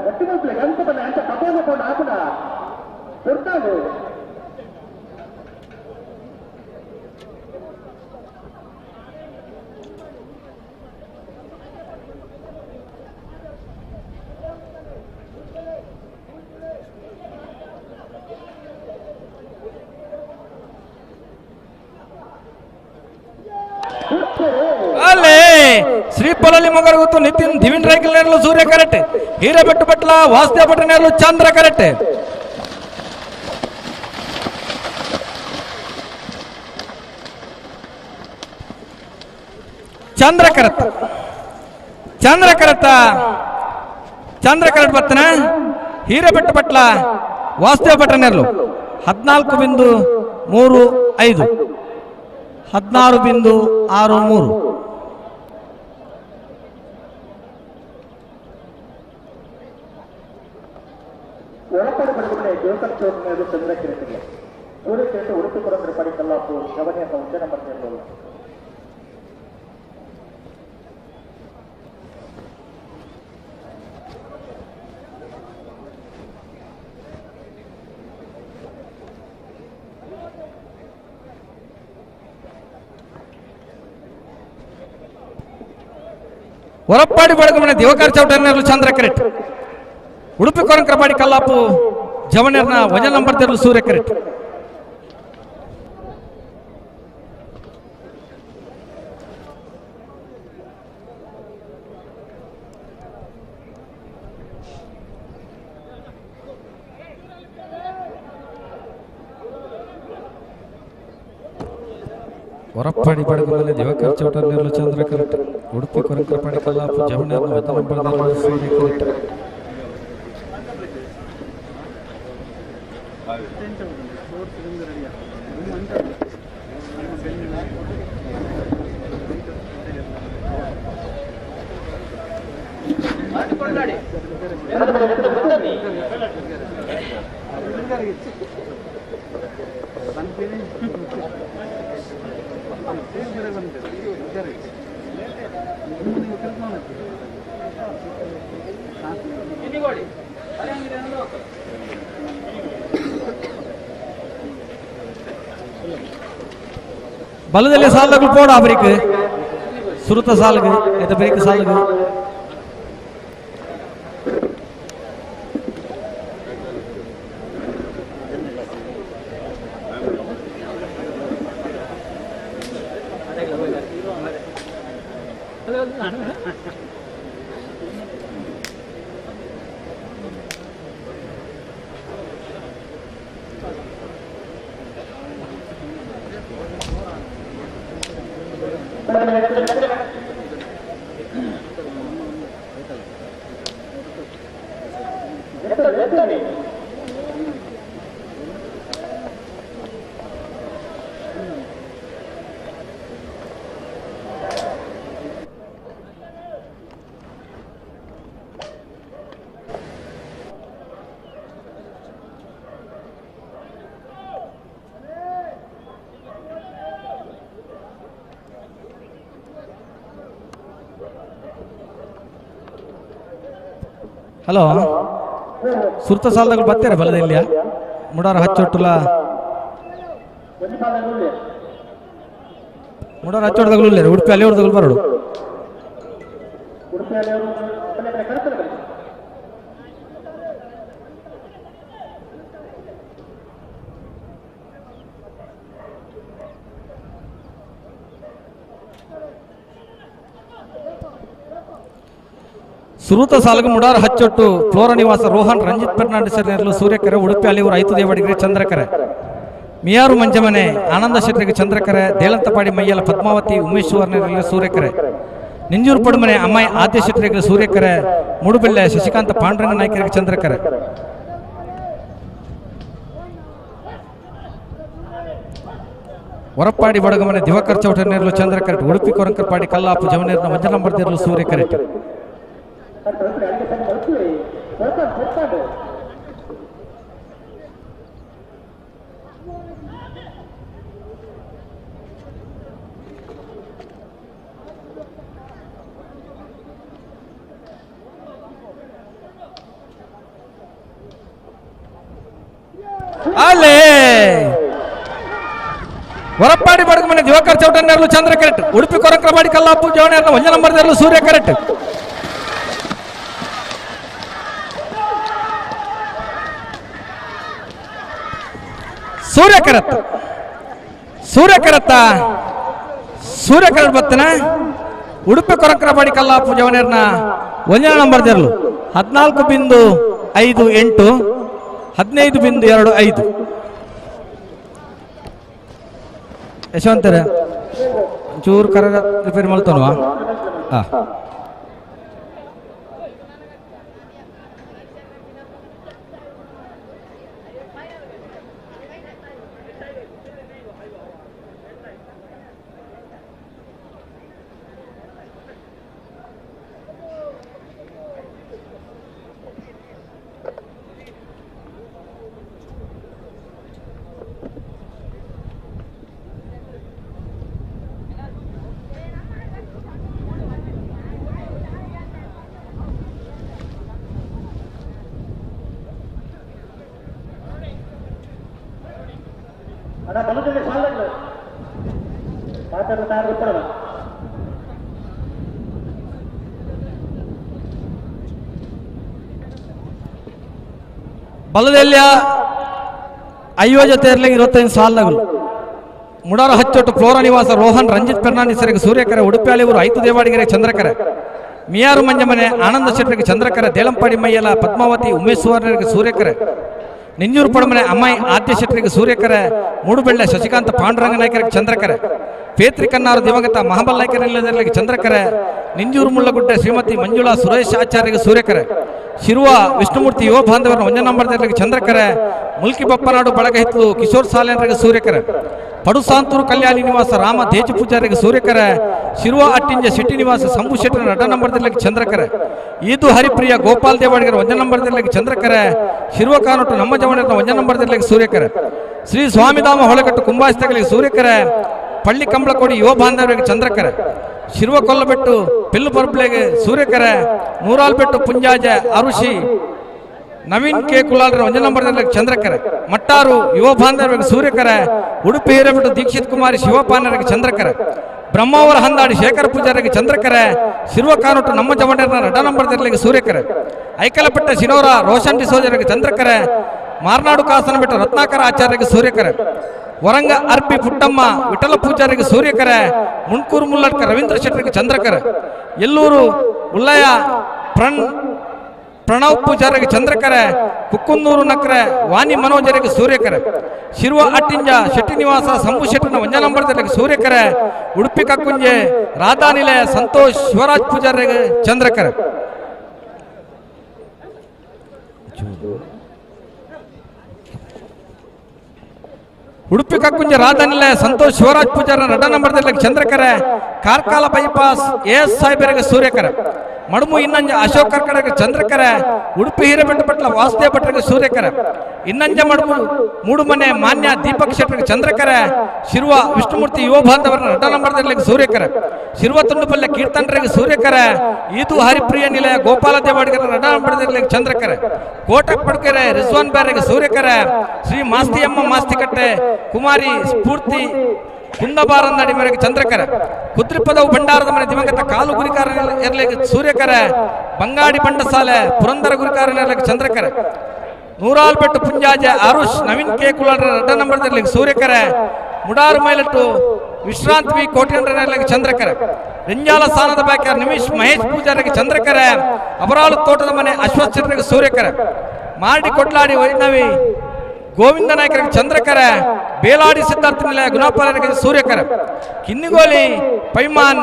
S2: ಗಟ್ಟಿ ಮಲ್ಪಲೆ ಗಂಟೆ ಬನ್ನ ಅಂಚ ಕಪೋಕೊಂಡು ಹಾಕುನ ಕೊಡ್ತಾನು.
S1: ಅಲ್ಲೇ ಶ್ರೀ ಪೊಲಲಿ ಮಗರ್ ಗೊತ್ತು ನಿತಿನ್ ದಿವಿನ್ ರೈಕಲ್ ನೇರ್ಲು ಸೂರ್ಯ ಕರೆಕ್ಟ್ ಹೀರೆಬೆಟ್ಟು ಪಟ್ಲ ವಾಸುದೇವ ಭಟ್ರ ನೇರ್ಲು ಚಂದ್ರ ಕರೆಕ್ಟ್. ಚಂದ್ರ ಕರತ್ತ ಚಂದ್ರ ಕರತ್ತ ಚಂದ್ರ ಕರೆಕ್ಟ್ ಬತ್ತನ ಹೀರೆಬೆಟ್ಟು ಪಟ್ಲ ವಾಸುದೇವ ಭಟ್ರ ನೇರ್ಲು. 14.35 16.63.
S2: ಒಳಪಡೆ ಬಡಗುಮನೆ ಜೋಸಫ್ ಚೌಧರಿ ಚಂದ್ರಕಿರಣಗೆ ಸೂರ್ಯಕಿರಣ ಉಡುಪಿ ಕೊಡಂದ್ರೆ ಪಡಿ ಕಲ್ಲಾಪು ಶವನಿಯ ಒಂದೇ ನಂಬರ್ ನೇರಲು.
S1: ಹೊರಪಾಡಿ ಬಡಗುಮನೆ ದಿವಕರ್ ಚೌಟರ್ನೇರ್ಲು ಚಂದ್ರ ಕ್ರೆಟ್ ಉಡುಪಿ ಕೊರಂಕರಪಾಡಿ ಕಲ್ಲಾಪು ಜವನೇರ್ನ ವಜನ್ ನಂಬರ್ ತೆರಲು ಸೂರ್ಯ ಕ್ರೆಟ್. ಹೊರಪಾಡಿ ಬಡಗುಮನೆ ದಿವಕರ್ ಚೌಟರ್ನೇರ್ಲು ಚಂದ್ರ ಕ್ರೆಟ್ ಉಡುಪಿ ಕೊರಂಕರಪಾಡಿ ಕಲ್ಲಾಪು ಜವನೇರ್ನ ವಜನ್ ನಂಬರ್ ತೆರಲು ಸೂರ್ಯ ಕ್ರೆಟ್. ಬಲದಲ್ಲಿ ಸಾಲಗಳು ಪೋಡ ಅವರಿಗೆ ಸುರುತ ಸಾಲುಗಳು ಎತ್ತ ಬೇಕ ಸಾಲುಗಳು. ಹಲೋ ಸುರ್ತ ಸಾಲದಾಗ ಬರ್ತಾರೆ ಬಲದ ಇಲ್ಲಿಯ ಮುಡಾರ ಹಚ್ಚೊಟ್ಟುಲ ಮುಡಾರ ಹಚ್ಚೊಟ್ಟದಾಗಲೂ ಇಲ್ಲ ಉಡುಪಿ ಅಲ್ಲಿ ಹೊಡೆದಾಗಲೂ ಬರೋಡು. ಸುರುತ ಸಾಲಗ ಮುಡಾರ ಹಚ್ಚೊಟ್ಟು ಫ್ಲೋರ ನಿವಾಸ ರೋಹನ್ ರಂಜಿತ್ ಫರ್ನಾಂಡಿಸ್ ಸೂರ್ಯಕೆರೆ ಉಡುಪಿ ಅಲಿಯೂರು ಐತು ದೇವಡಿಗೆರೆ ಚಂದ್ರಕೆರೆ ಮಿಯಾರು ಮಂಜಮನೆ ಆನಂದ ಶೆಟ್ಟರಿಗೆ ಚಂದ್ರಕೆರೆ ದೇಲಂತಪಾಡಿ ಮೈಯಲ ಪದ್ಮಾವತಿ ಉಮೇಶ್ ಸುವರ್ಣರಲ್ಲಿ ಸೂರ್ಯಕೆರೆ ನಿಂಜೂರು ಪಡುಮನೆ ಅಮ್ಮಾಯಿ ಆದ್ಯ ಶೆಟ್ಟರಿಗೆ ಸೂರ್ಯಕೆರೆ ಮೂಡುಬೆಳ್ಳೆ ಶಶಿಕಾಂತ ಪಾಂಡುರಂಗ ನಾಯಕರಿಗೆ ಚಂದ್ರಕೆರೆ. ಹೊರಪಾಡಿ ಬಡಗಮನೆ ದಿವಾಕರ್ ಚೌಟನೇರ್ಲು ಚಂದ್ರಕೆರೆ ಉಡುಪಿ ಕೊರಂಕರಪಾಡಿ ಕಲ್ಲಾಪು ಜವನೇರ್ನ ಮಂಜನಂಬರ್ದೇರ್ಲು ಸೂರ್ಯಕೆರೆ. ಅಲ್ಲೇ ಹೊರಪಾಡಿ ಬಡಗಮನೆ ದಿವಾಕರ್ ಚೌಟನೇರ್ಲು ಚಂದ್ರ ಕರೆಕ್ಟ್ ಉಡುಪಿ ಕೊರಂಕರಪಾಡಿ ಕಲ್ಲಾಪು ಜವನೇರ್ನ ಮಂಜನಂಬರ್ದೇರ್ಲು ಸೂರ್ಯ ಕರೆಕ್ಟ್. ಸೂರ್ಯ ಕರತ್ತ ಸೂರ್ಯ ಕರತ್ತ ಸೂರ್ಯ ಕರಟ್ ಬತ್ತನ ಉಡುಪಿ ಕೊರಂಕರಪಾಡಿ ಕಲ್ಲಾಪು ಜವನೇರ್ನ ಒಂದನೇ ನಂಬರ್ ದೇರ್ಲು 14.58 15.25. ಯಶವಂತರ ಚೂರು ಕರ ರಿಪೇರಿ ಮಾಡ್ತಾನವಾ? ಹಾಂ
S2: ಅಣ್ಣ ಬಲದಲ್ಲಿ ಸಾಲಗಳು ಮಾತಾಡಲು ತಯಾರು.
S1: ಬಲದೆಲ್ಲ 50 ಜೊತೆ ಇರಲಿ 25 ಸಾಲಗಳು. ಮುಡಾರ ಹಚ್ಚೊಟ್ಟು ಫ್ಲೋರಾ ನಿವಾಸ ರೋಹನ್ ರಂಜಿತ್ ಫೆರ್ನಾಂಡಿಸರಿಗೆ ಸೂರ್ಯಕರೆ, ಉಡುಪಿ ಅಳಿವರು ಐತು ದೇವಾಡಿಗೆರೆ ಚಂದ್ರಕರೆ, ಮಿಯಾರು ಮಂಜಮನೆ ಆನಂದ ಶೆಟ್ಟರಿಗೆ ಚಂದ್ರಕರೆ, ದೇಲಂಪಾಡಿ ಮೈಯಲ ಪದ್ಮಾವತಿ ಉಮೇಶ್ ಸುವರ್ಣರಿಗೆ ಸೂರ್ಯಕರೆ, ನಿಂಜೂರು ಪಡಮನೆ ಅಮ್ಮಾಯಿ ಆದ್ಯ ಶೆಟ್ಟರಿಗೆ ಸೂರ್ಯಕರೆ, ಮೂಡುಬೆಳ್ಳೆ ಶಶಿಕಾಂತ ಪಾಂಡುರಂಗ ನಾಯಕರಿಗೆ ಚಂದ್ರಕರೆ, ಪೇತ್ರಿ ಕನ್ನಾರು ದಿವಂಗತ ಮಹಾಬಲ್ ನಾಯಕರಿಗೆ ಚಂದ್ರಕರೆ, ನಿಂಜೂರು ಮುಳ್ಳಗುಡ್ಡೆ ಶ್ರೀಮತಿ ಮಂಜುಳಾ ಸುರೇಶ್ ಆಚಾರ್ಯರಿಗೆ ಸೂರ್ಯಕರೆ, ಶಿರುವ ವಿಷ್ಣುಮೂರ್ತಿ ಯುವ ಬಾಂಧವರ 1 ನಂಬರ್ ಚಂದ್ರಕರೆ, ಮುಲ್ಕಿ ಬಪ್ಪನಾಡು ಬಳಗಹಿತ್ಲು ಕಿಶೋರ್ ಸಾಲೇನರಿಗೆ ಸೂರ್ಯಕರೆ, ಪಡುಸಾಂತೂರು ಕಲ್ಯಾಣಿ ನಿವಾಸ ರಾಮ ದೇಜು ಪೂಜಾರಿಗೆ ಸೂರ್ಯಕರೆ, ಶಿರುವ ಅಟ್ಟಿಂಜ ಶೆಟ್ಟಿ ನಿವಾಸ ಸಂಭು ಶೆಟ್ಟರ 2 ನಂಬರ್ ಚಂದ್ರಕರೆ, ಈದು ಹರಿಪ್ರಿಯ ಗೋಪಾಲ್ ದೇವಾಡಿಗರ 1 ನಂಬರ್ ಚಂದ್ರಕರೆ, ಶಿರುವ ಕಾನೊಟ್ಟು ನಮ್ಮ ಜವಣರ 1 ನಂಬರ್ ಸೂರ್ಯಕರೆ, ಶ್ರೀ ಸ್ವಾಮಿಧಾಮ ಹೊಳಗಟ್ಟು ಕುಂಬಾಸ್ತಗಳಿಗೆ ಸೂರ್ಯಕರೆ, ಪಳ್ಳಿ ಕಂಬಳಕೋಡಿ ಯುವ ಬಾಂಧವರಿಗೆ ಚಂದ್ರಕರೆ, ಶಿರುವ ಕೊಲ್ಲಬೆಟ್ಟು ಪಿಲ್ಲು ಪರ್ಬ್ಲೆಗೆ ಸೂರ್ಯಕರೆ, ನೂರಾಲ್ಬೆಟ್ಟು ಪುಂಜಾಜೆ ಅರುಷಿ ನವೀನ್ ಕೆ ಕುಲಾಲ್ರ 1 ನಂಬರ್ ಚಂದ್ರಕರೆ, ಮಟ್ಟಾರು ಯುವ ಬಾಂಧವರಿಗೆ ಸೂರ್ಯಕರೆ, ಉಡುಪಿ ಹಿರೇಬಿಟ್ಟು ದೀಕ್ಷಿತ್ ಕುಮಾರಿ ಶಿವಪಾನರಿಗೆ ಚಂದ್ರಕರೆ, ಬ್ರಹ್ಮಾವರ ಹಂದಾಡಿ ಶೇಖರ ಪೂಜಾರಿಗೆ ಚಂದ್ರಕರೆ, ಶಿರುವ ಕಾನೊಟ್ಟು ನಮ್ಮ ಜವಣರ 2 ನಂಬರ್ ಸೂರ್ಯಕರೆ, ಐಕಲಪಟ್ಟ ಶಿನೋರ ರೋಷನ್ ಡಿಸೋಜರಿಗೆ ಚಂದ್ರಕರೆ, ಮಾರ್ನಾಡು ಕಾಸನ ಬಿಟ್ಟು ರತ್ನಾಕರ ಆಚಾರ್ಯರಿಗೆ ಸೂರ್ಯಕರೆ, ವರಂಗ ಅರ್ಪಿ ಪುಟ್ಟಮ್ಮ ವಿಠಲ ಪೂಜಾರಿಗೆ ಸೂರ್ಯಕರೆ, ಮುಣ್ಕೂರು ಮುಲ್ಲಡ್ಕ ರವೀಂದ್ರ ಶೆಟ್ಟರಿಗೆ ಚಂದ್ರಕರೆ, ಎಲ್ಲೂರು ಉಲ್ಲಯ ಪ್ರಣವ್ ಪೂಜಾರಿಗೆ ಚಂದ್ರಕರೆ, ಕುಕ್ಕುನ್ನೂರು ನಕ್ರೆ ವಾಣಿ ಮನೋಜರಿಗೆ ಸೂರ್ಯಕರೆ, ಶಿರುವ ಅಟ್ಟಿಂಜ ಶೆಟ್ಟಿ ನಿವಾಸ ಸಂಭು ಶೆಟ್ಟನ 1 ನಂಬರ್ ಸೂರ್ಯಕರೆ, ಉಡುಪಿ ಕಕ್ಕುಂಜೆ ರಾಧಾನಿಲಯ ಸಂತೋಷ್ ಶಿವರಾಜ್ ಪೂಜಾರಿಗೆ ಚಂದ್ರಕರೆ. ಉಡುಪಿ ಕಕ್ಕುಂಜ ರಾಧಾನಿಲಯ ಸಂತೋಷ್ ಶಿವರಾಜ್ ಪೂಜಾರ 2 ನಂಬರ್ ಚಂದ್ರಕರೆ, ಕಾರ್ಕಾಲ ಬೈಪಾಸ್ ಎಸ್ ಸಾಹೇಬರಿಗೆ ಸೂರ್ಯಕರೆ, ಮಡಮು ಇನ್ನಂಜ ಅಶೋಕ್ ಕರ್ಕಡಗೆ ಚಂದ್ರಕರೆ, ಉಡುಪಿ ಹಿರೇಬೆಟ್ಟು ಪಟ್ಲ ವಾಸುದೇವ ಭಟ್ರಿಗೆ ಸೂರ್ಯಕರೆ, ಇನ್ನಂಜ ಮಡಮು ಮೂಡುಮನೆ ಮಾನ್ಯ ದೀಪಕ್ ಶೆಟ್ಟರಿಗೆ ಚಂದ್ರಕರೆ, ಶಿರುವ ವಿಷ್ಣುಮೂರ್ತಿ ಯುವ ಬಾಂಧವರ 2 ನಂಬರ್ ಸೂರ್ಯಕರೆ, ಶಿರುವ ತುಂಡುಪಲ್ಯ ಕೀರ್ತನರಿಗೆ ಸೂರ್ಯಕರೆ, ಈದು ಹರಿಪ್ರಿಯ ನಿಲಯ ಗೋಪಾಲ ದೇವಾಡಿಗರ 2 ನಂಬರ್ ಚಂದ್ರಕರೆ, ಕೋಟಕ್ ಪಡ್ಕೆರೆ ರಿಜ್ವಾನ್ ಬ್ಯಾರಿಗೆ ಸೂರ್ಯಕರೆ, ಶ್ರೀ ಮಾಸ್ತಿಯಮ್ಮ ಮಾಸ್ತಿಕಟ್ಟೆ ಕುಮಾರಿ ಸ್ಫೂರ್ತಿ ಕುಂದಬಾರಂದಡಿ ಮೇರೆಗೆ ಚಂದ್ರಕರೆ, ಕುದ್ರಿಪದವು ಭಂಡಾರದ ಮನೆ ದಿವಂಗತ ಕಾಲು ಗುರಿಕಾರ ಎರ್ಲೆಗೆ ಸೂರ್ಯಕರೆ, ಬಂಗಾಡಿ ಬಂಡಸಾಲೆ ಪುರಂದರ ಗುರಿಕಾರ ಎರ್ಲೆಗೆ ಚಂದ್ರಕರೆ, ನೂರಾಲ್ಬೆಟ್ಟು ಪುಂಜಾಜೆ ಆರುಷ್ ನವೀನ್ ಕೆ ಕುಲಾಡ್ರ 2 ನಂಬರ್ ಸೂರ್ಯಕರೆ, ಮುಡಾರು ಮೈಲಟ್ಟು ವಿಶ್ರಾಂತ್ ವಿ ಕೋಟ್ಯಂಡ್ರ ಚಂದ್ರಕರೆ, ರಿಂಜಾಲ ಸ್ಥಾನದ ಬ್ಯಾಕರ್ ನಿಮಿಷ್ ಮಹೇಶ್ ಪೂಜಾರಿಗೆ ಚಂದ್ರಕರೆ, ಅಬರಾಳು ತೋಟದ ಮನೆ ಅಶ್ವಥ್ ಶೆಟ್ಟರಿಗೆ ಸೂರ್ಯಕರೆ, ಮಾರ್ಡಿ ಕೊಟ್ಲಾಡಿ ವೈಷ್ಣವಿ ಗೋವಿಂದ ನಾಯಕರಿಗೆ ಚಂದ್ರಕರೆ, ಬೇಲಾಡಿ ಸಿದ್ಧಾರ್ಥ ನಿಲಯ ಗುಣಪಾಲರಿಗೆ ಸೂರ್ಯಕರೆ, ಕಿನ್ನಿಗೋಲಿ ಪೈಮಾನ್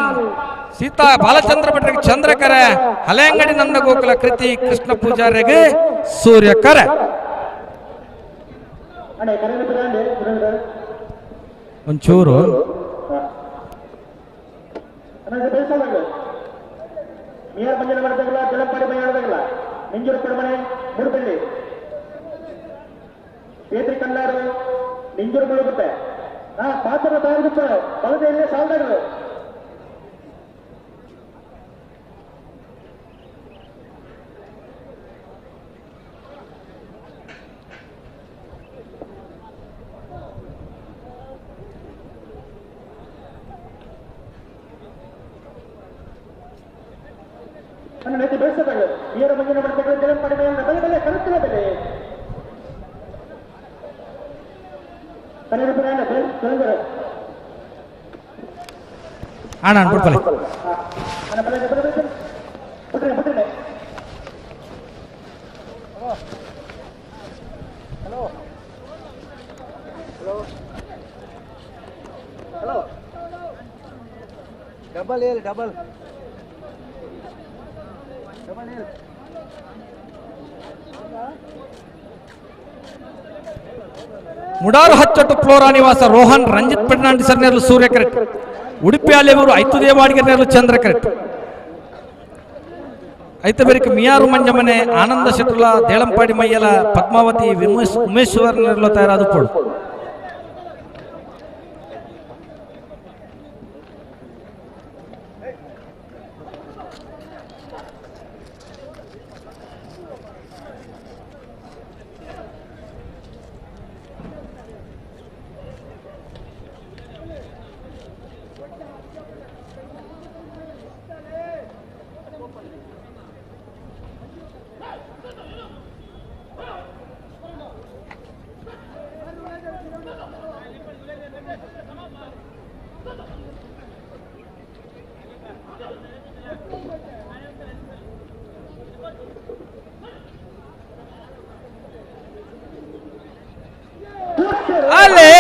S1: ಸೀತಾ ಬಾಲಚಂದ್ರ ಭಟ್ರಿಗೆ ಚಂದ್ರಕರೆ, ಹಲೆಯಂಗಡಿ ನಂದ ಗೋಕುಲ ಕೃತಿ ಕೃಷ್ಣ ಪೂಜಾರಿಗೆ ಸೂರ್ಯಕರೆ. ಒಂಚೂರು
S2: ಪೇತ್ರಿ ಕನ್ನಾರು ನಿಂಜೂರು ಮುಳುಗುತ್ತೆ ಪಾತ್ರ ತಯಾರಿಸುತ್ತೆ ಬಲದೆಯಲ್ಲಿ ಸಾಲದಾಗರು. ಬೇಸದಾಗ ನೀರ ಮಂಜನ ಮಾಡ್ತಾರೆ ಜಲಂಪಾಡಿ ಮೇಲೆ ಬೆಲೆ ಬೆಲೆ ಕರುತ್ತಿಲ್ಲ ಬೆಲೆ
S1: ಅಣ್ಣ ಬಿಡ್ಪಲೆ.
S3: Double L double double L.
S1: ಮುಡಾರು ಹಚ್ಚೊಟ್ಟು ಫ್ಲೋರಾ ನಿವಾಸ ರೋಹನ್ ರಂಜಿತ್ ಫೆರ್ನಾಂಡಿಸರ್ ನೇರಲು ಸೂರ್ಯ ಕರೆಕ್ಟ್, ಉಡುಪಿ ಅಲೆವರು ಐತು ದೇವಾಡಿಗೆ ನೇರಲು ಚಂದ್ರ ಕರೆಕ್ಟ್, ಐತ ಬೇರಿಕೆ ಮಿಯಾರು ಮಂಜಮನೆ ಆನಂದ ಶೆಟ್ಟುಲ ದೇಳಂಪಾಡಿ ಮಯ್ಯಲ ಪದ್ಮಾವತಿ ಉಮೇಶ್ವರ್ ನೇರಲು ತಯಾರಾದ ಪೋಡು. ಅಲ್ಲೇ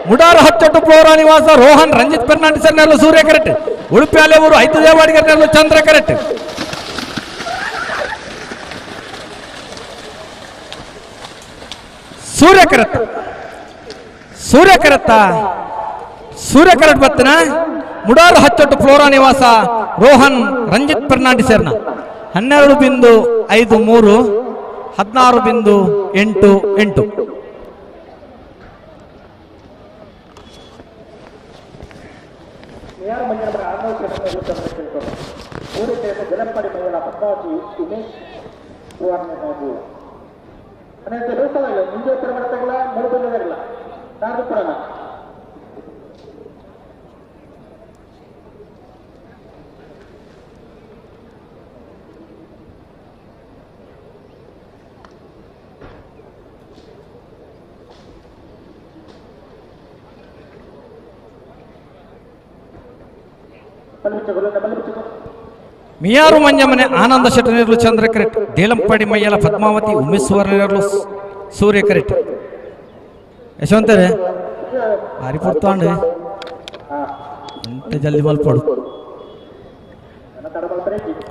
S1: ಮುಡಾರ ಹಚ್ಚೊಟ್ಟು ಫ್ಲೋರಾ ನಿವಾಸ ರೋಹನ್ ರಂಜಿತ್ ಫೆರ್ನಾಂಡಿಸ್ ನೆರಳು ಸೂರ್ಯ ಕರೆಕ್ಟ್. ಉಡುಪಿ ಅಲೆವರು ಐದು ದೇವಾಡಿಗರ ನೆರಳು ಚಂದ್ರ ಕರೆಕ್ಟ್. ಸೂರ್ಯ ಕರೆಕ್ಟ್ ಸೂರ್ಯ ಕರೆಕ್ಟ ಸೂರ್ಯ ಕರೆಕ್ಟ್ ಬತ್ತನ ಮುಡಾರು ಹಚ್ಚೊಟ್ಟು ಫ್ಲೋರಾ ನಿವಾಸ ರೋಹನ್ ರಂಜಿತ್ ಫೆರ್ನಾಂಡಿಸರ್ನ 12.53 16.88. ಮಿಯಾರು ಮಂಜಮನೆ ಆನಂದ ಶೆಟ್ಟನಿರಲು ಚಂದ್ರ ಕರೆಕ್ಟ್. ದೇಲಂಪಾಡಿ ಮಯ್ಯಲ ಪದ್ಮಾವತಿ ಉಮೇಶ್ವರನಿರಲು ಸೂರ್ಯ ಕರೆಕ್ಟ್. ಯಶವಂತರೇ ಭಾರಿ ಪಡ್ತಾಂಡೆ ಎಂತ ಜಲ್ದಿ ಮಲ್ಪಡು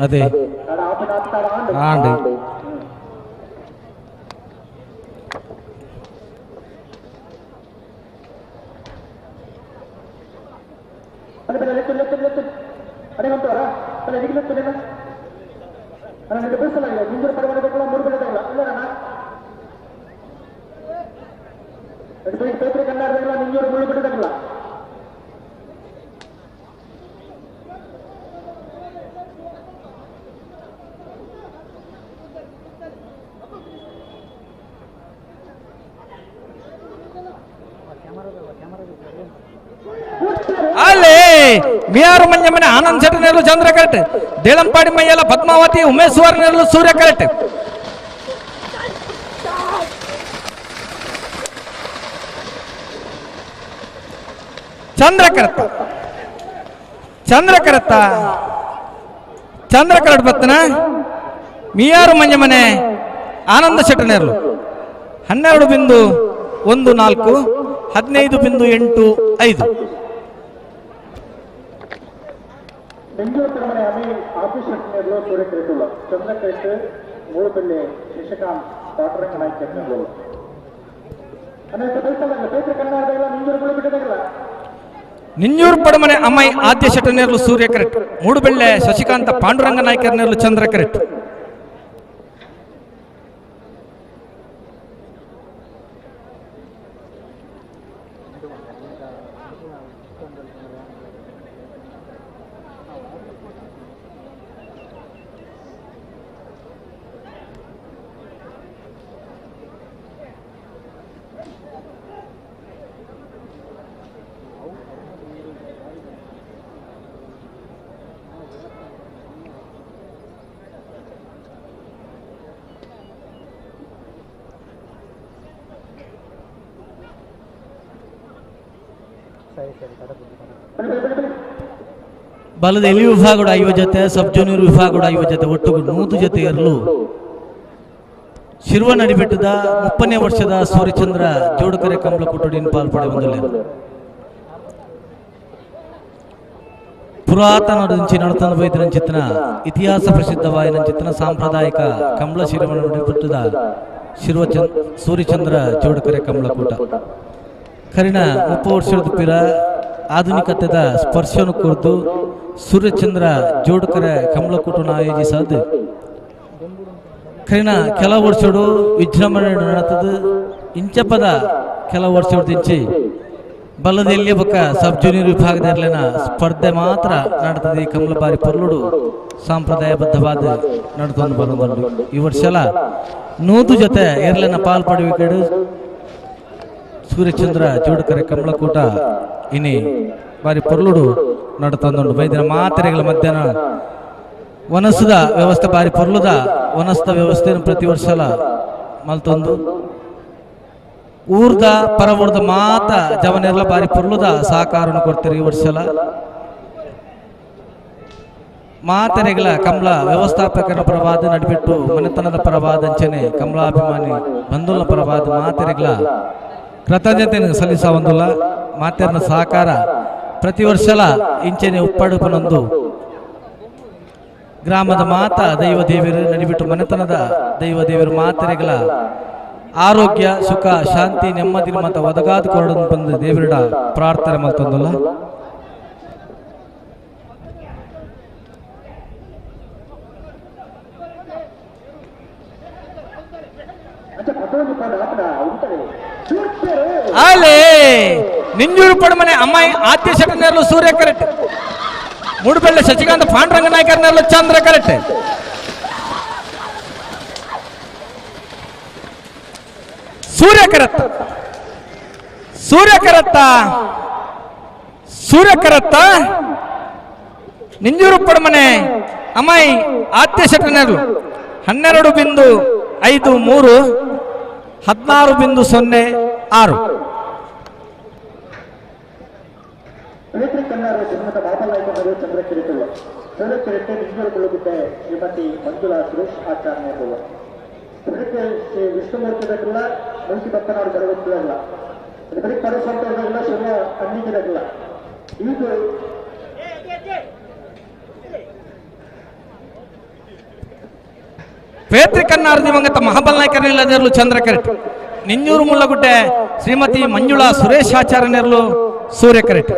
S1: ಅದೇ ಆಂಡೆ. ಅಲ್ಲೇ ಮಿಯಾರು ಮಂಜಮನೆ ಆನಂದ್ ಶೆಟ್ಟಿ ನೆರಳು ಚಂದ್ರ ಕರೆಕ್ಟ್. ದೇಲಂಪಾಡಿ ಮಯ್ಯಲ ಪದ್ಮಾವತಿ ಉಮೇಶ್ವರ ನೆರಳು ಸೂರ್ಯ ಕರೆಕ್ಟ್. ಚಂದ್ರ ಕರೆಕ್ಟ್ ಚಂದ್ರ ಕರೆಕ್ಟ ಚಂದ್ರ ಕರೆಕ್ಟ್ ಬತ್ತನ ಮಿಯಾರು ಮಂಜಮನೆ ಆನಂದ ಶೆಟ್ಟಿ ನೆರಳು 12.14 15.85.
S2: ಬೆಂಗಳೂರು ತಿರುಮನೆ ಅಮಿ ಆಫೀಸ್ ನೆರಳು ಸೂರ್ಯ ಕರೆಕ್ಟ್. ಚಂದ್ರ ಕರೆಕ್ಟ್ ಮೂಡುಬೆಳ್ಳೆ ಶಶಿಕಾಂತ್ ಪಾಟರಂಗ ನಾಯ್ಕ ನೆರಳು.
S1: ನಿಂಜೂರು ಪಡಮನೆ ಅಮ್ಮೈ ಆದ್ಯ ಶೆಟ್ಟ ನೆರಳು ಸೂರ್ಯ ಕರೆಕ್ಟ್. ಮೂಡುಬೆಳ್ಳೆ ಶಶಿಕಾಂತ ಪಾಂಡುರಂಗ ನಾಯ್ಕರ ನೆರಳು ಚಂದ್ರ ಕರೆಕ್ಟ್.
S10: ಬಲದ ಎಲಿ ವಿಭಾಗದ 50 ಜೊತೆ, ಸಬ್ ಜೂನಿಯರ್ ವಿಭಾಗದ 50 ಜೊತೆ, ಒಟ್ಟು 100 ಜೊತೆ ಇರಲು ಶಿರ್ವ ನಡಿಬೆಟ್ಟದ 30ನೇ ವರ್ಷದ ಸೂರ್ಯಚಂದ್ರ ಜೋಡುಕರೆ ಕಂಬಳ ಕುಟುಡಿನ ಪಾಲ್ಪಡೆ ಹೊಂದಲಿದೆ. ಪುರಾತನ ನಡತನ ವೈದ್ಯರಂಚಿತನ ಇತಿಹಾಸ ಪ್ರಸಿದ್ಧವಾಯಿನಂಚಿತನ ಸಾಂಪ್ರದಾಯಿಕ ಕಂಬಳ ಶಿರವಣ ನಡಿಬೆಟ್ಟದ ಶಿರ್ವ ಸೂರ್ಯಚಂದ್ರ ಜೋಡುಕರೆ ಕಂಬಳಕೂಟ ಕರಿನ 30 ವರ್ಷದ ಪಿರ ಆಧುನಿಕತೆದ ಸ್ಪರ್ಶವನ್ನು ಕುರಿತು ಸೂರ್ಯಚಂದ್ರ ಜೋಡುಕರೆ ಕಮಲಕೂಟನ ಆಯೋಜಿಸದು ಕರಿನ ಕೆಲ ವರ್ಷಡು ವಿಜೃಂಭಣೆ ನಡೆತದು. ಇಂಚಪದ ಕೆಲ ವರ್ಷಡು ತಿಂಚಿ ಬಲ್ಲದೆಲ್ಲಿ ಬೊಕ್ಕ ಸಬ್ ಜೂನಿಯರ್ ವಿಭಾಗದ ಸ್ಪರ್ಧೆ ಮಾತ್ರ ನಡತದೆ. ಕಮಲ ಬಾರಿ ಪೊರ್ಲುಡು ಸಾಂಪ್ರದಾಯಬದ್ಧವಾದ ನಡ್ಕೊಂಡು ಬಂದು ಈ ವರ್ಷಲ 100 ಜೊತೆ ಎರ್ಲೆನ ಪಾಲ್ಪಡುವಿಕೆಡು ಸೂರ್ಯಚಂದ್ರ ಜೋಡುಕರೆ ಕಮಲಕೂಟ ಇನಿ ಬಾರಿ ಪೊರ್ಲುಡು ನಡತಂದುಂಡು. ಬೈದಿನ ಮಾತ್ರೆಗಳ ಮಧ್ಯಾಹ್ನ ವನಸದ ವ್ಯವಸ್ಥೆ ಬಾರಿ ಪೊರ್ಲುದ ವನಸದ ವ್ಯವಸ್ಥೆಯನ್ನು ಪ್ರತಿ ವರ್ಷಲ ಮಲ್ತೊಂದು ಊರ್ದ ಪರವೂರ್ದ ಮಾತ ಜವನೆಲ್ಲ ಬಾರಿ ಪೊರ್ಲುದ ಸಹಕಾರವನ್ನು ಕೊಡ್ತಾರೆ. ಈ ವರ್ಷಲ ಮಾತೆರೆಗಳ ಕಮಲ ವ್ಯವಸ್ಥಾಪಕರ ಪರವಾದ ನಡಿಬಿಟ್ಟು ಮನೆತನದ ಪರವಾದ ಅಂಚನೆ ಕಮಲಾಭಿಮಾನಿ ಬಂಧುಲ ಪರವಾದ ಮಾತೆರೆಗಳ ಕೃತಜ್ಞತೆಯನ್ನು ಸಲ್ಲಿಸವಂದುಲ್ಲ. ಮಾತೆರ್ನ ಸಹಕಾರ ಪ್ರತಿ ವರ್ಷಲ ಇಂಚೆನೆ ಉಪ್ಪಾಡು ಪನೊಂದು ಗ್ರಾಮದ ಮಾತ ದೈವ ದೇವರು ನಡಿಬಿಟ್ಟು ಮನೆತನದ ದೈವ ದೇವರು ಮಾತೆರೆಗಳ ಆರೋಗ್ಯ ಸುಖ ಶಾಂತಿ ನೆಮ್ಮದಿ ಮಾತ ಒದಗಾದ ಕೊರಡನ್ನು ಬಂದು ದೇವರ ಪ್ರಾರ್ಥನೆ ಮಲ್ತೊಂದುಲ್ಲ. ಅಲೇ ನಿಂಜೂರು ಪಡಮನೆ ಅಮ್ಮಾಯಿ ಆದ್ಯ ಶೆಟ್ಟನೇರ್ಲು ಸೂರ್ಯ ಕರೆಕ್ಟ್, ಮೂಡುಬೆಳ್ಳೆ ಶಶಿಕಾಂತ ಪಾಂಡುರಂಗ ನಾಯಕರ್ನೇರ್ಲು ಚಂದ್ರ ಕರೆಕ್ಟ್. ಸೂರ್ಯ ಕರತ್ತ ಸೂರ್ಯ ಕರತ್ತ ಸೂರ್ಯ ಕರತ್ತ ನಿಂಜೂರು ಪಡಮನೆ ಅಮ್ಮಾಯಿ ಆದ್ಯ ಶೆಟ್ಟನೇರ್ಲು 12.53 16.06.
S2: ಚಂದ್ರಕಿರಿತುಳ್ಳ ಚಂದ್ರಕಿರಿಟ್ಟೆ ನಿಂಜೂರು ಶ್ರೀಮತಿ ಮಂಜುಳಾ ಸುರೇಶ್ ಆಚಾರ್ಯ ಶ್ರೀ ವಿಷ್ಣುಮೂರ್ತಿ ದಕ್ಕಿಲ್ಲ, ಮುಲ್ಕಿ ಬಪ್ಪನವರು ಬರಗೊತ್ತಿಲ್ಲ, ಬರೀ ಪರಸ್ಪರದಾಗಿಲ್ಲ, ಶಿವ ಅನ್ನಿಗಿದಾಗಿಲ್ಲ. ಈಗ
S1: ಪೇತ್ರಿಕನ್ನಾರು ದಿವಂಗತ ಮಹಾಬಲ್ ನಾಯಕರ ನೆರಳು ಚಂದ್ರ ಕರೆಟ್, ನಿಂಜೂರು ಮುಳ್ಳಗುಡ್ಡೆ ಶ್ರೀಮತಿ ಮಂಜುಳಾ ಸುರೇಶ್ ಆಚಾರ್ಯ ನೆರಳು ಸೂರ್ಯ ಕರೆಟ್.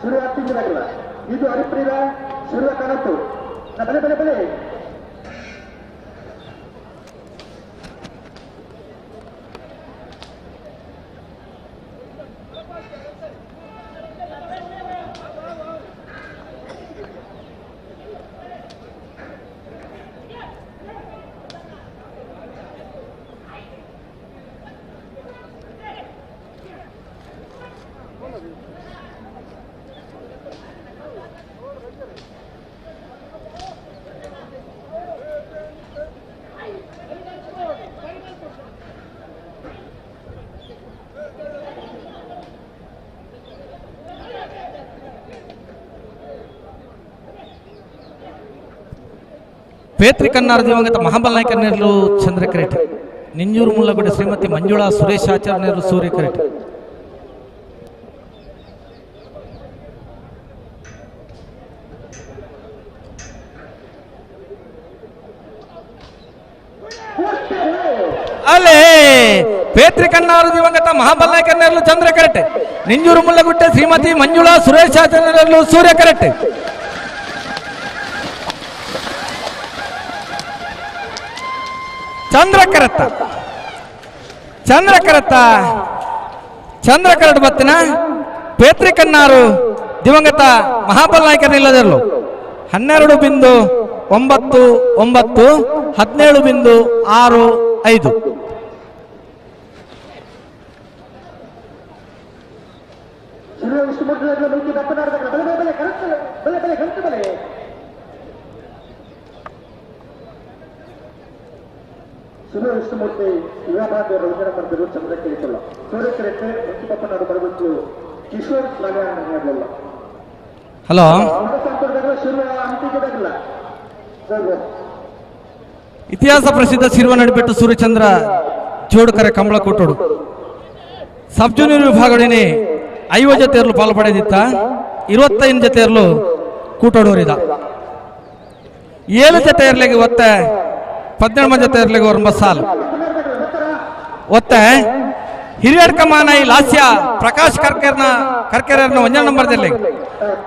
S2: ಶಿವ ಅತ್ತಿಂಗಿದಾಗಿಲ್ಲ, ಇದು ಹರಿಪ್ರಿಯ ಶಿವ ಕನಸು ಬಲೆ ಬಲೆ ಬಲೆ.
S1: ಪೇತ್ರಿಕನ್ನಾರ ದಿವಂಗತ ಮಹಾಬಲ್ ನಾಯಕರ ನೆರಳು ಚಂದ್ರ ಕರೆಟ್, ನಿಂಜೂರು ಮುಳ್ಳಗುಡ್ಡೆ ಶ್ರೀಮತಿ ಮಂಜುಳಾ ಸುರೇಶ್ ಆಚಾರ್ಯ ನೆರಳು ಸೂರ್ಯ ಕರೆಟ್. ಅಲ್ಲೇ ಪೇತ್ರಿಕನ್ನಾರು ದಿವಂಗತ ಮಹಾಬಲ್ ನಾಯಕರ ನೆರಳು ಚಂದ್ರ ಕರೆಟ್, ನಿಂಜೂರು ಮುಳ್ಳಗುಡ್ಡೆ ಶ್ರೀಮತಿ ಮಂಜುಳಾ ಸುರೇಶ್ ಆಚಾರ್ಯ ನೆರಳು ಸೂರ್ಯ ಕರೆಟ್. ಚಂದ್ರಕರತ್ತ ಚಂದ್ರಕರತ್ತ ಚಂದ್ರಕರಟ್ ಬತ್ತಿನ ಪೇತ್ರಿಕನ್ನಾರು ದಿವಂಗತ ಮಹಾಬಲ್ ನಾಯಕರ ನಿಲ್ಲದಿರಲು 12.99 17.65.
S2: ಶಿವ ವಿಷ್ಣುಮೂರ್ತಿ ಯುವಭಾಗ್ಯ ರವೀಂದ್ರ ಮಂದಿರು ಚಂದ್ರಕಿರಿತುಳ್ಳ ಸೂರ್ಯಕಿರಿಟ್ಟೆ ಮುಖ್ಯಪಪ್ಪನಾಡು ಬರಬೇಕು ಕಿಶೋರ್ ಕಲ್ಯಾಣ.
S1: ಹಲೋ,
S2: ಶಿವ ಅಂತಿಗಿದಾಗಿಲ್ಲ.
S1: ಇತಿಹಾಸ ಪ್ರಸಿದ್ಧ ಶಿರ್ವ ನಡಿಬೆಟ್ಟು ಸೂರ್ಯಚಂದ್ರ ಜೋಡುಕರೆ ಕಂಬಳ ಕೊಟ್ಟೋಡು ಸಬ್ ಜೂನಿಯರ್ ವಿಭಾಗದಲ್ಲಿ 50 ಜೊತೆಯರ್ಲು ಪಾಲು ಪಡೆದಿತ್ತ, 25 ಜೊತೆಯರ್ಲು ಕೂಟೋಡೋರಿದ, 7 ಜೊತೆಯರ್ಲಿಗೆ ಒತ್ತೆ 18 ಜೊತೆಯರ್ಲಿಗೆ ಒರಂಬ ಸಾಲು ಒತ್ತೆ. ಹಿರಿಯಡ್ಕ ಮಾನಾಯಿ ಲಾಸ್ಯ ಪ್ರಕಾಶ್ ಕರ್ಕೆರನ 1 ನಂಬರ್ದಲ್ಲಿ,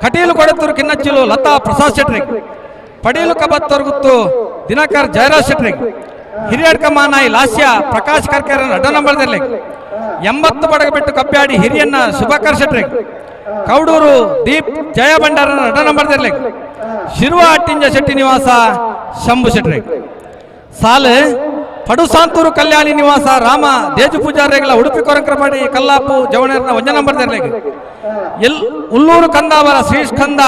S1: ಕಟೀಲು ಕೊಡತ್ತೂರು ಕಿನ್ನಚ್ಚಿಲು ಲತಾ ಪ್ರಸಾದ್ ಶೆಟ್ರಿಗೆ, ಪಡೀಲು ಕಬತ್ತೂರು ದಿನಕರ್ ಜಯರಾಜ್ ಶೆಟ್ರಿಗೆ, ಹಿರಿಯಡ್ಕ ಮಾನಾಯಿ ಲಾಸ್ಯ ಪ್ರಕಾಶ್ ಕರ್ಕೆರನ 2 ನಂಬರ್ದಲ್ಲಿ, 80 ಬಡಗ ಬಿಟ್ಟು ಕಬ್ಬ್ಯಾಡಿ ಹಿರಿಯನ್ನ ಶುಭಾಕರ್ ಶೆಟ್ರಿಗೆ, ಕೌಡೂರು ದೀಪ್ ಜಯ ಭಂಡಾರನ 2 ನಂಬರ್ದಲ್ಲಿ, ಶಿರುವ ಅಟ್ಟಿಂಜ ಶೆಟ್ಟಿ ನಿವಾಸ ಶಂಭು ಶೆಟ್ರಿಗೆ, ಸಾಲೆ ಪಡುಸಾಂತೂರು ಕಲ್ಯಾಣಿ ನಿವಾಸ ರಾಮ ದೇಜು ಪೂಜಾರಿಗಳ ಉಡುಪಿ ಕೊರಂಕರಪಾಡಿ ಕಲ್ಲಾಪು ಜವಣೇರ್ನ 1 ನಂಬರ್ದಲ್ಲಿ, ಎಲ್ ಉಲ್ಲೂರು ಕಂದಾವರ ಶ್ರೀಸ್ಕಂದ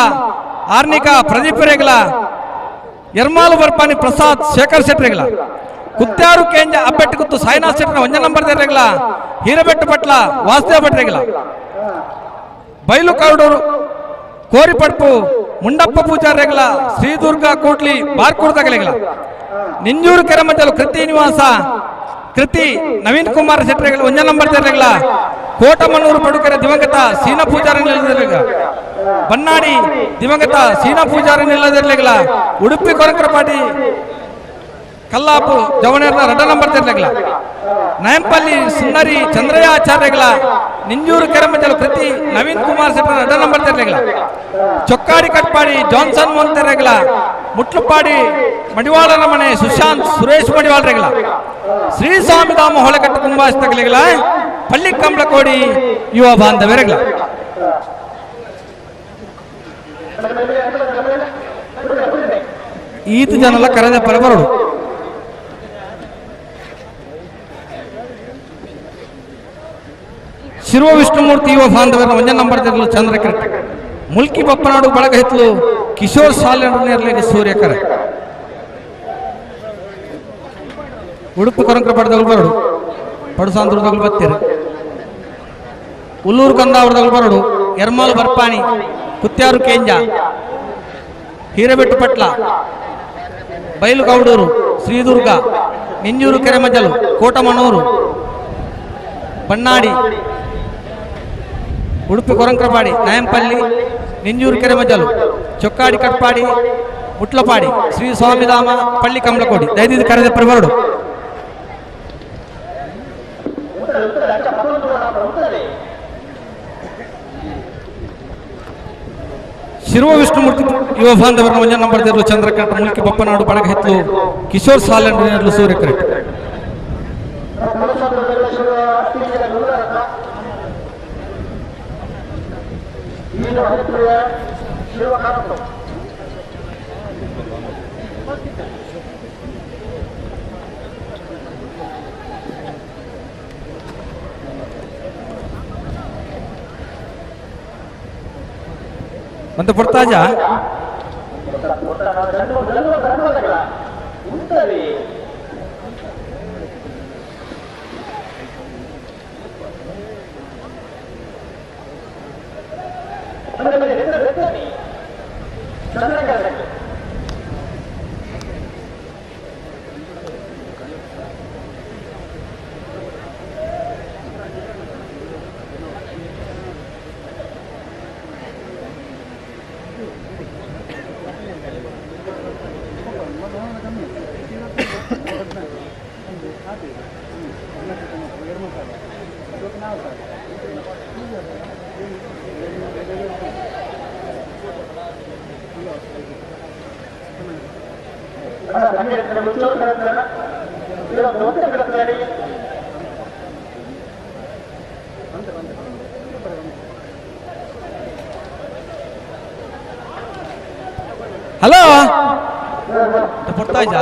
S1: ಆರ್ನಿಕಾ ಪ್ರದೀಪ್ ರೇಗಲ, ಎರ್ಮಾಲು ಬರ್ಪಾನಿ ಪ್ರಸಾದ್ ಶೇಖರ್ ಶೆಟ್ರಿಗಳ, ಕುತ್ಯಾರು ಕೇಂಜ ಅಬ್ಬೆಟ್ಟು ಗುತ್ತು ಸಾಯಿನಾಥ್ ಶೆಟ್ಟರ ಒಂಜ ನಂಬರ್ ತೆರಗಲ ಹೀರಬೆಟ್ಟು ಪಟ್ಲ ವಾಸುದೇವ ಭಟ್ರೆಗಲ ಬೈಲು ಕೌಡೂರು ಕೋರಿಪಡ್ಪು ಮುಂಡಪ್ಪ ಪೂಜಾರ್ರೆಗಲ ಶ್ರೀದುರ್ಗ ಕೋಟ್ಲಿ ಬಾರ್ಕೂರ್ದಗಲಿಗಲ ನಿಂಜೂರು ಕೆರಮಂಜಲು ಕೃತಿ ನಿವಾಸ ಕೃತಿ ನವೀನ್ ಕುಮಾರ್ ಶೆಟ್ಟರೆಗಲ ಒಂಜ ನಂಬರ್ ತೆರಗಲ ಕೋಟಮನ್ನೂರು ಪಡುಕೆರೆ ದಿವಂಗತ ಸೀನಾ ಪೂಜಾರಿ ನಿಲ್ಲದಿರಲಿಲ್ಲ ಬನ್ನಾಡಿ ದಿವಂಗತ ಸೀನಾ ಪೂಜಾರಿ ನಿಲ್ಲದಿರಲಿಲ್ಲ ಉಡುಪಿ ಕೊರಂಕರಪಾಟಿ ಕಲ್ಲಾಪು ಜವನೇರ್ನ ರಡ್ಡ ನಂಬರ್ ತೆರಲಿಲ್ಲ ನಯಂಪಲ್ಲಿ ಸುಂದರಿ ಚಂದ್ರಯ್ಯ ಆಚಾರ್ಯಗಳ ನಿಂಜೂರು ಕೆರಮಂಜಲು ಕೃತಿ ನವೀನ್ ಕುಮಾರ್ ಶೆಟ್ಟರ್ ರಡ್ಡ ನಂಬರ್ ತೆರಲಿಲ್ಲ ಚೊಕ್ಕಾಡಿ ಕಟ್ಪಾಡಿ ಜಾನ್ಸನ್ ಒಂತೆರೆಗಳ ಮುಟ್ಲುಪಾಡಿ ಮಡಿವಾಳರ ಮನೆ ಸುಶಾಂತ್ ಸುರೇಶ್ ಮಡಿವಾಳರೆಗಳ ಶ್ರೀ ಸ್ವಾಮಿಧಾಮ ಹೊಳೆಕಟ್ಟು ಕುಂಬಾಸ್ತಗಲಿಗಳ ಪಳ್ಳಿ ಕಂಬಳಕೋಡಿ ಯುವ ಬಾಂಧವರೆಗಳ ಈತ ಜನಲ ಕರೆದ ಪರಬರಡು ಶಿರುವ ವಿಷ್ಣುಮೂರ್ತಿ ಯುವ ಬಾಂಧವರ ಒಂದೇ ನಂಬರ್ ತೆರಲು ಚಂದ್ರಕರ್ ಮುಲ್ಕಿ ಬಪ್ಪನಾಡು ಬಳಗ ಹಿತ್ಲು ಕಿಶೋರ್ ಸಾಲೆಂಡ್ರನೇರ್ಲಿಗೆ ಸೂರ್ಯಕರ ಉಡುಪು ಕೊರಂಕರ ಪಡೆದಗಳು ಬರಡು ಪಡುಸಾಂದ್ರದಗಳು ಬತ್ತೀರಿ ಉಲ್ಲೂರು ಕಂದಾವರದಗಳು ಬರಡು ಎರ್ಮಾಲು ಬರ್ಪಾಣಿ ಕುತ್ಯಾರು ಕೇಂಜ ಹೀರಬೆಟ್ಟು ಪಟ್ಲ ಬೈಲುಗೌಡೂರು ಶ್ರೀದುರ್ಗ ನಿಂಜೂರು ಕೆರೆಮಜಲು ಕೋಟಮನೂರು ಬಣ್ಣಾಡಿ ಉಡುಪಿ ಕೊರಂಕ್ರಪಾಡಿ ನಾಯಂಪಲ್ಲಿ ನಿಂಜೂರು ಕೆರೆಮಜಲು ಚೊಕ್ಕಾಡಿ ಕಟ್ಪಾಡಿ ಮುಟ್ಲಪಾಡಿ ಶ್ರೀ ಸ್ವಾಮಿಧಾಮ ಪಳ್ಳಿ ಕಮಲಕೋಡಿ ದಯದಿದ್ದು ಕರೆದ ಬರಡು. ಶಿರುವ ವಿಷ್ಣುಮೂರ್ತಿ ಯುವ ಬಾಂಧವರ ಒಂಜ ನಂಬರ್ ದೇರ್ಲು ಚಂದ್ರಕಾಂತ ಮುಲ್ಕಿ ಬಪ್ಪನಾಡು ಬಡಗ ಹೆತ್ಲು ಕಿಶೋರ್ ಸಾಲೆಂಡ್ರು ಸೂರ್ಯಕರೆಟ್. ಮತ್ತೆ ಪೊರ್ತಾಜ ಹಲೋ ಪೊರ್ತಾಜ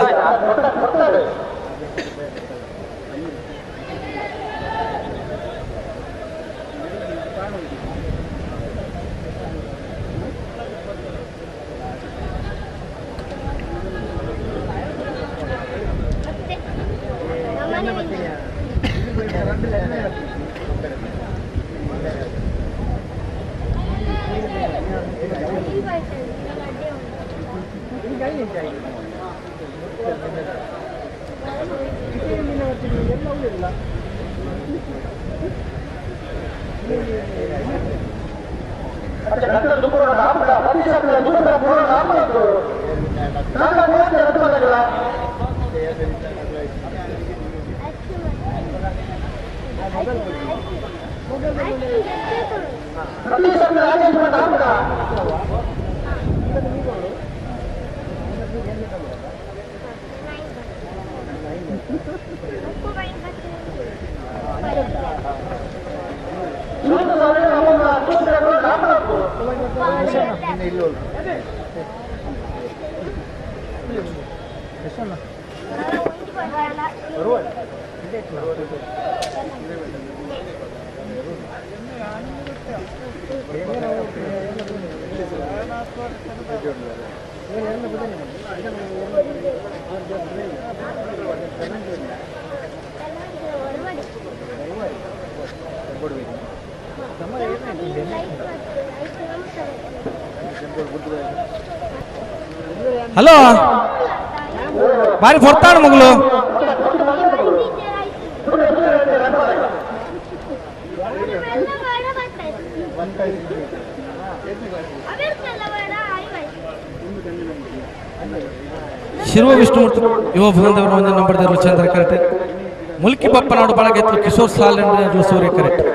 S1: ಹಲೋ ಬಾರಿ ಹೊರ್ತಾಣ ಮಗಳು. ಶಿರುವ ವಿಷ್ಣುಮೂರ್ತಿ ಯುವ ಬಾಂಧವರು ಒಂದು ನಂಬರ್ ಚಂದ್ರ ಕರೆಕ್ಟ್. ಮುಲ್ಕಿ ಬಪ್ಪನಾಡು ಬಳಗೆತ್ತು ಕಿಶೋರ್ ಸಾಲ್ ಸೂರ್ಯ ಕರೆಕ್ಟ್.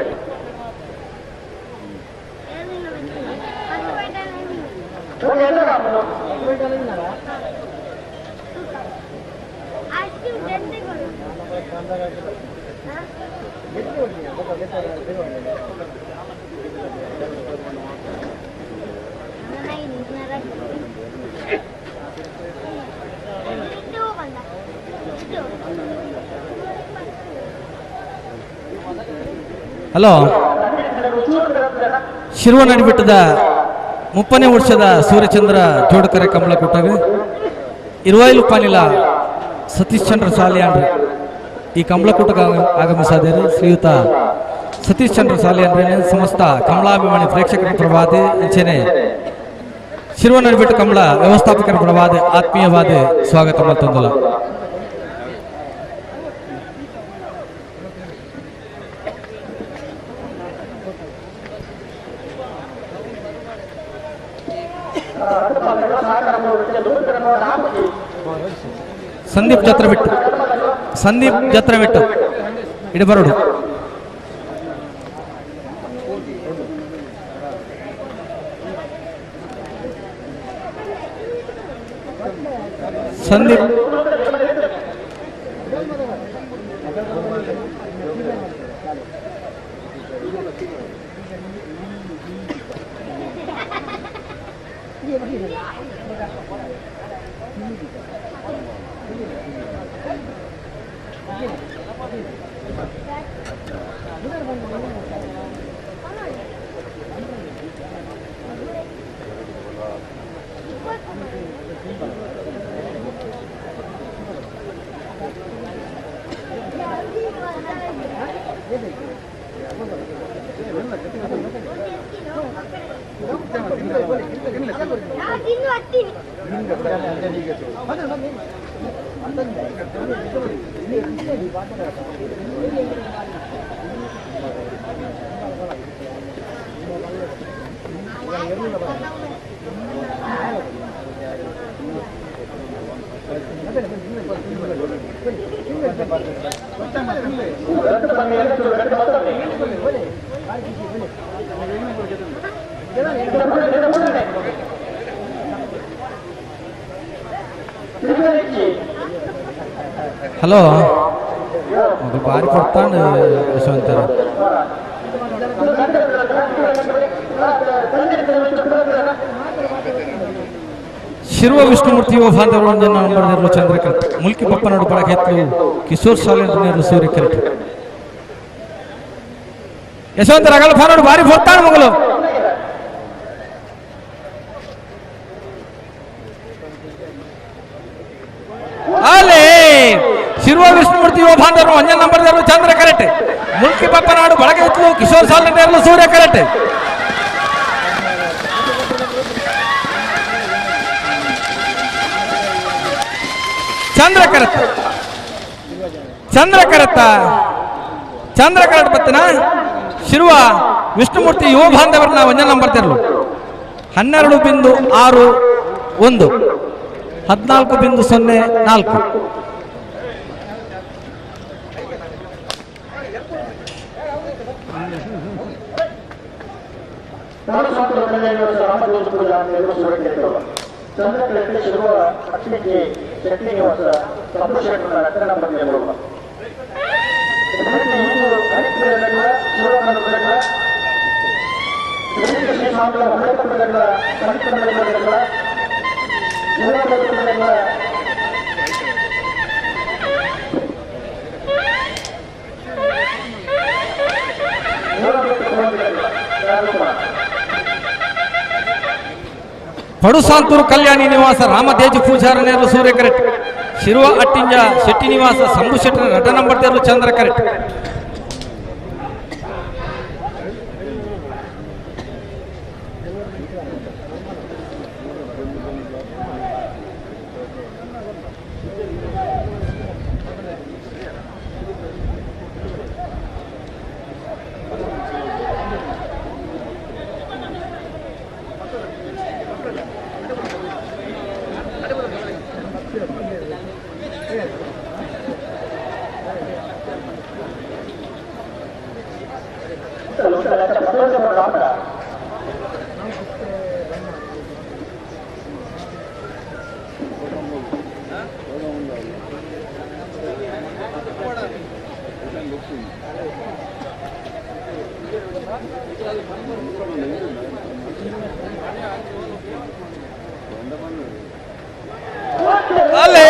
S1: ಹಲೋ ಶಿರುವ ನಡಿಬಿಟ್ಟದ 30ನೇ ವರ್ಷದ ಸೂರ್ಯಚಂದ್ರ ಜೋಡಕರೆ ಕಮಲಕೂಟಗ ಇರುವಾಯಿಲು ಪಾನಿಲ ಸತೀಶ್ ಚಂದ್ರ ಸಾಲಿಯಾನ್ರಿ ಈ ಕಮಲಕೂಟಕ್ಕೆ ಆಗಮಿಸಾದೇರು ಶ್ರೀಯುತ ಸತೀಶ್ ಚಂದ್ರ ಸಾಲಿಯಾನ್ರಿ ಸಮಸ್ತ ಕಮಲಾಭಿಮಾನಿ ಪ್ರೇಕ್ಷಕರ ಪ್ರಭಾತೆ ಅಂಚೆನೆ ಶಿರುವ ನಡಿಬಿಟ್ಟು ಕಮಲ ವ್ಯವಸ್ಥಾಪಕರ ಪ್ರಭಾತೆ ಆತ್ಮೀಯವಾದ ಸ್ವಾಗತ ಮತ್ತೊಂದಲ್ಲ. ಸಂದೀಪ್ ಜತ್ರ ಬಿಟ್ಟು ಸಂದೀಪ್ ಜತ್ರ ಬಿಟ್ಟು ಇಡಬರಡು. ಸಂದೀಪ್ ಹಲೋ ಮಗಳು ಬಾರಿ ಕೊಡ್ತಾನೆ ಯಶವಂತರ. ಶಿರುವ ವಿಷ್ಣುಮೂರ್ತಿ ಯುವ ಬಾಂಧವರು ನಂಬರ್ ಚಂದ್ರಕರೆಟ್ ಮುಲ್ಕಿ ಬಪ್ಪನಾಡು ಬಳಕೆತ್ತು ಕಿಶೋರ್ ಸಾಲಿನ ಸೂರ್ಯ ಕರೆಕ್ಟ್. ಯಶವಂತರ ಅಗಲ ಫಾನೋಡು ಬಾರಿ ಹೊರ್ತಾಣ ಮಗಳು. ಅಲ್ಲೇ ಶಿರುವ ವಿಷ್ಣುಮೂರ್ತಿ ಯುವ ಬಾಂಧವರು ಒಂಜನ ನಂಬರ್ ಚಂದ್ರ ಕರೆಕ್ಟ್. ಮುಲ್ಕಿ ಬಪ್ಪನಾಡು ಬಳಕೆ ಕಿಶೋರ್ ಸಾಲಿನ ಸೂರ್ಯ ಕರೆಕ್ಟ್. ಚಂದ್ರಕರತ್ತ ಚಂದ್ರಕರತ್ತ ಚಂದ್ರಕರಟ್ ಬತ್ತನ ಶಿರುವ ವಿಷ್ಣುಮೂರ್ತಿ ಯುವ ಬಾಂಧವರನ್ನ ಒಂಜನ ನಂಬರ್ ತೆರಲು 12.61 14.04. ಪಡುಸಾಂತೂರು ಕಲ್ಯಾಣಿ ನಿವಾಸ ರಾಮತೇಜ ಪೂಜಾರನೇರು ಸೂರ್ಯ ಕರೆಕ್ಟ್. ಶಿರುವ ಅಟ್ಟಿಂಜ ಶೆಟ್ಟಿ ನಿವಾಸ ಸಂಭು ಶೆಟ್ಟರ ರಡ್ಡ ನಂಬರ್ ದೇರ್ಲು ಚಂದ್ರ ಕರೆಕ್ಟ್. ಅಲ್ಲೇ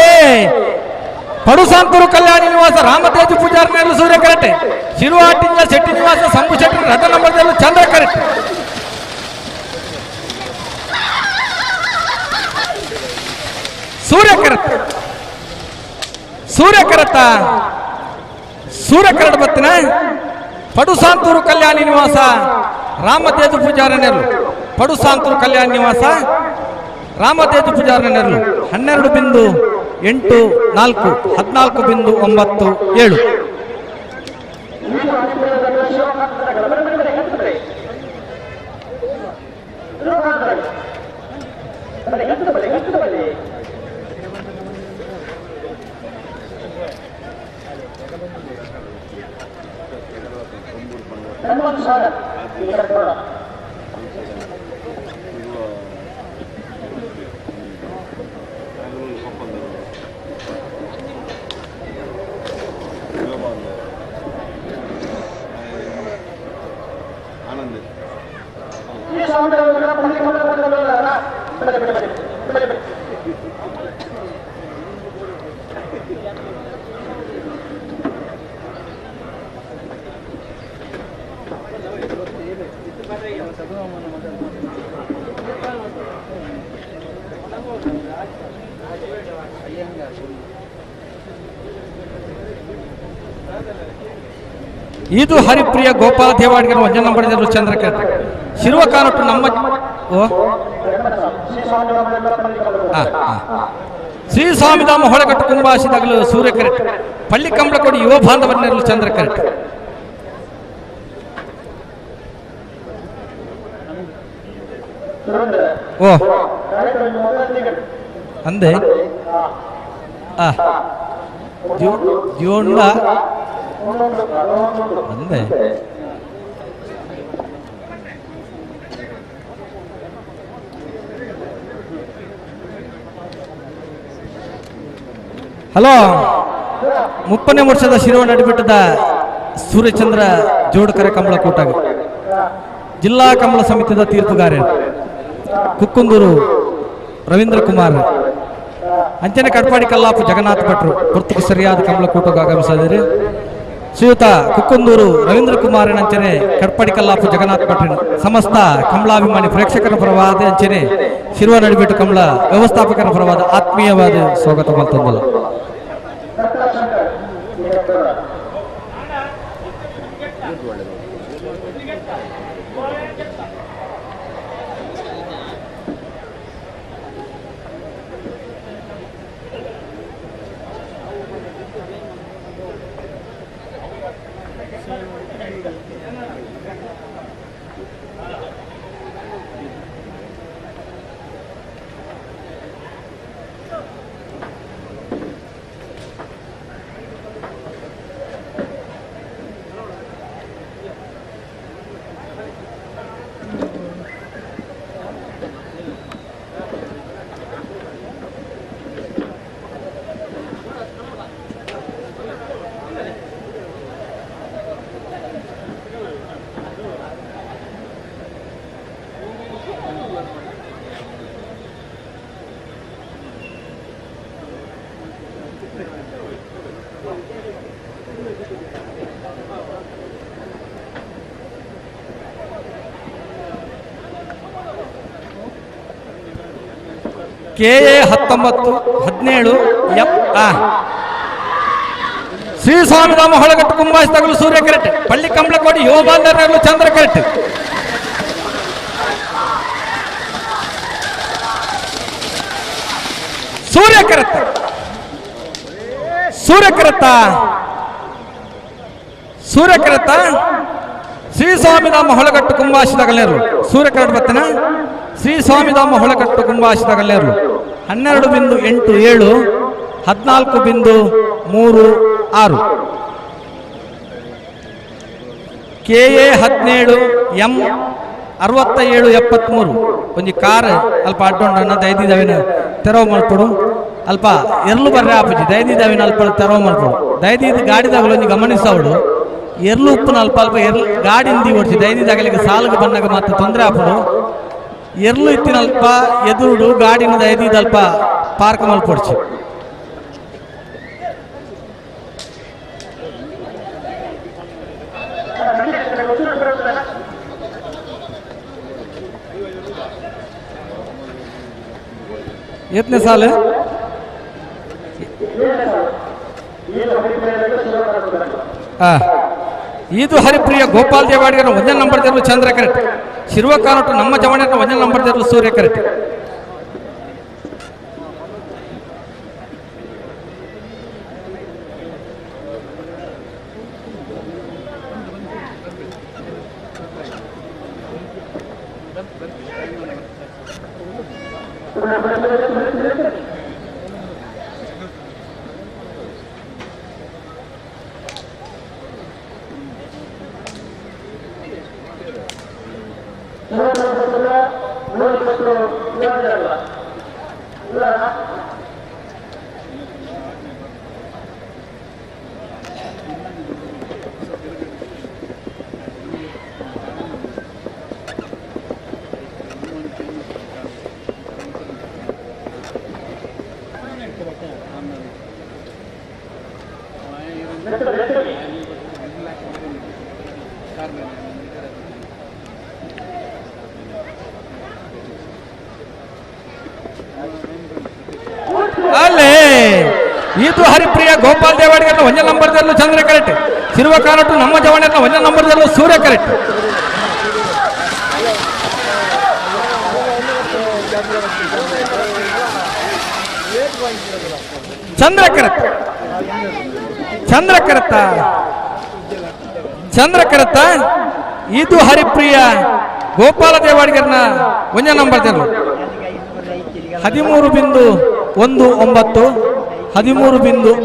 S1: ಪಡುಸಾಂತೂರು ಕಲ್ಯಾಣಿ ನಿವಾಸ ರಾಮತೇಜ ಪೂಜಾರಿ ಮೇಲೂ ಸೂರ್ಯ ಕರೆಕ್ಟ್. ಶಿರುವ ಅಟ್ಟಿಂಜ ಶೆಟ್ಟಿ ನಿವಾಸ ಸಂಭು ಶೆಟ್ಟಿ ರಥ ನಂಬರ್ದಲ್ಲೂ ಚಂದ್ರ ಕರೆಕ್ಟ್. ಸೂರ್ಯ ಕರೆಕ್ಟ್. ಸೂರ್ಯ ಕರತ್ತ ಸೂರ್ಯ ಕರಡ್ ಬತ್ತಿನ ಪಡುಸಾಂತೂರು ಕಲ್ಯಾಣಿ ನಿವಾಸ ರಾಮತೇಜ ಪೂಜಾರಿ ನೆರಳು. ಪಡುಸಾಂತೂರು ಕಲ್ಯಾಣಿ ನಿವಾಸ ರಾಮತೇಜ ಪೂಜಾರಿ ನೆರಳು 12.84 14.97. ಇದು ಹರಿಪ್ರಿಯ ಗೋಪಾಲ ದೇವಾಡಿಗರ ಒಂಜ ನಂಬರ್ ಚಂದ್ರಕರ್ ಶಿರುವ ಕಾನೊಟ್ಟು ನಮ್ಮ ಶ್ರೀ ಸ್ವಾಮಿಧಾಮ ಹೊಳಗಟ್ಟು ಕುಂಬಾಸಿದಾಗಲು ಸೂರ್ಯ ಕರೆಕ್ಟ್. ಪಳ್ಳಿ ಕಂಬಳಕೋಡಿ ಯುವ ಬಾಂಧವನ್ನೆರಲು ಚಂದ್ರ ಕರೆಕ್ಟ್. ಓ ಅಂದೆ ಜೀವನ ಅಂದೆ ಹಲೋ 30ನೇ ವರ್ಷದ ಶಿರೋಣ ಅಡಿಬಿಟ್ಟದ ಸೂರ್ಯಚಂದ್ರ ಜೋಡ್ಕರೆ ಕಂಬಳ ಕೂಟಾಗ ಜಿಲ್ಲಾ ಕಂಬಳ ಸಮಿತಿಯ ತೀರ್ಪುಗಾರ ಕುಕ್ಕುಂದೂರು ರವೀಂದ್ರ ಕುಮಾರ್ ಅಂಚನೆ ಕಟ್ಪಾಡಿ ಕಲ್ಲಾಪು ಜಗನ್ನಾಥ ಭಟ್ರು ಗುರ್ತಕ್ಕೆ ಸರಿಯಾದ ಕಂಬಳ ಕೂಟಕ್ಕೆ ಆಗಮಿಸಿದರು. ಶ್ರೀಯುತ ಕುಕ್ಕುಂದೂರು ರವೀಂದ್ರ ಕುಮಾರನ ಅಂಚನೆ ಕಟ್ಪಾಡಿ ಕಲ್ಲಾಪು ಜಗನ್ನಾಥ ಭಟ್ರಿನ ಸಮಸ್ತ ಕಮಲಾಭಿಮಾನಿ ಪ್ರೇಕ್ಷಕರ ಪರವಾದ ಅಂಚನೆ ಶಿರುವ ನಡಿಬಿಟ್ಟು ಕಮಲ ವ್ಯವಸ್ಥಾಪಕರ ಪರವಾದ ಆತ್ಮೀಯವಾದ ಸ್ವಾಗತ ಮಲ್ತೊಂದಲ್ಲ. ಕೆ ಎ 19 17 ಎಂ ಶ್ರೀ ಸ್ವಾಮಿಧಾಮ ಹೊಳಗಟ್ಟು ಕುಂಬಾಯಿಸಿದಾಗಲೂ ಸೂರ್ಯ ಕರೆಕ್ಟ್. ಪಳ್ಳಿ ಕಂಬಳಕೋಡಿ ಯುವ ಬಾಂಧವರು ಚಂದ್ರ ಕರೆಕ್ಟ್. ಸೂರ್ಯ ಕರೆಕ್ಟ್. ಸೂರ್ಯ ಕರೆಕ್ಟ. ಸೂರ್ಯ ಕರೆಕ್ಟ. ಶ್ರೀ ಸ್ವಾಮಿಧಾಮ ಹೊಳಗಟ್ಟು ಕುಂಬಾಯಿಸಿದಾಗಲೇರು ಸೂರ್ಯ ಕರೆಕ್ಟ್ ಬತ್ತನ. ಶ್ರೀ ಸ್ವಾಮಿಧಾಮ ಹೊಳಗಟ್ಟು ಕುಂಬಾಯಿಸಿದಾಗಲೇರು 12.87 14.36 KA 17 M 67 73 ಒಂಜಿ ಕಾರ್ ಅಲ್ಪ ಅಡ್ಡೊಂಡನ್ನ ದಯದಿದವಿನ ತೆರವು ಮಲ್ಪಡು. ಅಲ್ಪ ಎರ್ಲು ಬರ್ರೆ ಆಪುಜಿ ದಯದಿದವಿನ ಅಲ್ಪ ತೆರವು ಮಲ್ಪಡು. ದಯದಿದ ಗಾಡಿದಾಗಲು ಒಂಜಿ ಗಮನಿಸವಡು ಎರ್ಲು ಉಪ್ಪುನ ಅಲ್ಪ ಅಲ್ಪ ಎರ್ಲು ಗಾಡಿಂದಿ ಓಡಿಸಿ ದಯದಿದಾಗಲಿಗೆ ಸಾಲುಗೆ ಬನ್ನಾಗ ಮಾತ್ರ ತೊಂದರೆ ಆಪುಡು. ಎರ್ಲು ಇತ್ತಿನ ಅಲ್ಪ ಎದುರುಡು ಗಾಡಿನ ದಯದಿದ ಅಲ್ಪ ಪಾರ್ಕ್ ಮಲ್ಪೊಡ್ಚಿ. ಎತ್ತನೇ ಸಾಲು ಇದು ಹರಿಪ್ರಿಯ ಗೋಪಾಲ್ ದೇವಾಡಿಗರ ಒಂದನೇ ನಂಬರ್ ದೇವರು ಚಂದ್ರ ಕರೆಕ್ಟ್. ಶಿರುವ ಕಾನೋಟು ನಮ್ಮ ಜವಣ್ಯರ ಒಂದನೇ ನಂಬರ್ ದೇವರು ಸೂರ್ಯ ಕರೆಕ್ಟ್. ಅಲ್ಲೇ ಇದು ಹರಿಪ್ರಿಯ ಗೋಪಾಲ್ ದೇವಾಡಿಗರ ಒಂದೇ ನಂಬರ್ ದೇವರು ಚಂದ್ರ ಕರೆಕ್ಟ್. ಶಿರುವ ಕಾನೋಟು ನಮ್ಮ ಜವಣ್ಯರ ಒಂದೇ ನಂಬರ್ ದೇವರು ಸೂರ್ಯ ಕರೆಕ್ಟ್. ಚಂದ್ರ ಕರೆಕ್ಟ್. ಚಂದ್ರ ಕರೆಕ್ಟ. ಚಂದ್ರ ಕರೆಕ್ಟ. ಇದು ಹರಿಪ್ರಿಯ ಗೋಪಾಲ ದೇವಾಡಿಗರನ ಒಂದೇ ನಂಬರ್ ದೇವರು 13.19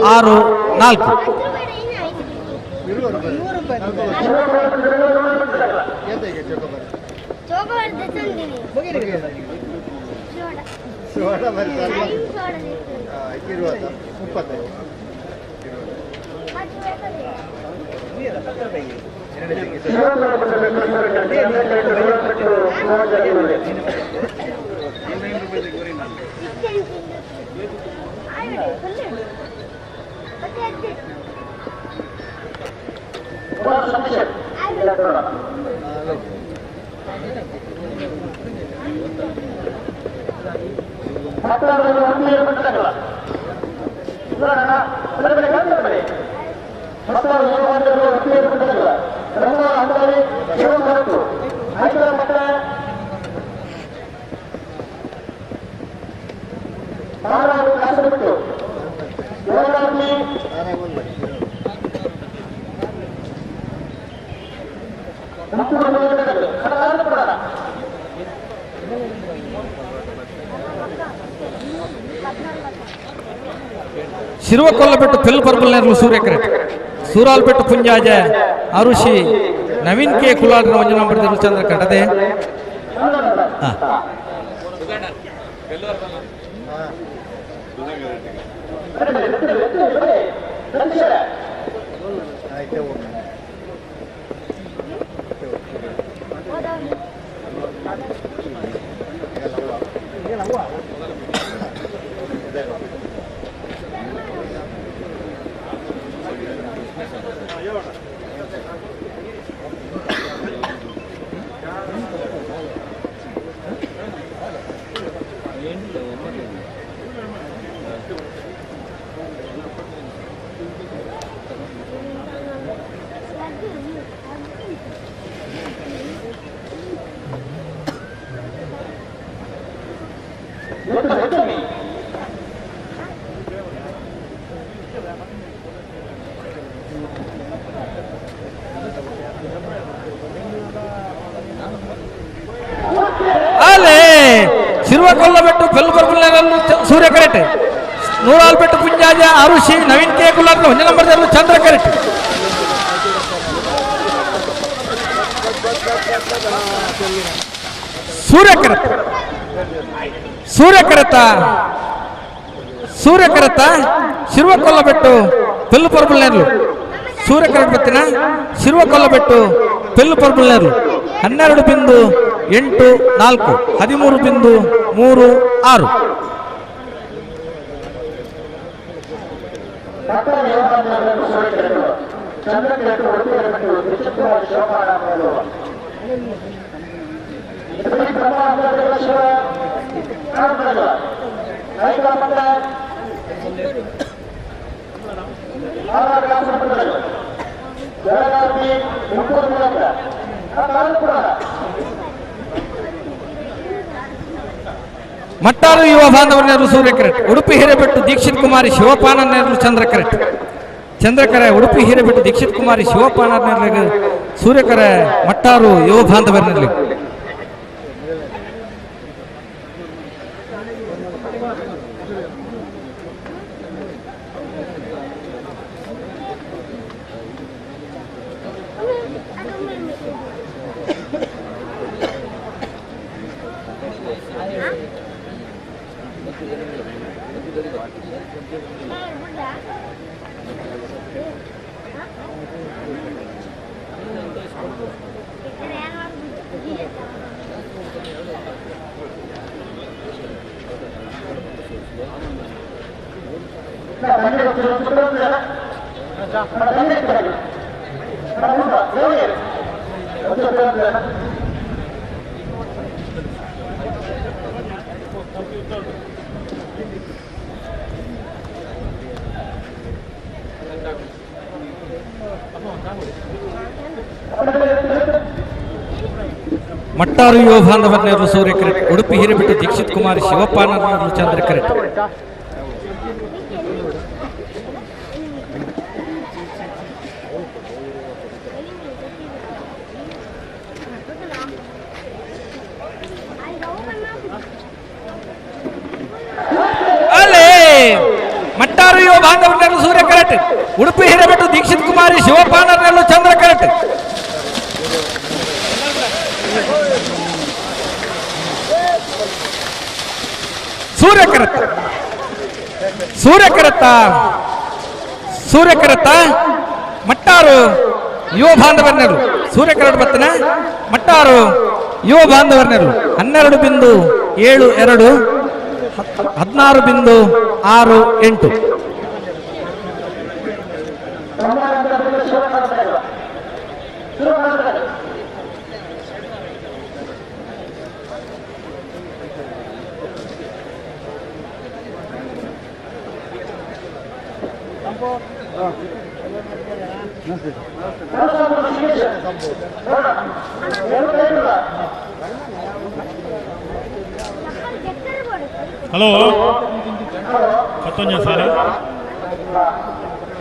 S1: 13.64. ಶಿರುವಕೊಲ್ಲಬೆಟ್ಟು ಪೆಲ್ ಪರ್ಬಲ್ ಸೂರ್ಯ ಕರೆಕ್ಟ್. ಸೂರಾಲ್ಬೆಟ್ಟು ಪುಂಜಾಜ ಅರುಷಿ ನವೀನ್ ಕೆ ಕುಲಾಲ್ರ ಒಂಜಿ ನಂಬರ್ ಚಂದ್ರ ಕರೆಕ್ಟ್. ಅದೇ ಅಲ್ಲೇ ಶಿರುವ ಕೊಲ್ಲಬೆಟ್ಟು ಬೆಲ್ಲು ಪರ್ಪುಲ್ ಸೂರ್ಯ ಕರೆಟ್ ನೂರಾಲ್ಬೆಟ್ಟು ಪುಂಜಾಜ ಅರುಷಿ ನವೀನ್ ಕೆ ಕುಲಾರ್ ಒಂಜ ನಂಬರ್ ಚಂದ್ರ ಕರೆಟ್ ಸೂರ್ಯಕರತ ಸೂರ್ಯಕರತ ಸೂರ್ಯಕರತ ಶಿರುವ ಕೊಲ್ಲಬೆಟ್ಟು ಪೆಲ್ಲು ಪರ್ಬಲ್ ನೇರ್ಲು ಸೂರ್ಯಕರಟ್ ಬತ್ತಿನ ಶಿರುವ ಕೊಲ್ಲಬೆಟ್ಟು ಪೆಲ್ಲು ಪರ್ಬಲ್ ನೇರ್ಲು 12.84 13.36ಮಟ್ಟಾರು ಯುವ ಬಾಂಧವರ ಸೂರ್ಯ ಕರೆಟ್ ಉಡುಪಿ ಹಿರೇಬೆಟ್ಟು ದೀಕ್ಷಿತ್ ಕುಮಾರಿ ಶಿವಪಾನ ಚಂದ್ರ ಕರೆಟ್ ಚಂದ್ರಕರೆ ಉಡುಪಿ ಹಿರೇಬೆಟ್ಟು ದೀಕ್ಷಿತ್ ಕುಮಾರಿ ಶಿವಪಾನ ಸೂರ್ಯಕರೆ ಮಟ್ಟಾರು ಯುವ ಬಾಂಧವರಲ್ಲಿ ಮಟ್ಟಾರು ಯುವ ಬಾಂಧವರ ಸೂರ್ಯ ಕರೆಟ್ ಉಡುಪಿ ಹಿರೇಬೆಟ್ಟು ದೀಕ್ಷಿತ್ ಕುಮಾರಿ ಶಿವಪ್ಪ ಚಂದ್ರ ಕರೆಟ್ ಅಲ್ಲೇ ಮಟ್ಟಾರು ಯುವ ಬಾಂಧವರ ಸೂರ್ಯ ಕರೆಟ್ ಉಡುಪಿ ಹಿರೇಬೆಟ್ಟು ದೀಕ್ಷಿತ್ ಕುಮಾರಿ ಶಿವಪ್ಪ ಚಂದ್ರ ಕರೆಟ್ ಸೂರ್ಯಕರತ ಸೂರ್ಯಕರತ ಸೂರ್ಯಕರತ ಮಟ್ಟಾರು ಯುವ ಬಾಂಧವರ್ನರು ಸೂರ್ಯಕರಡ ಬತ್ತನ ಮಟ್ಟಾರು ಯುವ ಬಾಂಧವರ್ನರು 12.72 16.68
S6: ಹಲೋ ಪತ್ತೊಂಜ ಸಾಲ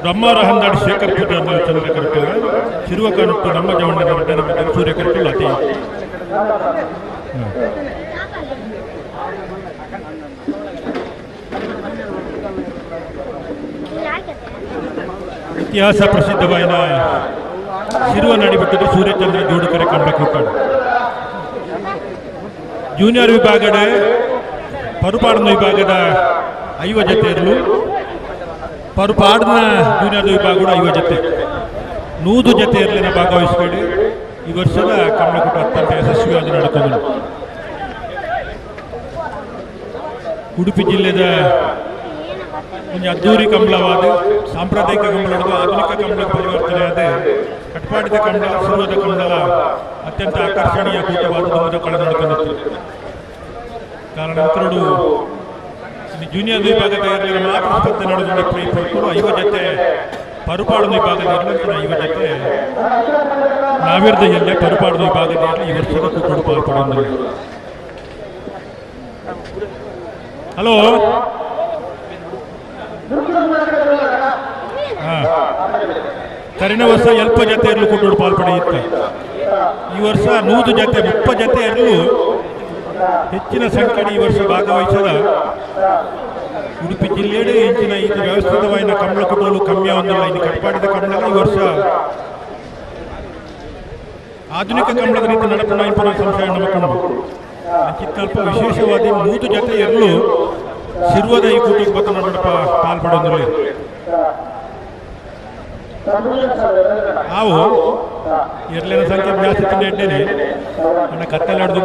S6: ಬ್ರಹ್ಮಾರ ಹಂದಾಡಿ ಶೇಖರ್ ಪೂಜೆ ಚಂದ್ರ ಕರೆಕ್ಟ್ ಶಿರುವಕನುಟ್ಟು ನಮ್ಮ ಜವಣ್ಣ ಸೂರ್ಯ ಕರೆಕ್ಟ್ ಅತಿ ಇತಿಹಾಸ ಪ್ರಸಿದ್ಧವಾದ ಶಿರುವ ನಡಿಬಿಟ್ಟದ್ದು ಸೂರ್ಯಚಂದ್ರ ಜೋಡುಕರೆ ಕಂಬ ಜೂನಿಯರ್ ವಿಭಾಗದ ಪರುಪಾಡಿನ ವಿಭಾಗದ 50 ಜೊತೆ ಇರಲು ಪರುಪಾಡಿನ ಜೂನಿಯರ್ ವಿಭಾಗ 50 ಜೊತೆ 100 ಜೊತೆ ಇರಲಿನ ಭಾಗವಹಿಸಿಕೊಂಡು ಈ ವರ್ಷದ ಕಮಲಕೂಟ ಅತ್ಯಂತ ಯಶಸ್ವಿಯಾಗಿ ನಡೆದುಕೊಂಡು ಉಡುಪಿ ಜಿಲ್ಲೆಯ ಒಂದು ಅದ್ದೂರಿ ಕಂಬಳವಾದ ಸಾಂಪ್ರದಾಯಿಕ ಕಂಬಳ ಆಧುನಿಕ ಕಂಬಳ ಪರಿವರ್ತನೆಯಾದ ಕಟ್ಪಾಡಿದ ಕಂಬಳ ಸುರುವದ ಕಂಬಳ ಅತ್ಯಂತ ಆಕರ್ಷಣೀಯ ಕೂಟವಾದ ದುಂಬದ ಕಳೆ ನಡೆದುಕೊಂಡಿತ್ತು. ಕಾರಣ ಜೂನಿಯರ್ ವಿಭಾಗದ ಮಾತ್ರ ಸ್ಪರ್ಧೆ ನಡೆದ 50 ಜೊತೆ ಪರುಪಾಡು ವಿಭಾಗದ 50 ಜೊತೆ ನಾವಿರದ ಜಿಲ್ಲೆ ಪರುಪಾಡು ವಿಭಾಗದ ಈ ವರ್ಷದ ಕೂಟಡು ಪಾಲ್ಪಡೋದು. ಹಲೋ ಕರಿನ ವರ್ಷ ಎಲ್ಪ ಜತೆ ಇರಲು ಕೂಟೋಡು ಪಾಲ್ಪಡೆಯಿತ್ತು. ಈ ವರ್ಷ 100 ಜತೆ 30 ಜತೆ ಇರಲು ಹೆಚ್ಚಿನ ಸಂಖ್ಯೆ ಈ ವರ್ಷ ಭಾಗವಹಿಸದ. ಉಡುಪಿ ಜಿಲ್ಲೆಯೇ ಹೆಚ್ಚಿನ ಇದು ವ್ಯವಸ್ಥಿತವಾದ ಕಂಬಳ ಕುಟೋಲು ಕಮ್ಮಿ ಒಂದಿಲ್ಲ. ಇನ್ನು ಕಟ್ಪಾಡಿದ ಕಂಬಳ ಈ ವರ್ಷ ಆಧುನಿಕ ಕಂಬಳದ ರೀತಿ ನಡಪಣ ಇಂಪನ ಸಂಶಯ ನಮ್ಮ ಚಿತ್ತಲ್ಪ ವಿಶೇಷವಾದ 100 ಜತೆ ಇರಲು ಶಿರ್ವದ ಈ ಕೂಟಕ್ಕೆ ಬತ್ತ ನಡಪ ಪಾಲ್ಪಡೊಂದಿಲ್ಲ. ನಾವು ಎರ್ಲಿನ ಸಂಖ್ಯೆ ಜಾಸ್ತಿ ತಿಂಡಿ ಎಡ್ಡೇನೆ ಅಣ್ಣ ಕತ್ತಲಾಡ್ದು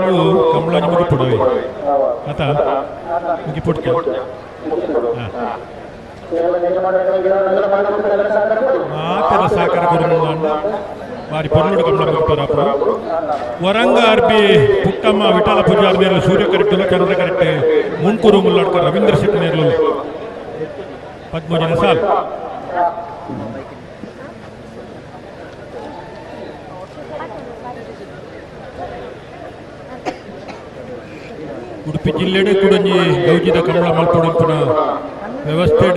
S6: ಕಂಬಳ ಮುಗಿಪೊಡುವೆ ಆತ ಮುಗಿಪೊಡ್ತ. ಮಾತೆಲ್ಲ ಸಹಕಾರ ಕೊಡು ಬಾರಿ ಪೊರ್ಲುಡು ಕಂಬಳ ಮುಗಿಪೋರು. ವರಂಗ ಅರ್ಬಿ ಪುಟ್ಟಮ್ಮ ವಿಠಲ ಪೂಜಾರ್ ನೇರ್ಲು ಸೂರ್ಯ ಕರೆಕ್ಟ್ ಚಂದ್ರ ಕರೆಕ್ಟ್ ಮುಂಕೂರು ಮುಲ್ಲಾಡ್ಕ ರವೀಂದ್ರ ಶೆಟ್ಟಿ ನೇರ್ಲು 13 ಜನ ಸಾಲ್. ಉಡುಪಿ ಜಿಲ್ಲೆಡೆ ಕೂಡೊಂಜಿ ಗೌಜಿದ ಕಂಬಳ ಮಲ್ಪೊಡುಂಪುನ ವ್ಯವಸ್ಥೆ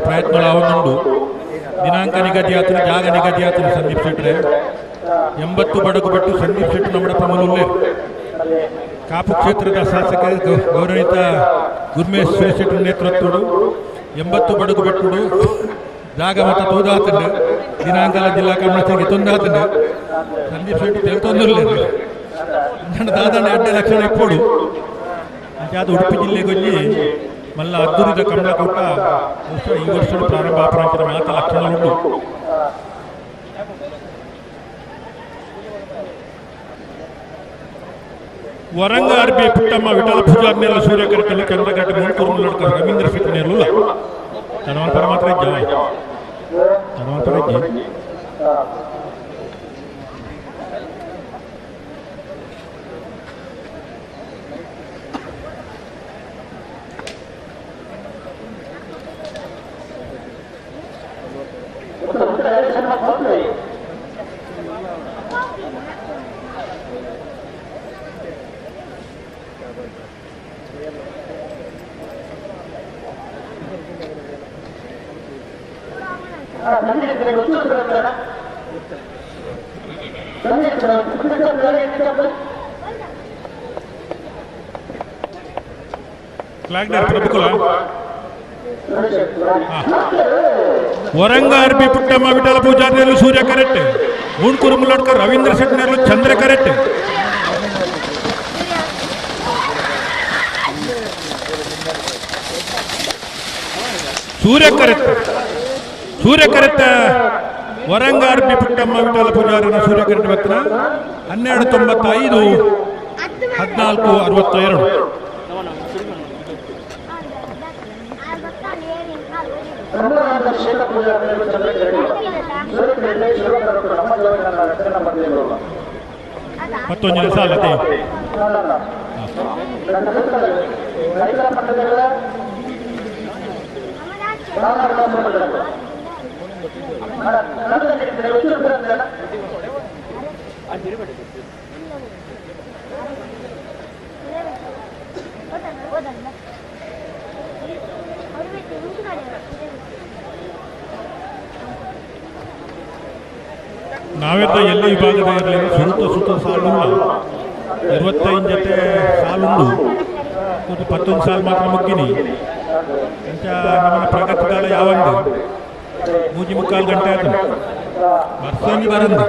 S6: ಪ್ರಯತ್ನಗಳು ಆವೊಂದುಂಡು. ದಿನಾಂಕ ನಿಗದಿ ಆತನ ಜಾಗ ನಿಗದಿ ಆತನ ಸಂದೀಪ್ ಶೆಟ್ರೆ 80 ಬಡಗು ಬಟ್ಟು ಸಂದೀಪ್ ಶೆಟ್ಟಿ ನಮ್ಮ ಪ್ರಮುಖ ಕಾಪು ಕ್ಷೇತ್ರದ ಶಾಸಕ ಗೌರವಿತ ಗುರ್ಮೇಶ್ ಶೆಟ್ಟಿ ನೇತೃತ್ವಡು 80 ಬಡಗು ಬಟ್ಟುಡು ಜಾಗ ಮತ ತೂದಾತಂಡು ದಿನಾಂಕಲ ಜಿಲ್ಲಾ ಕಂಬಳ ಸಂಘ ತೊಂದಾತಂಡು ಸಂದೀಪ್ ಶೆಟ್ಟಿ ತೆಲ್ತೊಂದಿರಲಿಲ್ಲ ದಾದಾಂಡ 2 ಲಕ್ಷಣ ಇಪ್ಪೋಡು. ಅದು ಉಡುಪಿ ಜಿಲ್ಲೆಗೊಂಜಿ ಮಲ್ಲ ಅದ್ದೂರಿದ ಕಂಬಳಕೂಟ ಈ ವರ್ಷ ಪ್ರಾರಂಭ ಆಪರಾಂತರ ಮಾತ ಲಕ್ಷಣಗಳುಂಟು. ವರಂಗ ಅರ್ಬಿ ಪುಟ್ಟಮ್ಮ ವಿಠಲ ಪೂಜಾರ್ ನೇರ್ಲು ಸೂರ್ಯ ಕರೆಕ್ಟ್ ಚಂದ್ರ ಕರೆಕ್ಟ್ ಮುಂಕೂರು ಮುಲ್ಲಡ್ಕ ರವೀಂದ್ರ ಶೆಟ್ಟಿ ನೇರ್ಲು ತನವನ್ ಮಾತ್ರ ಇಜ್ಜ ತನವನ್ ಪರ ಇಜ್ಜಿ. ವರಂಗ ಅರ್ಬಿ ಪುಟ್ಟಮ್ಮ ವಿಠಲ ಪೂಜಾರಿ ನೇರ್ಲು ಸೂರ್ಯ ಕರೆಕ್ಟ್ ಮುಂಡ್ಕೂರು ಮುಲ್ಲಡ್ಕ ರವೀಂದ್ರ ಶೆಟ್ಟಿ ನೇರ್ಲು ಚಂದ್ರ ಕರೆಕ್ಟ್. ಸೂರ್ಯ ಕರೆಕ್ಟ್ ಸೂರ್ಯ ಕರೆಕ್ಟ್ ವರಂಗ ಅರ್ಬಿ ಪುಟ್ಟಮ್ಮ ವಿಠಲ ಪೂಜಾರಿನ ಸೂರ್ಯ ಕರೆಕ್ಟ್ ಬರ್ತನ 12:95 14:62. ಮತ್ತೊಂದು ಸಾಲತೆ ನಾವೆಲ್ಲ ಎಲ್ಲ ವಿಭಾಗದ ಇರಲಿ ಸುತ್ತ ಸುತ್ತ ಸಾಲುಲ್ಲ 25 ಜೊತೆ ಸಾಲುಂಡು 11 ಸಾಲು ಮಾತ್ರ ಮುಗ್ಗಿನಿ. ಅಂಚ ನಮ್ಮ ಪ್ರಗತಿ ಕಾಲ ಯಾವಂದು 3.75 ಗಂಟೆ ಆಯ್ತು ವರ್ಷಂಜಿ ಬರಂದು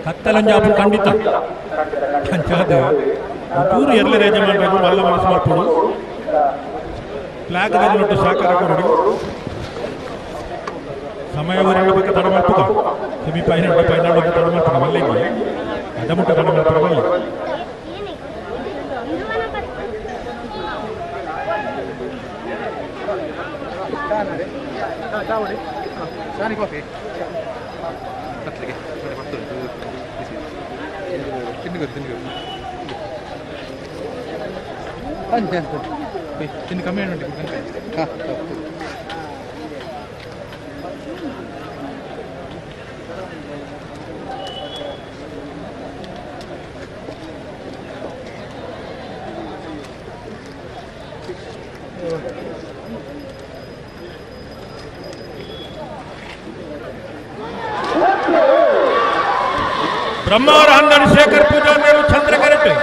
S6: ಕತ್ತಲಂಜ ಆಪು ಖಂಡಿತ. ಅಂಚಾದ ಒಂಚೂರು ಎರ್ಲೆ ಯಜಮಾನರು ಮಲ್ಲ ಮನಸ್ಸು ಮಾಡ್ಕೊಡು ಫ್ಲಾಗ್ ನೋಟು ಸಹಕಾರ ಕೊಡು ಸಮಯ ಊರಿಗೆ ತಡ ಮಾಡ್ತದ ಸಮೀಪ 5 ತಡ ಮಾಡ್ತದ ಮಲ್ಲಿಗೆ ಅದ ಮುಟ್ಟ ತಡ ಮಾಡ್ತಾರೆ ಮಲ್ಲಿ.
S11: ಬ್ರಹ್ಮಾವರ ಹಂದಡಿ ಶೇಖರ್ ಪೂಜಾರಿ ಚಂದ್ರ ಕರೆಕ್ಟ್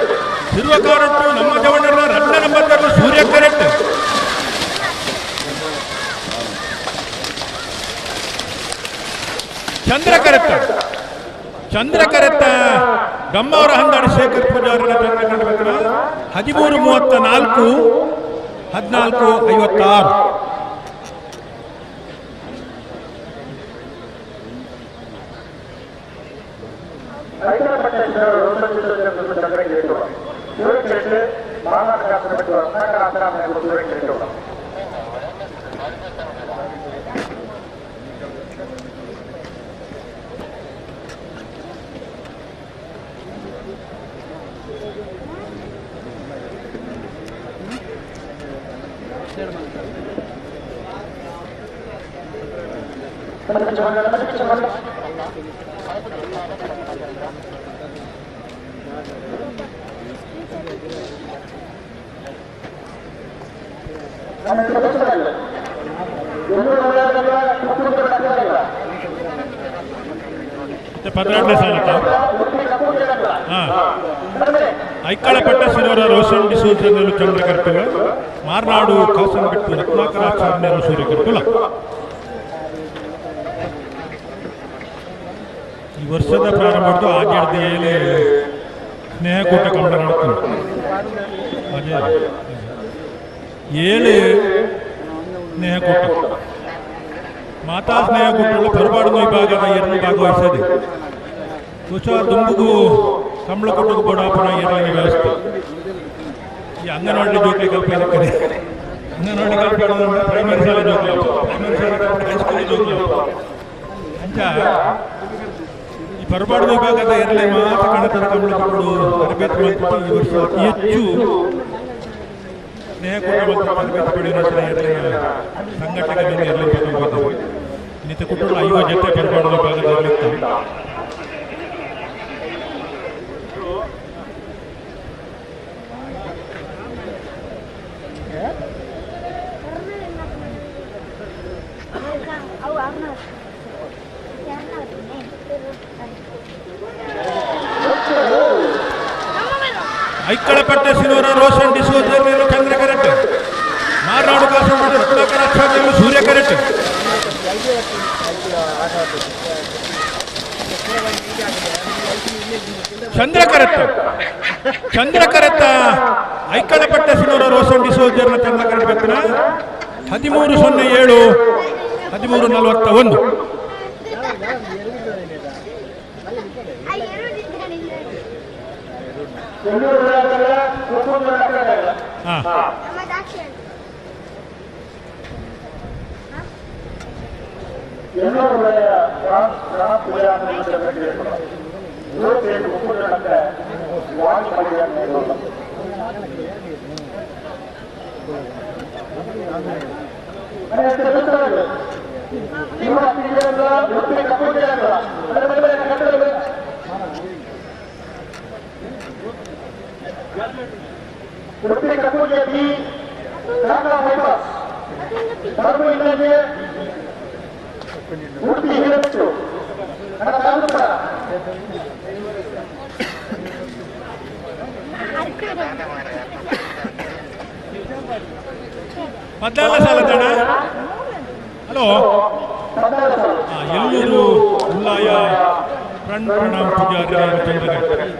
S11: ತಿರುವಕಾರಟ್ಟು ನಮ್ಮ ಜವಣ್ಣನ ರಡ್ಡ ನಂಬರ್ ಸೂರ್ಯ ಕರೆಕ್ಟ್ ಚಂದ್ರ ಕರೆತ್ತ ಚಂದ್ರ ಕರೆತ್ತ ಬ್ರಹ್ಮಾವರ ಹಂದಡಿ ಶೇಖರ್ ಪೂಜಾರಿ ಚಂದ್ರ 13:34 14:56. ಐಕ್ಕಳಪಟ್ಟ ಸಿರೋರ ರೋಷನ್ ಡಿಸೋಜ ಚಂದ್ರ ಕರ್ತುಲ ಮಾರ್ನಾಡು ಕಾಸನಬಿಟ್ಟು ರತ್ನಾಕರಾಚಾರ್ಯರು ಸೂರ್ಯ ಕರ್ತುಲ. ಈ ವರ್ಷದ ಪ್ರಾರಂಭದ್ದು ಆಜಾರ್ದಿಯಲ್ಲಿ ಸ್ನೇಹಕೂಟ ಕಂಡ ಏಳು ಸ್ನೇಹಕೂಟ ಮಾತಾ ಸ್ನೇಹಕೂಟಗಳು ಹೊರಬಾಡು ವಿಭಾಗದ ಎರಡು ಭಾಗವಹಿಸದೆ ತುಷ ದುಂಬುಗು ಕಂಬಳಕೊಟ್ಟಿಗೆ ಬೋಡಾಪುರ ಏರಲಿಗೆ ವ್ಯವಸ್ಥೆ. ಈ ಅಂಗನವಾಡಿ ಜೋಕ್ಲಿ ಕಲ್ಪನೆ ಅಂಗನವಾಡಿ ಕಲ್ಪನೆ ಪ್ರೈಮರಿ ಶಾಲೆ ಜೋಕ್ಲಿ ಪ್ರೈಮರಿ ಶಾಲೆ ಹೈಸ್ಕೂಲ್ ಜೋಕ್ಲಿ ಅಂಚ ಈ ಹೊರಬಾಡು ವಿಭಾಗದ ಎರಡನೇ ಮಾತ್ರ ಕಣತದ ಕಂಬಳಕೊಟ್ಟು ತರಬೇತಿ ಮಾಡ್ಬಿಟ್ಟು ಈ ವರ್ಷ ಅತಿ ಹೆಚ್ಚು ಸ್ನೇಹಕೂಟ ಮತ್ತು ತರಬೇತಿ ಪಡೆಯುವ ಸಂಘಟನೆ ಮೇಲೆ ಎರಡನೇ ಭಾಗವಹಿಸಿದೆ. ಇನ್ನಿತ ಕುಟುಂಬ 50 ಜೊತೆ ಹೊರಬಾಡು ವಿಭಾಗದ ಇರಲಿತ್ತು. ಐಕ್ಕಳಪಟ್ಟ ಸಿನೋರ ರೋಷನ್ ಡಿಸೋಜ ಚಂದ್ರ ಕರೆಕ್ಟ್ ಮಾರ್ನಾಡು ಕಾಸರಗೋಡು ರತ್ನಾಕರಾಚಾರ್ಯರು ಸೂರ್ಯ ಕರೆಕ್ಟ್. ಚಂದ್ರ ಕರೆಕ್ಟ್ ಚಂದ್ರ ಕರೆತ್ತ ಐಕ್ಕಳಪಟ್ಟ ಸಿನೋರ ರೋಷನ್ ಡಿಸೋಜರ್ನ ಚಂದ್ರ ಕರೆಕ್ಟ್ 13:07 13:41. ಪದ್ನಾಲ್ಕು ಸಾಲ ತಣ ಹಲೋ ಎಲ್ಲೂರು ಉಲ್ಲಾಯ ಪ್ರಣ್ ಪ್ರಣಾಮ್ ಪೂಜಾರಿ ಚಂದ್ರಕರ್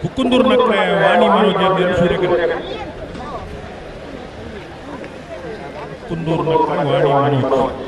S11: ಕುಕ್ಕುಂದೂರು ನಕ್ರೆ ವಾಣಿ ಮನೋಜ್ ಸೂರ್ಯಕರ್ ಕುಕ್ಕುಂದೂರು ನಕ್ರೆ ವಾಣಿ ಮನೋಜ್.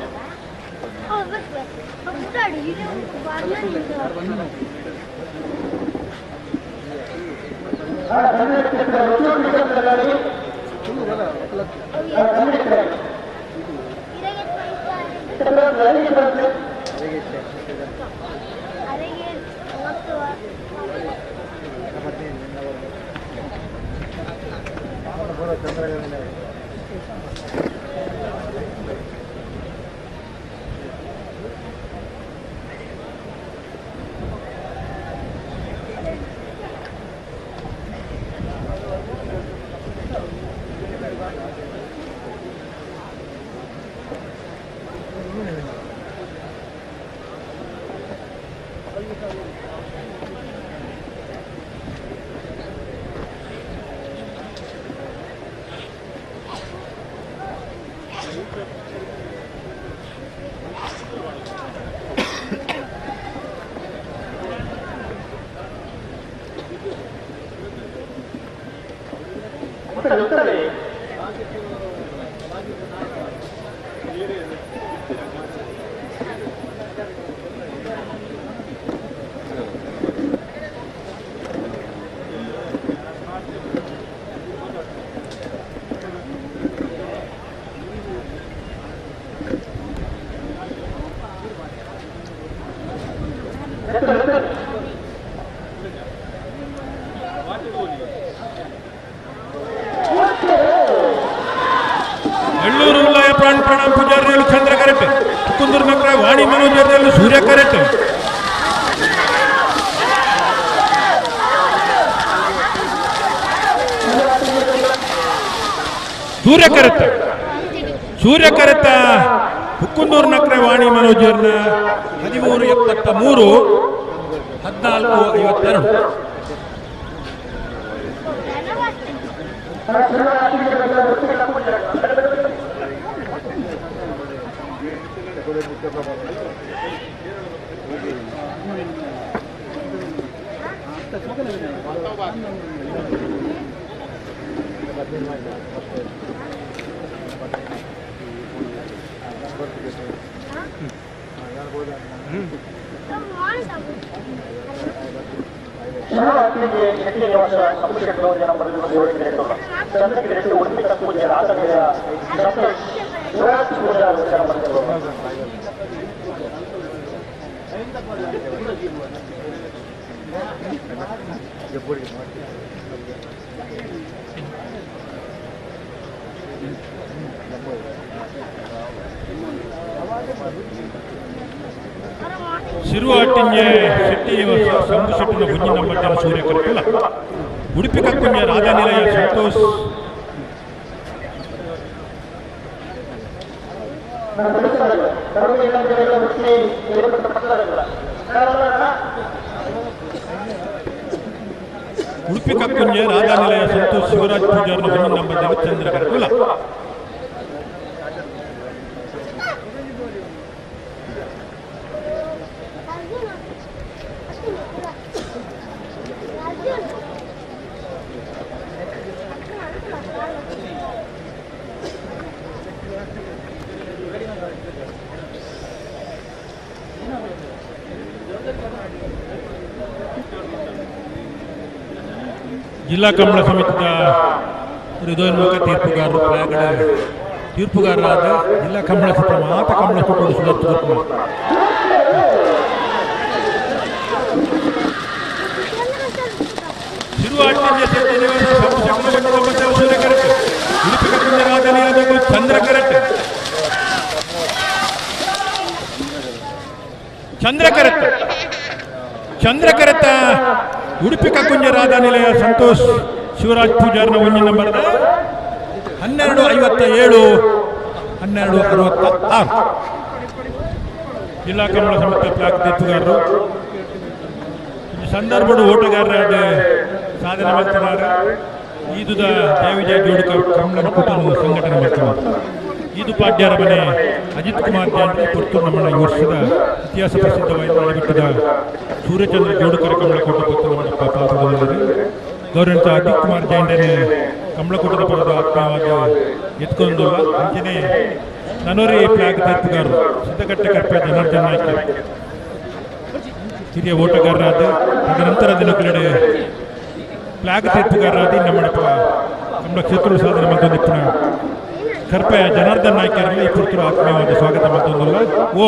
S11: Ellur ಉಲ್ಲಾಯ ಪ್ರಾಣ ಪ್ರಣಾಮ್ ಪೂಜಾರಿ ಚಂದ್ರ ಕರೆಕ್ಟ್ ಕುಂದೂರು ನಗರ ವಾಣಿ ಮನೋಜ್ ಸೂರ್ಯ ಕರೆಕ್ಟ್ ಸೂರ್ಯ ಕರೆತ ಸೂರ್ಯ ಕರೆತ ಹುಕ್ಕುಂದೂರು ನಕ್ರೆ ವಾಣಿ ಮನೋಜ್ 13:73 14:52. ಶಿರುವಾಟಿಂಜೆ ಶೆಟ್ಟಿ ಶಂಭು ಶೆಟ್ಟಿನ ಗುಂಜಿನ ಮಟ್ಟದ ಸೂರ್ಯ ಕರ್ಕುಲ ಉಡುಪಿ ಕಕ್ಕುಂಜ ರಾಜಾನಿಲಯ ಸಂತೋಷ್ ಉಡುಪಿ ಕಕ್ಕುಂಜ ರಾಜಾನಿಲಯ ಸಂತೋಷ್ ಶಿವರಾಜ್ ಪೂಜಾರನ ಗುಂಜಿನ ಮಟ್ಟದ ಚಂದ್ರ ಕರ್ಕುಲ. ಜಿಲ್ಲಾ ಕಂಬಳ ಸಮಿತಿಯ ಹೃದಯೋನ್ಮುಖ ತೀರ್ಪುಗಾರರು ಫ್ಲಾಗ್ ತೀರ್ಪುಗಾರರಾದ ಜಿಲ್ಲಾ ಕಂಬಳ ಸಮಿತಿ ಮಾತ ಕಂಬಳ ಕೂಟದ ಸುಧಾರಿಸಿದ ಚಂದ್ರ ಕರೆಕ್ಟ್ ಚಂದ್ರ ಕರೆಕ್ಟ್ ಚಂದ್ರ ಕರೆತ ಉಡುಪಿ ಕಕ್ಕುಂಜ ರಾಧಾನಿಲಯ ಸಂತೋಷ್ ಶಿವರಾಜ್ ಪೂಜಾರ್ನ ಒಂಜಿ ನಂಬರ್ 12:57 12:66. ಜಿಲ್ಲಾ ಕಂಬಳ ಸಮಿತಿ ಫ್ಲಾಗ್ ತೀರ್ಪುಗಾರರು ಈ ಸಂದರ್ಭದ ಓಟಗಾರರಾದ ಸಾಧನೆ ಮಾಡ್ತಾರೆ. ಈದುದ ಜಯವಿಜಯ ಜೋಡುಕ ಕಂಬಳ ಕೂಟವನ್ನು ಸಂಘಟನೆ ಮಾಡ್ತಾರೆ. ಈದು ಪಾಡ್ಯರ ಮನೆ ಅಜಿತ್ ಕುಮಾರ್ ಜಾನ್ರಿ ಪುರ್ತೂರು ನಮ್ಮಣ್ಣ ಈ ವರ್ಷದ ಇತಿಹಾಸ ಪ್ರಸಿದ್ಧವಾದ ನಡೆಬಿಟ್ಟದ ಸೂರ್ಯಚಂದ್ರ ಜೋಡುಕರ ಕಂಬಳಕೂಟ ಪುತ್ತೂರು ಪಾತ್ರದಲ್ಲಿ ಗೌರವಿತ ಅಜಿತ್ ಕುಮಾರ್ ಜೈನರೇ ಕಂಬಳಕೂಟದ ಪರದ ಆತ್ಮೀಯವಾದ ಎತ್ಕೊಂಡು ಅಂಚನೆ ನನೋರಿ ಫ್ಲಾಗ್ ತೀರ್ಪುಗಾರರು ಸಿದ್ದಕಟ್ಟೆ ಕರ್ಪೆ ಜನಾರ್ದನ್ ನಾಯ್ಕ ಹಿರಿಯ ಓಟಗಾರರಾದ ತದನಂತರ ದಿನಗಳೆಡೆ ಫ್ಲಾಗ್ ತೀರ್ಪುಗಾರರಾದ ನಮ್ಮಣಪ್ಪ ಕಂಬಳ ಕ್ಷೇತ್ರ ಸಾಧನೆ ಮತ್ತೊಂದು ಕರ್ಪೆ ಜನಾರ್ದನ್ ನಾಯ್ಕರಲ್ಲಿ ಈ ಪುರ್ತರು ಆತ್ಮೀಯವಾದ ಸ್ವಾಗತ ಮತ್ತೊಂದಲ್ಲ. ಓ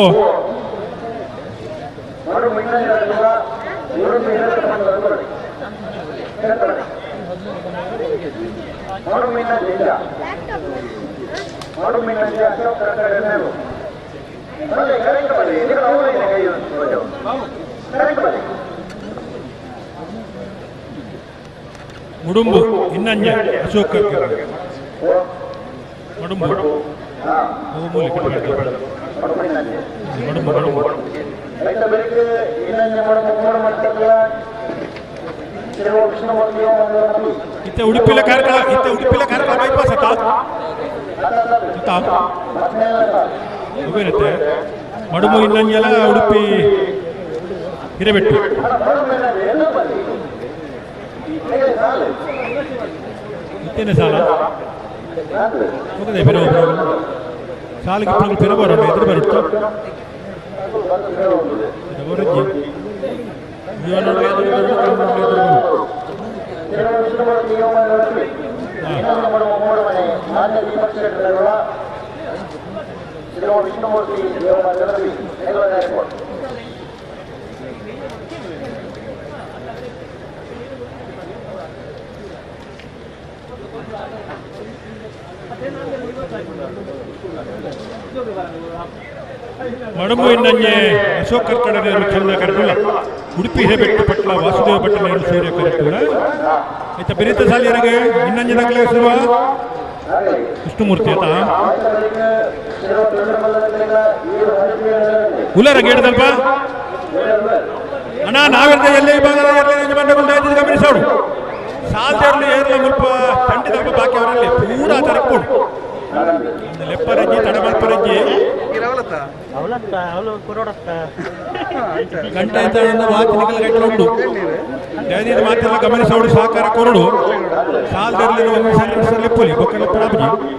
S11: ಮುಡುಂಬು ಇನ್ನಂಜೆ ಅಶೋಕ್ ಮಡುಂಬು ಮಡುಂಬು ಮಡುಂಬು ಇತ್ತ ಉಡುಪಿಲ ಕಾರ್ಕಳ ಇತ್ತ ಉಡುಪಿಲ ಕಾರ್ಕಳ ಬೈಪಾಸ್ ಅತ್ತ ಇರುತ್ತೆ ಮಡುಮು ಇನ್ನಂಜೆಲ್ಲ ಉಡುಪಿ ಹಿರೇಬೆಟ್ಟು. ಇತ್ತೇನೆ ಸಾಲ ಹೋಗದೆ ಬೇರೆ ಸಾಲಿಗೆ ಇಪ್ಪತ್ತು ಪಿರ ಬರೋಣ ಎದುರು ಬರುತ್ತ ಮಡಮು ಇನ್ನಂಜೆ ಅಶೋಕ್ ಕರ್ಕಡನೆಯವರು ಚಂದ್ರ ಕರ್ಕುಲ ಉಡುಪಿ ಹಿರೇಬೆಟ್ಟು ಪಟ್ಲ ವಾಸುದೇವ ಭಟ್ಟನೆಯವರು ಸೂರ್ಯ ಕರ್ಕುಲ ಆಯ್ತಾ ಬೆರೀತ ಸಾಲಿಯರಿಗೆ ಇನ್ನಂಜೆ ನಗಲೆ ಶುರುವ ವಿಷ್ಣುಮೂರ್ತಿ ಆತ ಉಲ್ಲರ ಗೇಡದಲ್ಪ ಅಣ್ಣ ನಾವೆಲ್ಲ ಎಲ್ಲೇ ಭಾಗದ ಗಮನಿಸೋಡು ಸಾಧ್ಯರ್ಲಿ ಏರ್ಲ ಮುಲ್ಪ ತಂಡಿದಲ್ಪ ಬಾಕಿ ಅವರಲ್ಲಿ ಪೂರಾ ತರಕೊಡು ಲೆಪ್ಪರಜ್ಜಿ ತಡಮಲ್ಪರಜ್ಜಿ ಗಂಟೆ ವಾಚನಿಕಲ್ ಗಟ್ಟಲೆ ಉಂಟು ದಯದಿಂದ ಮಾತೆಲ್ಲ ಗಮನಿಸೋಡು ಸಹಕಾರ ಕೊರಡು ಸಾಲದಲ್ಲಿ ಒಂದು ಸಲ ಲೆಪ್ಪಲಿ ಬೊಕ್ಕ ಲೆಪ್ಪಡಾಬಜಿ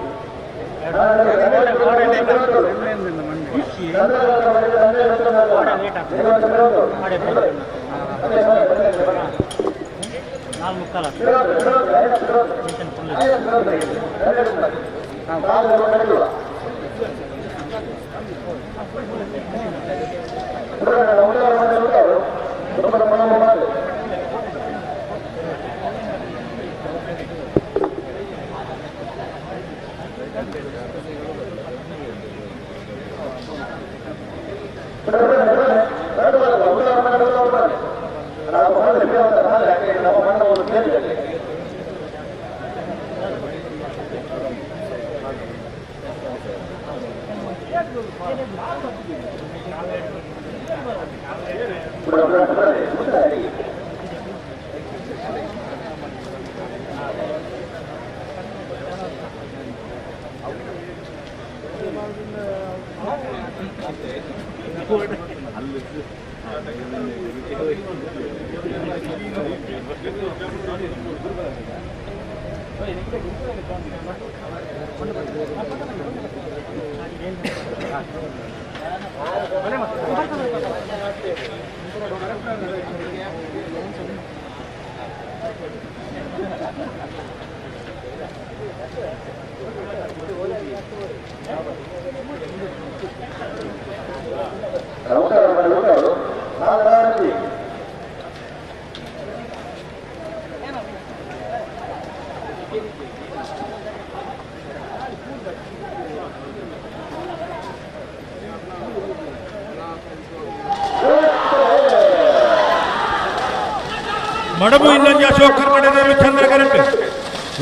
S11: ಮಡಬು ಇನ್ನಂಜಿ ಅಶೋಕ್ ಕರ್ಕಡದಲ್ಲಿ ಚಂದ್ರ ಕರೆಂಟ್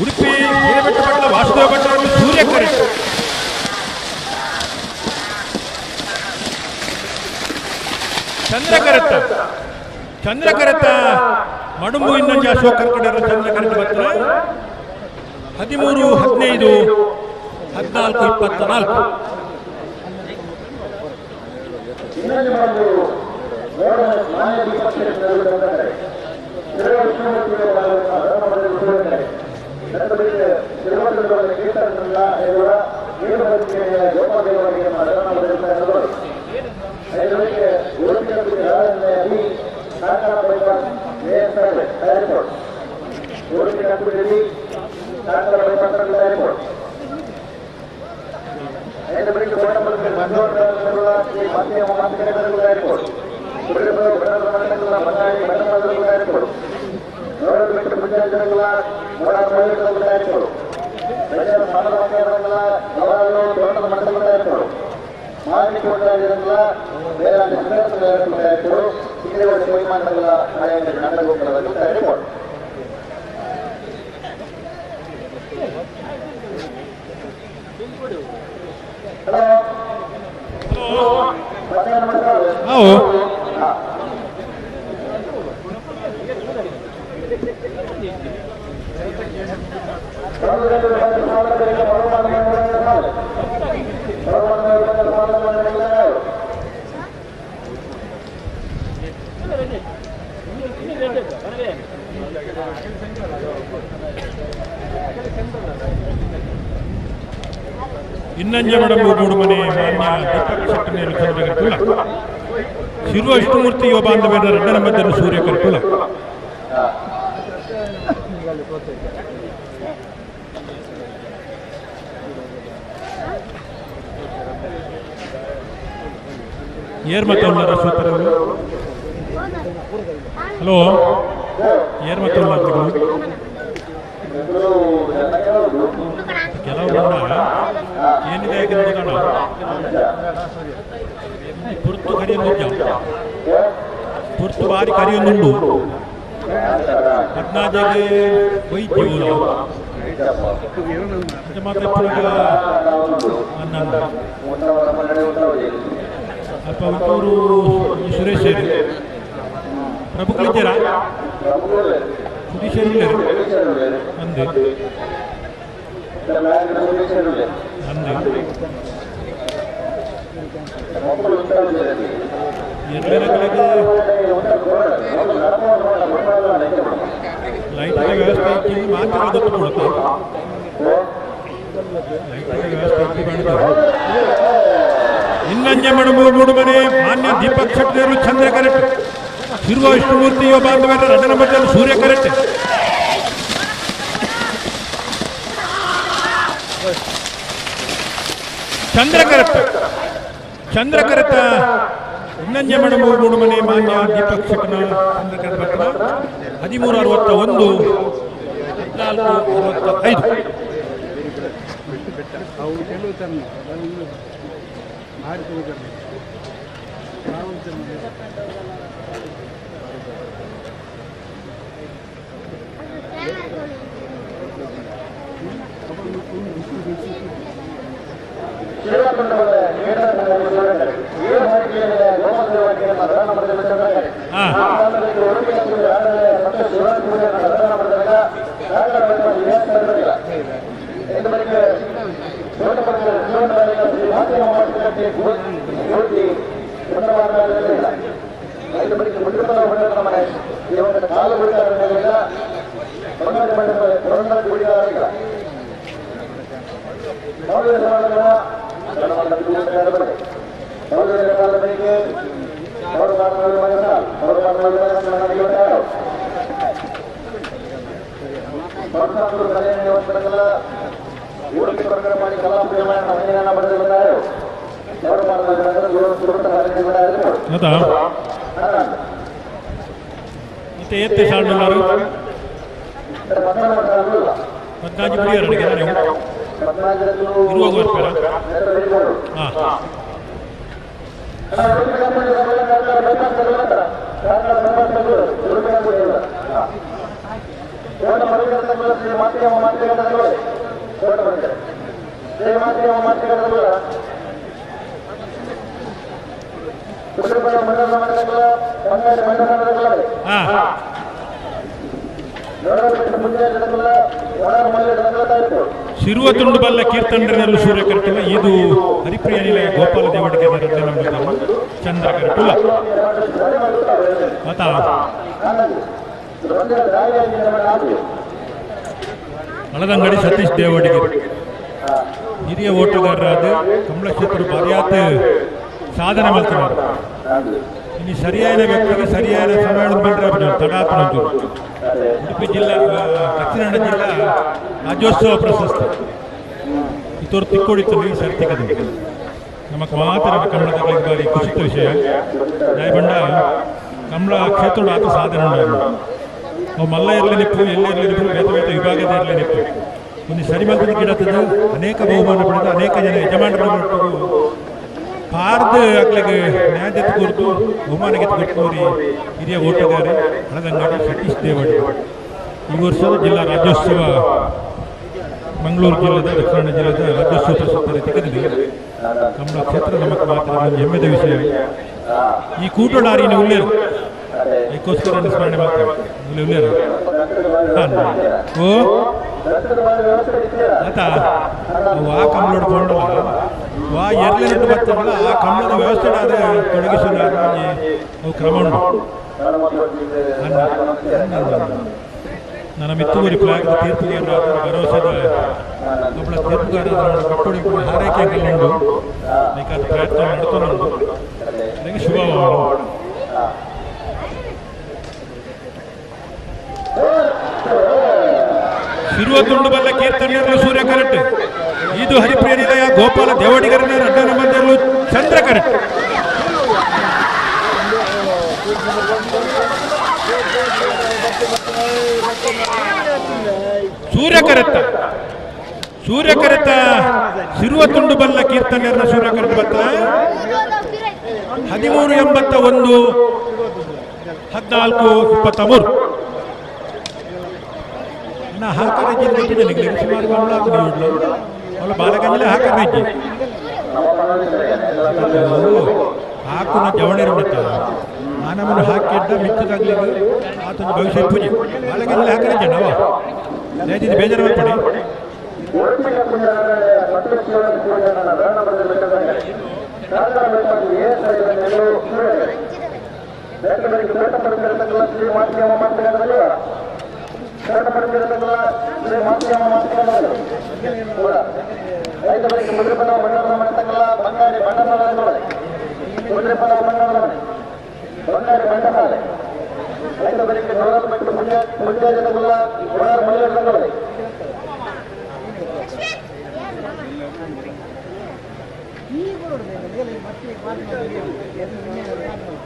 S11: ಉಡುಪಿ ಹಿರೇಬೆಟ್ಟು ಪಟ್ಟಣ ವಾಸುದೇವ ಭಟ್ಟರಲ್ಲಿ ಸೂರ್ಯ ಕರೆಂಟ್ ಚಂದ್ರ ಕರೆತ್ತ ಚಂದ್ರ ಕರೆತ್ತ ಮಡಂಬು ಇನ್ನಂಜಿ ಅಶೋಕ್ ಕರ್ಕಡರ ಚಂದ್ರ ಕರೆಂಟ್ ಬರ್ತಾರೆ 13 15 14 24 ಇನ್ನಂಜೆ ಮಡಂಬು ಮೂಡುಮನೆ ಮಾನ್ಯ ದೀಪಕ್ ಶೆಟ್ಟನೇರು ಚಂದ್ರಕರ್ತುಲ ಶಿರುವ ವಿಷ್ಣುಮೂರ್ತಿ ಯುವ ಬಾಂಧವ್ಯರ ಎರಡನೇ ಮಧ್ಯರು ಸೂರ್ಯ ಕರ್ತುಲ ಏರ್ ಮತ್ತೊಳ್ಳರ ಸೂಪರವರು ಹಲೋ ಏರ್ ಮತ್ತೊಳ್ಳ ಕೆಲವು ಏನಿದೆ ಪುರ್ತು ಕರಿಯೊಂದು ಪುರ್ತು ಬಾರಿ ಕರಿಯೊಂದುಂಡು ಪದ್ನಾಜಗೆ ವೈದ್ಯ ಮಾತ್ರ ಅಲ್ಪ ಒಂಚೂರು ಸುರೇಶ್ ಪ್ರಭುಗಳಿದ್ದೀರಾ ಸುದೀಶ್ ಅಂದೆ ಅಂದೆ ಲೈಟಿನ ವ್ಯವಸ್ಥೆ ಇತ್ತು ಮಾತ್ರ ಗೊತ್ತು ಕೊಡುತ್ತೆ ಲೈಟಿನ ವ್ಯವಸ್ಥೆ ಇತ್ತು ಇನ್ನಂಜೆ ಮಡಮೂರು ಮೂಡುಮನೆ ಮಾನ್ಯ ದೀಪಕ್ ಶೆಟ್ಟರು ಚಂದ್ರ ಕರೆಕ್ಟ್ ಶಿರುವ ವಿಷ್ಣುಮೂರ್ತಿ ಯುವ ಬಾಂಧವ್ಯರ ಎರಡನೇ ಮಧ್ಯದಲ್ಲಿ ಸೂರ್ಯ ಕರೆಕ್ಟ್ ಚಂದ್ರ ಕರೆಕ್ಟ್ ಚಂದ್ರ ಕರೆತ ಇನ್ನಂಜೆ ಮಡಮೂರು ಮೂಡುಮನೆ ಮಾನ್ಯ ದೀಪಕ್ ಶೆಟ್ಟನ ಚಂದ್ರ ಕರೆತ 13:61 14:65. ಶಿರುವ ತುಂಡು ಬಲ್ಲ ಕೀರ್ತನರಲ್ಲಿ ಸೂರ್ಯ ಕರೆಟುಲ್ಲ ಇದು ಹರಿಪ್ರಿಯ ನಿಲಯ ಗೋಪಾಲ ದೇವಡಿಗೆ ಚಂದ್ರ ಕರೆಟುಲ್ಲ ಮತ ಹಳದಂಗಡಿ ಸತೀಶ್ ದೇವಡಿಗೆ ಹಿರಿಯ ಓಟುಗಾರರಾದ ಕಮಲ ಕ್ಷೇತ್ರ ಬಾರಿಯಾತ ಸಾಧನೆ ಮಾಡ್ತಾರೆ. ಇನ್ನು ಸರಿಯಾದ ವ್ಯಕ್ತಿಗೆ ಸರಿಯಾದ ಸಮಯ ಬಂದರೆ ತಡಾತನ ಉಡುಪಿ ಜಿಲ್ಲಾ ದಕ್ಷಿಣ ಕನ್ನಡ ಜಿಲ್ಲಾ ರಾಜ್ಯೋತ್ಸವ ಪ್ರಶಸ್ತಿ ಇತೋರು ತಿಕ್ಕೋಡಿತ್ತು ಈ ಸರ್ತಿಕದು ನಮಕ್ ಮಾತ್ರ ಕನ್ನಡದ ಬಾರಿ ಖುಷಿತ ವಿಷಯ. ಜಾಯಬಂಡ ಕಮಲ ಕ್ಷೇತ್ರ ಆತ ಸಾಧನೆ ಅವು ಮಲ್ಲ ಇರಲಿ ನಿಪ್ಪು ಎಲ್ಲ ಇರಲಿ ನಿಪ್ಪು ಬೇತ ಬೇತ ವಿಭಾಗದ ಇರಲಿ ನಿಪ್ಪು ಒಂದು ಸರಿಮಲ್ಪದ ಗಿಡತದ ಅನೇಕ ಬಹುಮಾನ ಪಡೆದ ಅನೇಕ ಜನ ಯಜಮಾನರ ಪಾರ್ದ ಅಕ್ಲಿಗೆ ನ್ಯಾಯದ ಕುರಿತು ಬಹುಮಾನಕ್ಕೆ ಕೊಟ್ಟು ಹಿರಿಯ ಓಟಗಾರೆ ಹಳದಂಗಡಿ ಸತೀಶ್ ದೇವಡಿ ಈ ವರ್ಷದ ಜಿಲ್ಲಾ ರಾಜ್ಯೋತ್ಸವ ಮಂಗಳೂರು ಜಿಲ್ಲೆದ ದಕ್ಷಿಣ ಕನ್ನಡ ಜಿಲ್ಲೆದ ರಾಜ್ಯೋತ್ಸವ ಪ್ರಶಸ್ತಿ ತೆಗೆದಿದೆ. ಕಮಲ ಕ್ಷೇತ್ರ ನಮಗೆ ಮಾತ್ರ ಒಂದು ಹೆಮ್ಮೆದ ವಿಷಯ. ಈ ಕೂಟೋಡಾರಿನ ಉಳ್ಳೇರು ಅದಕ್ಕೋಸ್ಕರ ಸ್ಮರಣೆ ಮಾಡ್ತಾರೆ ಉಳ್ಳೇರು ಓ ಆತ ಆ ಕಮಲೋಡ್ ಕೊಂಡಲ್ಲ ವಾ ಎರಲೆರಡು ಬರ್ತಲ್ಲ ಆ ಕಂಬಳದ ವ್ಯವಸ್ಥೆ ತೊಡಗಿಸಿದ ಅವು ಕ್ರಮ ಉಂಟು. ನನ್ನ ಮಿತ್ತುಗುರಿ ಫ್ಲಾಗ್ ತೀರ್ಪುಗಾರರ ಭರವಸೆದ ಕಂಬಳ ತೀರ್ಪುಗಾರರ ಕಟ್ಟೋಡಿ ಹಾರೈಕೆ ಉಂಟು. ಬೇಕಾದ ಪ್ರಯತ್ನ ನಡ್ಕೊಂಡು ನನಗೆ ಶುಭವಾಗಲು. ಶಿರುವ ತುಂಡು ಬಲ್ಲ ಕೀರ್ತನೆಯರು ಸೂರ್ಯ ಕರೆಕ್ಟ್. ಇದು ಹರಿಪ್ರಿಯ ನಿಲಯ ಗೋಪಾಲ ದೇವಡಿಗರನ ರಡ್ಡನ ಮಂದಿರಲು ಚಂದ್ರ ಕರೆಕ್ಟ್. ಸೂರ್ಯ ಕರೆತ್ತ ಸೂರ್ಯ ಕರೆತ ಶಿರುವ ತುಂಡು ಬಲ್ಲ ಕೀರ್ತನೆಯರ ಸೂರ್ಯ ಕರೆತ ಬತ್ತ 1381 1423. ನಾ ಹಾಕರೆ ಜಿಲ್ಲೆ ಸುಮಾರು ಅವಳ ಬಾಲಗಂಜಲೆ ಹಾಕರೆ ಹಾಕುನ ಜವಣಿ ಮಾನವನು ಹಾಕಿದ್ದ ಮಿಚ್ಚದಾಗಲಿ ಆತನ ಭವಿಷ್ಯ ಪೂಜೆ ಬಾಲಗಂಜಲೆ ಹಾಕರೆ ಜನ ನೇಜಿದ ಬೇಜಾರು ಮಾಡ್ಪಡಿ.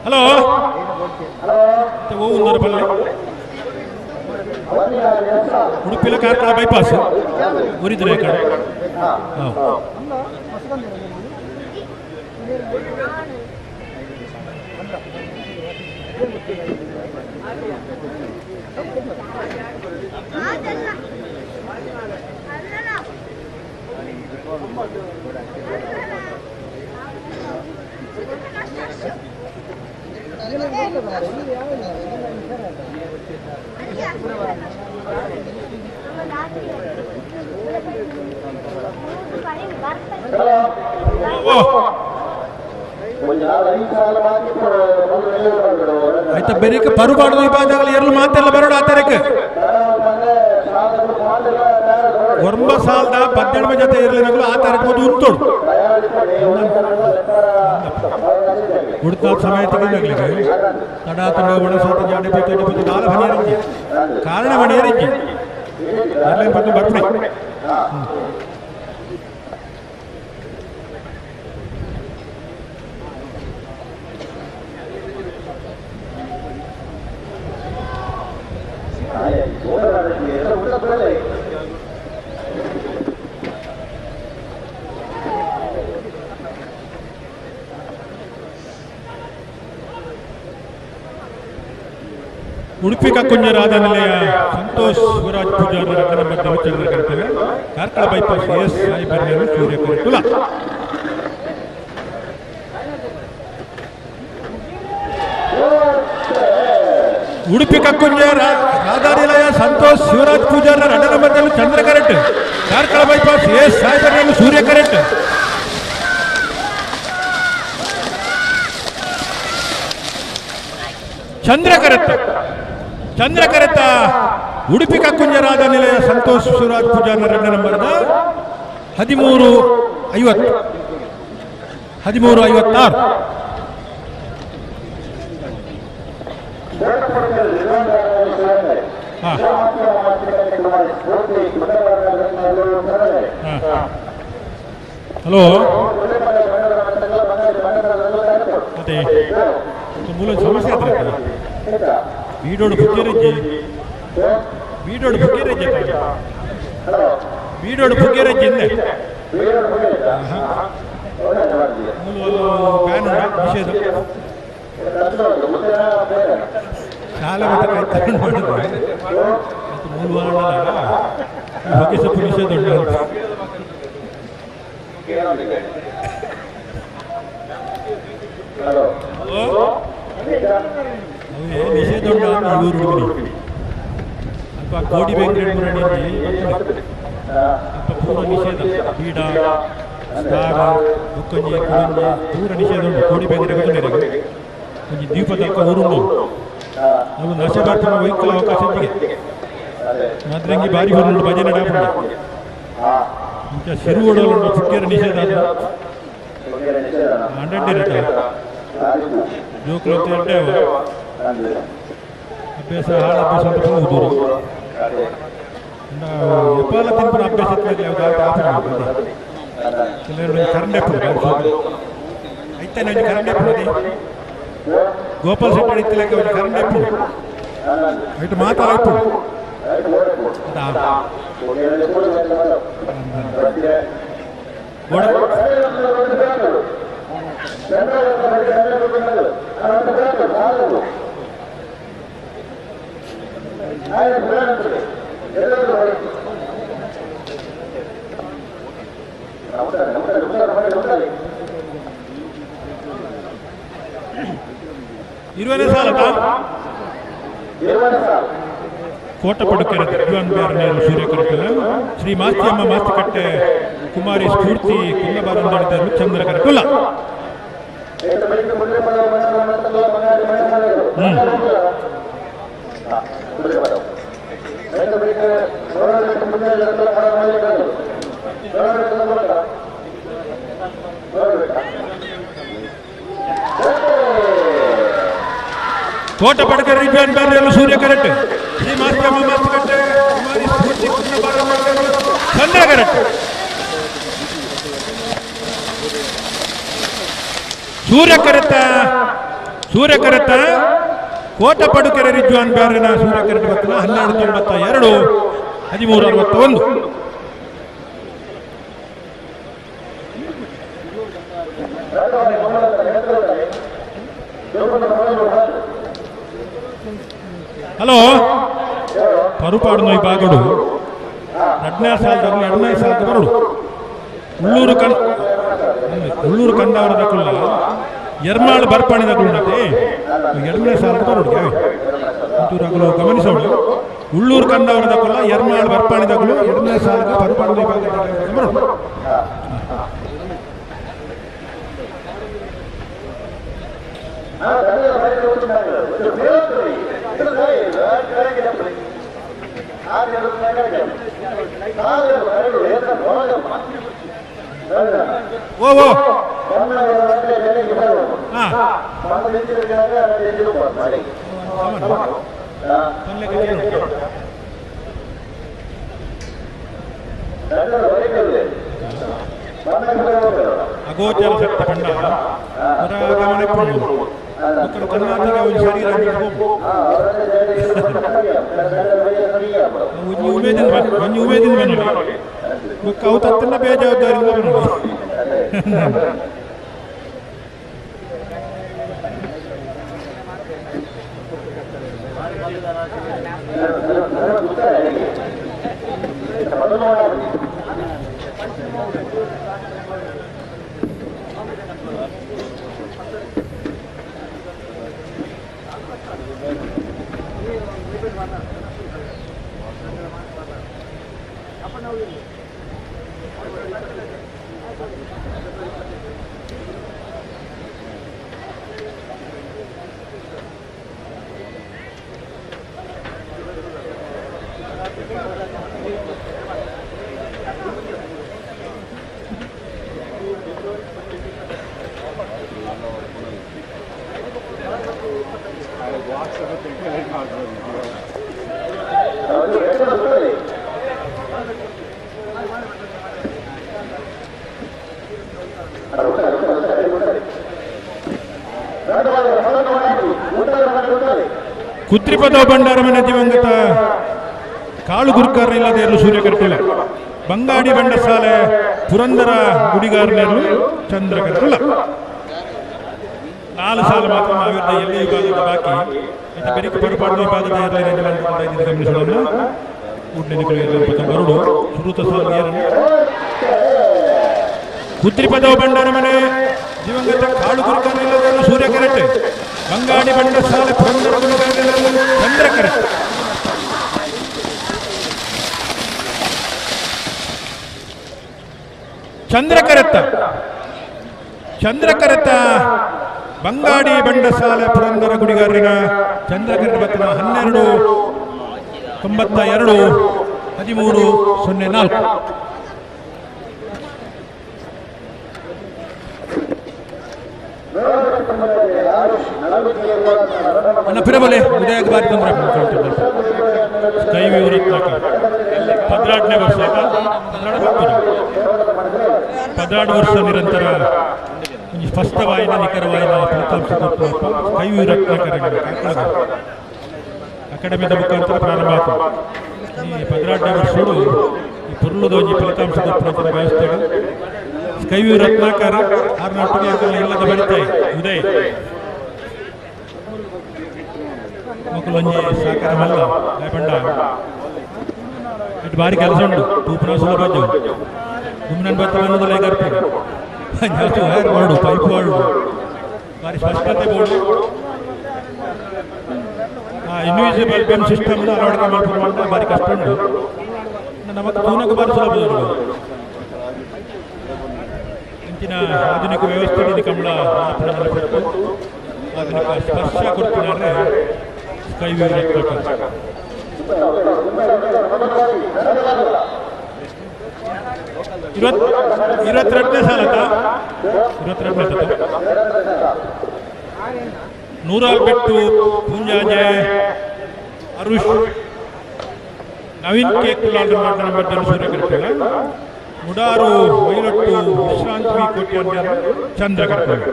S11: ಹಲೋ ಉಡುಪಿಲ ಕಾರ್ಕಳ ಬೈಪಾಸ್ ಊರಿದ್ರೆ ಕಡೆ. ಆಯ್ತಾ ಬೇರೆ ಪರುಬಾರ್ದು ವಿಭಾಗದಲ್ಲಿ ಎರಡು ಮಾತೆಲ್ಲ ಬರೋಣ ಆ ತಾರೀಕು ಒಂಬ ಸಾಲದ 18 ಜೊತೆ ಇರಲಿ ಆ ತಾರೀಕು ಒಂದು ಉಂಟೋಡು ಉಡ್ತಾದ ಸಮಯ ತೆಗೆದಾಗಲಿ ತಡ ತಡ ಒಣಸಾತ ಜಾಡೆ ಬೇಕು ಬೇಕು ದಾಲ ಮನೆಯರಿಗೆ ಕಾರಣ ಮನೆಯರಿಗೆ ಅಲ್ಲೇ ಬಂದು ಬರ್ತೀನಿ. ಉಡುಪಿ ಕಕ್ಕುಂಜರಾದ ನಿಲಯ ಸಂತೋಷ್ ಶಿವರಾಜ್ ಪೂಜಾರಿ ರತ್ನ ಕರ್ತವ್ಯ ಕಾರ್ಕಳ ಬೈಪಾಸ್ ಎಸ್ ಸಾಯಿ ಬರ್ನೇರು ಸೂರ್ಯ ಕುಲ. ಉಡುಪಿ ಕಕ್ಕುಂಜ ರಾಧಾ ನಿಲಯ ಸಂತೋಷ್ ಶಿವರಾಜ್ ಪೂಜಾರ ರಡ್ಡ ನಂಬರ್ದಲ್ಲಿ Chandra correct. Karkala bypass S Sai ಬರ್ನೇರು ಸೂರ್ಯ ಕರೆಕ್ಟ್. ಚಂದ್ರ ಕರೆತ್ತ ಚಂದ್ರ ಕರೆತ್ತ ಉಡುಪಿ ಕಕ್ಕುಂಜರಾದ ನಿಲಯ ಸಂತೋಷ್ ಶಿವರಾಜ್ ಪೂಜಾರ ರಡ್ಡ ನಂಬರ್ದ 1350 1356. ಹಲೋ ಮತ್ತೆ ಮೂಲ ಸಮಸ್ಯೆ ಆಯ್ತು. ಬೀಡೋಡು ಬುಗ್ಗೆರಜ್ಜಿ ಬೀಡೋಡು ಬುಗ್ಗೆರಜ್ಜಿ ಬೀಡೋಡು ಬುಗ್ಗೆರಜ್ಜಿ ಹಿಂದೆ ಬ್ಯಾನ್ ನಿಷೇಧ ಶಾಲೆ ಮತ್ತೆ ಮಾಡಿದ್ರೆ ಮೂರು ವಾರ ಹೊಗೆ ಸೊಪ್ಪು ನಿಷೇಧ ಉಂಟು. ನಿಷೇಧ ಉಂಟು ಊರು ಹುಡುಗನಿ ಅಲ್ಪ ಕೋಡಿ ಬೇಕರಿ ಅಲ್ಪ ಪೂರ ನಿಷೇಧ ಬೀಡ ಸ್ಟಾರ್ ಬೊಕ್ಕೊಂಜಿ ಕುಡೊಂಜಿ ಪೂರ ನಿಷೇಧ ಉಂಡು ಕೋಡಿ ಬೇಂದ್ರೆ ಗೊತ್ತುಂಡು ಒಂಜಿ ದ್ವೀಪದಲ್ಪ ಊರುಂಡು ಅವು ನಶೆ ಬರ್ಪುನ ವೈಕಲ್ ಅವಕಾಶ ಇತ್ತಿಗೆ ಮಾದ್ರಂಗಿ ಬಾರಿ ಹೊರಡು ಭಜನೆ ಡಾಪುಂಡು ಇಂಚ ಶಿರುವಡಲು ಪುಟ್ಟಿಯರ ನಿಷೇಧ ಹಂಡ್ರೆಡ್ ಇರುತ್ತೆ ಜೋಕುಲು ಎಡ್ಡೆ ಅಭ್ಯಾಸ ಹಾಳು ಅಭ್ಯಾಸ ಅಂತ ಹೋಗುದು ಎಪ್ಪಾಲ ತಿನ್ಪುನ ಅಭ್ಯಾಸ ಯಾವ್ದು ಕೆಲವರು ಕರಂಡೆ ಐತಾನೆ ಒಂಜಿ ಕರಂಡೆ ಗೋಪಾಲ್ ಶೆಟ್ಟಿ ಇತ್ತಿಲಕ್ಕ ಒಂಜಿ ಕರಂಡೆ ಐಟ್ ಮಾತಾಡ ಇರುವನೇ ಸಾಲ ಕೋಟಪಡುಕೆರೆ ದಿವ್ಯಾನ್ ಬೇರನೇರು ಸೂರ್ಯಕರಕಲ ಶ್ರೀ ಮಾಸ್ತಿಯಮ್ಮ ಮಾಸ್ತಿಕಟ್ಟೆ ಕುಮಾರಿ ಸ್ಫೂರ್ತಿ ಕುಲ್ಲಬಾರಂದಾಡಿದರು ಚಂದ್ರ ಕರಕುಲ. ಕೋಟಪಡುಕೆರೆ ದಿವ್ಯಾನ್ ಬೇರನೇರು ಸೂರ್ಯಕರಟ್ಟೆ ಶ್ರೀ ಮಾಸ್ತಿಯಮ್ಮ ಮಾಸ್ತಿಕಟ್ಟೆ ಕುಮಾರಿ ಸ್ಫೂರ್ತಿ ಕುಲ್ಲಬಾರಂದಾಡಿದರು ಚಂದ್ರ ಕರಟ್ಟೆ. ಸೂರ್ಯಕರತ ಸೂರ್ಯಕರತ ಕೋಟಪಡುಕೆರೆ ರಿಜ್ವಾನ್ ಬ್ಯಾರನ ಸೂರ್ಯಕರಟ ಬತ್ತಲ 1292 1361. ಹಲೋ ಪರುಪಾಡುನ ಈ ಬಾಗಡು ಎರಡನೇ ಸಾಲದ ಎರಡನೇ ಸಾಲದ ಬರಡು ಉಳ್ಳೂರು ಕಣ್ ಉಳ್ಳೂರು ಕಂದವರದ ಕುಲ್ಲ ಎರ್ಮಾಳು ಬರ್ಪಾಣಿದ ಕುಳ್ಳತೆ ಎರಡನೇ ಸಾಲದ ಬರಡು ಒಂಚೂರು ಅಗಲು ಗಮನಿಸೋಳು. ಉಳ್ಳೂರು ಕಂದವರದ ಕುಲ್ಲ ಎರ್ಮಾಳು ಬರ್ಪಾಣಿದ ಕುಲು ಎರಡನೇ ಸಾಲದ ಪರುಪಾಡಿದ ಬರಡು. ಓ ಓ ಅಗೋಚರ ಸತ್ಯ ಪಂಡ ಶರೀರ ಒಂಜಿ ಉಮೇದಿನ ಬನ್ನಿ ಬೊಕ್ಕ ಅವು ತತ್ತನ್ನ ಬೇಜವಾಬ್ದಾರಿಯಿಂದ ಬನ್ನಿ. ಕುತ್ರಿಪದ ಭಂಡಾರಮನೆ ದಿವಂಗತ ಕಾಳು ಗುರುಕಾರ ಇಲ್ಲದೆ ಇರಲು ಸೂರ್ಯ ಕರ್ಕುಲ ಬಂಗಾಡಿ ಬಂಡಸಾಲೆ ಪುರಂದರ ಗುಡಿಗಾರನೆರಲು ಚಂದ್ರ ಕರ್ಕುಲ. 4 ಸಾಲ ಮಾತ್ರ ನಾವಿದ್ದ ಎಲ್ಲಿ ವಿಭಾಗದ ಬಾಕಿ ಇತ್ತ ಬೆರಿಕೆ ಪರುಪಾಡು ವಿಭಾಗದ ಗಮನಿಸೋಣ. ಬರುಡು ಸುರುತ ಸಾಲ ಕುತ್ರಿಪದ ಭಂಡಾರಮನೆ ದಿವಂಗತ ಕಾಳು ಗುರುಕಾರ ಇಲ್ಲದೆ ಇರಲು ಸೂರ್ಯ ಕರೆಕ್ಟ್ ಬಂಗಾಡಿ ಬಂಡಸಾಲೆ ಪುರಂದರ ಗುಡಿಗಾರನೆರಲು ಚಂದ್ರ ಕರೆಕ್ಟ್. ಚಂದ್ರಕರತ್ತ ಚಂದ್ರಕರತ್ತ ಬಂಗಾಡಿ ಬಂಡಸಾಲೆ ಪುರಂದರ ಗುಡಿಗಾರನ ಚಂದ್ರಕರ ಬತ್ತಿನ 12:92 13:04. ಅಣ್ಣ ಪಿರಬಲೆ ಉದಯ ಬಾರಿ ತೊಂದರೆ ಸ್ಕೈ ವಿವರತ್ನಾಕ 12ನೇ ವರ್ಷ 12 ವರ್ಷ ನಿರಂತರ ಸ್ಪಷ್ಟವಾಯಿನ ನಿಖರವಾಯಿನ ಫಲಿತಾಂಶ ಸ್ಕೈ ವಿವರತ್ನಾಕರ ಅಕಾಡೆಮಿದ ಮುಖಾಂತರ ಪ್ರಾರಂಭ ಆಯ್ತು. ಈ 12ನೇ ವರ್ಷಡು ಈ ಪೊರ್ಲುದ ಒಂಜಿ ಫಲಿತಾಂಶ ಕೊರ್ಪುನ ವ್ಯವಸ್ಥೆ ಸ್ಕೈ ವ್ಯೂ ರತ್ನಾಕರ ಆರ್ನಾಟಕ ಇಲ್ಲದ ಬಳಿತಾಯಿ ಉದಯ್ ಮಕ್ಕಳು ಒಂಜಿ ಸಾಕಾರ ಮಲ್ಲ ಬಂಡ ಇಟ್ಟು ಭಾರಿ ಕೆಲಸ ಉಂಟು ತೂಪನ ಸುಲಭ ಗುಮ್ನನ್ ಬತ್ತ ಅನ್ನೋದಲ್ಲ ಜಾಸ್ತಿ ವೈರ್ ಮಾಡು ಪೈಪ್ ಮಾಡು ಭಾರಿ ಸ್ಪಷ್ಟತೆ ಬೋರ್ಡು ಇನ್ವಿಸಿಬಲ್ ಬೆಮ್ ಸಿಸ್ಟಮ್ ಅಳವಡಿಕೆ ಮಾಡ್ಕೊಂಡು ಭಾರಿ ಕಷ್ಟ ಉಂಟು. ನಮಗೆ ತೂನಕ್ಕೆ ಭಾರಿ ಸುಲಭ ಉಂಟು. ಇಂಚಿನ ಆಧುನಿಕ ವ್ಯವಸ್ಥೆ ಕಂಬಳ ಆಧುನಿಕ ಸ್ಪರ್ಶ ಕೊಡ್ತಿದ್ದಾರೆ ಸ್ಕೈ ವ್ಯೂ ರತ್ನಾಕರ್. 22ನೇ ಸಾಲ 22ನೇ ಸಾಲ ನೂರಾಲ್ಬೆಟ್ಟು ಪೂಂಜಾಜೆ ಅರುಷ್ ನವೀನ್ ಕೆ ಕುಲಾಲ್ ನಂಬರ್ ಸೂರ್ಯ ಮುಡಾರು ವೈರಟ್ಟು ವಿಶ್ರಾಂತಿ ಕೋಟ್ಯ ಚಂದ್ರ ಕರ್ಕಲ್.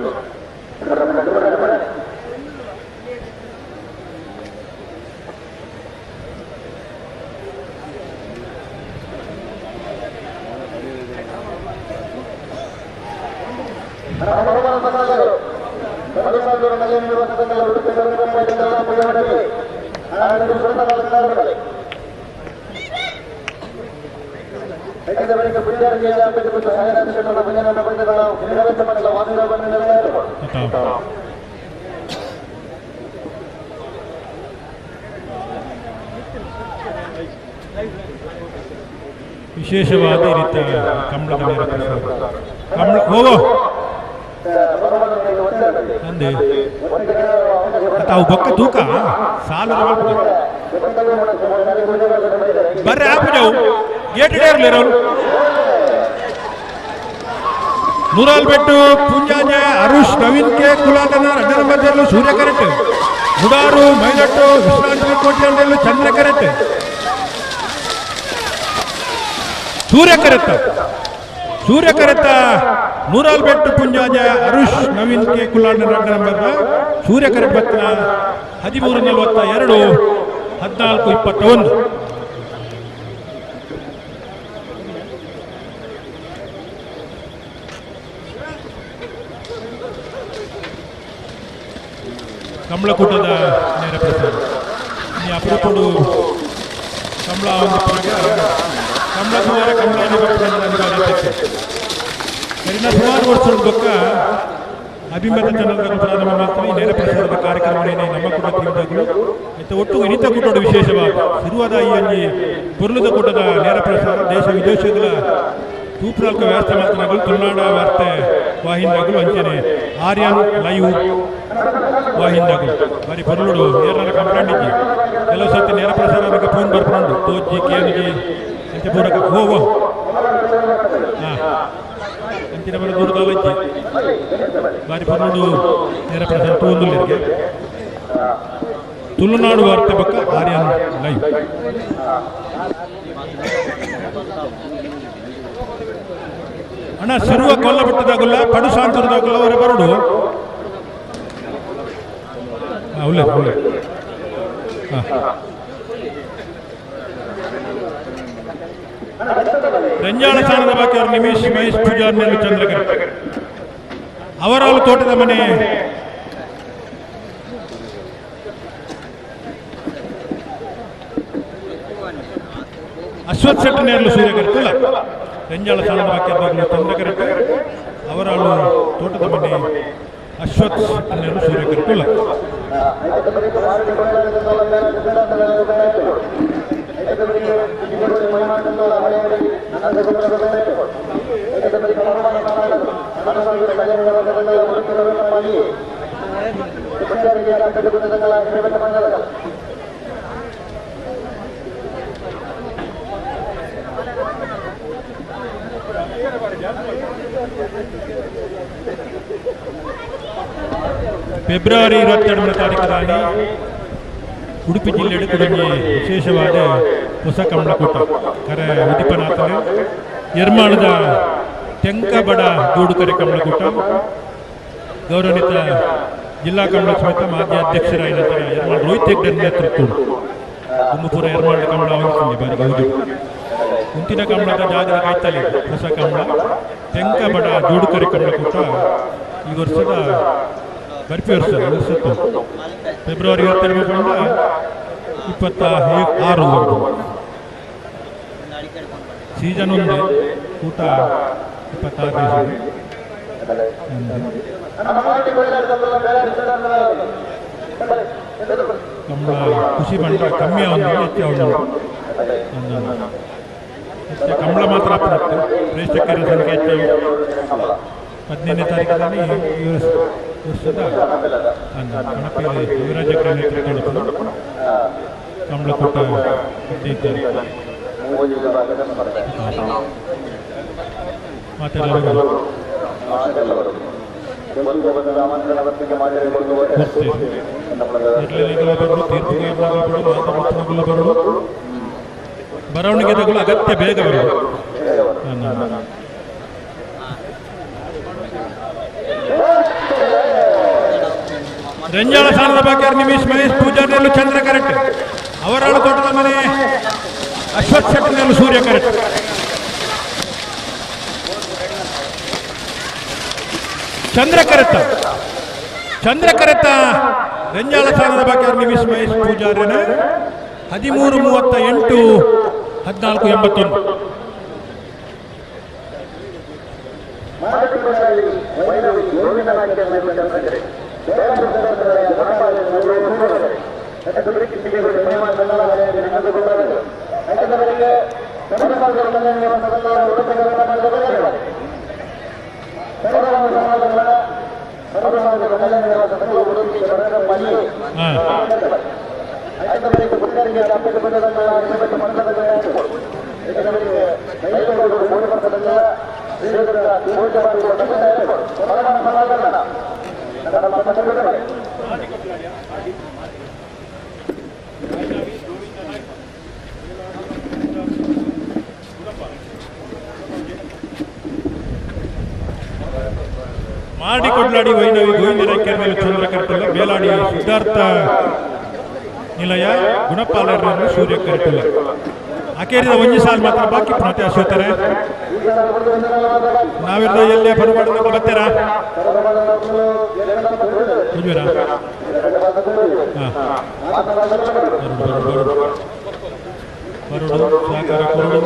S11: ವಿಶೇಷವಾದ ಈ ರೀತಿಯ ಕಂಬಳದ ನೇರ ಪ್ರಸಾರ. ಕಂಬಳ ಹೋಗೋ ಅಂದೆ ತಾವು ಬೊಕ್ಕ ತೂಕ ಸಾಲ ಬರ್ರಿ ಆಪುಜವು ಗೇಟ್ ಇರಲಿ ಅವರು. ನೂರಾಲ್ಬೆಟ್ಟು ಪುಂಜಾಜೆ ಅರುಷ್ ನವೀನ್ ಕೆ ಕುಲಾಟನ 2 ನಂಬರ್ ಸೂರ್ಯ ಕರೆಕ್ಟ್ ಮುಡಾರು ಮೈಲಟ್ಟು ವಿಶ್ರಾಂತಿ ಕೋಟೆ ಚಂದ್ರ ಕರೆಕ್ಟ್ ಸೂರ್ಯ ಕರೆತ್ತ ಸೂರ್ಯ ಕರೆತ್ತ ನೂರಾಲ್ಬೆಟ್ಟು ಪುಂಜಾಜೆ ಅರುಷ್ ನವೀನ್ ಕೆ ಕುಲಾಟನ 2 ನಂಬರ್ ಸೂರ್ಯ ಕರೆಕ್ಟ್ ಬತ್ತಿನ 13:42 14:21. ಕಂಬಳಕೂಟದ ನೇರ ಪ್ರಸಾರ. ಈ ಅಪರೂಪಡು ಕಂಬಳ ಒಂದು ಕಂಬಳ ಸುಮಾರ ಕಂಬಳ ಕರಿನ ಸುಮಾರು ವರ್ಷದ ಬೊಕ್ಕ ಅಭಿಮತ ಚಾನಲ್ಗಳು ಪ್ರಾರಂಭ ಮಾಡ್ತೀವಿ. ನೇರ ಪ್ರಸಾರದ ಕಾರ್ಯಕ್ರಮ ನಮ್ಮ ಕೂಡ ತೀವ್ರಗಳು ಮತ್ತು ಒಟ್ಟು ಇನಿತ ಕೂಟದ ವಿಶೇಷವಾದ ಶುರುವಾದ ಈ ಅಲ್ಲಿ ಪೊರ್ಲುದ ಕೂಟದ ನೇರ ಪ್ರಸಾರ ದೇಶ ವಿದೇಶಗಳ ತೂಪ್ರಾಲ್ಕ ವ್ಯವಸ್ಥೆ ಮಾತನಾಗಲು ತುಳುನಾಡ ವಾರ್ತೆ ವಾಹಿನಿಯಾಗಲು ಅಂಚನೆ ಆರ್ಯನ್ ಲೈವ್ ವಾಹಿನಿಯಾಗಲು ಬಾರಿ ಪೊರ್ಲುಡು ನೇರ ಕಂಪ್ಲೇಂಟ್ ಇದ್ದಿ ಕೆಲವು ಸರ್ತಿ ನೇರ ಪ್ರಸಾರ ಫೋನ್ ಬರ್ಕೊಂಡು ತೋಜಿ ಕೇಂಜಿ ಅಂಚೆ ಪೂರಕ ಹೋಗೋ ಹಾಂ ಅಂಚಿನ ಬರ ದೂರದಲ್ಲ ಇಜ್ಜಿ ಬಾರಿ ಪೊರ್ಲುಡು ನೇರ ಪ್ರಸಾರ ತೂಂದುಲ್ಲಿರಿಗೆ ತುಳುನಾಡು ವಾರ್ತೆ ಬಕ್ಕ ಆರ್ಯನ್ ಲೈವ್. ಅಣ್ಣ ಸಿರುವ ಕೊಲ್ಲಬಿಟ್ಟದಾಗಲ್ಲ ಪಡು ಶಾಂತರದಾಗಲ್ಲ ಅವರ ಬರಡು ಉಳ್ಳೆ ಉಳ್ಳೆ ರಂಜಾಳ ಸ್ಥಾನದ ಬಾಕಿ ಅವರು ನಿಮಿಷ್ ಮಹೇಶ್ ಪೂಜಾರ್ ಮೇಲು ಚಂದ್ರಕರ್ ಅವರಾಲು ತೋಟದ ಮನೆ ಅಶ್ವಥ್ ಶೆಟ್ಟಿ ನೇರಲು ಸೂರ್ಯಕರ್ತಲ್ಲ ರಂಜಾಳ ಸ್ಥಾನದ ಬಾಕಿ ಚಂದ್ರಕರ್ ಅವರಾಳು ತೋಟದ ಮನೆ ಅಶ್ವಥ್ ಶೆಟ್ಟಿ ನೇರಲು ಸೂರ್ಯಕರ್ತಲ್ಲ. ಫೆಬ್ರವರಿ 22ನೇ ತಾರೀಕು ಉಡುಪಿ ಜಿಲ್ಲೆ ಕುಡಂಗಿ ವಿಶೇಷವಾದ ಹೊಸ ಕಮಲಕೂಟ ಕರೆ ಉದಿಪನಾಥನೆ ಎರ್ಮಾಳದ ತೆಂಕಬಡ ಜೋಡುಕರೆ ಕಮಲಕೂಟ ಗೌರವಾನ್ವಿತ ಜಿಲ್ಲಾ ಕಮಲ ಸಮೇತ ಮಾಜಿ ಅಧ್ಯಕ್ಷರಾದ ಎರ್ಮಾಳ್ ರೋಹಿತ್ ಹೆಗ್ಡೆ ನೇತೃತ್ವ ತುಮಕೂರು ಎರ್ಮಾಳ ಕಮಲ ಅವರಿಗೆ ಬಾರಿ ಗೌಜು ಕುಂತಿನ ಕಮಲದ ಜಾಗದ ಕಾಯ್ತಲೆ ಹೊಸ ಕಮಲ ತೆಂಕಬಡ ಜೋಡುಕರೆ ಕಮಲಕೂಟ ಈ ವರ್ಷದ ಬರ್ಪಿ ವರ್ಷ ವರ್ಷತ್ತು ಫೆಬ್ರವರಿ 22 26 ಸೀಸನ್ ಒಂದು ಕೂಟ 26 ಕಮಲ ಖುಷಿ ಬಂಡ ಕಮ್ಮಿ ಒಂದು ಹೆಚ್ಚು ಹೆಚ್ಚು ಕಮಲ ಮಾತ್ರ ಪ್ರೇಕ್ಷಕರ ಸಂಖ್ಯೆ ಹೆಚ್ಚು 15ನೇ ತಾರೀಕಿನಲ್ಲಿ ಈ ವರ್ಷದ ಗಣಪತಿ ಯುವರಾಜ ನೇತೃತ್ವದ ಕಮಲಕೂಟ 15 ತಾರೀಕು ಮಾತೆಲ್ಲರೂ ತೀರ್ಪು ಬರವಣಿಗೆ ತಗೊಳ್ಳು ಅಗತ್ಯ ಬೇಗ ಬರೋದು. ರಂಜಾಳ ಸಾಲದ ಬಾಕಿ ನಿಮಿಷ್ ಮಹೇಶ್ ಪೂಜಾರಿಯಲ್ಲೂ ಚಂದ್ರ ಕರೆಕ್ಟ್, ಅವರಾಳು ತೋಟದ ಮನೆ ಅಶ್ವಥ್ ಶೆಟ್ಟಿನಲ್ಲೂ ಸೂರ್ಯ ಕರೆಕ್ಟ್. ಚಂದ್ರ ಕರೆತ್ತ ಚಂದ್ರ ಕರೆತ್ತ ರಂಜಾಳ ಸಾಲದ ಬಾಕಿ ನಿಮಿಷ್ ಮಹೇಶ್ ಪೂಜಾರಿನ 13:38 14:81. ಮಾಡಿ ಕೊಡ್ಲಾಡಿ ವೈನವಿ ಗೋವಿಂದರಾಯ ಮೇಲೆ ಚಂದ್ರ ಕರ್ತಲ್ಲ, ಬೇಲಾಡಿ ಸಿದ್ಧಾರ್ಥ ನಿಲಯ ಗುಣಪಾಲರನ್ನು ಸೂರ್ಯ ಕರ್ತಲ್ಲ. ಅಕೇರಿದ ಒಂಜಿ ಸಾಲು ಮಾತ್ರ ಬಾಕಿ ಪ್ರಣತೆ ಅಶ್ವತ್ತಾರೆ. ನಾವಿರ್ದ ಎಲ್ಲೇ ಬರಬಾರ್ದು ಬರ್ತೀರಾ ಬರುಡು ಸಹಕಾರ ಕೊರಡು.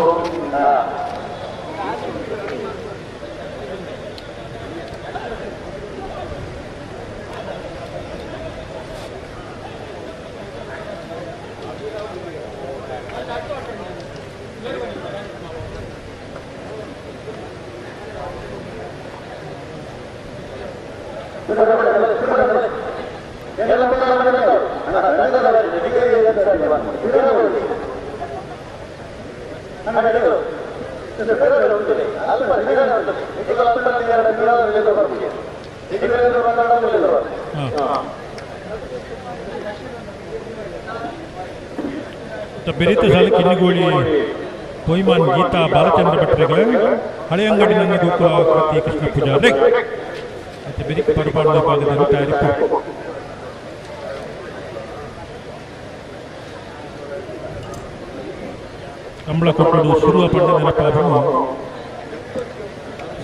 S11: ಬೆರಿತ ಸಾಲ ಕಿನ್ನಿಗೋಳಿ ಕೊಯ್ಮಾನ್ ಗೀತಾ ಬಾಲಚಂದ್ರ ಭಟ್ರೆಗಳ ಹಳೆಯಂಗಡಿ ನನ್ನ ಗೋಕುಲ ಕೃತಿ ಕೃಷ್ಣ ಪೂಜಾರಿ ಮತ್ತೆ ಬೆರಿಕ ಪರಪಾಡದ ಭಾಗದಲ್ಲಿ ತಯಾರಿಪು. ಕಂಬಳ ಕೊಟ್ಟಡು ಶಿರುವ ಪಂಡ ನೆನಪಾದನು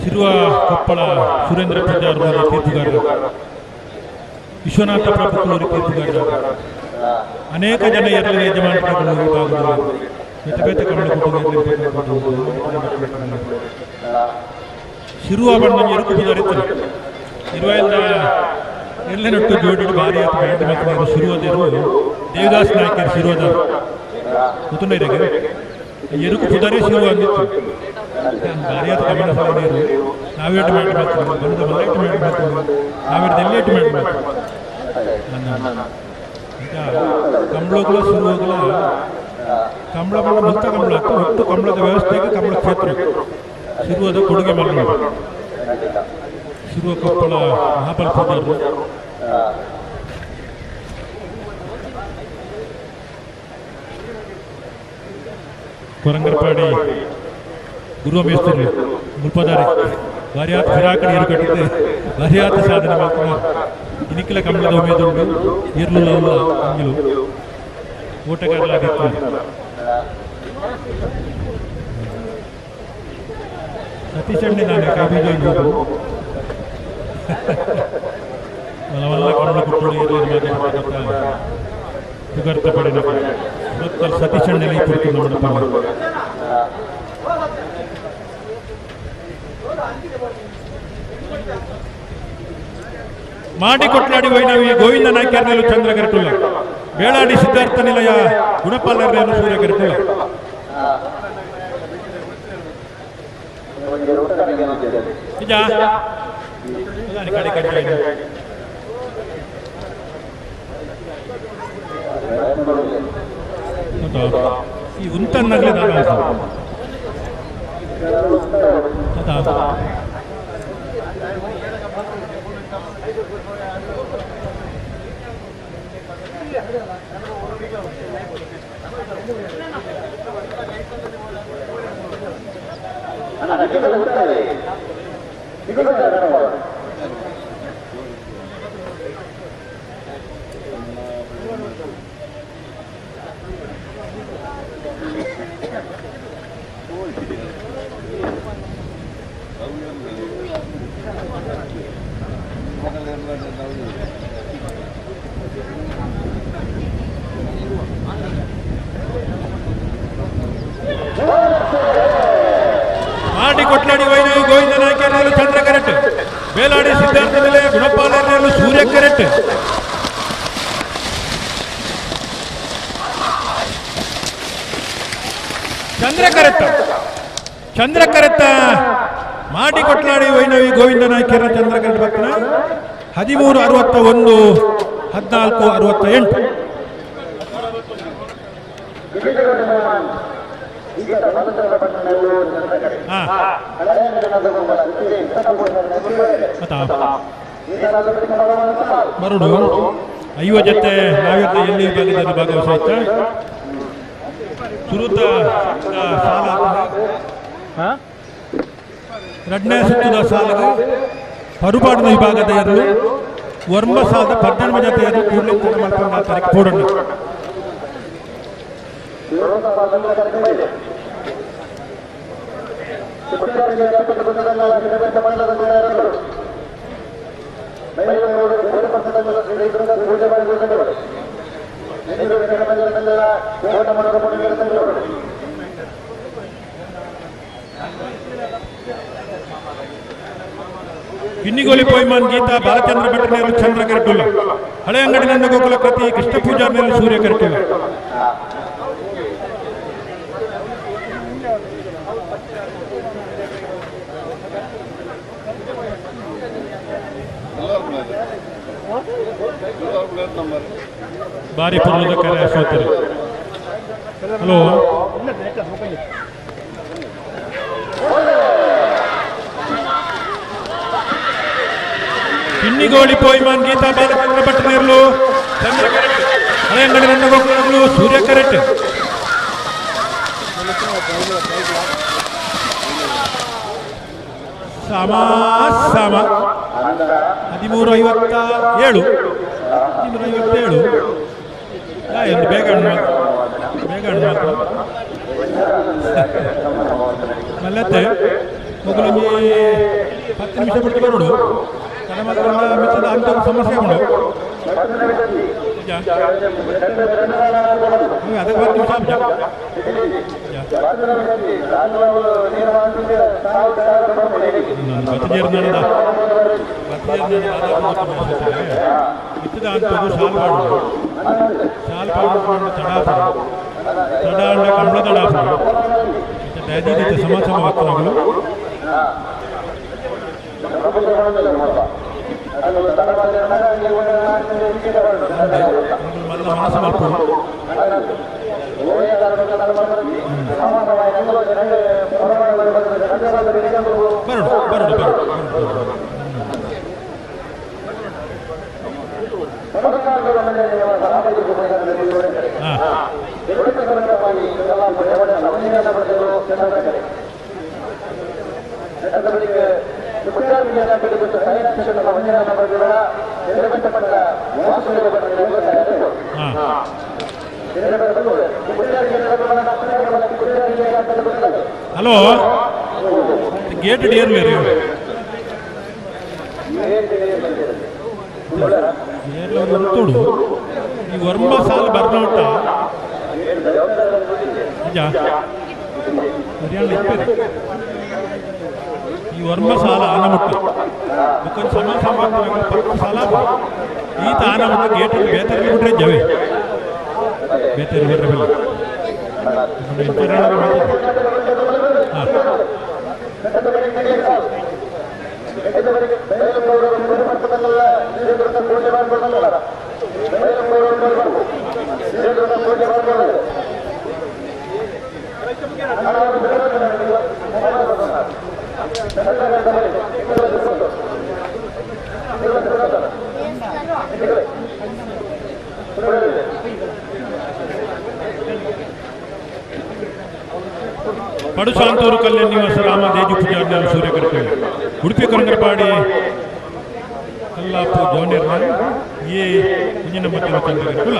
S11: ಶಿರುವ ಕೊಪ್ಪಳ ಸುರೇಂದ್ರ ಪೂಜಾರಿ ತೀರ್ಪುಗಾರರು, ವಿಶ್ವನಾಥ ಪ್ರಭುಕುಲವರು ತೀರ್ಪುಗಾರರು, ಅನೇಕ ಜನ ಎರಡನೇ ಯಜಮಾನರುಗಳು ಈ ಭಾಗದಲ್ಲಿ ಬೇತೆ ಬೇತೆ ಕಮಲ ಶಿರುವ ಬಣ್ಣ ಎರುಕು ಪೂಜಾರಿ ಇರುವೆಲ್ಲ ಎಲ್ಲನೊಟ್ಟು ಜೋಡಿ ಭಾರಿ ಆತ ಬ್ಯಾಂಡ್ ಮಕ್ಕಳು ಶಿರುವದೇರು ದೇವದಾಸ್ ನಾಯಕರು ಶಿರುವದ ಗೊತ್ತುಂಡ ಎರುಕು ಪುದಾರಿ ಶಿರುವ ಅಂದಿತ್ತು. ಭಾರಿ ಆತ ಕಮಲ ನೀರು ನಾವೇಟು ಮಾಡಿ ಮಾಡ್ತೀವಿ ಬಂದ ಮಲ್ಲೇಟು ಮಾಡಿ ಮಾಡ್ತೀವಿ ನಾವೇಟು ಎಲ್ಲೇಟು ಮಾಡಿ ಮಾಡ್ತೀವಿ ಈಗ ಕಂಬಳಗಳ ಶುರುವಾಗಲ ಕಂಬಳ ಮುಕ್ತ ಕಂಬಳ ಒಟ್ಟು ಕಂಬಳದ ವ್ಯವಸ್ಥೆಗೆ ಕಂಬಳ ಕ್ಷೇತ್ರ ಶುರುವಾದ ಕೊಡುಗೆ ಮಲ್ಲ ಶುರುವ ಕೊಪ್ಪಳ ಮಹಾಬಲ ಪೂಜಾರರು ಕೊರಂಗರಪಾಡಿ ಗುರುವ ಮೇಸ್ತ್ರಿ ಮುಲ್ಪದಾರಿ ಭಾರ್ಯಾತ್ ಫಿರಾಕಡಿ ಏರುಕಟ್ಟಿದೆ ಭಾರ್ಯಾತ ಸಾಧನೆ ಮಾಡ್ತಾರೆ ಇನಿಕ್ಕಿಲ ಕಂಬಳದ ಉಮೇದುಂಡು ಇರ್ಲು ಲವ್ಲ ಅಂಗಿಲು ಓಟಗಾರಲಾಗಿತ್ತು ಸತೀಶ್ ಅಣ್ಣೆ ನಾನು ಕೈಬೀಜ ಮಲವಲ್ಲ ಕಂಬಳ ಕುಟ್ಟೋಡು ಇರ್ಲಿ ಪುಗರ್ತ ಪಡಿನ ಸತೀಶ್ ಅಣ್ಣೆ ಪುರ್ತು ನಮ್ಮ ಮಾಡಿ ಕೊಟ್ಲಾಡಿ ವೈನವಿ ಗೋವಿಂದ ನಾಯ್ಕರ್ನೇಲು ಚಂದ್ರ ಕರಟುಲ್ಲ ಬೇಳಾಡಿ ಸಿದ್ಧಾರ್ಥ ನಿಲಯ ಗುಣಪಾಲರ್ನೇಲು ಸೂರ್ಯ ಕರಟುಲ್ಲ ನಿಜ ಕಡೆ ಕಡೆ ಈ ಉಂತನ್ನಾಗಲೇ ನಾನು ಮಾಡಿ ಕೊಟ್ಲಾಡಿ ವೈನವಿ ಗೋವಿಂದ ನಾಯ್ಕರ್ನೇಲು ಚಂದ್ರ ಕರೆಕ್ಟ್ ಬೇಲಾಡಿ ಸಿದ್ಧಾರ್ಥ ನಿಲಯ ಗುಣಪಾಲರ್ನೇಲು ಸೂರ್ಯ ಕರೆಕ್ಟ್ ಚಂದ್ರ ಕರೆಕ್ಟ್ ಚಂದ್ರ ಕರೆಕ್ಟ್ ಮಾಡಿ ಕೊಟ್ಲಾಡಿ ವೈನವಿ ಗೋವಿಂದ ನಾಯ್ಕರ ಚಂದ್ರ ಕರೆಕ್ಟ್ ಬರ್ತನ 13:61 14:68. ಬರುಡು ಐವ ಜೊತೆ ನಾವಿರ್ತ ಎಲ್ಲಿ ವಿಭಾಗದಲ್ಲಿ ಭಾಗವಹಿಸ ಸುರುತ ಸಾಲ ಎರಡನೇ ಸುತ್ತದ ಸಾಲಗ ಪರುಪಾಡಿನ ವಿಭಾಗದ ಎರಡು ವರ್ಮ ಸಾಲದ 12 ಜೊತೆ ಎರಡು ಕೂಡಲೇ ಮಾಡ್ಕೊಂಡು ಪೋಡಣ್ಣ ಕಿನ್ನಿಗೋಲಿ ಪೋಯ್ಮಾನ್ ಗೀತಾ ಬಾಲಚಂದ್ರ ಭಟ್ಟ ಚಂದ್ರ ಕರಟುಲ್ಲ ಹಳೆ ಅಂಗಡಿ ನಂದ ಗೋಕುಲ ಕೃತಿ ಕೃಷ್ಣ ಪೂಜಾ ಮೇಲೆ ಸೂರ್ಯ ಕರಟುಲ್ಲ ಬಾರಿ ಪರ್ವದ ಕರೆ ಅಶ್ವತ್ಥರು. ಹಲೋ ಕಿನ್ನಿಗೋಳಿ ಪೋಯ್ಮಾನ್ ಗೀತಾ ಬಾಲಚಂದ್ರ ಭಟ್ಟ ನೇರ್ಲು ಚಂದ್ರ ಕರೆಕ್ಟ್ ಹಳೆ ಅಂಗಡಿ ನನ್ನ ಗೋಕುಲಗಳು ಸೂರ್ಯ ಕರೆಕ್ಟ್ ಸಮ ಸಮ 13:57 13:57. ಬೇಗ ಬೇಗ ಮಲ್ಲತ್ತೆ ಮೊದಲೊಂದು 10 ನಿಮಿಷ ಬಿಟ್ಟು ಬರೋಡು ಮಿತ್ತದ ಅಂಥ ಸಮಸ್ಯೆ ಉಂಟು. ಅದಕ್ಕೆ 10 ನಿಮಿಷ ಮಿತ್ತದ ಅಂಥದ್ದು ಶಾಲ್ ಪಾಡು ಶಾಲ್ ಪಾಡು ತಡಾಪಡು ತಡ ಕಂಬಳ ತಡಾಪಡು ಡ್ಯಾದಿ ಸಮ ಸಮ ಭಕ್ತನಾಗಲು. ಹಲೋ ಗೇಟ್ ಡಿಯರ್ಲಿ ತೋಡು ಈ ವರ್ಮ ಸಾಲ ಬರ್ನೋಟ ಈ ವರ್ಮ ಸಾಲ ಆನಮುಟ್ಟ ಬುಕ್ಕನ್ ಸಮ ಸಮ ಸಾಲ ಈತ ಆನಮುಟ್ಟ ಗೇಟ್ ಬೇತರಿಗೆ ಬಿಟ್ರೆ ಜವೆ ಬೇತರಿ ಬಿಟ್ರೆ ಬೆಲ್ಲ ಪಡುಶಾಂತೂರು ಕಲ್ಯಾಣ ನಿವಾಸ ರಾಮ ದೇಜು ಪೂಜಾರ್ನ ಸೂರ್ಯ ಕರ್ತವ್ಯ ಉಡುಪಿ ಕರಂಗರಪಾಡಿ ಕಲ್ಲಾಪು ಜೋನಿರ್ನ ಎ ಇಂಜಿನ ಮಧ್ಯಮ ಚಂದ್ರ ಕುಲ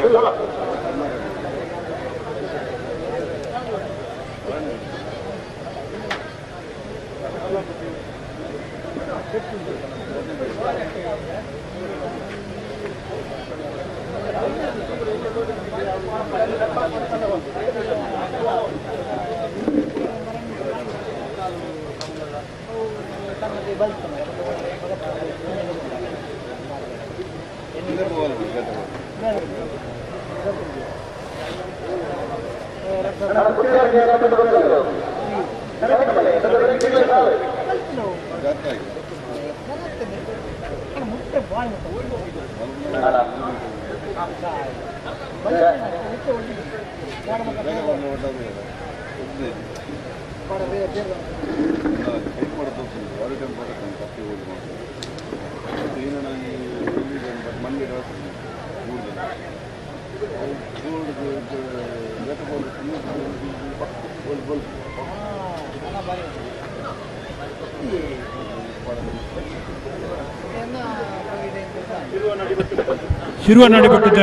S11: ಶಿರುವ ನಾಡಿಬೆಟ್ಟದ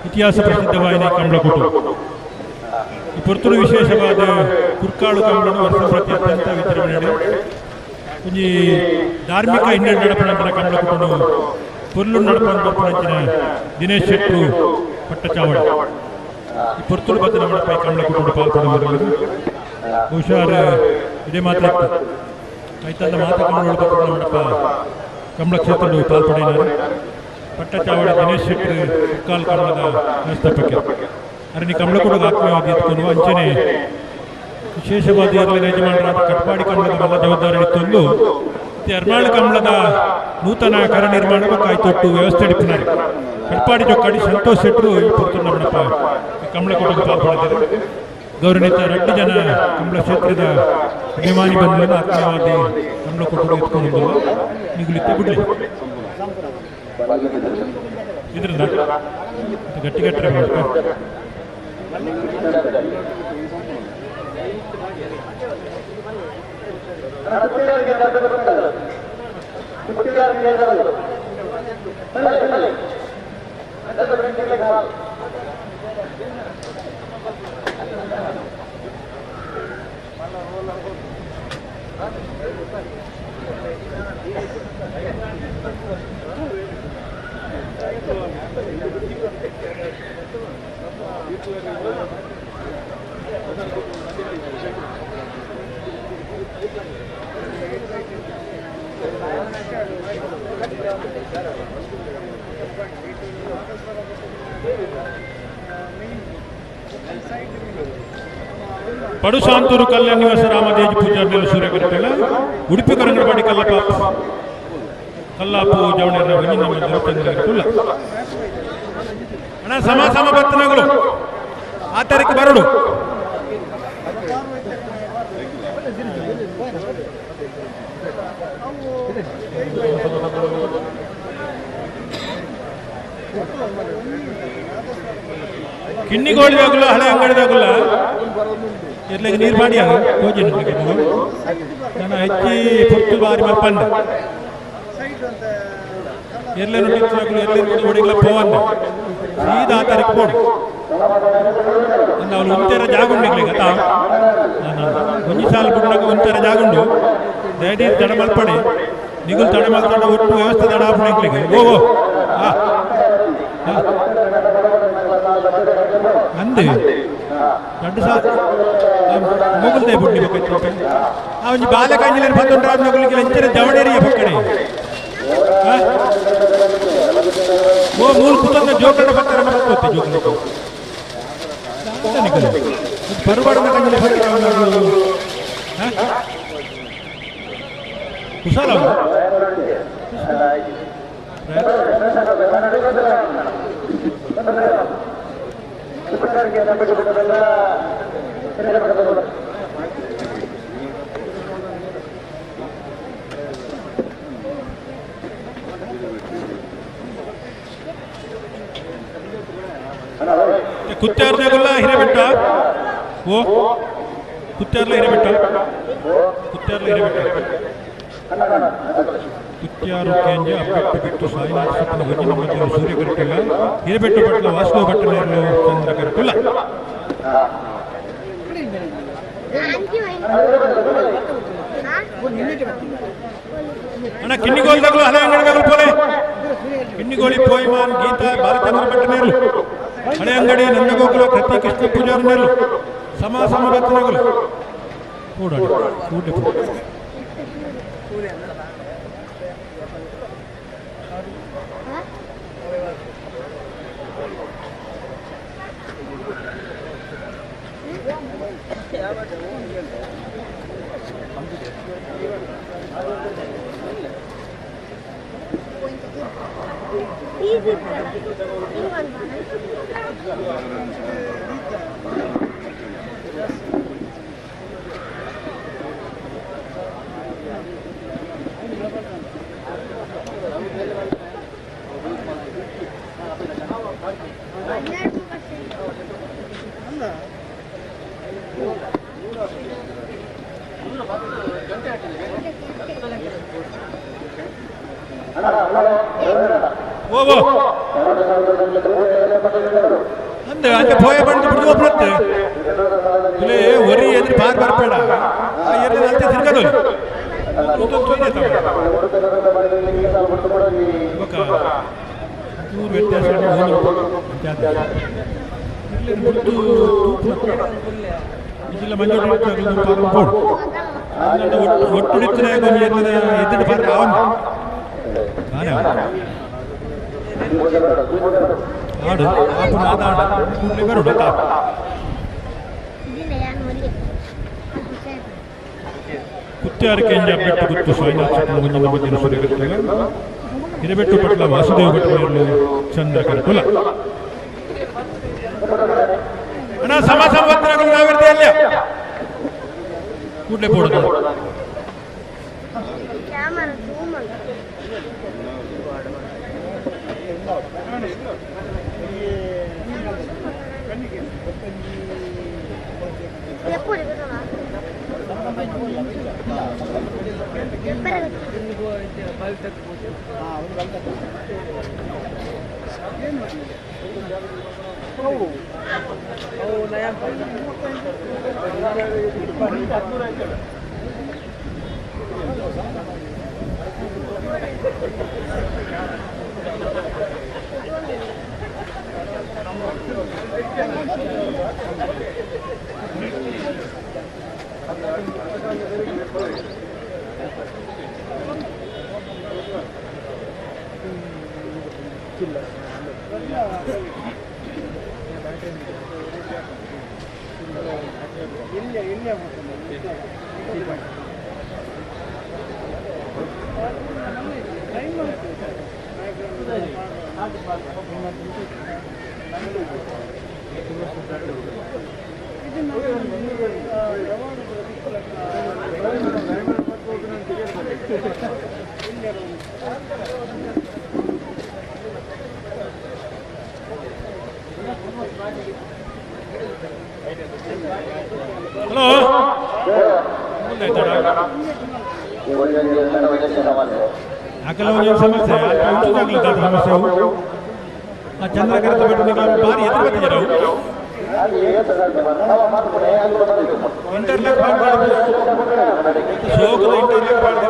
S11: ಇತಿಹಾಸ ಪ್ರಸಿದ್ಧವಾಯಿನ ಕಂಬಳಕೂಟು ಈ ಪೊರ್ತುಡು ವಿಶೇಷವಾದ ಕುರ್ಕಾಳು ಕಂಬಳನು ವರ್ಷ ಪ್ರತಿ ಅತ್ಯಂತ ವಿತರಣೆ ಒಂಜಿ ಧಾರ್ಮಿಕ ಹಿನ್ನೆಲೆ ನಡಪಣಂಚಿನ ಕಂಬಳಕೂಟನು ಪೊರ್ಲು ನಡಪಣ ಬರ್ಪಣಂಚಿನ ದಿನೇಶ್ ಶೆಟ್ರು ಪಟ್ಟಚಾವಡ ಈ ಪೊರ್ತುಡು ಬದ್ದ ನಮ್ಮಪ್ಪ ಈ ಕಂಬಳಕೂಟು ಪಾಲ್ಪಡ ಬಹುಶಃ ಇದೇ ಮಾತ್ರ ಐತಲ್ಲ ಮಾತಾ ಕಂಬಳ ಬರ್ಪಣ ನಮ್ಮಪ್ಪ ಕಂಬಳ ಕ್ಷೇತ್ರ ಪಾಲ್ಪಡೆಯಿನಾರು ಪಟ್ಟಚಾವಡ ದಿನೇಶ್ ಶೆಟ್ಟಿ ಕುಕ್ಕಾಲ್ ಕಮಲದ ವ್ಯವಸ್ಥಾಪಕರು ಅರನಿ ಕಮಲಕೂಡದ ಆತ್ಮೀಯವಾಗಿ ಎತ್ಕೊಂಡು ಅಂಚನೆ ವಿಶೇಷವಾದ ಯಜಮಾನರಾದ ಕಟ್ಪಾಡಿ ಕಮಲದ ಮಲ್ಲ ಜವಾಬ್ದಾರಿ ಇತ್ತೊಂದು ಎರ್ಮಾಳು ಕಮಲದ ನೂತನ ಕರ ನಿರ್ಮಾಣ ಕಾಯ್ತೊಟ್ಟು ವ್ಯವಸ್ಥೆ ಇಡಿಪಿನಾರು ಕಟ್ಪಾಡಿ ಜೊಕ್ಕಾಡಿ ಸಂತೋಷ್ ಶೆಟ್ಟರು ಈ ಪುರ್ತುಂಡ ನಮ್ಮಪ್ಪ ಕಮಲಕೂಟಕ್ಕೆ ಪಾಲ್ಪಡೆದಿದ್ದಾರೆ. ಗೌರವೀತ 2 ಜನ ಕಮಲ ಕ್ಷೇತ್ರದ ಅಭಿಮಾನಿ ಬಂಧುಗಳನ್ನು ಆತ್ಮೀಯವಾಗಿ ಕಮಲಕೂಟಕ್ಕೆ ಎತ್ಕೊಂಡು ನಿಗುಲಿತ್ತೆ ಬಿಡಲಿ ಇದರಿಂದ ಗಟ್ಟಿ ಗಟ್ಟರೆ ಮಾಡ್ತಾರೆ. ಪಡುಶಾಂತೂರು ಕಲ್ಯಾಣ ನಿವಾಸ ರಾಮದೇಜಿ ಪೂಜಾರಿ ಸೂರ್ಯಕರ್ತಲ್ಲ ಉಡುಪಿ ಕರಂಗಡಪಾಡಿ ಕಲ್ಲಪ್ಪ ಕಲ್ಲಾಪು ಜವಣರ ಚಂದ್ರಕರ್ತುಲ್ಲ ಅಣ್ಣ ಸಮ ಸಮ ಬತ್ತನಗಳು ಆ ತಾರೀಕು ಬರಡು ಕಿನ್ನಿಗೋಳಿದಾಗಲ್ಲ ಹಳೆ ಅಂಗಡಿದಾಗಲ್ಲ ಎರ್ಲೆಗೆ ನೀರು ಮಾಡಿ ಕೋಜಿ ನಾನು ಹೆಚ್ಚಿ ಪೊತ್ತು ಬಾರಿ ಮಲ್ಪಂಡ ಎರ್ಲೆ ನುಡಿದಾಗಲು ಎರ್ಲೆ ಹೊಡಿಗಳ ಪೋವನ್ನ ಸೀದಾ ಆ ತಾರೀಕು ಪೋಡು ಅವನು ಒಂಥರ ಜಾಗುಂಡು ಗೊತ್ತಾ ಒಂಜಿ ಸಾಲು ಬಿಡ್ನಾಗ ಒಂಥರ ಜಾಗುಂಡು ದಯಡಿ ತಡ ಮಲ್ಪಡೆ ನಿಗುಲ್ ತಡ ಮಲ್ತಡ ಒಟ್ಟು ವ್ಯವಸ್ಥೆ ತಡ ಆಪಣೆ ಓ ಓ ಅಂದೆ ದೊಡ್ಡ ಸಾ ಮೊಗಲ್ದೆ ಬುಡ್ಡಿ ಬೇಕಾಯ್ತು ಆ ಒಂಜಿ ಬಾಲ ಕಾಂಜಿಲೇನು ಪತ್ತೊಂಡ್ರಾಜ್ ಮೊಗಲಿಗೆ ಲಂಚನ ಜವಣೇರಿಯ ಪಕ್ಕಡೆ ಓ ಮೂಲ ಕುತಂದ ಜೋಕಂಡ ಪತ್ತರ ಮರಕೋತೆ ಜೋಕಂಡ ಬರಬಾರ್ದ ಕಂಜಿಲೆ ಪಕ್ಕಡೆ ಕುಶಾಲ ಕುತ್ತಾರ್ದಾಗುಲ್ಲ ಹಿರೇಬೆಟ್ಟ ಓ ಕುತ್ತಾರ್ಲ ಹಿರೇಬೆಟ್ಟ ಕುತ್ತಾರ್ಲ ಹಿರೇಬೆಟ್ಟ ಕುತ್ಯಾರು ಕೇಂದ್ರ ಅಬ್ಬೆಟ್ಟು ಬಿಟ್ಟು ಸಾಯಿನಾಥ ಸಪ್ಪನ ವಜ್ಜಿನ ಮಧ್ಯೆ ಸೂರ್ಯ ಕರೆಕ್ಟಿಲ್ಲ ಹಿರೇಬೆಟ್ಟು ಭಟ್ಲ ವಾಸುದೇವ ಭಟ್ಟನೇರ್ಲು ಚಂದ್ರ ಕರೆಕ್ಟಿಲ್ಲ ಅಣ್ಣ ಕಿನ್ನಿಗೋಲ್ದಾಗಲು ಹಳೆ ಅಂಗಡಿದಾಗಲು ಪೋಲೆ ಕಿನ್ನಿಗೋಳಿ ಪೋಯ್ಮಾನ್ ಗೀತಾ ಬಾಲಚಂದ್ರ ಭಟ್ಟನೇರ್ಲು ಹಳೆ ಅಂಗಡಿ ನಂದಗೋಕುಲ ಕೃತಿ ಕೃಷ್ಣ ಪೂಜಾರಿ ನೇರ್ಲು ಸಮ ಸಮ ರತ್ನಗಳು ಕೂಡಾಡಿ ಕೂಡಲೇ ಅಂದೆ ಅಂದೆ ಪೋಯ ಬಂದು ಬಿಡ್ದು ಒಬ್ಬರತ್ತೆ ಇಲ್ಲೇ ಒರಿ ಎದುರು ಬಾರ್ ಬರ್ಬೇಡ ಆ ಎಲ್ಲಿ ಅಲ್ತೆ ತಿರ್ಗದು ಚೂರು ವ್ಯತ್ಯಾಸ ಇದಿಲ್ಲ ಮಂಜು ಒಟ್ಟು ಎದ್ದಿಟ್ಟು ಬಾರ್ ಅವನು ಆಡು ಆಪುನ ಆದಾಡು ಕೂಡಲೇ ಬರೋಡು ತಾಪ ಕುತ್ಯಾರ ಕೆಂಜ ಬೆಟ್ಟು ಗುತ್ತು ಸಾಯಿನಾಥ ಮುಂದಿನ ಮಧ್ಯೆ ಸೂರ್ಯಕರ್ತಗ ಹಿರೇಬೆಟ್ಟು ಪಟ್ಲ ವಾಸುದೇವ ಭಟ್ಟ ಚಂದ್ರ ಕರಕುಲ ಅಣ್ಣ ಸಮ ಸಂವತ್ಸರಗಳು ನಾವಿರ್ದೆ ಅಲ್ಲ ಕೂಡಲೇ ಪೋಡೋದು ಹಲೋ ಆಕಲ ಒಂದು ಸಮಸ್ಯೆ ಉಂಟಾಗಲಿ ಸಮಸ್ಯೆ ಆ ಚಂದ್ರಕರತ ಬಿಟ್ಟು ಭಾರಿ ಎದುರು ಬರ್ತಿದ್ದಾರೆ ಇಂಟರ್ಲಾಕ್ ಶೋಕದ ಇಂಟರ್ಲಾಕ್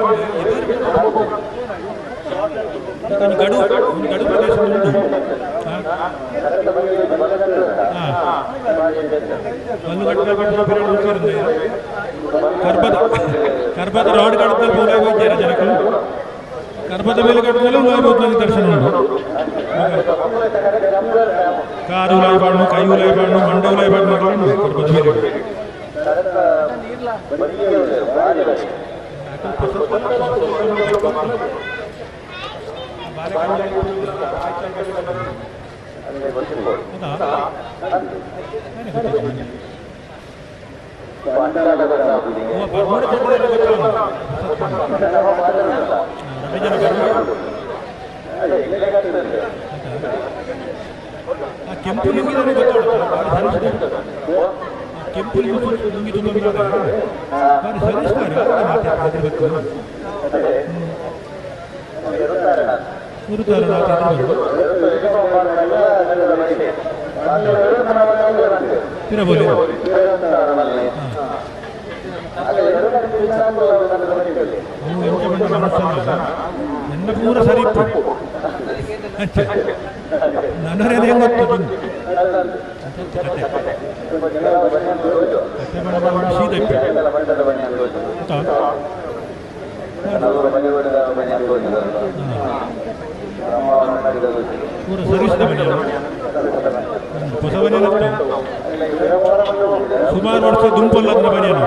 S11: ಒಂದು ಗಡು ಒಂದು ಗಡು ಪ್ರದೇಶ ಉಂಟು. ಕರ್ಬದ ಕರ್ಬದ ರಾಡ್ ಕಡದಲ್ಲಿ ಪೂರ ಹೋಗಿದ್ದಾರೆ ಜನಗಳು. ಕರ್ಬದ ಮೇಲೆ ಕಟ್ಟದಲ್ಲಿ ಉಲಾಯ್ಬೋದು ದರ್ಶನ ಉಂಟು. ಕಾರು ಉಲಾಯ್ಬಾರ್ದು, ಕೈ ಉಲಾಯ್ಬಾರ್ದು, ಮಂಡ ಉಲಾಯ್ಬಾರ್ದು ಕರ್ಬದ ಮೇಲೆ. ಕೆಂಪು ಲಿಂಗಿ ಕೆಂಪು ಲಿಂಗಿ ನನ್ನ ಪೂರ ಸರಿ ನನ್ನವರೇನು ಗೊತ್ತು ಪೂರ ಸರ್ವಿಸ್ ಹೊಸ ಬನಿಯನ್ ಸುಮಾರು ವರ್ಷ ದುಂಪಲ್ಲ ಅದನ್ನ ಬನಿಯನ್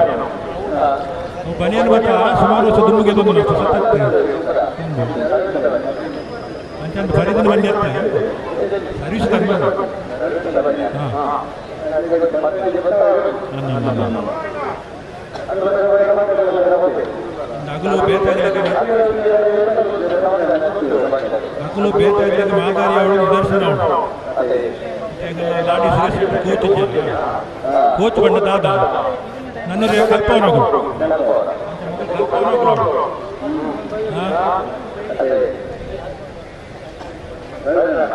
S11: ಬನಿಯನ್ ಬಟ್ಟ ಸುಮಾರು ವರ್ಷ ದುಂಬಿಗೆ ದುಂಬು ಸತ್ತಾಗ್ತದೆ ಅಂಚಂದು ಬರಿದನ ಬಂಡಿ ಅಂತ ಸರ್ವಿಸ್ ನಗಲು ನಗಲು ಬೇತಾಗಿ ಮಾದಾರಿ ಅವಳು ನಿದರ್ಶನ ಅವಳು. ಲಾಡಿ ಸುರೇಶ್ ಕೋಚ್ ಕೋಚ್ ಬಣ್ಣ ದಾದ ನನ್ನ ಕಲ್ಪವನಗಳು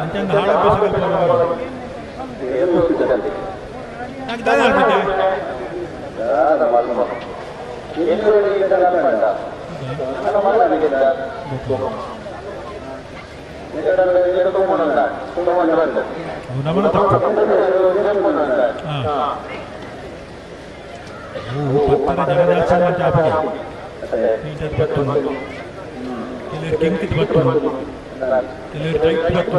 S11: ಅಂಚಂದು ಹಾಳು ಅಭ್ಯಾಸ ನಮನ ತಪ್ಪು. ಪತ್ತರ ಜನಜಾಸ್ತಿ ಜಾಪಗೆ ಟೀಚರ್ ಪಟ್ಟು, ಕೆಲವರು ಕೆಂಕಿತ್ ಪಟ್ಟು, ಕೆಲವರು ಟೈಟ್ ಪಟ್ಟು,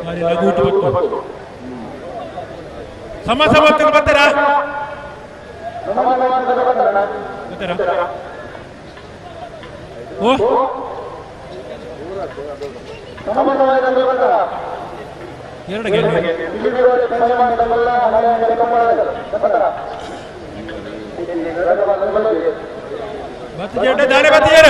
S11: ಬಾಲೆ ಲಘೂಟ್ ಪಟ್ಟು. ಸಮ ಸಮ ಬರ್ತಾರಾ ಬರ್ತಾರಾ? ಓ ಎರಡು ದಾರೆ ಬತ್ತಿಯಾರ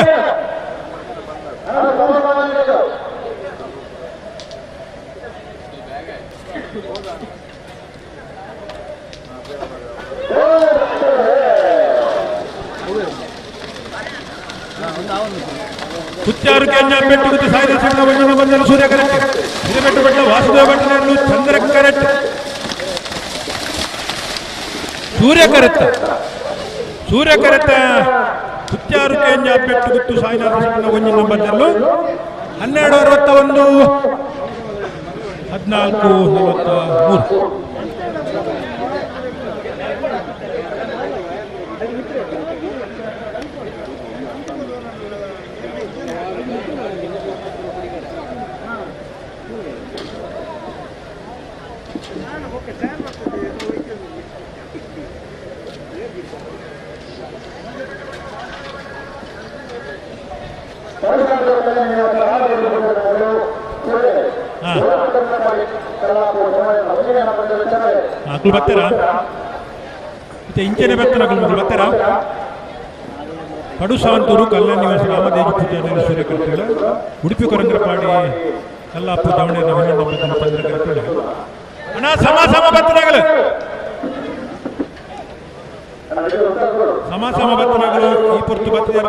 S11: ಕುತ್ಯಾರು ಕೆಂಜ ಪೆಟ್ಟು ಗುತ್ತು ಸಾಯಿದ ಸಿಂಹ ಬಂಜನ ಬಂದನು ಸೂರ್ಯ ಕರೆಕ್ಟ್ ಹಿರಿಬೆಟ್ಟು ಬೆಟ್ಟ ವಾಸುದೇವ ಭಟ್ಟನನ್ನು ಚಂದ್ರ ಕರೆಕ್ಟ್ ಸೂರ್ಯ ಕರೆತ್ತ ಸೂರ್ಯ ಕರೆತ್ತ ಕುತ್ಯಾರು ಕೆಂಜ ಪೆಟ್ಟು ಗುತ್ತು ಸಾಯಿನಾಥ ಸಿಂಹ ಒಂಜಿನ ಬಂದನು 12:61 14:43. ಅಕುಲು ಬರ್ತಾರಾ ಮತ್ತೆ ಇಂಚನೆ ಬರ್ತಾರ ಅಕುಲು ಬರ್ತಾರಾ ಪಡುಸಾಂತೂರು ಕಲ್ಯಾಣ ನಿವಾಸ ರಾಮದೇವಿ ಪೂಜಾರಿ ಸೂರ್ಯಕರ್ತೇಳ ಉಡುಪಿ ಕೊರಂಗ್ರಪಾಡಿ ಕಲ್ಲಾಪು ದಾವಣಗೆರೆ ಚಂದ್ರಕರ್ತೇಳ ಅಣ್ಣ ಸಮ ಸಮ ಬರ್ತನಾಗಲು ಸಮ ಸಮ ಬರ್ತನಾಗಲು ಈ ಪೊರ್ತು ಬತ್ತಿದ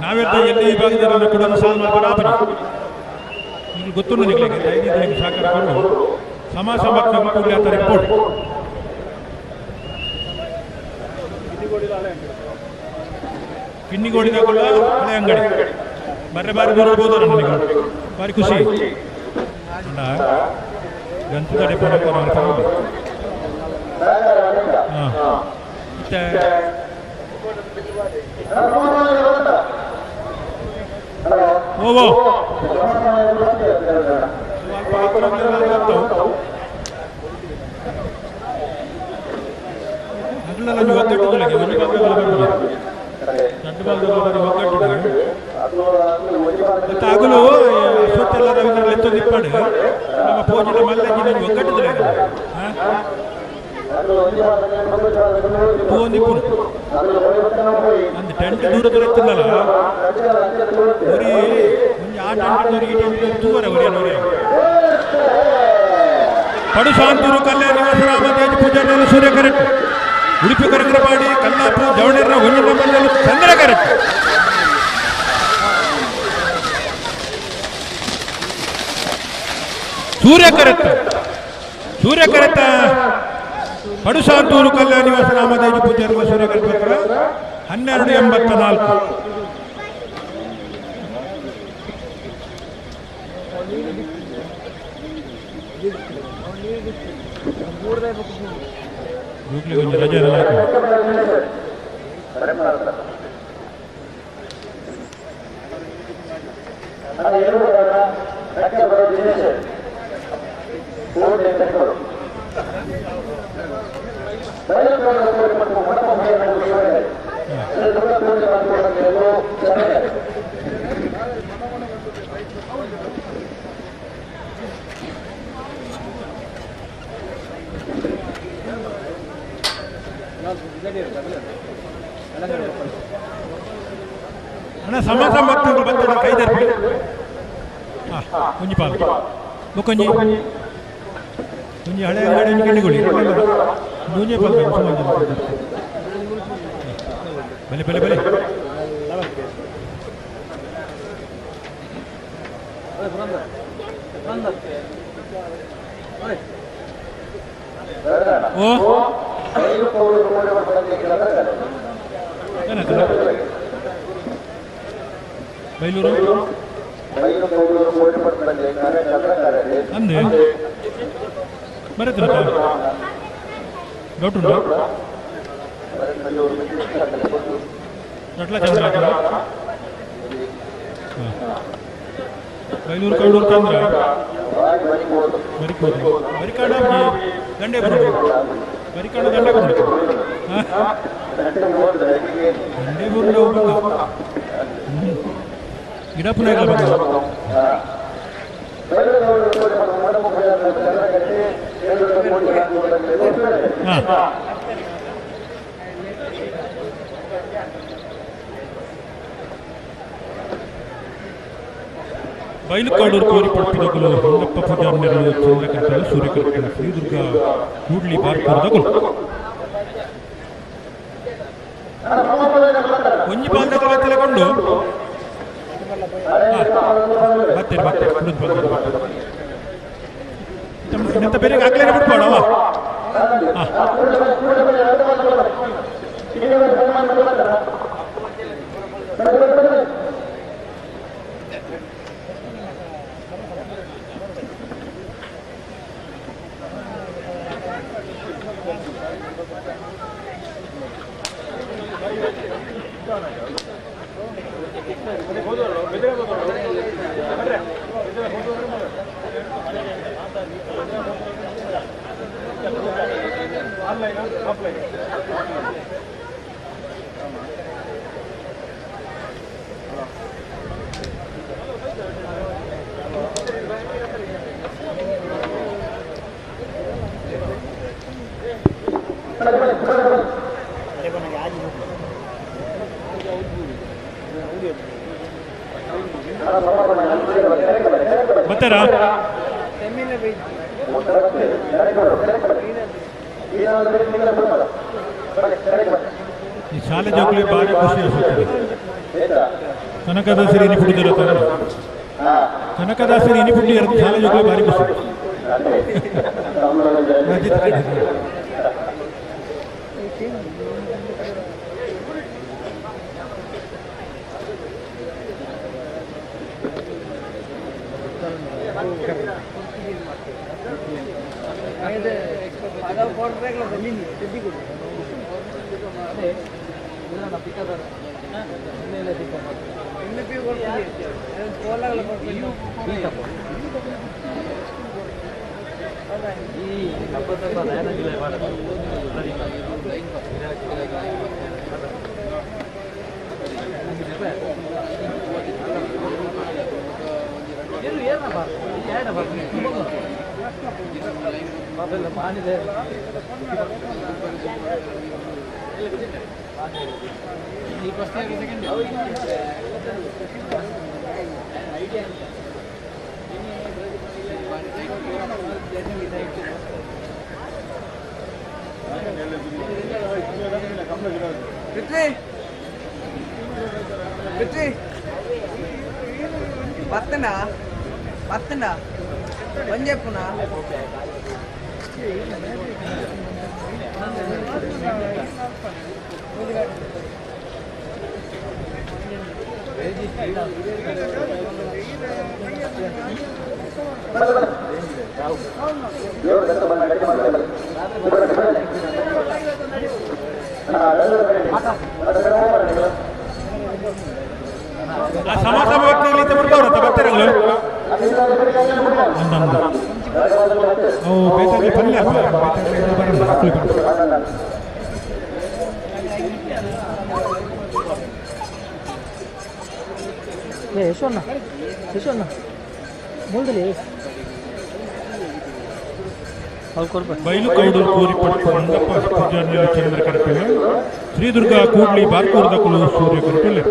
S11: ನಾವೆಲ್ಲ ಎಲ್ಲಿ ಈ ಭಾಗದಲ್ಲಿ ಕೂಡ ಸಾಲ ಮಾಡ್ಬಾರ ನಿಮ್ಗೆ ಗೊತ್ತು ನನಗೆ ಐದು ಸಾಕಾರ ಸಮ ಸಮ ಕೂಡಲೇ ಆತ ರಿಪೋರ್ಟ್ ಕಿನ್ನಿಗೋಡಿದ ಕೂಡ ಹಳೆ ಅಂಗಡಿ ಬರ್ರೆ ಬಾರಿ ದೂರ ಹೋದ ನನಗೆ ಭಾರಿ ಖುಷಿ ಅಣ್ಣ ಗಂತದಡೆ ಹಾಂ ಮತ್ತೆ ಓ ಅಗಲೆಲ್ಲ ಒಗ್ಗಟ್ಟು ಒಂದು ಮತ್ತೆ ಆಗಲು ಅಶ್ವತ್ಥೆಲ್ಲ ರವೀಂದ್ರ ಎತ್ತೊಂದು ಇಪ್ಪಾಡು ನಮ್ಮ ಪೂಜೆ ಮಲ್ಲಜ್ಜಿನ ಒಗ್ಗಟ್ಟಿದ್ರೆ ಒಂದು ಟೆಂಟ್ ದೂರ ದೂರ ಎತ್ತಿಲ್ಲಲ್ಲ ಒರಿ ಒಂಜಿ ಆ ಟೆಂಟ್ ಈ ಟೆಂಟ್ ದೂರ ಒರಿಯ ಒರಿಯ ಪಡುಸಾಂತೂರು ಕಲ್ಯಾಣ ನಿವಾಸ ರಾಮತೇಜ ಪೂಜಾರಿ ಸೂರ್ಯ ಕರೆಕ್ಟ್ ಉಡುಪಿ ಕರಗ್ರಪಾಡಿ ಕಲ್ಲಾಪು ಜವಣೇರ ಒಂಜಿನ ಮಲ್ಲಲು ಚಂದ್ರ ಕರೆಕ್ಟ್ ಸೂರ್ಯ ಕರೆಕ್ಟ್ ಸೂರ್ಯ ಕರೆಕ್ಟ ಪಡುಸಾಂತೂರು ಕಲ್ಯಾಣ ನಿವಾಸ ರಾಮದೇಜ ಪೂಜಾರಿ ಸೂರ್ಯ ಕರೆಕ್ಟ್ 1284. ಗೂಗ್ಲಿಗೆ ರಜೆ ಅಣ್ಣ ಸಮ ಸಮ ಬರ್ತದೆ ಕೈ ದರ್ಪಿ ಒಂಜಿ ಪಾಲ್ ಬೊಕ್ಕೊಂಜಿ ಒಂಜಿ ಹಳೆ ಅಂಗಡಿ ಒಂಜಿ ಕಿಂಡಿಗುಳಿ ಒಂಜಿ ಪಾಲ್ ಬಲೆ ಬಲೆ ಬಲೆ ಓ ಬೈಲೂರು ಅಂದೆ ಬರತ್ತಿಲ್ಲ ಡೌಟ್ ಉಂಟು ನಟ್ಲ ಚಂದ್ರ ಬೈಲೂರು ಕೌಡೂರು ಚಂದ್ರ ಬರಿಕೋದು ಬರಿಕಾಡ ದಂಡೆ ಬರೋದು ಬರಿಕಾಡ ದಂಡೆ ಬರೋದು ದಂಡೆ ಬರೋದು ಗಿಡ ಪುನಃ ಬೈಲುಕಾಡೂರು ಕೋರಿ ಪಡ್ಪಿದಗುಲು ಹೊಂಗಪ್ಪ ಪೂಜಾರ್ನೆರಳು ಚಂದ್ರಕರ್ತಳು ಸೂರ್ಯಕರ್ತಳು ಶ್ರೀದುರ್ಗ ಕೂಡ್ಲಿ ಬಾರ್ಕೂರ್ದಗುಲು ಒಂಜಿ ಪಾಲ್ದ ತಲೆಕೊಂಡು ಬರ್ತೀರಿ ಬರ್ತೀರಿ ಕುಡಿದು ಬರ್ತೀರಿ ಬೇರೆ ಹಾಕ್ಲೇನೆ ಬಿಟ್ಬೇಡವ Online offline ಬತ್ತಾರಾ? ಈ ಶಾಲೆ ಜೋಕುಲಿ ಭಾರಿ ಖುಷಿ ಅನಿಸುತ್ತದೆ. ಕನಕದಾಸರಿ ಇನಿ ಪುಡಿದಿರುತ್ತಾರೆ, ಕನಕದಾಸರಿ ಇನಿ ಪುಡಿ ಶಾಲೆ ಜೋಕುಲಿ ಭಾರಿ ಖುಷಿ.
S3: ಪೃಥ್ವಿ ಪೃಥ್ವಿ ಬತ್ತನ ಬತ್ತನ ಒಂಜೆಪ್ಪುನ
S8: ಯಶೋಣ್ಣ ಯಶೋಣ್ಣ ಮುಳ್ದಲಿ
S11: ಬೈಲು ಕೌಡೂರು ಕೋರಿಪಟ್ಟು ಮಂಗಪ್ಪ ಪೂಜಾರ್ನಲ್ಲಿ ಚಂದ್ರ ಕರಪಿಲ್ಲ, ಶ್ರೀದುರ್ಗ ಕೂಡ್ಲಿ ಬಾರ್ಕೂರ್ದ ಕುಲು ಸೂರ್ಯ ಕರಪಿಲ್ಲ.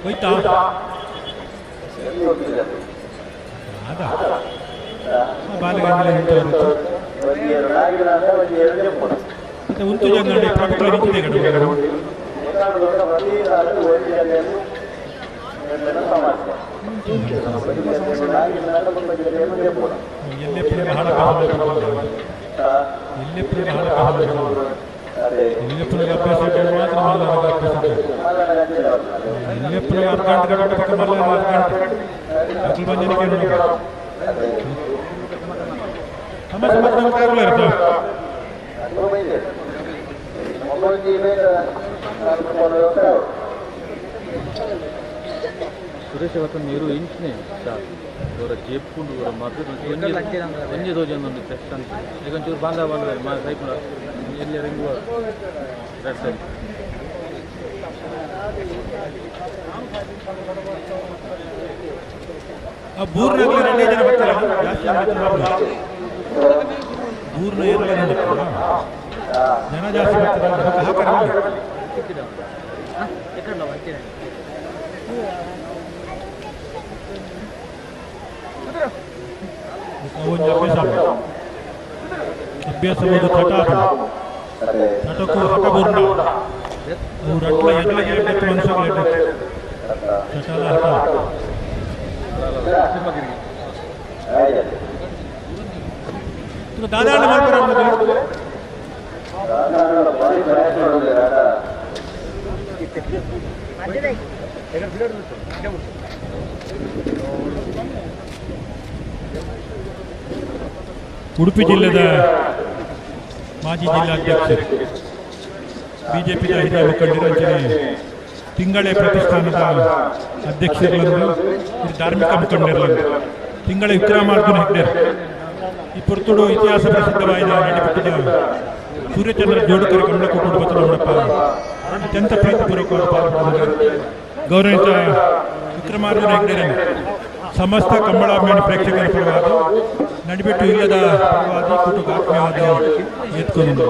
S11: ಹೋಯ್ತಾ ಉಂತು ಜಂಗಡಿ ಪ್ರಮುಖ ನಿಂತಿದೆ ಕಡೆ. ಅಭ್ಯಾಸ ಮಾತ್ರ ಅಭ್ಯಾಸ ಅರ್ಧ ಗಂಟೆ ಪಕ್ಕ ಅರ್ಧ ಗಂಟೆ ಅಖಿಲ ಬಂಜನಿಕೆ ಸಮಸ್ಯೆ.
S5: ಸುರೇಶ್ ಅವತ್ತು ನೀರು ಇಂಚಿನೇ ಸಾಕು ಅವರ ಜೇಪ್ಕೊಂಡು ಅವರ ಮದ್ದು ಒಂಜಿ ದೋಜೊಂದು ಟೆಸ್ಟ್ ಅಂತ ಈಗ ಒಂಚೂರು ಬಾಂಧ ಬಂದ ಮಾ ಸೈಪುಣ ಎಲ್ಲಿ ರಿಂಗು ಸರಿ.
S11: ಆ ಬೂರ್ನಾಗಲೇ ಎರಡೇ ಜನ ಬರ್ತಾರೆ, ಜಾಸ್ತಿ ಜನ ಬರ್ತಾರೆ. ಬೂರ್ನ ಏರಲ್ಲ ನೋಡುತ್ತಲ್ಲ, ಜನ ಜಾಸ್ತಿ ಬರ್ತಾರೆ. ಹಾಕಲ್ಲ. ಒಂದು ಅಭ್ಯಾಸ. ಅಭ್ಯಾಸ ಬೋದು ಚಟ ಚಟಕ್ಕೂ ಹಠ ಬೂರ್ಣ ಅವು ರಟ್ಲ ಎಡ್ಲಗೆ ಎಡ್ಡೆತ್ತು ಮನುಷ್ಯಗಳು ಎಡ್ಡೆ ಚಟಲ ಹಠ ದಾದಾಂಡ ಮಾಡ್ತಾರೆ. ಉಡುಪಿ ಜಿಲ್ಲೆದ ಮಾಜಿ ಜಿಲ್ಲಾಧ್ಯಕ್ಷರು, ಬಿಜೆಪಿಯ ಹಿರಿಯ ಮುಖಂಡರು, ಅಂಚನೆ ತಿಂಗಳೇ ಪ್ರತಿಷ್ಠಾನದ ಅಧ್ಯಕ್ಷರುಗಳನ್ನು, ಧಾರ್ಮಿಕ ಮುಖಂಡರುಗಳನ್ನು ತಿಂಗಳ ವಿಕ್ರಮಾರ್ಜುನ ಹೆಗ್ಡೆರು ಈ ಪುರ್ತುಡು ಇತಿಹಾಸ ಪ್ರಸಿದ್ಧವಾದ ನಡಿಬಿಟ್ಟಿದ ಸೂರ್ಯಚಂದ್ರ ಜೋಡುಕರ ಕಮಲಕೋಟು ಬತ್ತನಪ್ಪ ಅತ್ಯಂತ ಪ್ರೀತಿಪೂರ್ವಕವಾದ ಪಾಲ್ಪಡೆದ ಗೌರವಿತ ವಿಕ್ರಮಾರ್ಜುನ ಹೆಗ್ಡೆರನ್ನು ಸಮಸ್ತ ಕಂಬಳಾಭಿಮಾನಿ ಪ್ರೇಕ್ಷಕರ ಪರವಾಗಿ, ನಡಿಬಿಟ್ಟು ಇಲ್ಲದ ಪರವಾಗಿ ಕುಟುಂಬ ಆತ್ಮೀಯವಾದ ಎತ್ಕೊಂಡು.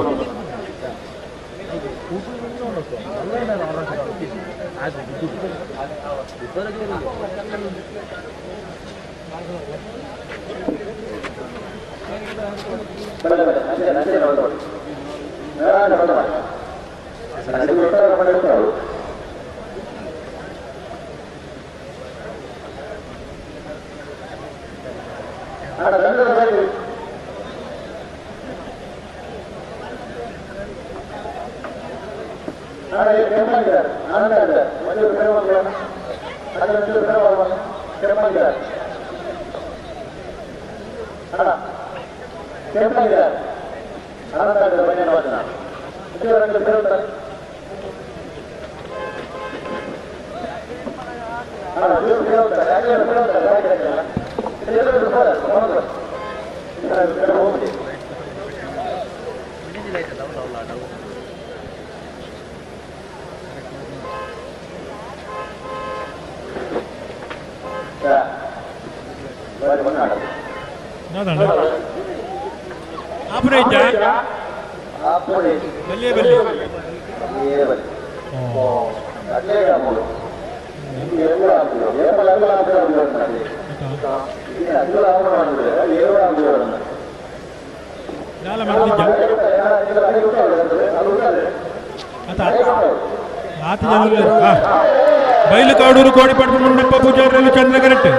S11: ಬೈಲುಕಾಡೂರು ಕೋಡಿಪಟ್ಟು ಮುಂಡಪ್ಪ ಪೂಜಾರಲ್ಲೂ ಚಂದ್ರ ಕರೆಕ್ಟ್,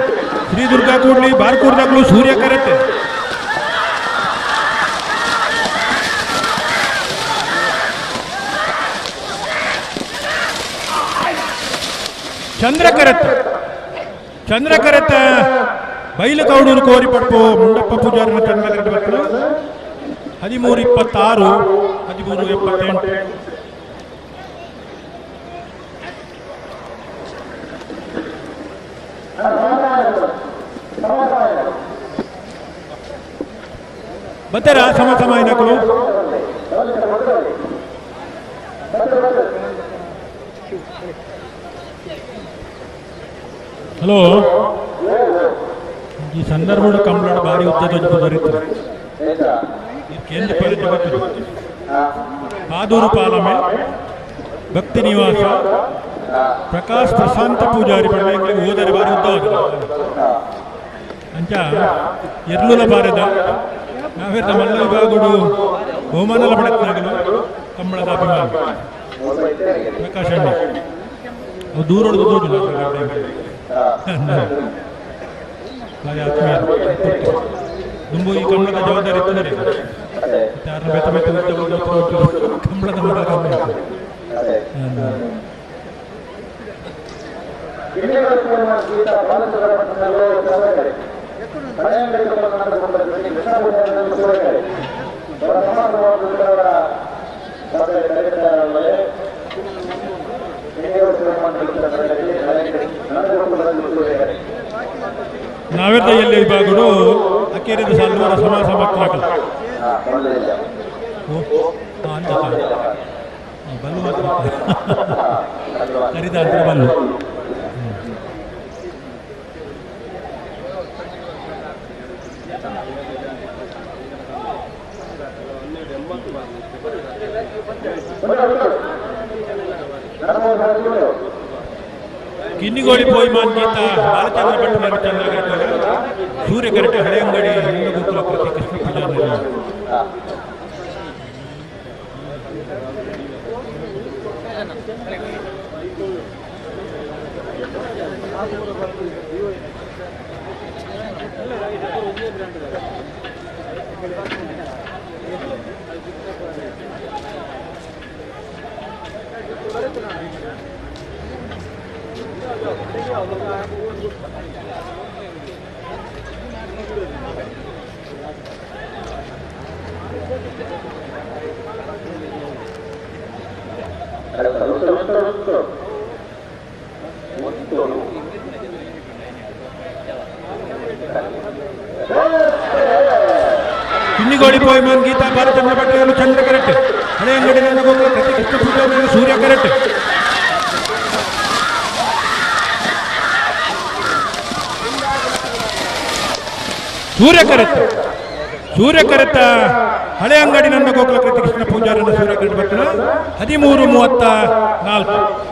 S11: ಶ್ರೀ ದುರ್ಗಾ ಕೂಡ್ಲಿ ಬಾರ್ಕೂರ್ದಾಗ್ಲು ಸೂರ್ಯ ಕರೆಕ್ಟ್. ಚಂದ್ರ ಕರೆಕ್ಟ್, ಚಂದ್ರ ಕರೆಕ್ಟ್. ಬೈಲುಕಾಡೂರು ಕೋರಿಪಟ್ಟು ಮುಂಡಪ್ಪ ಪೂಜಾರನ ಚಂದ್ರ ಕರೆಕ್ಟ್ ಬರ್ತಾರೆ. 13:26, 13:78. ಬತ್ತಾರ ಸಮ ಸಮ ಏನಕ್ಕೂ. ಹಲೋ, ಈ ಸಂದರ್ಭ ಕಂಬಳ ಭಾರಿ ಉದ್ದದ ಬರೀತಾರೆ. ಕೇಂದ್ರ ಪರಿಚಯ ಗೊತ್ತಿದೆ. ಪಾದೂರು ಪಾಲಮೆ, ಭಕ್ತಿ ನಿವಾಸ, ಪ್ರಕಾಶ್ ಪ್ರಶಾಂತ ಪೂಜಾರಿ ಪಂಡ ಓದರೆ ಬಾರಿ ಉದ್ದವಾದ ಅಂಚ ಎರ್ಲುಲ ಬಾರದ ನಾವೇರ್ದ ಮಲ್ಲ ವಿಭಾಗಡು ಬಹುಮಾನಲ ಪಡೆತನಾಗಲು ಕಂಬಳದ ಅಭಿಮಾನ ಪ್ರಕಾಶ್ ಅಣ್ಣ ದೂರೋಡು ದೂರ ಆತ್ಮೀಯ ದುಂಬು ಈ ಕಂಬಳದ ಜವಾಬ್ದಾರಿ ಇರ್ತದೆ. ಯಾರನ್ನ ಬೆತ್ತ ಬೆತ್ತ ಕಂಬಳದ ಮರ ಕಂಬಳ ನಾವೆಲ್ಲ ಎಲ್ಲಿ ವಿಭಾಗಗಳು ಅಕ್ಕೇರಿದ ಸಾಲುವರ ಸಮಾಸ ಮಕ್ಕಳಾಗಲ್ಲ ಬಲ್ಲು ಮಾತ್ರ ಕರಿದ ಅಂತ ಬಲ್ಲು. ಕಿನ್ನಿಗೋಳಿ ಪೋಯ್ಮಾನ್ ಗೀತ ಬಾಲಚಂದ್ರ ಭಟ್ ಚಂದ್ರ ಸೂರ್ಯ ಕರೆಕ್ಟ್ ಹಳೆಯಂಗಡಿ ಕೃತಿ ಕೃಷ್ಣ ಪೂಜಾರಿ. ಕಿನ್ನಿಗೋಡಿ ಪೋಯ್ಮನ್ ಗೀತಾ ಭಾರತಂದ್ರ ಪಟೇಲ್ ಚಂದ್ರ ಕರೆಕ್ಟ್ ಹಳೆಯಂಗಡಿ ನನ್ನ ಗೋಕುಲ ಕೃತಿ ಕೃಷ್ಣ ಪೂಜಾರಿ ಸೂರ್ಯ ಕರೆಕ್ಟ್ ಸೂರ್ಯ ಕರೆಕ್ಟ್ ಸೂರ್ಯ ಕರೆತ ಹಳೆ ಅಂಗಡಿ ನನ್ನ ಗೋಕುಲ ಕೃತಿ ಕೃಷ್ಣ ಪೂಜಾರನ ಸೂರ್ಯ ಕರೆಕ್ಟ್ ಬರ್ತಾನ 13:34.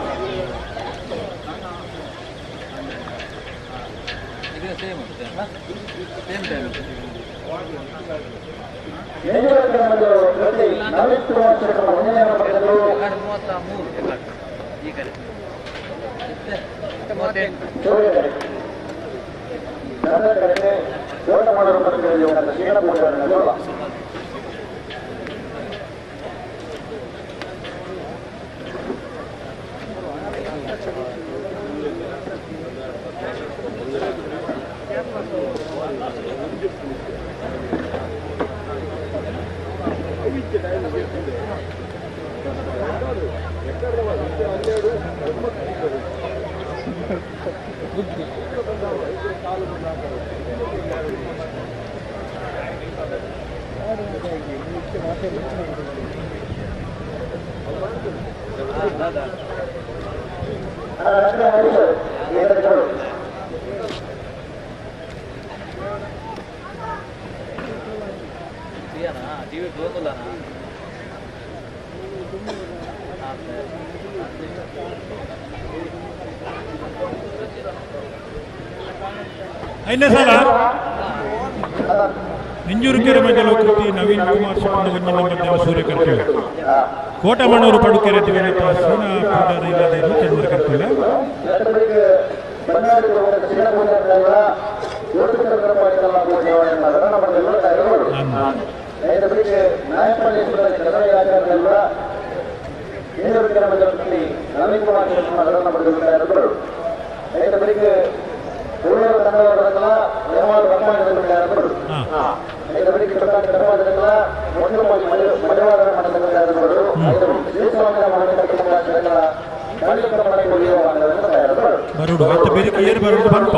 S11: ಐದನೇ ಸಲ ನಿಂಜೂರು ಕೆರೆ ಮಜಲು ಕೃತಿ ನವೀನ್ ಕುಮಾರ್ ಶೆಟ್ಟನ ಒಂಜಿ ನಂಬರ್ ಸೂರ್ಯ ಕರ್ತೀವಿ. ಕೋಟಮಣ್ಣೂರು ಪಡುಕೆರೆ ದಿವಂಗತ ಸೀನಾ ಪೂಜಾರಿ ಇಲ್ಲದೆ ಚಂದ್ರ ಕರ್ತೀವಿ. ಬರುಡು ಮತ್ತೆ ಬೇರೆ ಏರು ಬರುಡು ಬಂತ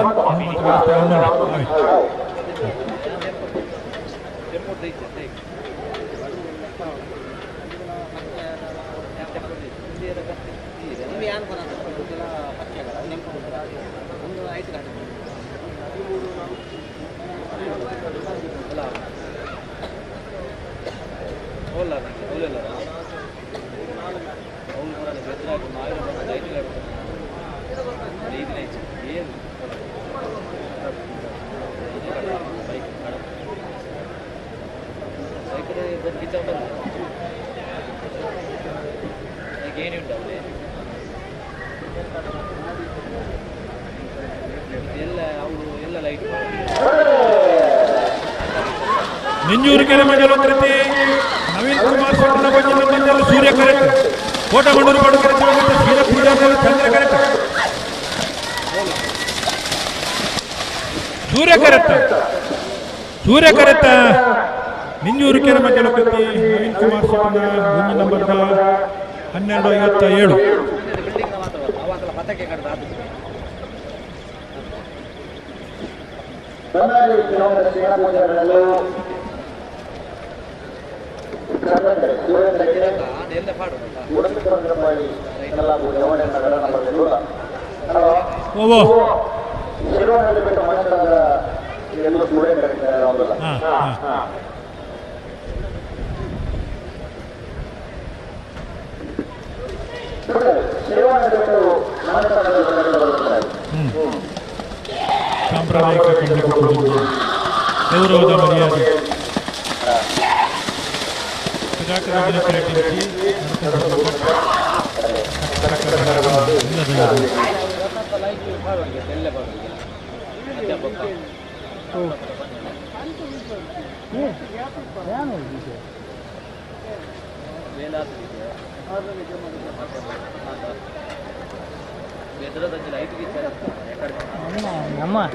S11: ನಿಂಜೂರು ಕೆರೆ ಮಜಲು ಕೃತಿ ನವೀನ್ ಕುಮಾರ್ ಶೆಟ್ಟನ ಒಂಜಿ ನಂಬರ್ ಸೂರ್ಯ ಕರೆಕ್ಟ್. ಕೋಟಮಣ್ಣೂರು ಪಡುಕೆರೆ ದಿವಂಗತ ಸೀನಾ ಪೂಜಾರಿ ಚಂದ್ರ ಕರೆಕ್ಟ್. ಸೂರ್ಯ ಕರೆಕ್ಟ್ ಸೂರ್ಯ ಕರೆಕ್ಟ್ ನಿಂಜೂರು ಕೆರೆ ಮಜಲು ಕೃತಿ ನವೀನ್ ಕುಮಾರ್ ಶೆಟ್ಟನ ಒಂಜಿ ನಂಬರ್ 12:57. ಸಾಂಪ್ರದಾಯಿಕ ಕಂಬಳಕೂಟದಿಂದ ಗೌರವದ ಮರ್ಯಾದೆ ಪಿರಾಕದ ದಿನಕರ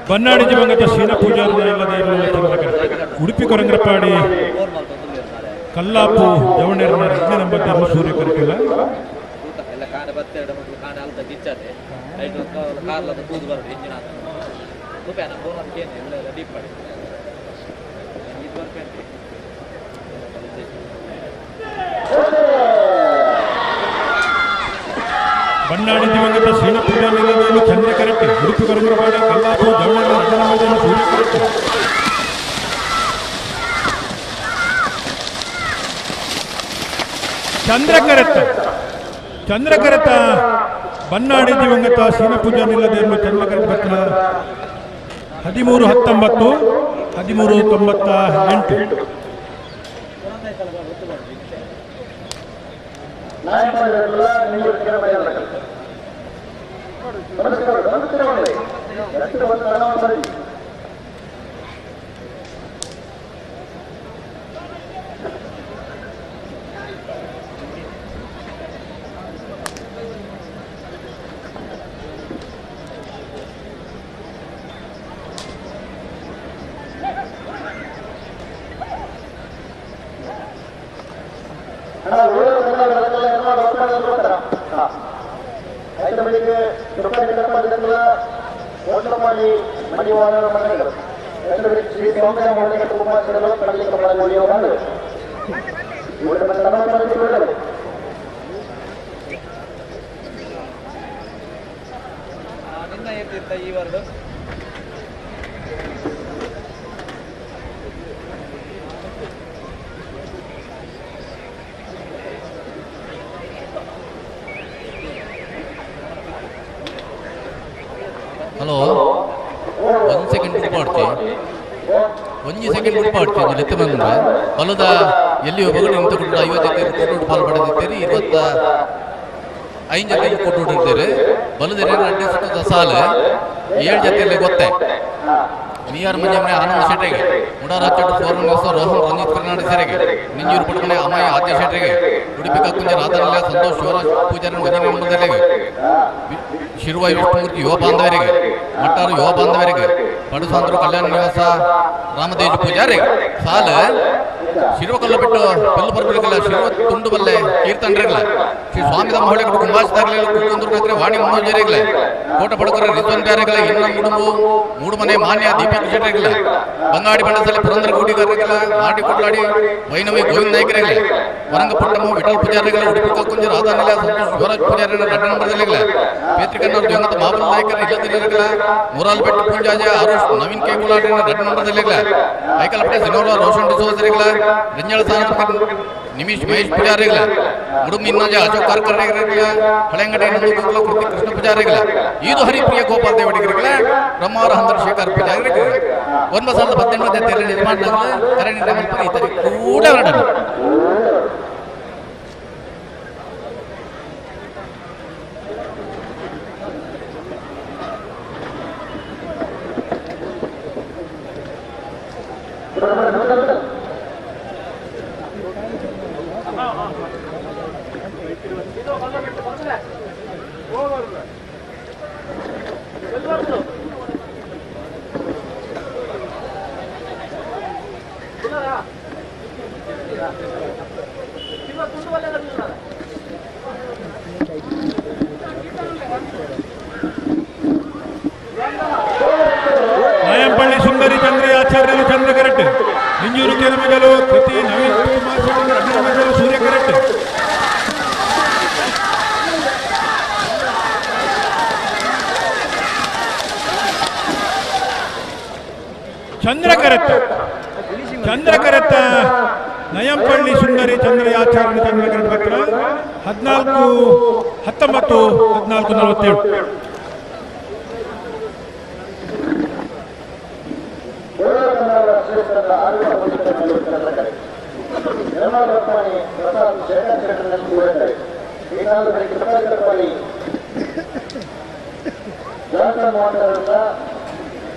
S11: ಬನ್ನಾಡಿ ದಿವಂಗತ ಶೀನ ಪೂಜಾರಿ ಉಡುಪಿ ಕೊರಂಗ್ರಪಾಡಿ ಕಲ್ಲಾಪು ಜವಣೇರನ ಎರಡನೇ ನಂಬರ್ ಸೂರ್ಯ ಕರಿಕಿಲ್ಲ. ಬನ್ನಾಡಿ ದಿವಂಗತ ಶ್ರೀನ ಪೂಜಾರಿ ಚಂದ್ರ ಕರೆಟ್ಟಿ ಉಡುಪಿ ಕೊರಂಗ್ರಪಾಡಿ ಕಲ್ಲಾಪು ಜವಣೇರನ ಎರಡನೇ ನಂಬರ್ ಸೂರ್ಯ ಕರೆಟ್ಟಿ. ಚಂದ್ರಕರತ್ತ ಚಂದ್ರಕರತ ಬನ್ನಾಡಿ ದಿವಂಗತ ಶ್ರೀನ ಪೂಜಾರಿಲ್ಲದೆ ಚಂದ್ರಕರತ ಬರ್ತನ 13-19 13-98.
S10: ಹಲೋ, ಒಂದು ಸೆಕೆಂಡ್ ಬಿಡ್ಪಾಡ್ತಿ, ಒಂಜಿ ಸೆಕೆಂಡ್ ಬಿಡ್ಪಾಡ್ತಿ ಲೆತ್ತ ಬಂದ ಬಲದ ಎಲ್ಲಿ ಒಬ್ಬರು ನಿಂತು ಕೊಟ್ಟು 50 ಕೊಟ್ಟು ಪಾಲು ಪಡೆದಿದ್ದೀರಿ, 25 ಜೊತೆ ಕೊಟ್ಟು ಇರ್ತೀರಿ. ಬಲದ ಅಡ್ಡಿ ಸುತ್ತದ ಸಾಲು 7 ಜೊತೆಯಲ್ಲಿ ಗೊತ್ತೆ. ಮಿಯಾರ್ ಮಂಜಮ್ಮನೆ ಆನಂದ್ ಶೆಟ್ಟಿಗೆ, ಮುಡಾರ ಚಟ್ಟು ಫೋರ್ಮನ್ ರೋಹನ್ ರಂಜಿತ್ ಕರ್ನಾಟಕ ಸೆರೆಗೆ, ನಿಂಜೂರು ಪುಟ್ಟಮನೆ ಅಮಾಯ ಆದ್ಯ ಶೆಟ್ಟಿಗೆ, ಉಡುಪಿ ಕಕ್ಕುಂಜ ರಾಧಾನಿಲಯ ಸಂತೋಷ್ ಶಿವರಾಜ್ ಪೂಜಾರಿ ವಜನೆ ನಂಬದಲ್ಲಿಗೆ, ಶಿರುವಾಯಿ ವಿಷ್ಣುಮೂರ್ತಿ ಯುವ ಬಾಂಧವರಿಗೆ, ಮಟ್ಟಾರು ಯುವ ಬಾಂಧವರಿಗೆ, ಪಡುಸಾಂದ್ರು ಕಲ್ಯಾಣ ನಿವಾಸ ರಾಮದೇಜ್ ಪೂಜಾರಿ ಸಾಲ ಶಿರುವಕಲ್ಲು ಬಿಟ್ಟು ಕಲ್ಲು ಬರ್ಬೇಕಲ್ಲ ಶಿರುವ ತುಂಡು ಬಲ್ಲೆ ಕೀರ್ತನರಿಗಲ ಶ್ರೀ ಸ್ವಾಮಿದ ಮಹಳೆ ಕುಂಬಾಸಿದಾರಲಿಲ್ಲ ಕುಕ್ಕುಂದ್ರು ವಾಣಿ ಮನೋಜರಿಗಲ ಕೋಟ ಬಡಕರ ರಿಜ್ವನ್ ಬ್ಯಾರಿಗಲ ಇನ್ನ ಮುಡುಂಬು ಮೂಡುಮನೆ ಮಾನ್ಯ ದೀಪಕ್ ಶೆಟ್ಟರಿಗಲ ಬಂಗಾಡಿ ಬಂಡಸಲ್ಲಿ ಪುರಂದರ ಗುಡಿಗಾರರಿಗಲ ಮಾಟಿ ಕೊಟ್ಲಾಡಿ ವೈನವಿ ಗೋವಿಂದ ನಾಯಕರಿಗಲ ವರಂಗ ಪುಟ್ಟಮ್ಮ ವಿಠಲ್ ಪೂಜಾರಿಗಲ ಉಡುಪಿ ಕಕ್ಕುಂಜ ರಾಧಾನಿಲ ಸಂತೋಷ್ ಶಿವರಾಜ್ ಪೂಜಾರಿ ರಡ್ಡ ನಂಬರದಲ್ಲಿಗಲ ಪೇತ್ರಿಕನ್ನವರು ದಿವಂಗತ ಮಹಾಬಲ ನಾಯಕರ ಇಲ್ಲದಿರಲಿಲ್ಲ ಮುರಾಲ್ ಬೆಟ್ಟ ಪೂಂಜಾಜ ಆರುಷ್ ನವೀನ್ ಕೆ ಗುಲಾಟಿ ರಡ್ಡ ನಂಬರದಲ್ಲಿಗಲ ಐಕಲಪಟ್ಟೆ ಸಿನೋರ ರೋಷನ್ ಡಿಸೋಜರಿಗಲ ರಿಂಜಳ ಸಾನ ನಿಮಿಷ್ ಮಹೇಶ್ ಪೂಜಾರಿಗಲ ಮುಡುಮ್ ಇನ್ನಾಜ ಅಶೋಕ್ ಕಾರ್ಕರಿಗಲ ಹಳೆಂಗಡೆ ನಂದು ಕೃತಿ ಕೃಷ್ಣ ಪೂಜಾರಿಗಲ ಇದು ಹರಿಪ್ರಿಯ ಗೋಪಾಲ್ ದೇವಡಿಗರಿಗಲ ಬ್ರಹ್ಮಾವರ ಹಂದ್ರ ಶೇಖರ್ ಪೂಜಾರಿಗಲ 9,018 ತೆರೆ ನಿರ್ಮಾಣ ಕರೆ ನಿರ್ಮಾಣ ಇತರೆ ಕೂಡ ಹೊರಡನು.
S11: ನಾಯಂಪಳ್ಳಿ ಸುಂದರಿ ಚಂದ್ರ ಆಚಾರ್ಯರು ಚಂದ್ರ ಕರೆಕ್ಟ್, ನಿಂಜೂರು ಕೆರಮಗಲು ಕೃತಿ ನವೀನ್ ಕುಮಾರ್ ಸೂರ್ಯ ಕರೆಕ್ಟ್. ಚಂದ್ರಕರತ್ತ ಚಂದ್ರಕರತ್ತ ನಯಂಪಳ್ಳಿ ಸುಂದರಿ ಚಂದ್ರ ಆಚಾರ್ಯ ಚಂದ್ರಕರಟ್ ಪತ್ರ 14-19 14-47.
S2: ಧರ್ಮರತ್ನಾನಿ ಪ್ರಸಾದ್ ಶೇಖರ್ ಶೆಟ್ಟರ್ನಲ್ಲಿ ಸೂರ್ಯಕರೆ. ಈ ಸಾಲದ ಬೆಳಿಗ್ಗೆ ಸಕಾರಿ ಕಟ್ಪಾಡಿ ಜಾನ್ಸನ್ ಮೋಹನ್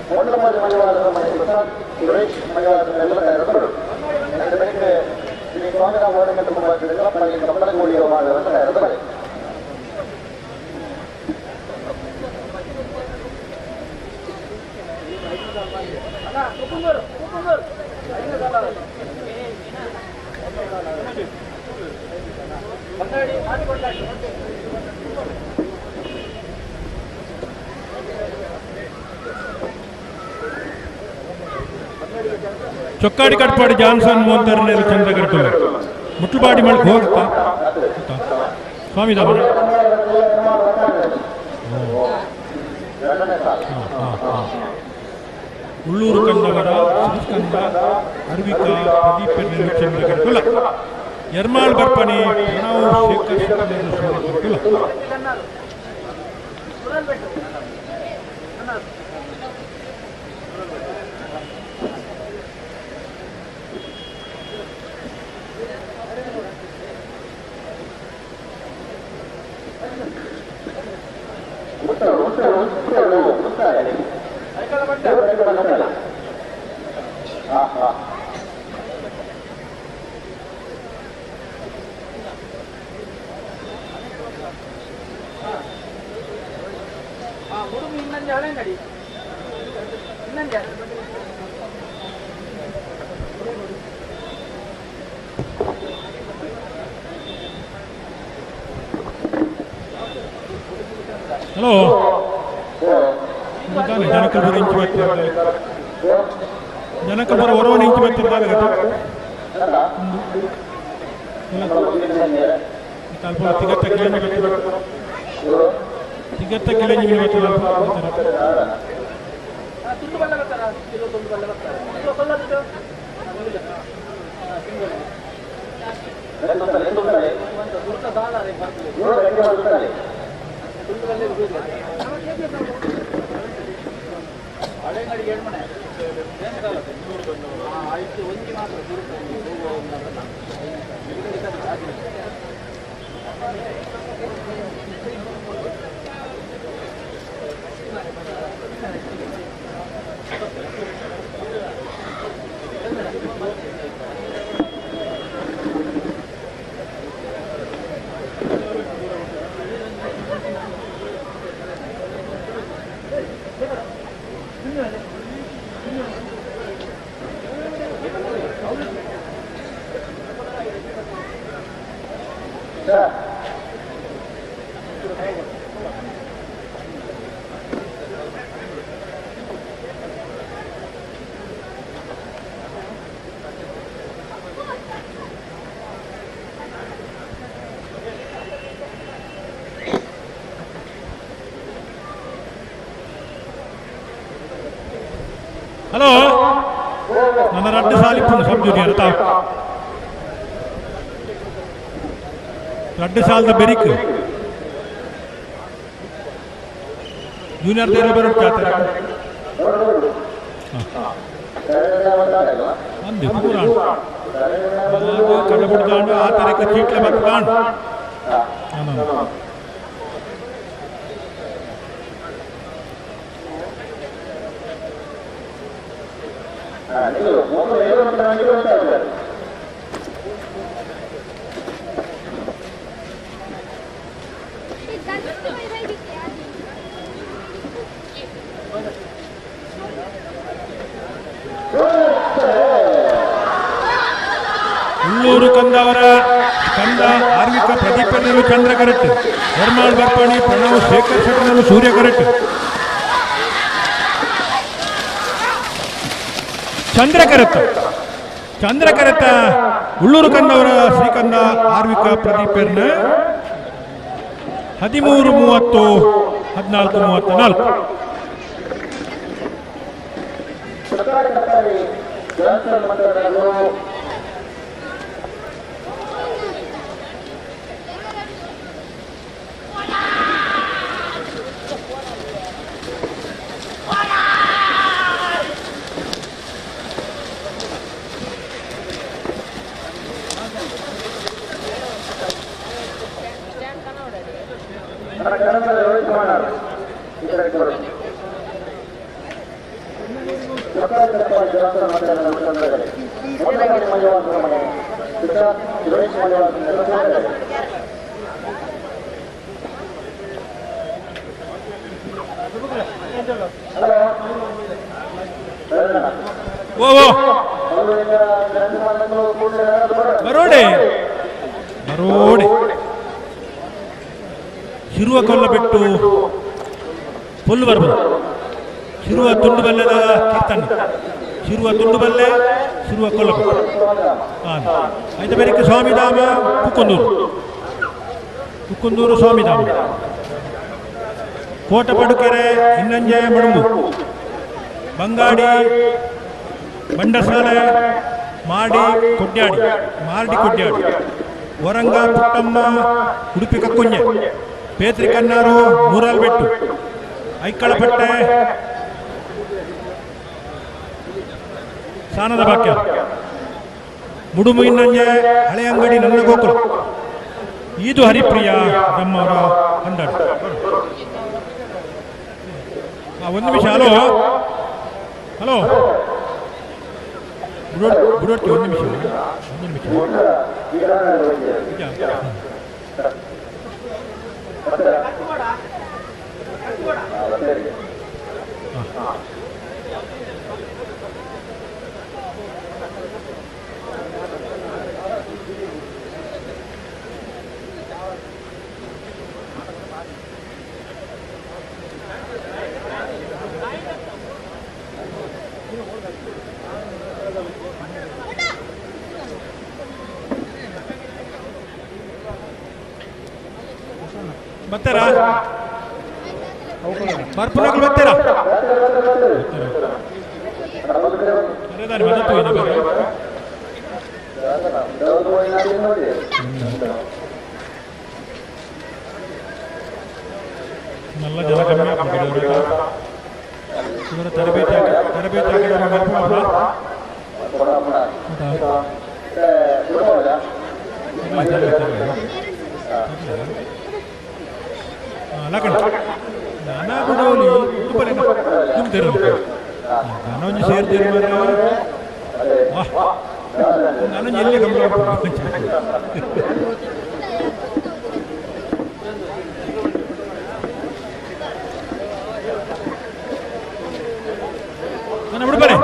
S2: ಮೊಟ್ಟಮೊದಲ ಮಡಿವಾಳರ ಮನೆ ಪ್ರಸಾದ್ ಸುರೇಶ್ ಮಡಿವಾಳರ ಎಲ್ಲ ತಯಾರಿಸಿದರು. ಬೆಳಿಗ್ಗೆ ಶ್ರೀ ಸ್ವಾಮಿರಾವ್ ಹೊರಗಟ್ಟು ಪಳ್ಳಿ ಕಬ್ಬಳಗೋಳಿಯ ಮಾಡುವ ತಯಾರಿಸಿದರು.
S11: ಚೊಕ್ಕಾಡಿ ಕಟ್ಪಾಡಿ ಜಾನ್ಸನ್ ಮೋಹನ್ ಚಂದ್ರಗಟ್ಟು ಮುಟ್ಲುಪಾಡಿ ಮಾಡಕ್ಕೆ ಹೋಗ್ತಾ ಸ್ವಾಮಿ ಉಳ್ಳೂರು ಕಂದವರ ಶ್ರೀಸ್ಕಂದ ಅರ್ವಿಕಾ ಪ್ರದೀಪ್ ಚಂದ್ರಗಟ್ಟುಲ ಎರ್ಮಾಳ್ ಬರ್ಪಣಿ ಪ್ರಣವ್ ಶೇಖರ್ ಸೂರ್ಯಕಟ್ಟುಲ. ಹಲೋ ಜನಕಲ್ಪುರ ಇಂಚು ಬರ್ತಿರ್ತಾರೆ, ಜನಕಲ್ಪುರ ಹೊರವಣ ಇಂಚು ಬರ್ತಿರ್ತಾರೆ. ತಿಗತ್ತ ಕಿಲಂಜಿ ಬರ್ತಿರ್ತಾರೆ, ತಿಗತ್ತ ಕಿಲಂಜಿ ಬರ್ತಿರ್ತಾರೆ. ಹಲೋ, ನನ್ನ ರಡ್ಡು ಸಾಲಿಪ್ಪುಂಡು ಸಬ್ ಜೂನಿಯರ್ ತಾವು ರಡ್ಡು ಸಾಲದ ಬೆರಿಕ್ ಜೂನಿಯರ್ ದೇರ ಬರೋಟ್ ಜಾತ್ರೆ ಅಂದೆ ಪೂರ ಕಡಬುಡ್ದಾಂಡು ಆ ತರಕ ಚೀಟ್ಲೆ ಬತ್ತಾಂಡು. ಉಳ್ಳೂರು ಕಂದವರ ಕಂದ ಆರ್ವಿಕ ಪ್ರದೀಪನಲ್ಲೂ ಚಂದ್ರ ಕರೆಕ್ಟ್, ಎರ್ಮಾಳ್ ಬರ್ಪಾಣಿ ಪ್ರಣವ್ ಶೇಖರ್ ಶೆಟ್ಟನಲ್ಲೂ ಸೂರ್ಯ ಕರೆಕ್ಟ್, ಚಂದ್ರ ಕರೆತ್ತ ಚಂದ್ರ ಕರೆತ್ತ ಉಳ್ಳೂರು ಕಂದವರ ಶ್ರೀಕಂದ ಆರ್ವಿಕ ಪ್ರದೀಪರ್ನ 13 30 14 34. ಬರೋಡೆ ಬರೋಡೆ ಶಿರುವ ಕೊಲ್ಲ ಬಿಟ್ಟು ಪೊಲ್ಲು ಬರ್ಬೋದು. ಶಿರುವ ತುಂಡು ಬಲ್ಲೆದ ಕೀರ್ತನೆ, ಶಿರುವ ತುಂಡು ಬಲ್ಲೆ, ಶಿರುವ ಕೊಲ್ಲ ಬಿಟ್ಟು. ಆಯ್ತು ಬೇರೆ ಸ್ವಾಮಿಧಾಮ ಕುಕ್ಕಂದೂರು, ಕುಕ್ಕಂದೂರು ಸ್ವಾಮಿಧಾಮ, ಕೋಟಪಡುಕೆರೆ, ಇನ್ನಂಜೆ ಮಡುಂಬು, ಬಂಗಾಡಿ, ಬಂಡಸಾಲೆ, ಮಾಡಿ ಕೊಡ್ಯಾಡಿ, ಮಾರ್ಡಿ ಕೊಡ್ಯಾಡಿ, ವರಂಗ ಪುಟ್ಟಮ್ಮ, ಉಡುಪಿ ಕಕ್ಕುಂಜೆ, ಪೇತ್ರಿ ಕನ್ನಾರು, ಮೂರಾಲ್ಬೆಟ್ಟು, ಐಕ್ಕಳಪಟ್ಟೆ, ಸಾನದ ಬಾಕ್ಯ, ಮುಡುಮು ಇನ್ನಂಜೆ, ಹಳೆ ಅಂಗಡಿ, ನನ್ನ ಗೋಕುಲ, ಇದು ಹರಿಪ್ರಿಯ ನಮ್ಮವರ ಹೊಂದಾಡಿ. ಒಂದು ನಿಮಿಷ, ಹಲೋ ಹಲೋ ಬಿಡೋಡ್ತಿ, ಒಂದು ನಿಮಿಷ, ಒಂದು ನಿಮಿಷ. ಬರ್ತಾರಾ? ಬರ್ಪುನಗಳು ಬರ್ತೀರಾ? ನಲ್ಲ ಜನ ಕಮ್ಮಿ ಆಗ್ಬಿಟ್ಟಿದೆ. ಇವರ ತರಬೇತಿ ತರಬೇತಿ ನಾನಾ ಬಿಡೋಲಿ ತುಂಬ್ತಿರೋದು ನಾನೊಂದು ಸೇರ್ತೀರಿ ಮಾರ್ರೆ. ನಾನೊಂದು ಎಲ್ಲಿ ಗಮನ ನಾನು ಬಿಡ್ಬಾರೆ.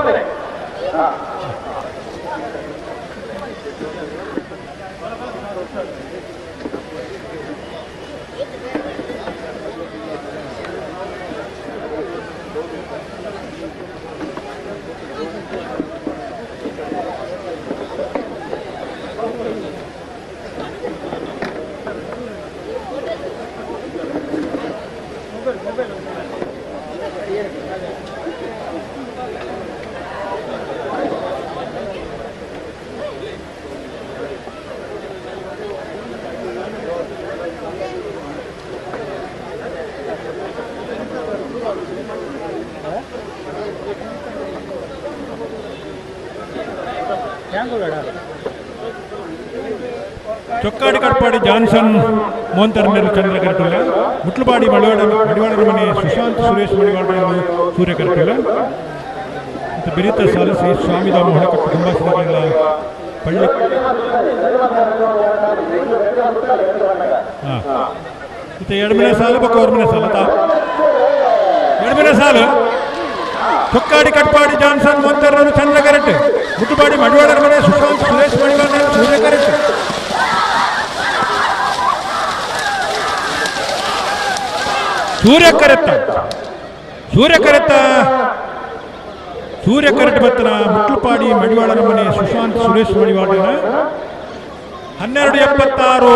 S11: ಚೊಕ್ಕಾಡಿ ಕಟ್ಪಾಡಿ ಜಾನ್ಸನ್ ಮೋಂತರ್ನೇರು ಚಂದ್ರ ಕರಟುಲ್ಲ, ಮುಟ್ಲುಪಾಡಿ ಮಡಿವಾಡ ಮಡಿವಾಡರ ಮನೆ ಸುಶಾಂತ್ ಸುರೇಶ್ ಮಡಿವಾಡ ಸೂರ್ಯ ಕರಟುಲ್ಲ, ಮತ್ತು ಬಿರಿತ ಸಾಲು ಶ್ರೀ ಸ್ವಾಮಿಧಾಮ ಹೊಳಕಟ್ಟು ಕುಂಬಾಸಿನ ಪಳ್ಳಿ. ಹಾಂ, ಮತ್ತು ಎರಡನೇ ಸಾಲು ಬಕ್ಕ ಅವ್ರ ಸಾಲು ತಾ ಎರಡನೇ ಸಾಲು ಚೊಕ್ಕಾಡಿ ಕಟ್ಪಾಡಿ ಜಾನ್ಸನ್ ಮೋಂತರ್ನವರು ಚಂದ್ರ ಕರೆಕ್ಟ್, ಮುಟ್ಟುಪಾಡಿ ಮಡಿವಾಡರ ಮನೆ ಸುಶಾಂತ್ ಸುರೇಶ್ ಮಡಿವಾಡ ಸೂರ್ಯ ಕರೆಕ್ಟ್. ಸೂರ್ಯ ಕರೆತ್ತ ಸೂರ್ಯ ಕರೆತ್ತ ಸೂರ್ಯ ಕರೆಟ್ ಬತ್ತನ ಮುಟ್ಲುಪಾಡಿ ಮಡಿವಾಳರ ಮನೆ Sushant Suresh ಮಡಿವಾಳನ 12:76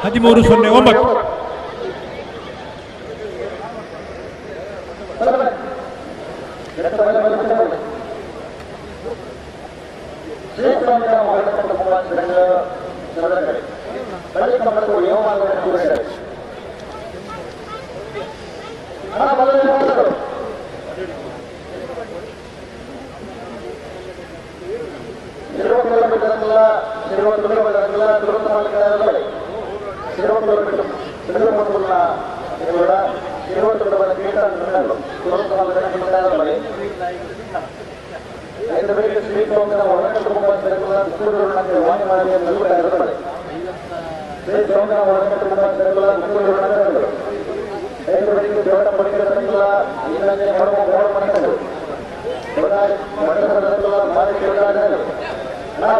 S11: 13:09.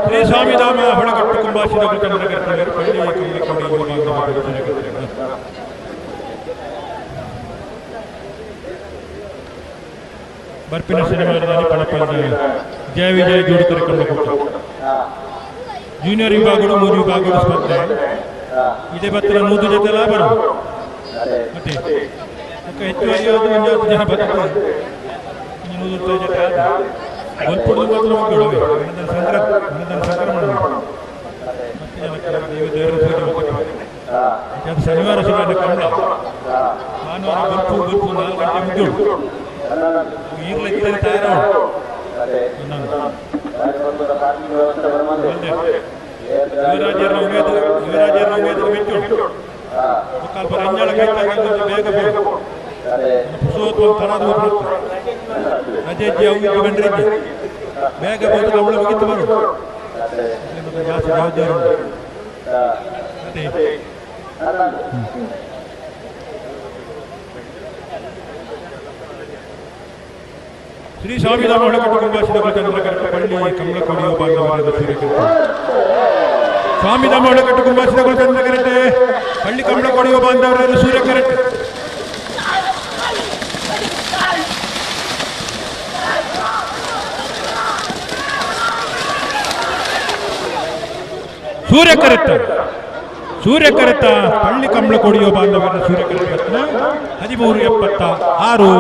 S11: Shri Swamidhama Holagattu ಕುಂಬಾಸಿದ ಚಂದ್ರಕರ್ತರು ಪಳ್ಳಿ ಕಮಲಕೋಡಿ ಬರ್ಪಿನ ಶನಿವಾರದಲ್ಲಿ ಪಳಪದ ಜಯ ವಿಜಯ ಜೋಡುಕರೆ ಕಮಲಕೂಟ ಜೂನಿಯರ್ ವಿಭಾಗಗಳು ಮೂರು ವಿಭಾಗಗಳು ಸ್ಪರ್ಧೆ ಇದೇ ಬತ್ತರ ನೂದು ಜೊತೆ ಲಾಭ ಮತ್ತೆ ಹೆಚ್ಚು 50 ಜನ ಬರ್ತದೆ 100 ಜೊತೆ ಬಲ್ಪುಡು ಮಾತ್ರ ಮಕ್ಕಳು ಸಂಕ್ರಮಣ ದೇವರ ಪೂಜೆ ಅದು ಶನಿವಾರ ಶುರು ಕಮಲ ಭಾನುವಾರ ಬಲ್ಪು ಬಲ್ಪು 4 ಗಂಟೆ ಮುಗಿಯೋಳು ಈಗಲೇ ತಯಾರು ಯುವರಾಜರ ಉಮೇದು ಮೆಚ್ಚು ಮುಕ್ಕಾಲ್ಪ ರಂಜಾಳ ಕೈತಾಗ ಬೇಗ ಬೇಗ ಪುಸೋತ್ ತರಾದ ರಜೆ ಅವು ಇದು ಗಂಡ್ರಿಗೆ ಬೇಗ ಬಂದು ಅವಳು ಮುಗಿತು ಬರು ಜಾಸ್ತಿ ಜವಾಬ್ದಾರಿ ಉಂಟು. ಮತ್ತೆ ಶ್ರೀ ಸ್ವಾಮಿಧಾಮ ಹೊಳಕಟ್ಟು ಕುಂಬಾಸಿದ ಚಂದ್ರಕರ್ತ ಪಳ್ಳಿ ಕಮಲಕೋಡಿಯು ಬಾಂಧವರಾದ ಸೂರ್ಯಕರ್ತ ಸ್ವಾಮಿಧಾಮ ಹೊಳಕಟ್ಟು ಕುಂಬಾಸಿದ ಚಂದ್ರಕರಟೆ ಪಳ್ಳಿ ಕಮಲಕೋಡಿಯು ಬಾಂಧವರಾದ ಸೂರ್ಯಕರಟೆ ಸೂರ್ಯಕರತ್ತ ಸೂರ್ಯಕರತ್ತ ಪಳ್ಳಿ ಕಮಲಕೋಡಿಯು ಬಾಂಧವರ ಸೂರ್ಯಕರತ್ನ 1376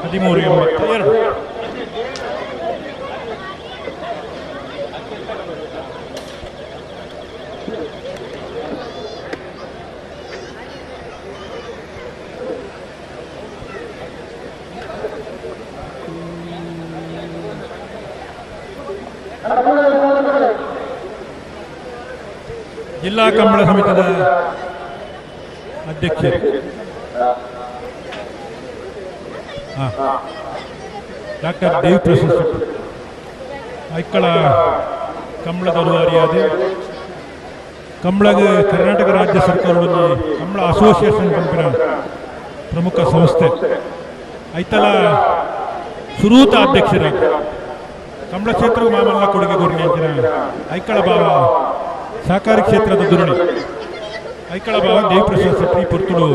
S11: 1382. ಜಿಲ್ಲಾ ಕಂಬಳ ಸಮಿತಿಯ ಅಧ್ಯಕ್ಷರು ಡಾಕ್ಟರ್ ದೇವಿಪ್ರಸಾದ್ ಶೆಟ್ಟಿ ಐಕ್ಕಳ ಕಂಬಳದ ರೂವಾರಿಯಾದ ಕಂಬಳಗ ಕರ್ನಾಟಕ ರಾಜ್ಯ ಸರ್ಕಾರದಲ್ಲಿ ಕಂಬಳ ಅಸೋಸಿಯೇಷನ್ ಕಂಪಿನ ಪ್ರಮುಖ ಸಂಸ್ಥೆ ಐತಲ ಸುರೂತ ಅಧ್ಯಕ್ಷರಾಗಿ ಕಂಬಳ ಕ್ಷೇತ್ರವು ಮಾಮಲ್ಲ ಕೊಡುಗೆ ಕೊಡುಗೆ ಐಕ್ಕಳ ಬಾವ ಸಹಕಾರಿ ಕ್ಷೇತ್ರದ ಧೋರಣೆ ಐಕ್ಕಳ ಬಾವ ದೇವಿಪ್ರಸಾದ್ ಶೆಟ್ಟಿ ಪುರ್ತುಡು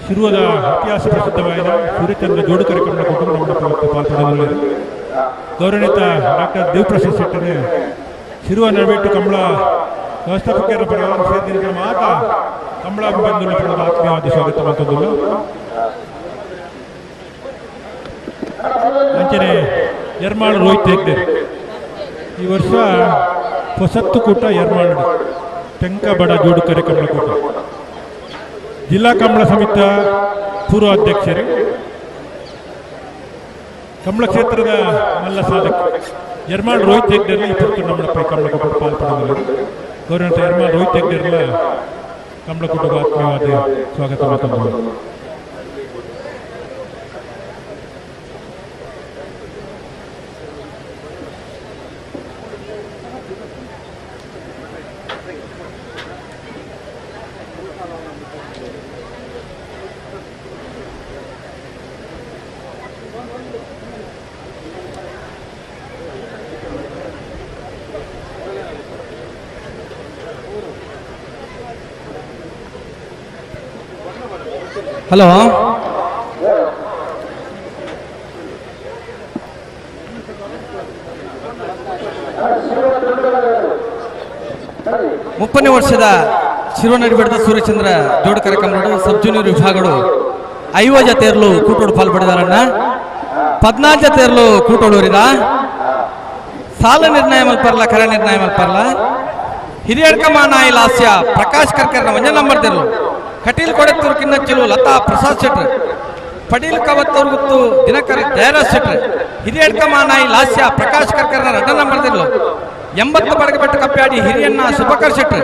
S11: ಶಿರುವದ ಇತಿಹಾಸ ಪ್ರಸಿದ್ಧವಾದ ಸೂರ್ಯಚಂದ್ರ ಜೋಡುಕರೆ ಕಮಲ ಕುಟುಂಬ ನಮ್ಮ ಪಾಲ್ಪಡೆದಿದ್ದಾರೆ. ಗೌರವಾನ್ವಿತ ಡಾಕ್ಟರ್ ದೇವಿಪ್ರಸಾದ್ ಶೆಟ್ಟರೆ ಶಿರುವ ನಡುವೆಟ್ಟು ಕಮಲ ವ್ಯವಸ್ಥಾಪಕರ ಪರವಾಗಿ ಸೇರಿದ ಮಾತ ಕಮಲ ಬಂಧುಗಳ ಪರವಾಗಿ ಆತ್ಮೀಯವಾದ ಸ್ವಾಗತ ಮಾಡ್ತದ್ದು. ಅಂಚನೆ ಯರ್ಮಾಳು ರೋಹಿತ್ ಹೆಗ್ಡೆ ಈ ವರ್ಷ ಹೊಸತ್ತು ಕೂಟ ಯರ್ಮಾಳು ತೆಂಕ ಬಡ ಜೋಡುಕರೆ ಕಮಲ ಕೂಟ ಜಿಲ್ಲಾ ಕಂಬಳ ಸಮಿತಿಯ ಪೂರ್ವ ಅಧ್ಯಕ್ಷರು ಕಮಲ ಕ್ಷೇತ್ರದ ಮಲ್ಲ ಸಾಧಕ ಯರ್ಮಾಳ್ ರೋಹಿತ್ ಹೆಗ್ಡೆರ್ಲ ಈ ಪುರ್ತು ನಮ್ಮ ಕಮಲ ಕೂಟ ಪಾಲ್ಪಡೆದರು. ಗೌರವಾನ್ವಿತ ಯರ್ಮಾಳ್ ರೋಹಿತ್ ಹೆಗ್ಡೆರ್ಲ ಕಮಲ ಕೂಟದ ಆತ್ಮೀಯವಾದ ಸ್ವಾಗತ ಮಾತನಾಡಿದರು.
S10: ಹಲೋ ಮುಪ್ಪನೇ ವರ್ಷದ ಶಿರೋನಡಿಬೆಡದ ಸೂರ್ಯಚಂದ್ರ ಜೋಡಕರ ಕಮಲಡು ಸಬ್ ಜೂನಿಯರ್ ವಿಭಾಗಗಳು 50 ಜತೆಯರ್ಲು ಕೂಟೋಡು ಪಾಲ್ಪಡೆದಾರಣ್ಣ 14 ಜತೆಯರ್ಲು ಕೂಟೋಡೂರಿದ ಸಾಲ ನಿರ್ಣಯ ಮಲ್ಪರ್ಲ ಕರ ನಿರ್ಣಯ ಮಲ್ಪರ್ಲ ಹಿರಿಯಡ್ಕಮಾನಾಯಿ ಲಾಸ್ಯ ಪ್ರಕಾಶ್ ಕರ್ಕರ್ನ ಒಂಜ ನಂಬರ್ ತೆರಲು ಕಟೀಲ್ ಕೊಡೆತ್ತೂರು ಕಿನ್ನಚ್ಚಿಲು ಲತಾ ಪ್ರಸಾದ್ ಶೆಟ್ರ್ ಪಡೀಲ್ ಕವತ್ತೂರು ಗುತ್ತು ದಿನಕರ್ ಜಯರಾಜ್ ಶೆಟ್ರ್ ಹಿರಿಯಡ್ಕಮಾನಾಯಿ ಲಾಸ್ಯ ಪ್ರಕಾಶ್ ಕರ್ಕರ್ನ 2 ನಂಬರ್ ತೆರಲು 80 ಬಡಗಬೆಟ್ಟು ಕಪ್ಪಾಡಿ ಹಿರಿಯಣ್ಣ ಸುಭಕರ್ ಶೆಟ್ರ್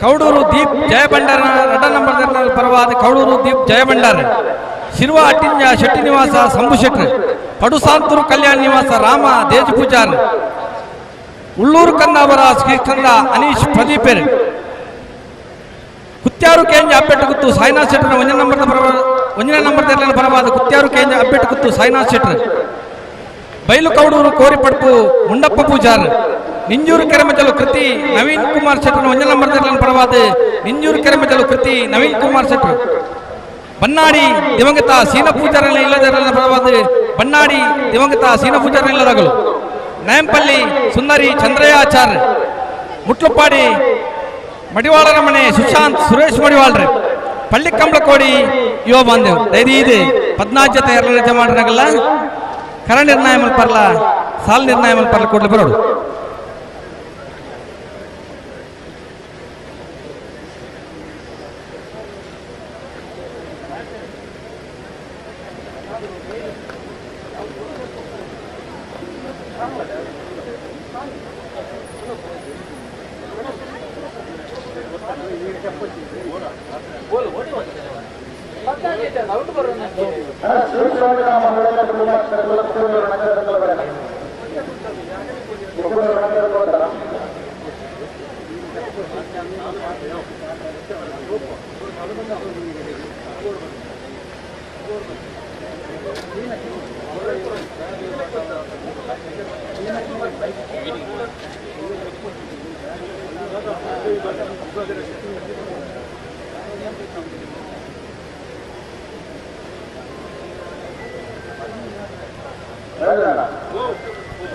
S1: ಕೌಡೂರು ದೀಪ್ ಜಯಭಂಡಾರ ರಡ್ಡ ನಂಬರ್ ಪರವಾದ ಕೌಡೂರು ದೀಪ್ ಜಯಭಂಡಾರ ಶಿರ್ವ ಅಟ್ಟಿಂಜ ಶೆಟ್ಟಿ ನಿವಾಸ ಸಂಭು ಶೆಟ್ರು ಪಡುಸಾಂತೂರು ಕಲ್ಯಾಣ ನಿವಾಸ ರಾಮ ದೇಜ್ ಪೂಜಾರ್ ಉಳ್ಳೂರು ಕಂದಾವರ ಶ್ರೀಕಂದ ಅನೀಶ್ ಪ್ರದೀಪೆರ್ ಕುತ್ಯಾರು ಕೇಂಜ ಅಬ್ಬೆಟ್ಟು ಗುತ್ತು ಸಾಯಿನಾಥ್ ಶೆಟ್ಟರ್ ಒಂದನೇ ನಂಬರ್ ಪರವಾದ ಕುತ್ಯಾರು ಕೇಂಜ ಅಬ್ಬೆಟ್ಟು ಗುತ್ತು ಸಾಯಿನಾಥ್ ಶೆಟ್ಟರ್ ಬೈಲು ಕೌಡೂರು ಕೋರಿಪಡ್ಪು ಮುಂಡಪ್ಪ ಪೂಜಾರ್ ನಿಂಜೂರು ಕೆರೆಮಜಲು ಕೃತಿ ನವೀನ್ ಕುಮಾರ್ ಶೆಟ್ಟರ್ ಒಂದನೇ ನಂಬರ್ ಪರವಾದ ನಿಂಜೂರು ಕೆರೆಮಜಲು ಕೃತಿ ನವೀನ್ ಕುಮಾರ್ ಶೆಟ್ಟರ್ ಬನ್ನಾಡಿ ದಿವಂಗತ ಸೀನ ಪೂಜಾರನ ಇಲ್ಲದರನ್ನ ಪರವಾದ ಬನ್ನಾಡಿ ದಿವಂಗತ ಸೀನ ಪೂಜಾರನ ಇಲ್ಲದಗಳು ನಯಂಪಲ್ಲಿ ಸುಂದರಿ ಚಂದ್ರಯ್ಯಾಚಾರ್ ಮುಟ್ಲುಪಾಡಿ ಮಡಿವಾಳರ ಮನೆ ಸುಶಾಂತ್ ಸುರೇಶ್ ಮಡಿವಾಳ್ರೆ ಪಳ್ಳಿ ಕಂಬಳಕೋಡಿ ಯುವ ಬಾಂಧವ್ ದೈದೀದು 14 ಜೊತೆ ಎರಡನೇ ಜಮಾಡನಾಗಲ್ಲ ಕರ ನಿರ್ಣಯ ಮಲ್ಪರ್ಲ ಸಾಲ್ ನಿರ್ಣಯ ಮಲ್ಪರ್ಲ ಕೂಡಲೇ ಬರೋಡು.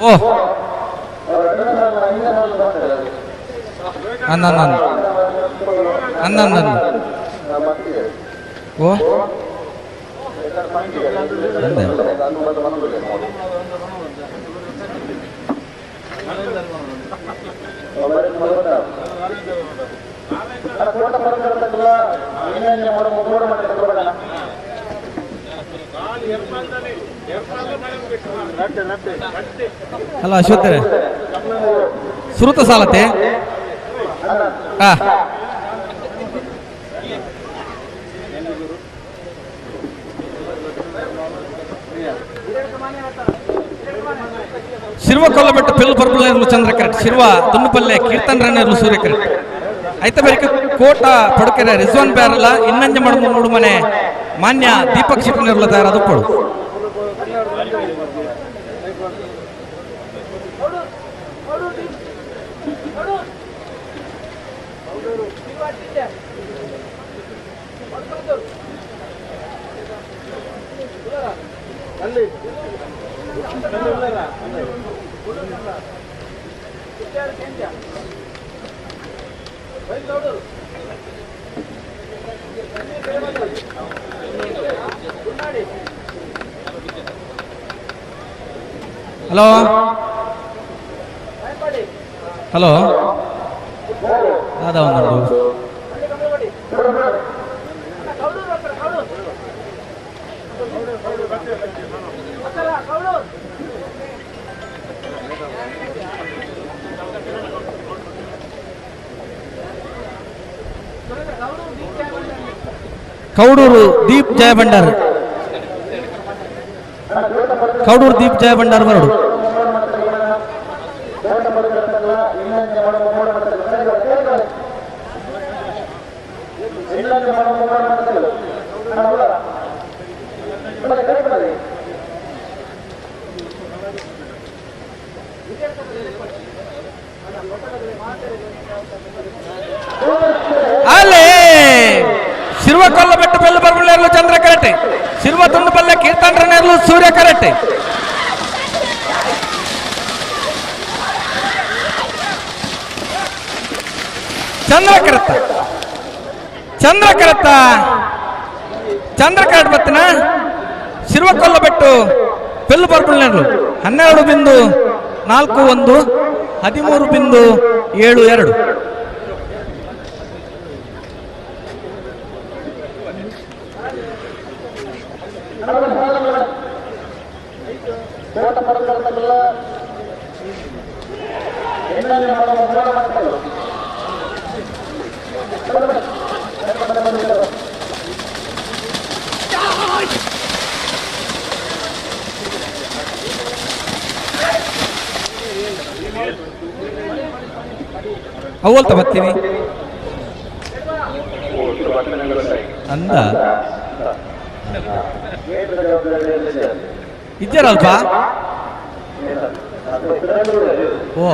S1: ಓ ಅನ್ನ ಅನ್ನ ಅನ್ನ ಓ ಅಂದೆ ಹಲೋ ಅಶ್ವತ್ಥರೇ, ಸುರುತ ಸಾಲತೆ ಶಿರ್ವ ಕೊಲ್ಲಬೆಟ್ಟು ಪೆಲ್ಲು ಪರ್ಬುಲ್ ಚಂದ್ರ ಕರೆಕ್ಟ್ ಶಿರ್ವ ತುಣ್ಣಪಲ್ಲೆ ಕೀರ್ತನ್ ರನ್ನೇರ್ಲು ಸೂರ್ಯ ಕರೆಕ್ಟ್ ಐತ ಬರಿಕ ಕೋಟ ಪಡುಕೆರೆ ರಿಜ್ವಾನ್ ಬ್ಯಾರಲ್ಲ ಇನ್ನಂಜ ಮಡಮು ಮೂಡು ಮನೆ ಮಾನ್ಯ ದೀಪಕ್ ಶೆಟ್ಟಿನೇರ್ಲ ತಯಾರಾದ ಪಡು. ಹಲೋ ಹಲೋ ದಾದಾ ಒಂದು ಕೌಡೂರು ದೀಪ್ ಜಯಭಂಡಾರ್, ಕೌಡೂರು ದೀಪ್ ಜಯಭಂಡಾರ್ ಬರಡು. ಅಲ್ಲೇ ಶಿರ್ವ ಕೊಲ್ಲಬೆಟ್ಟು ಬೆಲ್ಲು ಬರ್ಬುಳ್ಳೇರ್ಲು ಚಂದ್ರ ಕರೆಕ್ಟ್, ಶಿರ್ವ ತುಂಡುಪಲ್ಲೆ ಕೀರ್ತನ್ರನೇರ್ಲು ಸೂರ್ಯ ಕರೆಕ್ಟ್. ಚಂದ್ರ ಕರತ್ತ ಚಂದ್ರ ಕರತ್ತ ಚಂದ್ರ ಕರೆಕ್ಟ್ ಬತ್ತಿನ ಶಿರ್ವ ಕೊಲ್ಲಬೆಟ್ಟು ಬೆಲ್ಲು ಬರ್ಬುಳ್ಳೇರ್ಲು 12.41 13.72. ಅವಲ್ತ ಬರ್ತೀನಿ ಅಂದ ಇದ್ದಾರಲ್ಪ. ಓ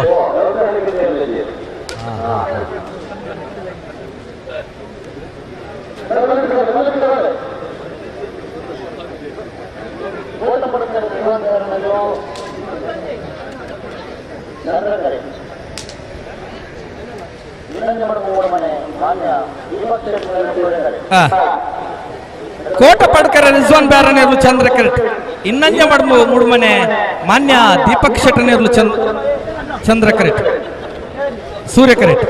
S1: ಕೋಟ ಪಡ್ಕರ ರಿಜ್ವಾನ್ ಬ್ಯಾರನೇರ್ಲು ಚಂದ್ರ ಕರೆಕ್ಟ್ ಇನ್ನಂಜ ಮಡ್ಮು ಮೂಡುಮನೆ ಮಾನ್ಯ ದೀಪಕ್ ಶೆಟ್ಟನೇರ್ಲು ಚಂದ್ರ ಕರೆಕ್ಟ್ ಸೂರ್ಯ ಕರೆಕ್ಟ್.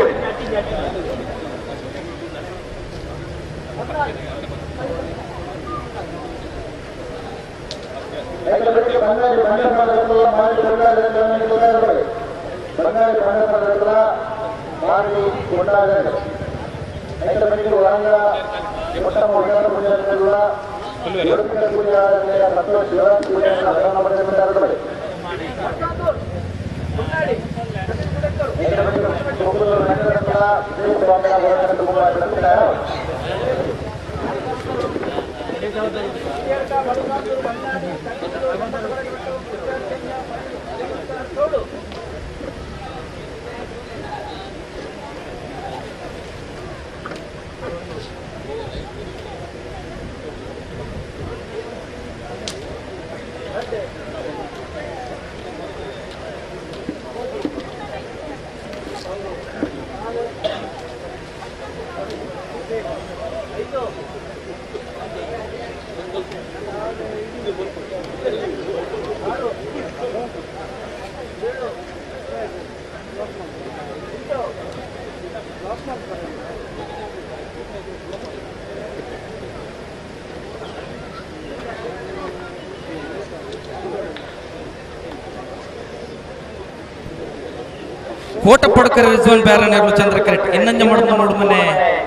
S1: ಕೋಟ ಪಡ್ಕರ ರಿಜ್ವಾನ್ ಬ್ಯಾರನೇರ್ಲು ಚಂದ್ರ ಕರೆಕ್ಟ್ ಇನ್ನಂಜ ಮಡ್ಮು ಮೂಡುಮನೆ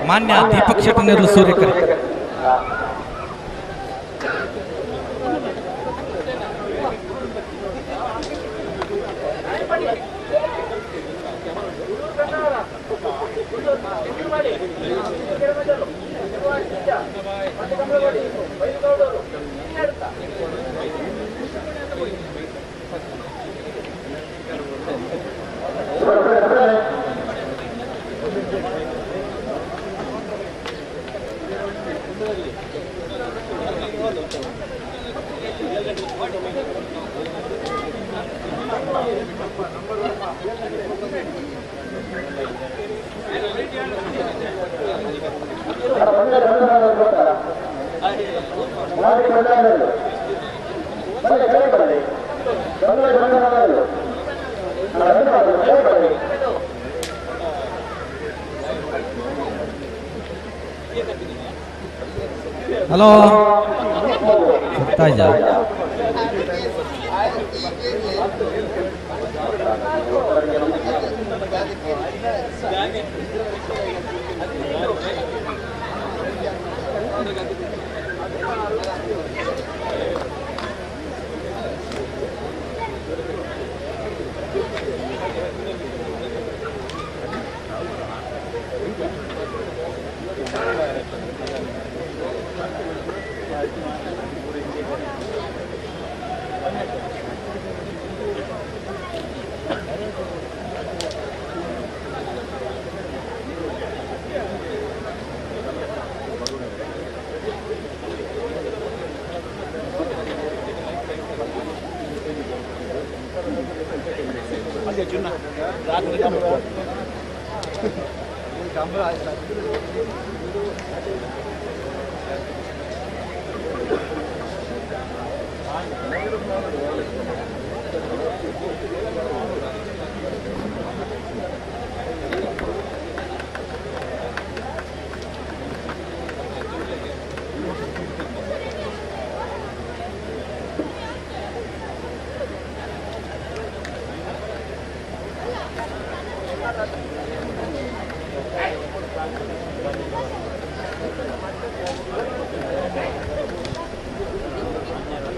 S1: ಮಾನ್ಯ ದೀಪಕ್ ಶೆಟ್ಟನೇರ್ಲು ಸೂರ್ಯ ಕರೆಕ್ಟ್. ಹಲೋ ಗೊತ್ತಾಯ್ತಾ?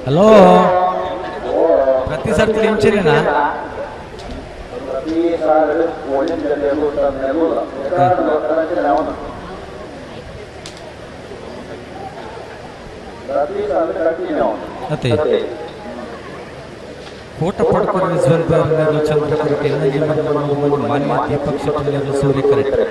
S10: ಹಲೋ ಪ್ರತಿ ಸರ್ತಿ ಇಂಚಿನೇನಾ? ಅತ್ತೆ ಕೋಟ ಪಡ್ಕೊಂಡು ನಿಜ್ವನ್ ಬಾರನೇರು ಚಂದ್ರ ಕರೆಕ್ಟ್ ಎಲ್ಲ ಮಾನ್ಯ ದೀಪಕ್ ಶೆಟ್ಟಿನೇರು ಸೂರ್ಯ ಕರೆಕ್ಟ್.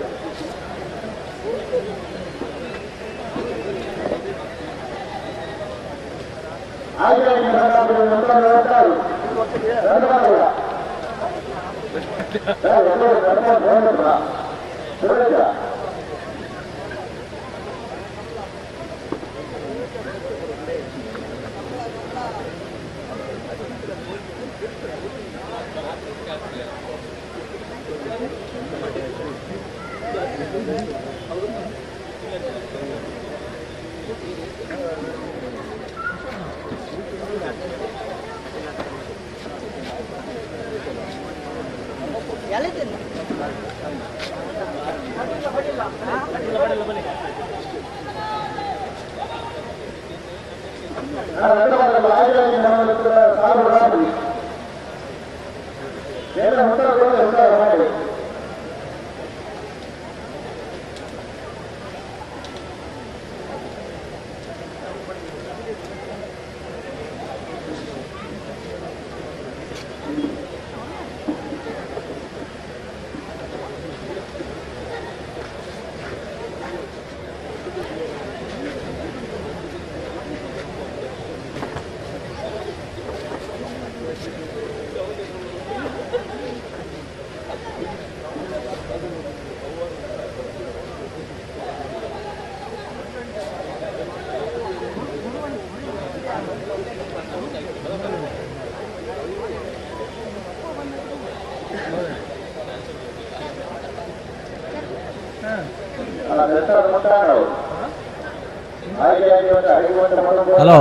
S10: ಹಲೋ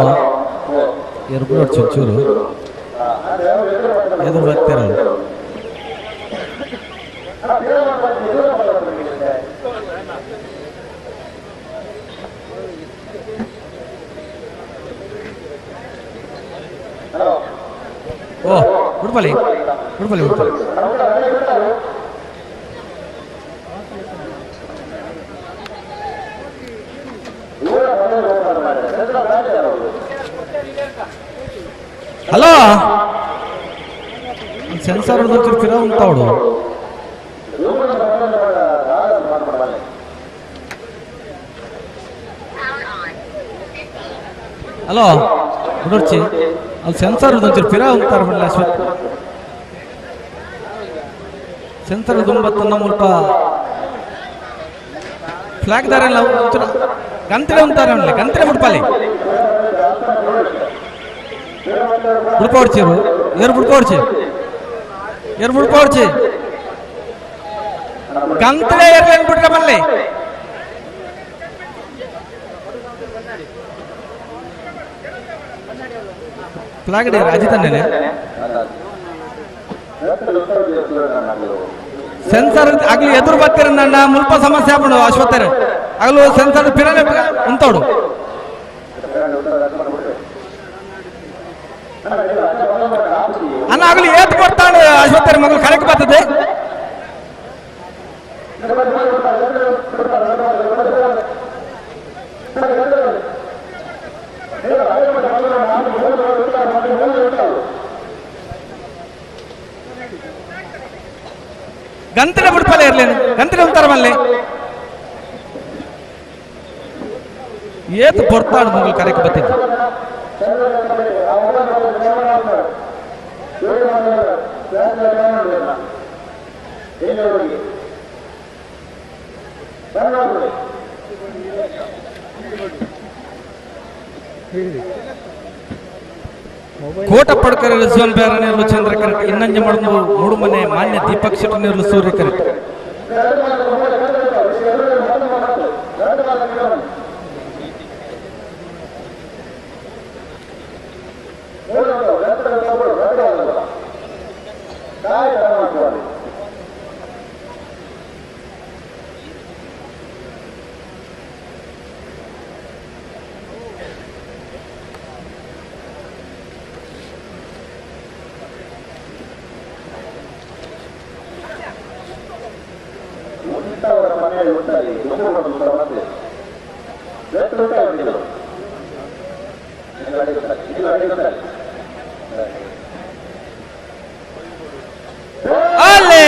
S10: ಎರ್ಬು ಚೂರು ಎದುರು ಬರ್ತಿರಲ್ಲ. ಓ ಉಡ್ಬಲಿ ಉಡ್ಬಲಿ ಉಡ್ಬಲಿ. ಹಲೋ ಸೆನ್ಸಾರ್ ಹೊಡೆದು ಉಂತಾವಡು. ಹಲೋ ಬಿಡೋರ್ಚಿ ಅಲ್ಲಿ ಸೆನ್ಸಾರ್ ಒಂಚೂರು ಪಿರ ಅಂತಾರೆ ಬಿಡಲ್ಲ ಅಶ್ವಥ್. ಸೆನ್ಸಾರ್ ದುಂಬತ್ತನ್ನ ಮುಲ್ಪ ಫ್ಲಾಗ್ ದಾರಲ್ಲ ಒಂಚೂರು ಗಂತ್ರೆ ಅಂತಾರೆ ಅವನಲ್ಲಿ ಗಂತ್ರೆ ಬಿಡ್ಪಾಲಿ ಬಿಡ್ಪೋಡ್ಚಿರು ಏರು ಬಿಡ್ಪೋಡ್ಚಿ ಏರು ಬಿಡ್ಪೋಡ್ಚಿ ಗಂತ್ರೆ ಏರ್ಲೇನು ಬಿಟ್ರೆ ಬಲ್ಲಿ ಫ್ಲಾಗ್ ಡೇ ಅಜಿತನ್ನೇ ಸೆನ್ಸರ್ ಆಗ್ಲಿ ಎದುರು ಬರ್ತೀರ ನನ್ನ ಮುಲ್ಪ ಸಮಸ್ಯೆ ಆಗ್ಬಿಡು ಅಶ್ವತ್ಥರು ಆಗಲು ಸೆನ್ಸರ್ ಪಿರನೆ ಉಂತೋಡು. ಅಣ್ಣ ಆಗಲಿ ಏತ್ ಕೊಡ್ತಾಳೆ ಅಶ್ವತ್ಥರ ಮಗಳು ಕರೆಕ್ಟ್ ಬರ್ತದೆ. ಗಂತಲೆ ಬಿಡ್ಪಲ್ಲ ಇರ್ಲೇನು ಗಂತಲೆ ಉಂತಾರ ಮಲ್ಲೆ ಏತು ಪೊರ್ತಾಡು ಮಗಳು ಕರೆಕ್ ಬತ್ತಿದ್ದು. ಕೋಟ ಪಡ್ಕರ ರಿಜ್ವಾನ್ ಬೇರನೇರ್ಲು ಚಂದ್ರ ಕರೆಕ್ಟ್ ಇನ್ನಂಜೆ ಮಾಡಲು ಮೂಡುಮನೆ ಮಾನ್ಯ ದೀಪಕ್ ಶೆಟ್ಟನೇರ್ಲು ಸೂರ್ಯ ಕರೆಕ್ಟ್.
S1: ಅಲ್ಲೇ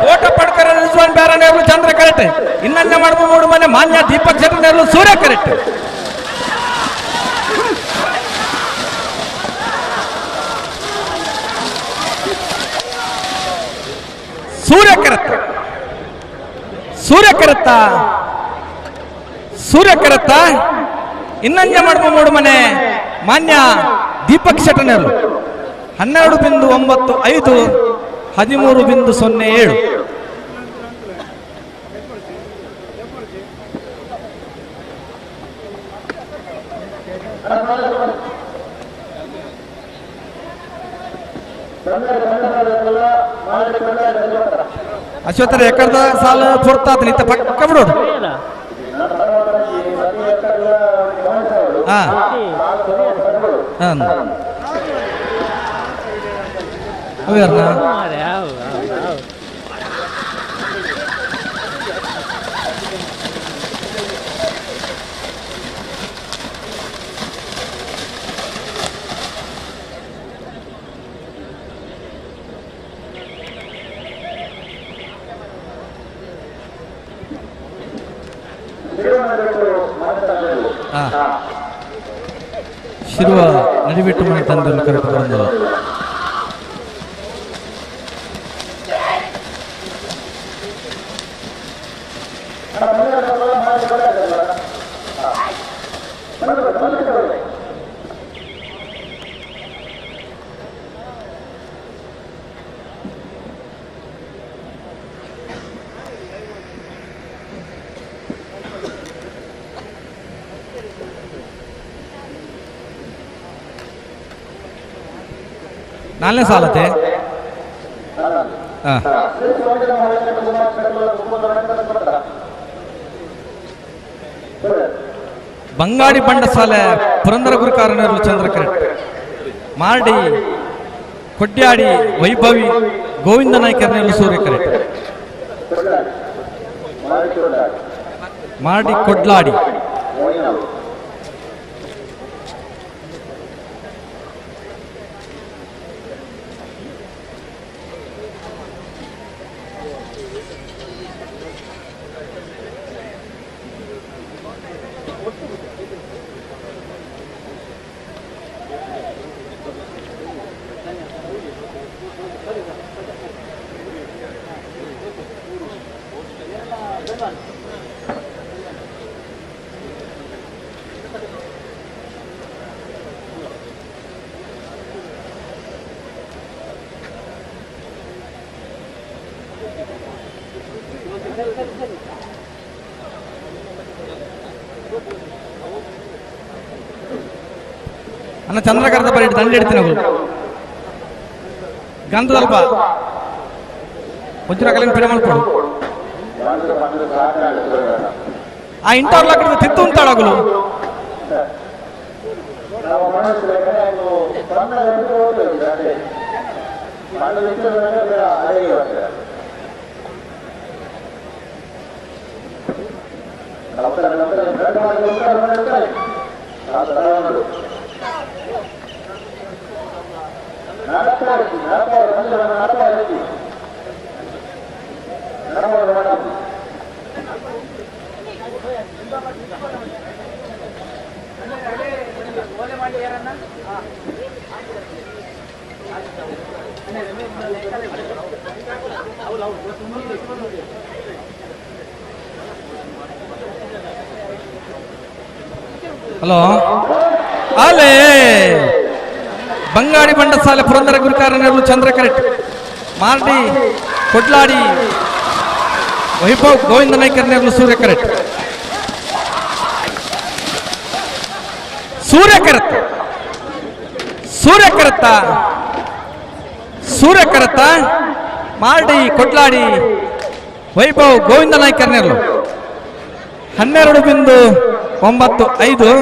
S1: ಕೋಟ ಪಡ್ಕರ ರಿಜ್ವಾನ್ ಬ್ಯಾರನೇರ್ಲು ಚಂದ್ರ ಕರೆಕ್ಟ್ ಇನ್ನನ್ನ ಮಾಡುವ ಮೂಡು ಮನೆ ಮಾನ್ಯ ದೀಪಕ್ ಶೆಟ್ಟರ್ನೇರ್ಲು ಸೂರ್ಯ ಕರೆಕ್ಟ್. ಸೂರ್ಯ ಕರೆಕ್ಟ್ ಸೂರ್ಯ ಕರೆತ್ತ ಸೂರ್ಯ ಕರೆತ್ತ ಇನ್ನಂಜ ಮಾಡುವ ಮೂಡು ಮನೆ ಮಾನ್ಯ ದೀಪಕ್ ಶೆಟ್ಟರ್ನೇರ್ಲು 12.95 13.07. ಅಶ್ವತ್ಥರ ಎಕರ್ದ ಸಾಲ ಪೊರ್ತಾತ ನಿತ್ತ ಪಕ್ಕ ಬಿಡೋಡು. ಹಾ ಶಿರುವ ನಡಿಬಿಟ್ಟು ಮನೆ ತಂದನ್ನು ಕರೆದು ಬಂದರು. ನಾಲ್ನೇ ಸಾಲತೆ ಬಂಗಾಡಿ ಬಂಡಸಾಲೆ ಪುರಂದರ ಗುರುಕಾರನರು ಚಂದ್ರಕರ್ ಮಾರ್ಡಿ ಕೊಡ್ಯಾಡಿ ವೈಭವಿ ಗೋವಿಂದ ನಾಯ್ಕರ್ನೆಲ್ಲ ಸೂರ್ಯ ಕರೆಕ್ಟ್ ಮಾರ್ಡಿ ಕೊಡ್ಲಾಡಿ ಅನ್ನ ಚಂದ್ರಕರದ ಬರೀ ದಂಡ ಇಡ್ತೀನಿ ಅವರು ಗಂಧದಲ್ಪ ಒಂಚೂರು ಪಿಡ ಮಾಡ್ಕೊಡು ಆ ಇಂಟರ್ಲಾಕ್ ತಿತ್ತು ಉಂಟಾಡೋಗಲು ಹಲೋ ಅಲೇ ಬಂಗಾಡಿ ಬಂಡಸಾಲೆ ಪುರಂದರ ಗುರುಕಾರನೆರಳು ಚಂದ್ರ ಕರೆಕ್ಟ್ ಮಾರ್ಡಿ ಕೊಡ್ಲಾಡಿ ವೈಭವ್ ಗೋವಿಂದ ನಾಯ್ಕರ್ನೆರಳು ಸೂರ್ಯ ಕರೆಕ್ಟ್ ಸೂರ್ಯ ಕರತ್ತ ಸೂರ್ಯ ಕರತ್ತ ಸೂರ್ಯ ಕರತ್ತ ಮಾರ್ಡಿ ಕೊಡ್ಲಾಡಿ ವೈಭವ್ ಗೋವಿಂದ ನಾಯ್ಕರ್ನೆರಳು 12.95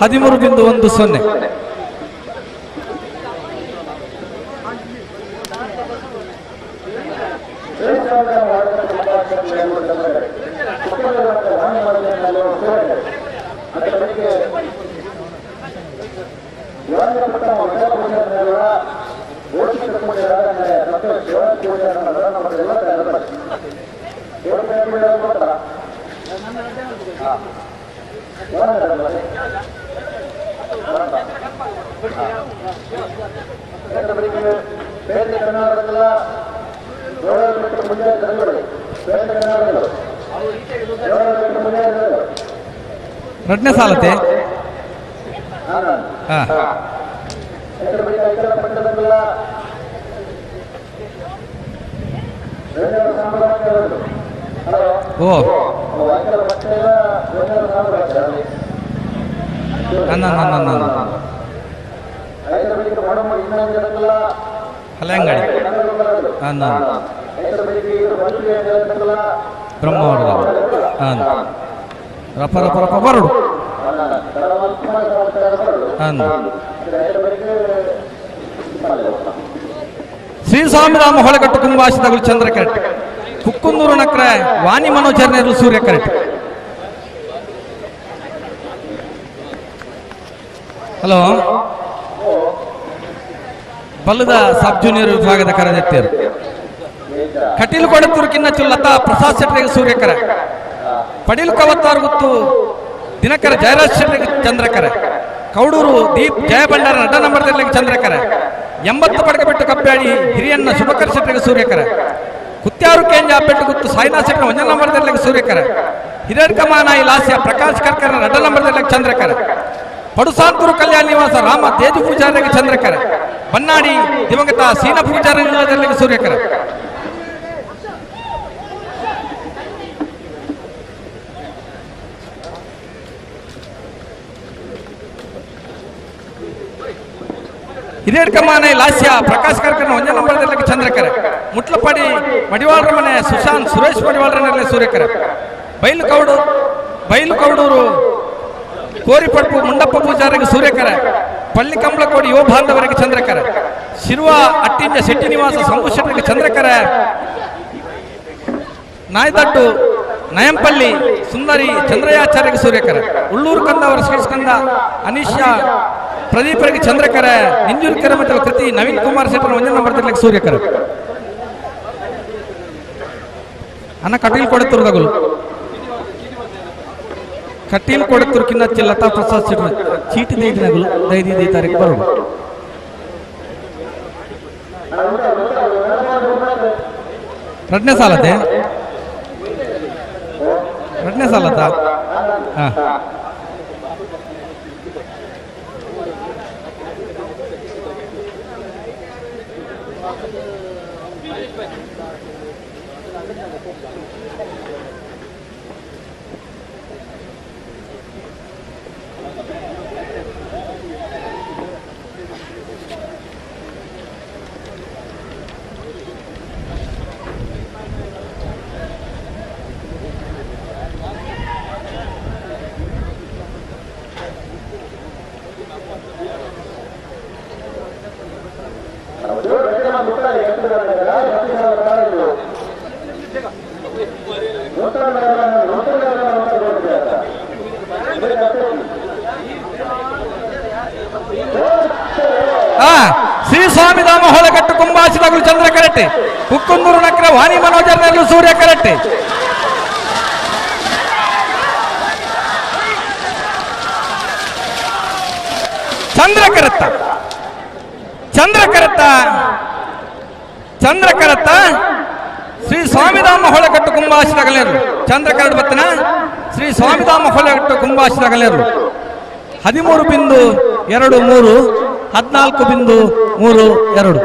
S1: 13.10. ರಡ್ನೇ ಸಾಲತೆ ಓ ಅನ್ನ ಹಲೆಂಗಡಿ ಅನ್ನ ಬ್ರಹ್ಮವರದ ಅನ್ನ ರಪ ರಪ ರಪ ಬರಡು ಅನ್ನ ಶ್ರೀ ಸ್ವಾಮಿರಾಮ ಹೊಳೆಗಟ್ಟು ಕುಂಭಾಷಿತಗಳು ಚಂದ್ರ ಕರೆಕ್ಟ್ ಕುಕ್ಕುಂದೂರು ನಕ್ರೆ ವಾಣಿ ಮನೋಜರ್ನೇರು ಸೂರ್ಯ ಕರೆಕ್ಟ್. ಹಲೋ ಬಲ್ಲದ ಸಬ್ ಜೂನಿಯರ್ ವಿಭಾಗದ ಕರದೆತ್ತಿಯರು ಕಟೀಲು ಕೊಡತೂರು ಕಿನ್ನಚ್ಚು ಲತಾ ಪ್ರಸಾದ್ ಶೆಟ್ಟರಿಗೆ ಸೂರ್ಯಕರ, ಪಡೀಲ್ ಕವತ್ತಾರು ಗುತ್ತು ದಿನಕರ ಜಯರಾಜ್ ಶೆಟ್ಟರಿಗೆ ಚಂದ್ರಕರ, ಕೌಡೂರು ದೀಪ್ ಜಯಭಂಡಾರ ಅಡ್ಡ ನಂಬರ್ ಚಂದ್ರಕರ, 80 ಪಡಕಬೆಟ್ಟು ಕಪ್ಪಾಡಿ ಹಿರಿಯನ್ನ ಶುಭಕರ್ ಶೆಟ್ಟರಿಗೆ ಸೂರ್ಯಕರ, ಕುತ್ಯಾರು ಕೇಂದ್ರ ಬೆಟ್ಟು ಗುತ್ತು ಸಾಯಿನಾಥ್ ಶೆಟ್ಟರ ಒಂಜ ನಂಬರ್ ಸೂರ್ಯಕರ, ಹಿರಡ್ಕಮಾನಾಯಿ ಲಾಸ್ಯ ಪ್ರಕಾಶ್ ಕರ್ಕರ ಅಡ್ಡ ನಂಬರ್ ಚಂದ್ರಕರ, ಪಡುಸಾಂತೂರು ಕಲ್ಯಾಣ ನಿವಾಸ ರಾಮ ತೇಜು ಪೂಜಾರಿಗೆ ಚಂದ್ರಕರ, ಬನ್ನಾಡಿ ದಿವಂಗತ ಸೀನ ಪೂಜಾರಿ ನಿಲ್ಲದಲ್ಲಿ ಸೂರ್ಯಕರ. ಹಿರಿಯಡ್ಕಮಾನೆ ಲಾಸ್ಯ ಪ್ರಕಾಶ್ ಕರ್ಕರ್ನ ಒಂದೇ ನಂಬರ್ ಚಂದ್ರಕರ, ಮುಟ್ಲಪಾಡಿ ಮಡಿವಾಳರ ಮನೆ ಸುಶಾಂತ್ ಸುರೇಶ್ ಮಡಿವಾಳರ ಸೂರ್ಯಕರ, ಬೈಲು ಕೌಡೂರು ಕೋರಿಪಡ್ಪು ಮುಂಡಪ್ಪ ಪೂಜಾರಿಗೆ ಸೂರ್ಯಕರ, ಪಳ್ಳಿ ಕಂಬಳಕೋಡಿ ಯುವ ಬಾಂಧವರಿಗೆ ಚಂದ್ರಕರ, ಶಿರುವ ಅಟ್ಟಿಂಜ ಶೆಟ್ಟಿ ನಿವಾಸ ಸಂಭು ಶೆಟ್ಟಿಗೆ ಚಂದ್ರಕರ, ನಾಯ್ದಟ್ಟು ನಯಂಪಳ್ಳಿ ಸುಂದರಿ ಚಂದ್ರಯಾಚಾರ್ಯಗೆ ಸೂರ್ಯಕರ, ಉಳ್ಳೂರು ಕಂದವರ ಶ್ರೀಸ್ಕಂದ ಅನೀಶಾ ಪ್ರದೀಪರಿಗೆ ಚಂದ್ರಕರ, ನಿಂಜೂರು ಕೆರೆಮಠದ ಕೃತಿ ನವೀನ್ ಕುಮಾರ್ ಶೆಟ್ಟರ್ ಒಂದೇ ನಂಬರ್ ಸೂರ್ಯಕರ. ಅನ್ನ ಕಟೀಲ್ ಕೊಡತುರ್ದಗುಲು ಕಟೀಲ್ ಕೊಡತುರ್ಕಿನ್ನ ಲತಾ ಪ್ರಸಾದ್ ಶೆಟ್ಟರ್ ಚೀಟಿ ದೈದಿನಗುಲು ದೈದಿ ತಾರೀಕು ಬರೋದು. ಎರಡನೇ ಸಾಲತೆ ಎರಡನೇ ಸಾಲತ ಹಾಂ ಶ್ರೀ ಸ್ವಾಮಿಧಾಮ ಹೊಳಗಟ್ಟು ಕುಂಬಾಸಿದಗಳು ಚಂದ್ರ ಕರಟೆ, ಕುಕ್ಕುಂದೂರು ನಕ್ರ ವಾಣಿ ಮನೋಜರ್ನಲ್ಲೂ ಸೂರ್ಯ ಕರಟೆ. ಚಂದ್ರಕರತ್ತ ಚಂದ್ರಕರತ್ತ ಚಂದ್ರಕರತ್ತ ಶ್ರೀ ಸ್ವಾಮಿಧಾಮ ಹೊಳಗಟ್ಟು ಕುಂಬಾಸಿದಗಲೇರು ಚಂದ್ರಕರಡು ಬತ್ತನ ಶ್ರೀ ಸ್ವಾಮಿಧಾಮ ಹೊಳಗಟ್ಟು ಕುಂಬಾಸಿದಗಲೇರು 13.23 14.32.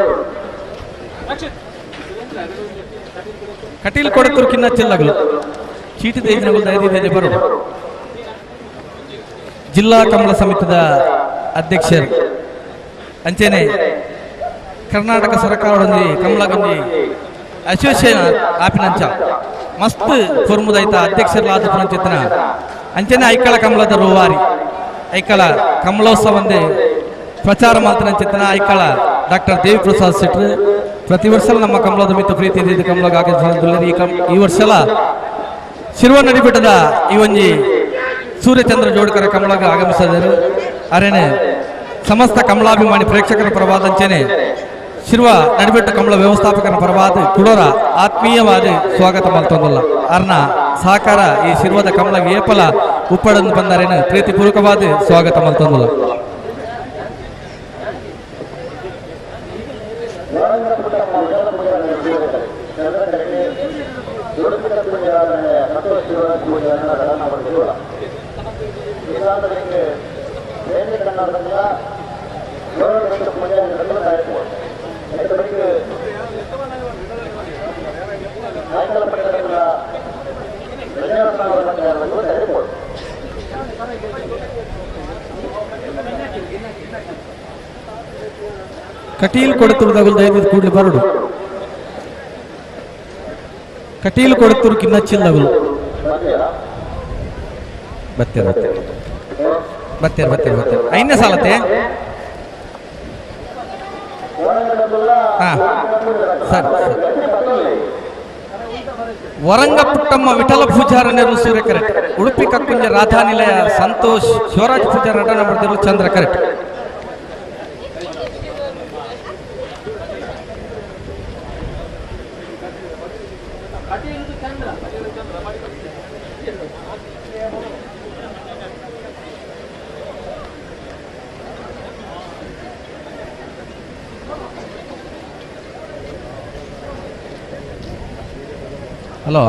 S1: ಕಟೀಲ್ ಕೊಡತೂರು ಕಿನ್ನ ಚಿಲ್ಲಗಲು ಚೀಟಿ ದೇಜಿನಗಳು ದಯದಿ ಬರು. ಜಿಲ್ಲಾ ಕಮಲ ಸಮಿತಿದ ಅಧ್ಯಕ್ಷರು ಅಂಚೆನೆ ಕರ್ನಾಟಕ ಸರ್ಕಾರದೊಂದಿ ಕಮಲಗಂಜಿ ಅಸೋಸಿಯೇಷನ್ ಆಪಿನಂಚ ಮಸ್ತ್ ಫೊರ್ಮುದೈತ ಅಧ್ಯಕ್ಷರಲಾದ ಪುನಂಚಿತನ ಅಂಚೆನೆ ಐಕಳ ಕಮಲದ ರೂವಾರಿ ಐಕಳ ಕಮಲೋತ್ಸವ ಒಂದೇ ಪ್ರಚಾರ ಮಾತನಂಚಿತನ ಐಕಳ ಡಾಕ್ಟರ್ ದೇವಿ ಪ್ರಸಾದ್ ಶೆಟ್ರು
S10: ಪ್ರತಿ ವರ್ಷ ನಮ್ಮ ಕಮಲದ ಮಿತ್ತು ಪ್ರೀತಿ ಇದ್ದಿದ್ದು ಕಮಲಗ ಈ ವರ್ಷಲ ಶಿರ್ವ ನಡಿಬಿಟ್ಟದ ಈ ಒಂಜಿ ಸೂರ್ಯಚಂದ್ರ ಜೋಡ್ಕರ ಕಮಲಗ ಆಗಮಿಸಿದರು. ಅರೇನೆ ಸಮಸ್ತ ಕಮಲಾಭಿಮಾನಿ ಪ್ರೇಕ್ಷಕರ ಪರವಾದಂಚೇನೆ ಶಿರ್ವ ನಡಿಬೆಟ್ಟ ಕಮಲ ವ್ಯವಸ್ಥಾಪಕರ ಪರವಾದ ಕುಡೋರ ಆತ್ಮೀಯವಾದ ಸ್ವಾಗತ ಮಲ್ತೊಂದಲ್ಲ. ಅರ್ನ ಸಹಕಾರ ಈ ಶಿರ್ವದ ಕಮಲ ಏಪಲ ಉಪ್ಪಡನ್ನು ಬಂದರೇನು ಪ್ರೀತಿಪೂರ್ವಕವಾದ ಸ್ವಾಗತ ಮಲ್ತೊಂದಲ್ಲ. ಕಟೀಲ್ ಕೊಡತೂರು ದಯವಿಟ್ಟು ಕೂಡಲೇ ಬರಡು. ಕಟೀಲ್ ಕೊಡತೂರು ಕಿನ್ನಚ್ಚಿಲ್ದಗುಲು ಬತ್ತೀರ ಬತ್ತೀರ ಬತ್ತೀರ ಬತ್ತೀರ ಬತ್ತೀರ ಐದನೇ ಸಾಲತ್ತೆ. ಹಾ ಸರಿ ಸರಿ. ವರಂಗ ಪುಟ್ಟಮ್ಮ ವಿಠಲ ಪೂಜಾರ ನೆರಳು ಸೂರ್ಯ ಕರೆಕ್ಟ್. ಉಡುಪಿ ಕಕ್ಕುಂಜ ರಾಧಾ ನಿಲಯ ಸಂತೋಷ್ ಶಿವರಾಜ್ ಪೂಜಾರ ನಟನ ಬರ್ದಿರು Chandra correct. Hello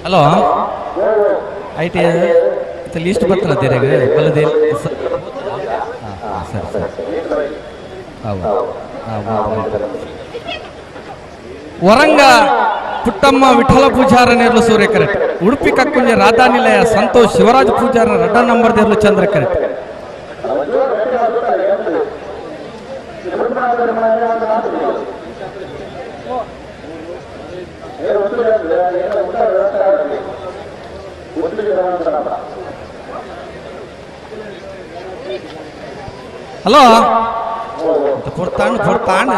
S10: hello I T list ಬರ್ತಲ್ಲ ತೆರೆಗೆ ಬಲ್ಲದೆ. ಸರಿ ಸರಿ. ಹೌದು. ವರಂಗ ಪುಟ್ಟಮ್ಮ ವಿಠಲ ಪೂಜಾರ ನೇರ್ಲು ಸೂರ್ಯ ಕರೆಕ್ಟ್. ಉಡುಪಿ ಕಕ್ಕುಂಜ ರಾಧಾ ನಿಲಯ ಸಂತೋಷ್ ಶಿವರಾಜ್ ಪೂಜಾರ ರಡ್ಡ ನಂಬರ್ ದೇರ್ಲು ಚಂದ್ರ ಕರೆಕ್ಟ್. ಹಲೋ ಪೊರ್ತಾಣ್ ಪೊರ್ತಾಣ್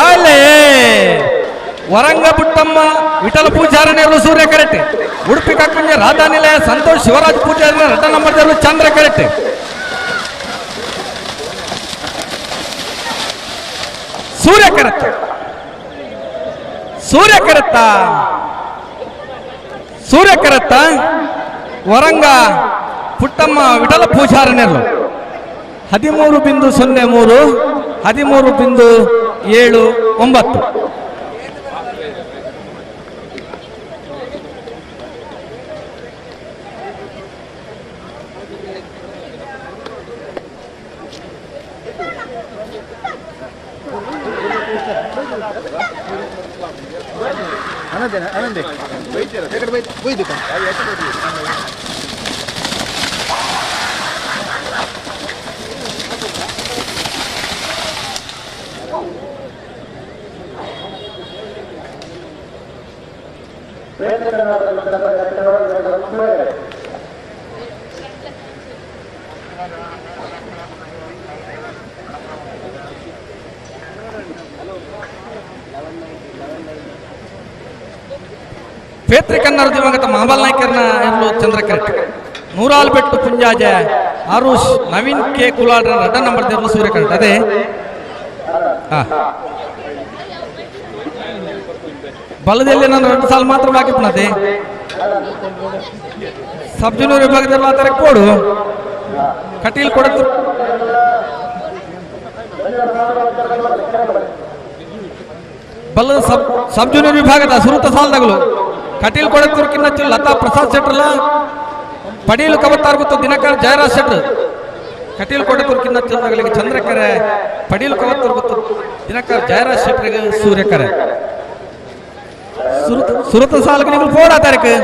S10: ಅಲ್ಲೇ ವರಂಗ ಪುಟ್ಟಮ್ಮ ವಿಠಲ ಪೂಜಾರ ನೆರಳು ಸೂರ್ಯ ಕರೆಕ್ಟ್. ಉಡುಪಿ ಕಕ್ಕುಂಜ ರಾಧಾ ನಿಲಯ ಸಂತೋಷ್ ಶಿವರಾಜ್ ಪೂಜಾರ ರಥ ನಂಬರ್ ಚಂದ್ರ ಕರೆಕ್ಟ್. ಸೂರ್ಯ ಕರೆಕ್ಟ್. ಸೂರ್ಯ ಕರೆತ್ತ ಸೂರ್ಯ ಕರೆತ್ತ ವರಂಗ ಪುಟ್ಟಮ್ಮ ವಿಠಲ ಪೂಜಾರ ನೆರಳು 13.03 13.79. ಪೇತ್ರಿ ಕನ್ನಡ ದಿವಂಗತ ಮಹಾಬಲ್ ನಾಯ್ಕರ್ನ ಇರಲು ಚಂದ್ರ ಕರೆಕ್ಟ್. ನೂರಾಲ್ಬೆಟ್ಟು ಪುಂಜಾಜೆ ಆರುಷ್ ನವೀನ್ ಕೆ ಕುಲಾಡ್ರ ರಡ್ಡ ನಂಬರ್ ದೇರ್ಲು ಸೂರ್ಯ ಕರೆಕ್ಟ್. ಅದೇ ಬಲದಲ್ಲಿ ನಾನು 2 ಸಾಲ ಮಾತ್ರ ಬಾಕಿ ಪುನತೆ ಸಬ್ ಜೂನಿಯರ್ ವಿಭಾಗದಲ್ಲಿ ಆತರ ಕೊಡು ಕಟೀಲ್ ಕೊಡತು. ಬಲ್ಲದ ಸಬ್ ಜೂನಿಯರ್ ವಿಭಾಗದ ಸುರುತ ಸಾಲದಗಳು
S1: ಕಟೀಲ್ ಕೊಡತ್ತೂರು ಕಿನ್ನಚ್ಚು ಲತಾ ಪ್ರಸಾದ್ ಶೆಟ್ರಲ್ಲ ಪಡೀಲು ಕವತ್ತಾರ್ಗುತ್ತು ದಿನಕರ್ ಜಯರಾಜ್ ಶೆಟ್ರು. ಕಟೀಲ್ ಕೊಡತ್ತೂರು ಕಿನ್ನಚ್ಚು ಚಂದ್ರಕರೆ, ಪಡೀಲು ಕವತ್ತೂರ್ಗುತ್ತು ದಿನಕರ್ ಜಯರಾಜ್ ಶೆಟ್ರಿಗೆ ಸೂರ್ಯಕರೆ. ಸುರತ ಸಾಲಕ್ಕೆ ನೀವು ಫೋನ್ ತಾರೀಕು.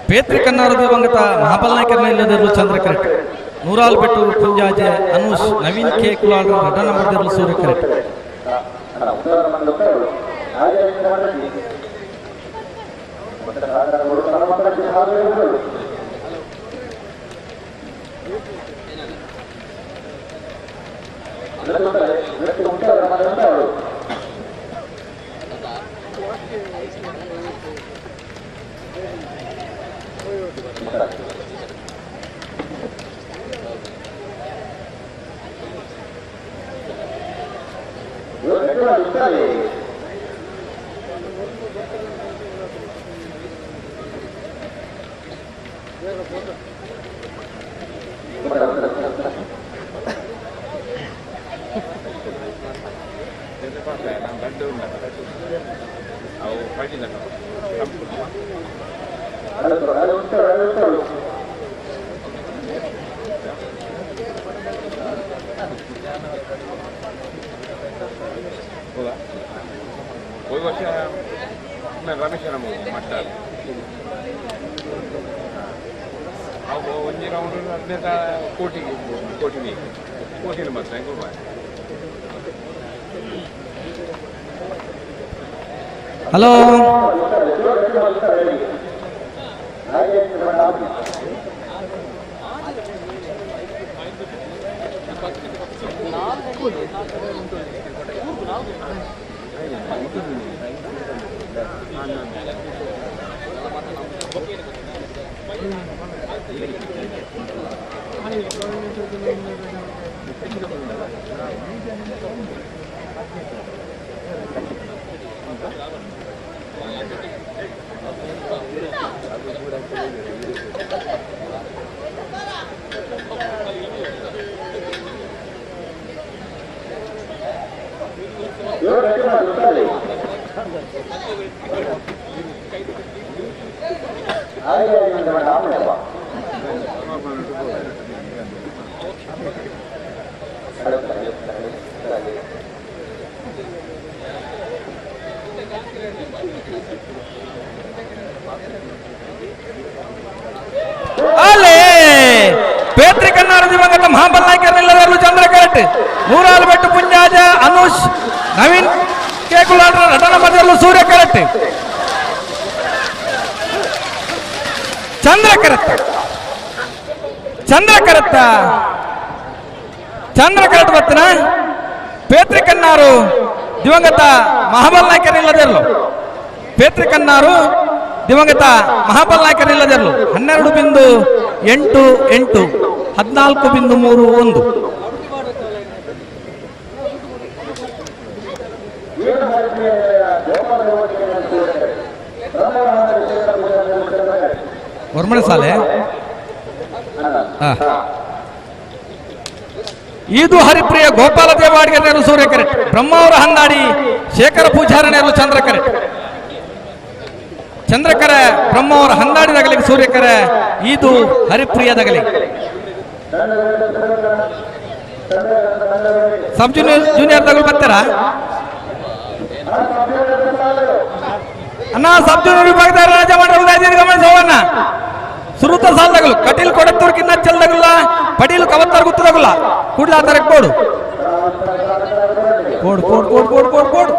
S1: ಪೇತ್ರಿ ಕನ್ನಾರ ದಿವಂಗತ ಮಹಾಬಲ್ ನಾಯಕರ ಇಲ್ಲದಿರಲು ಚಂದ್ರಕರೆಟ್, ನೂರಾಲ್ ಬೆಟ್ಟು ಪುಂಜಾಜೆ ಅನುಷ್ ನವೀನ್ ಕೆ ಕುಲಾಲ್ ರಡನ ಮಾಡಿದಿರಲು ಸೂರ್ಯಕರೆಟ್. ಹಲೋ ಅಲ್ಲೇ ಪೇತ್ರಿ ಕನ್ನಾರ ದಿವಂಗತ ಮಹಾಬಲ್ ನಾಯಕರನ್ನೆಲ್ಲರೂ ಚಂದ್ರ ಕರೆಕ್ಟ್ ನೂರಾಲು ಬೆಟ್ಟು ಪುಂಜಾಜ ಅನುಷ್ ನವೀನ್ ಕೇಕುಲಾಡ್ರ ನಟನ ಮಧ್ಯದಲ್ಲೂ ಸೂರ್ಯ ಕರೆಕ್ಟ್ ಚಂದ್ರ ಕರತ್ತ ಚಂದ್ರ ಕರತ್ತ ಚಂದ್ರ ಕರೆಕ್ಟ್ ಬತ್ತನ ಪೇತ್ರಿ ಕನ್ನಾರು ದಿವಂಗತ ಮಹಾಬಲ್ ನಾಯಕರಿಲ್ಲದಿರಲು ಪೇತ್ರಿ ಕನ್ನಾರು ದಿವಂಗತ ಮಹಾಬಲ್ ನಾಯಕರಿಲ್ಲದಿರಲು 12.88 14.31. ವರ್ಮಣ ಸಾಲೆ. ಇದು ಹರಿಪ್ರಿಯ ಗೋಪಾಲ ದೇವಾಡಿಗೆ ನೇರು ಸೂರ್ಯ ಕರೆಕ್ಟ್ ಬ್ರಹ್ಮಾವರ ಹಂದಾಡಿ ಶೇಖರ ಪೂಜಾರ ನೇರು ಚಂದ್ರಕರೆ ಚಂದ್ರಕರೆ ಬ್ರಹ್ಮಾವರ ಹಂದಾಡಿದಾಗಲಿಗೆ ಸೂರ್ಯಕರೆ ಇದು ಹರಿಪ್ರಿಯದಾಗಲಿ ಸಬ್ ಜೂನಿಯರ್ ಜೂನಿಯರ್ ದಗಳು ಬರ್ತಾರ ಅಣ್ಣ ಸಬ್ ಜೂನಿಯರ್ ವಿಭಾಗದ ರಾಜ ಮಂಡಲದ ಗಮನಿಸೋವನ್ನ ಸುರುತ ಸಾಲದಗಳು ಕಟೀಲ್ ಕೊಡತ್ತೂರ್ ಕಿನ್ನ ಚೆಲ್ದಗುಲ್ಲ ಪಡೀಲ್ ಕವತ್ತಾರ್ ಗುತ್ತದಗುಲ್ಲ ಕೂಡ್ಲ ಆತರ ಕೊಡು ಕೊಡು ಕೊಡು ಕೊಡು ಕೊಡು ಕೊಡು ಕೊಡು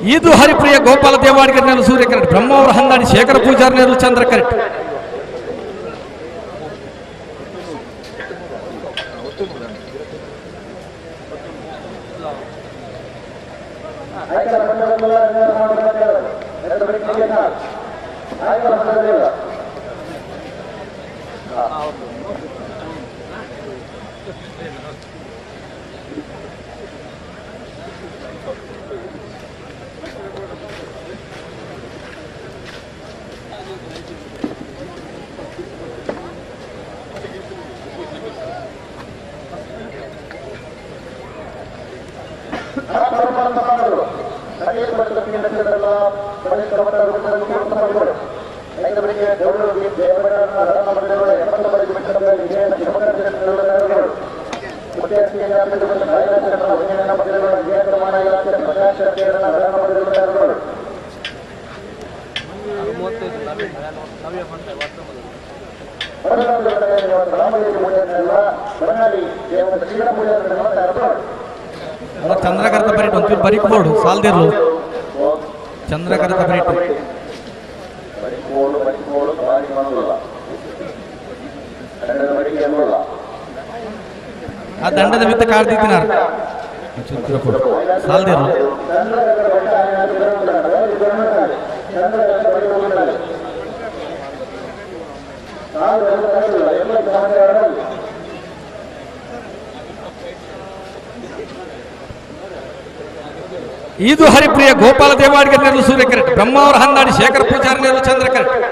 S1: ಇದು ಹರಿಪ್ರಿಯ ಗೋಪಾಲ ದೇವಾಡಿಗರ ನೇರು ಸೂರ್ಯ ಕರೆಕ್ಟ್ ಬ್ರಹ್ಮಾವರ ಹಂದಾಡಿ ಶೇಖರ ಪೂಜಾರ ನೇರು ಚಂದ್ರ ಕರೆಕ್ಟ್ ಚಂದ್ರಕರ್ತ ಬರೀಟು ಒಂಚೂರು ಬರೀಕ್ ಬೋರ್ಡು ಸಾಲ್ದಿರ್ಲು ಚಂದ್ರಕರ್ತ ಬರೀಟು ಆ ದಂಡದ ಮಿತ್ತ ಕಾಡ್ದಿತ್ತಿನಾರ ಸಾಲ್ದಿರ್ಲು ಇದು ಹರಿಪ್ರಿಯ ಗೋಪಾಲ ದೇವಾಡಿಗೆ ನೇರು ಸೂರ್ಯ ಕರೆಕ್ಟ್ ಬ್ರಹ್ಮಾವರ ಹಂದಾಡಿ ಶೇಖರ ಪೂಜಾರಿ ನೇರು ಚಂದ್ರ ಕರೆಕ್ಟ್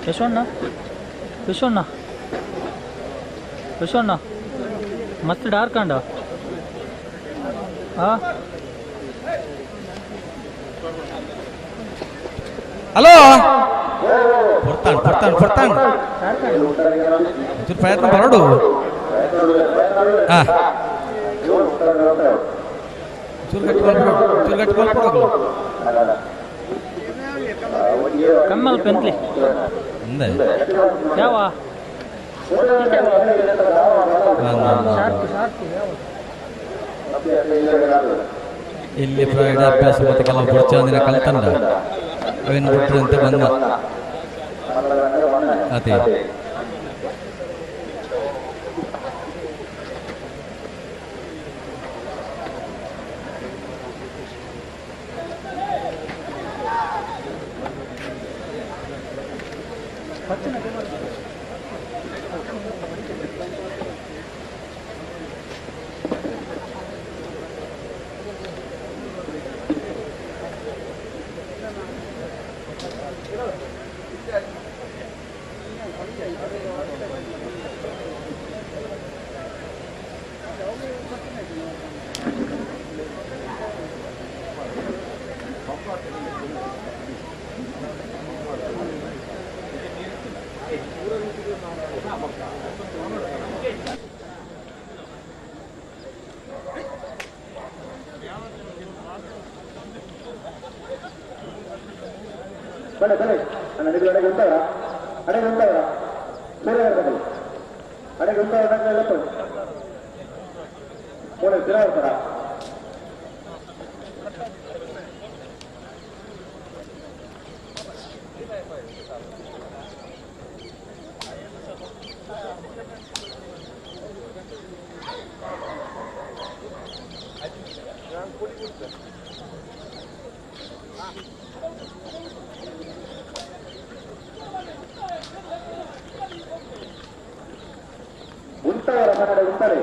S5: ಯಶೋಣ್ಣ ಯಶೋಣ್ಣ ಯಶೋಣ್ಣ ಮಸ್ತ್ ಡಾರ್ಕ್ ಅಂಡ ಹಾಂ
S1: ಹಲೋ ಕೊಡ್ತಾನೆ ಕೊಡ್ತಾನೆ ಕೊಡ್ತಾನೆ ಒಂಚೂರು ಪ್ರಯತ್ನ ಬರೋಡು ಹಾಂ ಚೂರು ಗಟ್ಟಿ ಚೂರು ಗಟ್ಟಿ ಕೊಡು
S5: ಕಮ್ಮಲ್ ಪೆಂತ್ಲಿ
S1: ಅಂದೆ
S5: ಯಾವ
S10: ಇಲ್ಲಿ ಪ್ರೈವೇಟ್ ಅಭ್ಯಾಸ ಮತ್ತು ಕೆಲವು ಬುಡ್ಚಂದಿನ ಕಲ್ತಂಡ ಅವೇನು ಬಿಟ್ರು ಅಂತ ಬಂದ ಅದೇ
S2: ಬನ್ನಿ ಬನ್ನಿ ಅಣ್ಣ ಅಡೆಗೆ ಉಂಟವರ ಅಡೆಗೆ ಉಂಟವರ ಸೂರ್ಯ ಅಡೆಗೆ ಉಂಟವರ ಮೂಲೆ ತಿರವರ್ತಾರ ಉಂಟವರ ಮನಡೆ ಉಂಟರೆ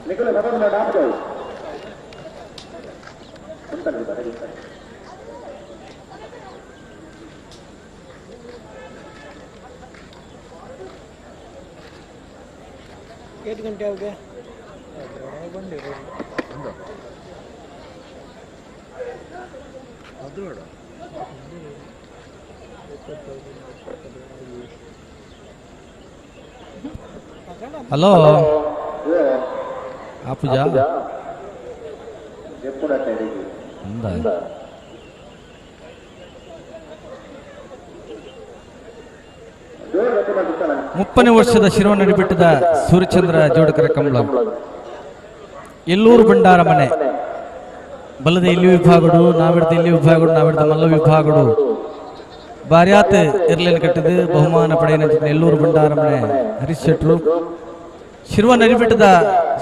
S2: ನಿಖಿಲ ಸದನ ನಾಪದವು ಉಂಟನೆ ಬರೆ ಉಂಟನೆ
S8: 8 ಗಂಟೆ ಆಗಿದೆ
S7: ಅದು ಬೇಡ.
S10: ಹಲೋ ಆಪುಜಾ ఉందా? ಮುಪ್ಪನೇ ವರ್ಷದ ಶಿರೋನಡಿ ಬಿಟ್ಟದ ಸೂರ್ಯಚಂದ್ರ ಜೋಡಕರ ಕಂಬಳ ಎಲ್ಲೂರು ಭಂಡಾರ ಮನೆ ಬಲದ ಇಲ್ಲಿ ವಿಭಾಗಡು ನಾವಿಡ್ದ ಇಲ್ಲಿ ವಿಭಾಗಡು ನಾವಿಡ್ದ ಮಲ್ಲ ವಿಭಾಗಡು ಬಾರ್ಯಾತ್ ಇರ್ಲೇನು ಕಟ್ಟಿದ್ದು ಬಹುಮಾನ ಪಡೆಯನ ಎಲ್ಲೂರು ಭಂಡಾರ ಮನೆ ಹರೀಶ್ ಶೆಟ್ರು ಶಿರುವ ನರಿಬಿಟ್ಟದ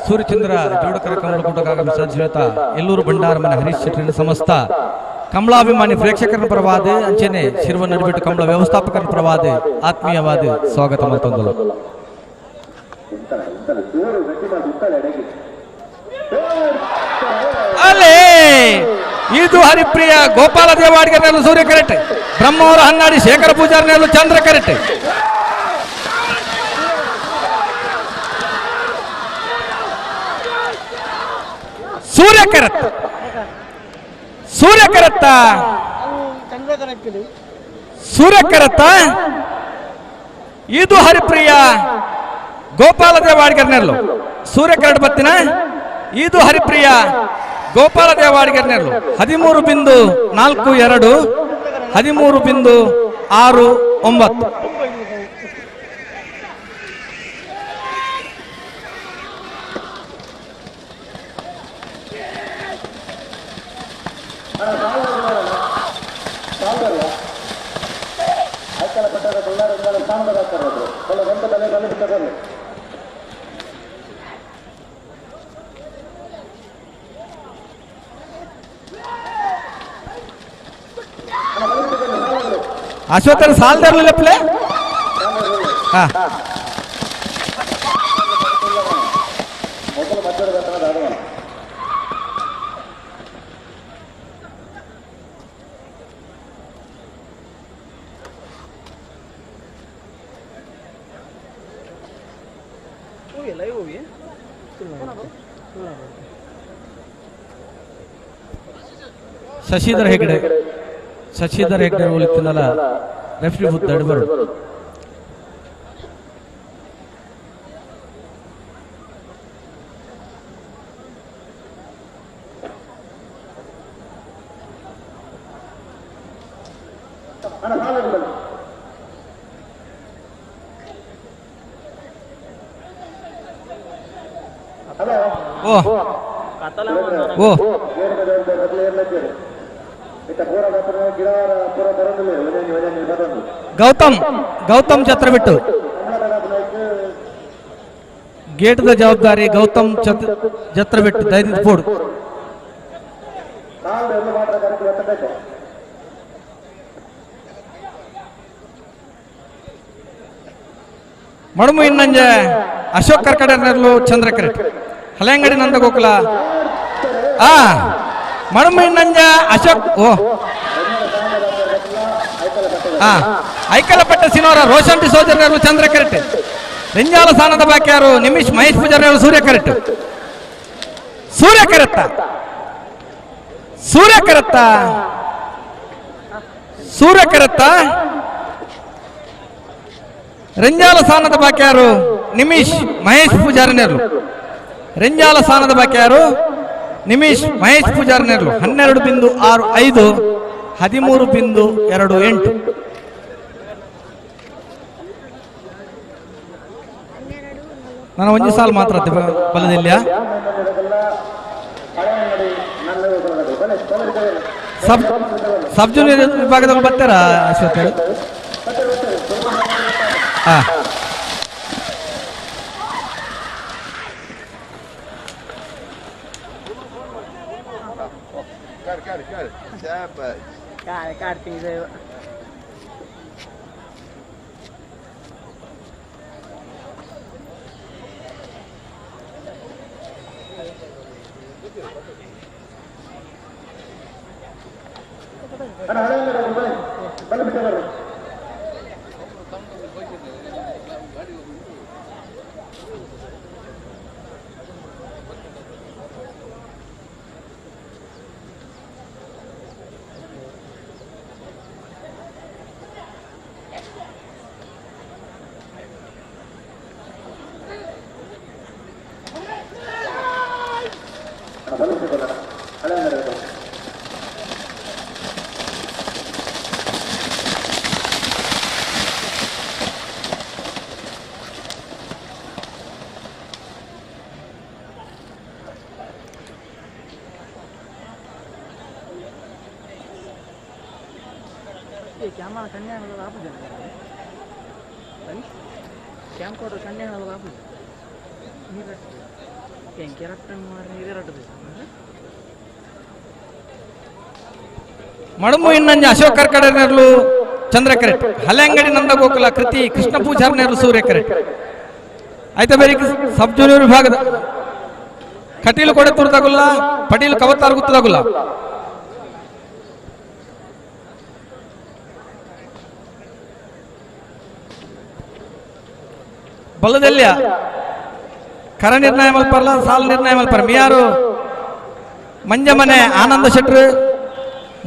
S10: ಸೂರ್ಯಚಂದ್ರ ಜೋಡಕರ ಕಮಲ ಕೂಟಕ್ಕಾಗಮಿಸಿದ ಎಲ್ಲೂರು ಭಂಡಾರ ಮನೆ ಹರೀಶ್ ಶೆಟ್ಟರಿನ ಸಮಸ್ತ ಕಮಲಾಭಿಮಾನಿ ಪ್ರೇಕ್ಷಕರ ಪರವಾದ ಅಂಚನೆ ಶಿರುವ ನರಿಬಿಟ್ಟು ಕಮಲ ವ್ಯವಸ್ಥಾಪಕರ ಪರವಾದ ಆತ್ಮೀಯವಾದ ಸ್ವಾಗತ ಮತ್ತೊಂದು. ಅಲ್ಲೇ ಇದು ಹರಿಪ್ರಿಯ ಗೋಪಾಲ ದೇವಾಡಿಗರಲ್ಲೂ ಸೂರ್ಯ ಕರೆಕ್ಟ್, ಬ್ರಹ್ಮವರ ಹನ್ನಾಡಿ ಶೇಖರ ಪೂಜಾರಿನಲ್ಲೂ ಚಂದ್ರ ಕರೆಕ್ಟ್. ಸೂರ್ಯ ಕರೆಕ್ಟ್, ಸೂರ್ಯ ಕರೆಕ್ಟ, ಸೂರ್ಯ ಕರೆಕ್ಟ. ಇದು ಹರಿಪ್ರಿಯ ಗೋಪಾಲ ದೇವಾಡಿಗರ್ನೆಲ್ಲು ಸೂರ್ಯ ಕರೆಕ್ಟ್ ಬತ್ತಿನ. ಇದು ಹರಿಪ್ರಿಯ ಗೋಪಾಲ ದೇವಾಡಿಗರ್ನೆಲ್ಲು 13.42 13.69. ಅಶ್ವತ್ಥನ ಸಾಲದಾರಲ್ಲ ಪ್ಲೇ. ಹಾ ಶಶಿಧರ್ ಹೆಗ್ಡೆ, ಶಶಿಧರ್ ಹೆಗ್ಡೆ ಉಳಿತಿನಲ್ಲ ರೆಫ್ರಿ ಬುದ್ಧ ಬರು. ಓ ಓ ಗೌತಮ್, ಗೌತಮ್ ಛತ್ರ ಬಿಟ್ಟು ಗೇಟ್ದ ಜವಾಬ್ದಾರಿ ಗೌತಮ್ ಛತ್ರ ಬಿಟ್ಟು ದಯವಿಟ್ಟು ಬೋರ್ಡ್.
S1: ಮಡುಮು ಇನ್ನಂಜೆ ಅಶೋಕ್ ಕರ್ಕಡರ್ನರ್ಲು ಚಂದ್ರ ಕರೆಟ್ ಹಳೆಯಂಗಡಿ ನಂದಗೋಕುಲ ಆ ಮಡುಮು ಇನ್ನಂಜೆ ಅಶೋಕ್ ಓ ಆ ಐಕಲಪಟ್ಟ ಸಿನೋರ ರೋಷನ್ ಡಿಸೋಜರ್ನರ್ಲು ಚಂದ್ರ ಕರೆಟ್ ರೆಂಜಾಲ ಸ್ಥಾನದ ಬಾಕಿಯಾರು ನಿಮಿಷ್ ಮಹೇಶ್ ಪೂಜಾರ್ನರ್ಲು ಸೂರ್ಯ ಕರೆಟ್ ಸೂರ್ಯ ಕರೆತ್ತ ಸೂರ್ಯ ಕರೆತ್ತ ಸೂರ್ಯ ಕರೆತ್ತ ರೆಂಜಾಲ ಸ್ಥಾನದ ಬಾಕಿಯಾರು ನಿಮಿಷ್ ಮಹೇಶ್ ಪೂಜಾರಿನೇರ್ಲು ರೆಂಜಾಲ ಸ್ಥಾನದ ಬಾಕಿಯಾರು ನಿಮಿಷ್ ಮಹೇಶ್ ಪೂಜಾರಿನೇರ್ಲು 12.65 13.28. ನಾನು ಒಂಜಿ ಸಾಲು ಮಾತ್ರ ಬಲದಿಲ್ಲ. ಸಬ್ ಸಬ್ ಜೂನಿಯರ್ ವಿಭಾಗದವರು ಬರ್ತಾರಾ ಅಶ್ವಥ್? ಹಾಂ ಮಡಮು ಇನ್ನಂಜ ಅಶೋಕ್ ಕರ್ಕಡರ್ನರ್ಲು ಚಂದ್ರ ಕರೆಟ್ ಹಲೆಂಗಡಿ ನಂದಗೋಕುಲ ಕೃತಿ ಕೃಷ್ಣ ಪೂಜಾರ್ನರ್ಲು ಸೂರ್ಯ ಕರೆಟ್ ಆಯ್ತಾ ಬೇರೆ ಸಬ್ ಜೂನಿಯರ್ ವಿಭಾಗದ ಕಟೀಲು ಕೊಡೆ ತುರ್ದಾಗುಲ್ಲ ಪಟೀಲು ಕವತ್ತಾರು ಗುತ್ತದಾಗುಲ್ಲ. ಬಲ್ಲದೆಲ್ಲಿಯ ಕರ ನಿರ್ಣಯ ಮಲ್ಪರ್ಲ ಸಾಲ ನಿರ್ಣಯ ಮಲ್ಪರ ಮಿಯಾರು ಮಂಜಮನೆ ಆನಂದ ಶೆಟ್ರು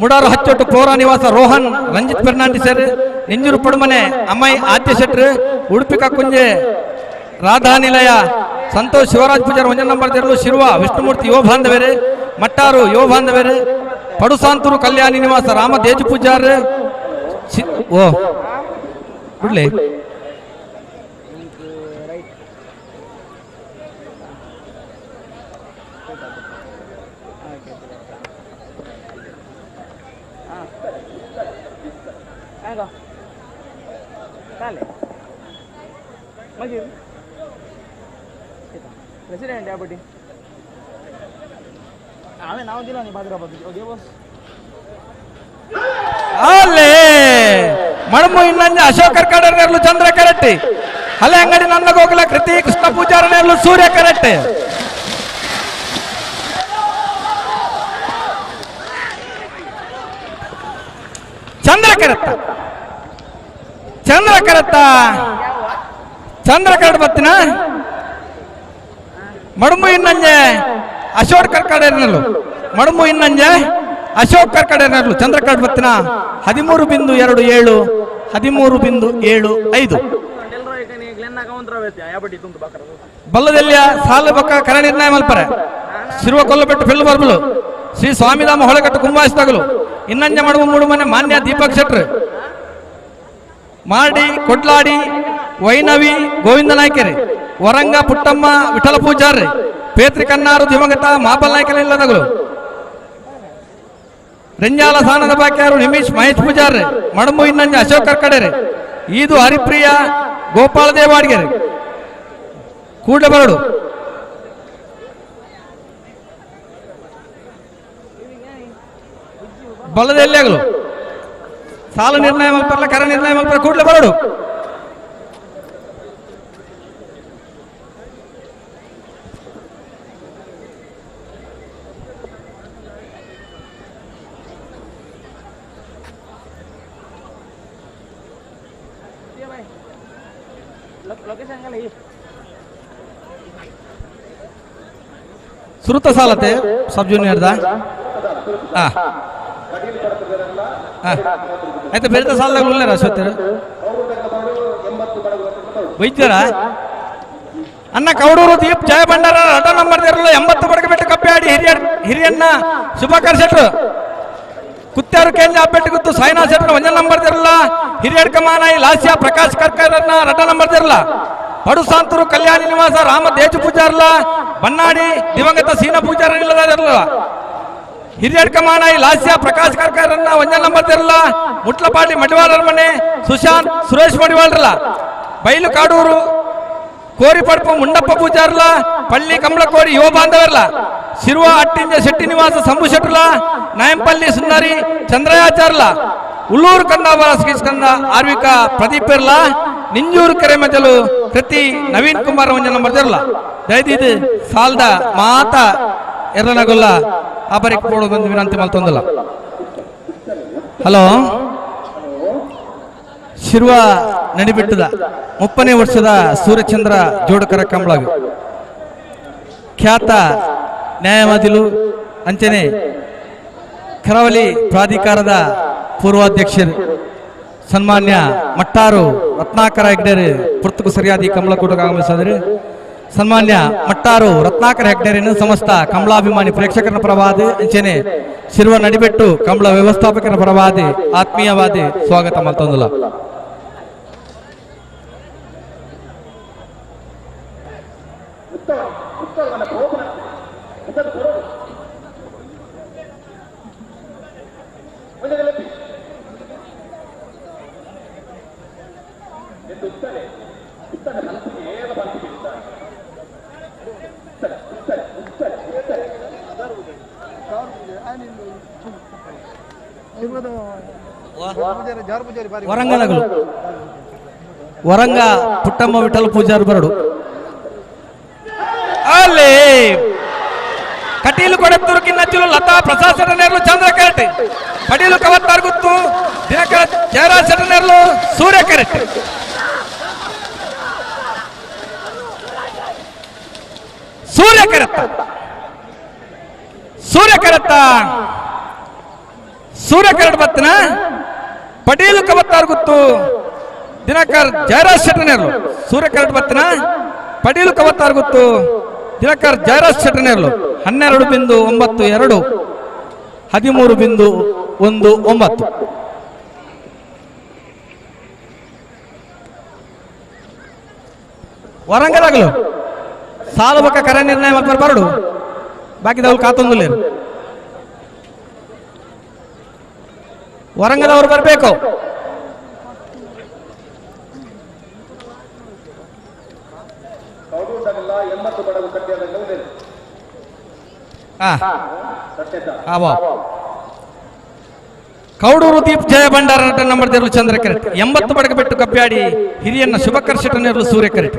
S1: ಮುಡಾರು ಹಚ್ಚೊಟ್ಟು ಪೌರ ನಿವಾಸ ರೋಹನ್ ರಂಜಿತ್ ಫೆರ್ನಾಂಡಿಸರ್ ಎಂಜೂರು ಪಡುಮನೆ ಅಮ್ಮೈ ಆದ್ಯ ಶೆಟ್ರು ಉಡುಪಿ ಕಕ್ಕುಂಜೆ ರಾಧಾ ನಿಲಯ ಸಂತೋಷ್ ಶಿವರಾಜ್ ಪೂಜಾರ್ ಒಂಜ ನಂಬರ್ ತೆರಳು ಶಿರುವ ವಿಷ್ಣುಮೂರ್ತಿ ಯುವ ಬಾಂಧವೇರು ಮಟ್ಟಾರು ಯುವ ಬಾಂಧವೇರು ಪಡುಸಾಂತೂರು ಕಲ್ಯಾಣಿ ನಿವಾಸ ರಾಮ ದೇಜು ಪೂಜಾರ್ ಓ ಬಿಡ್ಲಿ ಅಲ್ಲೇ ಮಡಮು ಇನ್ನಂಜ ಅಶೋಕ್ ಕರ್ಕಡರ್ನರ್ಲು ಚಂದ್ರ ಕರೆಟ್ಟಿ ಹಲೆ ಅಂಗಡಿ ನನ್ನ ಗೋಕುಲ ಕೃತಿ ಕೃಷ್ಣ ಪೂಜಾರನೇರ್ಲು ಸೂರ್ಯ ಕರೆಟ್ಟಿ ಚಂದ್ರ ಕರೆತ್ತ ಚಂದ್ರ ಕರೆತ್ತ ಚಂದ್ರ ಕರೆಟ್ ಬತ್ತಿನ ಮಡಮು ಇನ್ನಂಜೆ ಅಶೋಕ್ ಕರ್ಕಡರ್ನರ್ಲು ಮಡಮು ಇನ್ನಂಜೆ ಅಶೋಕ್ ಕರ್ಕಡರ್ನರ್ಲು ಚಂದ್ರ ಕರೆಟ್ ಬತ್ತಿನ 13.27 13.75. ಬಲ್ಲದೆಲ್ಲಿಯ ಸಾಲ ಬಕ್ಕ ಕರ ನಿರ್ಣಯ ಮಲ್ಪರೆ ಶಿರುವ ಕೊಲ್ಲಬೆಟ್ಟು ಫೆಲ್ಲು ಬರ್ಬಲು ಶ್ರೀ ಸ್ವಾಮಿಧಾಮ ಹೊಳಗಟ್ಟು ಕುಂಭಾಯಿಸಿದಾಗಲು ಇನ್ನಂಜ ಮಾಡುವ ಮೂಡು ಮನೆ ಮಾನ್ಯ ದೀಪಕ್ ಶೆಟ್ರು ಮಾರ್ಡಿ ಕೊಡ್ಲಾಡಿ ವೈನವಿ ಗೋವಿಂದ ನಾಯ್ಕರಿ ವರಂಗ ಪುಟ್ಟಮ್ಮ ವಿಠಲ ಪೂಜಾರಿ ಪೇತ್ರಿ ಕನ್ನಾರು ದಿವಂಗತ ಮಾಪಲ್ ನಾಯ್ಕರ ಇಲ್ಲದಗಳು ರೆಂಜಾಲ ಸಾನದ ಬಾಕ್ಯಾರು ನಿಮಿಷ್ ಮಹೇಶ್ ಪೂಜಾರಿ ಮಡಮು ಇನ್ನಂಜ ಅಶೋಕ್ ಕರ್ಕಡೇರಿ ಈದು ಹರಿಪ್ರಿಯ ಗೋಪಾಲ ದೇವಾಡಿಗೆರೆ ಕೂಡಲೇ ಬರಡು. ಬಲದಲ್ಲಿ ಆಗಲು ಸಾಲ ನಿರ್ಣಯ ಮಲ್ಪರ್ಲ ಕರ ನಿರ್ಣಯ ಮಲ್ಪರ ಕೂಡಲೇ ಬರಡು. ಸುರುತ ಸಾಲತೆ ಸಬ್ ಜೂನಿಯರ್ದ ಆಯ್ತು ಬೇರೆ ಸಾಲದಾಗ ಉಳ್ಳಾರ ಅಶ್ವತ್ಥರು ವೈದ್ಯರ ಅನ್ನ ಕೌಡೂರು ದೀಪ್ ಜಯ ಭಂಡಾರ ಆಟೋ ನಂಬರ್ ಇರಲು 80 ಬಡಗ ಬಿಟ್ಟು ಕಪ್ಪಾಡಿ ಹಿರಿಯಣ್ಣ ಶುಭಾಕರ್ ಶೆಟ್ರು ಕುತ್ಯಾರು ಕೇಂದ್ರ ಅಬ್ಬೆಟ್ಟು ಗುತ್ತು ಸಾಯಿನಾಥ್ ಶೆಟ್ರು ಒಂದೇ ನಂಬರ್ ಇರಲ್ಲ ಹಿರಿಯಡ್ಕ ಮಾನಾಯಿ ಲಾಸ್ಯ ಪ್ರಕಾಶ್ ಕರ್ಕರನ್ನ ರಟ ನಂಬರ್ ಇರಲ್ಲ ಪಡುಸಾಂತರು ಕಲ್ಯಾಣಿ ನಿವಾಸ ರಾಮ ದೇಜು ಪೂಜಾರ್ಲ ಬನ್ನಾಡಿ ದಿವಂಗತ ಸೀನ ಪೂಜಾರ ಇಲ್ಲದ ಹಿರಿಯಡ್ಕ ಮಾನಾಯಿ ಲಾಸ್ಯ ಪ್ರಕಾಶ್ ಕರ್ಕರನ್ನ ಒಂದೇ ನಂಬರ್ ಇರಲ್ಲ ಮುಟ್ಲಪಾಡಿ ಮಡಿವಾಳರ ಮನೆ ಸುಶಾಂತ್ ಸುರೇಶ್ ಮಡಿವಾಳರಲ್ಲ ಬೈಲು ಕಾಡೂರು ಕೋರಿಪಡ್ಪು ಮುಂಡಪ್ಪ ಪೂಜಾರ್ಲ ಪಳ್ಳಿ ಕಮಲಕೋಡಿ ಯುವ ಬಾಂಧವರ್ಲ ಶಿರುವ ಅಟ್ಟಿಂಜ ಶೆಟ್ಟಿ ನಿವಾಸ ಸಂಭು ಶೆಟ್ಟರ್ಲ ನಾಯಂಪಲ್ಲಿ ಸುಂದರಿ ಚಂದ್ರಯಾಚಾರ್ಲ ಉಳ್ಳೂರು ಕಂದಾವರ ಶ್ರೀಸ್ಕಂದ ಆರ್ವಿಕ ಪ್ರದೀಪ್ ಇರ್ಲ ನಿಂಜೂರು ಕೆರೆಮಜಲು ಕೃತಿ ನವೀನ್ ಕುಮಾರ್ ಒಂಜನ ನಂಬರ್ ದಯದೀದ್ ಸಾಲ್ದ ಮಾತ ಎರನಗುಲ್ಲ ಆಬರಿಕ್ ಪೋಡು ವಿನಂತಿ ಮಲ್ತೊಂದಲ್ಲ. ಹಲೋ ಶಿರ್ವ ನಡಿಬಿಟ್ಟದ 30ನೇ ವರ್ಷದ ಸೂರ್ಯಚಂದ್ರ ಜೋಡಕರ ಕಂಬಳಗ ಖ್ಯಾತ ನ್ಯಾಯವಾದಿಲು ಅಂಚನೆ ಕರಾವಳಿ ಪ್ರಾಧಿಕಾರದ ಪೂರ್ವಾಧ್ಯಕ್ಷರು ಸನ್ಮಾನ್ಯ ಮಟ್ಟಾರು ರತ್ನಾಕರ ಹೆಗ್ಡೆರು ಪುರ್ತಕು ಸರಿಯಾದಿ ಕಮಲಕೂಟಕ್ಕೆ ಆಗಮಿಸಿದರು. ಸನ್ಮಾನ್ಯ ಮಟ್ಟಾರು ರತ್ನಾಕರ ಹೆಗ್ಡೆರನ್ನು ಸಮಸ್ತ ಕಮಲಾಭಿಮಾನಿ ಪ್ರೇಕ್ಷಕರ ಪರವಾದಿ ಅಂಚನೆ ಶಿರ್ವ ನಡಿಬೆಟ್ಟು ಕಮಲ ವ್ಯವಸ್ಥಾಪಕರ ಪರವಾದಿ ಆತ್ಮೀಯವಾದಿ ಸ್ವಾಗತ ಮಲ್ತೊಂದುಲ. ವರಂಗನಗಲು ವರಂಗ ಪುಟ್ಟಮ್ಮ ವಿಠಲ ಪೂಜಾರು ಬರಡು ಅಲ್ಲಿ ಕಟೀಲು ಕೊಡತ್ತೂರು ಕಿನ್ನಚ್ಚಲು ಲತಾ ಪ್ರಸಾದ್ ಶೆಟ್ಟನೇರ್ಲು ಚಂದ್ರ ಕರೆಟ್ ಕಟೀಲು ಕವತ್ತಾರ್ ಗುತ್ತು ದಿನಕರ ಜಯರಾಜ್ ಶೆಟ್ಟನೇರ್ಲು ಸೂರ್ಯ ಕರೆಟ್ ಸೂರ್ಯ ಕರೆತ್ತ ಸೂರ್ಯ ಕರೆತ್ತ ಸೂರ್ಯ ಕರೆಟ್ ಬತ್ತನ ಪಟೇಲು ಕವತ್ತಾರ್ ಗುತ್ತು ದಿನಕರ್ ಜಯರಾಜ್ ಶೆಟ್ಟನೇರ್ಲು ಸೂರ್ಯ ಕರೆಟ್ ಬತ್ತನ ಪಟೇಲು ಕವತ್ತಾರ್ ಗುತ್ತು ದಿನಕರ್ ಜಯರಾಜ್ ಶೆಟ್ಟನೇರ್ಲು 12.92 13.19. ವರಂಗದಾಗಲು ಸಾಲು ಬಕ್ಕ ಕರೆ ನಿರ್ಣಯ ಮಾಡ್ತಾರೆ ಬರಡು ಬಾಕಿದವ್ರು ಕಾತೊಂದುಲೇರು ವರಂಗದವರು ಬರಬೇಕು. ಕೌಡೂರು ದೀಪ್ ಜಯ ಭಂಡಾರ ನಟ ನಂಬರ್ ದೇರ್ಲು ಚಂದ್ರ ಕರೆಟ್ 80 ಬಡಗ ಬಿಟ್ಟು ಕಬ್ಬ್ಯಾಡಿ ಹಿರಿಯನ್ನ ಶುಭಕರ್ ಶೆಟ್ಟನೇರ್ಲು ಸೂರ್ಯ ಕರೆಟ್.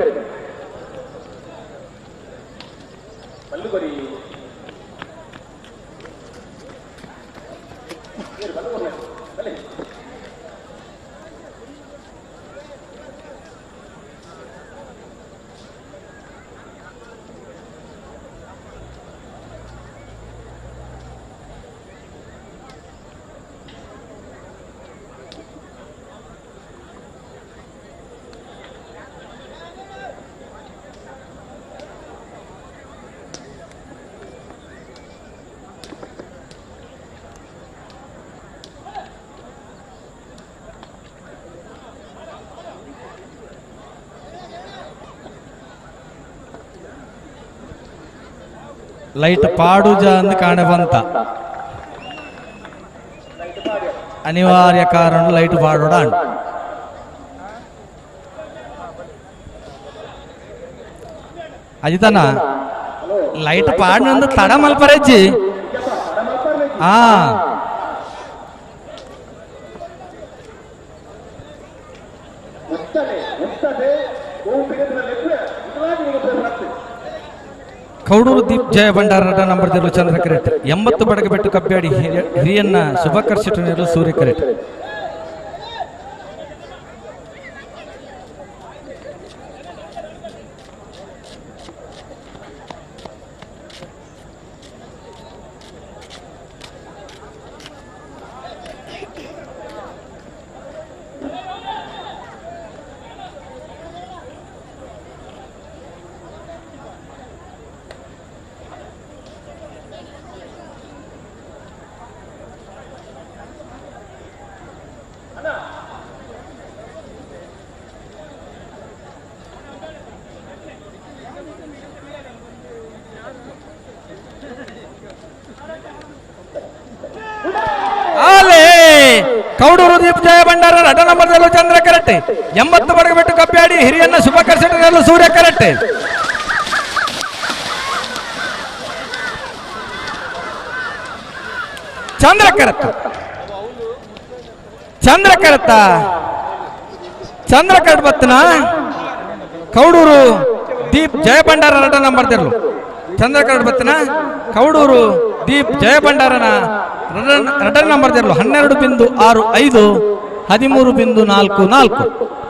S1: ಲೈಟ್ ಪಾಡುಜ ಅಂದ್ ಕಾಣೆ ಬಂತ ಅನಿವಾರ್ಯ ಕಾರಣ ಲೈಟ್ ಪಾಡೋಡ ಅಜಿತನ ಲೈಟ್ ಪಾಡಿನಂದು ತಡ ಮಲ್ಪರೆಜ್ಜಿ ಆ ಕೌಡೂರು ದೀಪ್ ಜಯ ಭಂಡಾರ ನಟ ನಂಬರ್ ದೇರ್ಲು ಚಂದ್ರ ಕರೆಟ್ 80 ಬಡಗ ಬೆಟ್ಟು ಕಬ್ಬ್ಯಾಡಿ ಹಿರಿಯನ್ನ ಶುಭಕರ್ ಶೆಟ್ಟನೇರ್ಲು ಸೂರ್ಯ ಕರೆಟ್. ಕೌಡೂರು ದೀಪ್ ಜಯ ಭಂಡಾರ ರಡ ನಂಬರ್ ದೇರ್ಲು ಚಂದ್ರ ಕರೆಕ್ಟ್ 80 ಬಡಗ ಬಿಟ್ಟು ಕಪ್ಪಾಡಿ ಹಿರಿಯನ್ನ ಶುಭಕರ್ ಶೆಟ್ಟರ್ ಸೂರ್ಯ ಕರೆಕ್ಟ್ ಚಂದ್ರ ಕರತ್ತ ಚಂದ್ರ ಕರತ್ತ ಚಂದ್ರ ಕರಟ್ ಬತ್ತನ ಕೌಡೂರು ದೀಪ್ ಜಯಭಂಡಾರ ರಡ ನಂಬರ್ ತೆರಲು ಚಂದ್ರ ಕರಟ್ ಬತ್ತನ ಕೌಡೂರು ದೀಪ್ ಜಯಭಂಡಾರನ ರಡ ನಂಬರ್ ತೆರಲು 12.65 13.44.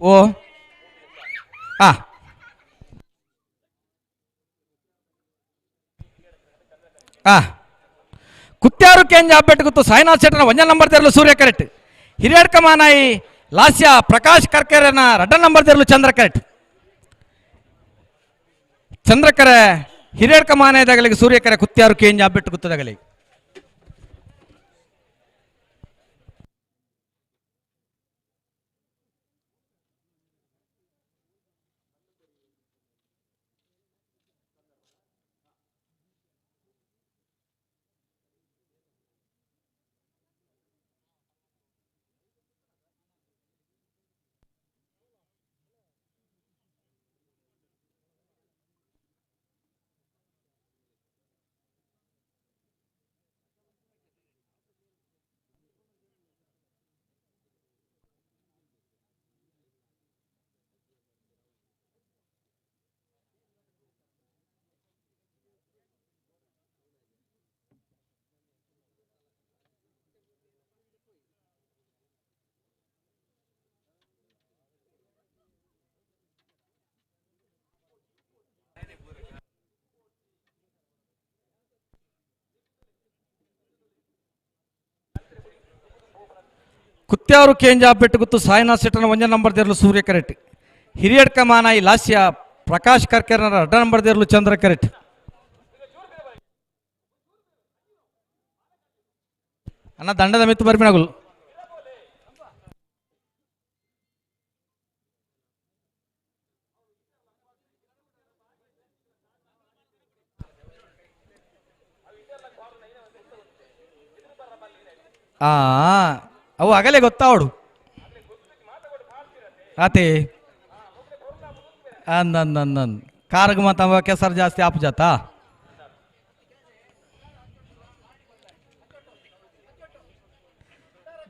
S1: ಓ ಆ ಆ ಕುತ್ಯಾರು ಕೇಂಜ ಅಬ್ಬೆಟ್ಟು ಗೊತ್ತು ಸಾಯಿನಾಥ್ ಶೆಟ್ಟನ ಒಂಜ ನಂಬರ್ ತೆರಲು ಸೂರ್ಯ ಕರೆಕ್ಟ್ ಹಿರಿಯಡ್ಕ ಮಾನಾಯಿ ಲಾಸ್ಯ ಪ್ರಕಾಶ್ ಕರ್ಕೆರೆನ ರಡ್ಡ ನಂಬರ್ ತೆರಲು ಚಂದ್ರ ಕರೆಕ್ಟ್ ಚಂದ್ರಕರೆ ಹಿರಿಯಡ್ಕ ಮಾನಾಯದಾಗಲಿಗೆ ಸೂರ್ಯಕರೆ ಕುತ್ಯಾರು ಕೇಂಜ ಅಬ್ಬೆಟ್ಟು ಗುತ್ತದಾಗಲಿ ಕುತ್ಯಾರು ಕೇಂಜ ಬೆಟ್ಟು ಗುತ್ತು ಸಾಯಿನಾಥ್ ಶೆಟ್ಟನ ಒಂಜ ನಂಬರ್ ದೇರ್ಲು ಸೂರ್ಯ ಕರೆಕ್ಟ್ ಹಿರಿಯಡ್ಕ ಮಾನಾಯಿ ಲಾಸ್ಯ ಪ್ರಕಾಶ್ ಕರ್ಕೆರನ ಅಡ್ಡ ನಂಬರ್ ದೇರ್ಲು ಚಂದ್ರ ಕರೆಕ್ಟ್ ಅಣ್ಣ ದಂಡದ ಮಿತ್ತು ಬರ್ಪಿನಗುಲು ಆ ಅವು ಆಗಲೇ ಗೊತ್ತಾವಡು ಆತೆ ಅಂದ ಕಾರ್ಗ್ ಮತ್ತ ಕೆಸರು ಜಾಸ್ತಿ ಆಪ್ ಜಾತ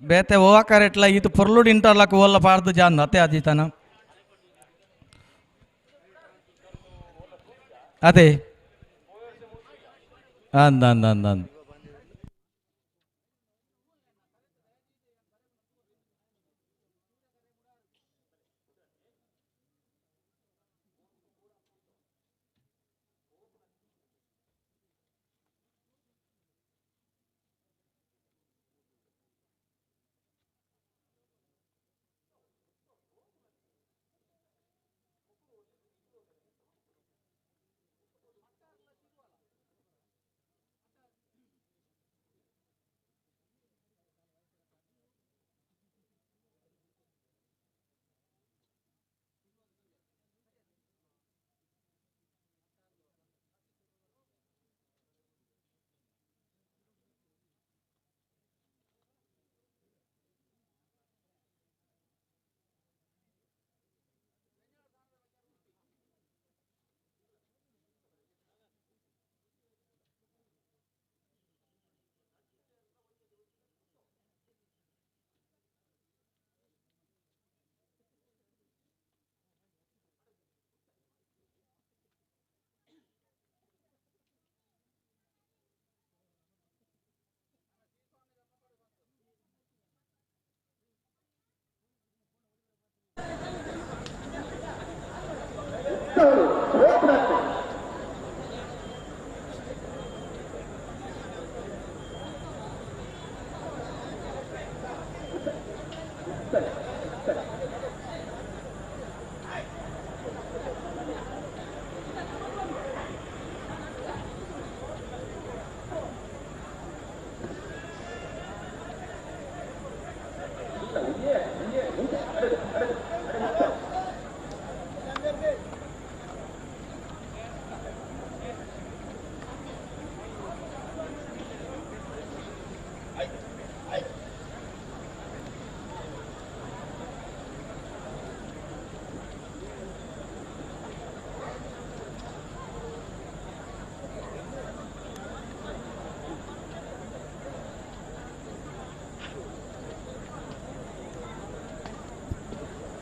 S1: ಬೇತೆ ಹೋಗಾಕ ರೆಟ್ಲ ಇದು ಪೊರ್ಲುಡ್ ಇಂಟರ್ಲಾಕ್ ಓಲ್ಲ ಪಾಡ್ದು ಜಾನ್ ಅತ್ತೆ ಅಜಿತಾನ ಅದೇ ಅಂದ ಅಂದ ಅಂದ ಅಂದ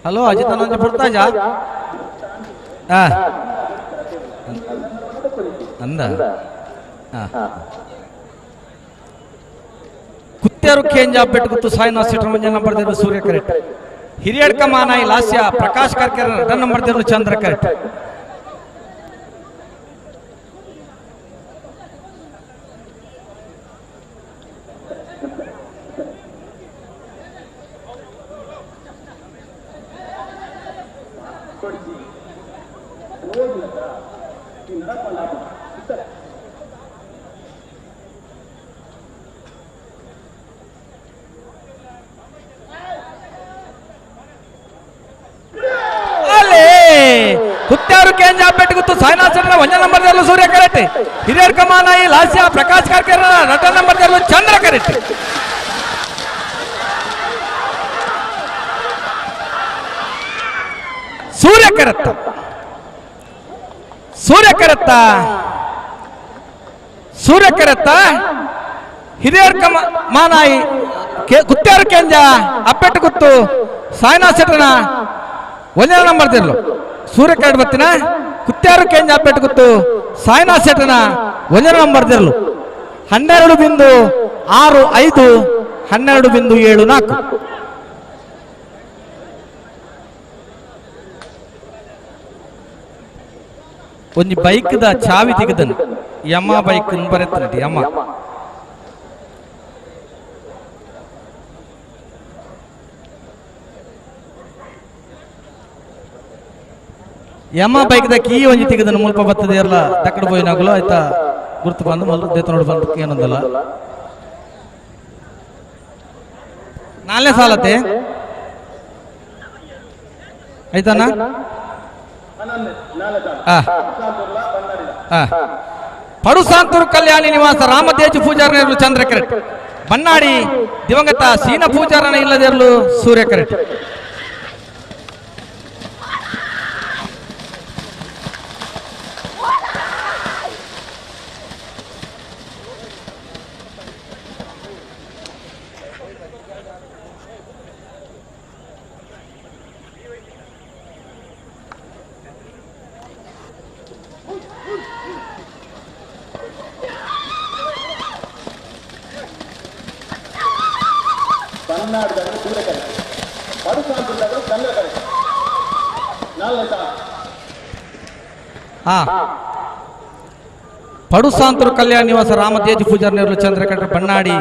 S10: ಹಲೋ ಅಜಿತ್ ಅನ್ನೊಂದು ಪುರ್ತಾಜ ಅಂದ ಕುತ್ಯಾರು ಕೇಂಜ ಬೆಟ್ಟಗುತ್ತು ಸಾಯಿನ ಸೀಟರ್ ಮಂಜ ನಂಬರ್ ದೇವರು ಸೂರ್ಯ correct Hiriadka Manayi Lasya Prakash ಕಾರ್ಕೇರ run number ದೇವರು ಚಂದ್ರ ಕರೆಕ್ಟ್. ಕುತ್ಯಾರು ಕೇಂಜ ಬೆಟ್ಟಗುತ್ತು ಸಾಯಿನಾ ಸೆಟ್ರ ಒಂಜ ನಂಬರ್ ದೇವರು ಸೂರ್ಯ correct Hiriadka Manayi Lasya Prakash ಕಾರ್ಕೇರ written number ದೇವರು ಚಂದ್ರ ಕರೆಕ್ಟ್. ಸೂರ್ಯ ಕರೆತ್ತ ಸೂರ್ಯ ಕರೆತ್ತ ಸೂರ್ಯ ಕರೆತ್ತ ಹಿರಿಯಡ್ಕ ಮಾನಾಯಿ ಕುತ್ಯಾರು ಕೇಂಜ ಅಪ್ಪೆಟ್ಟಗುತ್ತು ಸಾಯಿನಾ ಸೆಟ್ರನ ಒಂಜ ನಂಬರ್ ದೇವರು ಸೂರ್ಯ ಕರೆಕ್ಟ್ ಬತ್ತಿನ ಕುತ್ಯಾರು ಕೇಂಜ ಅಪ್ಪೆಟ್ಟಗುತ್ತು ಸಾಯಿನಾ ಸೆಟ್ರನ ಒಂಜ ನಂಬರ್ ದೇವರು 12.65 12.74. ಒಂಜಿ ಬೈಕ್ the ಚಾವಿ ತೆಗೆದನು ಯಮ ಬೈಕ್ ಬರೆತನಟಿ ಯಮ ಯಮ ಬೈಕ್ the key ಒಂಜಿ ತೆಗೆದನು ಮುಲ್ಪ ಬತ್ತದ ಇರಲ್ಲ ತಕ್ಕಡ ಪೋಯಿನಾಗಲು ಆಯ್ತಾ ಗುರ್ತು ಬಂದು ಮೊದಲು ದೇತ ನೋಡು ಬಂದು ಏನೊಂದಲ್ಲ ನಾಲ್ನೇ ಸಾಲತೆ ಆಯ್ತಾನ. ಪಡುಸಾಂತೂರು ಕಲ್ಯಾಣಿ ನಿವಾಸ ರಾಮತೇಜು ಪೂಜಾರನ ಚಂದ್ರ ಕರೆಕ್ಟ್ ಬನ್ನಾಡಿ ದಿವಂಗತ ಸೀನ ಪೂಜಾರನ ಇಲ್ಲದಿರಲು ಸೂರ್ಯ ಕರೆಕ್ಟ್. ಪಡುಸಾಂತರು ಕಲ್ಯಾಣ ನಿವಾಸ ರಾಮತೇಜ ಪೂಜಾರನಿರಲು ಚಂದ್ರ ಕರೆಕ್ಟ್ ಬನ್ನಾಡಿ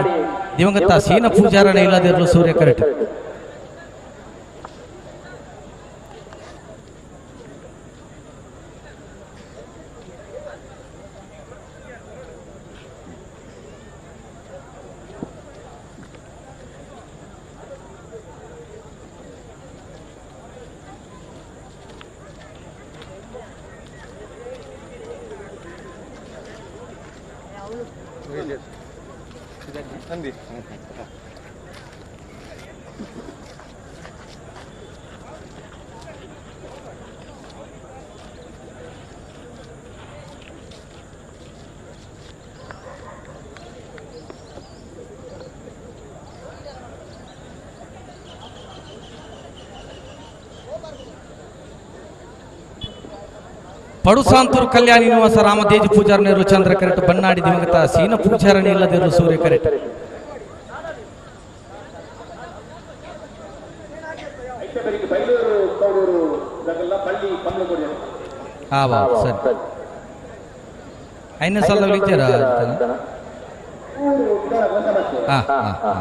S10: ದಿವಂಗತ ಸೀನ ಪೂಜಾರನ ಇಲ್ಲದಿರಲು ಸೂರ್ಯ ಕರೆಕ್ಟ್. ಪಡುಸಾಂತೂರು ಕಲ್ಯಾಣಿ ನಿವಾಸ ರಾಮತೇಜ ಪೂಜಾರನಿರು ಚಂದ್ರ ಕರೆಕ್ಟ್ ಬನ್ನಾಡಿ ದಿವಂಗತ ಸೀನ ಪೂಜಾರನ ಇಲ್ಲದಿರು ಸೂರ್ಯ ಕರೆಕ್ಟ್. ಸರಿ ಐದನೇ ಸಾಲ ಇದ್ದೀರಾ? ಹಾಂ ಹಾಂ ಹಾಂ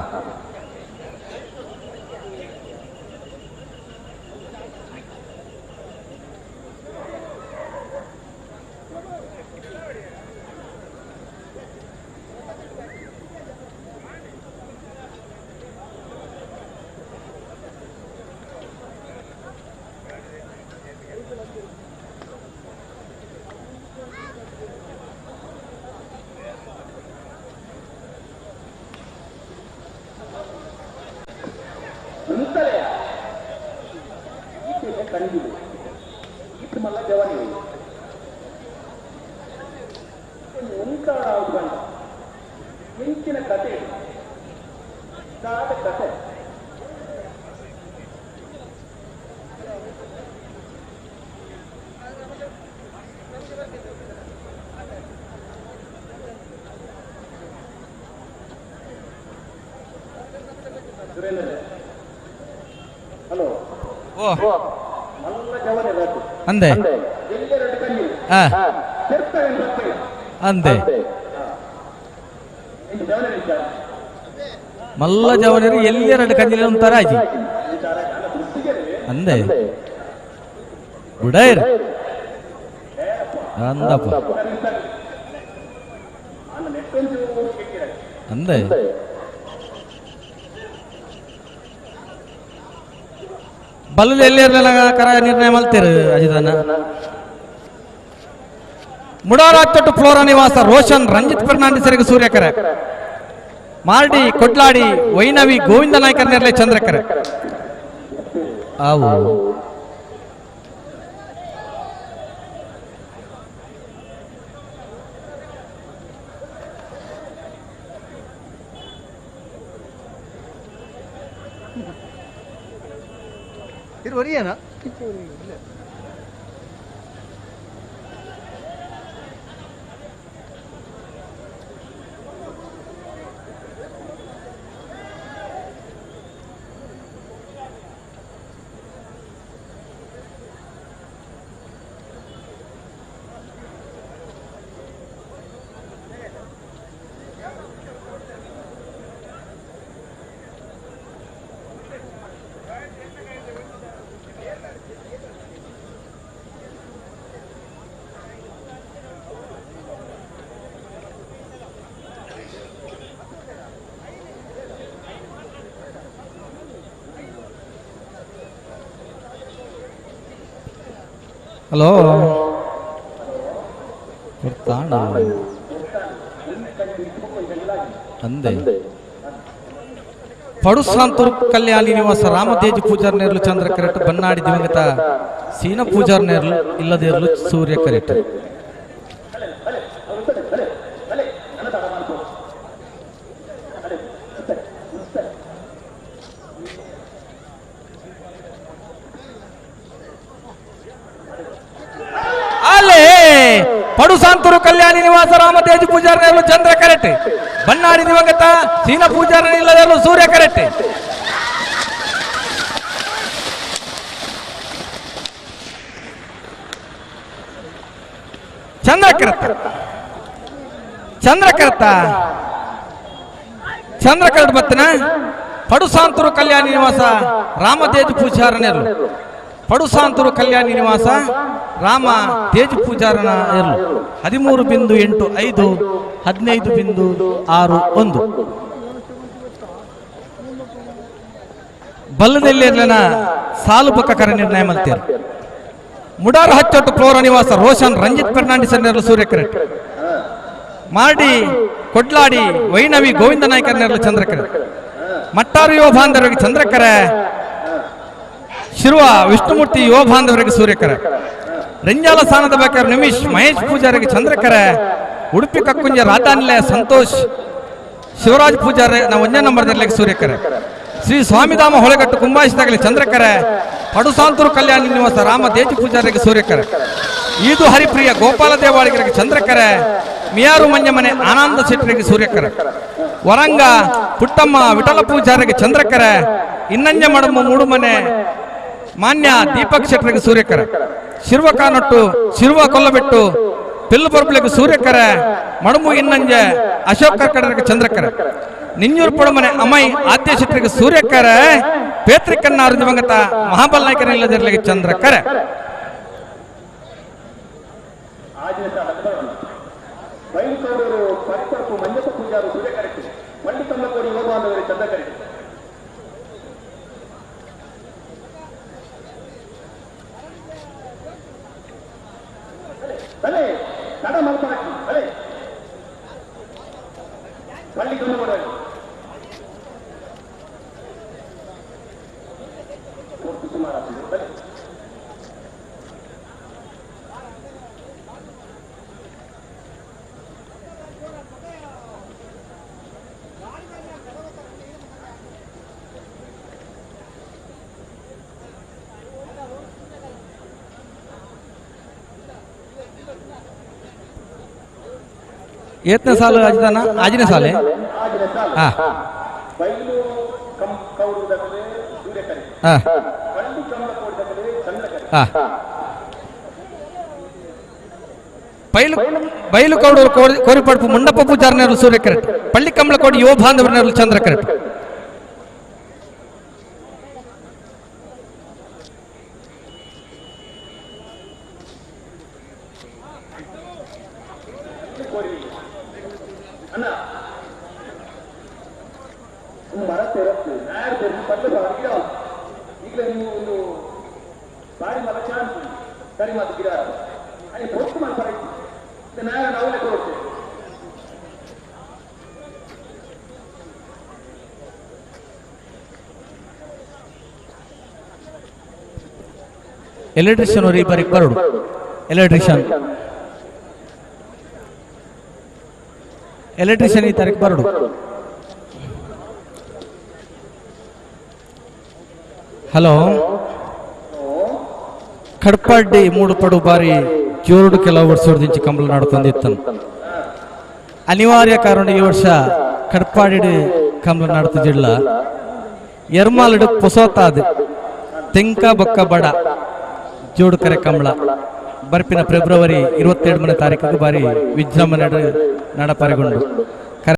S10: ಓ ಅಂದೆ ಅಂದೆ ಮಲ್ಲ ಜವನರು ಎಲ್ಲೆರಡು ಕಂಜಿಲ ಒಂಥರ ಆಜಿ ಅಂದೆ ಬುಡೈರ್ ಅಂದಪ್ಪ ಅಂದೆ ಬಲ್ಲದ ಎಲ್ಲಿರಲಿಲ್ಲ ಕರ ನಿರ್ಣಯ ಮಲ್ತೀರು ಅಜಿತನ. ಮುಡಾರಾತ್ತೊಟ್ಟು ಫ್ಲೋರಾ ನಿವಾಸ ರೋಷನ್ ರಂಜಿತ್ ಫರ್ನಾಂಡಿಸರಿಗೆ ಸೂರ್ಯಕರೆ, ಮಾರ್ಡಿ ಕೊಡ್ಲಾಡಿ ವೈನವಿ ಗೋವಿಂದ ನಾಯ್ಕರ್ ನೆರಳೆ ಚಂದ್ರಕರೆ. ಅವು ಹಲೋ ಅಂದೆ ಪಡುಸಾಂತೂರು ಕಲ್ಯಾಣಿ ನಿವಾಸ ರಾಮತೇಜ್ ಪೂಜಾರ್ ನೇರ್ಲು ಚಂದ್ರ ಕರೆಟ್, ಬನ್ನಾಡಿ ದಿವಂಗತ ಸೀನ ಪೂಜಾರ್ ನೇರ್ಲು ಇಲ್ಲದೇರ್ಲು ಸೂರ್ಯ ಕರೆಟ್. ಪಡುಸಾಂತೂರು ಕಲ್ಯಾಣಿ ನಿವಾಸ ರಾಮತೇಜ್ ಪೂಜಾರ್ ನೇರ್ಲು ಚಂದ್ರ ಕರೆಟ್, ಬನ್ನಾಡಿ ದಿವಂಗತ ಸೀನ ಪೂಜಾರ ಇಲ್ಲದೇರ್ಲು ಸೂರ್ಯ ಕರೆಟ್. ಚಂದ್ರಕರತ ಚಂದ್ರಕರತ ಚಂದ್ರಕರಟ್ ಬತ್ತನ ಪಡುಸಾಂತೂರು ಕಲ್ಯಾಣಿ ನಿವಾಸ ರಾಮತೇಜ್ ಪೂಜಾರ ನೇರ್ಲು, ಪಡುಸಾಂತೂರು ಕಲ್ಯಾಣಿ ನಿವಾಸ ರಾಮ ತೇಜ್ ಪೂಜಾರನ ಇರಲು 13.85 15.61. ಬಲ್ಲದೆಲ್ಲಿರ್ಲನ ಸಾಲು ಪಕ್ಕ ಕರ ನಿರ್ಣಯ ಮಲ್ತೇರು. ಮುಡಾರ ಹಚ್ಚೊಟ್ಟು ಫ್ಲೋರ ನಿವಾಸ ರೋಷನ್ ರಂಜಿತ್ ಫರ್ನಾಂಡಿಸ್ ನೆರಳು ಸೂರ್ಯಕರೆಟ್, ಮಾರ್ಡಿ ಕೊಡ್ಲಾಡಿ ವೈನವಿ ಗೋವಿಂದ ನಾಯ್ಕರ್ ನೆರಳು ಚಂದ್ರಕರೆ, ಮಟ್ಟಾರು ಯುವ ಬಾಂಧವರಿಗೆ ಚಂದ್ರಕರೆ, ಶಿರುವ ವಿಷ್ಣುಮೂರ್ತಿ ಯುವ ಬಾಂಧವರಿಗೆ ಸೂರ್ಯಕರೆ, ರಂಜಾಲ ಸ್ಥಾನದ ಬೇಕಾರ್ ನಿಮಿಷ್ ಮಹೇಶ್ ಪೂಜಾರಿಗೆ ಚಂದ್ರಕರೆ, ಉಡುಪಿ ಕಕ್ಕುಂಜ ರಾಧಾನಿಲಯ ಸಂತೋಷ್ ಶಿವರಾಜ್ ಪೂಜಾರಿ ನಾವು ಒಂದೇ ನಂಬರ್ದಲ್ಲಿ ಸೂರ್ಯಕರೆ, ಶ್ರೀ ಸ್ವಾಮಿಧಾಮ ಹೊಳೆಗಟ್ಟು ಕುಂಬಾಯಿಸಿದಾಗಲೇ ಚಂದ್ರಕರೆ, ಪಡುಸಾಂತೂರು ಕಲ್ಯಾಣಿ ನಿವಾಸ ರಾಮ ದೇಜಿ ಪೂಜಾರಿಗೆ ಸೂರ್ಯಕರೆ, ಈದು ಹರಿಪ್ರಿಯ ಗೋಪಾಲ ದೇವಾಳಿಗರಿಗೆ ಚಂದ್ರಕರೆ, ಮಿಯಾರು ಮಂಜಮನೆ ಆನಂದ ಶೆಟ್ಟರಿಗೆ ಸೂರ್ಯಕರೆ, ವರಂಗ ಪುಟ್ಟಮ್ಮ ವಿಠಲ ಪೂಜಾರಿಗೆ ಚಂದ್ರಕರೆ, ಇನ್ನಂಜ ಮಡಮ ಮೂಡುಮನೆ ಮಾನ್ಯ ದೀಪಕ್ ಶೆಟ್ಟರಿಗೆ ಸೂರ್ಯಕರೆ, ಶಿರ್ವ ಕಾನೊಟ್ಟು ಶಿರ್ವ ಕೊಲ್ಲಬೆಟ್ಟು ಪಿಲ್ಲು ಪರ್ಬಲಿಗೆ ಸೂರ್ಯಕರೆ, ಮಡಮು ಇನ್ನಂಜೆ ಅಶೋಕ್ ಕರ್ಕಡರಿಗೆ ಚಂದ್ರಕರೆ, ನಿಂಜೂರು ಪೊಡಮನೆ ಅಮೈ ಆದ್ಯ ಶೆಟ್ಟರಿಗೆ ಸೂರ್ಯಕರೆ, ಪೇತ್ರಿಕನ್ನಾರು ದಿವಂಗತ ಮಹಾಬಲ್ ನಾಯಕರ ಇಲ್ಲದಿರಲಿಗೆ ಚಂದ್ರಕರೆ. ಏತನೇ ಸಾಲು ಅಜಿತಾನ? ಆಜನೇ ಸಾಲೆ. ಹಾ.
S1: ಆ. ಆ. ಬೈಲು ಬೈಲು ಕೌಡೂರು ಕೋರಿಪಡ್ಪು ಮುಂಡಪ್ಪ ಪೂಜಾರನೇರ್ಲು ಸೂರ್ಯ ಕರೆಕ್ಟ್. ಪಳ್ಳಿ ಕಮಲಕೋಡಿ ಯುವ ಬಾಂಧವರನೇರ್ಲು ಚಂದ್ರ ಕರೆಕ್ಟ್. ಎಲೆಕ್ಟ್ರಿಷಿಯನ್ ಅವರು ಈ ಬಾರಿ ಬರೋಡು. ಎಲೆಕ್ಟ್ರಿಷಿಯನ್ ಎಲೆಕ್ಟ್ರಿಷಿಯನ್ ಈ ತಾರೀಕು ಬರೋಡು. ಹಲೋ, ಕಡ್ಪಾಡಿ ಮೂಡು ಪಡು ಬಾರಿ ಜೋರುಡು ಕೆಲವು ವರ್ಷ ಕಂಬಳ ನಾಡು. ಅನಿವಾರ್ಯ ಕಾರಣ ಈ ವರ್ಷ ಕಡ್ಪಾಡಿ ಕಂಬಳ ನಾಡು ಜಿಲ್ಲ ಎರ್ಮಾಲಡು ಪೊಸೋತಾದ ತೆಂಕ ಬೊಕ್ಕ ಬಡ ಜೋಡು ಕರೆ ಕಂಬಳ ಬರ್ಪಿನ ಫೆಬ್ರವರಿ 27ನೇ ತಾರೀಕು ಬಾರಿ ವಿಜೃಂಭಣೆ ನಡಪರೆಗೊಂಡು.